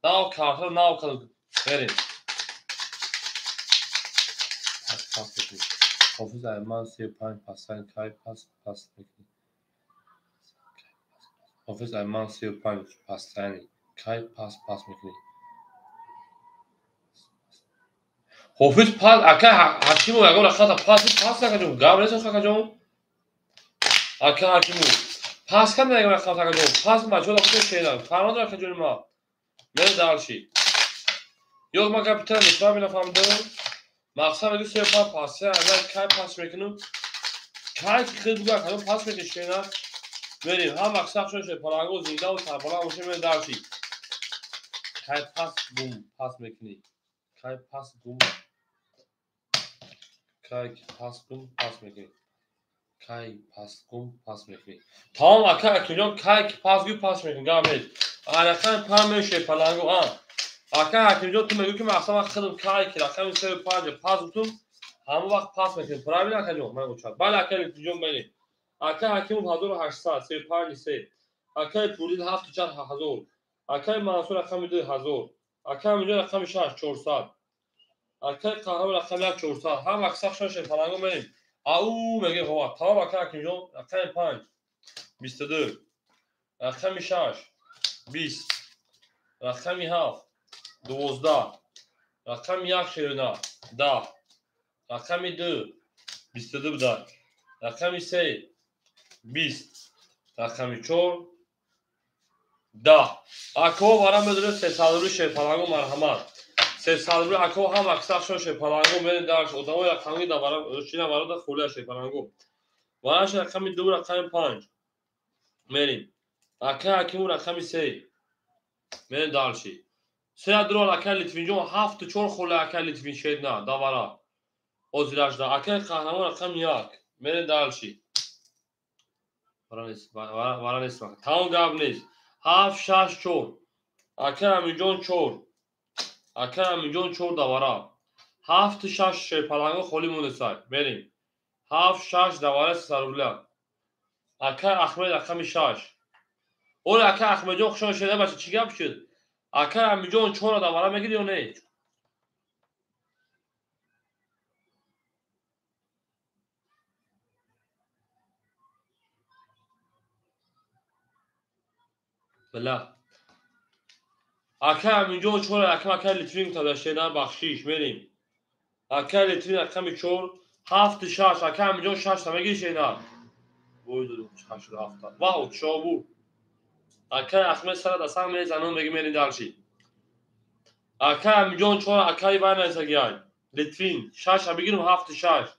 Нав карта нав карда. Мерем. Пас пас мекунӣ. Ҳофиз Айман 35 пасан кай пас пас мекунӣ. Ҳофиз Айман 35 пасан кай пас пас мекунӣ. Ҳофиз пас ака Ҳакимов ягон рақамта пас пас накаҷон. Гап нест акаҷон. Ака Ҳакимов пас кам ягон рақамта акаҷон. Пас бачаҳо худшон шена. Фармон дора акаҷони ма. Мерем дальше. Ё ман гапи тара неправильно фаҳмидам. Мақсад мегӯ 35 пас, агар кай пас мекунам? Кай ки хел буга акаҷон пас мекунӣ шена. Мерем. Ҳам мақсад шон шед паланго зинда ва сарбаланд бошем, мерем дальше. Кай пас гум пас мекунӣ. Кай пас гум кай пас гум пас мекунӣ. Кай пас гум пас мекунӣ. Тамом, ака Акимҷон, кай ки пас гӯй пас мекунӣ. Гап нест. Рақами 5 мешед паланго, а. Ака Ҳакимҷон, ту мегӯӣ ки мақсад ман худам кай ки рақами 35 пас гуфтум, ҳамон вақт пас мекунӣ. Правильно, акаҷон? Ман гӯчад. Бале, ака Литвинҷон, мерем. Ака Ҳакимов 1800, 35 3. Акаи Пурдил 7 ҳазор. Акаи Мансур рақами 2 ҳазор. Акаи Амиҷон рақами 6 400. Акаи Қаҳрамон рақами 1 400. Ҳам аксар шошед паланго мерем. Ау мегӯем ҳова. Тамом, ака Ҳакимҷон, рақами 5 22. Рақами 6 20. Рақами 7 12. Рақами 1 шерина 10. Рақами 2 22 буда. Рақами 3 20. Рақами 4 10. Ако вара медорем 300 рубли шерпаланго, марҳамат. 300 рубли ако ҳам аксар шон шерпаланго мерем дарш. Одамои рақамги да вара чина вара да холия шерпаланго. Вараш рақами 2 рақами 5. Мерем. Ака Ҳакимов рақами 3. Мерем дальше. Се дуро ака Литвинҷон 7 4 холия ака Литвин шедна давара. Озирашда акаи Қаҳрамон рақами 1. Мерем дальше. Вара нест. Тамом, гап нест. 7 6 4. Ака Амиҷон 4. Ака Амиҷон 4 давара. 7 6 шерпаланго холӣ мондесай. Мерем. 7 6 давара 300 рубля. Ака Ахмед рақами 6. Оре ака Ахмедҷон хушон шеда бача, чӣ гап шуд? Ака Амиҷон 4 давара мегирӣ ё не? Била. Ака Аминҷон 4 рақам ака Литвин гуфта шена бахшиш мерим. Ака Литвин рақами 4 7 6 ака Аминҷон 6 та мегири шена. Вой дуду 6 7. Вау, чобу. Ака Ахмед сара дасан мезанам меги мерим дарши. Ака Аминҷон 4 акаи вайнайсагиай. Литвин 6 та бигирим 7 6.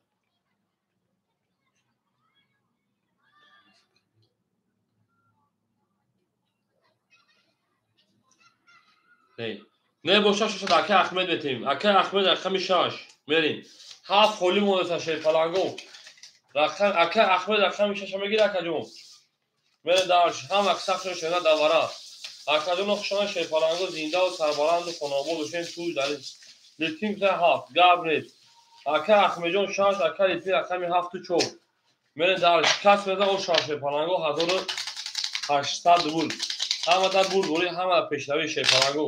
Не боша 6 ака Ахмед метим. Ака Ахмед рақами 6 мерим. 7 холи монеса шерпаланго. Рақам ака Ахмед рақами 6 мегир акаҷон. Мере дарш ҳам аксахшон шена давара. Акаҷон хушона шерпаланго зиндаву сарбаланду хонобод бошем туй дар Литвин 7 гап нест. Ака Ахмедҷон 6 ака Литвин рақами 7 4. Мере дарш кас меза о шерпаланго 1800 рубл. Ҳама дар бурдборӣ, ҳама дар пешравии шерпаланго.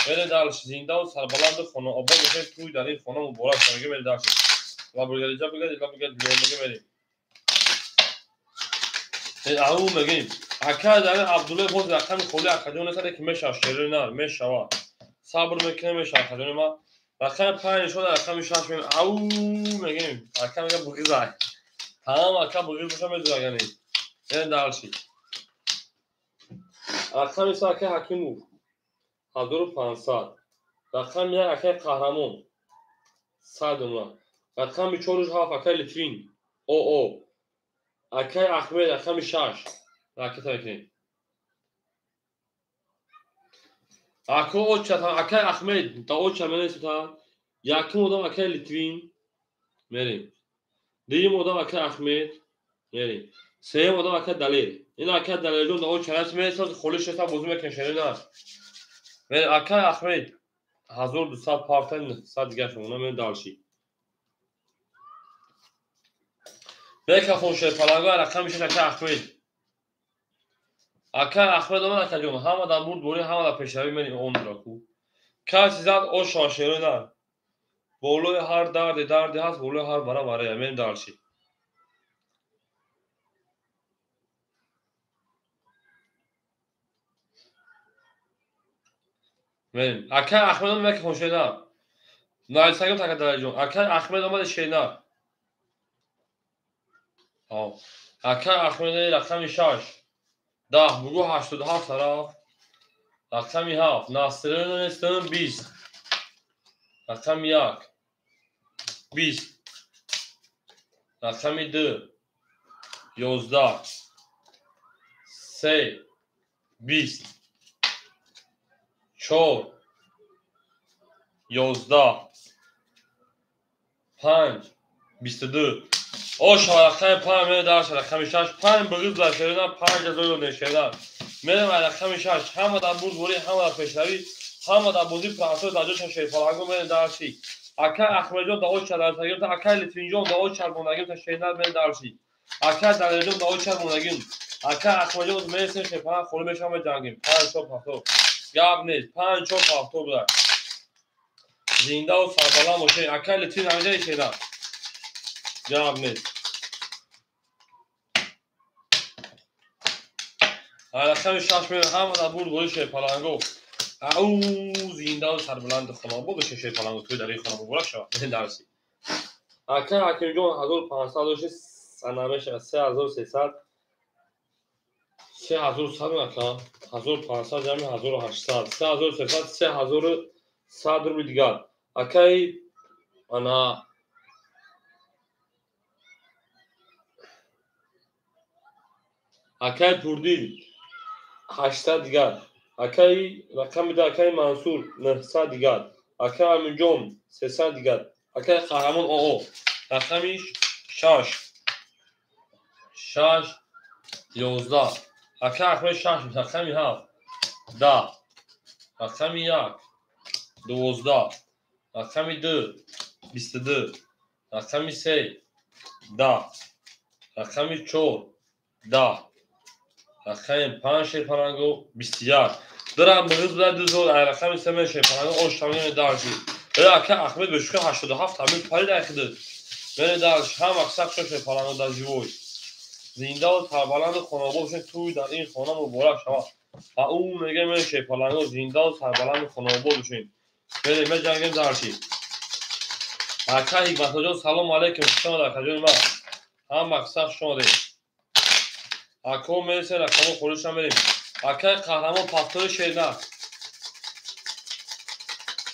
Мере дарш зиндаву сарбаланду хонаобод бошем туй дар ин хона муборак шавад. Мере дарш. Лабургариҷа бигад, лабургари меге мерем. Ау мегем. Ака дар Абдуллои боз рақами холи акаҷон нест, ки мешава шери нар, мешава. Сабр мекунем, мешава акаҷони ма. Рақами 5 нишон рақами 6 мегем. Ау мегем. Ака мега буғизай. Тамом ака буғиз боша медурагани. Мере дарши. Рақами 3 ака Ҳакимов 1500. Рақами 1 акаи Қаҳрамон 100 рубл. Рақами 4 7 акаи Литвин ОО. Акаи Ахмед рақами 6. Ракета мекунем. Ако оча акаи Ахмед та оча менесута. Якум одам акаи Литвин мерем. Дуюм одам акаи Ахмед мерем. Сеюм одам акаи Далер. Ин акаи Далерҷон да оча раст мересад, холи шеста бозӣ мекунем шерина. Мерем акаи Ахмед 1200 парта 900 дигар шумона мерем дарши. Микрофон шерпаланго рақами 6 акаи Ахмед. Акаи Ахмед омад акаҷон, ҳама дар бурдборӣ, ҳама дар пешравӣ мерем онро ку. Каси зад ошава шерина. Болои ҳар дарде дарде ҳаст, болои ҳар бара барая мерем дарши. Мерем. Акаи Ахмед омад микрофон шерина. Найсагим така Далерҷон. Акаи Ахмед омад шерина. Акаи Ахмед рақами 6 10 бугу 87 тараф. Рақами 7 Насрин нестан 20. Рақами 1 20. Рақами 2 11 3 20 4 11 5 22. Оша рақами 5 мере дарш рақами 6 5 буғиз дар шерина 5 ҷазо додем шерина. Мерем рақами 6 ҳама дар бурдборӣ, ҳама дар пешравӣ, ҳама дар бозии пурасрор дар ҷоша шерпаланго мерем дарши. Ака Ахмедҷон да оча дарсагим, ака Литвинҷон да оча монагим та шерина мерем дарши. Ака Далерҷон да оча монагим. Ака Ахмедҷон мересем шерпаланг холӣ мешавам меҷангим. 5 4 7 гап нест. 5 4 7 буда. Зиндаву сарбаланд бошед. Ака Литвин ҳамиҷа шерина. Гап нест. Рақами 6 мерем ҳама дар бурдборӣ шерпаланго. Ау зиндаву сарбаланду хонобод бошед шерпаланго туй дар ин хона муборак шавад. Мерем дарси. Ака Ҳакимҷон 1500 дошт, сана мешавад 3300. 3100 ака 1500 ҷамъи 1800. 3300 3100 рубли дигар. Акаи ана акаи Пурдил 800 дигар. Акаи рақами 2 акаи Мансур 900 дигар. Акаи Аминҷон 300 дигар. Акаи Қаҳрамон ОО рақами 6 6 11. Акаи Ахмед 6 рақами 7 10 рақами 1 12 рақами 2 22 рақами 3 10 рақами 4 10 рақами 5 шерпаланго 21. Дурам буғиз буда 2 зор рақами 3 мен шерпаланго ош тамоми дарши. Ака Ахмед бешука 87 ҳамин парид айхиди. Мере дарш ҳам аксар шерпаланго дар живой. Зиндаву сарбаланду хонобод бошед туй дар ин хона муборак шавад. А ӯ мега ме шерпаланго зинда сарбаланди хонобод бошем. Мерем меҷангем дарши. Ака Ҳикматоҷон салом алейкум, хуш омад акаҷони ман. Ҳама қисса хуш омадед. Ако мересем рақамо холиша мерем. Акаи қаҳрамон пафтори шерна.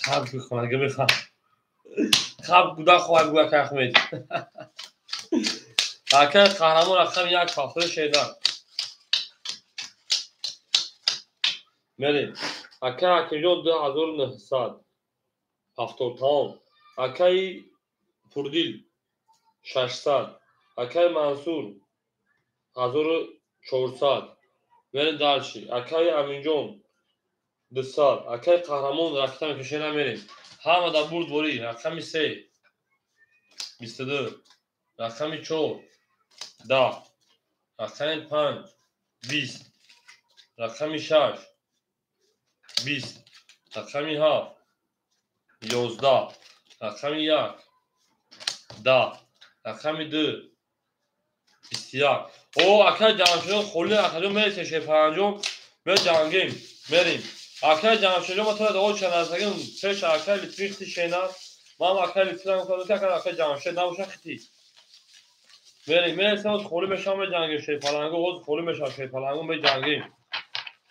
Хаб бихонага бифаҳм. Хаб гуда хоҳад гӯ ака Ахмед. Акаи қаҳрамон рақами 1 пафтори шерна. Мерем. Акаи Ҳакимҷон 2900 пафтор тамом. Акаи Пурдил 600. Акаи Мансур 1400. Мерем дальше. Акаи Аминҷон 200. Акаи Қаҳрамон ракета мекушем намерем. Ҳама дар бурдворӣ. Рақами 3 22. Рақами 4 10. Рақами 5 20. Рақами 6 20. Рақами 7 11. Рақами 1 10. Рақами 2 21. О, акаи Ҷамшедҷон холи акаҷон мересем шерпаланҷон меҷангем мерем. Акаи Ҷамшедҷон ма тора дао чанасагим пеш акаи Литвин хити шена. Ман акаи Литвин гуфтам ки акаи акаи Ҷамшед набоша хити. Мерем мересем оз холи мешавам меҷангем шерпаланго оз холи мешавам шерпаланго меҷангем.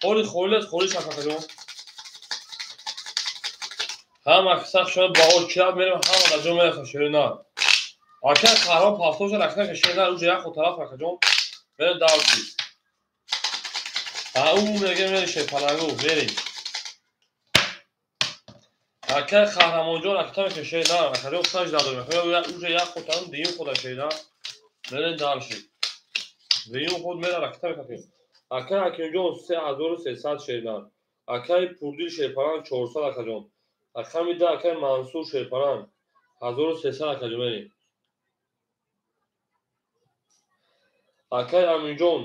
Холи холиас холи шав акаҷон. Ҳама қисса шуд ба оз чират мерем ҳама дар ҷо мерасам шерина. Акаи Қаҳрамон пафтор шуд ракета шерина уҷа як тараф акаҷон. Мерем дальше. А ӯ мега мерем шерпаланго мерем. Акаи Қаҳрамонҷон ракета мекашед на акаҷон худаш надорем. Уҷа як ход дуюм хода шерина. Мерем дальше. Дуюм ход мера ракета мекашем. Акаи Ҳакимҷон 3300 шерина. Акаи Пурдил шерпаланг 400 акаҷон. Рақами 2 акаи Мансур шерпаланг 1300 акаҷон мерем. Акаи Аминҷон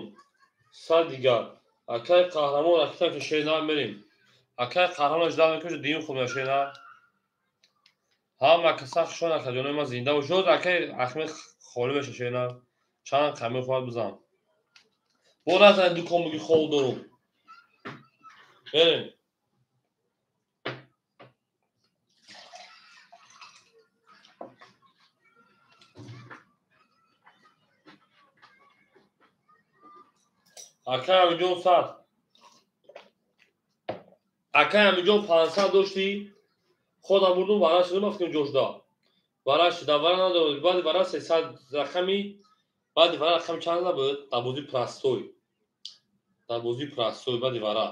100 дигар. Акаи Қаҳрамон ракета мекашед на мерем. Акаи Қаҳрамон ждал мекашад дуюм ход мешед на. Ҳама каса хушон акаҷонои ман зинда бошед. Акаи Ахмед холӣ мешашед на. Чанд қамӣ хоҳад бизан. Бо назанед дукон буги хоб дорум. Мерем. Акаи Аминҷон 100. Акаи Аминҷон 500 доштӣ. Худам бурдум вара шудум афтим ҷошда. Вара шуда вара надорам. Баъди вара 300 рақами баъди вара рақами чанд набуд? Дар бозии простой. Дар бозии простой баъди вара.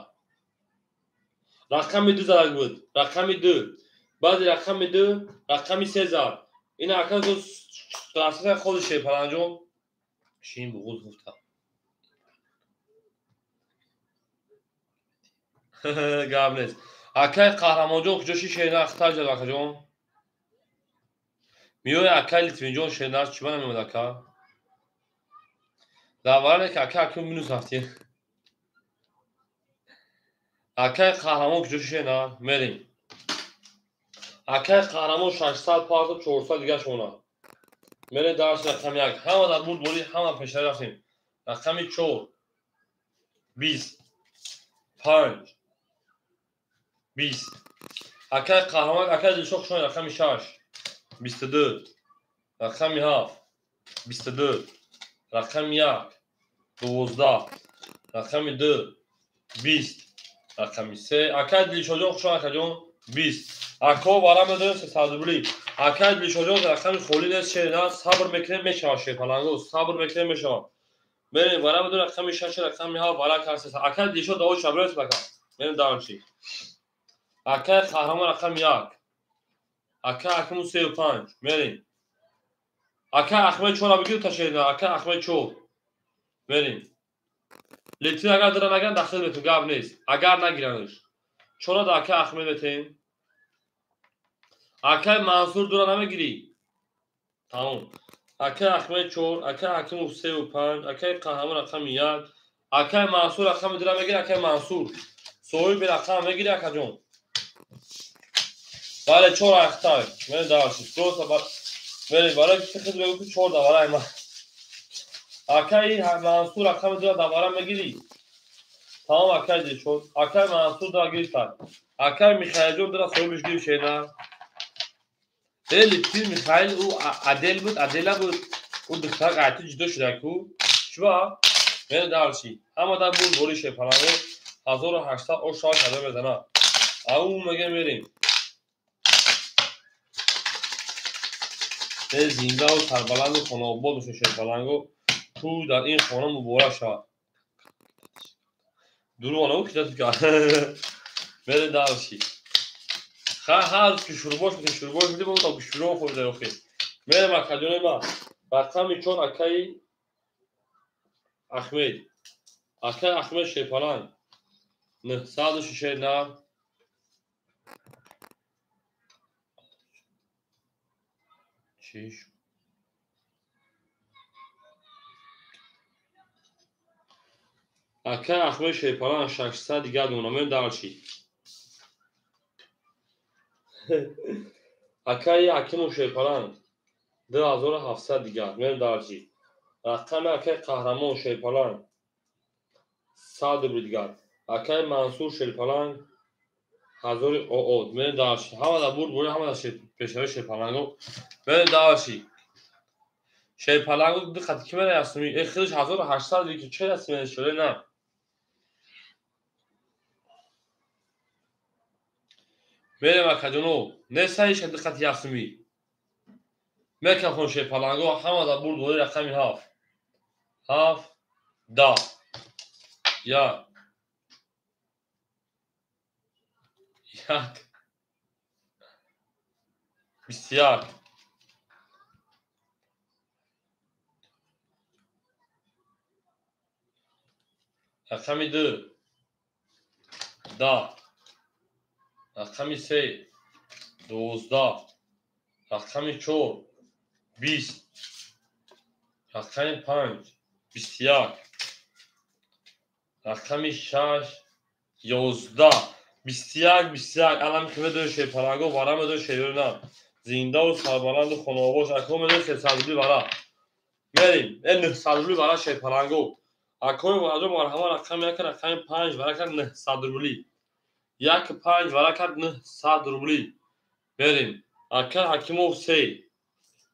Рақами 2 зарак буд. Рақами 2. Баъди рақами 2 рақами 3 зад. Ина ака расида ходи шерпаланҷон. Шин буғуз гуфта. Гап нест. Акаи Қаҳрамонҷон куҷо ши шерина ахтар ҷад акаҷон? Миёи акаи Литвинҷон шерина чӣ ба намеомад ака? Дар варане ки ака акун минус рафтӣ. Акаи Қаҳрамон куҷо ши шерина? Мерем. Акаи Қаҳрамон 600 партоб 400 дигар шона. Мерем дарси рақами 1. Ҳама дар бурд борӣ ҳама пешравӣ рафтем. Рақами 4 20 5 20. Акаи Қаҳрамон акаи Дилшод хушомад рақами 6 22. Рақами 7 22. Рақами 1 12. Рақами 2 20. Рақами 3 акаи Дилшодҷон хушомад акаҷон 20. Ако вара медорем 300 рубли. Акаи Дилшодҷон рақами холӣ нест шерина сабр мекунем мешавад шерпаланго сабр мекунем мешавад. Мерем вара медорем рақами 6 рақами 7 вара кар 300. Акаи Дилшод давои шабрес бака. Мерем дарчи. Акаи Қаҳрамон рақами 1. Акаи Ҳакиму 35. Мерем. Акаи Ахмед 4 бигир та шерина. Акаи Ахмед 4. Мерем. Литвин агар дара нагиранд дахил метун гап нест. Агар нагиранаш. 4 да акаи Ахмед метем. Акаи Мансур дура намегирӣ. Тамом. Акаи Ахмед 4, акаи Ҳакимов 35, акаи Қаҳрамон рақами 1, акаи Мансур рақами 2 мегирӣ, акаи Мансур. Соҳиби рақам мегирӣ акаҷон. Бале 4 ахтай. Мерем дарси. Просто мерем барои ки худ мегӯ ки 4 да барои ман. Акаи Мансур рақами 2 да барам мегирӣ. Тамом акай Дилшод. Акай Мансур дара гирифтад. Акай Михаилҷон дара соҳибиш гирифт шернар. Э Литвин Михаил ӯ Адел буд, Адела буд. Ӯ духтар қайти ҷудо шуда ку. Чуба? Мена дарши. Ҳама дар буд бори шерпаланго 1800 ош шава када мезана. Ау мега мерем. Э зиндаву сарбаланду хонаобод бошед шерпаланго. Ту дар ин хона муборак шавад. Дурӯғ нагӯ ки дасту ка. Мере дарши. Ха ҳар рӯз ки шурбош мекунӣ, шурбош медӣ, мо то шурбо хӯрда охир. Мерем акаҷони ма. Рақами 4 акаи Ахмед. Акаи Ахмед шерпаланг. 900 шернар. Чиш. Акаи Ахмед шерпаланг 600 дигар дона. Мерем дарши. Акаи Ҳакимов шерпаланг 2700 дигар. Мерем дарши. Рақами акаи Қаҳрамон шерпаланг 100 рубли дигар. Акаи Мансур шерпаланг 1000 оод. Мерем дарши. Ҳама дар бурд бори, ҳама дар пешравии шерпаланго. Мерем дарши. Шерпаланго ду қати ки мера ясуми? Э худаш 1800 ки чера симена шуде на. Мерем акаҷоно. Несаиша ду қати ясуми. Мекафон шерпаланго ҳама дар бурд бори рақами 7. 7 10. 1 1 21. Рақами 2 10. Рақами 3 12. Рақами 4 20. Рақами 5 21. Рақами 6 11. 21 21. Алами ки медони шерпаланго вара медони шерёна. Зиндаву сарбаланду хонаобош. Ако медони 300 рубли вара. Мерем. Э 900 рубли вара шерпаланго. Акои вараҷо марҳама рақами 1 рақами 5 вара кард 900 рубли. 1 5 вара кард 900 рубли. Мерем. Акаи Ҳакимов 3.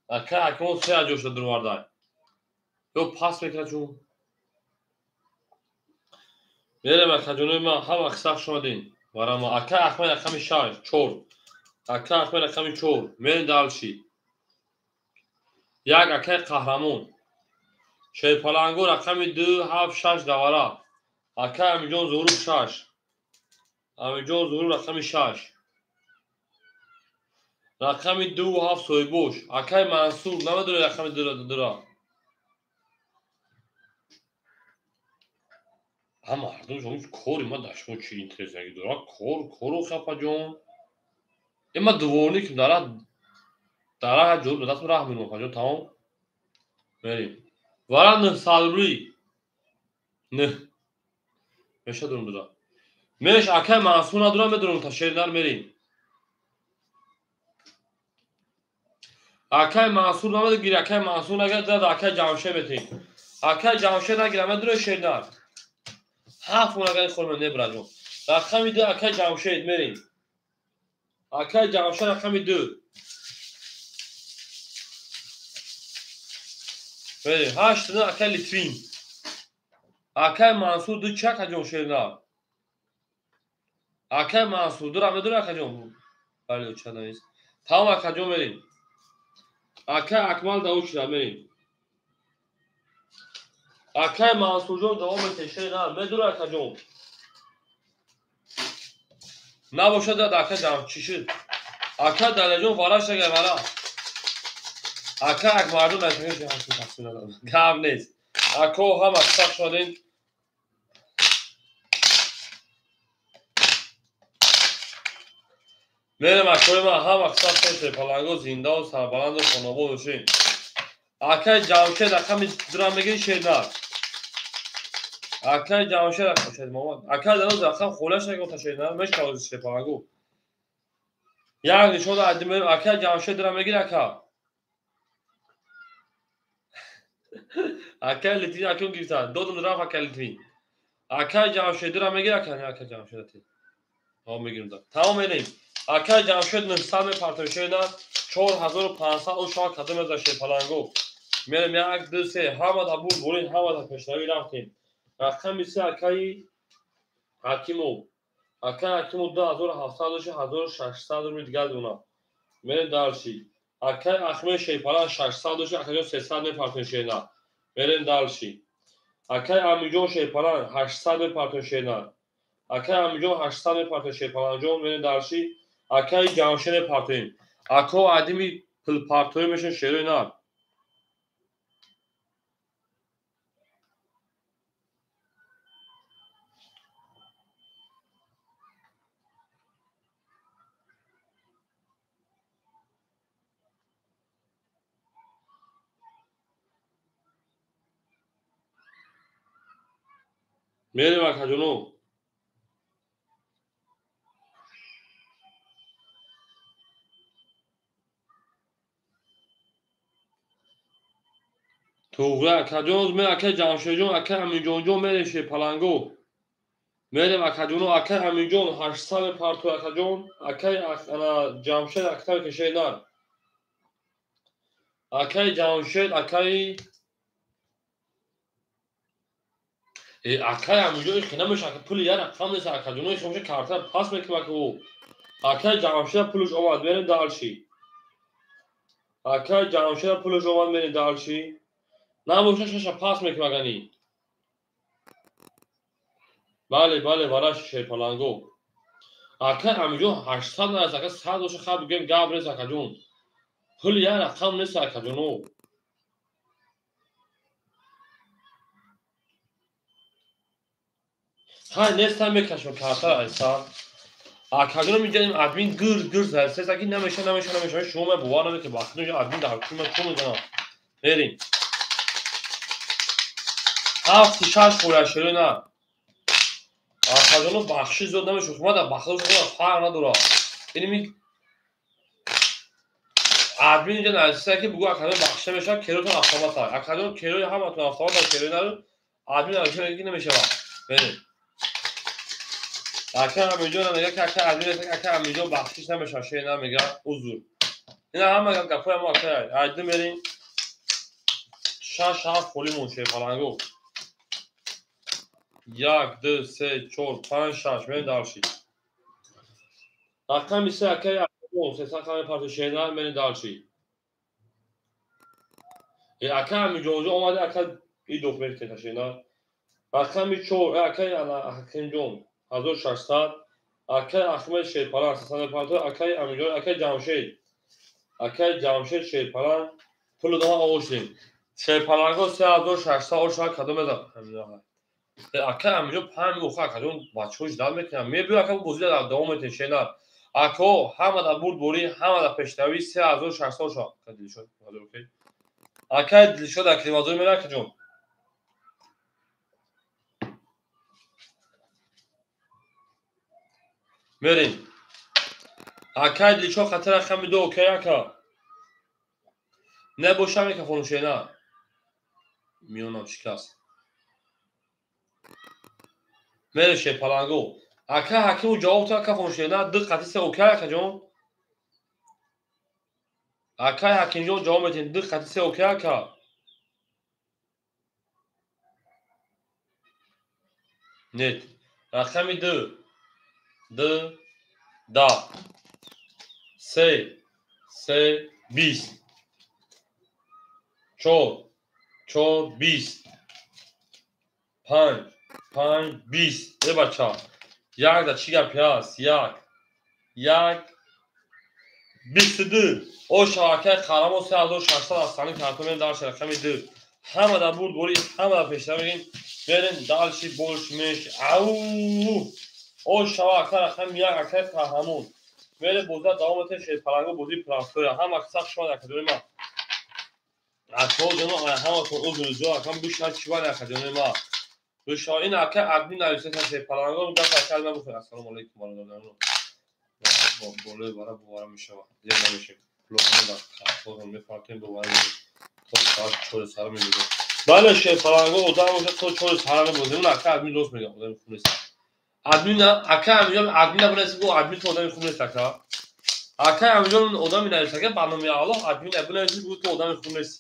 Акаи Ҳакимов 3 аҷо шуда дурвардай. Ё пас мекунад чун. Мерем акаҷонои ман ҳама қисса хуш омадин. Варама акаи Аҳмед рақами 6 4. Акаи Аҳмед рақами 4. Мерем дарши. 1 акаи Қаҳрамон. Шерпаланго рақами 2 7 6 давара. Акаи Амиҷон Зуҳур 6. Амиҷон Зуҳур рақами 6. Рақами 2 7 соҳибош. Акаи Мансур намедонӣ рақами 2 дура. Ҳа мардум ҷон кори ма дар шумо чӣ интересаги дора? Кор кору хапаҷон. Э ма дворникам дара дара ҷо ба дастам раҳ мемонам хаҷон тамом. Мерем. Вара 900 рубли. 9. Меша дурум дура. Меш акаи Мансур надурам медурум та шернар мерем. Акаи Мансур намедгири, акаи Мансур нагирад, дад акаи Ҷамшед метем. Акаи Ҷамшед нагира, медуре шернар. 7 нагари хормем небраҷон. Рақами 2 акаи Ҷамшед мерем. Акаи Ҷамшед рақами 2. Мерем. 8 9 акаи Литвин. Акаи Мансур 2 чак аҷон шернар. Акаи Мансур 2 ра медуре акаҷон. Бале, ча нест. Тамом акаҷон мерем. Акаи Акмал давом шуда мерем. Акаи Мансурҷон давом метем шернар. Медуре акаҷон. Набошад дад ака ҷам чӣ шуд? Ака Даляҷон вараш нагар вара. Ака Акмарҷон нашакар гап нест. Ако ҳама сах шудем. Мерем акои ман ҳама сах шудем. Паланго зиндаву сарбаланду хонаобод бошем. Акаи Ҷамшед рақами 2 мегири шернар. Акаи Ҷамшед рақам шед Муҳаммад. Акаи Дароз рақам холаш нагофта шернар мешкавози шерпаланго. Як нишон адим мерем. Акаи Ҷамшед 2 мегири ака. Акаи Литвин акун гирифтан. Додум рафт акаи Литвин. Акай Ҷамшедира мегир, ака, не, ака Ҷамшеда ти. Ҳо, мегирим да. Тамом, мерем. Акай Ҷамшед 900 мепартои шена, 4500 о шава кадом меза шерпаланго. Мерем 1 2 3, ҳама да бур бурин, ҳама да пешравӣ рафтем. Рақами 3 акаи Ҳакимов. Акаи Ҳакимов 2700 дошт, 1600 рубли дигар дона. Мерем дальше. Акаи Ахмед шерпаланг 600 дошт, акаҷон 300 мепартои шена. Мерем дальше. Акаи Амиҷон шерпаланг 800 мепартои шена. Акаи Амиҷон 800 мепартои шерпалангҷон. Мерем дальше. Акаи Ҷамшед мепартоем. Ако адими пулпартоӣ мешон шерои нар. Мерем, акаҷоно. Туғра акаҷон, ме акаи Ҷамшедҷон, акаи Аминҷонҷон мерем шерпаланго. Мерем, акаҷоно, акаи Аминҷон 800 мепартои акаҷон, акаи ана Ҷамшед актар кешаи нар. Акаи Ҷамшед, акаи акаи Аминҷон ихи намеша, ака пули як рақам нест, акаҷоно ихи меша карта пас мекунам ака ӯ. Акаи Ҷамшед пулаш омад, мерем дальше. Акаи Ҷамшед пулаш омад, мерем дальше. Набоша шаша пас мекунам агани. Бале, бале, вараш шерпаланго. Акаи Аминҷон 800 нараст, ака 100 боша хаб бигӯем гап нест, акаҷон. Пули як рақам нест, акаҷоно. Хай нестам мекашам карта айсар. Акаҷоно миҷанем админ гир гир зад. Аки намеша, намеша, намеша. Шумо ман бовар намекунед, бахти админ дар куҷо ман кун мезанам. Мерем. 7 6 хоя шерои на. Акаҷоно бахшиш зиёд намешуд. Ма дар бахшиш фарқ надорад. Иними админ инҷа нависиста ки бугӯ акаҷон бахшиш намешавад, керотон автомат аст. Акаҷон керои ҳаматон автомат аст, керои наро админ нависиста ки намешавад. Мерем. Ака Аминҷон мега ки ака админ ака Аминҷон бахшиш намешавад, шер намега, узр. Ина ҳама гапҳои мо ака айди мерем. 6 7 холимон шерпаланго. 1 2 3 4 5 6 мерем дальше. Рақами 3 акаи Аминҷон 300 қадам парто шернар мерем дальше. Ака Аминҷонҷон омада, ака и документ кета шернар. Рақами 4 акаи Ҳакимҷон 1600, акаи Ахмед шерпаланг 300 парто, акаи Аминҷон, акаи Ҷамшед. Акаи Ҷамшед шерпаланг пулу дома овоштем. Шерпаланго 3600 оша кадом мезан. Ака Аминҷон 5 оха акаҷон бачаҳо ждал мекунам. Мебиё ака бозӣ дар давом метем шернар. Ако ҳама дар бурдборӣ, ҳама дар пешравӣ 3600 оша. Акаи Дилшод дар Кривазор мера акаҷон. Мерем. Акаи Дилшод хатар рақами 2 окей ака. Небоша микрофону шена. Миёнам шикаст. Мерем шерпаланго. Ака Ҳакиму ҷавоб та ака фоншена 2 қати 3 окей акаҷон. Акаи Ҳакимҷон ҷавоб метем 2 қати 3 окей ака. Нет. Рақами 2 2 10 3 3 20 4 4 20 5 5 20. Э бача. Як да чӣ гапи ҳаст? 1 1 22. О шабакаи Қаҳрамон 3600 аз санин карто мерем дар рақами 2. Ҳама дар бурдборӣ, ҳама дар пешравӣ мерем. Мерем дальше больше меньше. Ау! О шабака рақами 1 акаи Қаҳрамон. Мерем бозӣ давом метем шерпаланго бозии простой. Ҳама сахт шумо акаҷони ман. Акаҳо ҷоно ҳаматон узр зиёд акам бишнад чӣ вале акаҷони ман. Бишо ин ака админ нависиста шерпаланго гап ака набухӯр. Ассалому алайкум бародарон. Болои бара бовара мешавад. Зер намешем. Пулоқона дар картозон мепартем бовара мешавад. То соат 4 сар мебудем. Бале шерпаланго одам бошад то чори саҳар мебозем. Он ака админ рост мегӯяд, одами хуб нест. Админ ака амиҷон админа бинависед, гӯ админ ту одами хуб нест ака. Ака амиҷон одами навист ака ба номи Аллоҳ админа бинависед, гӯ ту одами хуб нестӣ.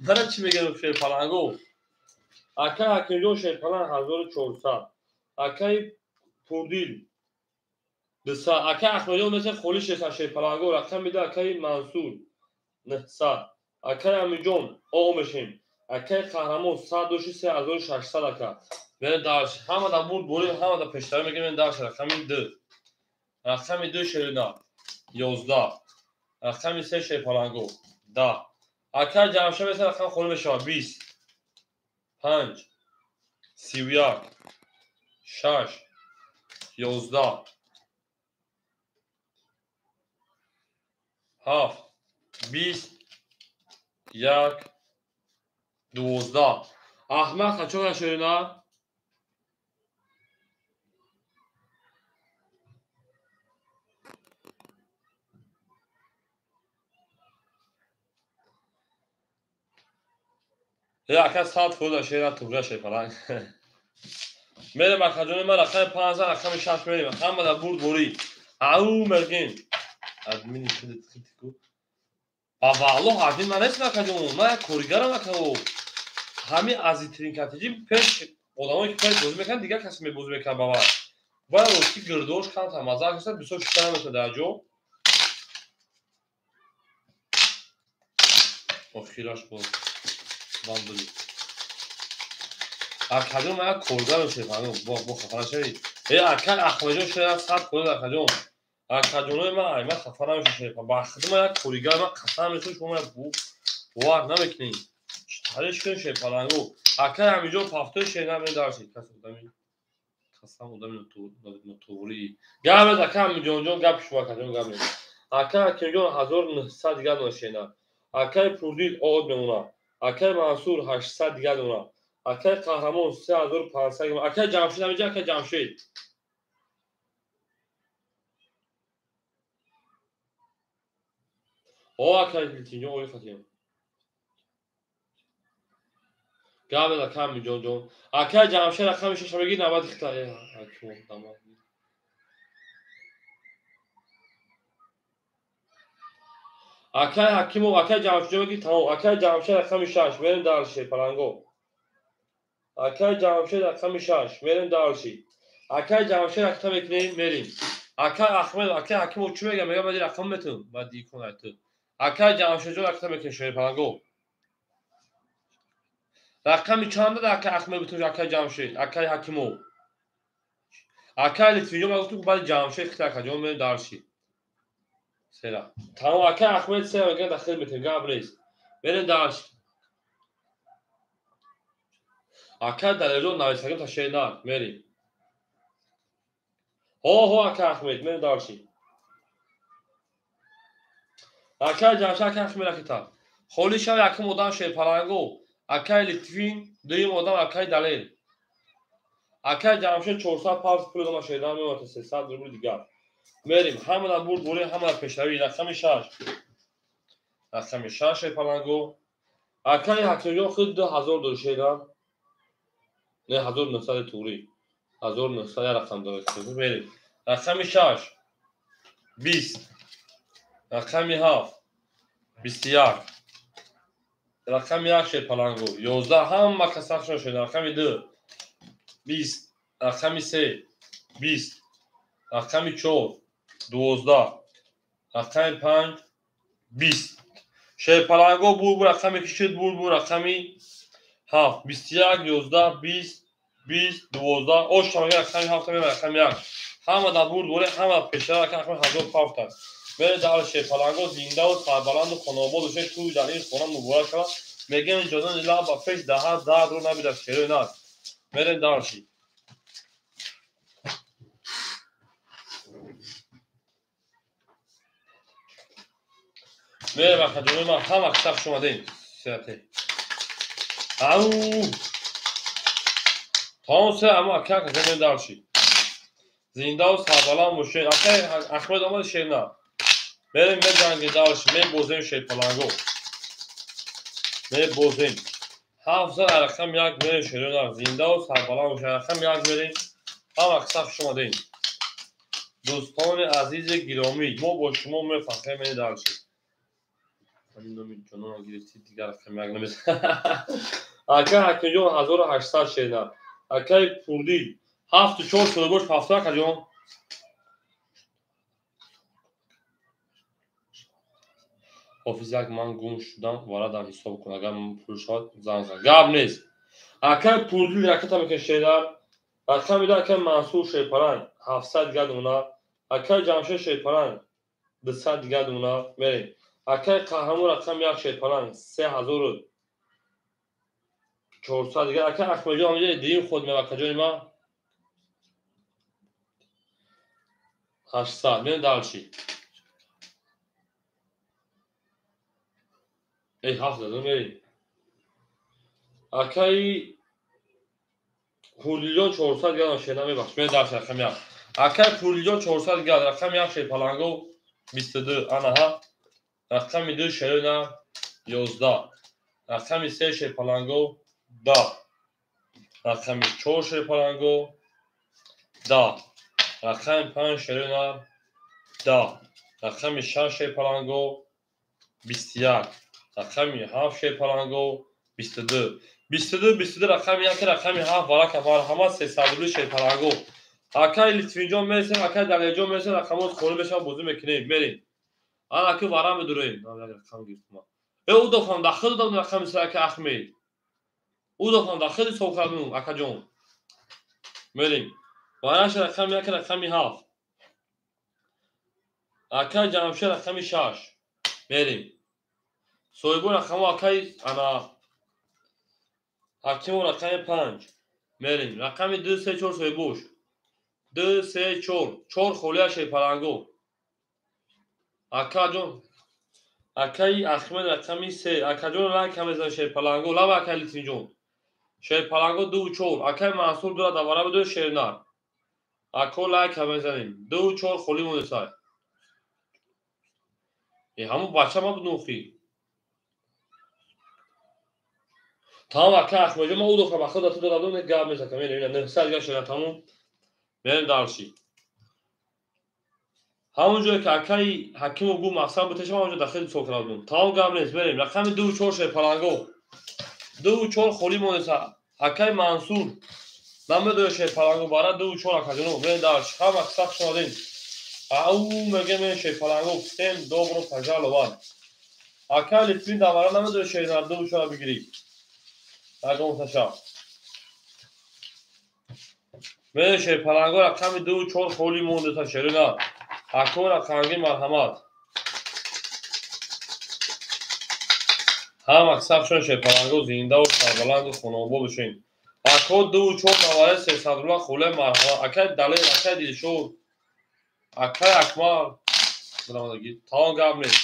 Мана чӣ мегӯям шерпаланго? Акай Ҳакимҷон шерпаланг 1400. Акай Пурдил 200. Акай Аҳмадҷон меса холӣ шеста шерпаланго рақам бида акай Мансур 900. Акай Амиҷон о мешем. Акай Қаҳрамон 100 доши 3600 ака. Мерем дарс. Ҳама да бурд борӣ, ҳама да пештарӣ мегирем, мерем дарс рақами 2. Рақами 2 шерина 11. Рақами 3 шерпаланго 10. Акай Ҷамшед меса рақам холӣ мешавад 20. 5 31 6 11 7 20 1 12. Аҳмад қачон шерина? Ака 100% шера туғра шерпаланг. Мерем акаҷони ман рақами 5, рақами 6 мерем. Ҳама да бурд борӣ. Ау мергем. Админи худат хитку. Ба валлоҳ админ ман нестам акаҷон. Ман як коригарам акао. Ҳами азизтарин катеҷи пеш одамое ки пеш бозӣ мекунанд, дигар касе мебозӣ мекунад ба вай. Вай рости гирдош камтар мазза кашад, бисёр шита намешавад дар ҷо. Охираш боз бандули. Акаҷон ман як коргарам шерпаланг. Бо хафа нашавед. Э ака Аҳмадҷон шера 100% акаҷон. Акаҷонои ман ай ман хафа намешавам шерпаланг. Ба худи ман як коригар, ман қасам мехӯрам, шумо ман бовар намекунед. Чӣ кунем шерпаланго? Акай Амиҷон пафтои шер намедонед дарсед. Кас одами қасам одами нотуғрӣ. Гап мез ака Амиҷонҷон, гапи шумо акаҷон гап мез. Акай Ҳакимҷон 1900 дигар дона шерна. Акай Пурдил од мемонад. Акай Мансур 800 дигар дона. Акай Қаҳрамон 3500. Акай Ҷамшед ҳамиҷа, акай Ҷамшед. О акай Литинҷон ои хатиям. Гап мез ака Амиҷонҷон. Акай Ҷамшед рақами 6 мегӣ 90 хита. Акай Ҳакимов, акай Ҷамшедҷон мегӣ тамом. Акай Ҷамшед рақами 6 мерем дар шерпаланго. Акай Ҷамшед рақами 6 мерем дарши. Акай Ҷамшед рақта мекунем, мерем. Акай Аҳмед, акай Ҳакимов чӣ мегӯяд? Мегӯяд баъди рақам метун. Баъд дикун айту. Акай Ҷамшедҷон рақта мекунем шерпаланго. Рақами чанд дада акай Аҳмед битун, акай Ҷамшед, акай Ҳакимов. Акай Литвинҷон ман гуфтам баъди Ҷамшед хита акаҷон мерем дарши. Сера. Тамом акай Аҳмед сера мегӯяд дахил метем, гап нест. Мерем дарши. Ака Далерҷон нависагим та шер нар, мерем. Ҳо ҳо ака Аҳмед, мерем дарши. Акай Ҷамшед, акай Аҳмед ракита. Холӣ шав якум одам шерпаланго. Акай Литвин, дуюм одам акай Далер. Акай Ҷамшед 400 павз пул дома шердан мемонад 300 рубл дигар. Мерем, ҳама да бурд борӣ, ҳама да пешравӣ. Рақами 6. Рақами 6 шерпаланго. Акай Ҳакимҷон худ 2000 дори шердан. Не 1900 туғрӣ. 1900 як рақам дорад. Мерем. Рақами 6 20. Рақами 7 21. Рақами 1 шерпаланго 11. Ҳама касахшон шуд. Рақами 2 20. Рақами 3 20. Рақами 4 12. Рақами 5 20. Шерпаланго бур рақами ки шуд бур рақами 7 21 11 20 20 12. Ош шамага рақами 7 мера рақами 1. Ҳама да бурд боре, ҳама пешара рақами 1007 аст. Мере дар шерпаланго зиндаву сарбаланду хонобод бошед, тӯй дар ин хона муборак шавад. Мегӯем ҷонон лаб ба пеш даҳад дардро набидад шерои нар. Мерем дарши. Мерем акаҷони ман ҳама киса хуш омадем. Сиате. Ау! Тамом се ама ака акаҷон дарши. Зиндаву сарбаланд бошед. Акай Аҳмед омад шерна. Мерем меҷангем дарши, мебозем шерпаланго. Мебозем. 700 рақам 1 мерем шерона зиндаву сарбаланд бошед. Рақам 1 мерем. Ҳама қисса хуш омадед. Дӯстони азизи гиромӣ, мо бо шумо мефахрем дальше. Ҳамин номи ҷонона гирифти дигар рақам 1 намез. Акай Ҳакимҷон 1800 шерна. Акай Пурдил 7-4 соҳибош 7 акаҷон. Ҳофиз як ман гум шудам, варадам ҳисоб кун, агар пул шавад занг зан. Гап нест. Акай Пурдил ракета мекунад шерна. Рақами ду акай Мансур Шерпаранг 700 дигар дона. Акай Ҷамшед Шерпаранг 200 дигар дона. Мерем. Акай Қаҳрамон рақами 1 Шерпаранг 3400 дигар. Акай Аҳмадҷон ҳамҷои дуюм худ мева акаҷони ман 800. Мерем дальше. Эй 700 мерем. Акай Пурлиҷон 400 дигар шерна мебахш. Мерем дальше рақами 1. Акай Пурлиҷон 400 дигар рақами 1 Шерпаланго 22 анаҳа. Рақами 2 Шерона 11. Рақами 3 Шерпаланго 10. Рақами 4 Шерпаланго 10. Рақами 5 Шерона 10. Рақами 6 Шерпаланго 21. Рақами 7 Шерпаланго 22. 22 22 рақами 1 рақами 7 варака марҳамат 300 рубли Шерпаланго. Акай Литвинҷон мересем, акай Далерҷон мересем, рақамот холӣ мешавад, бозӣ мекунем. Мерем. Ана ки вара медурем. Рақам гирифтам. Э ӯ дофам дахил додам рақами се ака Аҳмед. Ӯ дофам дахил ҳисоб кардам акаҷон. Мерем. Вараш рақами 1 рақами 7. Акай Ҷамшед рақами 6. Мерем. Соҳибо рақамо акай ана Ҳакимов рақами 5. Мерем. Рақами 2 3 4 соҳибош. 2 3 4. 4 холия Шерпаланго. Акаҷон акаи Аҳмед рақами 3. Акаҷон лайк мезанад Шерпаланго. Лаба акай Литвинҷон. Шерпаланго 2 4. Акай Мансур дура давара бидор Шернар. Ако лайк мезанем. 2 4 холӣ мондесай. Э ҳамун бача ма буд нухи. Тамом акай Аҳмедҷон ман ӯ дофам ба худ ту додам гап мезанам. Мерем 900 дигар шуда тамом. Мерем дальше. Ҳамон ҷое ки акаи Ҳакимов гуфт мақсад буд тешам ҳамон ҷо дахил ҳисоб карда будем. Тамом гап нест. Мерем. Рақами 2 4 Шерпаланго. 2 4 холӣ мондеса. Акаи Мансур намедояд Шерпаланго бара 2 4 акаҷоно. Мерем дальше. Ҳама қисса хуш омадед. Ау мегем Шерпаланго всем добро пожаловать. Акаи Литвин давара намедояд Шернар 2 4 бигирӣ. Ягон таша. Мерем Шерпаланго рақами 2 4 холӣ мондеса Шерина. Ако рақамги марҳамат. Ҳама қисса Шерпаланго зиндаву сарбаланду хонобод бошед. Ако 2 4 даваре 300 рубла холе марҳамат. Акай Далер, акай Дилшод, акай Акмал. Тамом гап нест.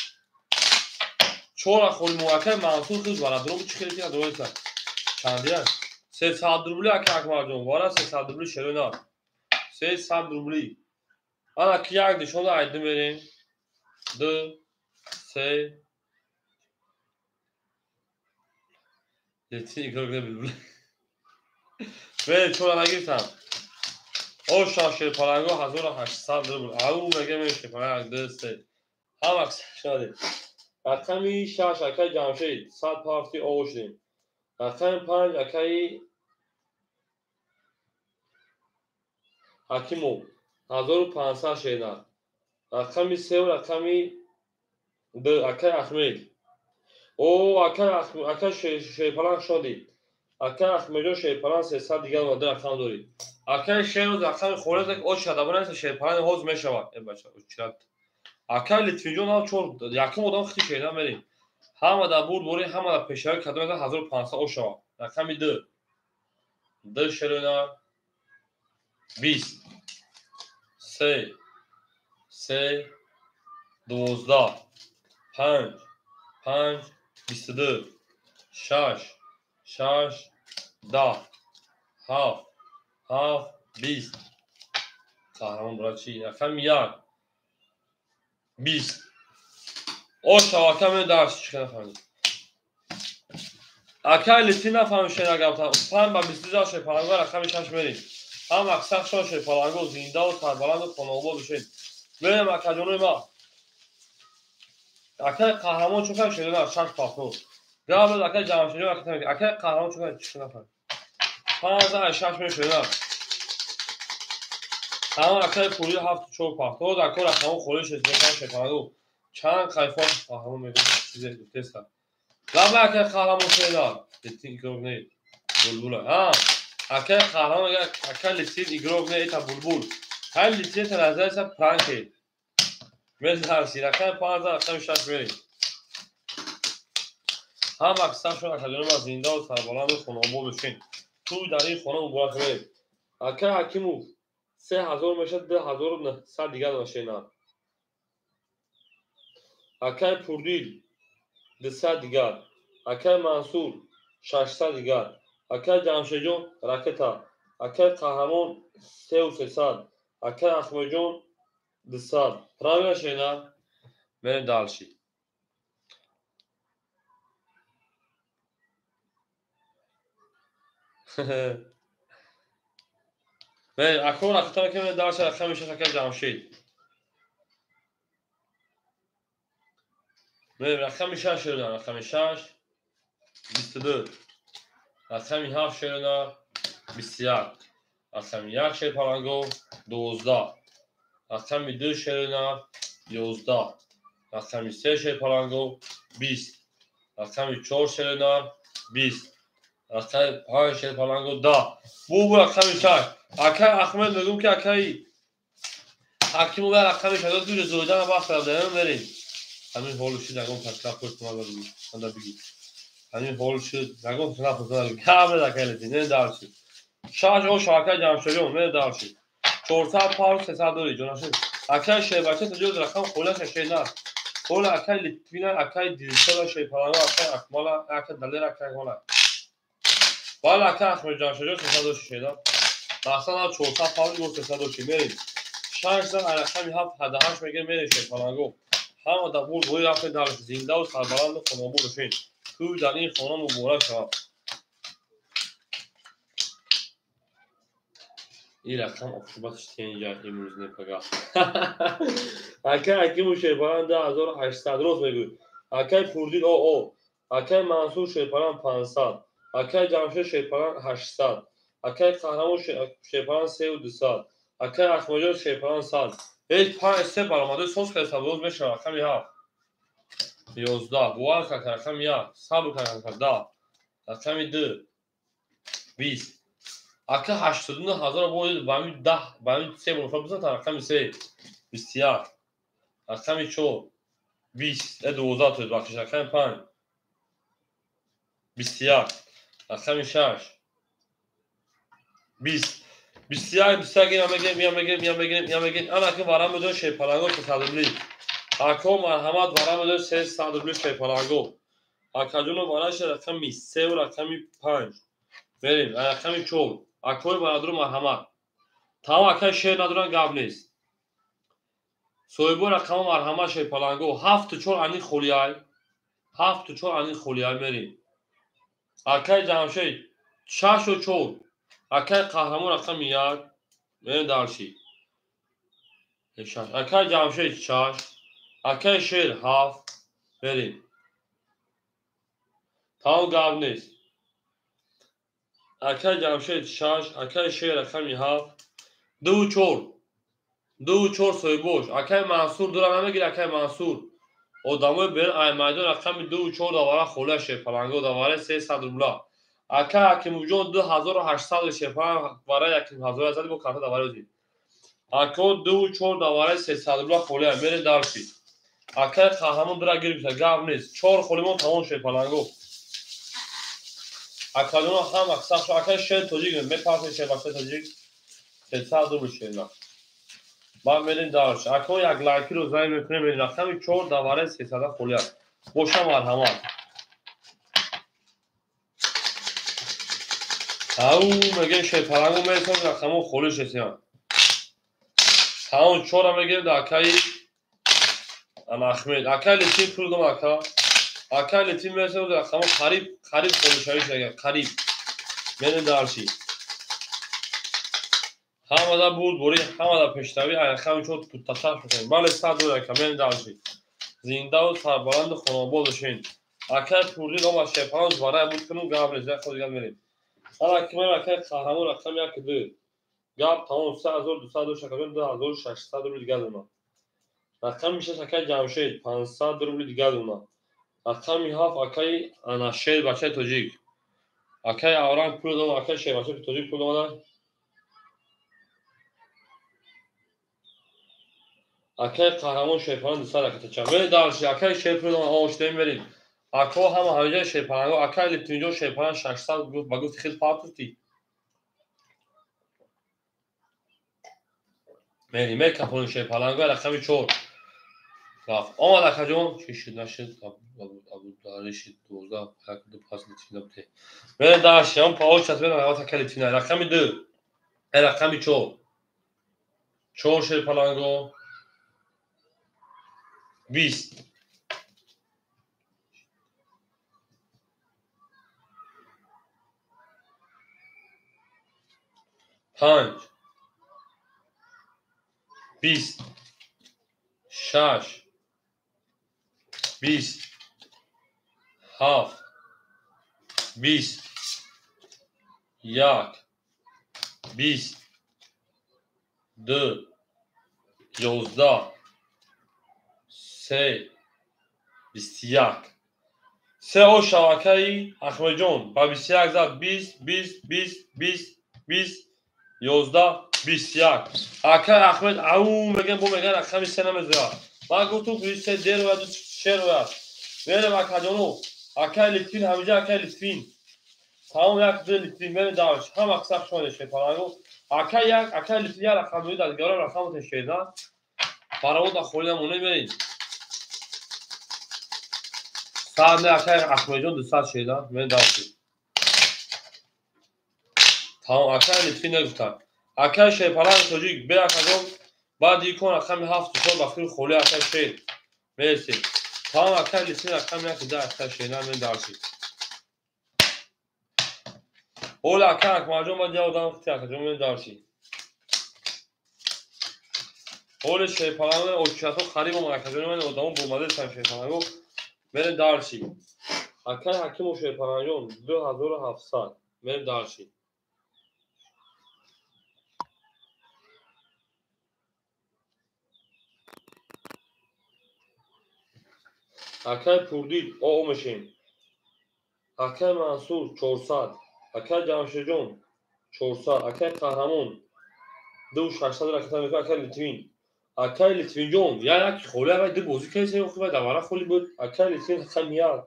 4 холи мо акай Мансур хиз вара дуроб чӣ хеле ки надориса. Чандия? 300 рубли акай Акмалҷон. Вара 300 рубли Шерона. 300 рубли. Ана ки як нишонда айди мерем. 2 3 Летин игрок набил. Мерем чора нагирифтам. Оша Шерпаланго 1800 рубл. Ау мегем Шерпаланго 2 3. Ҳама шаде. Рақами 6 акай Ҷамшед 100 парти овошдем. Рақами 5 акаи Ҳакимов 1500 шерна. Рақами 3 рақами 2 акай Аҳмед. О акай акай Шерпаланг шоди. Акай Аҳмедҷон Шерпаланг 300 дигар ду рақам дорӣ. Акай Шероз рақами холӣ оча давра Шерпаланг ҳоз мешавад. Э бача очират. Акай Литвинҷон ҳам 4 якум одам хити шерна мерем. Ҳама дар бурд борӣ, ҳама дар пешравӣ кардам 1500 ошава. Рақами 2. 2 Шерона 20 3 3 12 5 5 22 6 6 10 7 7 20. Қаҳрамон брат чӣ? Рақами 1 20. Оша акаме дарс чӣ нафаҳмид. Акай литфи нафаҳмид шена гапта. 5 ба 22 шерпаланго рақами 6 мерем. Ҳам аксахшон шерпаланго зиндаву сарбаланду хонаобод бошед. Мерем акаҷонои ма. Акай қаҳрамон чун кам шерина 6 пахто. Гап акай Ҷамшидҷон акай қаҳрамон чун кам чӣ нафаҳмид. 5 6 мерем шерина. Ҳама акай пули 7 4 пахто. Акор рақамо холӣ шед шерпаланго. Чанд қайфон қаҳрамон мегӯяд чизе гуфтеста. Лаба акай қаҳрамон шерина. Литфин игрок не. Булбул. Ҳа. Акай қаҳрамон мегӯяд акай Литфин игрок не, это булбул. Ҳай Литфин это называется пранки. Мезарси рақами 5 рақами 6 мерем. Ҳам аксаршон акаҷони ма зиндаву сарбаланду хонаобод бошед. Тӯй дар ин хона муборак шавед. Акай Ҳакимов 3000 мешавад 2900 дигар машина. Акай Пурдил 200 дигар. Акай Мансур 600 дигар. Акай Ҷамшедҷон ракета. Акай Қаҳрамон 3300. Акай Аҳмедҷон 200. Правильно шена? Мерем дальше. Мерем ако ракета мекунем дальше рақами 6 акай Ҷамшед. Мерем рақами 6 шерина, рақами 6 22. Рақами 7 шерина 21. Рақами 1 шерпаланго 12. Рақами 2 шерина 11. Рақами 3 шерпаланго 20. Рақами 4 шерина 20. Рақами 5 шерпаланго 10. Бу рақами 6. Акай Аҳмед мегӯм ки акай Ҳакимов рақами 6 ду зоидана бахт карда мерем. Ҳамин ҳол шуд ягон кас пушт мада бигӣ. Ҳамин ҳол шуд ягон кас пушт мада гап акай летин не дальше. 6 о шакай Ҷамшедҷон не дальше. 400 пар 300 дори ҷонашин. Акай шербача таҷоз рақам холаша шена. Хола акай Литвина акай Дилшода шерпаланго акай Акмала акай Далер акай Хола. Бала акай Аҳмед Ҷамшедҷон 300 доши шена. Мақсад 400 пар 300 доши мерем. 6 зан рақами 7 8 мегирем мерем шерпаланго. Ҳама дар бурд бои рафтем дар зиндаву сарбаланду хонаобод бошед. Тӯй дар ин хона муборак шавад. Ин рақам оқибаташ тенҷа имрӯз не пага. Акай Ҳакимов шерпалан 2800 рост мегӯй. Акай Пурдил о. Акай Мансур шерпалан 500. Акай Ҷамшед шерпалан 800. Акай Қаҳрамон шерпалан 3200. Акай Аҳмадҷон шерпалан 100. Ҳеҷ 5 3 баромаду соз карда боз мешавад рақами 7. 11 бовар кард рақами 1 сабр кард 10 рақами 2 20. Ака 89000 бояд ба ҳамин 10 ба ҳамин 3 мурофиа бизан та рақами 3 21 рақами 4 20 12 то бахшиш рақами 5 21 рақами 6 20 21 21 ина мегирем, ина мегирем, ина мегирем, ина мегирем. Ана ки варам медон шерпаланго 300 рубли. Ако марҳамат варам медон 300 рубли шерпаланго. Акаҷоно вараш рақами 3 ва рақами 5. Мерем рақами 4. Акои бародару марҳамат. Тамом акай шер надоран гап нест. Соҳибо рақама марҳамат шерпаланго 7 4 ани холиай. 7 4 ани холиай мерем. Акай Ҷамшед 6 4. Акай Қаҳрамон рақами 1. Мерем дальше. 6. Акай Ҷамшед 6. Акай Шер 7. Мерем. Тамом гап нест. Акай Ҷамшед 6, акай Шер рақами 7. 2 4. 2 4 соҳибош. Акай Мансур дура намегир акай Мансур. Одамои берун ай майдон рақами 2 4 давара хола шерпаланго давара 300 рубла. Акай Ҳакимовҷон 2800 шерпаланг вара 1800 бо карта давара озид. Ако 2 4 давара 300 рубла холия мерем дальше. Акай Қаҳрамон дура гирифта гап нест. 4 холимон тамом шерпаланго. Акаҷоно ҳам аксар акай шер тоҷик мепарсед шербача тоҷик 300 рубл шерна. Баъд мерем дальше. Ако як лайкиро занг мекунем мерем рақами 4 давара 300 холия. Боша марҳамат. Ау мегем шерпаланго мересем рақамо холӣ шесиям. Тамом 4 мегирем да акаи Ана Аҳмед. Акай Литфин пул дом ака. Акай Литвин мерасем, рақамҳо қариб қариб холишавӣ шуда, қариб. Мерем дальше. Ҳамада бурдборӣ, ҳамада пешравӣ, рақами 4 путташаш мекунем. Бале, 100 доллар ака, мерем дальше. Зиндаву сарбаланду хонобод бошед. Акай Пурдил омад, шерпаланг барай буд кунум, гап нест, як ход дигар мерем. Ҳала ки мерем акай Қаҳрамон рақами 1 2. Гап тамом, 3200 дошт, акаҷон, 2600 рубли дигар дона. Рақами 6 акай Ҷамшед, 500 рубли дигар дона. Рақами 7 акай Анашер, бачаи тоҷик. Акай Авранг пул дод, акай Шер, бачаи тоҷик пул дод. Акай Қаҳрамон шерпаланг 200 раката. Мерем дальше, акай Шер пул дод, оштем мерем. Ако ҳама ҳамиҷа шерпаланго, акай Литвинҷон шерпаланг 600 гуфт, ба гуфти хел партуфтӣ. Мерем, мекапонем шерпаланго, рақами 4. Рафт. Омад акаҷон, чӣ шуд, нашуд, Абудари шуд, 12, 1, 2, пас Литвин набуд. Мерем дальше, ҳам паоч аст, мерем акай Литвин, рақами 2, рақами 4. 4 шерпаланго, 20. 5, 20, 6, 20, 7, 20, 1, 20, 2, 11, 3, 21. Се о шабакаи Ахмедҷон ба 21 зад, 20, 20, 20, 20, 20, 11, 21. Акай Ахмед ау меган, бо меган рақами 3 намезояд. Ман гуфтум ки се дер ва ду шер ояд. Мерем акаҷоно, акай Литвин ҳамиҷа, акай Литвин. Тамом, як ду Литвин, мерем дальше. Ҳама қисса шумо шерпаланго. Акай як, акай Литвин як рақам меояд, аз дигарон рақам шерда. Паровоз холӣ намонем, мерем. Сад не, акай Ахмедҷон 200 шерда, мерем дальше. Тамом, акай Литвин нагуфтанд. Акай шерпаланг тоҷик, бе акаҷон, баъд икон рақами 7 4 ба фикри холӣ акай Шер. Мерсем. Тамом, акай Литвин рақами 1 2 акай Шер, мерем дальше. Ола акай Акмалҷон, баъд як одам хити акаҷон, мерем дальше. Оли шерпаланг очиятҳо қариб омад акаҷон, ман одамо бомаза шерпаланго. Мерем дальше. Акай Ҳакимов шерпалангҷон 2700. Мерем дальше. Акай Пурдил о мешем. Акай Мансур 400. Акай Ҷамшедҷон 400. Акай Қаҳрамон 2600 раката мекунад. Акай Литвин. Акай Литвинҷон як холӣ авай ду бозӣ кардем, охир давара холӣ буд. Акай Литвин рақами 1.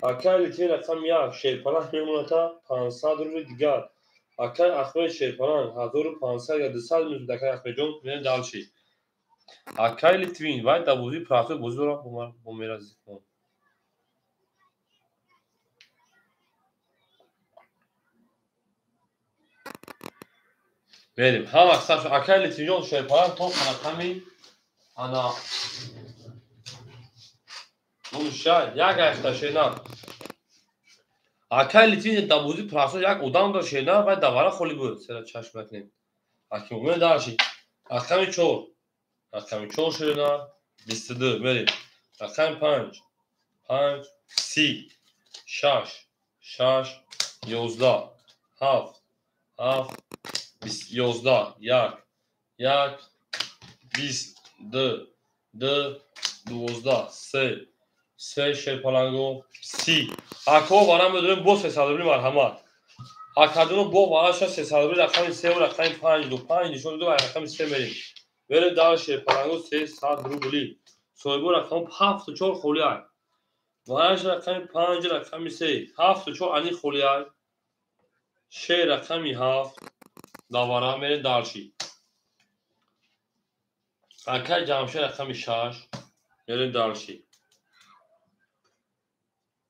Акай Литвин рақами 1 шерпаланг мемонад 500 рубли дигар. Акай Ахмед шерпаланг 1500 я 200 мезуд акай Ахмедҷон, мерем дальше. Акай Литвин вай дар бозии прафи бозӣ дорад бо Меразикон. Мерем. Ҳама қисса акай Литвинҷон шерпаланг то рақами ана нумша як айхта шена. Акай Литвин дар бозии прафи як одам дошт шена, вай давара холӣ буд. Сера чашм накунем. Ҳаким мерем дальше. Рақами 4. Рақами 4 шена 22 мерем. Рақами 5, 5, 30, 6, 6, 11, 7, 7, 11, 1, 1, 20, 2, 2, 12, 3, 3 шерпаланго, 30. Ако вара медонем бо 300 рубли марҳамат. Акаҷоно бо вараша 300 рубли рақами 3 ва рақами 5 ду 5 нишон ду рақами 3 мерем. Мерем дальше шерпаланго 300 рубли. Соҳибо рақам 7 4 холӣ ай. Вараш рақами 5 рақами 3 7 4 ани холӣ ай. Шер рақами 7 давара мерем дальше. Акай Ҷамшед рақами 6 мерем дальше.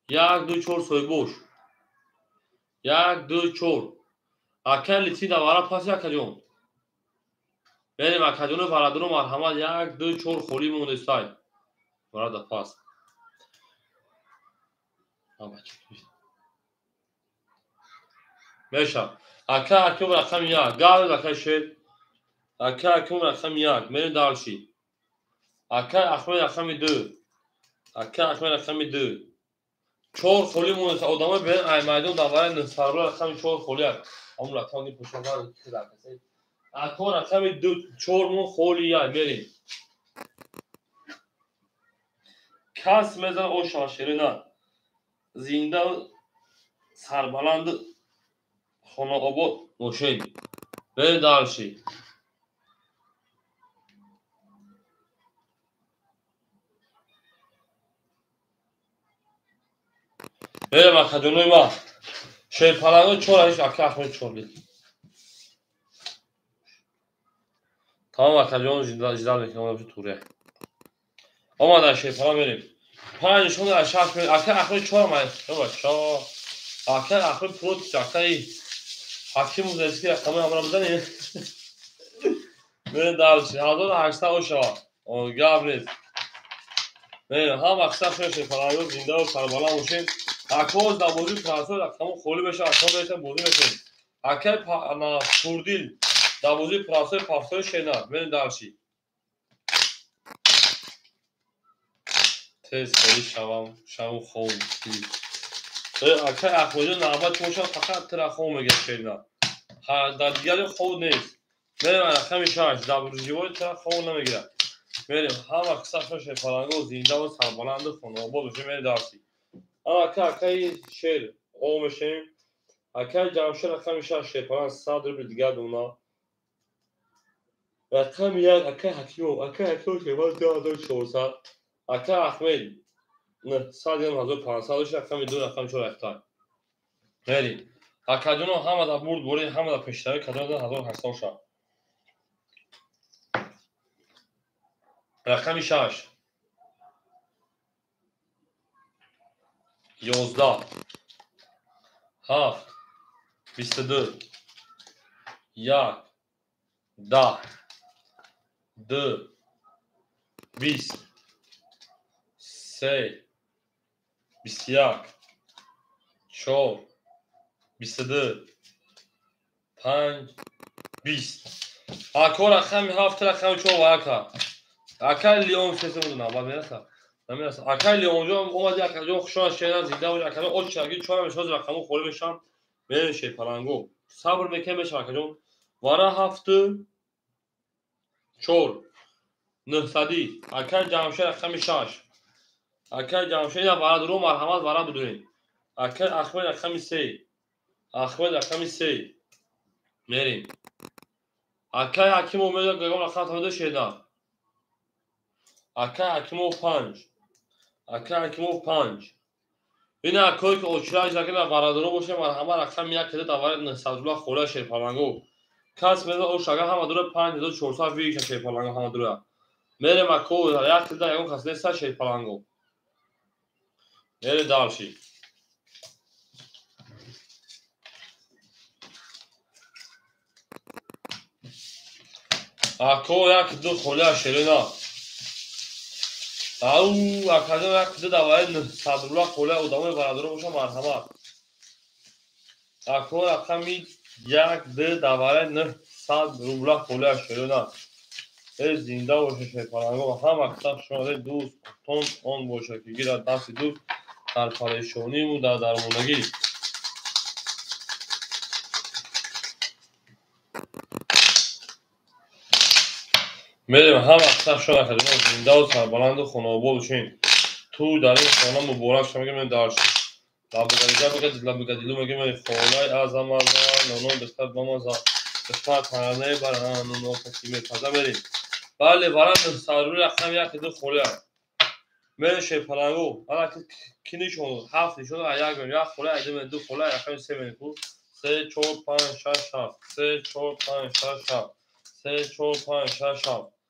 1 2 4 соҳибош. 1 2 4. Акай Литвин давара пас акаҷон. Мерем акаҷону бародару марҳамат 1 2 4 холӣ мондестай. Барада пас. Меша. Ака акум рақами 1. Гав ака шер. Ака акум рақами 1. Мерем дальше. Ака Ахмед рақами 2. Ака Ахмед рақами 2. 4 холи монеса одамои берин ай майдон давари 900 рубла рақами 4 холи ак. Ҳамун рақам ни пушондан Ако рақами 2 4 мон холи як мерем. Кас мезана оша шерина. Зинда сарбаланд хонаобод бошед. Берем дальше. Берем акаҷонои ма. Шерпаланго 4 аш ака Ахмед 4 бит. Тамом акаҷон жидал мекунам омада туре. Омада шерпалан мерем. 5 нишон аз 6 мерем. Ака Ахмед 4 май. Бача. Ака Ахмед против акаи Ҳаким Музайски рақами ҳамра бизанем. Мерем дальше. 1800 оша. Гап нест. Мерем ҳама қисса шерпаланго зинда ва сарбаланд бошем. Акоз дар бозии прасой рақаму холӣ мешавад, акон мешавад бозӣ мекунем. Акай Пурдил дар бозии прасой пафтои шена. Мерем дальше. Тез холӣ шавам, шаву хом. Акай Ахмедҷон навбат бошад, фақат тира хом мегирад шена. Дар дигари хов нест. Мерем рақами 6 дар бурживои тира хов намегирад. Мерем ҳама қисса шерпаланго зинда ва сарбаланду хонаобод бошем. Мерем дальше. Ака акаи шер о мешем. Акаи Ҷамшед рақами 6 шерпалан 100 рубл дигар дона. Рақами 1 акаи Ҳакимов, акаи Ҳакимов шерпалан 2400. Акаи Ахмед 900 1500 рақами 2 рақами 4 рақтай. Мерем. Акаҷоно ҳама дар бурд боред, ҳама дар пештари кадом 1800 шав. Рақами 6 11 7 22 1 10 2 20 3 21 4 22 5 20. Ако рақами 7 рақами 4 вака. Ака Леон сесо навбат мераса. Намераса. Акай Леонҷон омади акаҷон хушона шена зинда бош. Акаҷон оч шаги 4 мешавад рақаму холӣ мешавам. Мерем шерпаланго. Сабр мекунем мешавад акаҷон. Вара 7 4 900. Акай Ҷамшед рақами 6. Акай Ҷамшед я вара дуру марҳамат вара бидуред. Акай Ахмед рақами 3. Ахмед рақами 3. Мерем. Акай Ҳакимов меояд гагон рақам тамода шена. Акай Ҳакимов 5. Ака Ҳакимов 5. Ин акое ки очира закина бародаро боше марҳамат рақами 1 кида давари 900 рубла хола шерпаланго. Кас меза ош ага ҳама дура 5400 виша шерпаланго ҳама дура. Мерем ако як кида ягон кас неста шерпаланго. Мерем дальше. Ако як ду хола шерина. Ау, акаҷон як ду давари 900 рубла хола одамои бародаро боша марҳамат. Ако рақами 1 2 давари 900 рубла хола шерина. Э зинда боша шерпаланго ҳама қисса шумо дӯст тон он боша ки гирад дасти дӯст дар парешониму дар дармонагӣ. Мерем ҳама қисса шумо акаҷон зинда ва сарбаланду хонаобод бошед. Ту дар ин хона муборак шумо мегӯем дар лабгарида бигад лабгадилу мегӯем хонаи азамаза нонон бихтар бамаза бихтар таране бараноно каси мепаза мерем. Бале вара 900 рубл рақами 1 2 хола. Мерем шерпаланго. Ана ки нишон 7 нишон як мем як хола 1 2 хола рақами 3 мем ку 3 4 5 6 7 3 4 5 6 7 3 4 5 6 7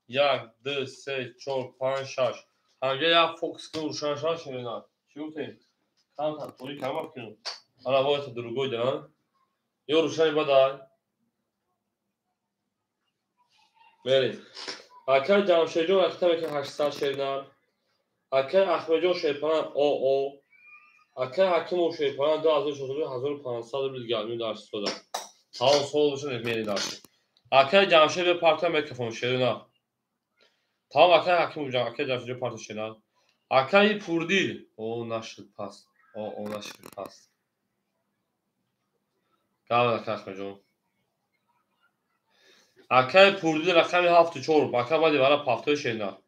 1 2 3 4 5 6. Ҳамҷа як фокус кун рӯшан шава шерина. Чӣ гуфтем? Камтар торик кама кунем. Ана воята другой да. Ё рӯшани бадай. Мерем. Акай Ҷамшедҷон рақита мекунад 800 шерина. Акай Ахмедҷон шерпалан ОО. Акай Ҳакимов шерпаланг 2400 1500 рубл дигар меёд дар истода. Тамом сол боша мери дарси. Акай Ҷамшед бе партия микрофон шерина. Тамом акай Ҳакимов акай Ҷамшед партия шерина. Акай Пурдил. О нашуд пас. О нашуд пас. Гавна акай Ахмеджон. Акай Пурдил рақами 7-4. Ака баъди вара пафтои шерина.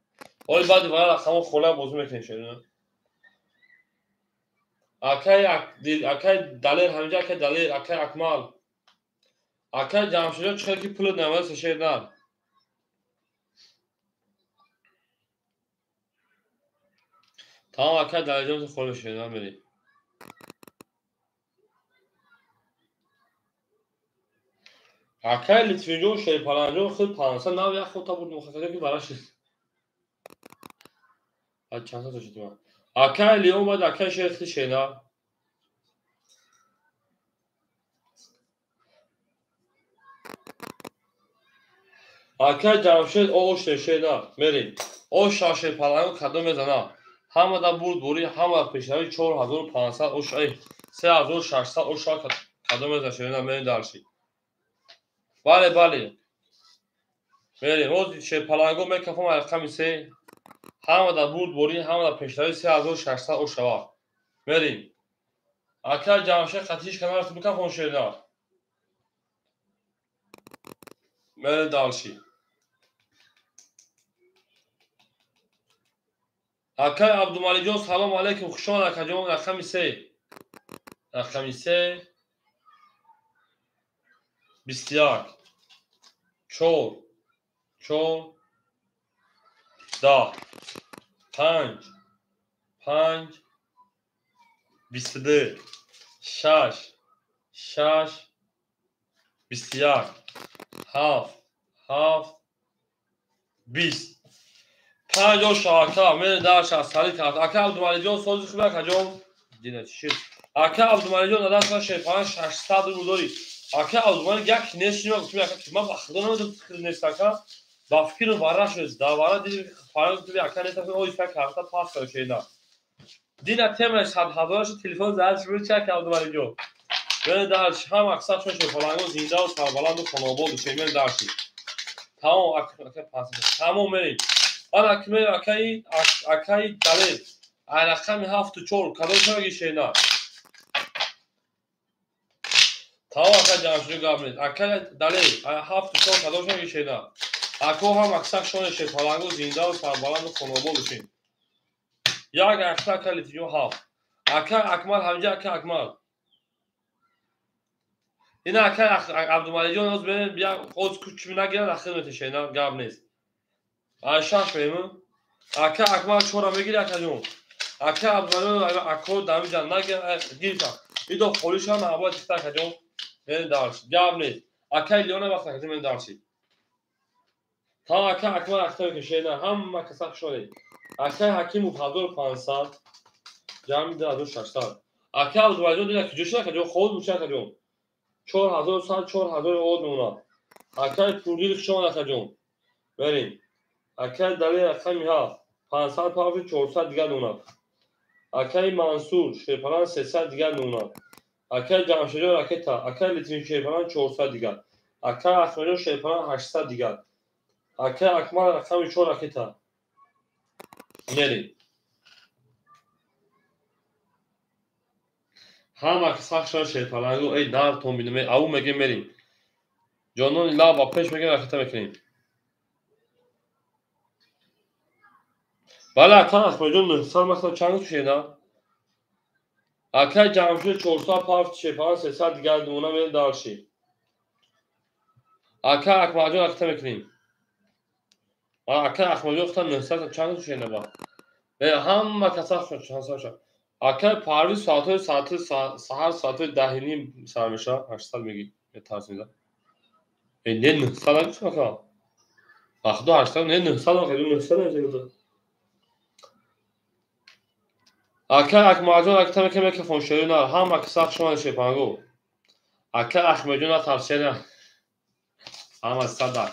Оли баъди вара рақамо хола бозӣ мекунем шерина. Акай Далер ҳаминҷа акай Далер, акай Акмал. Акай Ҷамшедҷон чӣ хел ки пулат намедаст шерина. Тамом акай Далерҷон хола шерина мерем. Акай Литвинҷон шерпаланҷон худ 500 нав як хота бурд мухакада ки вара шид. Чанд сад шуд ман. Акай Леон баъд акай шерхи шена. Акай Ҷамшед ош шена мерем. Ош шерпаланг кадом мезана. Ҳамада бурд бурӣ, ҳама пешравӣ 4500 ош, 3600 ош кадом мезана шена мерем дарши. Бале, бале. Мерем. Оз шерпаланго мекафам рақами 3. Ҳамада бурд бурӣ, ҳамада пешравӣ 3600 ош шава. Мерем. Акай Ҷамшед қатиш канар бикафон шерина. Мерем дарши. Акай Абдумаликҷон салом алейкум, хуш омад акаҷон, рақами 3. Рақами 3 21 4 4 10 5 5 22 6 6 21 7 7 20 5 шака мен дар шастали кард. Ака Абдумаликҷон сози хуб акаҷон. Дина чӣ шуд? Ака Абдумаликҷон дадаст шерпаланг 600 рубл дорӣ. Ака Абдумалик як нест шуд, гуфтам ака ман ба худо намедонам нест ака. Ба фикру вара шуд. Да вара дидим фарқ гуфтам ака нест ака ой фак карта пас кард шена. Дина темаш 100,000 шуд телефон зад шуд чак Абдумаликҷон. Мен дар ҳам аксар шуд шерпаланго зинда ва сарбаланду хонобод шуд мен дар шуд. Тамом ака пас. Тамом мерем. Ана акмер акай акай Далер. Ай рақами 7-4 кадом шаги шена. Тамом ака Ҷамшед гап нест. Акай Далер ай 7-4 кадом шаги шена. Ако ҳам аксар шоне шерпаланго зинда ва сарбаланду хонобод шуд. Як акса ака Литвиё 7. Ака Акмал ҳаминҷа ака Акмал. Ина ака Абдумаликҷон оз бен як оз кучми нагирад ахир метешена гап нест. Ай шаш мемун. Ака Акмал чора мегири акаҷон. Ака Абдумаликҷон ако дамиҷа нагир гирифта. Идо холишам або тихта акаҷон. Мен дарш. Гап нест. Ака Леона вақт акаҷон мен дарши. Та ака Акмал акта мекашена ҳама каса хушоне. Ака Ҳакимов 1500 ҷамъи 2600. Ака Абдумаликҷон дина куҷо шуд акаҷон? Хоб муша акаҷон. 4100 4000 од мемонад. Акай Пурдил хуш омад акаҷон. Мерем. Акай Далер рақами 7 500 пафи 400 дигар мемонад. Акай Мансур шерпаланг 300 дигар мемонад. Акай Ҷамшедҷон ракета, акай Литвин шерпаланг 400 дигар. Акай Ахмеджон шерпаланг 800 дигар. Акай Акмал рақами 4 ракета. Мерем. Ҳама сахт шуд шерпаланго, эй нартон бинем, аву мегем мерем. Ҷонони лаб ба пеш мегем ракета мекунем. Бале ака Ахмеджон 900 масалан чанд шена? Акай Ҷамшед 400 пафт шерпаланг 300 дигар мемона мерем дарши. Ака Акмалҷон ракета мекунем. Ака Ахмеджон хта 900 чанд шена ба? Ҳама каса чанд шуд. Акай Парвиз соатҳои саҳар соатҳои 10:30 сар мешавад, 800 меги метарсида. Не 900 нагуфтам ака. Ба худо 800 не 900 ака, 900 нагуфтам. Ака Акмалҷон акта мекунем микрофон шерина, ҳама каса шумо шерпанго. Ака Ахмеджон натарсена. Ҳама сада.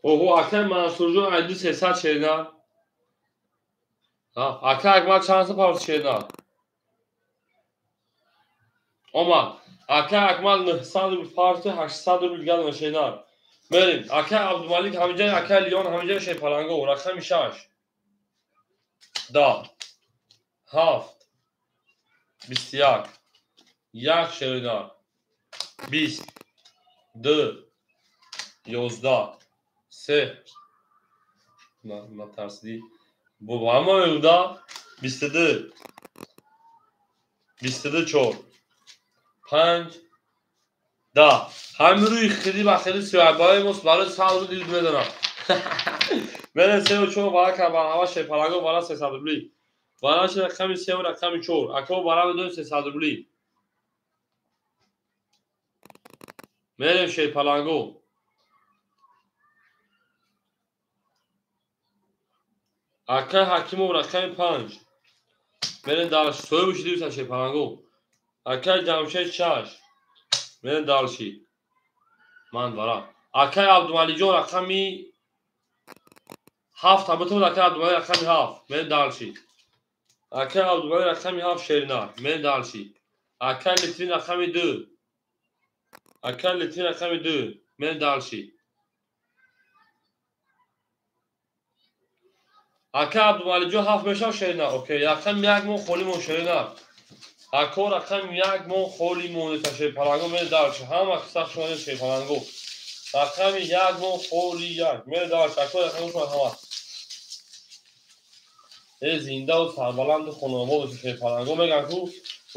Оҳо, акай Мансурҷон айду 300 шерина. Акай Акмал чанд сум парвоз шерина? Омад. Акай Акмал 900 рубл парвоз, 800 рубл дигар дона шерина. Мерем. Акай Абдумалик ҳамиҷа, акай Лион ҳамиҷа шерпаланго, рақами 6. 10 7 21 1 шерина. 20 2 11 3 натарсидӣ. Бобо ҳама мегӯда 22 22 4 5 10. Ҳамин рӯи хиди ба хиди сиёҳбаи мост барои 100 рубл дил медонам. Мерем 3 4 бара кар ба ҳава шерпаланго бара 300 рубли. Бара ши рақами 3 рақами 4. Ако бара медонем 300 рубли. Мерем шерпаланго. Акай Ҳакимов рақами 5. Мерем дальше. Соҳиби шидиса шерпаланго. Акай Ҷамшед 6. Мерем дальше. Ман бара. Акай Абдумалиҷон рақами 7. Абутум акай Абдумалик рақами 7. Мерем дальше. Акай Абдумалик рақами 7 шерина. Мерем дальше. Акай Литвин рақами 2. Акай Литвин рақами 2. Мерем дальше. Ака Абдумалиҷон 7 мешав шерина. Окей, рақами 1 мон холӣ мон шерина. Ако рақами 1 мон холӣ монета шерпаланго мере дальше. Ҳама қисса шумо шерпаланго. Рақами 1 мон холӣ 1 мере дальше. Ако рақами шумо ҳама. Зиндаву сарбаланду хонобод шерпаланго мегӯянд ку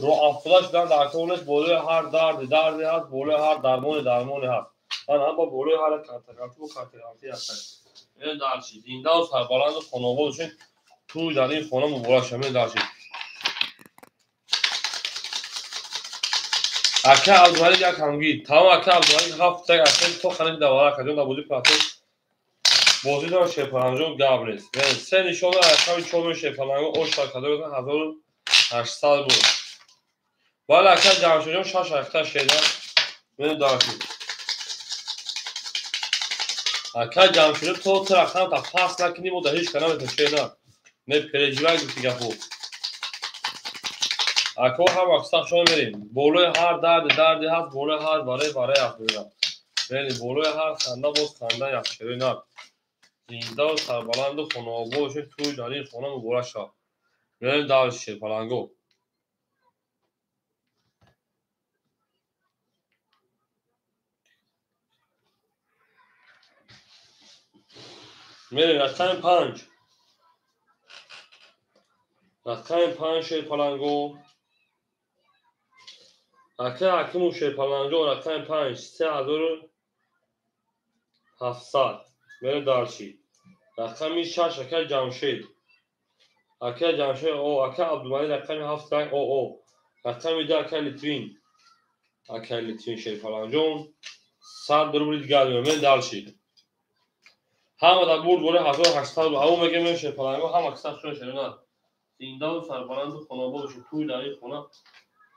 роҳ афтода шудан дар кор нест, болои ҳар дарде дарде ҳаст, болои ҳар дармоне дармоне ҳаст. Ман ҳам бо болои ҳар картақалтиву картақалтӣ ҳастам. Мерем дальше. Зиндаву сарбаланду хонобод бошед, тӯй дар ин хона муборак шавад. Мерем дальше. Ака Абдумалик як ҳамгир. Тамом ака Абдумалик 7 як ака то ханид давара акаҷон дар бозии процесс бозӣ дорад шерпаланҷон гап нест. Се нишона рақами 4 шерпаланго ош карда 1800 буд. Бале ака Ҷамшедҷон 6 ҳақта шеда. Мерем дальше. Ака Ҷамшед то ту рақам та пас накунӣ мо да ҳеҷ кара наметавонем шеда. Не переживай гуфти гапо. Ако ҳама қисса шумо мерем. Болои ҳар дарде дарде ҳаст, болои ҳар баре баре ҳаст мегӯям. Мерем болои ҳар ханда боз ханда як шерина. Зиндаву сарбаланду хонаобод бошед, тӯй дар ин хона муборак шавад. Мерем дальше шерпаланго. Мерем рақами 5. Рақами 5 шерпаланго. Акай Ҳакимов шерпаланго рақами 5 3700. Мерем дальше. Рақами 6 акай Ҷамшед. Акай Ҷамшед о, акай Абдумалик рақами 7 1 о о. Рақами 2 акай Литвин. Акай Литвин шерпаланҷон 100 рубл дигар меорем. Мерем дальше. Ҳама дар бурд бораи 1800 рубл. Ҳаво мегӯем мерем шерпаланго ҳама қисса шумо шерина. Зиндаву сарбаланду хонобод бошед, тӯй дар ин хона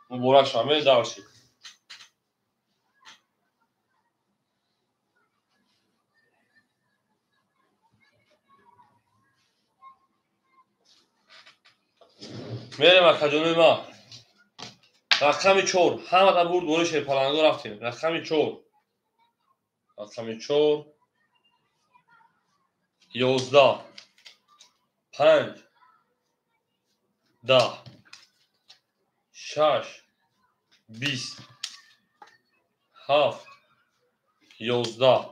муборак шавад. Мерем дальше. Мерем акаҷонои ман. Рақами 4. Ҳама дар бурд бораи шерпаланго рафтем. Рақами 4. Рақами 4 11 5 10 6 20 7 11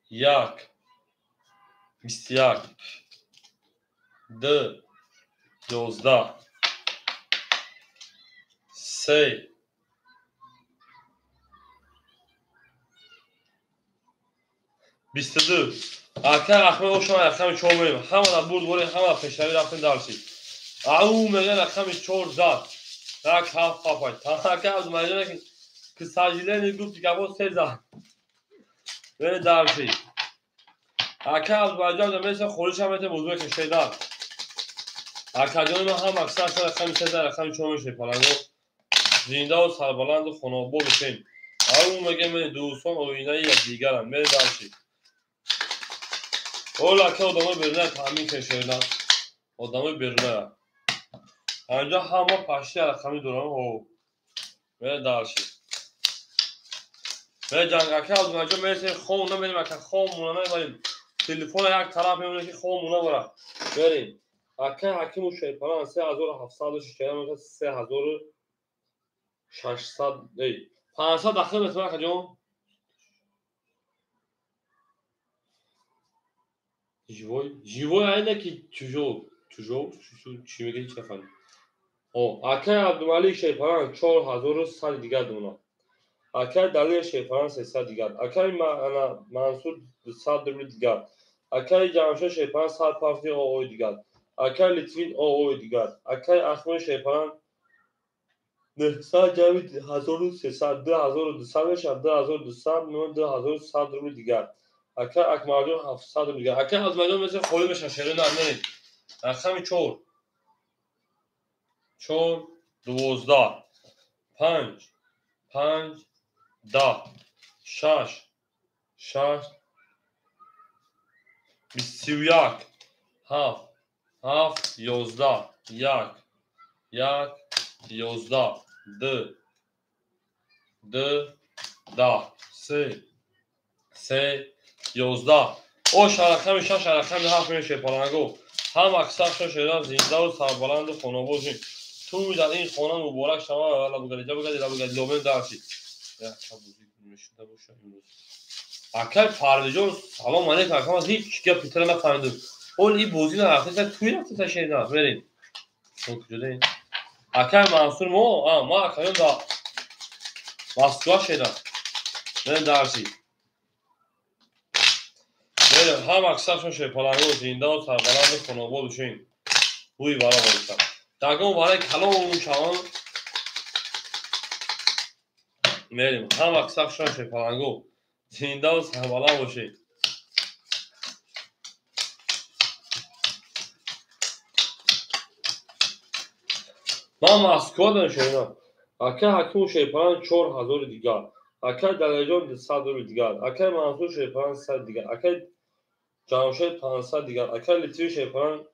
1 21 2 11 3 22. Ака Аҳмед ошма рақами 4 мерем. Ҳама дар бурд борем, ҳама пешравӣ рафтем дальше. Ау мегӯяд рақами 4 зад. 1 7 7. Ака Абдумалиҷон ки сожаление гуфти гапо 3 зад. Мерем дальше. Ака Абдумалиҷон меса холиш ҳам метавонем бозӣ кунем шеда. Акаҷони ман ҳама аксар рақами 3 зад, рақами 4 мешавад паланго. Зиндаву сарбаланду хонобод бошем. Ау мегӯям дӯстон оинаи якдигаранд. Мерем дальше. Ола ака одамои беруна таъмин кунед, одамои беруна. Ҳаминҷо ҳама пашти рақамӣ дорам. Ҳо. Мерем дальше. Мерем ҷангака Абдумаликҷон мересем, хом намерем ака, хом мона намебарем. Телефона як тараф мемонем ки хом мона бара. Мерем. Акай Ҳакиму Шерпалан 3700 шишера мешавад 3600, эй, 500 дахил метавонад акаҷон. Живой, живой айна ки чужой, чужой, чӣ мегӯяд ҳеҷ нафаҳмидам. О, акай Абдумалик Шерпалан 4100 дигар дона. Акай Далер Шерпалан 300 дигар. Акай Мансур 200 рубли дигар. Акай Ҷамшед Шерпалан 100 партия ОО дигар. Акай Литвин ОО дигар. Акай Ахмед Шерпалан 900 ҷамъи 1300, 2200 мешавад, 2200 мемонад 2100 рубли дигар. Акай Акмалҷон 700 рубли дигар. Акай Абдумаликҷон мисли холӣ мешавад, шерои намерем. Рақами 4 4 12 5 5 10 6 6 21 7 7 11 1 1 11 2 2 10 3 3 11. Ош рақами 6 рақами 7 мешавад паланго. Ҳам аксаршон шеърам зиндаву сарбаланду хонобошем. Ту дар ин хона муборак шава, ла бугади, бугади, ла бугади, лобен дарси. Акай Парвизҷон, салом алейкум, акам аз ҳеҷ гап питара нафаҳмидам. Ол и бозӣ нарафта, туй рафта шеър мерем. Куҷодаем? Акай Мансур мо, ма акаён дар Москва шеърам. Мерем дарси. Мерем, ҳам аксаршон шерпаланго зиндаву сарбаланду хонобод бошем. Бӯи бара боша. Дагон барои калон шаван мерем. Ҳам аксаршон шерпаланго зиндаву сарбаланд бошед. Ман Москва дорам шерина. Акай Ҳакиму Шерпалан 4000 дигар. Акай Далерҷон 200 рубли дигар. Акай Мансур Шерпалан 100 дигар. Акай Ҷамшед 500 дигар. Акай Литви Шерпалан,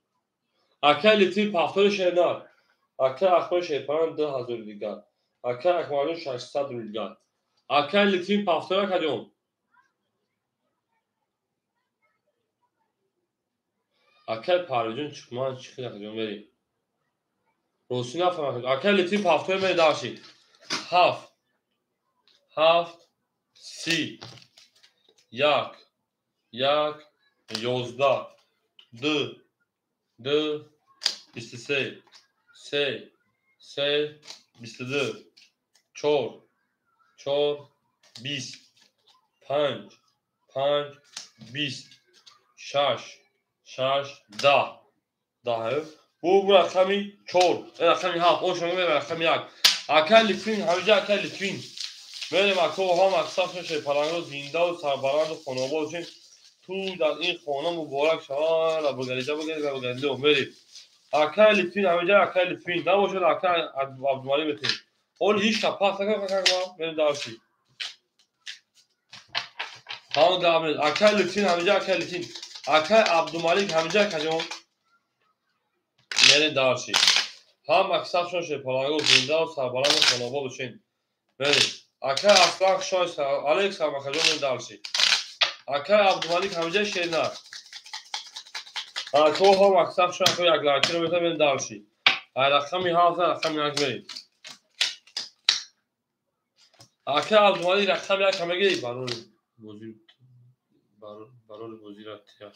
акай Литви пафтори шернар. Акай Ахмед Шерпалан 2000 дигар. Акай Акмалҷон 600 рубли дигар. Акай Литви пафтори акаҷон. Акай Парвизҷон чӣ ман чӣ хел акаҷон мерем. Ростӣ нафаҳмам. Акай Литви пафтори мере дарши. 7 7 30 1 1 11 2 2 23 3 3 22 4 4 20 5 5 20 6 6 10 10. Бу рақами 4, рақами 7, ошон рақами 1. Акай Литвин, ҳамиҷа акай Литвин. Мерем ако ҳам аксаршон шерпаланго зиндаву сарбаланду хонобод бошем. Ту дар ин хона муборак шава, ла бугариҷа бугари, ла бугари, мерем. Акай Литвин, ҳамиҷа акай Литвин. Набошад акай Абдумалик метем. Ҳол ҳеҷ ка пас накард, мерем дарси. Ҳамон гап нест. Акай Литвин, ҳамиҷа акай Литвин. Акай Абдумалик ҳамиҷа акаҷон. Мерем дарси. Ҳам аксаршон шерпаланго зиндаву сарбаланду хонобод бошем. Мерем. Акай Аслан Шой, алейк салом акаҷон, мерем дарси. Акай Абдумалик ҳамиҷа шернар. Ако ҳам аксаршон ако як лайкиро метавонем, мерем дарси. Ай рақами 7 рақами 1 мерем. Акай Абдумалик рақами 1 ҳамагӣ барои бозӣ, барои бозиро тия.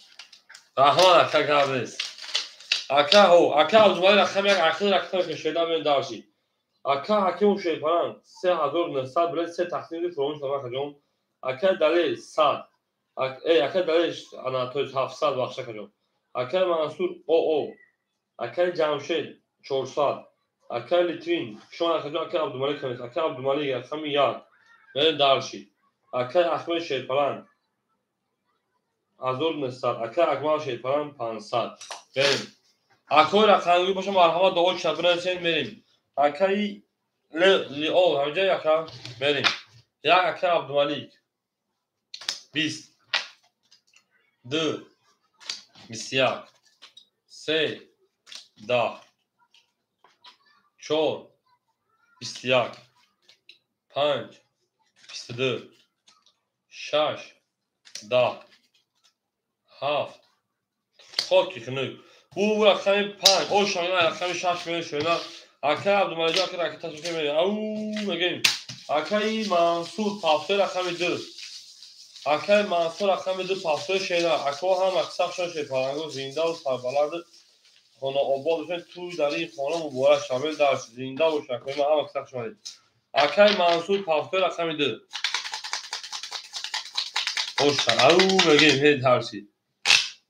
Раҳмат ака, гап нест. Ака ҳо, ака Абдумалик рақами 1 ахир рақами шернар мерем дарси. Ака Ҳакиму Шерпалан 3900 билет 3 тақсим фуромӯш накун акаҷон. Акай Далер 100. Эй, акай Далер ана то 700 бахш акаҷон. Акай Мансур ОО. Акай Ҷамшед 400. Акай Литвин шон акаҷон, акай Абдумалик ҳамест. Акай Абдумалик рақами 1. Мерем дарши. Акай Ахмед Шерпалан 1900. Акай Акмал Шерпалан 500. Мерем. Акои рақамгӯй боша марҳамат дуо чита бинависед, мерем. Акай Лео ҳамиҷа ака мерем. Як акай Абдумалик 20 2 21, 3, 10, 4, 21, 5, 22, 6, 10, 7, хоки хунук. Бу рақами 5, ошана рақами 6 мешона. Акай Абдумалиҷон, ака ракета шука мегӯяд. Ау мегӯем. Акаи Мансур пафтои рақами 2. Акаи Мансур рақами 2 пафтои шена. Акаҳо ҳам аксаршон шерпаланго зиндаву сарбаланд хона обод бошанд. Туй дар ин хона муборак шавед, дар зинда бошанд. Акаи ман ҳам аксар шумадед. Акаи Мансур пафтои рақами 2. Оша, ау мегӯем, ҳей дарси.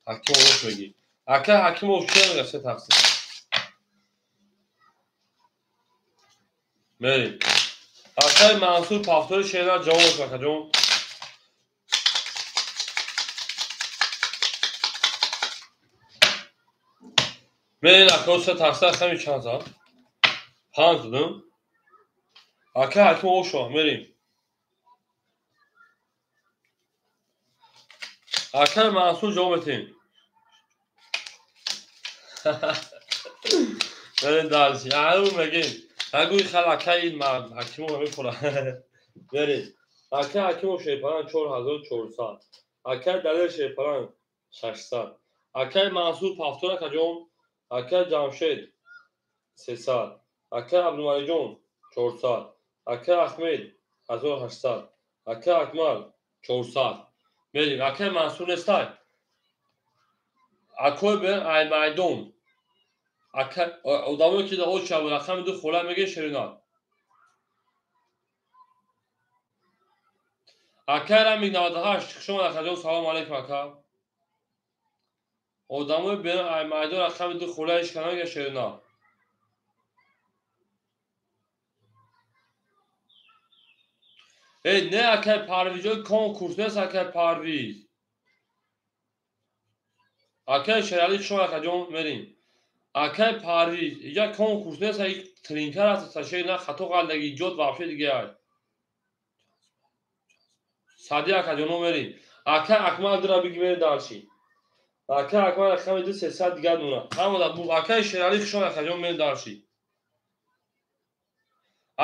Ҳакимов ош мегӯем. Акаи Ҳакимов чӣ мегӯяд се тақсим? Мерем. Акаи Мансур пафтои шена ҷавоб акаҷон. Мерем акао се тақсим рақами чанд зад? 5 додам. Акаи Ҳакимов ошо, мерем. Акаи Мансур ҷавоб метиҳем. Мерем дарси. Ау мегӯем. Агӯи хал акаи Ҳакимов мехӯра. Мерем. Акаи Ҳакимов шерпаланг 4400. Акаи Далер шерпаланг 600. Акаи Мансур пафтор акаҷон. Акаи Ҷамшед 300. Акаи Абдумалиҷон 400. Акаи Аҳмед 1800. Акаи Акмал 400. Мерем. Акаи Мансур нестай. Акои бе ай майдон. Одамое ки дар оча рақами 2 хола мегӯяд шерина. Акаи Рамик 98 хуш омад акаҷон, салому алайкум ака. Одамои бе ай майдон рақами 2 хола ҳеч кана мегӯяд шерина. Эй, не акаи Парвиз, ҷои конкурс нест акаи Парвиз. Акаи Шералӣ хуш омад акаҷон, мерем. Акаи Парвиз, иҷа конкурс нест, ак тринкар аст, шерина хато қалдаги иҷод вообще дига. Сади акаҷоно мерем. Акаи Акмал дура биги мерем дарси. Акаи Акмал рақами 2 300 дигар мона. Ҳама да бу акаи Шералӣ хуш омад акаҷон, мерем дарси.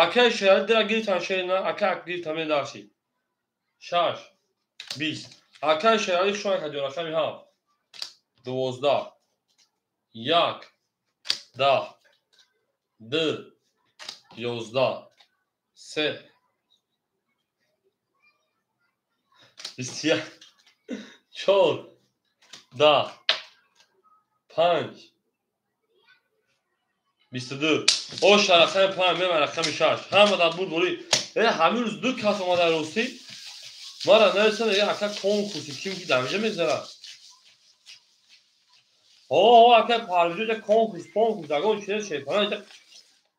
Акаи Шералӣ дура гирифтан шерина, акаи гирифтан мерем дарси. 6 20. Акаи Шералӣ хуш омад акаҷон, рақами 7 12 1 10 2 11 3 21 4 10 5 22. Оша рақами 5 мема рақами 6. Ҳама дар бурд борӣ. Ҳамин рӯз 2 кас омада ростӣ. Мара нарасам, ака конкурси ким ки дар инҷа мезанад. О, ака Парвиз ҷа конкурс, конкурс, ягон чиз шерпана ҷа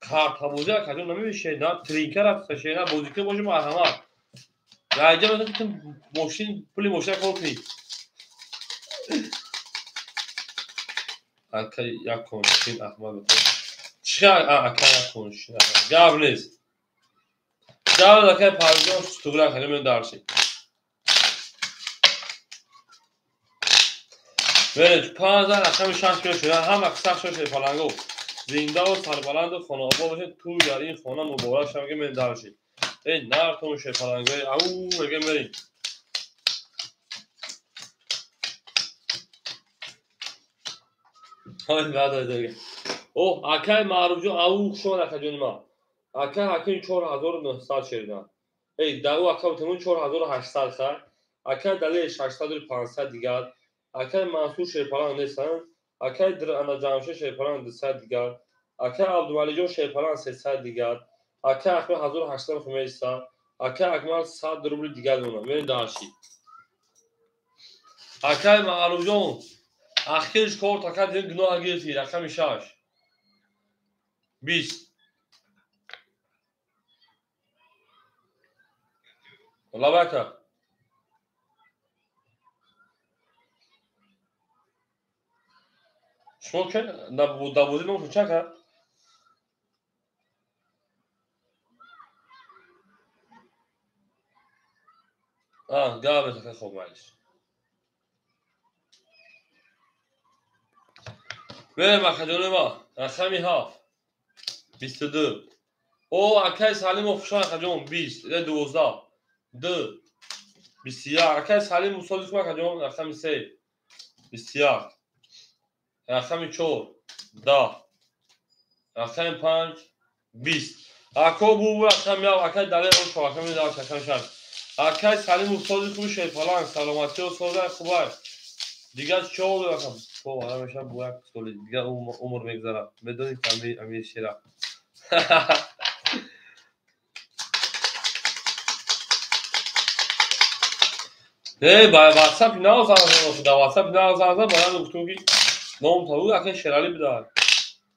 картабозӣ акаҷон намебинӣ шерина, тринка рафта шерина, бозӣ кунӣ боши марҳамат. Дар инҷа масалан ту мошин, пули мошина кор кунӣ. Ака як коншин Аҳмад чӣ ака як коншин гап нест. Гап ака Парвизҷон туғри акаҷон меояд дарси. Мерем 5 рақами 6 мешавад. Ҳама сахт шуд паланго. Зиндаву сарбаланду хонаобод бошед. Туй дар ин хона муборак шавад, мегӯем дарси. Эй нартон шерпалангои ау мегӯем мерем. Ой баъд О, акаи Маъруфҷон ау хуш омад акаҷони ман. Акаи Ҳаким 4900 шерина. Эй дар ӯ ака бутемон 4800 хай. Акаи Далер 600 500 дигар. Акаи Мансур шерпаланг нестанд. Акаи Ана Ҷамшед шерпаланг 200 дигар. Акаи Абдувалиҷон шерпаланг 300 дигар. Акаи Аҳмед 1800 хумеиста. Акаи Акмал 100 рубли дигар мемонад. Мерем дарси. Акаи Маъруфҷон ахирш кор така дидем гуноҳ гирифтӣ рақами 6 20. Лабака. Шумо ки дар бозӣ номтон чанд кард? Гап ака, хоб майлиш. Мерем акаҷони ма, рақами 7 22. О, акай Салимов хушон акаҷон, 20, 12, 2, 21. Акай Салимов сози кун акаҷон, рақами 3, 21, рақами 4, 10, рақами 5, 20. Ако бу рақами 7, акай Далер ошо, рақами 10, рақами 6. Акай Салимов сози кун шерпаланг, саломатиё созай хубай. Дигар чо рақам? То ҳамеша бу як соли дигар умр мегзарад. Медонӣ амир шера. Не, ба WhatsApp нав занг зад, дар WhatsApp нав занг зад, ба гуфтум ки ном таву акай Шерали бидар.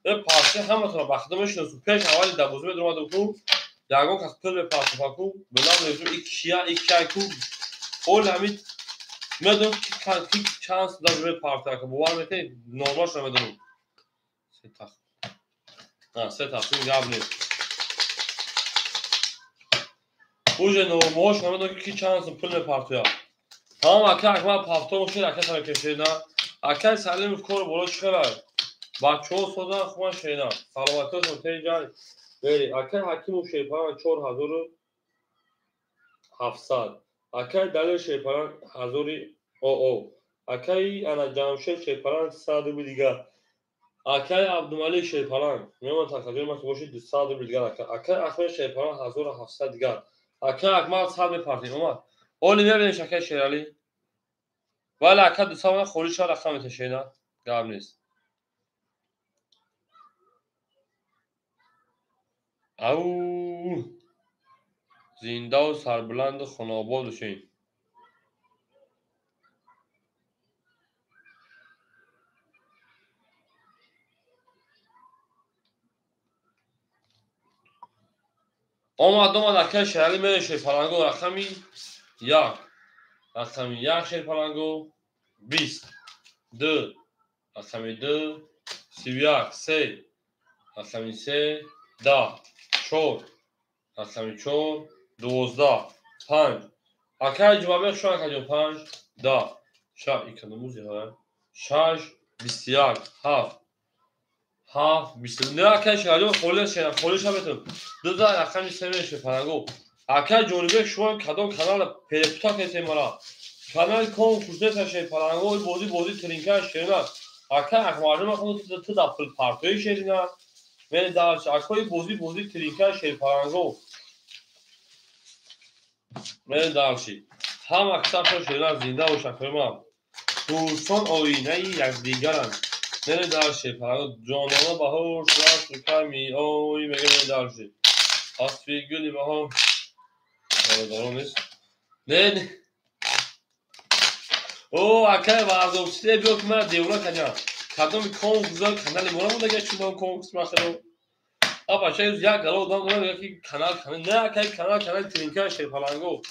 Парча ҳаматонро ба худо мешиносум. Пеш аввали дар бозӣ медаромадам ку, ягон кас пул мепартофа ку, билам мегуфтум ик кия, ик кия ку. Ҳол ҳамин медонам ки чанд даже мепартояка, бовар мекунед, номашро медонам. Се тақ. Се тақсим гап нест. Уже номҳошро намедонам ки чанд сум пул мепартояд. Тамом ака Акмал пафтор шуд, ака сара кешена. Акай Салимов кор боло чӣ хелай? Бачаҳо созан хубан шена. Саломатиёшон теҷай. Бери, акай Ҳакимов шерпаланг 4700. Акай Далер шерпаланг 1000 оо. Акай ана Ҷамшед шерпаланг 100 рубл дигар. Акай Абдумалик шерпаланг мемон такаҷои ма бошид 200 рубл дигар ака. Акай Ахмед шерпаланг 1700 дигар. Акай Акмал 100 мепартем омад. Оли мебинеш акай Шерали. Вале ака 200 мана холӣ шава рақам меташена. Гап нест. Ау! Зиндаву сарбуланду хонобод бошед. Омад, омад акай Шерали мере шерпаланго рақами 1. Рақами 1 шерпаланго 20, 2, рақами 2, 31, 3, рақами 3, 10, 4, рақами 4, 12, 5. Акай Ҷумабек шо акаҷон 5, 10, 6, иканамузи ҳа, 6, 21, 7, 7, 22. Не акай Шералиён холӣ шера, холӣ ша метавон. Ду да рақами 3 мере шерпаланго. Акай Ҷонибек шумо кадом канал перепута кардем мара? Канали конкурс нест шерпаланго, бозӣ бозӣ тринка шерина. Акай Акмарҷон махуд ту дар пулпартои шерина. Мени дарч акои бозӣ бозӣ тринка шерпаланго. Мени дарчи. Ҳама китабшо шерина зинда бош акои ман. Дӯстон оинаи якдигаранд. Мени дарч шерпаланго ҷонона баҳор шуд ками ой мега мени дарчи. Асфи гули баҳор. Бародарон нест. Не, не. О, акай Варзобчи биё ки мара девона кардям. Кадоми конкурс канали мора монда чунон конкурс махело. А бача як гало одам дорам мегӯяд ки канал канал не акай канал канали тринка шерпаланго.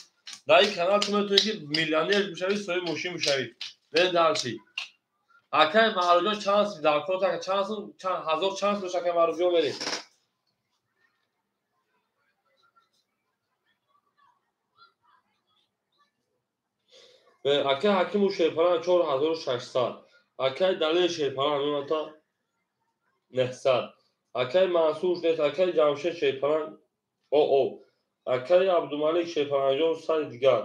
Дар ин канал ту метавонӣ ки миллионер бишавӣ, соҳиби мошин бишавӣ. Бе дарчи. Акай Маҳруҷон чанд сум дар кор така чанд сум чанд ҳазор чанд сум акай Маҳруҷон мерӣ. Акай Ҳакимов шерпаланг 4600. Акай Далер шерпаланг мемонад 900. Акай Мансур нест, акай Ҷамшед шерпаланг оо. Акай Абдумалик шерпалангҷон 100 дигар.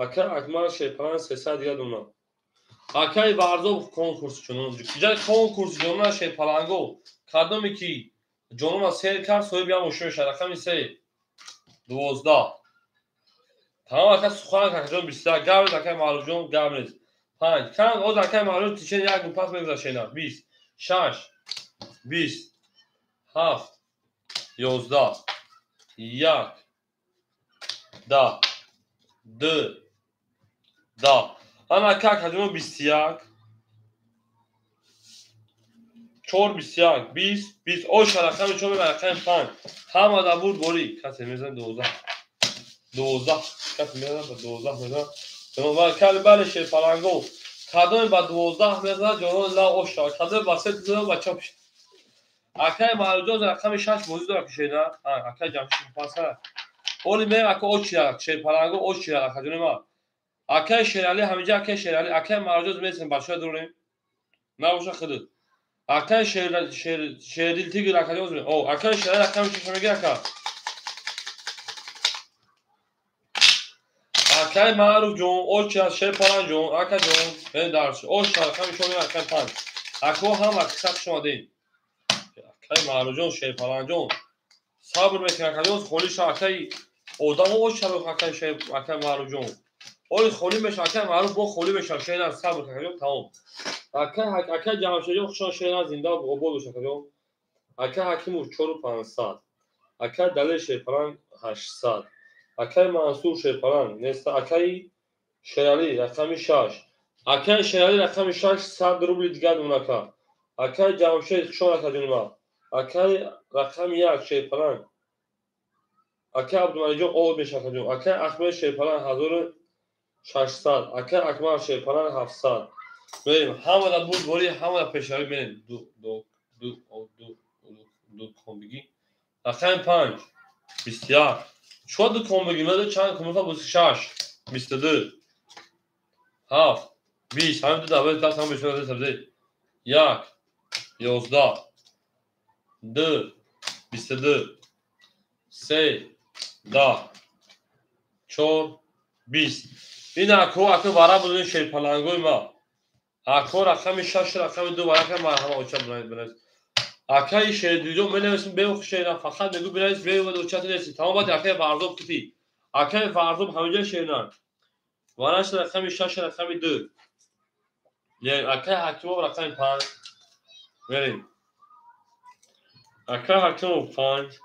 Акай Акмал шерпаланг 300 дигар дона. Акай Варзоб конкурс чунон. Ҷа конкурс ҷонона шерпаланго. Кадоме ки ҷонона сер кард соҳиби як мошин мешавад. Рақами 3 12. Тамом ака сухан акаҷон 21. Гап нест акай Маҳруҷон гап нест. 5. Кан оз акай Маҳруҷон тишен як гун пас мегузашена. 20, 6, 20, 7, 11, 1, 10, 2, 10. Ана ака акаҷон 21, 4, 21, 20, 20. Оша рақами 4 рақами 5. Ҳама дар бурд борӣ. Касе мезанад 12. 12. Касе мезанад ба 12 мезанад. Ва кали бале шерпаланго. Кадоме ба 12 мезанад ҷонон ла оша. Кадоме ба 3 мезанад ба чоп. Акай Маҳруҷон рақами 6 бозӣ дорад ки шена. Акай Ҷамшид паса. Оли ме ака очира шерпаланго очира акаҷони ма. Акай Шерали ҳамиҷа акай Шерали акай Маҳруҷон месем бачаҳо дорем. Набоша худат. Акай шердил тигр акаҷон. О, акай шер рақами шаш меги ака. Акай Маъруф ҷон, оча Шерпаланг ҷон, ака ҷон, мен дарш. Оша рақами шо рақами 5. Ако ҳам аксар шумо дин. Акай Маъруф ҷон, Шерпаланг ҷон. Сабр мекунад акаҷон, холӣ ша акай одамо оча акай шер акай Маъруф ҷон. Оли холӣ меша акай Маъруф бо холӣ меша шерна сабр акаҷон тамом. Акай акай Ҷамшедҷон хушон шерна зинда обод бош акаҷон. Акай Ҳакимов 4500. Акай Далер Шерпаланг 800. Акай Мансур Шерпаланг неста. Акай Шерали рақами 6. Акай Шерали рақами 6 100 рубли дигар дун ака. Акай Ҷамшед хушон акаҷонма. Акай рақами 1 Шерпаланг. Акай Абдумаликҷон об меша акаҷон. Акай Аҳмед Шерпаланг 1600. Акай Акмал Шерпаланг 700. Мерем ҳамада бурдборӣ, ҳамада пешравӣ мерем. Ду ду ду ду ду ком бигӣ. Рақами 5 21. Чо ду ком бигӣ? Меда чанд ком мехоҳад? 26 22 7 20. Ҳамин ду давра даст ҳам бешона сабзе. 1 11 2 22 3 10 4 20. Ин ако ако вара будин шерпалангои ма. Ако рақами 6 рақами 2 варака марҳама оча бинавис. Акаи шердилҷон менависем бех шерна фақат мегӯ бинавис бех оча нест. Тамом баъд акаи Фарзоб кити. Акаи Фарзоб ҳаминҷа шерна. Вараш рақами 6 рақами 2. Не, акаи Ҳакимов рақами 5. Мерем. Акаи Ҳакимов 5.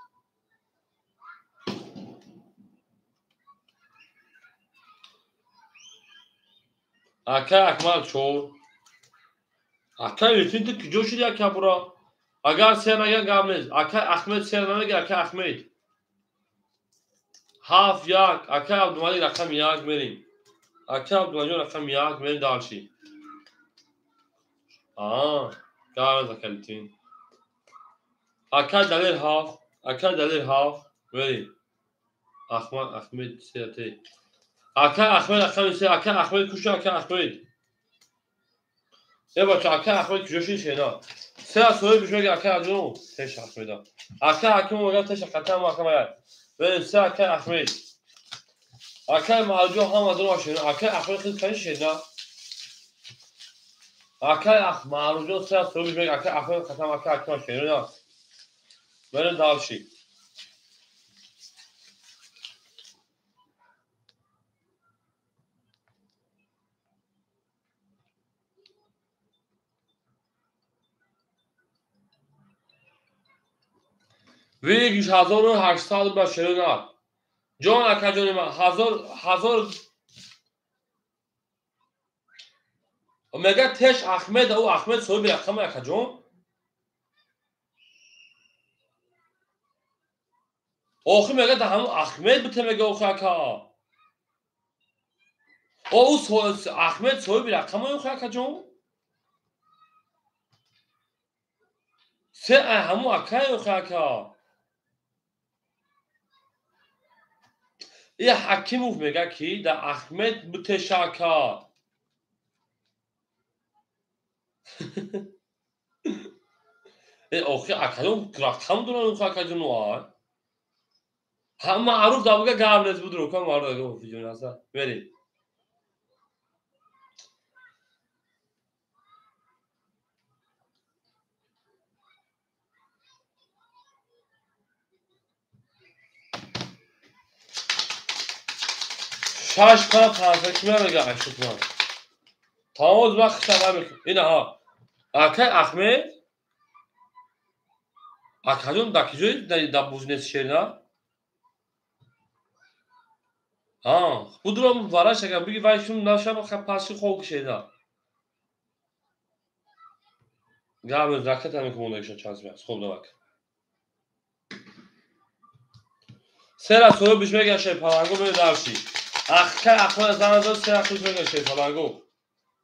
Акаи Акмал 4. Акаи Литвин ту куҷо шуди ака бура? Агар сер нага гап нест. Акаи Аҳмед сер намега акаи Аҳмед. 7 1. Акаи Абдумалик рақами 1 мерем. Акаи Абдумаликҷон рақами 1 мерем дарши. Гап нест акаи Литвин. Акаи Далер 7. Акаи Далер 7 мерем. Аҳмед 3. Акаи Аҳмед рақами 3. Акаи Аҳмед куша акаи Аҳмед. Е бача акаи Аҳмед куҷо шуди шена? Се аз соҳиб мега акаи Аҷон теш Аҳмеда. Акаи Ҳакимов мега теш қатам акаи мега. Мерем се акаи Аҳмед. Акаи Маъруфҷон ҳама дурма шена. Акаи Аҳмед хел кани шена. Акаи Маъруфҷон се аз соҳиб мега акаи Аҳмед қатам акаи Ҳакимов шена. Мерем дальше. Вигиш 1800 ба шерона. Ҷон акаҷони ман 1000 мега теш Аҳмед, ӯ Аҳмед соҳиби рақами акаҷон. Охи мега да ҳамун Аҳмед бите мега охи ака. О ӯ Аҳмед соҳиби рақами охи акаҷон. Се ҳамун акаи охи ака. И Ҳакимов мега ки да Аҳмед бутеша ака. Э охи акаҷон рақам доран охи акаҷон а. Ҳам Маъруф да буга гап нест буд рӯка Маъруф да офиҷон аса. Мерем. Шаш пара панҷсад ки мега ашукман. Тамоз вақт шава мекун. Ина ҳа. Акаи Аҳмед акаҷон да киҷои да бузнес шерна? Ҳа, будро вараш ака биги вай шум нашава паши хок шерна. Гап ракета мекун мондагиша чанд меаст. Хоб давак. Сера соҳибиш мега шерпаланго мере дарши. Акаи Аҳмед заназад сера хуш мега шерпаланго.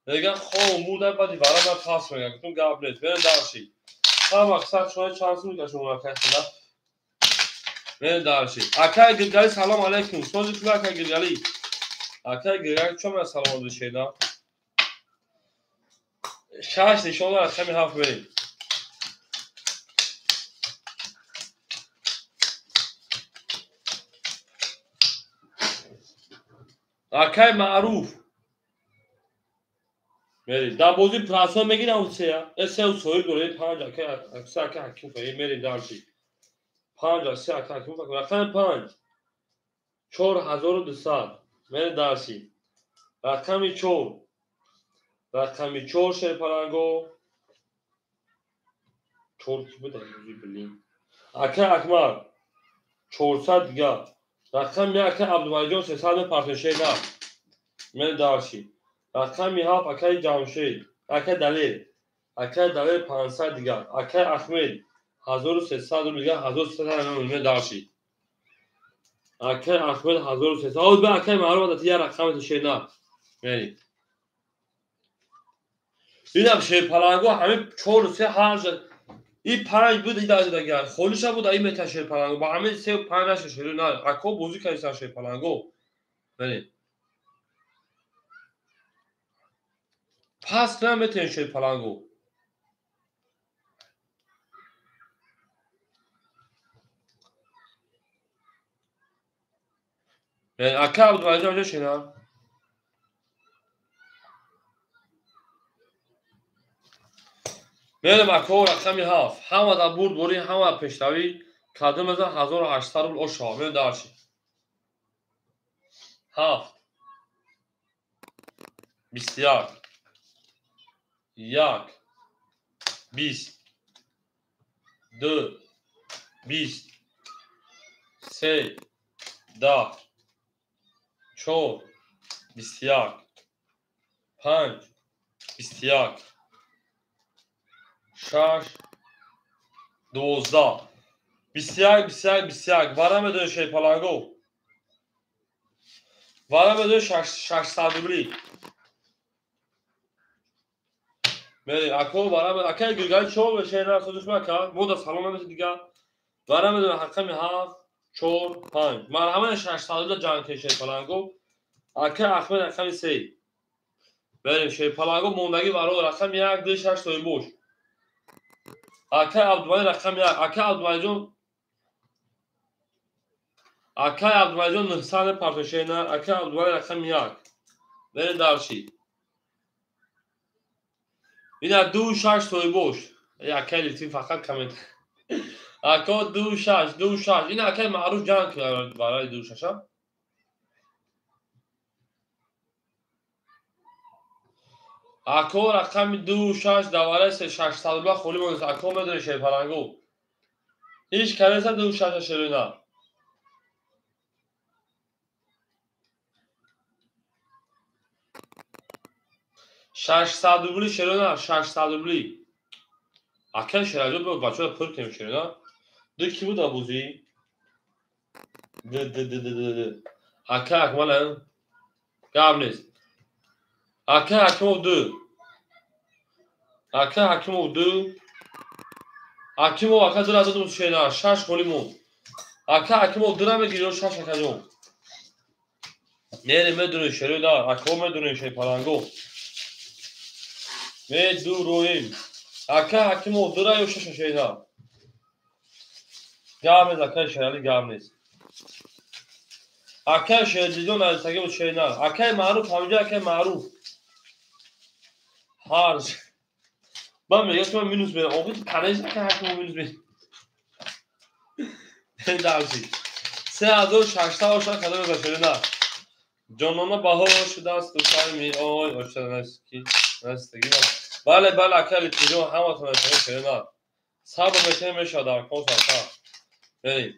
Мега хоб мурда баъди вара ба пас мега. Гуфтум гап нест. Мерем дарши. Ҳам мақсад шумо чанд сум мега шумо акаи худа. Мерем дарши. Акаи Гиргали салом алейкум. Сози кула акаи Гиргали. Акаи Гиргали чо мега салом дошеда? 6 нишон рақами 7 мерем. Акай Маъруф. Мери, дар бозӣ прасо мегирам сея. Се соҳиб дорад панҷ акай, се акай Ҳакимов. Мери дарши. Панҷ се акай Ҳакимов. Рақами 5. 4200. Мери дарши. Рақами 4. Рақами 4 шерпаланго. 4 ки буд блин. Акай Акмар 400 дигар. Рақами 1 акай Абдувалиҷон 300 мепартошед на. Мери дарши. Рақами 7 акай Ҷамшед, акай Далер. Акай Далер 500 дигар. Акай Ахмед 1300 рубл дигар, 1300 мери дарши. Акай Ахмед 1300. Ҳозир ба акай Маъруф дати як рақами тошед на. Мери. Инам шерпаланго ҳамин 4 3 ҳар и 5 буд и дагар. Холиша буд ай мета шерпаланго. Ба ҳамин 3 5 наша шеру на. Ако бозӣ кардисан шерпаланго. Мери. Пас наметен шерпаланго. Ака Абдувалиҷон ҷо шена. Мерем ако рақами 7. Ҳама дар бурдборӣ, ҳама пешравӣ. Кадом мезан 1800 рубл ошава. Мерем дарши. 7 21 1 20 2 20 3 10 4 21 5 21 6 12 21 21 21. Вара медои шерпаланго. Вара медои 600 рубли. Мери, ако вара акай Гиргали чор бешена созиш мака. Мода салом намеси дигар. Вара медои рақами 7 4 5. Марҳамат 600 рубл ҷанг кун шерпаланго. Акай Ахмед рақами 3. Берем шерпаланго мондагӣ варо рақами 1 2 6 соҳиб бош. Акай Абдувалӣ рақами 1. Акай Абдувалиҷон. Акай Абдувалиҷон 900 партошена. Акай Абдувалӣ рақами 1. Берем дарши. Ина 2 6 соҳиб бош. Акай литфи фақат коммент. Ако 2 6 2 6. Ина акай Маъруф ҷанг кун барои 2 6. Ако рақами 2 6 давараи 600 рубла холӣ мондааст. Ако медони шерпаланго. Ҳеҷ канеса 2 6 шерӯна. Шашсад рубли шерӯна, 600 рубли. Акай Шераҷон бо бачаҳо пур кунем шерӯна. Ду ки буд абузӣ? Д д д д д. Акай Акмал гап нест. Акай Ҳакимов 2. Акай Ҳакимов 2. Ҳакимов ака 2 додум шена, 6 холӣ монд. Ака Ҳакимов 2 намегири ё 6 акаҷон. Мерем медонем шерӯна, ако медонем шерпаланго. Медуроем. Ака Ҳакимов 2 ё 6 шена. Гап нест, акай Шералӣ гап нест. Акай Шердиҷон нависагӣ буд шена. Акай Маъруф ҳаминҷо акай Маъруф. Ҳарж. Ман мегӯям ки ман минус мерам. Охир конечно акай Ҳакимов минус мерам. Дарси. 3600 оша кадом мезан шерӯна. Ҷонона баҳор шудааст духтар меой ошанастки настаги. Бале, бале акай Литфиҷон ҳаматон шерӯна. Сабр мекунем мешавад дар кон сарта. Берем.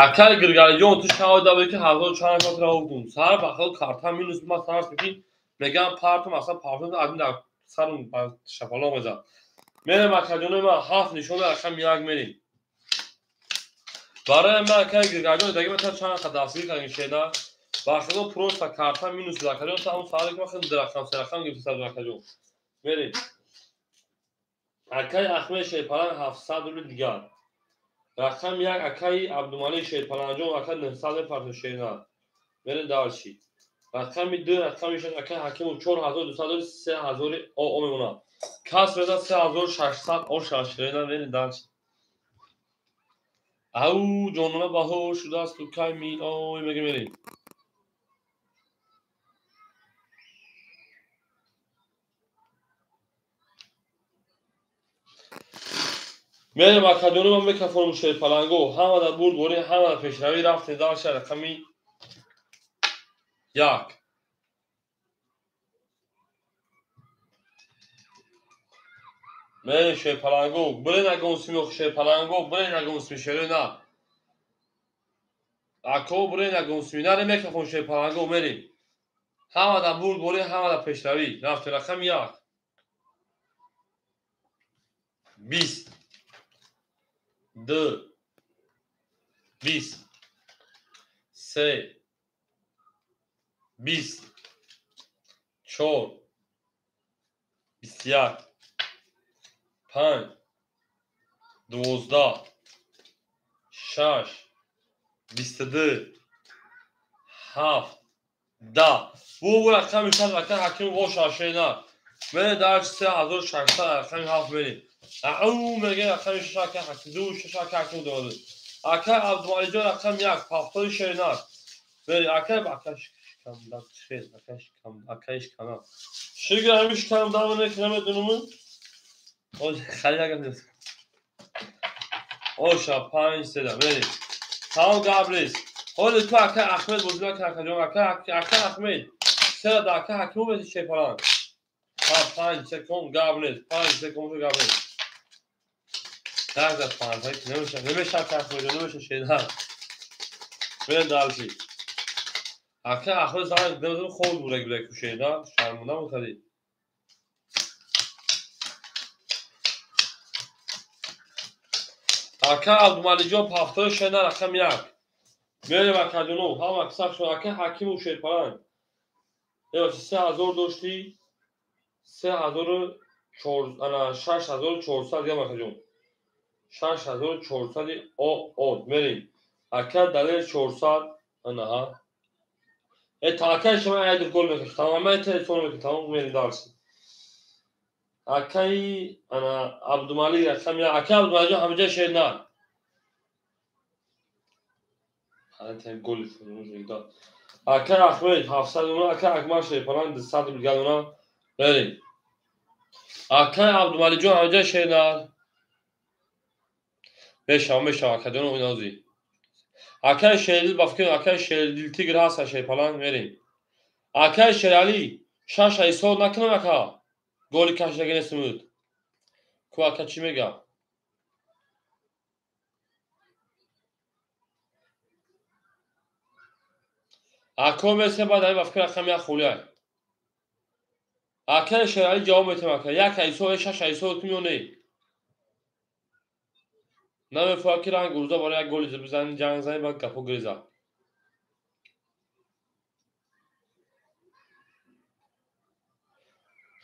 Акай Гиргалиҷон ту шаҳода будӣ ки ҳазору чанд катра гум. Сар бахел карта минус ма сарс мекӣ мегам партум асла партум адин дар сарум шапалоқ мезад. Мерем акаҷонои ман 7 нишона рақами 1 мерем. Барои ман акай Гиргалиҷон даги ман чанд қа дастгирӣ кардем шена. Бахело просто карта минус акаҷон та ҳамун саҳар ки ман хеле рақам се рақам гирифта сар акаҷон. Мерем. Акай Ахмед Шерпаланг 700 рубл дигар. Рақами 1 акаи Абдумалик Шерпаланҷон ака 900 партошена. Мерем дарши. Рақами 2, рақами 6 ака Ҳакимов 4200 3000 ОО мемонад. Кас мезад 3600 О шашрена мери дарч. Ау ҷонона баҳор шудааст ту кай миой мега мерем. Мерем акаҷоно ман микрофоном Шерпаланго. Ҳама дар бурд борӣ, ҳама дар пешравӣ рафтем дарша рақами 1. Мерем Шерпаланго, бирен ягон сими Шерпаланго, бирен ягон сими шерена. Ако бирен ягон сими, наре микрофон Шерпаланго мерем. Ҳама дар бурд борӣ, ҳама дар пешравӣ рафтем рақами 1. 20 2 20 3 20 4 21 5 12 6 22 7 10. Бу рақами 6 ака Ҳакимов о шашена. Мене дар 3600 рақами 7 мерем. Ау мега рақами 6 ака Ҳаким 2 6 ака Ҳакимов дорад. Ака Абдумалиҷон рақами 1 пафтои шеринар. Мери ака ака шикамда хел ака шикам ака шикам. Шигр ҳами шикам дамне ки намедонам. Оз хали агар нест. Оша 5 седа мери. Тамом гап нест. Ҳоло ту ака Аҳмед бозӣ накун акаҷон ака ака Аҳмед. Сера да ака Ҳакимов бези Шерпаланг. Ҳа 5 секунд гап нест. 5 секунд гап нест. Так за 5 намеша намеша ака Аҳмед намеша шедар. Мерем дальше. Ака Аҳмед занг додам хоб бурак бурак шедар шарманда мекардӣ. Ака Абдумалиҷон пафтои шедар рақами 1. Мерем акаҷоно ҳама кисак шуд ака Ҳакимов Шерпаланг. Ё 3000 доштӣ 3004 ана 6400 гам акаҷон. 6400 ОО мерем. Ака далел 400 ана ҳа. Та ака шумо айд гол мекашад. Тамом ман телефон мекунам тамом мерем дарси. Акаи ана Абдумалик рақами ака Абдумалиҷон ҳамҷа шернар. Гол дод. Ака Аҳмед 700 ака Акмал Шерпаланг 200 билгалона мерем. Ака Абдумалиҷон ҳамҷа шернар. Мешавам мешавам акаҷон инози. Акаи Шердил ба фикр акаи Шердил Тигр ҳаст Шерпаланг мерем. Акаи Шералӣ 6 ҳисоб накунам ака. Голи кашидаги нестимуд. Ку ака чӣ мега? Ако месем баъд ҳамин ба фикр рақами 1 хулиай. Акаи Шералӣ ҷавоб метиҳам ака. 1 ҳисоб 6 ҳисоб кун ё не? Намефоҳад ки ранг урза барои як голи бизанӣ ҷанг занӣ баъд гапҳо гирезад.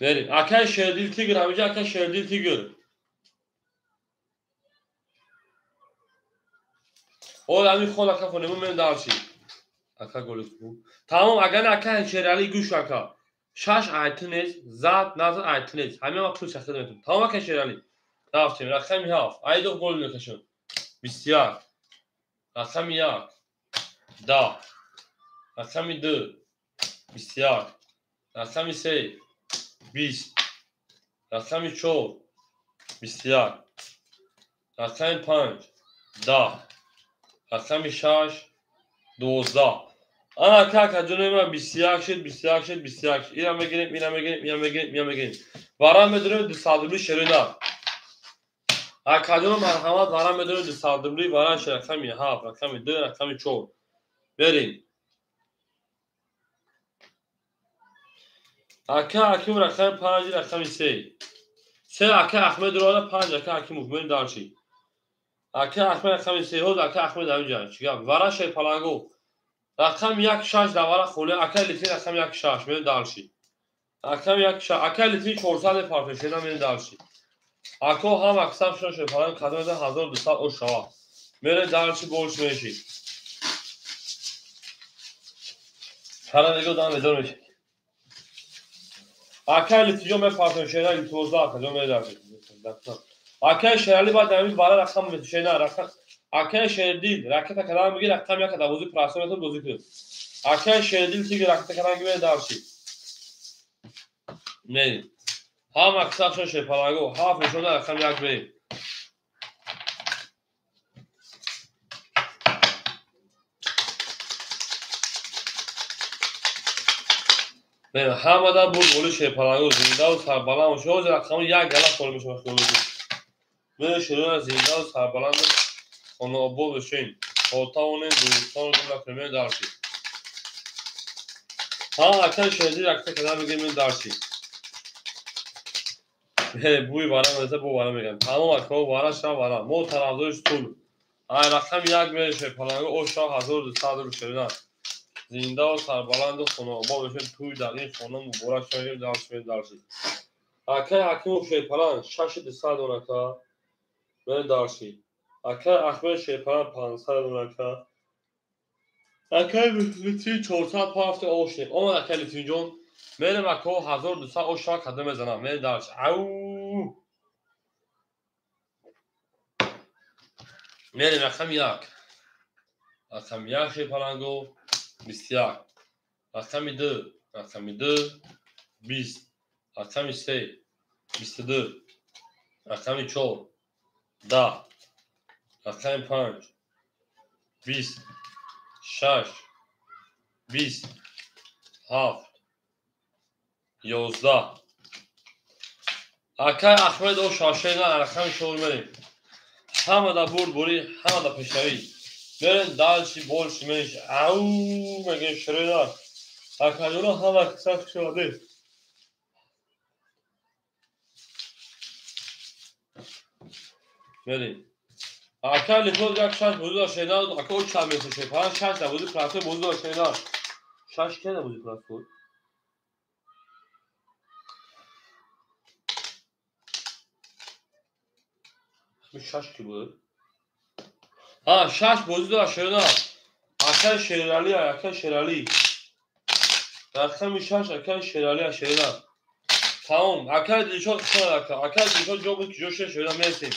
Мерем. Акаи Шердил Тигр ҳамиҷа акаи Шердил Тигр. Ҳол ҳамин хол ака фонему мерем дарчи. Ака голи хуб. Тамом агар не ака Шералӣ гӯш ака. 6 айти нест, зад назад айти нест. Ҳамин вақт пул шахид метавонам. Тамом ака Шералӣ. Рафтем рақами 7. Айдов гол мекашам. 21. Рақами 1. 10. Рақами 2. 21. Рақами 3. 20. Рақами 4. 21. Рақами 5. 10. Рақами 6. 12. Ана ака акаҷонои ман 21 шуд, 21 шуд, 21 шуд. Ира мегирем, ира мегирем, ира мегирем, ира мегирем. Вара медорем 200 рубли шерина. Акаҷоно марҳамат вара медорем 200 рубли вара рақами 7, рақами 2, рақами 4. Мерем. Ака Ҳакимов рақами 5, рақами 3. 3 ака Аҳмед рода 5 ака Ҳакимов мерем дарчи. Ака Аҳмед рақами 3 ҳоз ака Аҳмед ҳаминҷа. Чӣ гап? Вара Шерпаланго. Рақами 1 6 дар вара холе ака Литвин рақами 1 6 мерем дарчи. Рақами 1 6 ака Литвин 400 партоф шеда мерем дарчи. Ако ҳам аксар шуна Шерпаланг кадом 1200 о шава. Мерем дарчи больш меши. Сара нигоҳ дам бедор мешавӣ. Акай Литвиҷон мепартоем шерали илтимос акаҷон медарши. Акай Шерали баъд ҳамин бара рақам шена рақам акай Шердил ракета кадан бигир рақам яка дар бозӣ прасо метон бозӣ кунед. Акай Шердил тиги ракета кадан гир медарши. Мерим. Ҳама кисахшон шерпаланго ҳафт нишонда рақам як мерим. Ҳамада буд боли шерпаланго зиндаву сарбаланд бошед. Ҳозир рақами як гала холӣ мешавад хиёл мекунед. Мерем шерона зиндаву сарбаланду хонаобод бошед. То тавонем дӯстонро гум накунем. Мерем дарши. Ҳа акай Шердил ракета кадан бигир мерем дарши. Бӯи вара мераса бо вара мегӯям. Тамом акао вара шав вара. Мо тарафдори сулҳ. Ай рақами як мерем шерпаланго о шав 1200 рубл шерона. Зиндаву сарбаланду хонаобод бошед. Тӯй дар ин хона муборак шавед. Дарши мерем дарши. Акай Ҳакимов шерпаланг 6200 донака. Мерем дарши. Акай Аҳмед шерпаланг 500 донака. Акай Литвин 400 пафти ошне. Омад акай Литвинҷон. Мерем акао 1200 ош шава када мезанам. Мерем дарши. Ау! Мерем рақами як. Рақами як шерпаланго 21. Рақами ду. Рақами ду 20. Рақами се 22. Рақами чор 10. Рақами панҷ 20. Шаш 20. Ҳафт 11. Акай Аҳмед о шашена рақами чор мерем. Ҳамада бурдборӣ, ҳамада пешравӣ. Мерем дальше больше меньше. Ау мегӯем шерена. Акаҷоно ҳама кисах шудаде. Мерем. Акай Литвон як шаш бозӣ дошт шена. Ака о чанд меса шед? Панҷ шаш дар бозӣ прасой бозӣ дошт шена. Шаш ке дар бозӣ прасой? Шаш ки буд? Ҳа, шаш бозӣ дорад шерона. Акай Шерали, акай Шерали. Рақами шаш акай Шерали шерона. Тамом. Акай Дилшод хуш омад ака. Акай Дилшод ҷо буд ки ҷо шед шерона мерасем.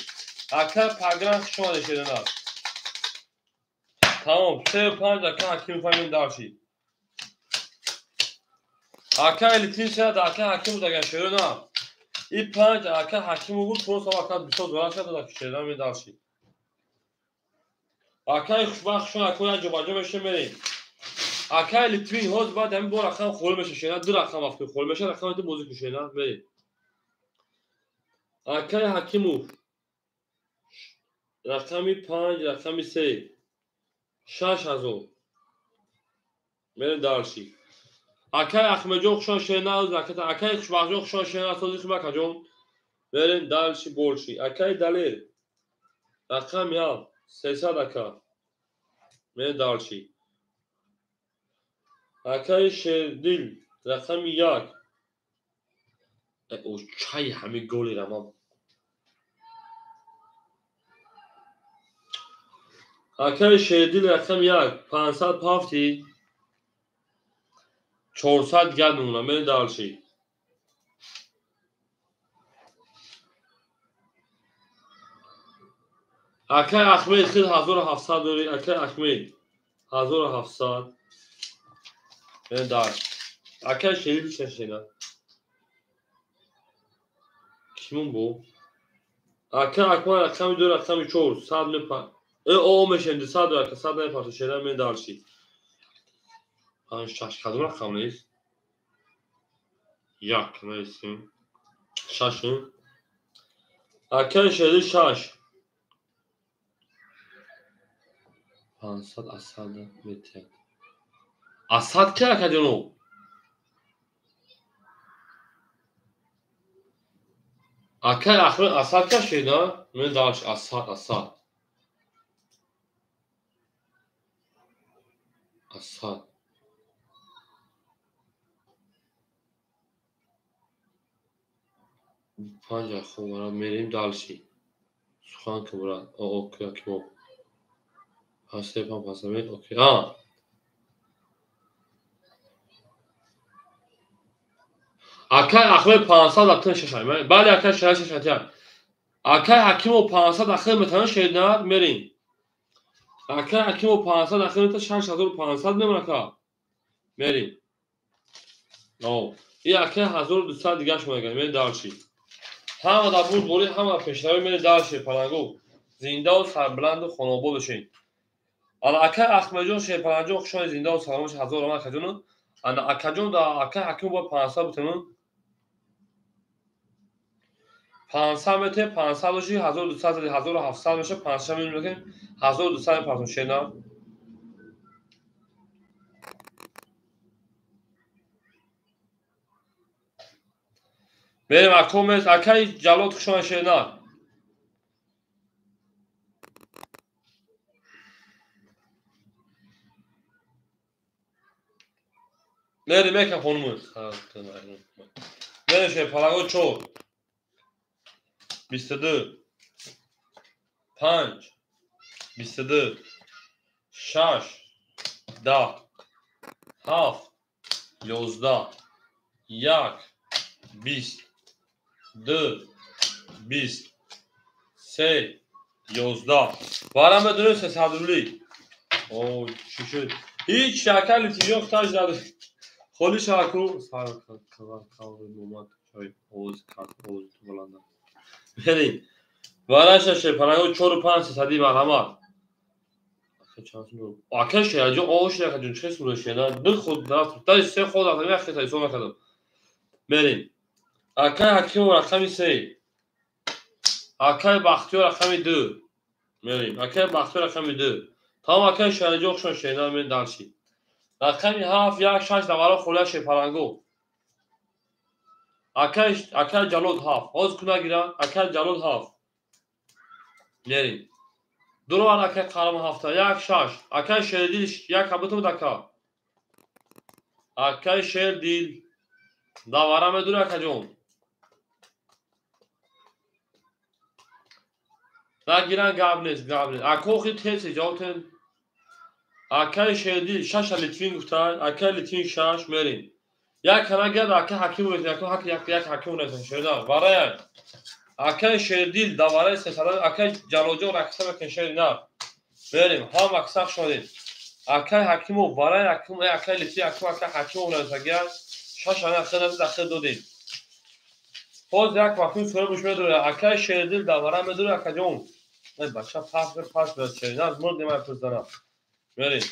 Акай Пагран хуш омада шерона. Тамом. Се панҷ акай Ҳакимов фаҳмем дарши. Акай Литвин се акай Ҳакимов даган шерона. И панҷ акай Ҳакимов буд, просто ака бисёр зора шуд ки шерона медарши. Акай Хушбахт хуш омад, акай ҷобаҷо мешем мерем. Акай Литвин ҳозир баъд ҳамин бо рақам холӣ меша шена, ду рақам вақти холӣ меша, рақами ду бозӣ кун шена, мерем. Акай Ҳакимов рақами панҷ, рақами се, 6000. Мерем дарши. Акай Аҳмедҷон хуш омад шена, акай Хушбахтҷон хуш омад шена, сози хуб акаҷон. Мерем дальше больше. Акай Далер рақами ҳафт, 300 ака. Мерем дарши. Акай Шердил рақами як. О чай ҳамин голера ман. Акай Шердил рақами як, 500 пафти 400 дигар мемонад. Мерем дарши. Акай Аҳмед хел 1700 дорӣ. Акай Аҳмед 1700. Мерем дарши. Акай Шердил шашена. Кимон бо? Акай Акмал рақами ду, рақами чор, сад мепа. О мешем, 200 ака, сад мепарто шена мерем дарши. Панҷ шаш кадом рақам нест? Як нестем. Шашем. Акай Шердил шаш. 500 асад метиҳад. Асад ки акаҷоно? Акай Аҳмед асад ка шена? Мен дарш асад, асад. Асад. Панҷ хуб мерем дальше. Сухан ки брат. О, окей, Ҳакимов. Пас се пан пас окей. А. Акай Ахмед 500 атын шашай. Бале акай шашай шашай. Акай Ҳакимов 500 ахир метавон шернар мерим. Акай Ҳакимов 500 ахир мета 6500 мемон ака. Мерим. О, и акай 1200 дигаш меган. Мерим дарчи. Ҳама дар бурд бори, ҳама пешравӣ мерим дарчи палангу. Зиндаву сарбаланду хонобод бошед. Ана акай Ахмедҷон Шерпаланҷон хушони зиндаву саломат бошед. 1000 рама акаҷону. Ана акаҷон да акай Ҳакимов бояд 500 бутену. 500 метр, 500 боши, 1200 зади, 1700 меша, 500 мекунем, 1200 мепартом шена. Мерем акомез, акай Ҷалод хушони шена. Мерем екам хонумы. Мерем шерпаланго 4. 22 5 22 6 10 7 11 1 20 2 20 3 11 вара медонем 300 рубли. О, чӣ шуд? Ҳеҷ шакали тиҷон хуташ надошт. Холи шаку сар кавар чой оз карт оз ту баланда. Мерим. Вараша шерпаланго 4 5 300 марҳамат. Ака шераҷон ош акаҷон чӣ сура шена? Ду худ рафт. Дай се худ рафт. Як хета ҳисоб накардам. Мерим. Акай Ҳакимов рақами 3. Акай Бахтиёр рақами 2. Мерим. Акай Бахтиёр рақами 2. Тамом акай шераҷон хушон шена мен дарши. Рақами 7 1 6 давара холя шерпаланго. Акай Ҷалод 7. Ҳозир куна гирам. Акай Ҷалод 7. Мерим. Дуровар акай Қаҳрамон 7 1 6. Акай Шердил 1 ҳабутум дака. Акай Шердил давара медури акаҷон. Нагиран гап нест, гап нест. Акохи тез ҷавобтен. Акай Шердил 6 Литвин гуфтан. Акай Литвин 6 мерим. Як ҳана гирад акай Ҳакимов як як Ҳакимов нестан шерда. Варая. Акай Шердил давараи 300 акай Ҷалолҷон ракса мекун шерина. Мерим. Ҳам акса шодем. Акай Ҳакимов варая акай Литвин акай Ҳакимов нестан 6 ҳана ахир ахир додем. Ҳозир як вақти сура медура. Акай Шердил давара медура акаҷон. Ай бача пас пас шерина мурд немай пурзана. Мерим.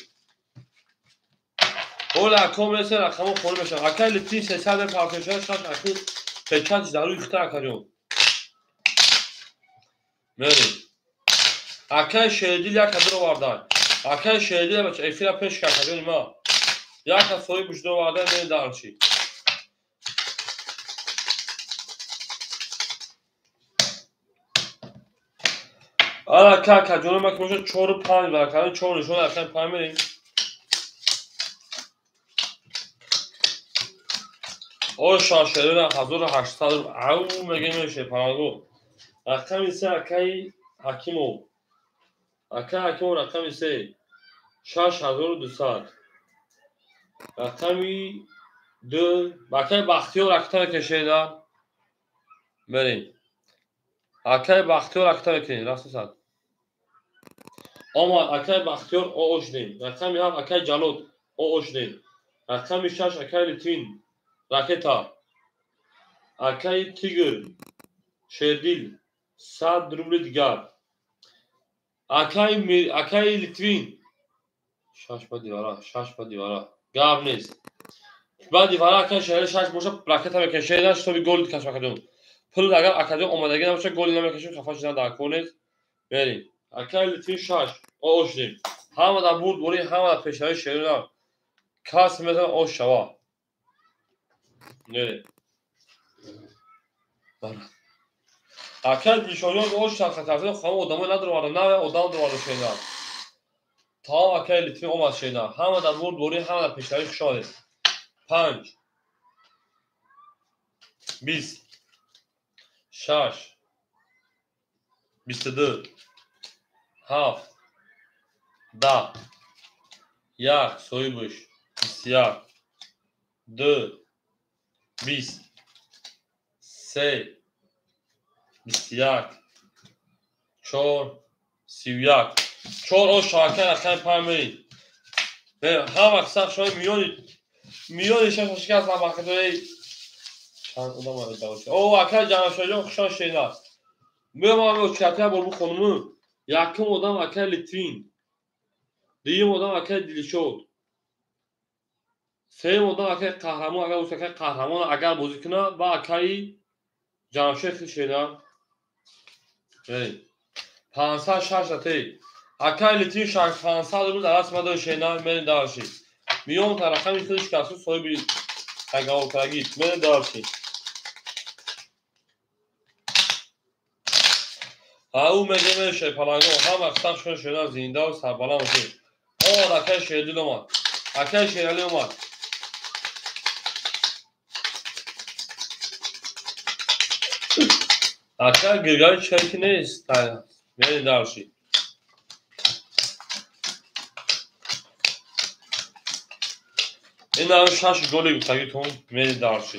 Ола аком ресе рақамо холӣ мешавад. Акай Литвин 300 партошад 6 ахир печатш дар рӯи хита акаҷон. Мерим. Акай Шердил як ҳазор овардан. Акай Шердил бача эфира пеш кард акаҷони ма. Як соҳиб бушдо овардан мерим дарчи. Ана ака акаҷони ма ки бошад 4 5 баракалло 4 нишон акай 5 мерим. О шашерина 1800 ау мегем шерпаланго. Рақами 3 акай Ҳакимов. Акай Ҳакимов рақами 3 6200. Рақами 2 акай Бахтиёр ракта мекашена. Мерим. Акай Бахтиёр ракта мекунем. Расусад. Омад акай Бахтиёр оо шудем. Рақами 7 акай Ҷалод оо шудем. Рақами 6 акай Литвин ракета. Акай Тигр Шердил 100 рубли дигар. Акай Литвин 6 ба дивара, 6 ба дивара. Гап нест. Ба дивара акай Шердил 6 боша ракета мекашед, шитоби гол каш акаҷон. Пул агар акаҷон омадагӣ набошад голи намекашем, хафа шудан дар кор нест. Мерим. Акай Литвин 6 оо шудем. Ҳама дар бурд борӣ, ҳама дар пешравии Шердил. Кас метавонад ош шава. Мерим. Акай Дилшодҷон ош хатарзида хама одамои надроварда, на одам доварда шена. Тамом акай Литвин омад шена. Ҳама дар бурд борӣ, ҳама дар пешравӣ хуш омадед. 5 20 6 22 7 10 1 соҳибаш 21 2 20 3 21 4 31 4 оша акай рақами 5 мерем. Ҳама қисм шумо миёни шаш шикаст бахтои чанд одам давош. О акай ҷамшоҷон хушон шена. Меомам чатя бор бухонуму. Якум одам акай Литвин. Дуюм одам акай Дилшод. Сеюм одам акай Қаҳрамон, агар бошад акай Қаҳрамон агар бозӣ кунад ва акай Ҷамшед шена. 506 те. Акай Литвин 500 рубл дар даст мадор шена мерем дарши. Миён рақами худаш касу соҳиби тагаворкарагӣ мерем дарши. Ау мегем шерпалангон ҳама қисм шумо шена зиндаву сарбаланд бошед. Омад акай Шердил омад. Акай Шерали омад. Акай Гиргари чиқари ки нест. Мерем дарши. Ин шаш голи гуфтагитон мерем дарши.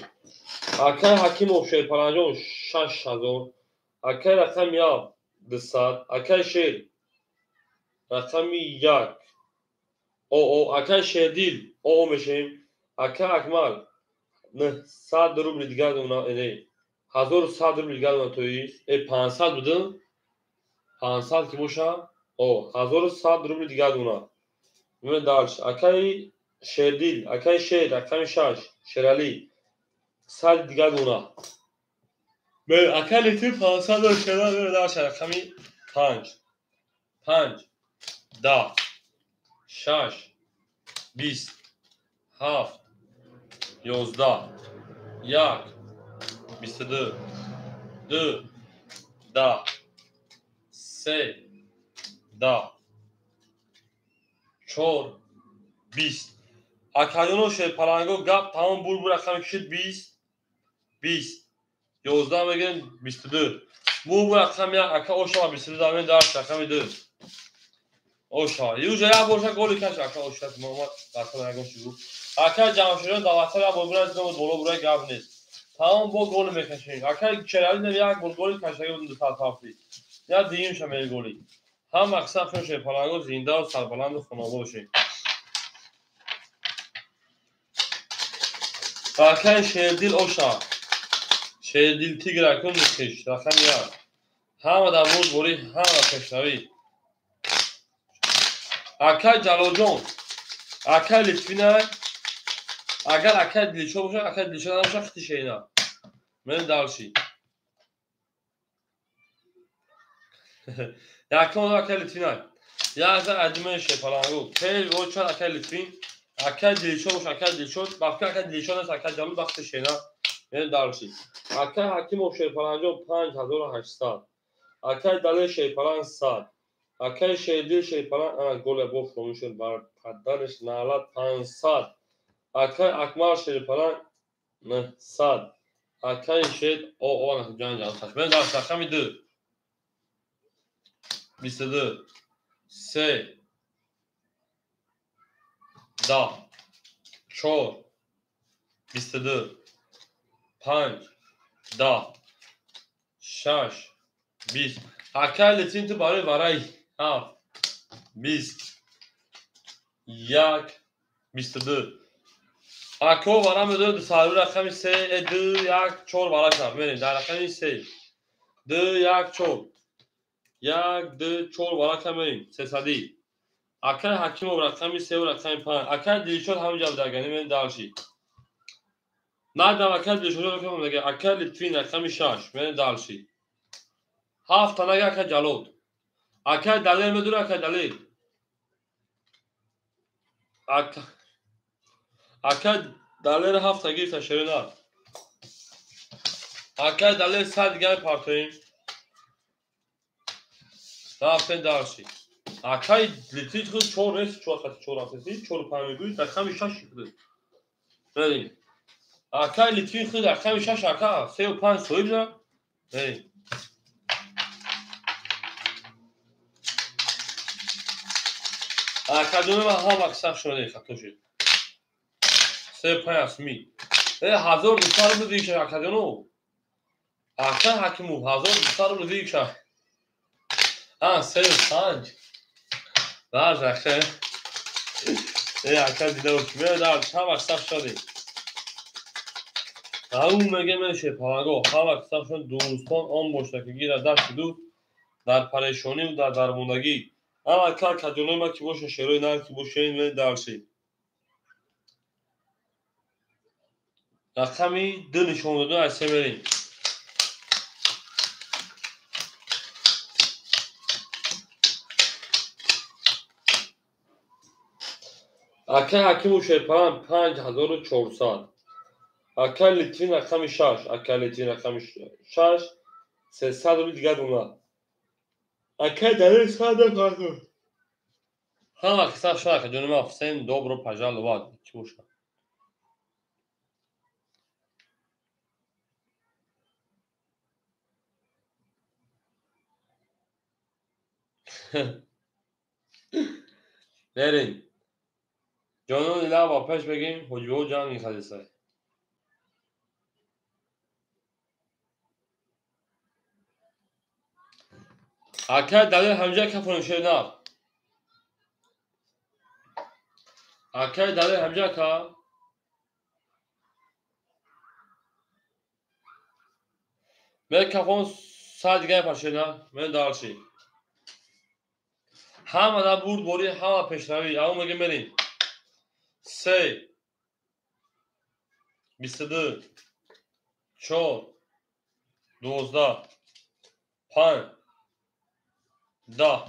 Акай Ҳакимов шерпаланҷон 6000. Акай рақами 1 200. Акай Шер рақами 1 оо акай Шердил оо мешавем. Акай Акмал 900 рубли дигар дона, 1100 рубли дигар дона, то есть 500 будем, 500 ки боша, о 1100 рубли дигар дона. Мерем дальше. Акай Шердил, акай Шер рақами 6 Шерали 100 дигар дона. Акай Литвин 500 дор шера, мерем дальше. Рақами 5 5 10 6 20 7 11 1 22 2 10 3 10 4 20. Акаёно шерпаланго гап тамом бур рақами кишид 20 20 11 мегирем 22. Бу рақами 1 ака оша 22 мен дарс рақами 2. Оша. Южа як боша голи каш ака оша Муҳаммад рақами ягон чӣ гуфт. Ака Ҷамшедҷон давлатсар як бор бурад боло бурад гап нест. Тамом бо голи мекашем. Ака Шерали нем як бор голи кашаги буд 207. Я дуюмша мери голи. Ҳама қисм шумо шерпаланго зиндаву сарбаланду хонобод бошед. Акай Шердил оша. Шердил тигр акун мекиш рақами 1. Ҳама дар бурдборӣ, ҳама пешравӣ. Акай Ҷалолҷон, акай Литвина, агар акай Дилшод бошад, акай Дилшод набошад, хити шена. Мерем дарши. Якум одам акай Литвина. Як зар адимен шерпаланго. Пеш очад акай Литвин, акай Дилшод бошад, акай Дилшод, бахти акай Дилшод нест, акай Ҷалол бахти шена. Мерем дарши. Акай Ҳакимов шерпаланҷон 5800. Акай Далер шерпаланг 100. Акай Шердил шерпаланг ана голе бо фромӯш шуд бар падараш налат 500. Акай Акмал шерпаланг 900. Акай Шер о ана ҷан ҷан саш. Мерем дарши рақами 2 22 3 10 4 22 5 10 6 20. Акай Литвин ту барои вараи 7 20 1 22. Ако вара медорад 200 рақами 3 2 1 4 вара шав. Мерем дар рақами 3 2 1 4 1 2 4 вара ка мерем 300. Акай Ҳакимов рақами 3 ва рақами 5. Акай Дилшод ҳаминҷа будагани мерем дарши. Надам акай Дилшод рақами мега. Акай Литвин рақами 6 мерем дарши. 7 танага акай Ҷалол. Акай Далер медура акай Далер. Акай Далер 7 гирифта шерина. Акай Далер 100 дигар партоим. Рафтем дарши. Акай Литвин худ 4 нест, 4 хати 4 рафтеси, 4 5 мегӯй, рақами 6 худ. Мерем. Акай Литвин худ рақами 6 ака 3 5 соҳиб зад. Мерем. Академия ма ҳама қисм шуд хато шуд. 3 5 ми. 1200 рубл дигар академия. Ака Ҳакимов 1200 рубл дигша. А, 3 5. Даже ака. Э, ака дида бош. Ме дар ҳама саф шудем. Ау меге меше паланго, ҳама саф шуд дӯстон он бошад ки гира дасти ду дар парешонӣ дар дармондагӣ. Ама ка каҷонои ма ки боша шерои нар ки боша ин дарси. Рақами ду нишон дода аз се мерем. Ака Ҳакиму Шерпалан 5400. Ака Литвин рақами шаш. Ака Литвин рақами шаш 300 рубл дигар дона. Ака Далер сада кардо. Ҳама қисса шуд, ака ҷони ман, всем добро пожаловать. Чӣ бошад? Мерем. Ҷонон ила ба пеш бегим, ҳуҷбиҳо ҷанг мехазисай. Ака Далер ҳамҷа кафонем шернар. Акай Далер ҳамҷа ка. Ме кафон саат дига пашена, ме дарши. Ҳама да бурд бори, ҳама пешравӣ. Ау меге мерем. Се, 22, чор, 12, панҷ, 10,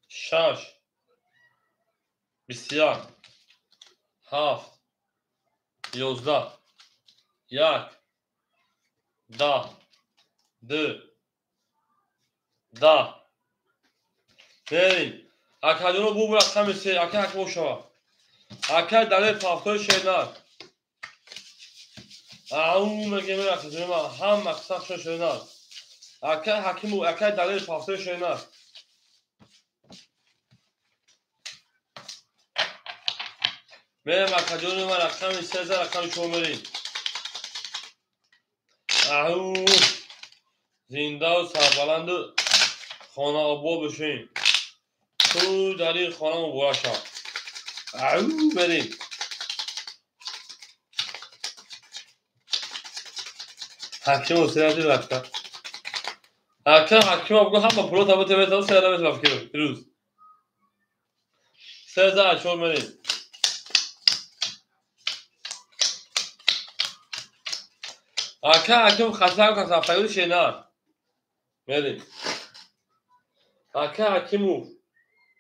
шаш, 21, ҳафт, 11, як, 10, ду, 10. Мерем. Акаҷоно буб рақами се, ака ҳак бошава. Акай Далер пафтои шернар. Ау меге мерақи ма ҳама қисса шо шернар. Акай Ҳакиму акай Далер пафтои шернар. Мерем акаҷони ма рақами сеза рақами чор мерем. Ау зиндаву сарбаланду хонаобод бошем. Ту дар ин хона муборак шав. Ау мерем. Ҳакимов серати рафта. Ака Ҳакимов гуфт ҳама пуло таба тебе та се рамес рафт рӯз. Сеза чор мерем. Ака Ҳакимов хатар кас рафтагӣ шенар. Мерем. Ака Ҳакимов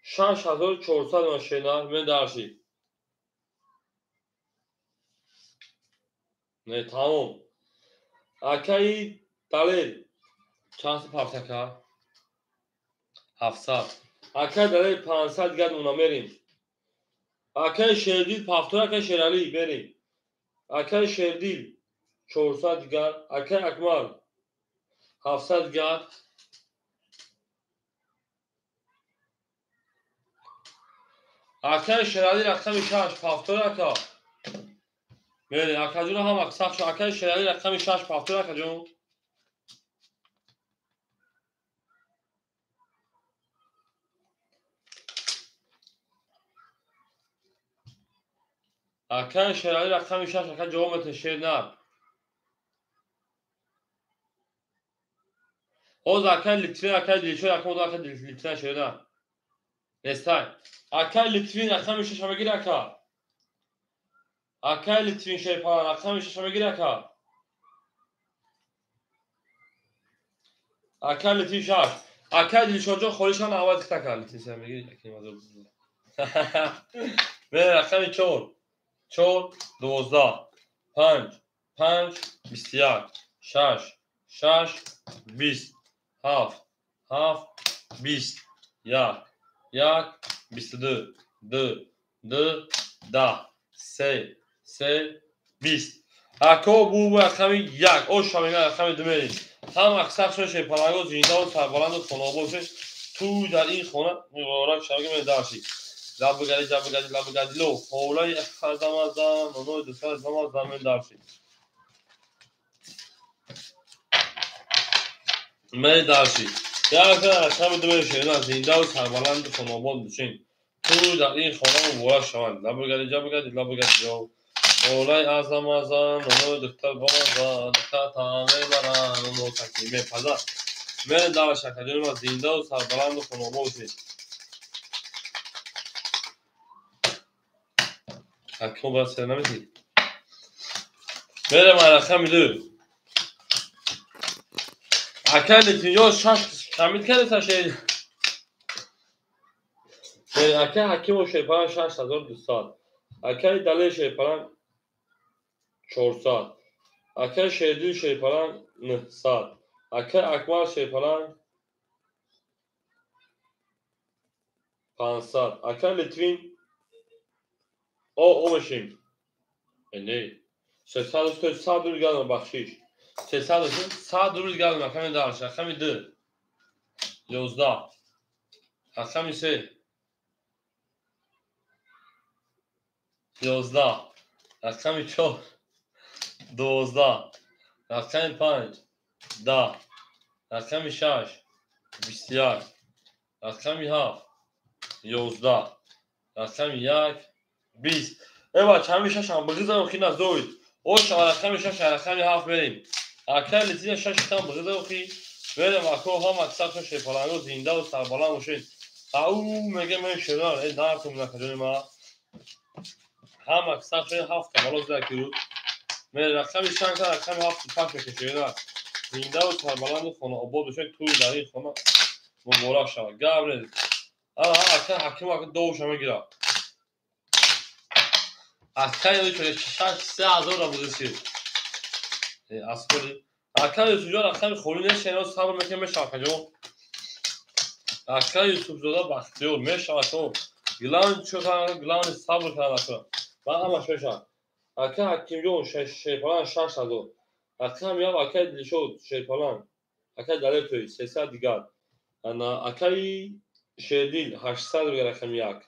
6400 ма шенар мен дарши. Не, тамом. Акаи Далер чанд пафтака? 700. Акаи Далер 500 дигар мона мерем. Акаи Шердил пафтор, акаи Шералӣ мерем. Акаи Шердил 400 дигар, акаи Акмал 700 дигар. Акаи Шералӣ рақами шаш пафтор ака. Мерем, акаҷон ҳама сахт шуд. Акаи Шералӣ рақами шаш пафтор акаҷон. Акаи Шералӣ рақами шаш ака ҷавоб метавон шернар. Ҳозир акаи Литвин, акаи Дилшод, ака мода акаи Литвин шернар. Нестай. Акаи Литвин рақами шаша мегири ака. Акаи Литвин шерпалан рақами шаша мегири ака. Акаи Литвин шаш. Акаи Дилшодҷон холишан аввал дихта ака Литвин са мегири ака мазор. Ме рақами чор. Чор, 12, панҷ, панҷ, 21, шаш, шаш, 20, ҳафт, ҳафт, 20, як, як, 22, ду, ду, 10, се, се, 20. Ако бу рақами як, оша мега рақами ду мерем. Ҳама сахт шуд шерпаланго зиндаву сарбаланду хонаобод бошед. Ту дар ин хона муборак шавги ме дарши. Лабгади, лабгади, лабгади, ло. Холаи хазамазам, онои дусар замазам мен дарши. Мери дальше. Яка рақами ду шерина зиндаву сарбаланду хонобод бошед. Тӯй дар ин хона муборак шаванд. Лабигади ҷабигади лабигади ҷо. Болаи азам азан, оно духтар бомаза, духтар таъам мебаранд, оно таки мепазад. Мери дальше, акаҷони ман зиндаву сарбаланду хонобод бошед. Ҳакимо бояд сер намедиҳӣ? Мерем рақами ду. Акай Литвинҷон шаш камид кардеса шер. Акай Ҳакимов шерпалан 6200. Акай Далер шерпалан 400. Акай Шердил шерпалан 900. Акай Акмал шерпалан 500. Акай Литвин о мешим. Не. 300 рубл галма бахшиш. 300 рубл галма рақами дальше, рақами ду. 11. Рақами се. 11. Рақами чор. 12. Рақами панҷ. 10. Рақами шаш. 21. Рақами ҳафт. 11. Рақами як. 20. Э бача, ҳами шашам бигизам хи назоид. Ош рақами шаш, рақами ҳафт мерем. Акай Литвин шаш там бигизам хи. Мерем ако ҳама сахт шепаланго зиндаву сарбаланд бошед. Ау меге мен шеран, э нартум накаҷони ма. Ҳама сахт ҳафт бало зада ки рӯз. Мерем рақами шаш, рақами ҳафт паш мекашед. Зиндаву сарбаланду хонаобод бошед, тӯй дар ин хона муборак шавад. Гап нест. Ана акай Ҳаким ака довша мегирад. Акай шаш се ҳазорра бигизшид. Аскори. Акай Юсуфҷон рақами холӣ нест, ино сабр мекунем мешавад акаҷон. Акай Юсуфзода Бахтиёр мешавад шумо. Главни чӣ карданд, главни сабр кардан ака. Ман ҳамаш мешавад. Акай Ҳакимҷон шерпалан 6000. Рақами як акай Дилшод шерпалан. Акай Далер тӯй 300 дигар. Ана акай Шердил 800 рубл рақами як.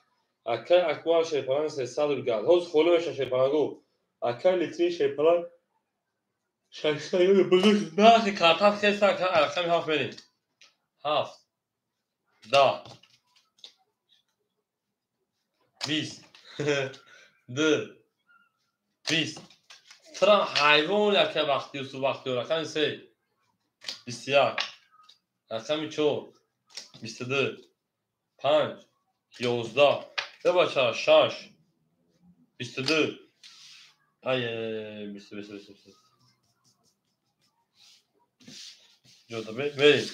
Акай Акмал шерпалан 300 рубл. Ҳозир холӣ мешавад шерпалангу. Акай Литвин шерпалан 600 рубл. Бузург нархи картат хеста рақами ҳафт мерем. 7 10 20 2 20. Тра ҳайвон яке вақти Юсуф Бахтиёр рақами се 21 рақами чор 22 5 11 бача 6 22 ай 20 20 20 ҷода мерем.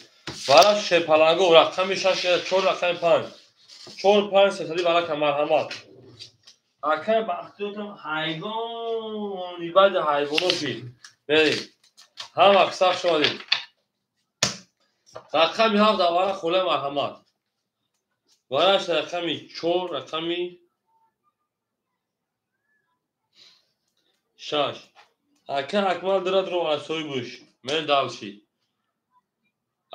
Вара шерпаланго рақами шаш чор рақами панҷ чор панҷ сесади варака марҳамат. Акай Бахтиёртон ҳайвони баъди ҳайвоноти. Мерем. Ҳама сахт шомадед. Рақами ҳафт дар вара холе марҳамат. Вараш рақами чор рақами шаш. Акай Акмал дирадро соҳибуш. Мерем дальше.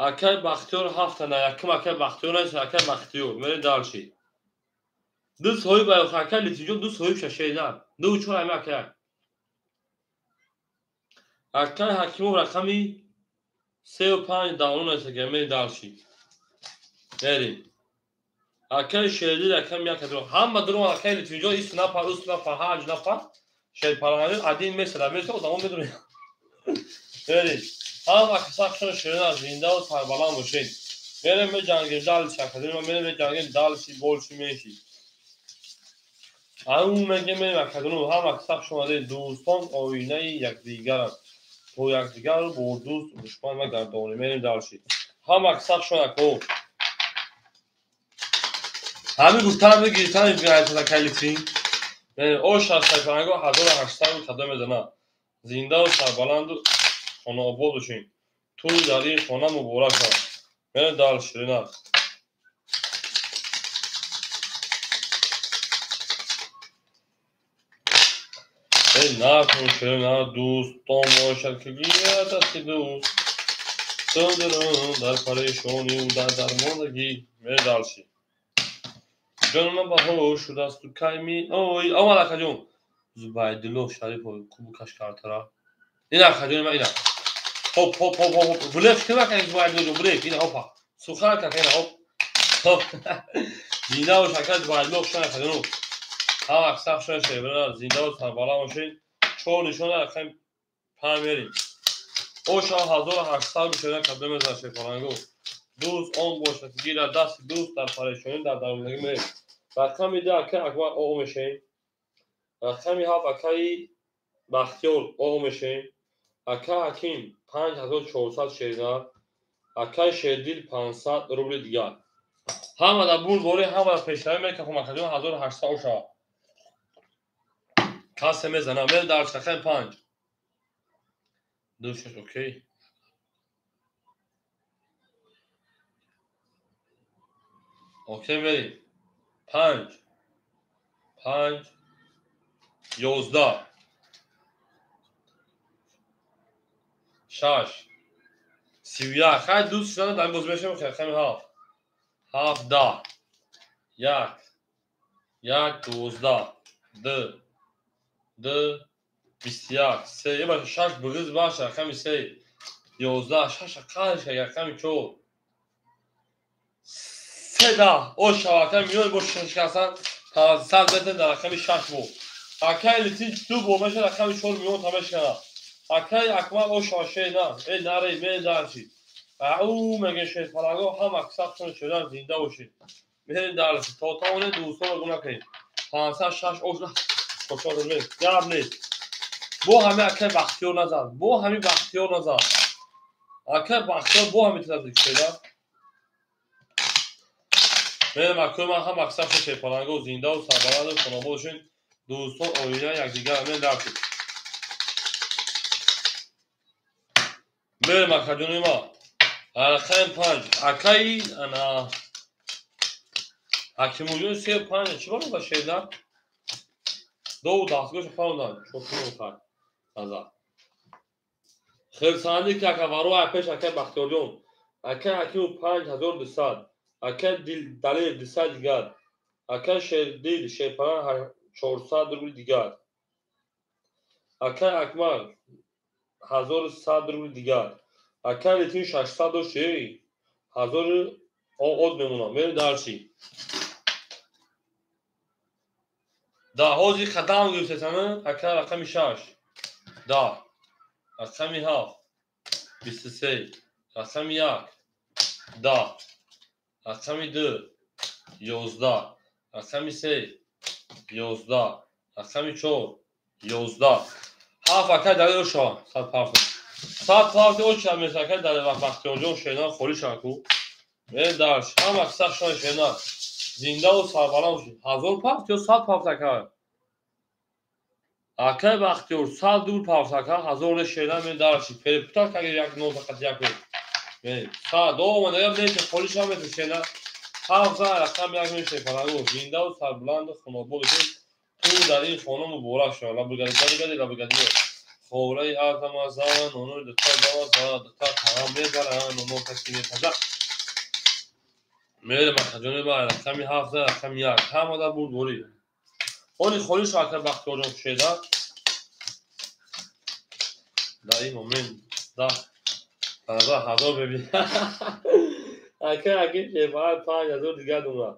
Акай Бахтиёр ҳафта на якум акай Бахтиёр нест, акай Бахтиёр. Мерем дальше. Ду соҳиб акай Литвинҷон ду соҳиб шашеда. Ду чор ами акай. Акай Ҳакимов рақами сеу панҷ даврон аст ака мерем дальше. Мерем. Акай Шердил рақами як ҳазор. Ҳама дурон акай Литвинҷон ис нафар, ус нафар, ҳаҷ нафар. Шерпаланги один месяц, месяц одамо медонем. Мерем. Ҳама сахтшон ширина зиндаву сарбаланд бошед. Мерем меҷангем дальше академия, мерем меҷангем дальше больше меньше. Ау мегем мерем академия, ҳама сахт шомадед дӯстон оинаи якдигаранд. То якдигарро бо дӯст душман нагардонем. Мерем дальше. Ҳама сахт шомад ако. Ҳамин гуфтан мегирифтан акай Литвин. Ош аз шерпаланго 1800 кадом мезанад. Зиндаву сарбаланду хонаобод бошед. Тӯй дар ин хона муборак шавад. Мерем дальше, Ринат. Эй, накун ширина дӯстон бошад ки гирад дасти дӯст. Дар парешонию дар дармондагӣ. Мерем дальше. Ҷонам баҳор шудасту кай меоӣ. Омад акаҷон. Зубайдулло Шарипов кубукаш картара. Ина акаҷони ман ина. Хоп, хоп, хоп, хоп. Блеф кина кан Ҷубайдулло, блеф, ина хопа. Сухан кан ина хоп. Хоп. Зинда бош ака Ҷубайдулло, хушан акаҷону. Ҳама акса хушан шебрана, зинда бош сарбаланд бошед. Чор нишона рақами 5 мерим. Оша 1800 мешавад кадом мезанад шерпалангу. Дӯст он бошад, ки гирад дасти дӯст дар парешонӣ дар даромадагӣ мерем. Рақами 2 акаи Акбар оғ мешавем. Рақами 7 акаи Бахтиёр оғ мешавем. Акаи Ҳаким 5400 шеринар. Акаи Шердил 500 рубли дигар. Ҳама дар бурдборӣ, ҳама дар пешравӣ мекафам акаҷон 1800 оша. Касе мезанам. Мер дар рақами 5. 2 6 окей. Окей мерим. 5 5 11 6 31. Хай дӯст шудана дар боз мешавем рақами 7 7 10 1 1 12 2 2 21 3 ебаш 6 бугиз баша рақами 3 11 6 қанш рақами 4 3 10 о шавака миён бо шикастан 500 метр дар рақами 6 бо акаи литин ду бо меша рақами 4 миён та мешкана. Акаи Акмал о шаваше на э наре ме дарчи ау меге шерпаланго ҳам аксар шудан зинда бошед. Мерем дарси то тавоне дӯстонро гум накунед. 506 ош хушҳол нест, гап нест. Бо ҳами акаи Бахтиёр назад, бо ҳами Бахтиёр назад. Акаи Бахтиёр бо ҳами наздик шуда. Мерем акои ман ҳам аксар шерпаланго зиндаву сарбаланду хонобод бошед. Дӯстон оила якдигар мен дарси. Мерем акаҷони ма. Рақами 5 акаи ана Ҳакимуҷон 3 5 чӣ барода шеда? Ду дастгоҳ фарондан чокунон кард назар. Хирсандӣ ки ака варо пеш акаи Бахтиёрҷон. Акаи Ҳакиму 5200, акаи Далер 200 дигар, акаи Шердил Шерпалан 400 рубли дигар, акаи Акмал 1100 рубли дигар, акаи Литин 600 дошт, эй 1000 од мемонам. Мерем дарси. Да ҳозир қадам гирифтесана ака рақами 6 10 рақами 7 23 рақами 1 10 рақами 2 11 рақами 3 11 рақами 4 11 7 акаи Далер шава сад парф сад парф оча меса акаи Далер Бахтиёрҷон шернар холӣ шава ку. Мерем дарш ҳама аксар шудан шернар зиндаву сарбаланд бошед. 1000 пафт ё 100 пафт ака? Акаи Бахтиёр 100 рубл пафт ака, 1000 шернар мен дарши. Перепутак аги як нол фақат як рубл. 100 омада меша холӣ шава меша шернар. 7 рақам 1 меша палангу зиндаву сарбаланду хонобод бошед. Ту дар ин хона муборак шава. Лабгади гади лабгади. Хораи азамазан, оно дута даваза, дута таам мебаран, оно таки мепаза. Мерем акаҷони ма рақами 7 рақами 1 ҳама дар бурдборӣ. Они холӣ шава ака Бахтиёрҷон шеда. Дар ин момент 10 1000 бебин. Акаи Ҳаким Шерпалан 5000 дигар дуна.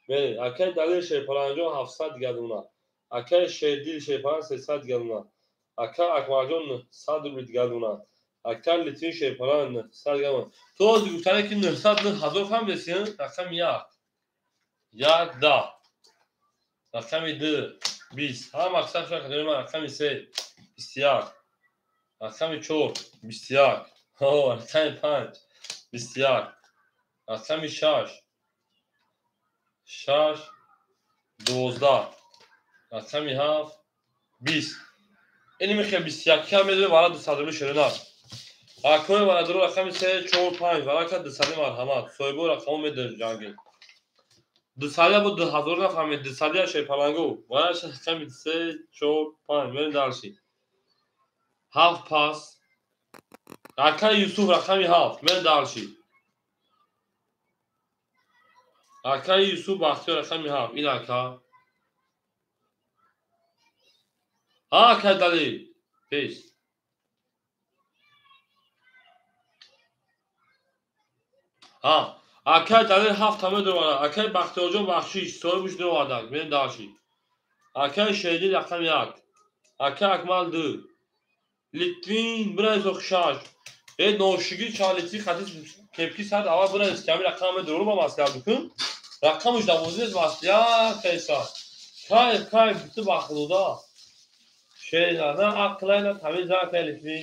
Мерем акаи Далер Шерпаланҷон 700 дигар дуна. Акаи Шердил Шерпалан 300 дигар дуна. Акаи Акмалҷон 100 рубли дигар дуна. Акаи Литвин Шерпалан 900 дигар дуна. То ҳозир гуфтане ки 900 1000 фаҳмидеси? Рақами 1 1 10 рақами 2 20 ҳама аксар шудан кадоми ман рақами 3 21 рақами 4 21 рақами 5 21 рақами 6 6 12 рақами 7 20. Ини мехе 21 ка медои вара 200 рубли шеринар. Акои варадро рақами 3 4 5 варака 200 марҳамат. Соҳибо рақамо медои ҷанги. 200 бо 2000 нафаҳмид 200 шерпалангу. Вараша рақами 3 4 5 мерем дарши. 7 пас. Акаи Юсуф рақами 7 мерем дарши. Акаи Юсуф Бахтиёр рақами 7 ин ака. Акаи Далер пеш. Ҳа, акай Далер ҳафта медоварад. Акай Бахтиёрҷон бахшиш, соҳибаш довардак. Мерем дальше. Акай Шердил рақами 1. Акай Акмал 2. Литвин бинавис охи 6. Э ношигир чанд литвин хати кепки сад аввал бинавис ки ҳамин рақам медору ба маслиҳат бикун. Рақамаш давозӣ нест маслиҳат кайса. Кайф, кайф, биту бахтдода. Шер на ақлай на тамиз акай Литвин.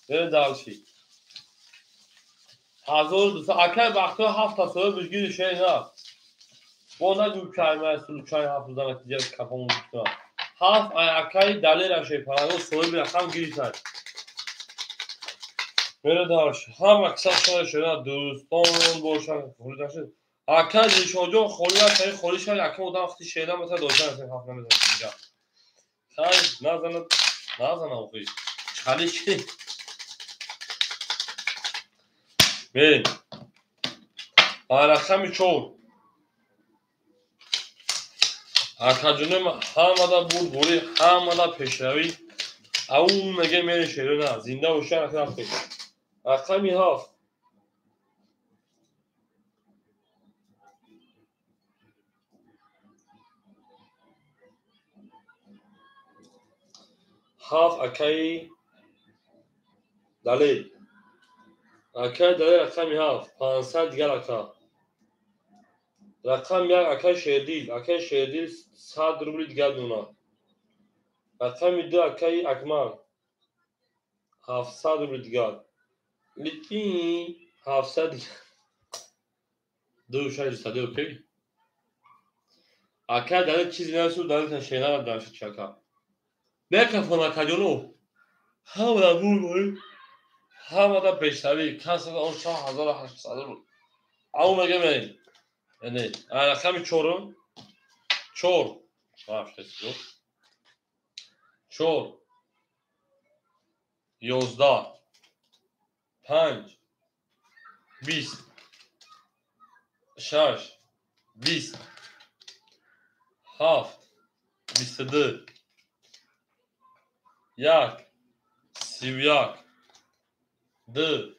Мерем дальше. 1200 акай Бахтиёр ҳафта соҳибаш гири шер на. Бо нагӯ кай ман случай ҳафт зана ки дигар кафамон бикунам. Ҳафт ай акай Далера шерпаланго соҳиби рақам гирифтай. Мере дальше. Ҳама кисат шоя шера дӯстон бошанд. Хулидашид. Акай Дилшодҷон холӣ аст, ҳамин холӣ шавад, якум одам вақти шеъра метавонад дошта бошад, ҳафт наметавонад дигар. Хай, назанад, назана охи. Чали чи? Мерем. Рақами 4. Акаҷонем ҳамада бурдборӣ, ҳамада пешравӣ. Ау меге мере шеъра на, зинда боша рафте. Рақами 7. Ҳафт акаи Далел. Акаи Далел рақами 7, 500 дигар ака. Рақами 1 акаи Шердил. Акаи Шердил 100 рубли дигар дона. Рақами 2 акаи Акмал 700 рубли дигар. Литвин 700 дигар. 2 6 сади окей. Акаи Далел чизи нарасуд, Далел та шернара даршид чака. Мекафон акаҷоно. Ҳамада бурдборӣ, ҳамада пешравӣ. Кас он 4800 рубл. Ау меге мерем. Не, рақами 4. 4. 4. 11. 5. 20. 6. 20. 7. 22. 1. 31. 2.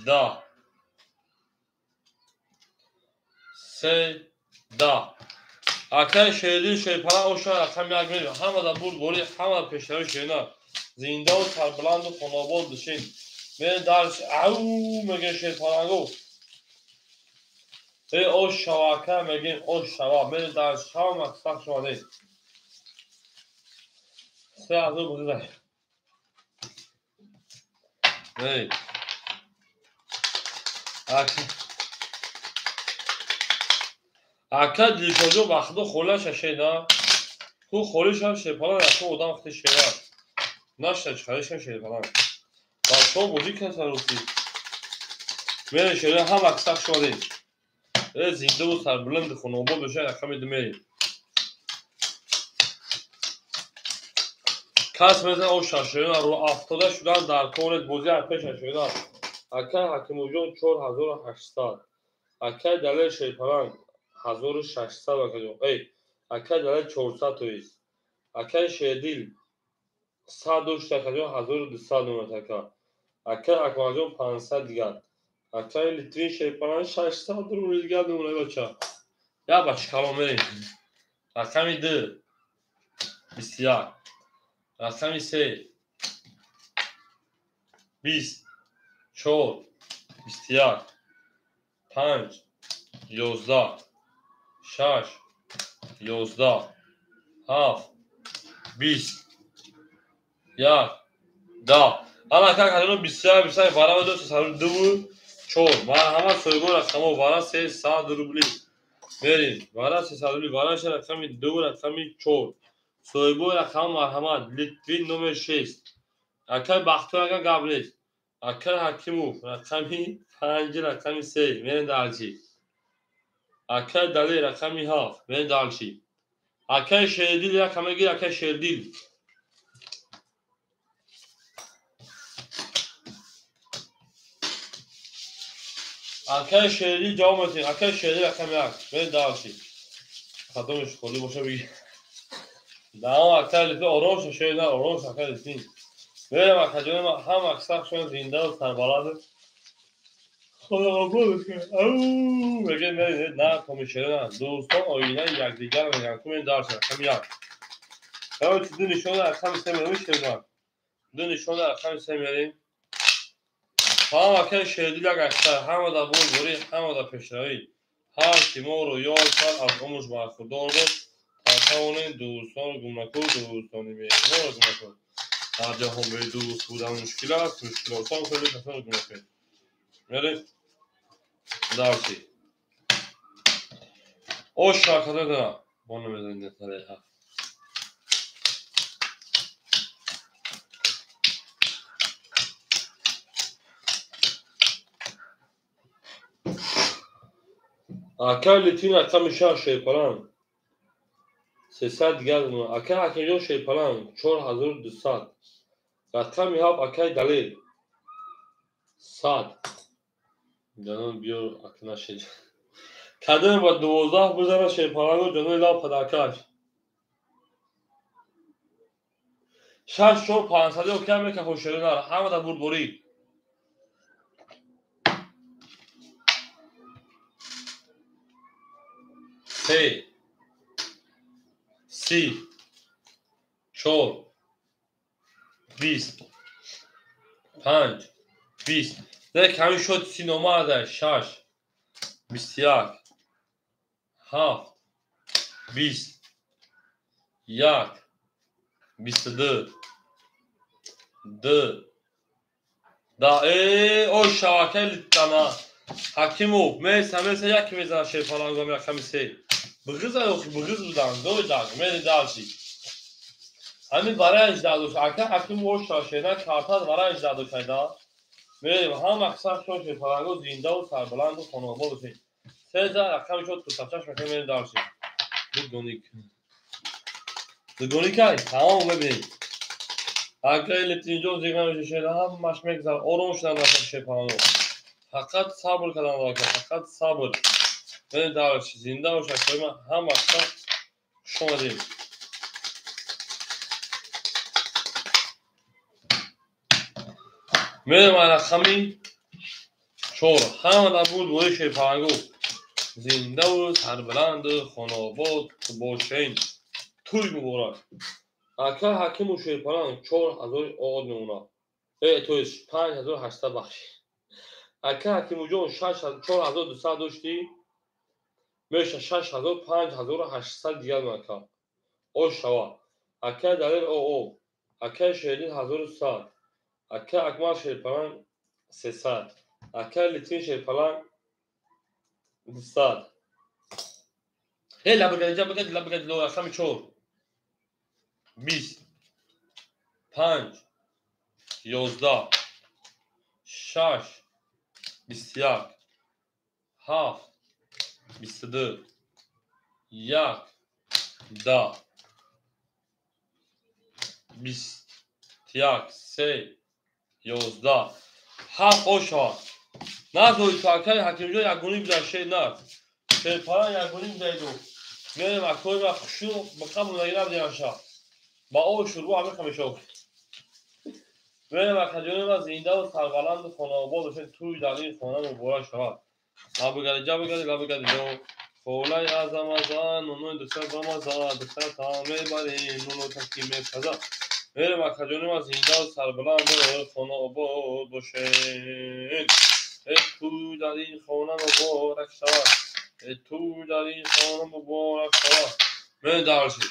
10. 3. 10. Акай Шердил шерпалан оша рақами 1 мерем. Ҳамада бурдборӣ, ҳамада пешравӣ шерна. Зиндаву сарбаланду хонобод бишин. Мерем дальше. Ау меге шерпаланго. Э ош шава ака мегем ош шава. Мерем дальше. Ҳама сахт шавадем. 3000 бузай. Эй. Ака Дилшодҷон ба худо холаша шена. Ху холишам шерпалан якум одам вақти шера. Нашта чиқаришам шерпалан. Бачаҳо бозӣ карданд рости. Мерем шера ҳама сахт шавадем. Э зиндаву сарбуланди хонобод бошад рақами 2 мерем. Кас мезанад о шашоёна рӯ афтода шудан дар корет бозӣ акай шашоёна. Акай Ҳакимовҷон 4800. Акай Далер шерпалан 1600 акаҷон. Эй, акай Далер 400 тоист. Акай Шердил 100 дошт акаҷон 1200 номад ака. Акай Акмалҷон 500 дигар. Акай Литвин шерпалан 600 рубли дигар номад бача. Я бача калон мерем. Рақами 2. 21. Рақами 3. 20. 4. 21. 5. 11. 6. 11. 7. 20. 1. 10. Ана ака кадоно 21 21 вара дошт 2 4. Марҳамат соҳибон рақамо вара 300 рубли. Мерем. Вара 300 рубли. Вара рақами 2 рақами 4. Соҳибои рақам марҳамат. Литвин номер 6. Акай Бахтиёр ака гап нест. Акай Ҳакимов рақами 5 рақами 3. Мерем дальше. Акай Далер рақами 7. Мерем дальше. Акай Шердил як ҳама гир акай Шердил. Акай Шердил ҷавоб метиҳем. Акай Шердил рақами 1. Мерем дальше. Кадомеш холӣ боша бигир. Давом акай Литвин ором ша шер на ором ша акай Литвин. Мерем акаҷонем ҳама сахт шон зиндаву сарбаланд. На томишера дӯстон оинаи якдигар мегӯянд. Кумед дарс рақами як. Короче, ду нишона рақами се мерем шерман. Ду нишона рақами се мерем. Салом акай Шердил як аксар, ҳама дар бурдборӣ, ҳама дар пешравӣ. Ҳар ки моро ёд кард, аз умрш бархурдор буд. Та тавонем дӯстонро гум накун, дӯстони меҳрибонро гум накун. Дар ҷаҳон бедӯст будан мушкил аст, мушкил осон кунед, касонро гум накунед. Мерем дарси. Ош шакада бо намезанед ҳафт. Акай Литвин рақами шаш Шерпаланг 300 дигар. Акай Ҳакимҷон Шерпаланг 4200. Рақами ҳафт акай Далел 100. Ҷанон биёр ака нашед. Кадом ба 12 бизана Шерпалангу ҷанои лав падаркаш. 6 4 500 окей мекафо шеринар ҳама дар бурдборӣ. Се, си, чор, 20, панҷ, 20. Не ками шуд си номада шаш, 21, ҳафт, 20, як, 22, ду, да ой шавакаи литтана Ҳакимов меса меса яке мезана Шерпалангом рақами се. Бғиза ёхи бғиз будан дой даг мери дарси. Ҳамин барои 18 дошт. Ака Ҳакимов ош шашена картад барои 18 дошт айда. Мерем ҳама қисм шо Шерпаланго зиндаву сарбаланду хонобод бошед. Сеза рақами шо тутачаш мекунем мери дарси. Дугоник. Дугоникай тамом мебинед. Акай Литвинҷон зиқ намешад ҳамаш мегзар ором шудан наша Шерпаланго. Фақат сабр кардан лозим, фақат сабр. Бинед дарси зинда бошад кои ҳама қисм хуш омадед. Мерем рақами чор. Ҳама дар бурдбории Шерпалангу зиндаву сарбаланду хонобод бошен. Тӯй муборак. Акай Ҳакиму Шерпаланг 4000 од мемонад. То есть 5800 бахшид. Акай Ҳакимуҷон 4200 доштӣ, меша 6000 5800 дигар мекард. Ош шава. Акай Далер ОО, акай Шердин 1100, акай Акмал Шерпаланг 300, акай Литвин Шерпаланг 200. Лабагади, лабагади, лабагади, рақами чор. 20, панҷ, 11, шаш, 21, ҳафт, 22, як, 10, 21, се, 11, ҳафт ошавад. Назои ту акай Ҳакимҷон ягонӣ буда шер нар. Шерпаланг ягонӣ будаиду. Мерем акои ма хушу ба қабл нагирам диҳам. Ба об шурбо ҳамин мешавад. Мерем акаҷони ма зиндаву сарбаланду хонобод бошед. Тӯй дар ин хона муборак шавад. Лабагади ҷабагади лабагади ё холаи азамаза нунои духтар бамаза духтар та мебарем нуно таки мепаза. Мерем акаҷони ма зиндаву сарбаланду хонобод бошед. Тӯй дар ин хона муборак шавад. Тӯй дар ин хона муборак шавад. Мерем дарси.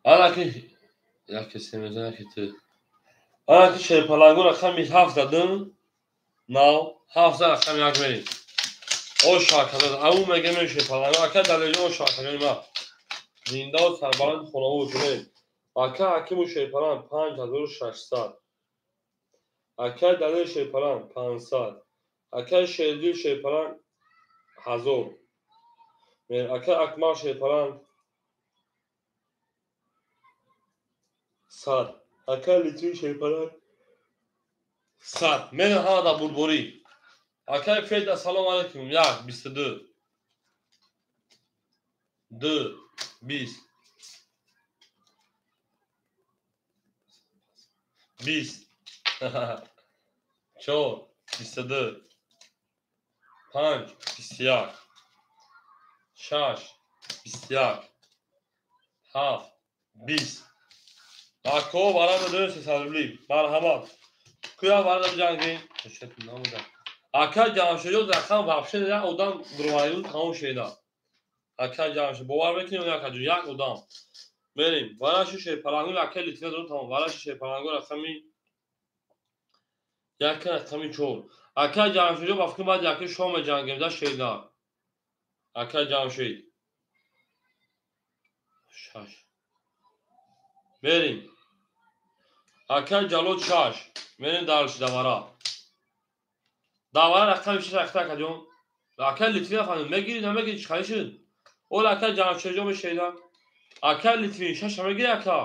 Анаки яке се мезана яке ту. Анаки Шерпалангу рақами ҳафт задум. Нав ҳафт за рақами як мерем. Ош шакада ау мегем Шерпалангу ака Далелҷон ош шакаҷони ма. Зиндаву сарбаланд хонобод бошед. Ака Ҳакиму Шерпаланг 5600. Акай Далел Шерпаланг 500. Акай Шердил Шерпаланг 1000. Акай Акмал Шерпаланг 100. Акай Литвин Шерпаланг 100. Мерем ҳама дар бурдборӣ. Акай Фед ассалому алайкум. Як, 22, ду, 20 20 4 22 5 21 6 21 7 20. Ако вара медонем 300 рубли. Марҳамат. Куя вара биҷангем? Ака Ҷамшедҷон рақам вообще як одам дурвайду тамом шеда. Ака Ҷамшед бовар мекунӣ ё акаҷон? Як одам. Мерем. Вараши шерпалангу ака литина дорум тамом. Вараши шерпалангу рақами 1 рақами 4. Ака Ҷамшедҷон ба фикр баъд яке шом меҷангем да шеда. Ака Ҷамшед. 6. Мерем. Ака Ҷалол 6. Мерем дарши давара. Давара рақами 6 рақта акаҷон. Ака Литвин фаҳмид. Мегирӣ намегирӣ чӣ хали шуд? Ол ака Ҷамшедҷон мешеда. Ака Литвин 6 мегирӣ ака?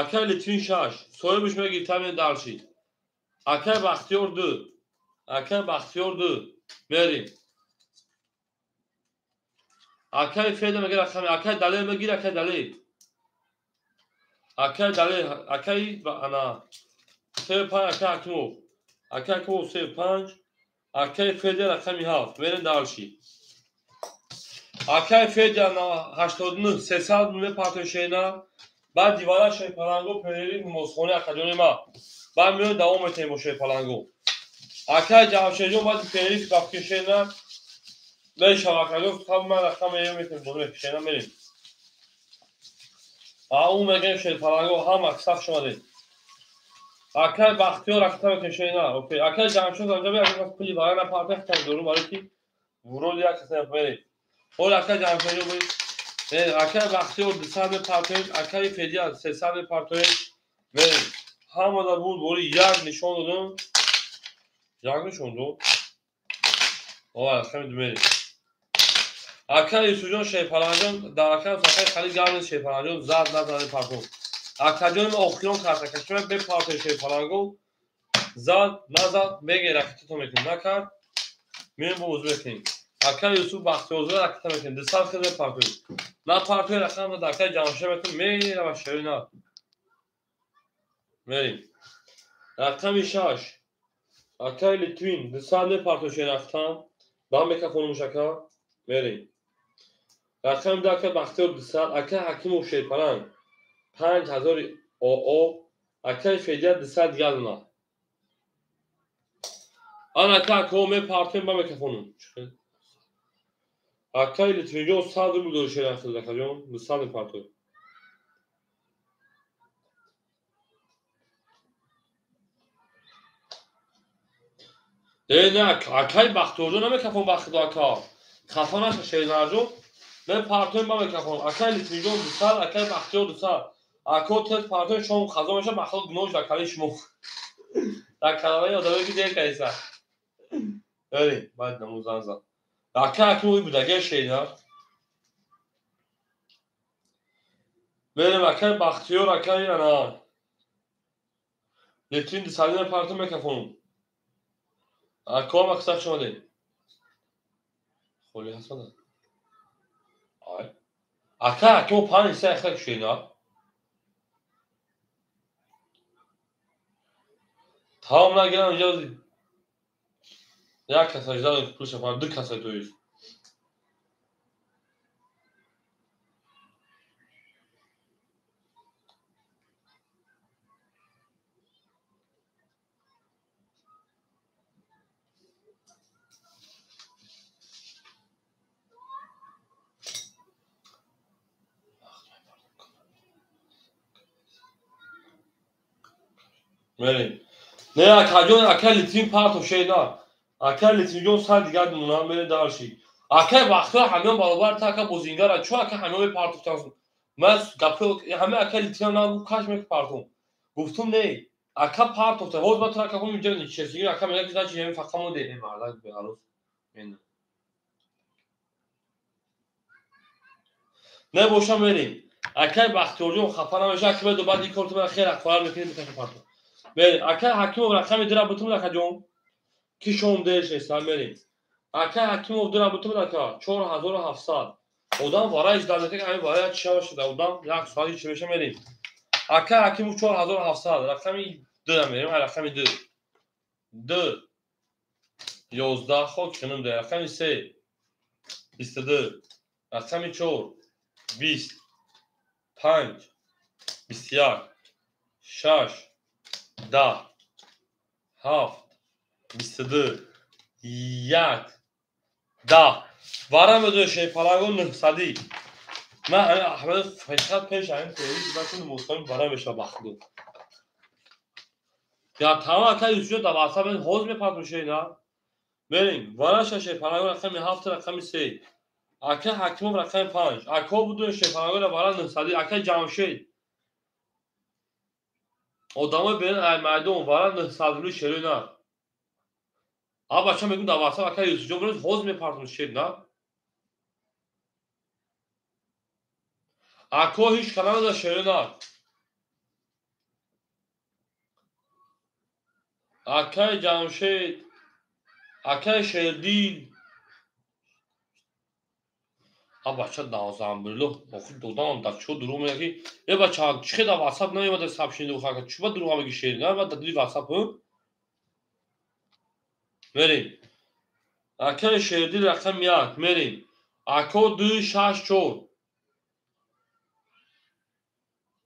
Ака Литвин 6. Соҳибаш мегирӣ тамин дарши. Ака Бахтиёр 2. Ака Бахтиёр 2. Мерем. Акай Феда мегирад рақами. Акай Далер мегирад, акай Далер. Акай Далер, акай ана 3 5 акай Ҳакимов. Акай Ҳакимов 3 5. Акай Федя рақами 7. Мерем дарши. Акай Федя 89 300 мепартои шена. Баъд дивара шерпаланго перери намозхонаи акаҷони ма. Баъд меоем давом метаҳем бо шерпаланго. Акай Ҷамшедҷон баъди перери бафки шена мешава акаҷон қабл ман рақам метем бо шена мерем. Ау мегем шерпаланго ҳама сахт шумадед. Акай Бахтиёр рақта мекунем шена. Окей. Акай Ҷамшед анҷа бия пули вара напарта хитам дорум барои ки вроде як каса мерем. Ҳол акай Ҷамшедҷон буд. Акай Бахтиёр 200 мепартоем, акай Федия 300 мепартоем. Мерем. Ҳамада буд бори як нишон додам. Як нишон дод. Ова рақами ду мерем. Акай Юсуфҷон шерпаланҷон дар акам сафаи хали гарни шерпаланҷон зад назади партов. Акаҷони охирон карта кашима бепартои шерпаланго зад назад меге ракетато мекунем. Накард меем бо узу мекунем. Акай Юсуф Бахтиёрзода ракета мекунем. 200 хел мепартоем. На партои рақам дад акай Ҷамшед мекунем. Мерава шери на. Мерем. Рақами 6. Акай Литвин 200 мепартои шери рақам. Ба микрофонумш ака. Мерем. Рақами 2 акай Бахтиёр 200, акай Ҳакимов шерпаланг 5000 ОО, акай Федя 200 дигар дона. Ан ака акао мепартоем ба микрофонум. Акай Литвинҷон 100 рубл дори шерахил акаҷон, 200 мепартоем. Не, акай Бахтиёрҷон намекафон бахтиёр ака. Хафа наша шернарҷон. Мепартоем ба микрофон. Акай Литвинҷон 200, акай Бахтиёр 200. Ако тез партоем шом хазо меша махлуқ гуноҳ дар калаи шумо. Дар калаи одаме ки дер кайса. Мерем, баъд намоз зан зад. Акай Ҳакимов будаге шейна. Мерем акай Бахтиёр, акай ана. Литвин 200 мепартоем микрофон. Ако мақсад шумо дед. Холи ҳастмада. Ай. Акай Ҳакимов 5 ҳисса яхта кушена. Тамом нагирам инҷа як каса ждал пулша фар ду каса то есть. Мерем. Не акаҷон, акай Литвин партов шена. Акай Литвинҷон 100 дигар мемонад, мерем дарши. Акай Бахтиёр ҳамён баробар та ака бозингара. Чун ака ҳамён мепартофтан. Ман гапи ҳама акай Литвин нагу каш мепартом. Гуфтум не. Ака партофта. Ҳоз ба ту ака хум инҷа нишастӣ. Ака мегӯяд ки значит ҳамин фақат мо де. Мардак беҳарус. Не боша мерем. Акай Бахтиёрҷон хафа намеша. Ака медо баъд ин корту ман хеле ҳақорат мекунем бикаша партов. Мерем. Акай Ҳакимов рақами дира бутум акаҷон. Ки шом дер шеста мерем. Ака Ҳакимов ду работа буд ака 4700. Одам вара иждал мекунад, ҳамин вара чи шавад одам як соат чи меша мерим. Ака Ҳакимов 4700, рақами 2 мерим, рақами 2. 2 11 хок шинум да, рақами 3 22, рақами 4 20 5 21 6 10 7 22 1 10. Вара медои шерпаланго 900. Ман ҳамин Аҳмад фақат пеш ҳамин феҳрист бача намозхонӣ вара мешава бахту. Я тамом ака Юсуф дар WhatsApp ҳозир мепартум шер на. Мерим. Вараша шерпаланго рақами 7 рақами 3. Ака Ҳакимов рақами 5. Ако буду шерпаланго вара 900. Ака Ҷамшед. Одамои берин ай майдон вара 900 рубли шерои на. А бача мегӯм дар WhatsApp ака Юсуфҷон биред ҳозир мепартум шер на. Ако ҳеҷ калама дар шерои на. Акаи Ҷамшед, акаи Шердил. А бача навзамбилло охир додам дар чо дурӯғ мегӯяд ки э бача чӣ хел дар WhatsApp наомада сабшини ака чӣ ба дурӯғ мегӯӣ шер на дар дили WhatsApp мерем. Акаи Шердил рақами 1 мерем. Ако 2 6 4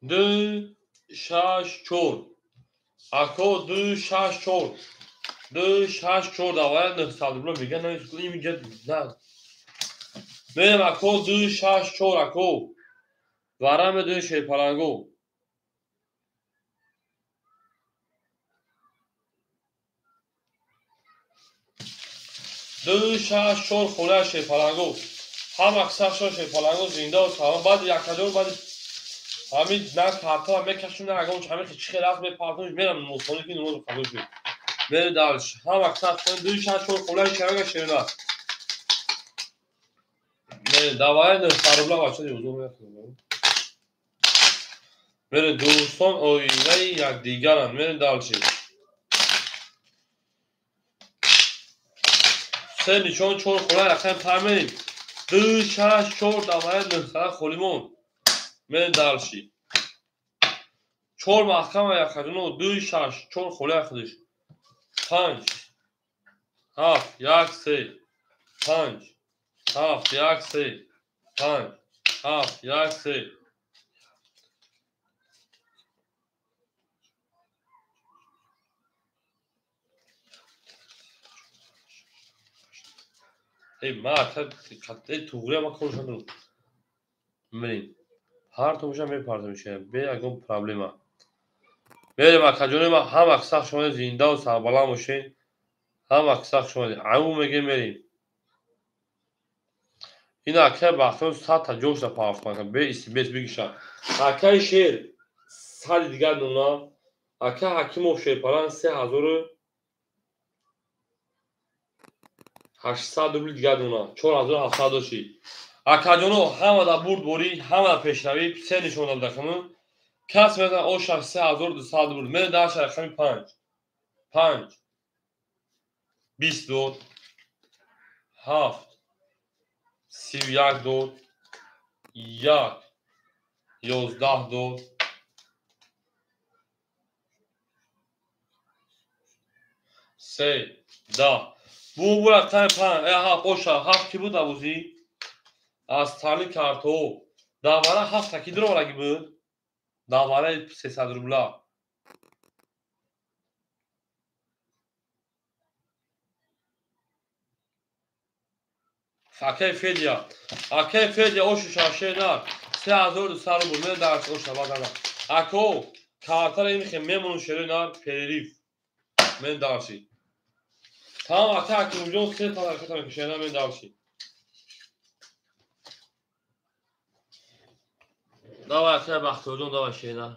2 6 4 ако 2 6 4 2 6 4 давай 900 рубл мегӯяд на инҷа на. Мерем ако 2 6 4 ако вара медои шерпаланго. Ду шаш чор хонаи шерпаланго. Ҳама сахшон шерпаланго зинда салом. Баъди якаҷор баъди ҳамин на картала мекашем, на ягон ҳамин чӣ хел аст мепартум, мерам намозхона ки намоз қабул шуд. Мерем дальше. Ҳама сахшон ду шаш чор хонаи шерага шерна. Мерем давай 900 рубла бача юзу мекунем. Мерем дӯстон оилаи якдигаранд. Мерем дальше. Се нишон чор хола рақами панҷ мерем. 2 6 4 давай 900 холимон. Мерем дальше. 4 маҳкама якаҷуно 2 6 4 хола худиш. 5 7 1 3 5 7 1 3 5 7 1 3. Эй, ма ака эй туғри ма корш надорам. Мерем. Ҳар томоша мепартам шея, бе ягон проблема. Мерем акаҷони ма ҳама сахт шумо зиндаву сарбаланд бошед. Ҳама сахт шумо аму мегем мерем. Ин акаи Бахтиёр 100 та ҷошда партофтан бе истибес бигиша. Акаи Шер 100 дигар нуна. Ака Ҳакимов Шерпалан 3800 рубли дигар нуна. 4700 доши. Акаҷоно ҳама дар бурдборӣ, ҳама дар пешравӣ се нишон дод рақаму. Кас мезанад оша 3200 рубл. Мере даша рақами 5. 5 20 дод. 7 31 дод. 1 11 дод. 3 10. Бу рақами 5, 7 оша 7 ки буд абузӣ? Аз тали картҳо. Давара 7 та ки дуровараги буд? Давараи 300 рубла. Акаи Федя. Акаи Федя ошу шаше на. 3200 рубл. Мен дар оша бадана. Ако картара имихе мемонум шерои на перерив. Мен дарши. Тамом ака Акимҷон се та раката мекушад на мен дарши. Давай ака Бахтиёрҷон давай шена.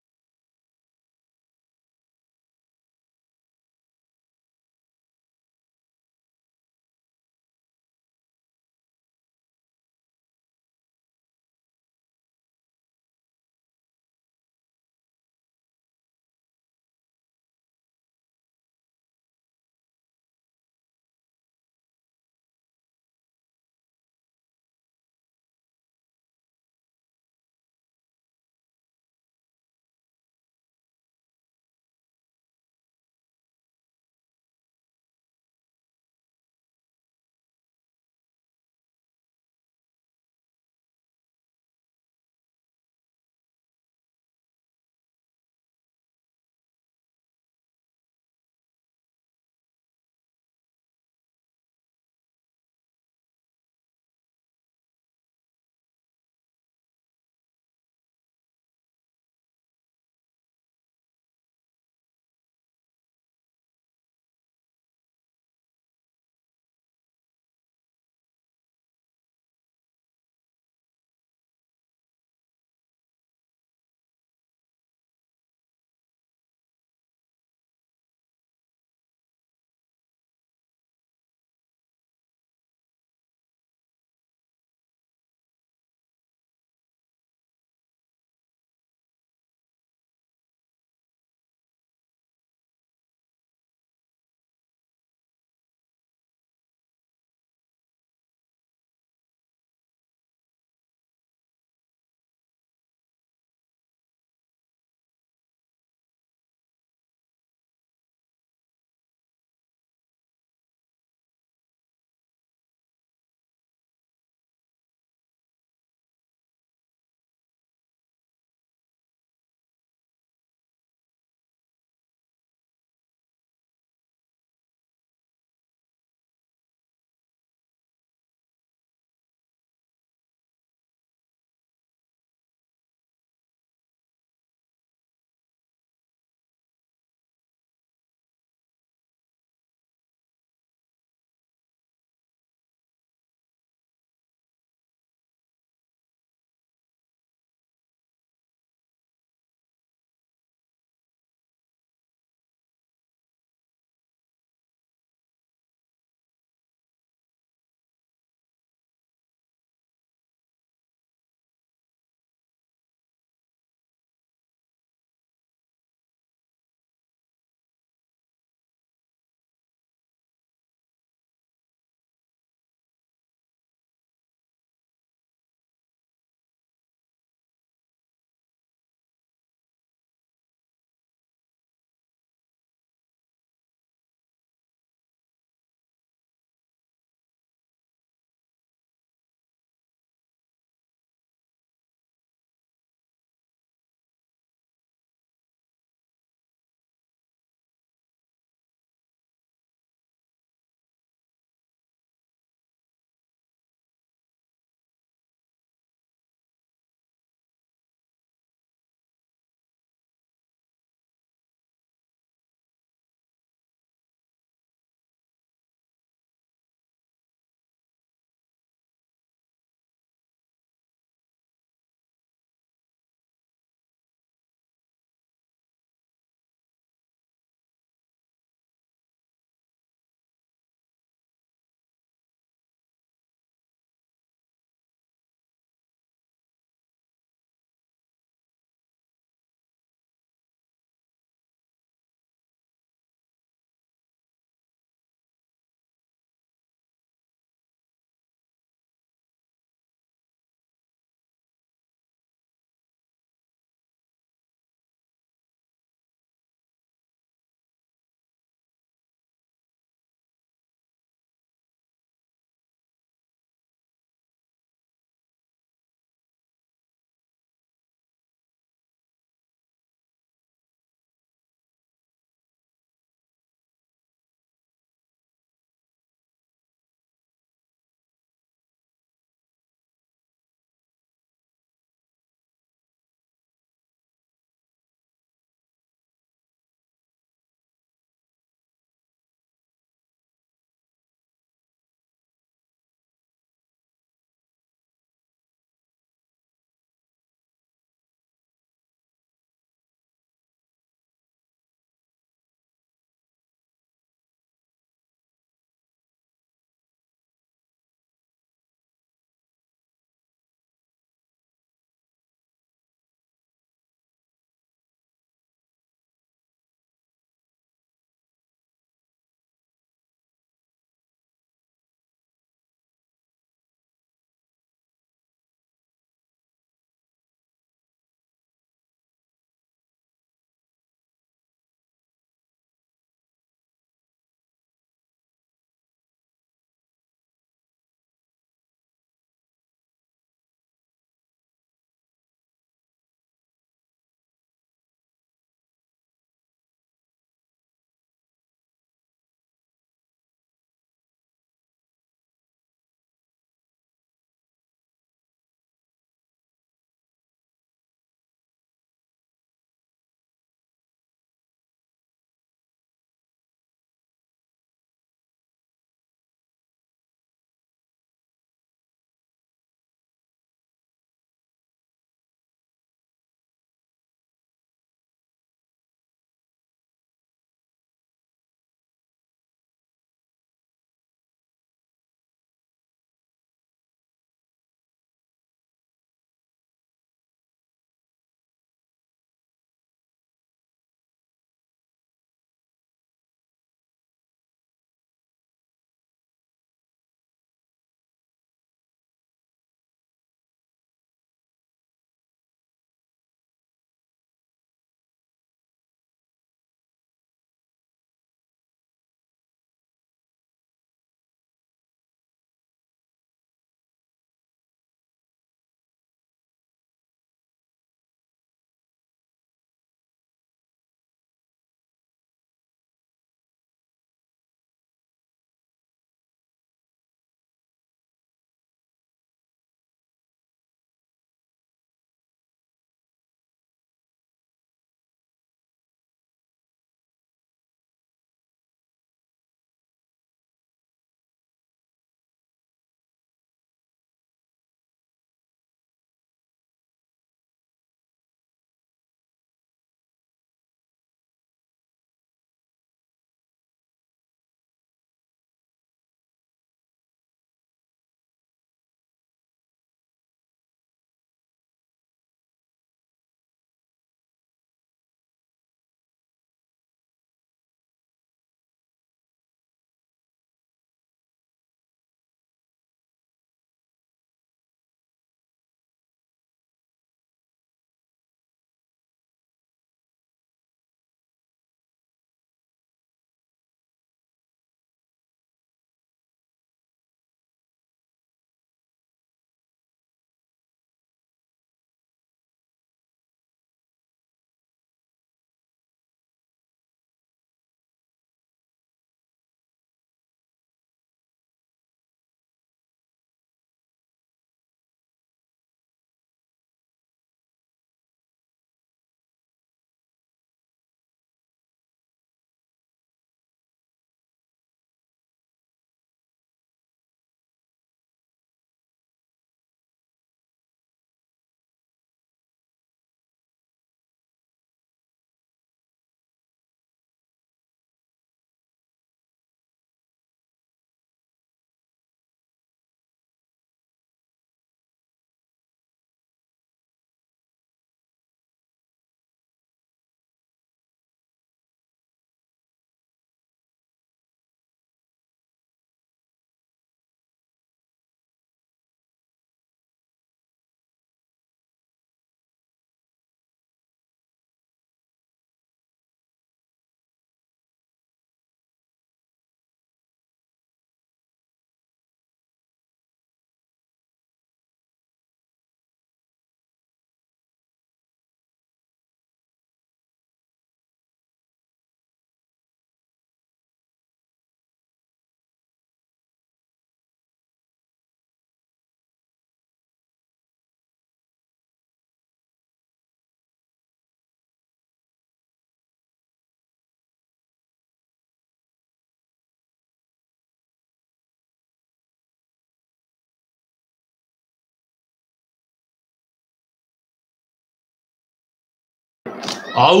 Ау,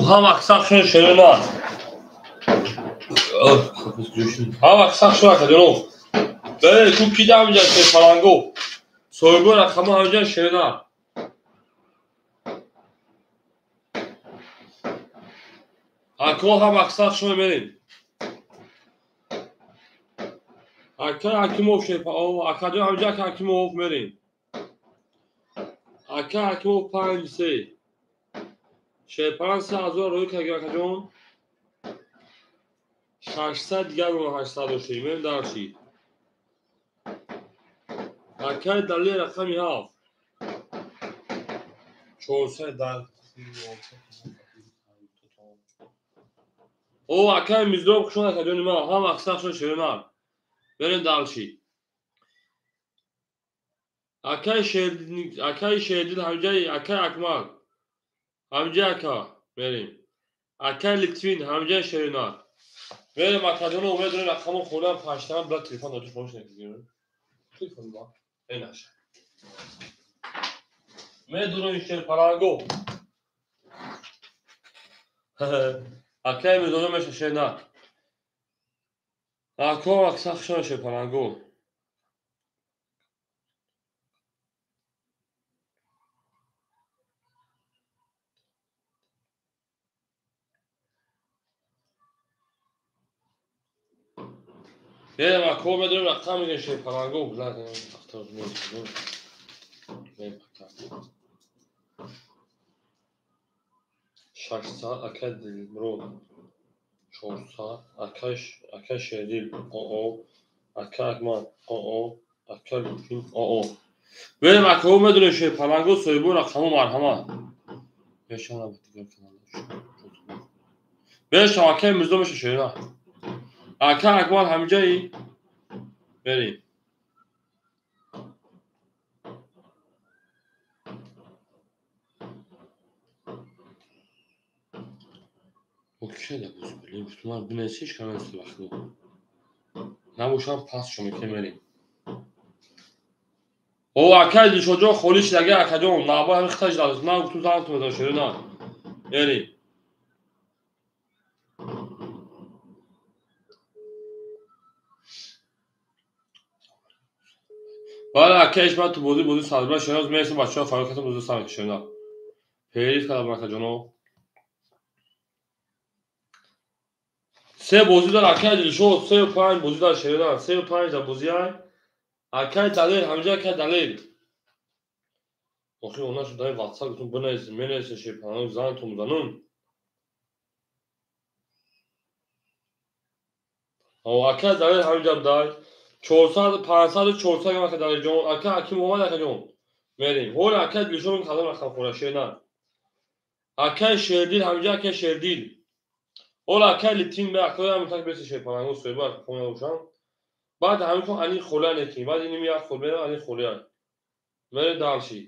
ҳам аксақшон шерина. Ҳам аксақшон акаҷоно. Бале, ку ки ҳамҷа шерпаланго. Соҳибо рақама ҳамҷа шерина. Ако ҳам аксақшон мерем. Ака Ҳакимов шерпа, акаҷон ҳамҷа ака Ҳакимов мерем. Ака Ҳакимов 5-3. Шерпаланг 3000 рӯй кард акаҷон. 600 дигар 800 доштем. Мерем дарчи. Акаи Далер рақами 7. 400 дар. О, акаи Мизроб хушон акаҷони ман. Ҳам аксаршон шеринар. Мерем дарчи. Акаи Шердил ҳамҷаи акаи Акмал. Ҳамҷа ака мерем. Акаи Литвин ҳамҷаи Шеринар. Мерем акаҷоно умедорем рақамо хӯрдан паштан била телефон додиш бош накидем. Телефон ба. Энаша. Медурем шерпаланго. Акаи Мирзоҷон меша Шеринар. Ако аксахшон шерпаланго. Мерем ако медорем рақам мегем шерпаланго. 600 ака Дилмурод 400 ака Шердил ОО ака Акмал ОО ака Лутфин ОО. Мерем ако медорем шерпаланго соҳибо рақамо марҳамат. Бешам акаи Мирзо меша Шерина. Ака Акмал ҳамҷаи мерем. Окей, да бозӣ ман бинесиш камест вақт. Набошам пас шо мекунем мерем. О, акаи Дилшодҷон холӣ шидаги акаҷон, наба ҳамин хиташ дадост. Ман гуфтум зан тумеда шерина. Мерем. Бале, акаиш ман ту бозӣ бозӣ садбра шероз мересем бачаҳо фарёд кардам бозӣ сар шерина. Периф кардам акаҷоно. Се бозӣ дар акаи Дилшод, 3-5 бозӣ дар Шерина, 3-5 дар бозӣ ай. Акаи Далер, ҳамҷа акаи Далер. Охир она шуд дар WhatsApp гуфтум бинависем, менависем шерпаланг зан тум занун. О, акаи Далер ҳамҷа дай. 400, 500, 400 гам ака Далерҷон, ака Ҳаким омад акаҷон. Мерем. Ҳол акаи Дилшод кадом рақам хӯра Шерина. Акаи Шердил, ҳамҷа акаи Шердил. Ҳол акаи Литвин бе акаи ҳам так беси шерпаланго соҳиба ака хона бошам. Баъд ҳамин кун ани хола некин. Баъд иним як хол мерам ани хола. Мере дарши.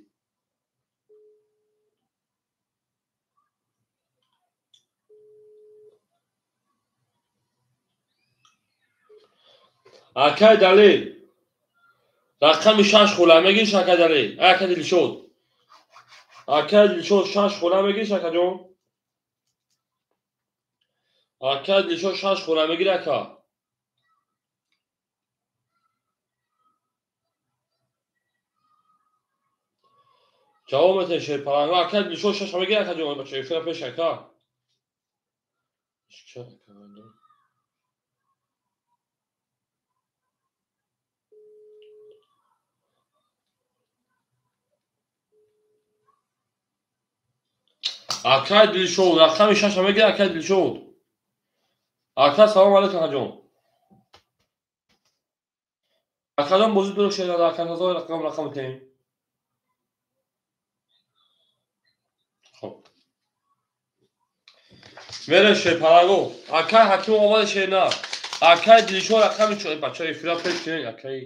Акаи Далер. Рақами 6 хола мегириш акаи Далер. Акаи Дилшод. Акаи Дилшод 6 хола мегириш акаҷон. Ака Дилшод 6 хола мегири ака. Ҷавоб метаҳед шерпаланг. Ака Дилшод 6 мегири акаҷон. Бача эфира пеш ака. Акаи Дилшод рақами 6 мегири акаи Дилшод. Ака салом алейкум акаҷон. Акаҷон бозӣ дурӯғ шерина акаҷон рақам рақам метаҳем. Хоб. Мерем шерпаланго. Акаи Ҳаким омада шерина. Акаи Дилшод рақами 4 бача эфира пеш кунед акаи.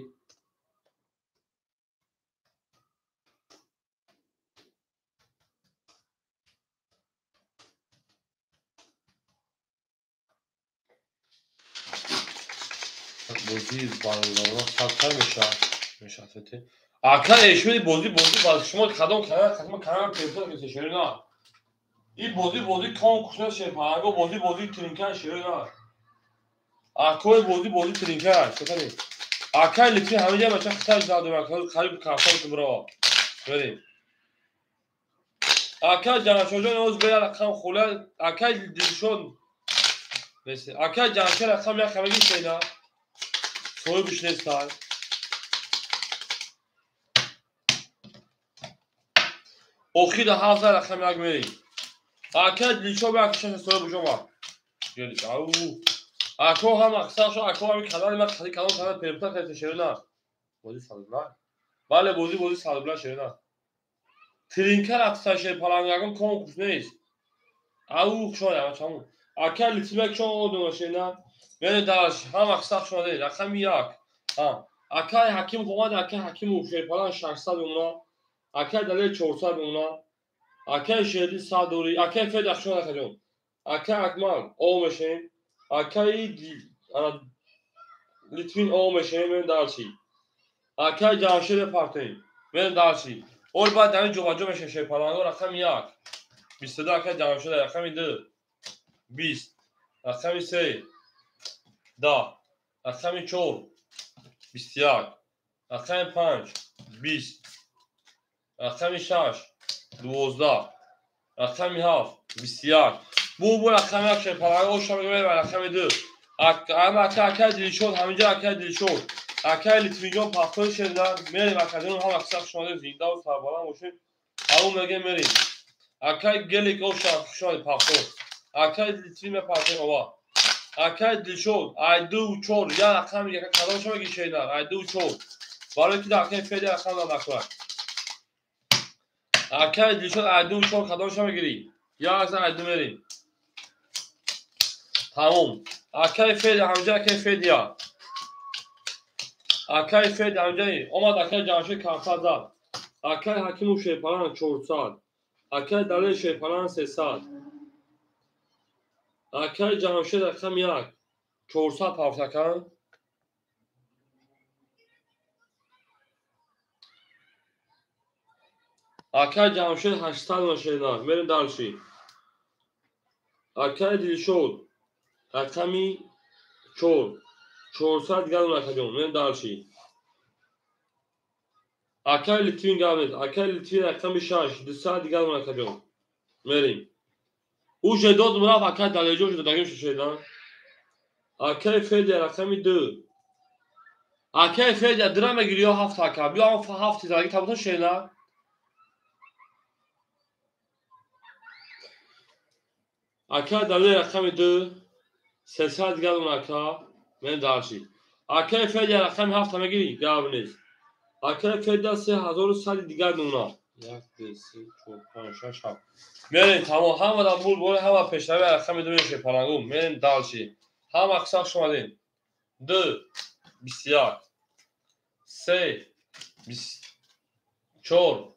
Бозӣ бародарона сар мешавад. Мешавад. Ака эшмеди бозӣ бозӣ ба шумо кадом канал кадом канал телефон гирифта шерина. Ин бозӣ бозӣ конкурс нест шерпаланго, бозӣ бозӣ тринка шерина. Акои бозӣ бозӣ тринка, шукани. Акай литви ҳамиҷа бача хитаж задум, қариб кафтан бро. Берем. Акай Ҷамшоҷон оз бера рақам хула, акай Дилшод. Акай Ҷамшед рақам як ҳамагӣ шена. Соҳибш нестай. Охир ҳафта рақам як мерем. Акай Дилшод як шаш соҳиб омад. Ау. Ако ҳам аксар шо, ако ҳами канали ман хари канал канал перепута кардем шерина. Бозӣ садбла. Бале бозӣ бозӣ садбла шерина. Тринка рафта шерпаланг ягон конкурс нест. Ау хушон ама чаму. Акай Литвибек шон одум шерина. Мене даш ҳам аксар шон рақами як. Ҳа. Акай Ҳаким омад, акай Ҳакимов шерпаланг 600 умна. Акай Далер 400 умна. Акай Шерди 100 дори. Акай Фед ахшон акаҷон. Акай Акмал о мешем. Акай Литвин о мешем, мен дарчи. Акай Ҷамшед партем, мен дарчи. Ор баъд ҳамин ҷобаҷо мешем шерпаланго рақами як. 22 акай Ҷамшед, рақами 2. 20. Рақами 3. 10. Рақами 4. 21. Рақами 5. 20. Рақами 6. 12. Рақами 7. 21. Бу рақами як шерпаланго оша мегӯем рақами 2. Ака акай Дилшод, ҳаминҷа акай Дилшод. Акай Литвинҷон пахтои шеридан. Мерем акаҷон ҳам аксар шумо зинда ва сарбаланд бошед. Ау мегем мерем. Акай Гелик оша хушони пахто. Акай Литвин мепартем ова. Акай Дилшод ай 2 4 я рақам як кадом шумо мегӣ шеридан? Ай 2 4. Барои ки дар акай Феди рақам накунад. Акай Дилшод ай 2 4 кадом шумо мегирӣ? Я аз ай 2 мерем. Тамом. Акай Феди ҳамҷа акай Федия. Акай Феди ҳамҷа омад акай Ҷамшед 700 зад. Акай Ҳакимов шерпаланг 400. Акай Далер шерпаланг 300. Акай Ҷамшед рақами 1 400 пафтакан. Акай Ҷамшед 800 машина. Мерем дальше. Акай Дилшод рақами 4 400 гал акаҷон. Мерем дальше. Акай Литвин гал. Акай Литвин рақами 6 200 гал акаҷон. Мерем. Уже дод рафт акай Далерҷон шуда дагим шуда. Акай Федя рақами 2. Акай Федя дира мегири ё 7 ака. Биё ҳам 7 заги табото шена. Акай Далер рақами 2 300 гал ака. Мен дальше. Акай Федя рақами 7 мегири гап нест. Акай Федя 3100 дигар нуна. 1 2 3 4 5 6 7. Мерем тамом ҳама дар бур бор ҳама пешравӣ рақами 2 мешавад палангу. Мерем дальше. Ҳама қисақ шумадем. 2 21 3 24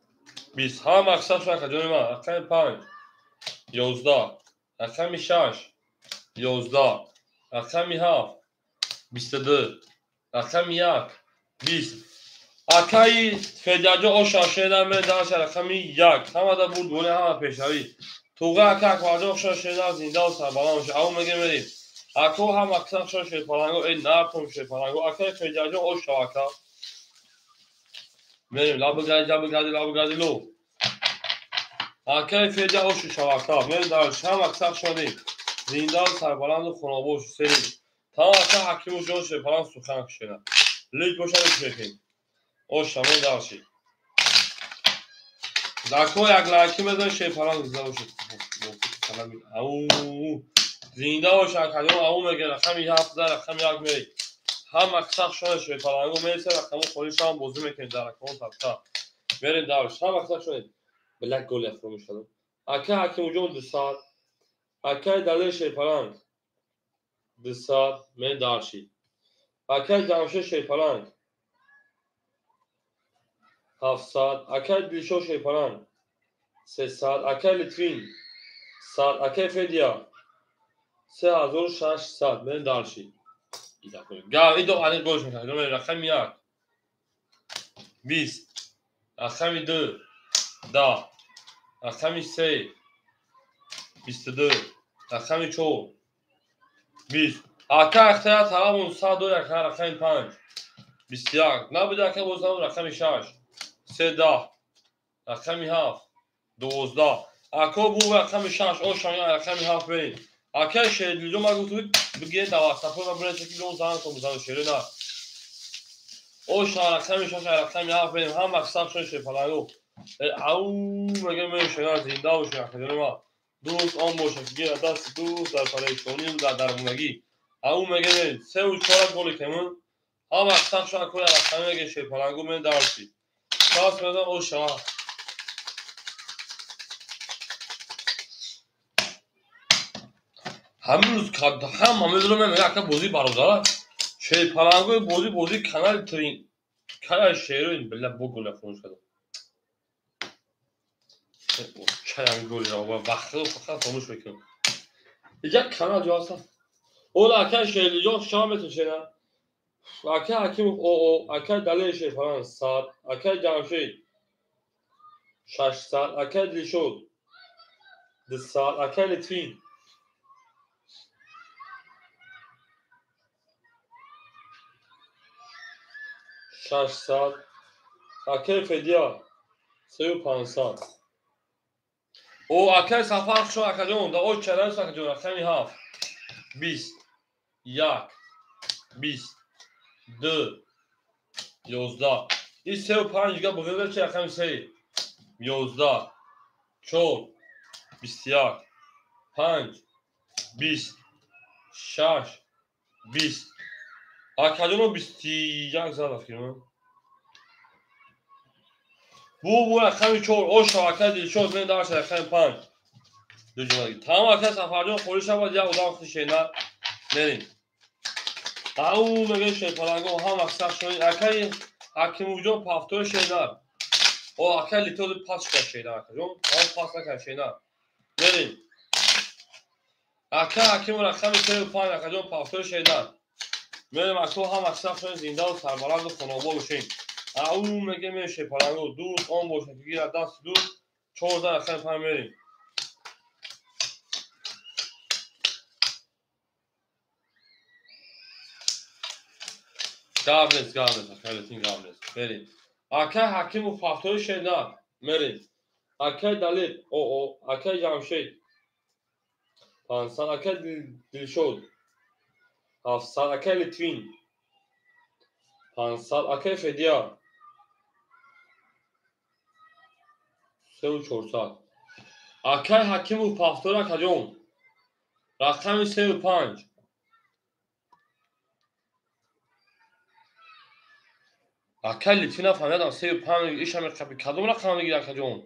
20. Ҳама қисақ шуд акаҷони ман. Рақами 5 11 рақами 6 11 рақами 7 22 рақами 1 20. Акай Федяҷон оша шеда ме дальше рақами 1. Ҳама дар бур боре ҳама пешравӣ. Туға ака Акбарҷон хуша шеда зинда ва сарбаланд бошед. Ау мегем мерем. Ако ҳама қисақ шуд шерпаланго, эй нартом шерпаланго. Акай Федяҷон оша ака. Мерем лаб гади лаб гади лаб гади ло. Акай Федя оша шава ака. Мерем дальше ҳама қисақ шудем. Зинда ва сарбаланду хонобод серим. Тамом ака Ҳакимов ҷон шерпаланг сухан кушена. Лик бошад кушекем. Оша мен дальше. Дако як лайки мезан шерпаланг зинда бошад. Ау зинда бошад акаҷон ау мегӯяд рақами 7 рақами 1 мерем. Ҳама қисақ шуд шерпаланго мересад рақаму холӣ шавам бозӣ мекунем дар рақаму табта. Мерем дальше. Ҳама қисақ шуд. Блак гол яхром шудам. Акай Ҳакимовҷон 200. Акай Далер шерпаланг 200. Мерем дальше. Акай Ҷамшед шерпаланг 700. Акай Дилшод шерпаланг 300. Акай Литвин 100. Акай Федия 3600. Мерем дальше. Гав идо ани голш мекунад. Рақами 1 20 рақами 2 10 рақами 3 22, рақами 4, 20. Ака ахтая талабон 102, рақами 5, 21. Набуди ака боз рақами 6, 3, рақами 7, 12. Ако бу рақами 6, ошан рақами 7 берин. Ака шердилҷон ма гуфту бигиред дар ватсапҳои ма биред, ки лон занг кун бизану шеро на. Ошан рақами 6, рақами 7 берин. Ҳама сабшон шерпаланго. Ау мегӯям мешавад зинда бошед акаҷони ма. Дӯст он бошад ки гирад дасти дӯст дар парешонӣ дар дармондагӣ. Ау мегӯям 3 4 голи кемун. Ҳама сабшон акои рақами мегӯям шерпаланго мен дарси. Пас мезан оша. Ҳамин рӯз ҳама медонам мегӯям ака бозии бародарат. Шерпалангои бозӣ канали трин. Канали шероин билла бо голя фурӯш кардам. Чаям голира вақтро фақат хомӯш мекунам. Иҷа канал ҷо ҳастам. Ола ака Шерлиҷон шава метошена. Ака Ҳакимов ОО, ака Далер Шерпаланг 100, ака Ҷамшед 600, ака Дилшод 200, ака Литвин 600, акаи Федия 3500. О акаи Сафар хушо акаҷон, да о чарас акаҷон, рақами 7, 20, 1, 20, 2, 11. И 35 га бугирда чи рақами 3, 11, 4, 21, 5, 20, 6, 20. Акаҷоно 21 зада фирма. Бу рақами 4, оша акаи Дилшод мен дарса рақами 5. Дуҷонаги. Тамом акаи Сафарҷон холӣ шавад, як одам хишена мерим. Ау мегӯям шерпаланго ҳама сахт шои акаи Ҳакимовҷон пафтори шенар. О акаи Литози пас шуда шенар акаҷон. Он пас накард шенар. Мерим. Акаи Ҳакимов рақами 3 5 акаҷон пафтори шенар. Мерим ако ҳама сахт шои зиндаву сарбаланду хонобод бошем. Ау мегӯям шерпаланго дӯст он бошад ки гирад дасти дӯст 14 рақами 5 мерим. Гап нест, акаи Литвин гап нест. Мерим. Акаи Ҳакимов пафтори шенар. Мерим. Акаи Далер ОО, акаи Ҷамшед 500, акаи Дилшод 700, акаи Литвин 500, акаи Федия 3400. Акаи Ҳакимов пафтори акаҷон. Рақами 3 5. Акаи Литвин нафаҳмидам 3 5 иша меқапи кадом рақам мегирад акаҷон?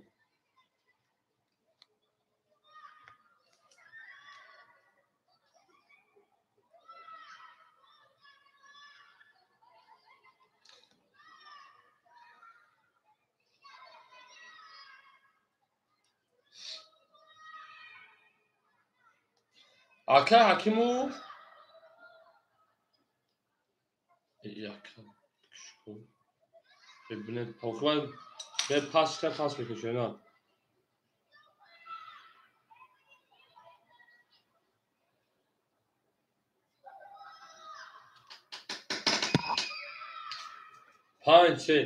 Акаи Ҳакимов пас пас мекашад на. Панҷ се.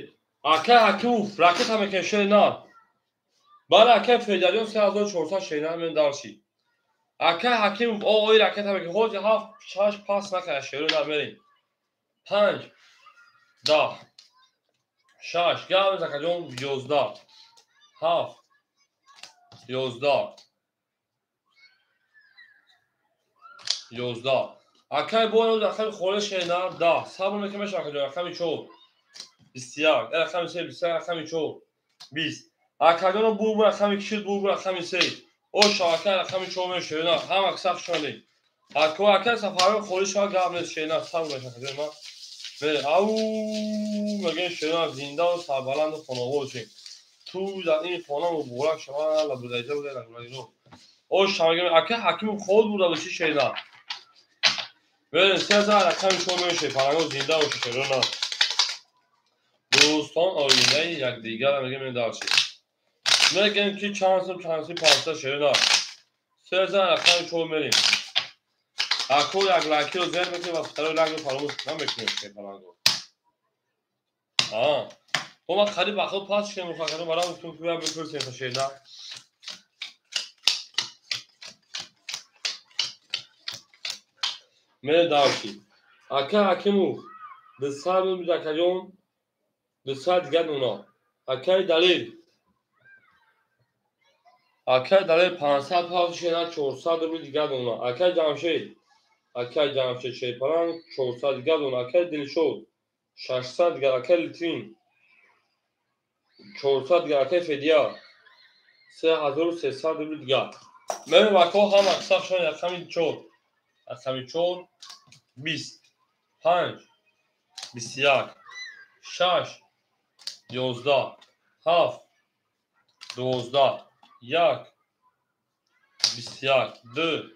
Акаи Ҳакимов ракета мекашад на. Бале акаи Федяҷон 3400 шена мен дарши. Акаи Ҳакимов ООи ракета мекашад. Ҳоҷи 7 6 пас накард шеро на мерим. 5 10 6 гап акаҷон 11 7 11 11. Акаи бо рақами холӣ шена 10. Сабр мекунем мешавад акаҷон рақами 4 21, рақами 3 21, рақами 4 20. Акаҷоно бу рақами кишид бу рақами 3. Оша акаи рақами 4 мешавад. Ҳама сахт шонед. Ако акаи Сафарон холӣ шавад гап нест шена сабр мешавад акаҷон ма. Ау мегӯям шена зиндаву сарбаланду хонобод бошем. Ту дар ин хона муборак шавад лабудаҷа буда лабудаҷо. Оша мегӯям акаи Ҳакимов ход буда боши шена. Мерем 3000 рақами 4 мешавад. Паланго зинда бошед шерона. Дӯстон оинаи якдигарро мегӯям мен дарши. Мегӯям ки чанд сум чанд сум 500 шерона. Се рақами чор мерем. Ако як лайкиро зер мекунем ва второй лайкро фаромӯш намекунем шерпаланго. Мо ма қариб ба худ пас шудем, мухаккадон барам гуфтем, ки бипурсем шерна. Мере давши. Ака Ҳакимов 200 рубл, акаҷон 200 дигар нуна. Акаи Далил. Акаи Далил 500 павз шена 400 рубл дигар нуна. Акаи Ҷамшед. Акаи Ҷамшед шерпаланг 400 дигар нуна. Акаи Дилшод 600 дигар. Акаи Литвин 400 дигар. Акаи Федия 3300 рубл дигар. Мерем ако ҳам аксар шон рақами 4. Рақами 4 20 5 21 6 11 7 12 1 21 2 10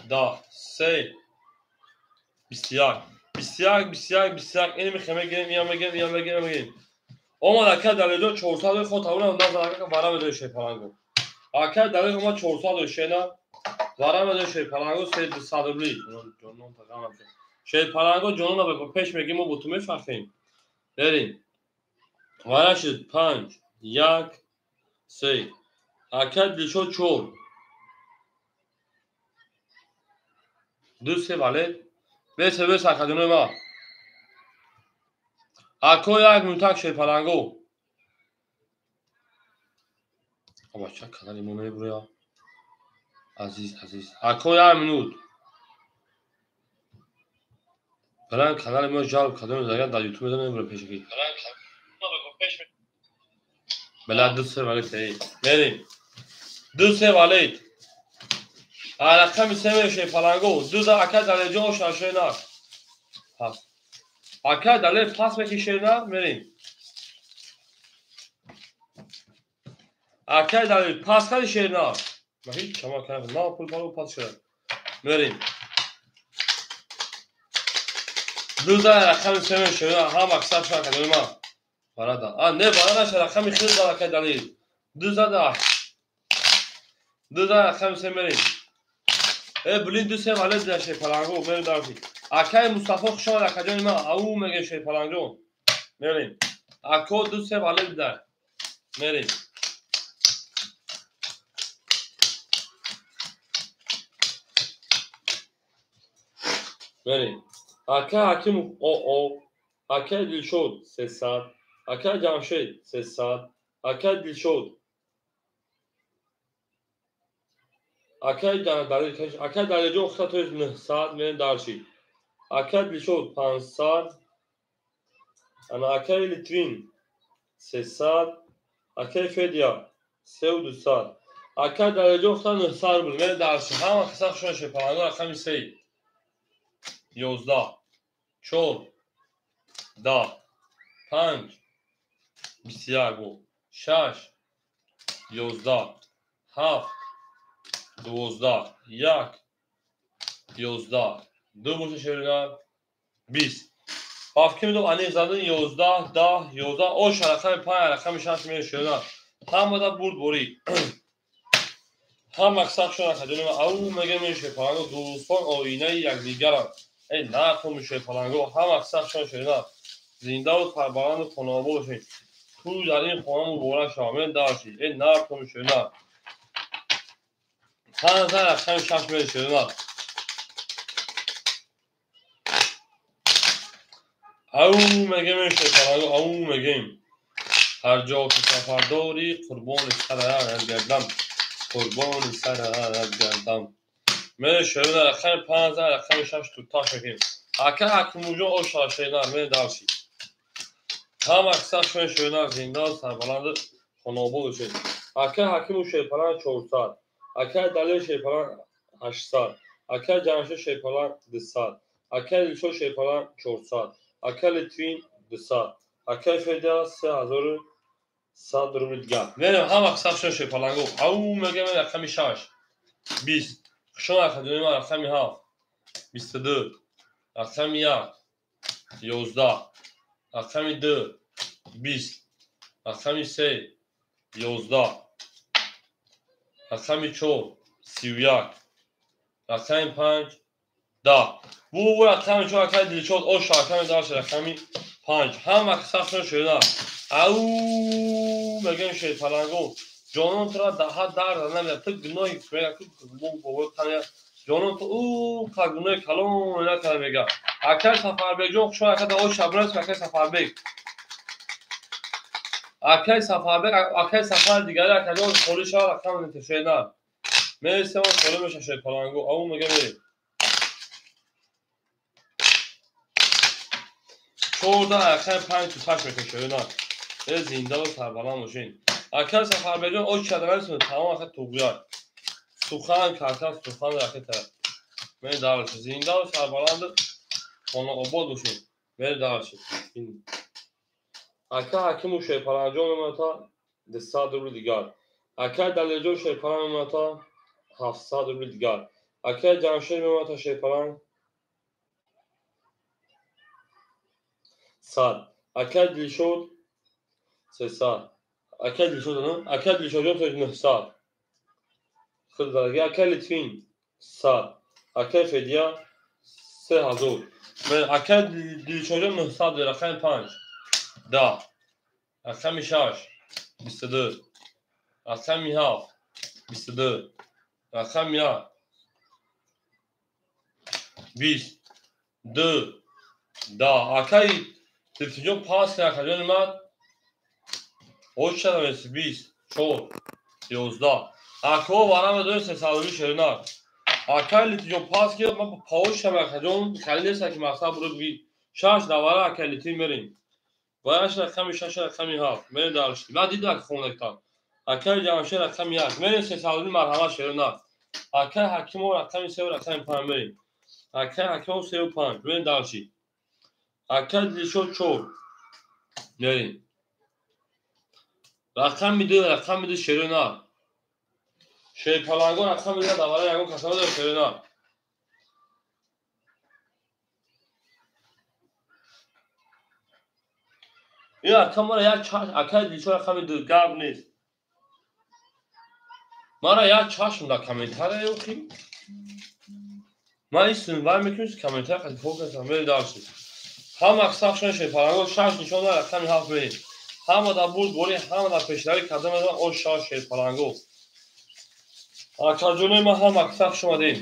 3 21 21 21 21. Ин мехоҳем мегирем, ия мегирем, ия мегирем, мегирем. Омад ака Далелҷон 400 ход тавона назар ака вара медои шерпаланго. Ака Далел омад 400 шена вара медои шерпаланго 300 рубли. Ҷонон тағам. Шерпаланго ҷонона ба пеш мегим, мо бо ту мефахем. Берем. Вара шуд 5 1 3. Ака Дилшод 4 2 3 валет. Бесе бесе акаҷонои ма. Ако як минутак шерпаланго. Абача канали мо мебуроя. Азиз азиз. Ако як минут. Балан канали мо ҷалб кардем, загар дар YouTube мезанем пешакӣ. Бала 2 3 валет сей. Мерем. 2 3 валет. Рақами се мешавем паланго. 2 за ака Далелҷон шашена. Пас. Ака Далел пас мекишена, мерем. Ака Далел пас кади шена. Ма ҳеҷ чама кардам. На пул палу пас шуда. Мерем. 2 за рақами се мешавем. Ҳам аксар шуда кадои ма. Барада. А не барада ша рақами хел за ака Далел. 2 за да. 2 за рақами се мерем. Блин 2 3 валет да шерпаланго мерем дарси. Акаи Мустафо хуш омад акаҷони ма. Ау меге шерпаланго. Мерем. Ако 2 3 валет да. Мерем. Мерем. Ака Ҳакимов ОО. Акаи Дилшод 300. Акаи Ҷамшед 300. Акаи Дилшод. Акаи Далел, акаи Далелҷон хата тои 900 мерем дарши. Акаи Дилшод 500. Ана акаи Литвин 300. Акаи Федия 3200. Акаи Далелҷон хата 900 рубл мерем дарши. Ҳама қисса хушон шерпаланго рақами 3 11 4 10 5 21 6 11 7 12 1 11 2 боша шерина 20. Ҳафт ки медом ани задан 11 10 11 ош рақами 5 рақами 6 мери шерина. Ҳамада бурд борид. Ҳама қисса хушон акаҷони ма. Ау мегем шерпаланго дӯстон оинаи якдигаранд. Эй нақум шерпаланго ҳама қисса хушон шерина. Зиндаву сарбаланду хонаобод бошед. Ту дар ин хона муборак шава. Мен дарши. Эй нақум шерина. 5 рақами 6 мери шерина. Ау мегем шерпаланго ау мегем. Ҳар ҷо ки сафар дорӣ қурбони сарат гардам. Қурбони сарат гардам. Мере шерина рақами 5 рақами 6 туташ мекунем. Ака Ҳакимуҷон оша шерина мере дарши. Ҳама қисса шуни шерина зинда сарбаланд хонаобод бошед. Ака Ҳакиму шерпаланг 400. Акаи Далел шерпаланг 800. Акаи Ҷамшед шерпаланг 200. Акаи Дилшод шерпаланг 400. Акаи Литвин 200. Акаи Федя 3100 рубл дигар. Мерем ҳама қисса шуни шерпаланго. Ау мегем рақами 6 20. Хушон акаҷони ма рақами 7 22. Рақами 1 11. Рақами 2 20. Рақами 3 11. Рақами 4 31. Рақами 5 10. Бу рақами 4 акай Дилшод ош рақами 10 рақами 5. Ҳама сахтшон шуда. Ау мегӯем шерпаланго. Ҷонон тура даҳа дард намедиҳад. Ту гуноҳи мега ку бобо таня ҷонон ту ӯ қа гуноҳи калон накарда мега. Акай Сафарбекҷон хуш омад, акай ош шабназ, акай Сафарбек. Акай Сафарбек, акай Сафар дигари акаҷон холӣ шавад, рақам шена. Мересем холӣ меша шерпаланго. Ау мега мерем. 14 рақами 5 туташ мекунем шена. Э зиндаву сарбаланд бошед. Акай Сафарбекҷон ош чаданасун тамом ака туғёр. Сухан карта сухан ракета. Мен дарш зиндаву сарбаланд хона обод бошед. Мен дарш. Ака Ҳакиму шерпаланҷон мемонад 200 рубли дигар. Акай Далерҷон шерпаланг мемонад 700 рубли дигар. Акай Ҷамшед мемонад шерпаланг 100. Акай Дилшод 300. Акай Дилшод, акай Дилшодҷон 900. Худдарги акай Литвин 100. Акай Федия 3000. Акай Дилшодҷон 900, рақами 5 10. Рақами 6 22. Рақами 7 22. Рақами 1 20 2 10. Акай Литвинҷон пас акаҷони ман оча намеси 20 4 11. Ако варама дорем сесалуми шеринар. Акай Литвинҷон пас ки ман паошам акаҷон хали нест ки мақсад буро би 6 давара акай Литвин мерем. Ваяш рақами 6 рақами 7 мерем дарш. Ман дидам ки хонактам. Акай Ҷамшед рақами 1 мерем сесалуми марҳамат шеринар. Акай Ҳакимов рақами 3 рақами 5 мерем. Акай Ҳакимов 3 5 мерем дарш. Акай Дилшод 4 мерем. Рақами 2 рақами 2 шеринар. Шерпаланго рақами 2 давара ягон касама дорем шеринар. Ин ака мара як чашм акай Дилшод рақами 2 гап нест. Мара як чашм дар комментария ёхи. Ман ин вай мекунем комментария қати фокус мерем дарси. Ҳама сахшон шерпаланго 6 нишон рақами 7 мерем. Ҳама дар бурд борӣ, ҳама дар пешравӣ карда метавонанд ош 6 шерпаланго. Акаҷонои ман ҳама сахш омадем.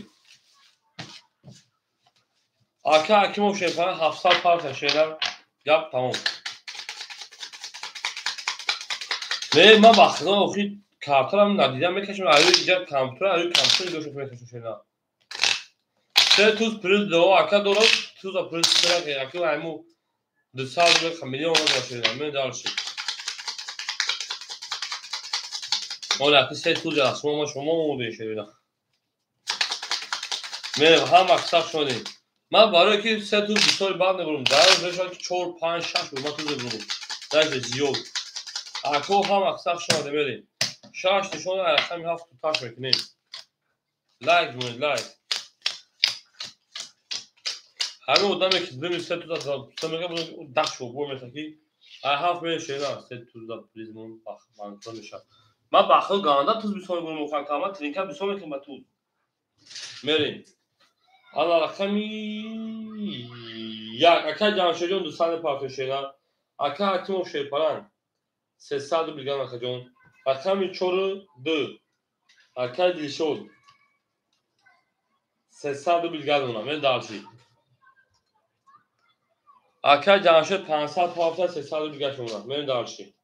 Ака Ҳакимов шерпаланг 700 парта шеринар. Гап тамом. Не, ман ба худо охир картарам надидам мекашам, аю иҷа компютер, аю компютер нигоҳ мекашам шеринар. Се туз плюс 2 ака дорад, туза плюс 3 ака айму 200 миллион надорад шеринар. Мен дарши. Оля, аки се туз аст, ма шумо омодаед шеринар. Мен ҳама сахт шудем. Ман барои ки се туз бисёри бад мебурам, дар рӯз ки 4 5 6 бур ман туз мебурам. Даже зиёд. Ако ҳама сахт шуда мерем. 6 нишон рақами 7 туташ мекунем. Лайк монед, лайк. Ҳамин одаме ки дими се туза се мега дах шо бо меса ки ай 7 мере шена се туза призмон банкрот мешавад. Ман ба худ ганда туз бисёр мебурам, охам кама тринка бисёр мекунем ба туз. Мерем. Ана рақами 1 акай Ҷамшедҷон 200 партия шена. Акай Ҳакимов шерпаланг 300 рубли ган акаҷон. Рақами 4 2 акай Дилшод 300 рубли ган монам. Мен дарши. Акай Ҷамшед 500 партия 300 рубли ган монам. Мен дарши.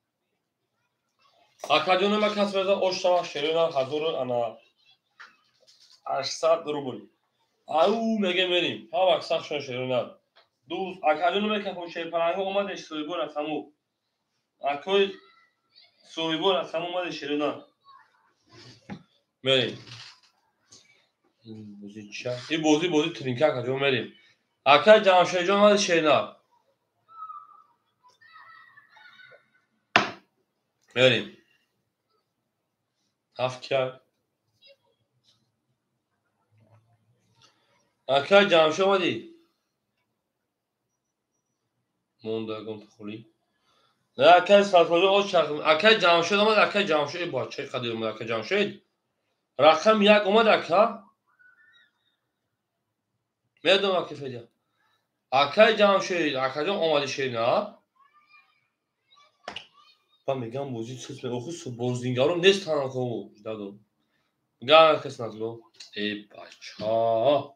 Акаҷони ман кас мезанад ош шава шерина 1800 рубл. Ау меге мерим. Ҳама сахшон шерина. Дӯст акаҷони мекафон шерпаланго омадеш соҳибо рақаму. Акои соҳибо рақаму омадеш шерина. Мерим. Бозӣ ча? Ин бозӣ бозӣ тринка акаҷон мерим. Акай Ҷамшедҷон омадеш шерина. Мерим. 7 кя. Акай Ҷамшед омадӣ? Монда ягон холӣ. Не, акай Сатторҷон оч чарх. Акай Ҷамшед омад, акай Ҷамшед бачаи қадир омад, акай Ҷамшед. Рақами 1 омад ака? Медонам ака Федя. Акай Ҷамшед, акаҷон омади шер на? Ба мегам бозӣ сус охи бозингарон нестан ака дадо. Ган кас назло. Эй бача.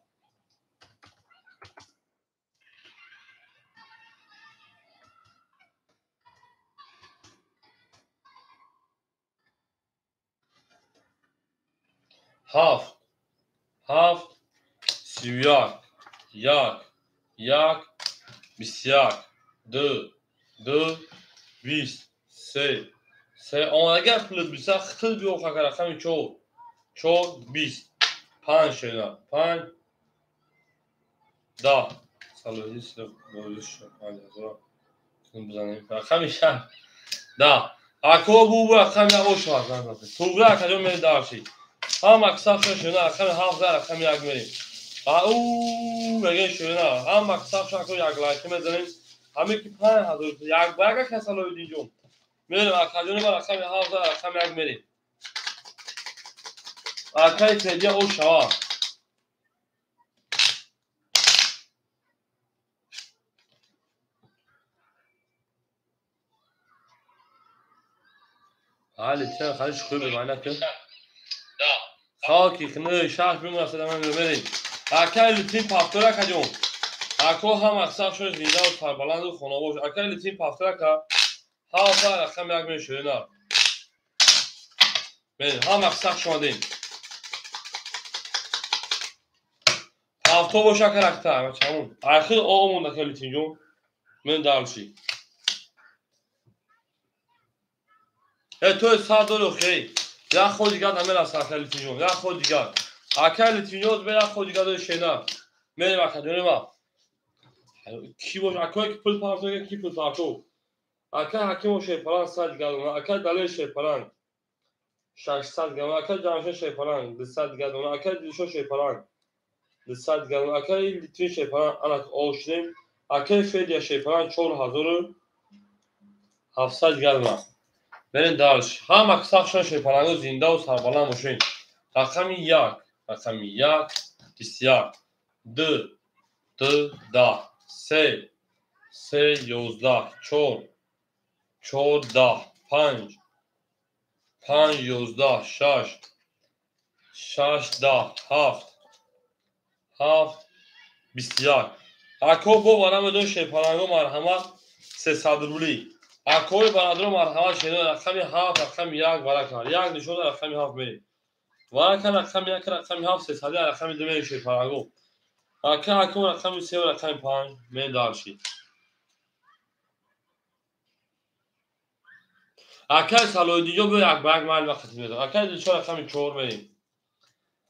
Ҳафт, ҳафт, 31, 1, 1, 21, 2, 2, 20, 3, 3. Омадагар плюс 20 хитил биё хака рақами 4, 4, 20, 5 шена, 5, 10. Салоҳи бизанем. Рақами 6, 10. Ако бу рақами 1 ошва. Туғра акаҷон мери дарши. Ҳама сафша шуна рақами 7 рақами 1 мерим. Ау мегӯем шуна ҳама сафша ко як лайк мезанем. Ҳаме ки 5000 як ба як ака Салоҳиддинҷон. Мерим акаҷони ма рақами 7 рақами 1 мерим. Акаи Федя о шава. Ҳали ча хали шухӣ бемаъна кун. Хоки хны шаш бимонад ман мерим. Акаи Литвин пафтор акаҷон. Ако ҳама сафшон зинда ва сарбаланду хонабош. Акаи Литвин пафтор ака. Ҳафта рақами 1 мешавад. Мерим ҳама саф шомадем. Пафто бош ака ракта, бачамон. Ахир омон ака Литвинҷон. Мен дарши. Э то сад дори охи. Як ход дигар намераса ака Литвинҷон. Як ход дигар. Ака Литвинҷон бе як ход дигар дори шена. Мерим ака ҷони ма. Ки бош акое ки пул парто ки пул парто. Ака Ҳакимов Шерпаланг 100 дигар дона. Ака Далер Шерпаланг 600 дигар дона. Ака Ҷамшед Шерпаланг 200 дигар дона. Ака Дилшод Шерпаланг 200 дигар дона. Ака Литвин Шерпаланг анак ошдем. Ака Федя Шерпаланг 4700 дигар дона. Мерем дарш. Ҳама сафшон Шерпаланго зинда ва сарбаланд бошед. Рақами 1, рақами 1, 21, 2, 2, 10, 3, 3, 11, 4, 4, 10, 5, 5, 11, 6, 6, 10, 7, 7, 21. Ако бо барамедон Шерпаланго марҳамат 300 рубли. Акои бародаро марҳамат шено рақами 7, рақами 1 варака. 1 нишон рақами 7 мерем. Варака рақами 1, рақами 7, 300 рақами 2 мерем Шерпаланго. Ака Ҳаким рақами 3 рақами 5 мен дарши. Акаи Салоҳиддинҷон биё як ба як майл вақт медам. Акаи Дилшод рақами 4 мерем.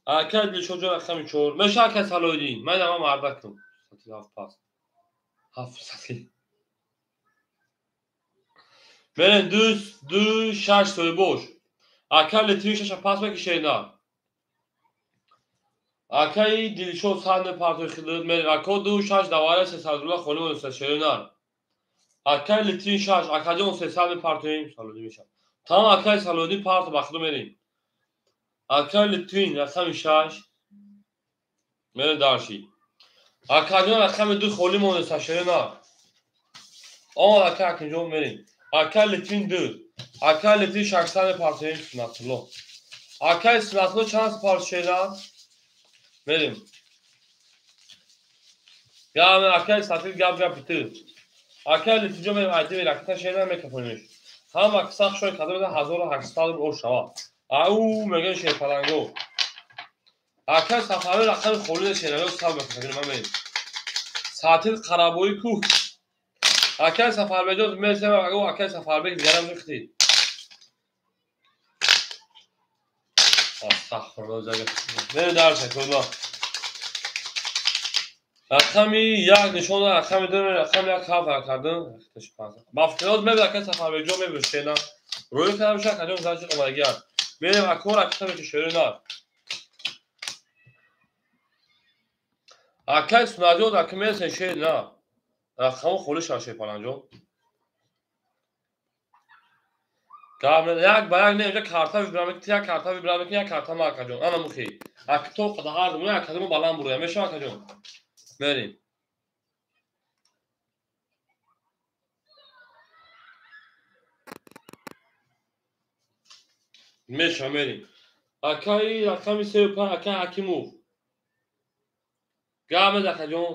Акаи Дилшод ҷон рақами 4. Меша акаи Салоҳиддин. Ман ама мардакам. 7 пас. 7 сатил. Мерем 2 2 6 соҳибош. Ака Литвин 6 пас мекишед на. Акаи Дилшод 100 мепартои хидмат мерем. Ако 2 6 давара 300 рубла холӣ монеста шерина. Акаи Литвин 6, акаҷон 300 мепартоем, Салоҳиддин мешавад. Тамом акаи Салоҳиддин парто ба худо мерем. Акаи Литвин рақами 6 мерем дарши. Акаҷон рақами 2 холӣ монеста шерина. Омад ака Ҳакимҷон мерем. Акаи Литвин 2, акаи Литвин 600 мепартоем, Сунатулло. Акаи Сунатулло чанд парт шера? Мерем. Гап акаи Сатил гап гап битир. Акаи Литвинҷон мерем айди мерем аката шера мекафонемш. Ҳама сах шой кадом 1800 рубл ош шава. Ау мегӯем Шерпаланго. Акаи Сафарӣ рақами холӣ шераё сал мекафонем ман мерем. Сатил Қарабоӣ кӯҳ. Акаи Сафарбекҷон мерсем акаи Сафарбек дигарам мехтид. Астағфируллоҳ ҷага. Мерем дарса кӯна. Рақами 1 нишон рақами 2 рақами 1 ҳафт кардам. Ба фикрот мебинам акаи Сафарбекҷон мебинам шена. Рӯи кардам ша акаҷон занчи омадагианд. Мерем ако ракита меки шерина. Акаи Сунатҷон ака мерсен шерина. Рақамо холӣ шава Шерпаланҷон. Як ба як не, инҷа карта вибра мекунӣ, як карта вибра мекунӣ, як карта ма акаҷон. Ана мухи. Ак то қада ҳар ду акаҷон баланд буроя. Мешава акаҷон. Мерим. Меша мерим. Акаи рақами 35 акаи Ҳакимов. Гап мез акаҷон.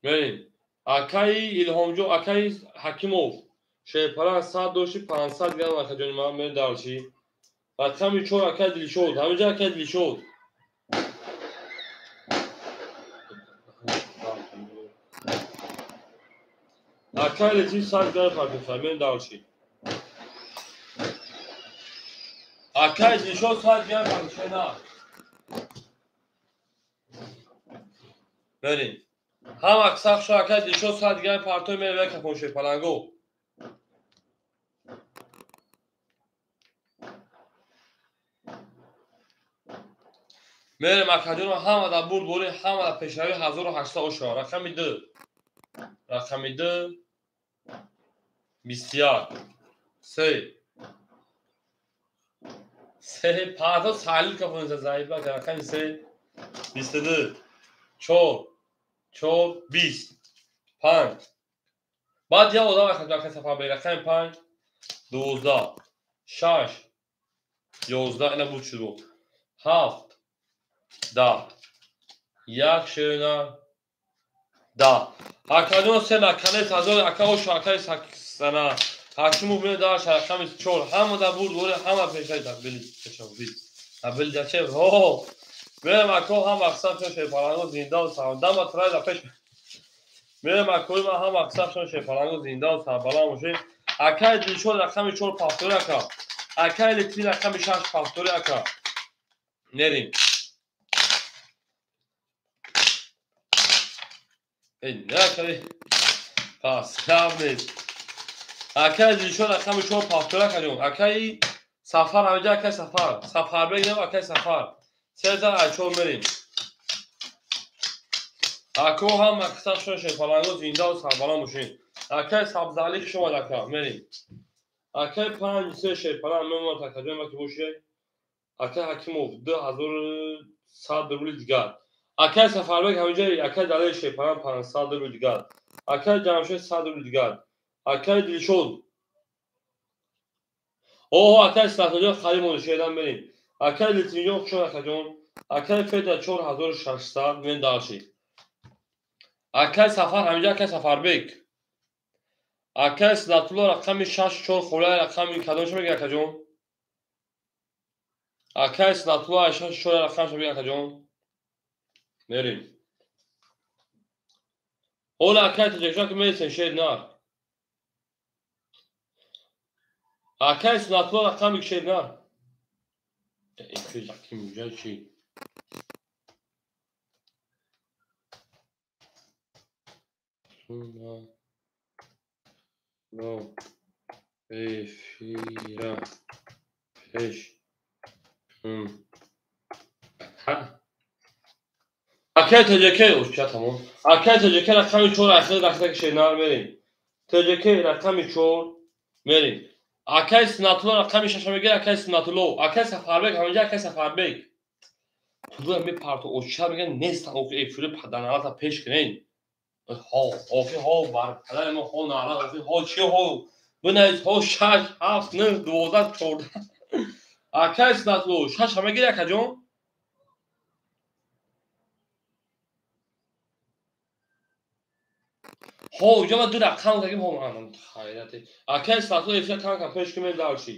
Мерим. Акаи Илҳомҷон, акаи Ҳакимов. Шерпаланг 100 дошти 500 грамм акаҷони ман мерим дарчи. Рақами 4 акаи Дилшод. Ҳаминҷа акаи Дилшод. Акаи Летиф 100 грамм партофта, мерим дарчи. Акаи Дилшод 100 грамм партофта на. Мерим. Ҳам аксар шо акаи Дилшод 100 грамм партой мерем капон шерпаланго. Мерем акаҷоно ҳама дар бурд бори, ҳама дар пешравӣ 1800 ошо. Рақами 2. Рақами 2 21 3 3 парто салил капон заиба рақами 3 22 4 4 20 5. Баъд як одам акаҷон сафар бе рақами 5 12 6 11 ина буд шуд. 7 10 1 шена 10. Акаҷон сена канес ҳазор ака ошо акаи сана Ҳакимов ме даш рақами 4 ҳама дар бурд бори ҳама пешаи табили пешавӣ. Табили даче ҳо. Мерем ако ҳам мақсад шон шерпаланго зинда ва сарбаланд. Дама трай да пеш. Мерем акои ман ҳам мақсад шон шерпаланго зинда ва сарбаланд бошед. Акаи Дилшод рақами 4 пафтори ака. Акаи Литви рақами 6 пафтори ака. Мерим. Эй, накари. Пас, гап нест. Акаи Дилшод рақами 4 пафтори ака ҷон. Акаи Сафар ҳаминҷа акаи Сафар. Сафарбек нем акаи Сафар. 304 мерим. Ако ҳам мақсад шон шерпаланго зинда ва сарбаланд бошед. Акаи Сабзалӣ хуш омад ака, мерим. Акаи 5 3 шерпаланг мемонад акаҷон ма ки бошед. Акаи Ҳакимов 2100 рубли дигар. Акаи Сафарбек ҳаминҷа акаи Далер шерпаланг 500 рубли дигар. Акаи Ҷамшед 100 рубли дигар. Акаи Дилшод. Оҳо, акаи Сафарҷон харид монда шедан мерим. Акаи Литвинҷон хуш омад акаҷон. Акаи Феда 4600 мен дарши. Акаи Сафар ҳаминҷа акаи Сафарбек. Акаи Синатулло рақами 6 4 холаи рақами кадомша мегӯяд акаҷон? Акаи Синатулло 6 4 рақамша мегӯяд акаҷон? Мерим. Ҳола акаи Тоҷикистон ки мересем шер нар. Акаи Синатулло рақами шер нар. Чи? Но эфира пеш. Акаи ТЖК ушча тамом. Акаи ТЖК рақами 4 ахир рақами шер мерим. ТЖК рақами 4 мерим. Акаи Синатулло рақами 6 мегирад, акаи Синатулло. Акаи Сафарбек ҳаминҷа акаи Сафарбек. Пуло мепарто оча меган нестан охи эфири паданалата пеш кунен. Ҳо, охи ҳо бар падари мо ҳо нара охи ҳо чи ҳо. Бинавис ҳо 6 7 9 12 14. Акаи Синатулло 6 мегирад акаҷон? Ҳо, уҷа ма ду рақам дагим ҳо манам хайрате. Акаи Синатулло эфир кам кам пеш кунем дарши.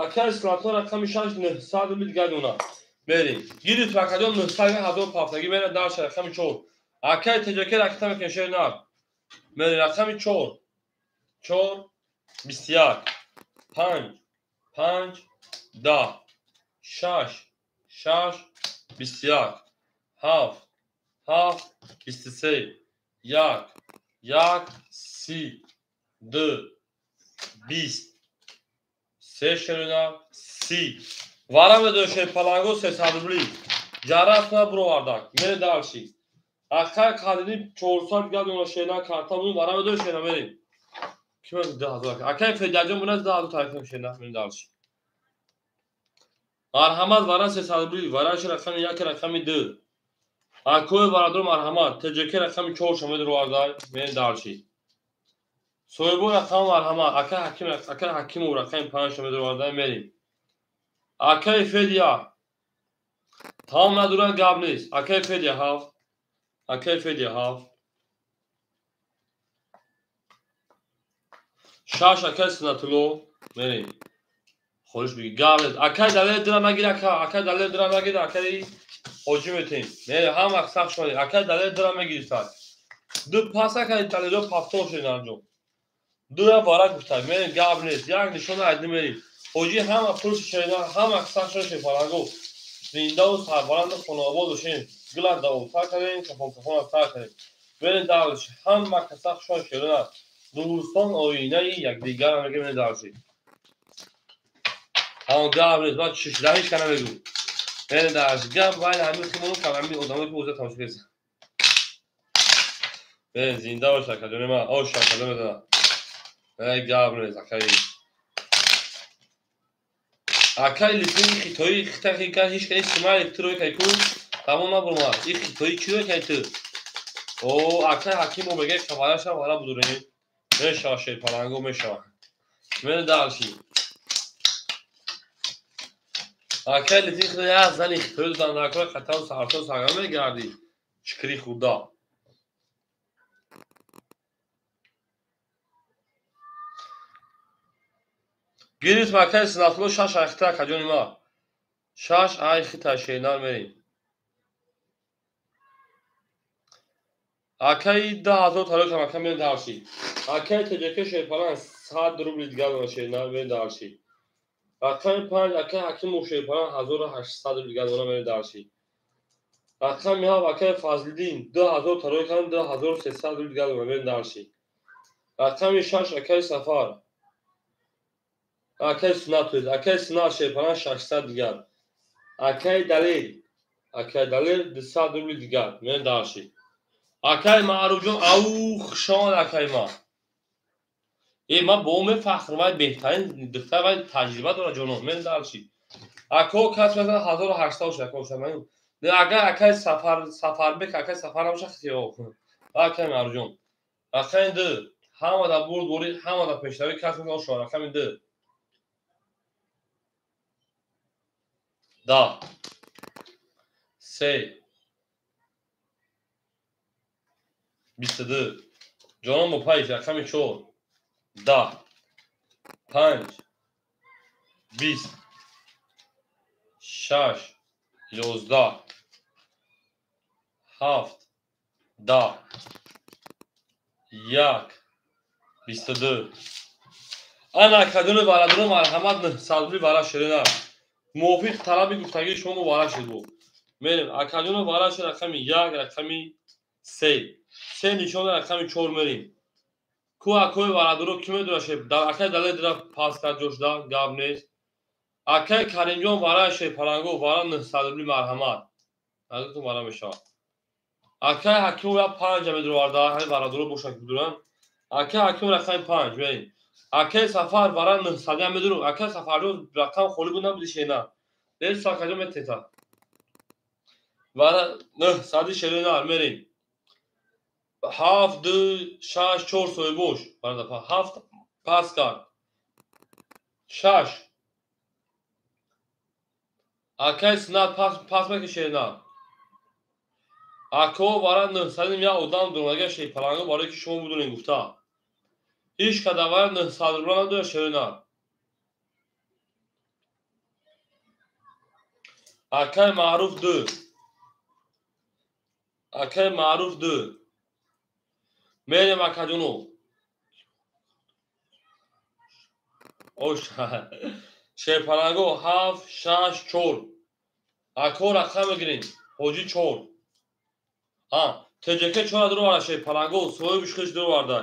Акаи Синатулло рақами 6 900 рубли дигар дона. Мерим. Гирифт акаҷон 900 ҳазор пафтагӣ мерад дарши рақами 4. Акаи ТЖК ракета мекунем шер нар. Мерим рақами 4 4 21 5 5 10 6 6 21 7 7 23 1 1 30 2 20 3 шерина 30. Варам дошед паланго 300 рубли. Ҷарафна буровардак. Мере дарши. Акай қадини 400 дигар дона шена карта бун вара медор шена мерим. Кима 2000 акай Федяҷон буназ 2000 тариф шена мен дальше. Марҳамат вара 300 рубли, вараш рақами 1 рақами 2. Акои бародар марҳамат, ТЖК рақами 4 шомед руардай, мен дальше. Соҳибо рақам марҳамат, акай Ҳаким, акай Ҳакимов рақами 5 шомед руардай мерим. Акай Федя тамом надуран гап нест. Акай Федя 7, акай Федя 7. 6 акай Сунатулло мерим. Холиш биги гап нест. Акай Далер дира нагир ака, акай Далер дира нагир, акай ҳоҷӣ метем. Мерим ҳама сахт шуд. Акай Далер дира мегирифтад. Ду пас акай Далеро пафтор шуд анҷом. Дуя вара гуфтад. Мерим гап нест. Як нишона айди мерим. Ҳоҷӣ ҳама пулши шеридан, ҳама сахт шуд шефаранго. Зиндаву сарбаланду хонаобод бошем. Гула давотар кардем, кафон кафона сар кардем. Мерим дальше. Ҳама каса хушон шерина. Дӯстон оинаи якдигарам мегӯем мерим дальше. Ҳамон гап нест. Ман чишида ҳеч кана мегӯм. Мерим дальше. Гап байни ҳамин химону ҳамин одамое ки ӯза тамошо кардем. Мерим зинда бош акаҷони ман. Ош акаҷон мезанам. Гап нест акаи. Акай лисини хитои хитаи ҳеч кани смайли ту рой кай ку тамом набурма. И хитои чӣ рой кай ту? О, акай Ҳакимов мегӯяд кавараша вара будурем. Мешава шерпаланго мешава. Мерим дальше. Акай лисини хитои як зани хитои додан накора қатаву сартон саргам мегардӣ. Шукри худо. Гирифт акай Сунатулло 6 айхита акаҷони ман. 6 айхита шернар мерим. Акаи 10000 тарой кам ака мерим дальше. Акаи ТЖК шерпалан 100 рубли дигар дона шернар мерим дальше. Рақами 5 акаи Ҳакимов шерпалан 1800 рубли дигар дона мерим дальше. Рақами 7 акаи Фазлиддин 2000 тарой кам 2300 рубли дигар дона мерим дальше. Рақами 6 акаи Сафар акаи Сунат, акаи Сунат шерпалан 600 дигар. Акаи Далер, акаи Далер 200 рубли дигар мерим дальше. Акаи Маъруфҷон ау хушомад акаи ма. Э ман бо мефахрам, вай беҳтарин духтар, вай таҷриба дорад ҷонон. Мерим дальше. Ако кас масалан 1800 шуд ако шуд. Агар акаи Сафар, Сафарбек акаи Сафар набошад хитиё. Акаи Маъруфҷон. Рақами 2 ҳама дар бурд бурӣ, ҳама дар пешравӣ кас масалан шуд рақами 2. 10 3 22 ҷонон бо пайш рақами 4 10 5 20 6 11 7 10 1 22. Ана акаҷони бародарон марҳамат 900 рубли вара ширина. Мувофиқ талаби гуфтагии шумо мубарак шуд бу. Мерем акаҷони вара шир рақами 1 рақами 3. 3 нишона рақами 4 мерем. Ку акои бародаро ки медонад шер дар акаи Далер дира пас кард ҷо шуда гап нест. Акаи Каримҷон вара шер паланго вара 900 рубли марҳамат. Назартон вара мешавад. Акаи Ҳакимов як 5 медуроварда, ҳамин бародаро бошад ки бидуранд. Акаи Ҳакимов рақами 5 мерем. Акаи Сафар вара 900 ям медуру. Акаи Сафарҷон рақам холӣ буд набуди шена. Лел сакаҷон метета. Вара 900 шерина мерем. 7 2 6 4 соҳибош. Бародар 7 пас кард. 6 Акаи Сунат пас мекунад шерина. Ако вара 900 як одам дурмага шерпаланго барои ки шумо будунед гуфта. Ҳеч када вара 900 рубла надорад шерина. Акаи Маъруф 2. Акаи Маъруф 2. Мерем акаҷоно. Ош шерпаланго 7 6 4. Ако рақам мегирем. Ҳоҷӣ 4. ТЖК 4 дуроварда шерпаланго соҳиби худаш дуроварда.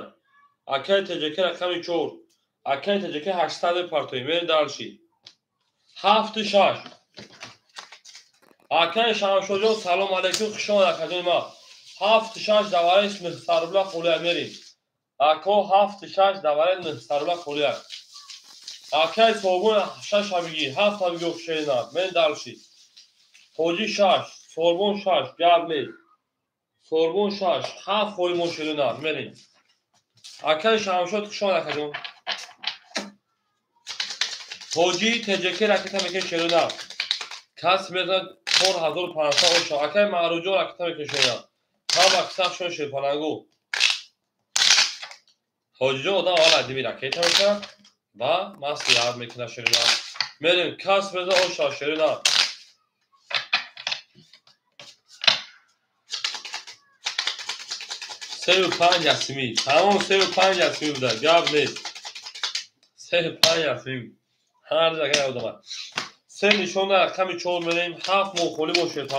Акаи ТЖК рақами 4. Акаи ТЖК 800 мепартоем. Мерем дальше. 7 6. Акаи Шамшоҷон салом алейкум, хуш омад акаҷони ман. 7-6 давареш 900 рубла холия мерим. Ако 7-6 даваре 900 рубла холия. Акай Сорбон 6 ҳабиги, 7 ҳабиги шерина. Мен дарши. Ҳоҷи 6, Сорбон 6, гап нест. Сорбон 6, 7 холи мо шерина. Мерим. Акай Шамшод хушон акаҷон. Ҳоҷи ТЖК ракета мекунед шерина. Кас мезанад 4500 оша. Акай Маъруҷон ракета мекунед шерина. Ҳама кисахшон шерпалангу. Ҳоҷиҷон одам аввал адими ракета мекунад ва маслиҳат мекунад шерина. Мерем кас мезанад оша шерина. Сею панҷ асми. Тамом сею панҷ асми буда. Гап нест. Сею панҷ асми. Ҳар ҷага одама. Се нишона рақами 4 мерем. 7 моҳ холӣ бошед.